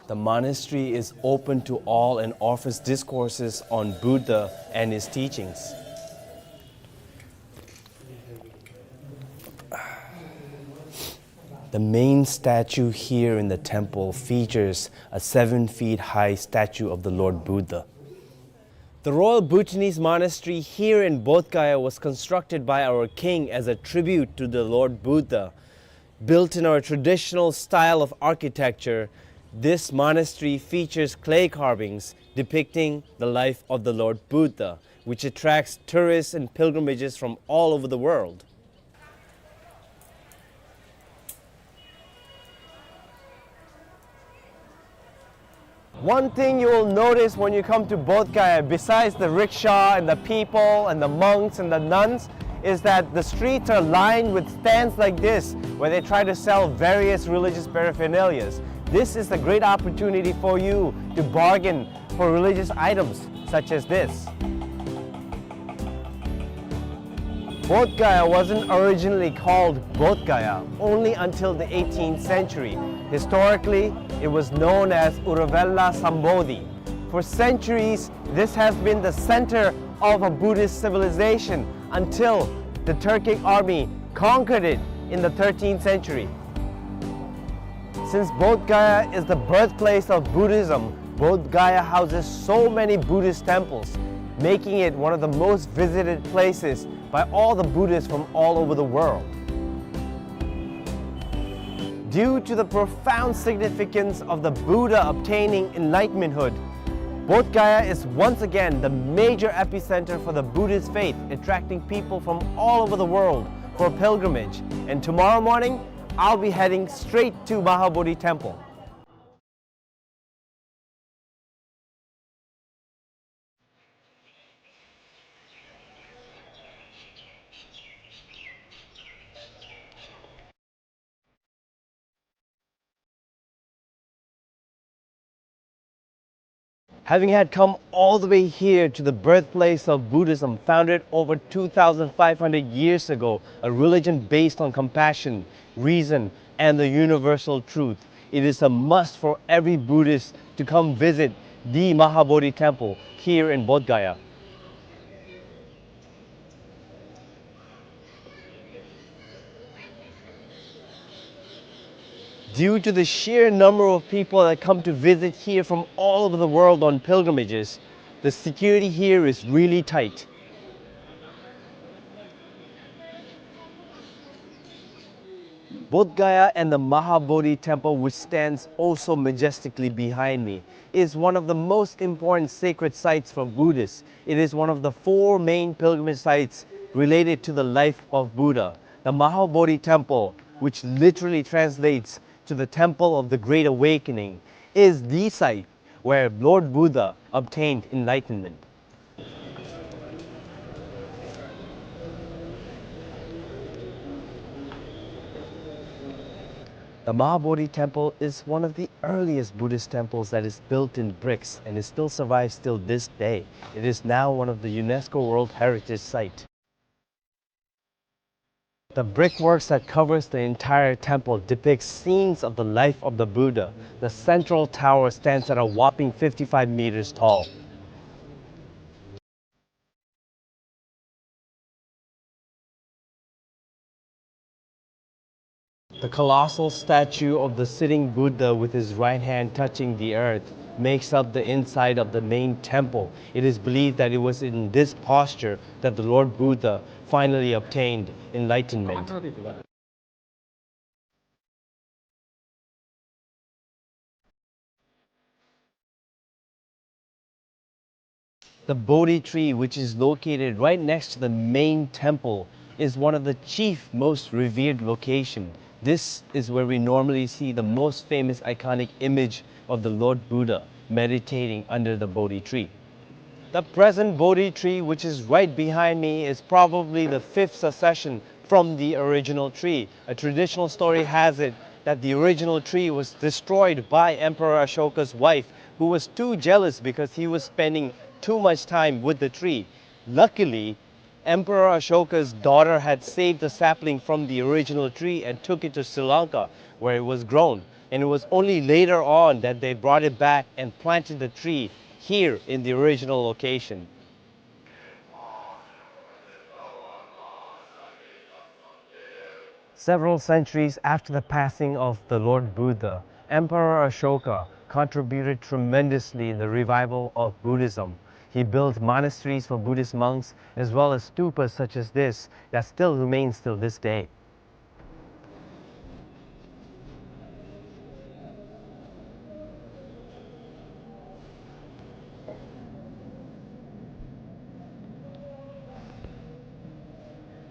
The monastery is open to all and offers discourses on Buddha and his teachings. The main statue here in the temple features a seven feet high statue of the Lord Buddha. The Royal Bhutanese Monastery here in Bodh Gaya was constructed by our king as a tribute to the Lord Buddha. Built in our traditional style of architecture, this monastery features clay carvings depicting the life of the Lord Buddha, which attracts tourists and pilgrimages from all over the world. One thing you will notice when you come to Bodh Gaya, besides the rickshaw and the people and the monks and the nuns, is that the streets are lined with stands like this, where they try to sell various religious paraphernalias. This is a great opportunity for you to bargain for religious items such as this. Bodh Gaya wasn't originally called Bodh Gaya only until the eighteenth century. Historically, it was known as Uruvela Sambodhi. For centuries, this has been the center of a Buddhist civilization until the Turkic army conquered it in the thirteenth century. Since Bodh Gaya is the birthplace of Buddhism, Bodh Gaya houses so many Buddhist temples, making it one of the most visited places by all the Buddhists from all over the world. Due to the profound significance of the Buddha obtaining enlightenmenthood, Bodh Gaya is once again the major epicenter for the Buddhist faith, attracting people from all over the world for pilgrimage. And tomorrow morning, I'll be heading straight to Mahabodhi Temple. Having had come all the way here to the birthplace of Buddhism, founded over two thousand five hundred years ago, a religion based on compassion, reason, and the universal truth, it is a must for every Buddhist to come visit the Mahabodhi Temple here in Bodh Gaya. Due to the sheer number of people that come to visit here from all over the world on pilgrimages, the security here is really tight. Bodh Gaya and the Mahabodhi Temple, which stands also majestically behind me, is one of the most important sacred sites for Buddhists. It is one of the four main pilgrimage sites related to the life of Buddha. The Mahabodhi Temple, which literally translates to the Temple of the Great Awakening, is the site where Lord Buddha obtained enlightenment. The Mahabodhi Temple is one of the earliest Buddhist temples that is built in bricks and it still survives till this day. It is now one of the UNESCO World Heritage Site. The brickworks that covers the entire temple depicts scenes of the life of the Buddha. The central tower stands at a whopping fifty-five meters tall. The colossal statue of the sitting Buddha with his right hand touching the earth makes up the inside of the main temple. It is believed that it was in this posture that the Lord Buddha finally obtained enlightenment. The Bodhi tree, which is located right next to the main temple, is one of the chief, most revered location. This is where we normally see the most famous iconic image of the Lord Buddha meditating under the Bodhi tree. The present Bodhi tree, which is right behind me, is probably the fifth succession from the original tree. A traditional story has it that the original tree was destroyed by Emperor Ashoka's wife, who was too jealous because he was spending too much time with the tree. Luckily, Emperor Ashoka's daughter had saved the sapling from the original tree and took it to Sri Lanka, where it was grown. And it was only later on that they brought it back and planted the tree here in the original location. Several centuries after the passing of the Lord Buddha, Emperor Ashoka contributed tremendously in the revival of Buddhism. He built monasteries for Buddhist monks, as well as stupas such as this that still remains till this day.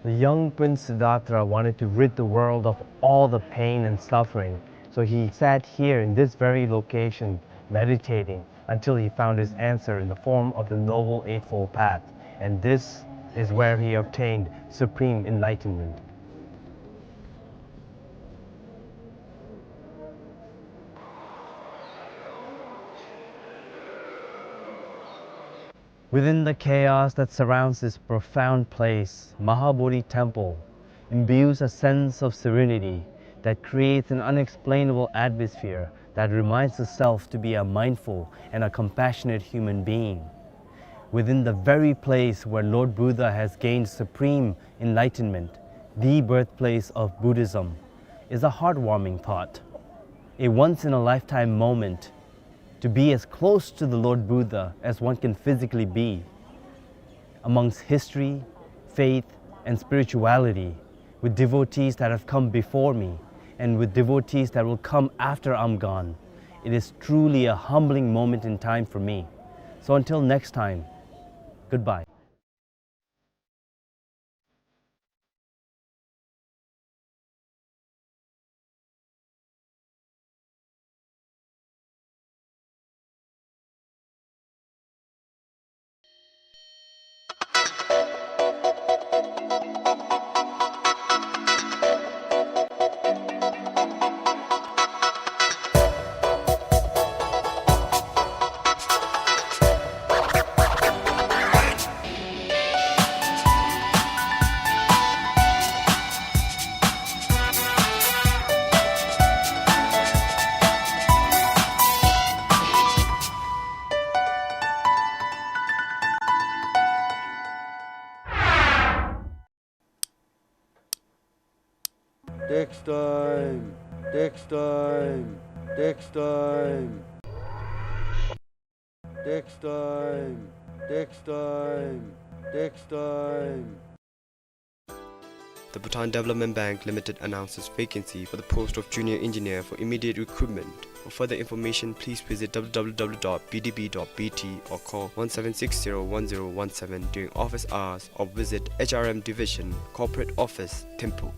The young Prince Siddhartha wanted to rid the world of all the pain and suffering, so he sat here in this very location, meditating until he found his answer in the form of the Noble Eightfold Path, and this is where he obtained supreme enlightenment. Within the chaos that surrounds this profound place, Mahabodhi Temple imbues a sense of serenity that creates an unexplainable atmosphere that reminds the self to be a mindful and a compassionate human being. Within the very place where Lord Buddha has gained supreme enlightenment, the birthplace of Buddhism, is a heartwarming thought. A once-in-a-lifetime moment to be as close to the Lord Buddha as one can physically be. Amongst history, faith, and spirituality, with devotees that have come before me, and with devotees that will come after I'm gone, it is truly a humbling moment in time for me. So until next time, goodbye. Text time, text time, text time. Text time, text time, text time. The Bhutan Development Bank Limited announces vacancy for the post of Junior Engineer for immediate recruitment. For further information, please visit W W W dot B D B dot B T or call one seven six zero one zero one seven during office hours or visit H R M Division, Corporate Office, Thimphu.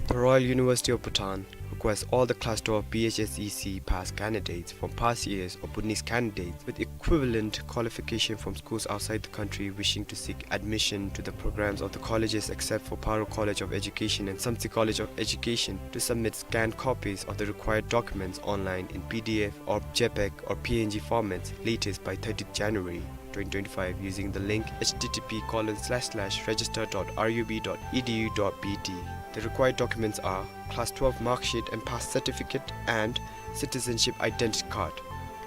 The Royal University of Bhutan requests all the class twelve B H S E C pass candidates from past years or Bhutanese candidates with equivalent qualification from schools outside the country wishing to seek admission to the programs of the colleges except for Paro College of Education and Samtse College of Education to submit scanned copies of the required documents online in P D F or JPEG or P N G formats latest by thirtieth January. twenty twenty-five using the link H T T P colon slash slash register dot R U B dot E D U dot B T. The required documents are class twelve mark sheet and pass certificate and citizenship identity card.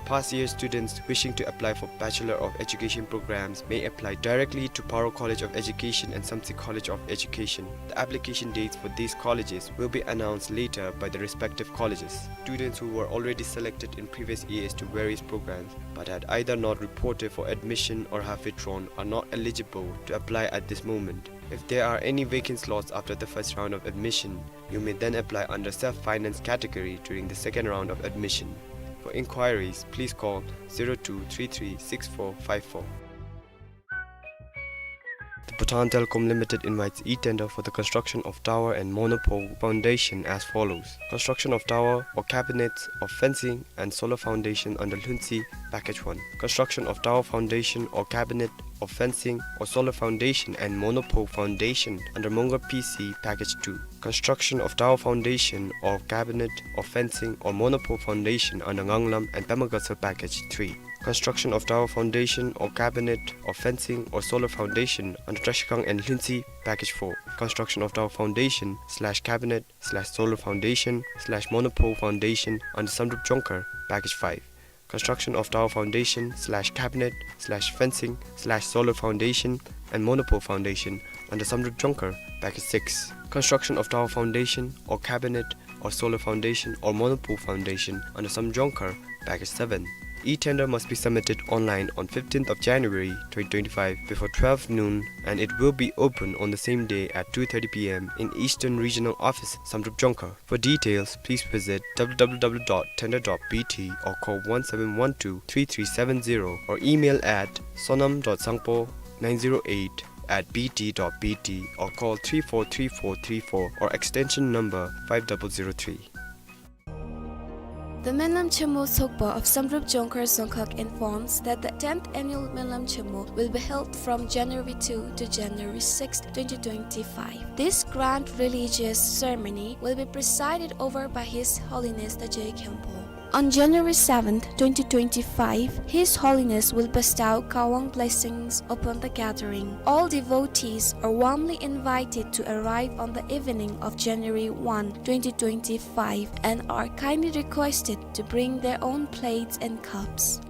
Past year students wishing to apply for Bachelor of Education programs may apply directly to Paro College of Education and Samtse College of Education. The application dates for these colleges will be announced later by the respective colleges. Students who were already selected in previous years to various programs but had either not reported for admission or have withdrawn are not eligible to apply at this moment. If there are any vacant slots after the first round of admission, you may then apply under self-finance category during the second round of admission. For inquiries, please call zero two three three six four five four. The Bhutan Telecom Limited invites e-tender for the construction of tower and monopole foundation as follows. Construction of tower or cabinets or fencing and solar foundation under Lhuntse, package one. Construction of tower foundation or cabinet or fencing or solar foundation and monopole foundation under Mongar P C, package two. Construction of tower foundation or cabinet or fencing or monopole foundation under Nganglam and Pemagasal, package three. Construction of tower foundation or cabinet or fencing or solar foundation under Trashigang and Lhuntse, package four. Construction of tower foundation slash cabinet slash solar foundation slash monopole foundation under Samdrup Jongkhar, package five. Construction of tower foundation slash cabinet slash fencing slash solar foundation and monopole foundation under Samdrup Jongkhar, package six. Construction of tower foundation or cabinet or solar foundation or monopole foundation under Samdrup Jongkhar, package seven. E-tender must be submitted online on fifteenth of January twenty twenty-five before twelve noon, and it will be open on the same day at two thirty P M in Eastern Regional Office, Samdrup Jongkhar. For details, please visit W W W dot tender dot B T or call one seven one two three three seven zero or email at sonam dot sangpo nine zero eight at B T dot B T or call three four three four three four or extension number five double zero three. The Menlam Chemo Sokpa of Samdrup Jongkhar Dzongkhag informs that the tenth annual Menlam Chemo will be held from January two to January sixth, twenty twenty-five. This grand religious ceremony will be presided over by His Holiness the Je Khenpo. On January seventh, twenty twenty-five, His Holiness will bestow Kawang blessings upon the gathering. All devotees are warmly invited to arrive on the evening of January one, twenty twenty-five, and are kindly requested to bring their own plates and cups.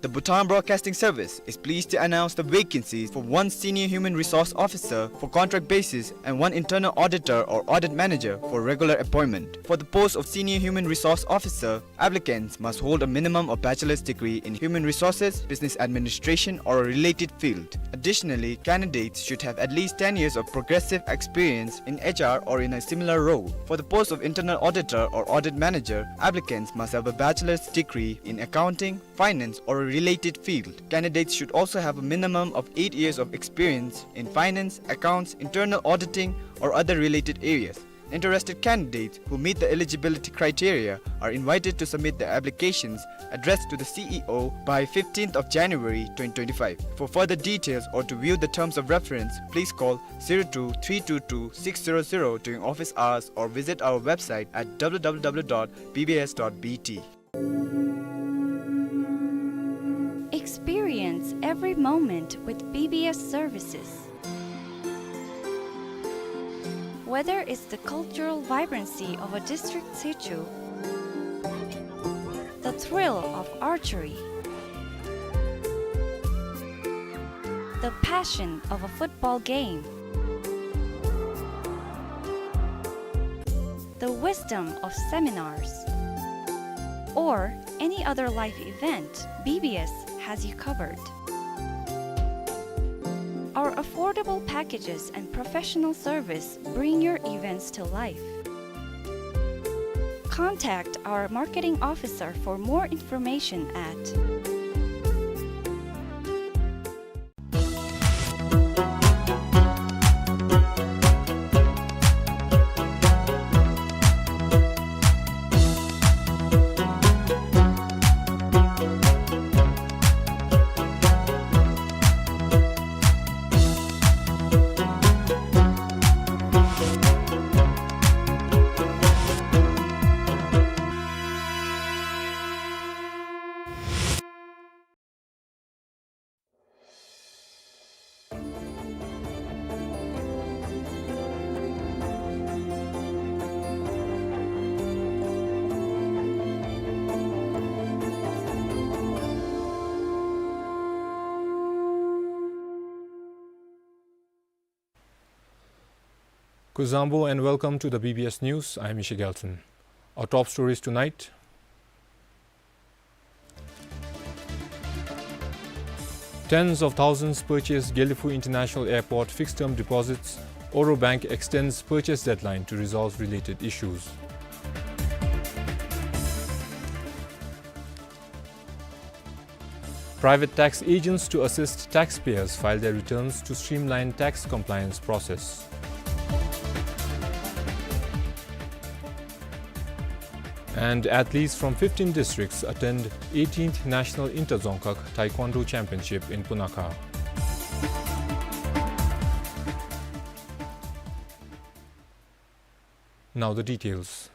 The Bhutan Broadcasting Service is pleased to announce the vacancies for one Senior Human Resource Officer for contract basis and one Internal Auditor or Audit Manager for regular appointment. For the post of Senior Human Resource Officer, applicants must hold a minimum of bachelor's degree in Human Resources, Business Administration, or a related field. Additionally, candidates should have at least ten years of progressive experience in H R or in a similar role. For the post of Internal Auditor or Audit Manager, applicants must have a bachelor's degree in Accounting, Finance, or a related field. Candidates should also have a minimum of eight years of experience in finance, accounts, internal auditing, or other related areas. Interested candidates who meet the eligibility criteria are invited to submit their applications addressed to the C E O by fifteenth of January twenty twenty-five. For further details or to view the terms of reference, please call zero two three two two six zero zero during office hours or visit our website at W W W dot B B S dot B T. Experience every moment with B B S services. Whether it's the cultural vibrancy of a district situ, the thrill of archery, the passion of a football game, the wisdom of seminars, or any other life event, B B S has you covered. Our affordable packages and professional service bring your events to life. Contact our marketing officer for more information at Kuzuzangpo and welcome to the B B S News. I am Isha Gyaltshen. Our top stories tonight. Tens of thousands purchase Gelephu International Airport fixed-term deposits. Oro Bank extends purchase deadline to resolve related issues. Private tax agents to assist taxpayers file their returns to streamline tax compliance process. And athletes from fifteen districts attend eighteenth National Inter-Dzongkhag Taekwondo Championship in Punakha. Now the details.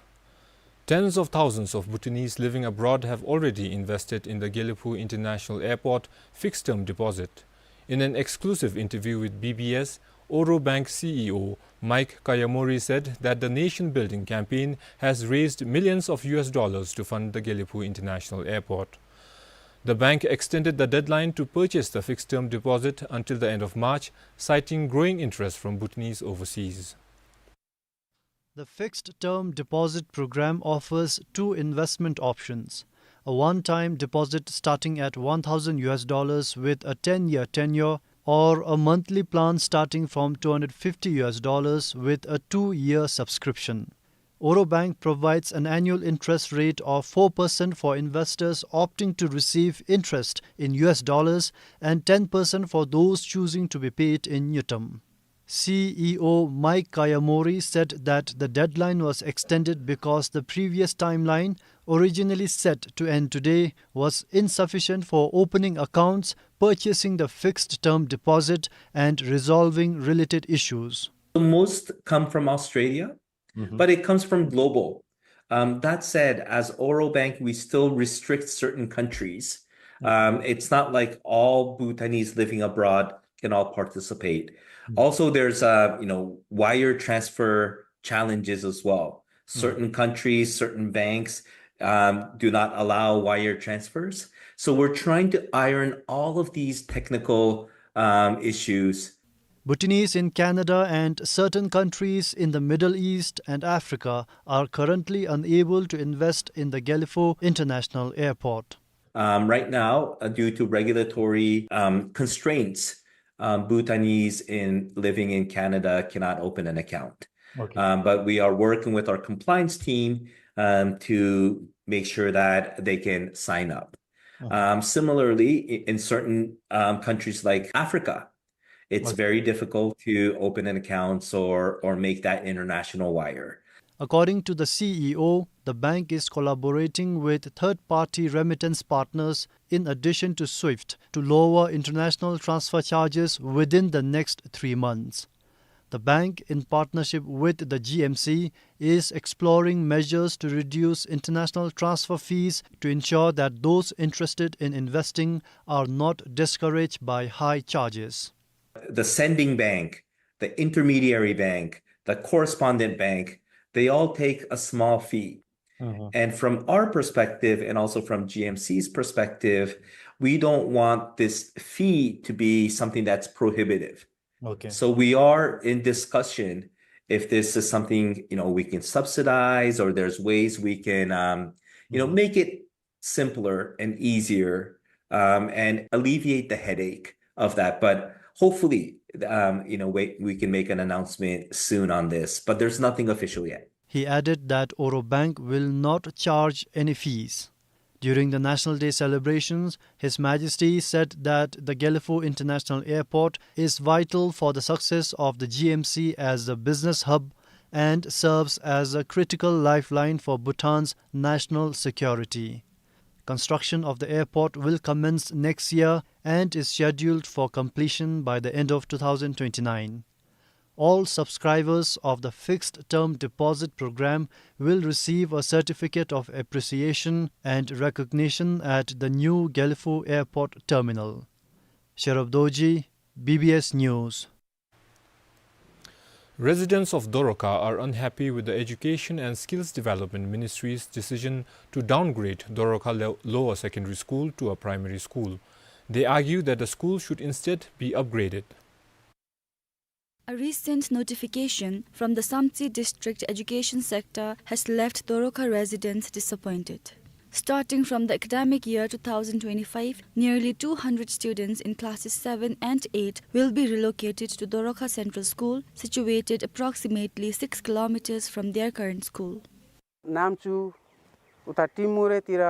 Tens of thousands of Bhutanese living abroad have already invested in the Gelephu International Airport fixed-term deposit. In an exclusive interview with B B S, Oro Bank C E O Mike Kayamori said that the nation-building campaign has raised millions of U S dollars to fund the Gelephu International Airport. The bank extended the deadline to purchase the fixed-term deposit until the end of March, citing growing interest from Bhutanese overseas. The fixed-term deposit program offers two investment options: a one-time deposit starting at one thousand U S dollars with a ten-year tenure, or a monthly plan starting from two hundred fifty U S dollars with a two-year subscription. Oro Bank provides an annual interest rate of four percent for investors opting to receive interest in U S dollars and ten percent for those choosing to be paid in ngultrum. C E O Mike Kayamori said that the deadline was extended because the previous timeline, originally set to end today, was insufficient for opening accounts, purchasing the fixed-term deposit, and resolving related issues. Most come from Australia, mm-hmm, but it comes from global. Um, that said, as Oro Bank, we still restrict certain countries. Mm-hmm. Um, it's not like all Bhutanese living abroad can all participate. Mm-hmm. Also, there's, uh, you know, wire transfer challenges as well. Mm-hmm. Certain countries, certain banks, um, do not allow wire transfers. So we're trying to iron all of these technical, um, issues. Bhutanese in Canada and certain countries in the Middle East and Africa are currently unable to invest in the Gelephu International Airport. Um, right now, uh, due to regulatory, um, constraints, um, Bhutanese in, living in Canada cannot open an account. Okay. Um, but we are working with our compliance team, um, to make sure that they can sign up. Uh-huh. Um, similarly, i-, in certain, um, countries like Africa, it's, okay, very difficult to open an accounts or, or make that international wire. According to the C E O, the bank is collaborating with third-party remittance partners in addition to SWIFT to lower international transfer charges within the next three months. The bank, in partnership with the G M C, is exploring measures to reduce international transfer fees to ensure that those interested in investing are not discouraged by high charges. The sending bank, the intermediary bank, the correspondent bank, they all take a small fee. Mm-hmm. And from our perspective, and also from G M C's perspective, we don't want this fee to be something that's prohibitive. Okay. So we are in discussion if this is something, you know, we can subsidize, or there's ways we can, um, you know, mm-hmm, make it simpler and easier, um, and alleviate the headache of that. But hopefully, um, you know, we, we can make an announcement soon on this, but there's nothing official yet. He added that Oro Bank will not charge any fees. During the National Day celebrations, His Majesty said that the Gelephu International Airport is vital for the success of the G M C as a business hub and serves as a critical lifeline for Bhutan's national security. Construction of the airport will commence next year and is scheduled for completion by the end of two thousand twenty-nine. All subscribers of the fixed term deposit program will receive a certificate of appreciation and recognition at the new Gelephu Airport Terminal. Sherub Dorji, B B S News. Residents of Doroka are unhappy with the Education and Skills Development Ministry's decision to downgrade Doroka Lo-, Lower Secondary School to a primary school. They argue that the school should instead be upgraded. A recent notification from the Samtse District Education Sector has left Doroka residents disappointed. Starting from the academic year two thousand twenty-five, nearly two hundred students in classes seven and eight will be relocated to Doroka Central School, situated approximately six kilometers from their current school. नाम्चु उता टिमुरेतिर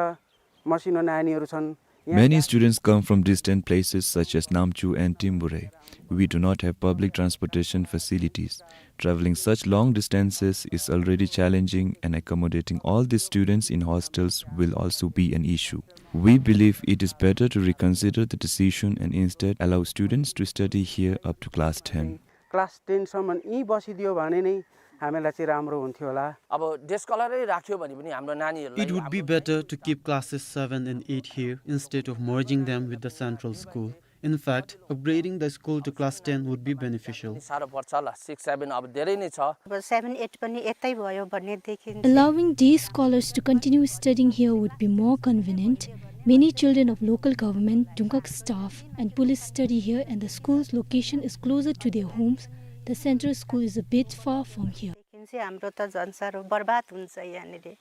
मसिनो नानीहरू छन्। यहाँ Many students come from distant places such as Namchu and Timbure. We do not have public transportation facilities. Traveling such long distances is already challenging, and accommodating all these students in hostels will also be an issue. We believe it is better to reconsider the decision and instead allow students to study here up to class ten. Class टेनसम्म यहीँ बसिदियो भने नै हामीलाई चाहिँ राम्रो हुन्थ्यो होला। अब डे स्कलरै राख्यो भने पनि हाम्रो नानीहरूलाई It would be better to keep classes seven and eight here instead of merging them with the central school. In fact, upgrading the school to class ten would be beneficial. साह्रो पर्छ होला, सिक्स सेभेन अब धेरै नै छ। अब seven eight पनि यतै भयो भनेदेखि Allowing day scholars to continue studying here would be more convenient. Many children of local government, Dungak staff, and police study here, and the school's location is closer to their homes. The central school is a bit far from here. देखि चाहिँ हाम्रो त झन् साह्रो बर्बाद हुन्छ यहाँनिर।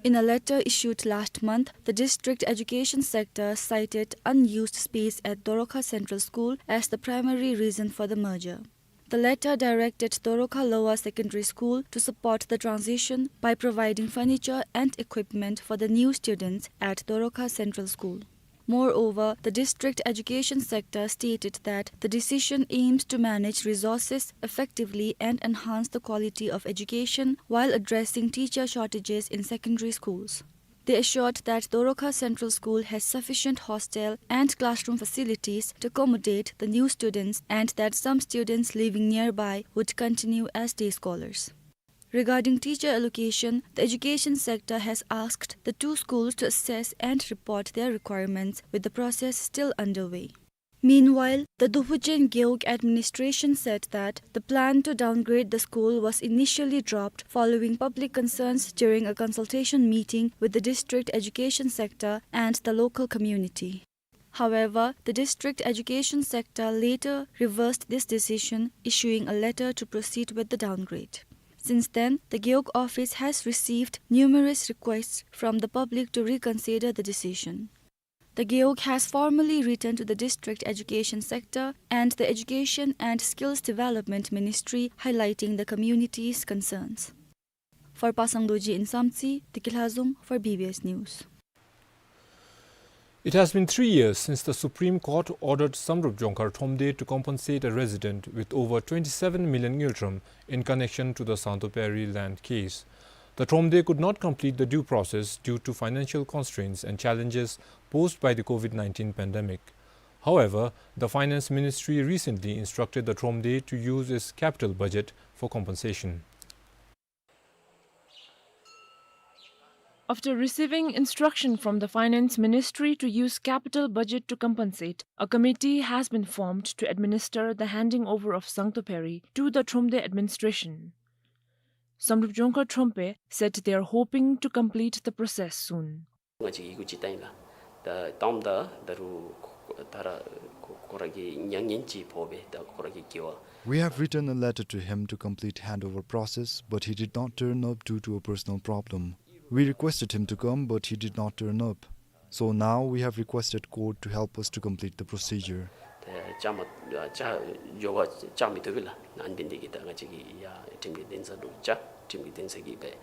In a letter issued last month, the district education sector cited unused space at Doroka Central School as the primary reason for the merger. The letter directed Doroka Lower Secondary School to support the transition by providing furniture and equipment for the new students at Doroka Central School. Moreover, the district education sector stated that the decision aims to manage resources effectively and enhance the quality of education while addressing teacher shortages in secondary schools. They assured that Doroka Central School has sufficient hostel and classroom facilities to accommodate the new students and that some students living nearby would continue as day scholars. Regarding teacher allocation, the education sector has asked the two schools to assess and report their requirements, with the process still underway. Meanwhile, the Dophuchen Gewog administration said that the plan to downgrade the school was initially dropped following public concerns during a consultation meeting with the district education sector and the local community. However, the district education sector later reversed this decision, issuing a letter to proceed with the downgrade. Since then, the Gewog office has received numerous requests from the public to reconsider the decision. The Gewog has formally written to the district education sector and the Education and Skills Development Ministry, highlighting the community's concerns. For Pasang Dorji in Samtse, Deki Lhazom for B B S News. It has been three years since the Supreme Court ordered Samdrup Jongkhar Thromde to compensate a resident with over twenty-seven million ngultrum in connection to the Sangtoperi land case. The Thromde could not complete the due process due to financial constraints and challenges posed by the COVID nineteen pandemic. However, the Finance Ministry recently instructed the Thromde to use its capital budget for compensation. After receiving instruction from the Finance Ministry to use capital budget to compensate, a committee has been formed to administer the handing over of Sangtoperi to the Thromde administration. Samdrup Jongkhar Thromde said they are hoping to complete the process soon. ང་བཅས་ཀྱིས་འགོ་ཁྲིད་ད་ཡིན་ལགས། ད་དམ་ད་ད་རུང་ད་ར་ཁོ་ཁོ་ར་གི་མྱ་ངན་ཅིག་ཕོག་པས། ད་ཁོ་ར་གི་དགེ་བ། We have written a letter to him to complete handover process, but he did not turn up due to a personal problem. We requested him to come, but he did not turn up. So now we have requested court to help us to complete the procedure. ད་བཅའ་མར་བཅའ་འགྱོ་བར་བཅའ་མི་བཏུབ་པས་ལགས། ཨ་ནི་འབད་ནི་དེ་གིས་ད་ང་བཅས་ཀྱིས་ཡར་ཁྲིམས་ཀྱི་འདུན་ས་ལུ་བཅར། ཁྲིམས་ཀྱི་འདུན་ས་གིས་འབད་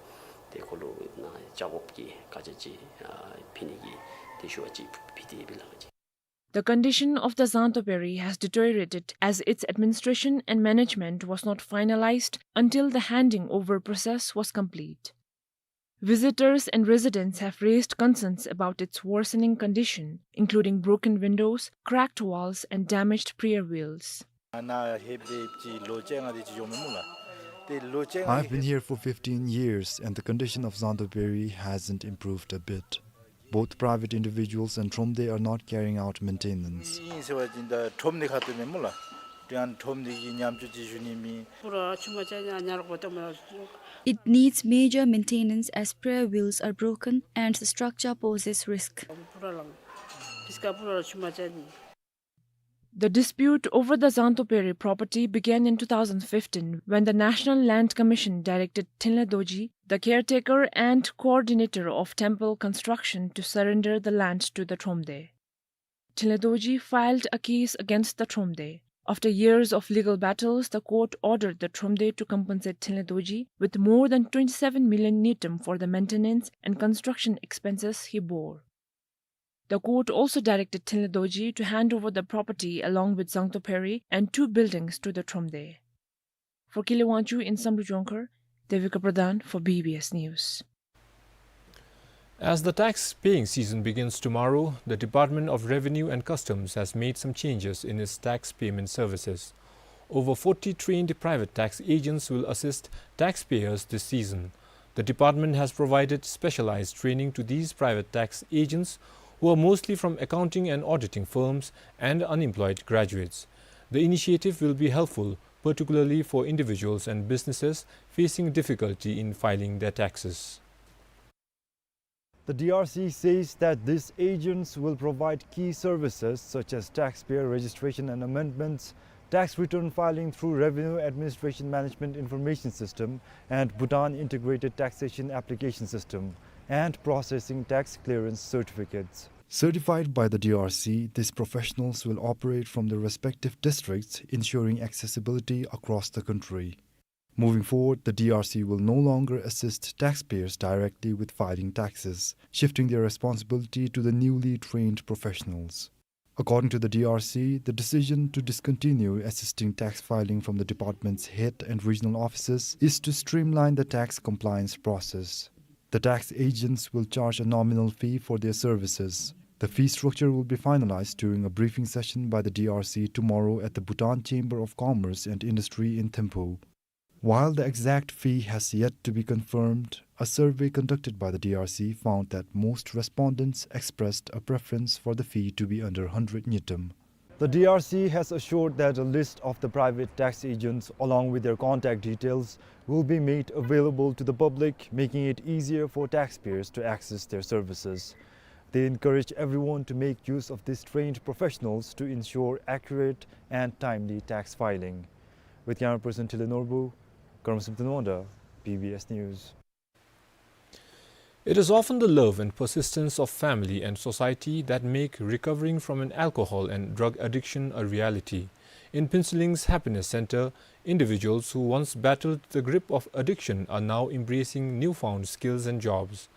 དེ་ཁོ་ལུ་ནཱ་བཅའ་དགོཔ་གི་བཀའ་རྒྱ་ཅིག་ཨ་ཕུལ་ནི་གི་དེ་ཞུ་བ་ཅིག་ཕུལ་ཏེ་ཡོད་པས་ལགས། ང་བཅས། The condition of the Sangtoperi has deteriorated as its administration and management was not finalized until the handing over process was complete. Visitors and residents have raised concerns about its worsening condition, including broken windows, cracked walls, and damaged prayer wheels. ང་ནཱ་ལྷོད་པའི་ལོ་བཅོ་ལྔ་དེ་ཅིག་འགྱོཝ་མས་སྨོ་ལགས། ཏེ་ལོ་བཅོ་ལྔ། I've been here for fifteen years, and the condition of Sangtoperi hasn't improved a bit. Both private individuals and Thromde are not carrying out maintenance. ཨིན་ཟེར་བ་ཅིན་ད་ཁྲོམ་སྡེ་ཁ་ཐུག་མས་སྨོ་ལགས། དེ་ཡང་ཁྲོམ་སྡེ་གིས་ཉམས་བཅོས་ཅིག་ཞུ་ནི་མེད། པུ་ར་ཆུ་མ་ཆ་ཉ་ཉ་རོགས་པ་ཏོ་མ། It needs major maintenance as prayer wheels are broken and the structure poses risk. པུ་ར་ལང་། ཕིས་ཀ་པུ་ར་ཆུ་མ་ཆ་ཉི། The dispute over the Zangtoperi property began in two thousand fifteen when the National Land Commission directed Thinley Dorji, the caretaker and coordinator of temple construction, to surrender the land to the Thromde. Thinley Dorji filed a case against the Thromde. After years of legal battles, the court ordered the Thromde to compensate Thinley Dorji with more than twenty-seven million ngultrum for the maintenance and construction expenses he bore. The court also directed Thinley Dorji to hand over the property along with Zangtoperi and two buildings to the Thromde. For Kile Wangchuk in Samdrup Jongkhar, Devika Pradhan for B B S News. As the tax paying season begins tomorrow, the Department of Revenue and Customs has made some changes in its tax payment services. Over forty trained private tax agents will assist taxpayers this season. The department has provided specialized training to these private tax agents, who are mostly from accounting and auditing firms and unemployed graduates. The initiative will be helpful, particularly for individuals and businesses facing difficulty in filing their taxes. The D R C says that these agents will provide key services such as taxpayer registration and amendments, tax return filing through Revenue Administration Management Information System and Bhutan Integrated Taxation Application System, and processing tax clearance certificates. Certified by the D R C, these professionals will operate from their respective districts, ensuring accessibility across the country. Moving forward, the D R C will no longer assist taxpayers directly with filing taxes, shifting their responsibility to the newly trained professionals. According to the D R C, the decision to discontinue assisting tax filing from the department's head and regional offices is to streamline the tax compliance process. The tax agents will charge a nominal fee for their services. The fee structure will be finalized during a briefing session by the D R C tomorrow at the Bhutan Chamber of Commerce and Industry in Thimphu. While the exact fee has yet to be confirmed, a survey conducted by the D R C found that most respondents expressed a preference for the fee to be under hundred ngultrum. The D R C has assured that a list of the private tax agents, along with their contact details, will be made available to the public, making it easier for taxpayers to access their services. They encourage everyone to make use of these trained professionals to ensure accurate and timely tax filing. With camera person Tile Norbu, Karmasam Tanwangda, B B S News. It is often the love and persistence of family and society that make recovering from an alcohol and drug addiction a reality. In Phuentsholing Happiness Centre, individuals who once battled the grip of addiction are now embracing newfound skills and jobs.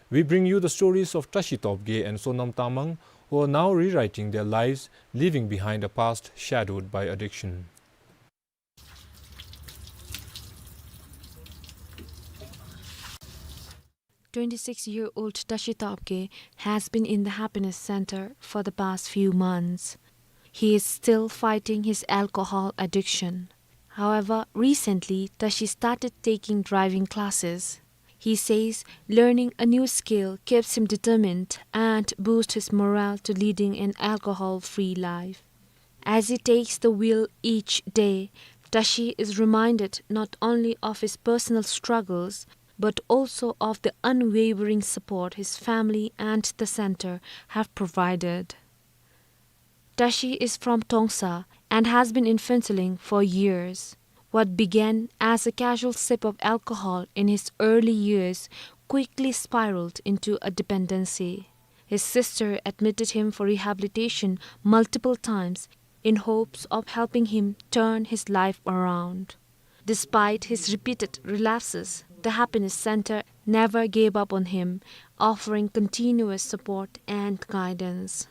We bring you the stories of Tashi Topge and Sonam Tamang, who are now rewriting their lives, leaving behind a past shadowed by addiction. Twenty-six-year-old Tashi Topge has been in the Happiness Centre for the past few months. He is still fighting his alcohol addiction. However, recently, Tashi started taking driving classes. He says learning a new skill keeps him determined and boosts his morale to leading an alcohol-free life. As he takes the wheel each day, Tashi is reminded not only of his personal struggles, but also of the unwavering support his family and the centre have provided. Tashi is from Tongsa and has been in Phuentsholing for years. What began as a casual sip of alcohol in his early years quickly spiraled into a dependency. His sister admitted him for rehabilitation multiple times in hopes of helping him turn his life around. Despite his repeated relapses, the Happiness Centre never gave up on him, offering continuous support and guidance.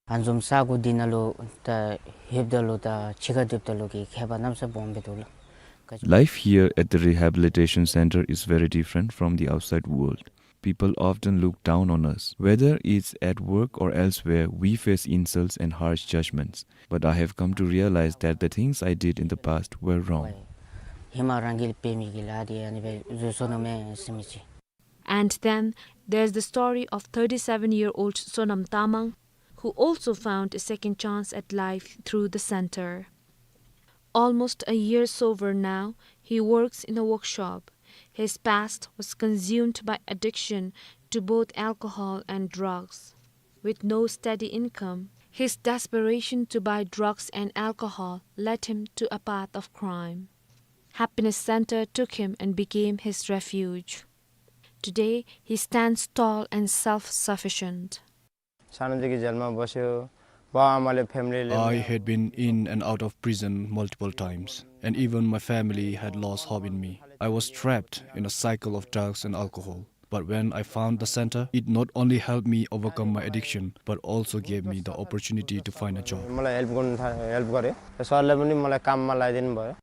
ཨ་བཟུམ་ས་གོ་འདི་ནང་ལུ་ད་ལྷོདཔ་ད་ལུ་ད་ཕྱི་ཁར་སྡོདཔ་ད་ལུ་གི་ཁྱད་པར་གནམ་ས་སྦོམ་སྦེ་འདུག་ལགས། Life here at the rehabilitation center is very different from the outside world. People often look down on us. Whether it's at work or elsewhere, we face insults and harsh judgments. But I have come to realize that the things I did in the past were wrong. ཧེ་མ་རང་གིས་འབད་མི་གི་ལཱ་འདི་ཨ་ནི་སྦེ་འཛོལ་སོ་ནུག་མས་ཟེར་མི་ཅིག། And then there's the story of thirty-seven-year-old Sonam Tamang, who also found a second chance at life through the center. Almost a year sober now, he works in a workshop. His past was consumed by addiction to both alcohol and drugs. With no steady income, His desperation to buy drugs and alcohol led him to a path of crime. Happiness Center took him and became his refuge. Today, he stands tall and self-sufficient. सानोदेखि जेलमा बस्यो, बाउ आमाले, फ्यामिलीले। I had been in and out of prison multiple times, and even my family had lost hope in me. I was trapped in a cycle of drugs and alcohol. But when I found the center, it not only helped me overcome my addiction, but also gave me the opportunity to find a job. मलाई हेल्प गर्नु था, हेल्प गर्‍यो। सरले पनि मलाई काममा लगाइदिनु भयो।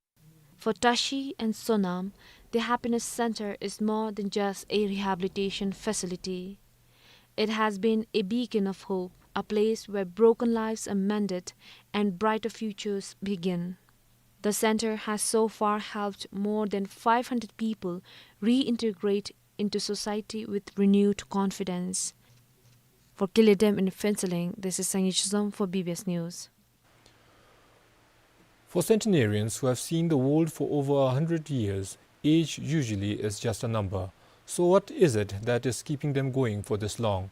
For Tashi and Sonam, the Happiness Center is more than just a rehabilitation facility. It has been a beacon of hope, a place where broken lives are mended and brighter futures begin. The center has so far helped more than five hundred people reintegrate into society with renewed confidence. For Kile Dem in Phuentsholing, this is Sangay Chizom for B B S News. For centenarians who have seen the world for over a hundred years, age usually is just a number. So what is it that is keeping them going for this long?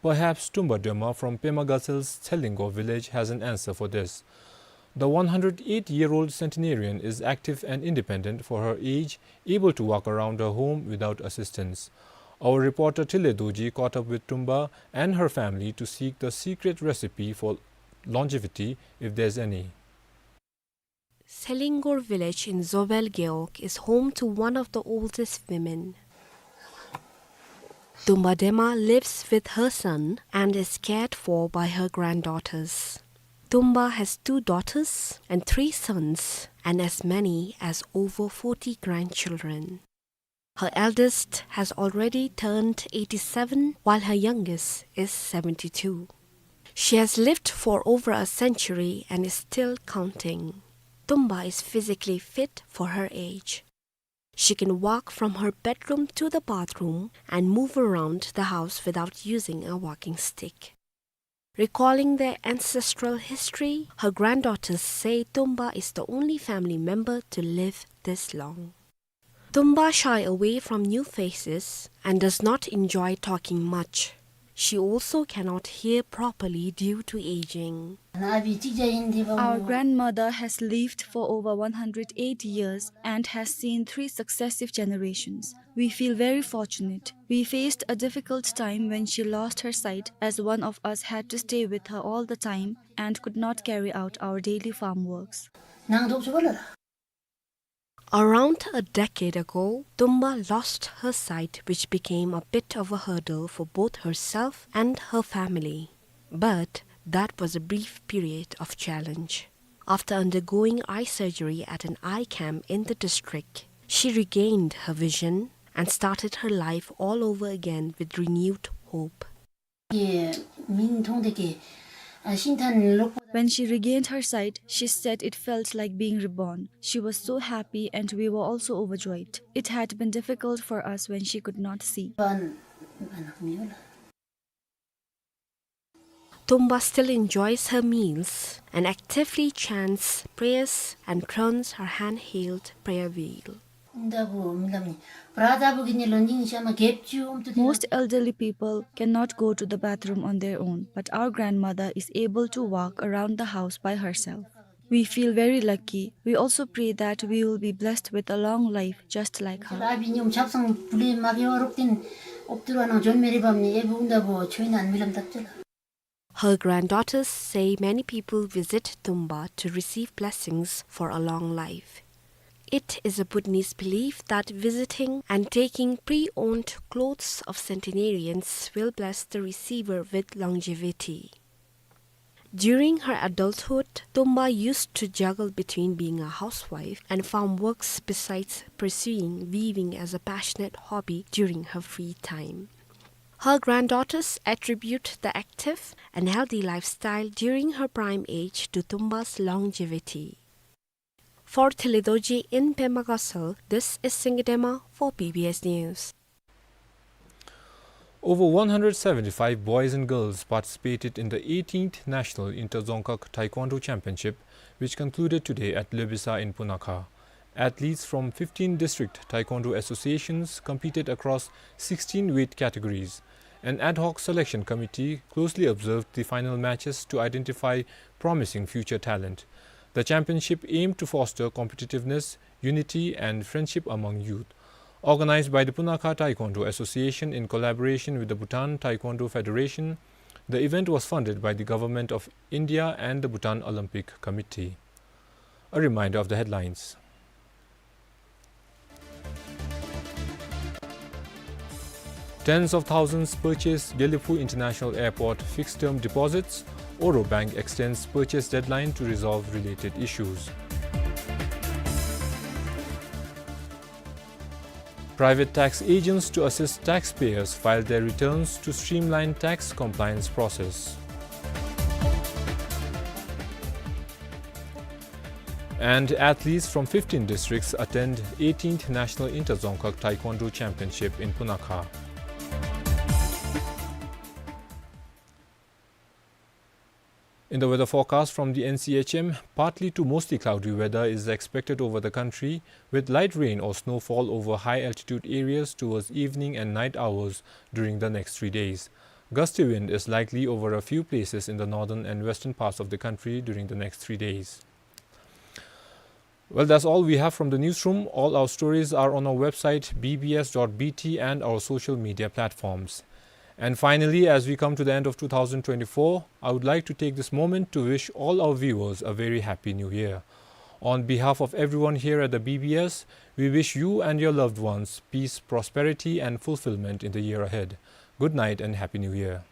Perhaps Tumba Dema from Pema Gasel's Tshellingor village has an answer for this. The one hundred eight-year-old centenarian is active and independent for her age, able to walk around her home without assistance. Our reporter Tile Dorji caught up with Tumba and her family to seek the secret recipe for longevity, if there's any. Tshellingor village in Zobel Gewog is home to one of the oldest women. Tumba Dema lives with her son and is cared for by her granddaughters. Tumba has two daughters and three sons and as many as over forty grandchildren. Her eldest has already turned eighty-seven, while her youngest is seventy-two. She has lived for over a century and is still counting. Tumba is physically fit for her age. She can walk from her bedroom to the bathroom and move around the house without using a walking stick. Recalling their ancestral history, her granddaughters say Tumba is the only family member to live this long. Tumba shy away from new faces and does not enjoy talking much. She also cannot hear properly due to aging. Our grandmother has lived for over one hundred eight years and has seen three successive generations. We feel very fortunate. We faced a difficult time when she lost her sight, as one of us had to stay with her all the time and could not carry out our daily farm works. Around a decade ago, Tumba lost her sight, which became a bit of a hurdle for both herself and her family. But that was a brief period of challenge. After undergoing eye surgery at an eye camp in the district, she regained her vision and started her life all over again with renewed hope. When she regained her sight, she said it felt like being reborn. She was so happy and we were also overjoyed. It had been difficult for us when she could not see. Tumba still enjoys her meals and actively chants prayers and turns her hand-held prayer wheel. Most elderly people cannot go to the bathroom on their own, but our grandmother is able to walk around the house by herself. We feel very lucky. We also pray that we will be blessed with a long life just like her. Her granddaughters say many people visit Tumba to receive blessings for a long life. It is a Bhutanese belief that visiting and taking pre-owned clothes of centenarians will bless the receiver with longevity. During her adulthood, Tumba used to juggle between being a housewife and farm works besides pursuing weaving as a passionate hobby during her free time. Her granddaughters attribute the active and healthy lifestyle during her prime age to Tumba's longevity. For Tile Dorji in Pema Gusel, this is Singye Dema for B B S News. Over one hundred seventy-five boys and girls participated in the eighteenth National Inter-Dzongkhag Taekwondo Championship, which concluded today at Lebesa in Punakha. Athletes from fifteen district taekwondo associations competed across sixteen weight categories. An ad hoc selection committee closely observed the final matches to identify promising future talent. The championship aimed to foster competitiveness, unity and friendship among youth. Organized by the Punakha Taekwondo Association in collaboration with the Bhutan Taekwondo Federation, the event was funded by the Government of India and the Bhutan Olympic Committee. A reminder of the headlines. Tens of thousands purchase Gelephu International Airport fixed-term deposits. Oro Bank extends purchase deadline to resolve related issues. Private tax agents to assist taxpayers file their returns to streamline tax compliance process. And athletes from fifteen districts attend eighteenth National Inter-Dzongkhag Taekwondo Championship in Punakha. In the weather forecast from the N C H M, partly to mostly cloudy weather is expected over the country, with light rain or snowfall over high-altitude areas towards evening and night hours during the next three days. Gusty wind is likely over a few places in the northern and western parts of the country during the next three days. Well, that's all we have from the newsroom. All our stories are on our website, B B S dot B T, and our social media platforms. And finally, as we come to the end of two thousand twenty-four, I would like to take this moment to wish all our viewers a very happy new year. On behalf of everyone here at the B B S, we wish you and your loved ones peace, prosperity, and fulfillment in the year ahead. Good night and Happy New Year.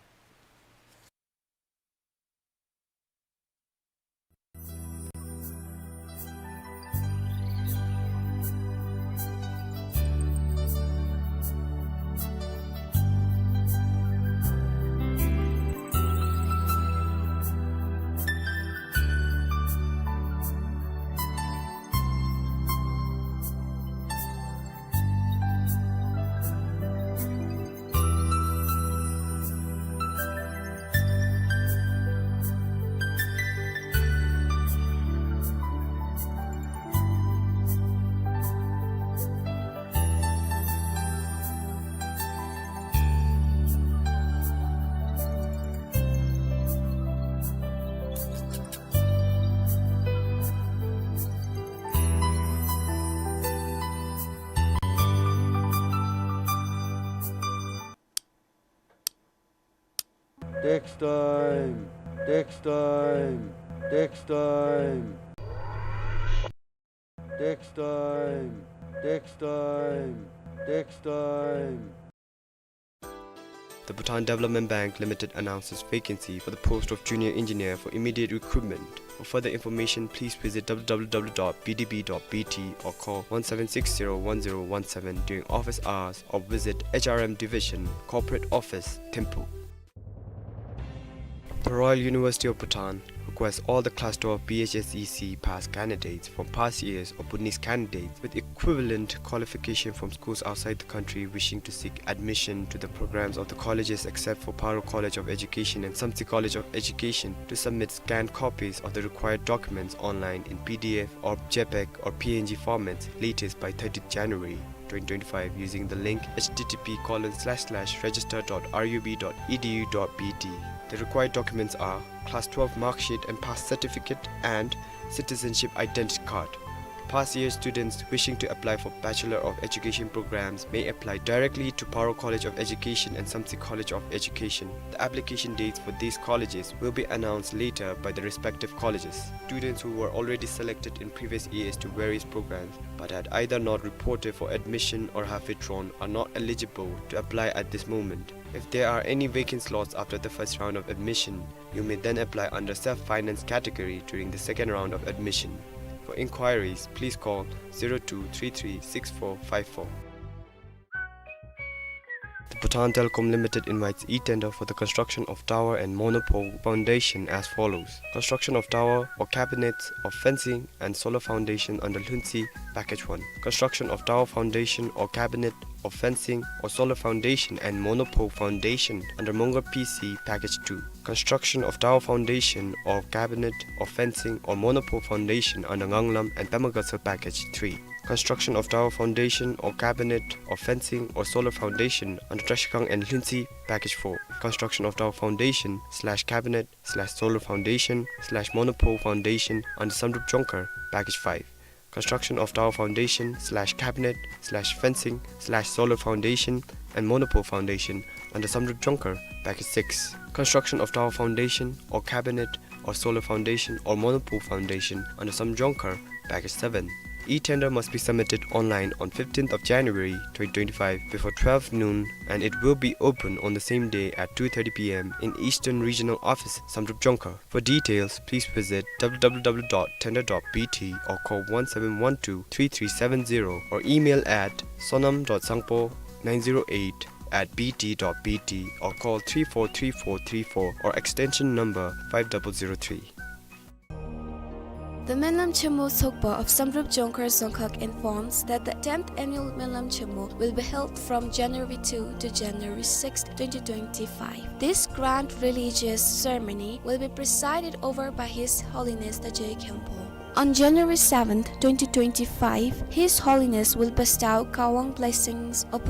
Tax time, tax time, tax time. Tax time, tax time, tax time. The Bhutan Development Bank Limited announces vacancy for the post of junior engineer for immediate recruitment. For further information, please visit W W W dot B D B dot B T or call one seven six zero one zero one seven during office hours or visit H R M Division, Corporate Office, Thimphu. The Royal University of Bhutan requests all the Class twelve B H S E C pass candidates from past years or Bhutanese candidates with equivalent qualification from schools outside the country wishing to seek admission to the programs of the colleges except for Paro College of Education and Samtse College of Education to submit scanned copies of the required documents online in P D F or JPEG or P N G formats latest by thirtieth January twenty twenty-five using the link H T T P colon slash slash register dot R U B dot E D U dot B T. The required documents are class twelve mark sheet and pass certificate and citizenship identity card. Past year students wishing to apply for Bachelor of Education programs may apply directly to Paro College of Education and Samtse College of Education. The application dates for these colleges will be announced later by the respective colleges. Students who were already selected in previous years to various programs but had either not reported for admission or have withdrawn are not eligible to apply at this moment. If there are any vacant slots after the first round of admission, you may then apply under self-finance category during the second round of admission. For inquiries, please call zero two three three six four five four. The Bhutan Telecom Limited invites e-tender for the construction of tower and monopole foundation as follows. Construction of tower or cabinets or fencing and solar foundation under Lhuntse Package one. Construction of tower foundation or cabinet or fencing or solar foundation and monopole foundation under Mongar P C Package two. Construction of tower foundation or cabinet or fencing or monopole foundation under Nganglam and Pemagasal Package three. Construction of tower foundation or cabinet or fencing or solar foundation under Trashigang and Lhuentse, package four. Construction of tower foundation slash cabinet slash solar foundation slash monopole foundation under Samdrup Jongkhar, package five. Construction of tower foundation slash cabinet slash fencing slash solar foundation and monopole foundation under Samdrup Jongkhar, package six. Construction of tower foundation or cabinet or solar foundation or monopole foundation under Samdrup Jongkhar, package seven. E-tender must be submitted online on fifteenth of January twenty twenty-five before twelve noon, and it will be open on the same day at two thirty p m in Eastern Regional Office, Samdrup Jongkhar. For details, please visit w w w dot tender dot b t or call one seven one two three three seven zero or email at sonam dot sangpo nine zero eight at b t dot b t or call three four three four three four or extension number five double zero three. The Menlam Chemo Tsokpa of Samdrup Jongkhar Dzongkhag informs that the tenth annual Menlam Chemo will be held from January two to January sixth, twenty twenty-five. This grand religious ceremony will be presided over by His Holiness Tashogye Khenpo. On January seventh, twenty twenty-five, His Holiness will bestow Kawang blessings upon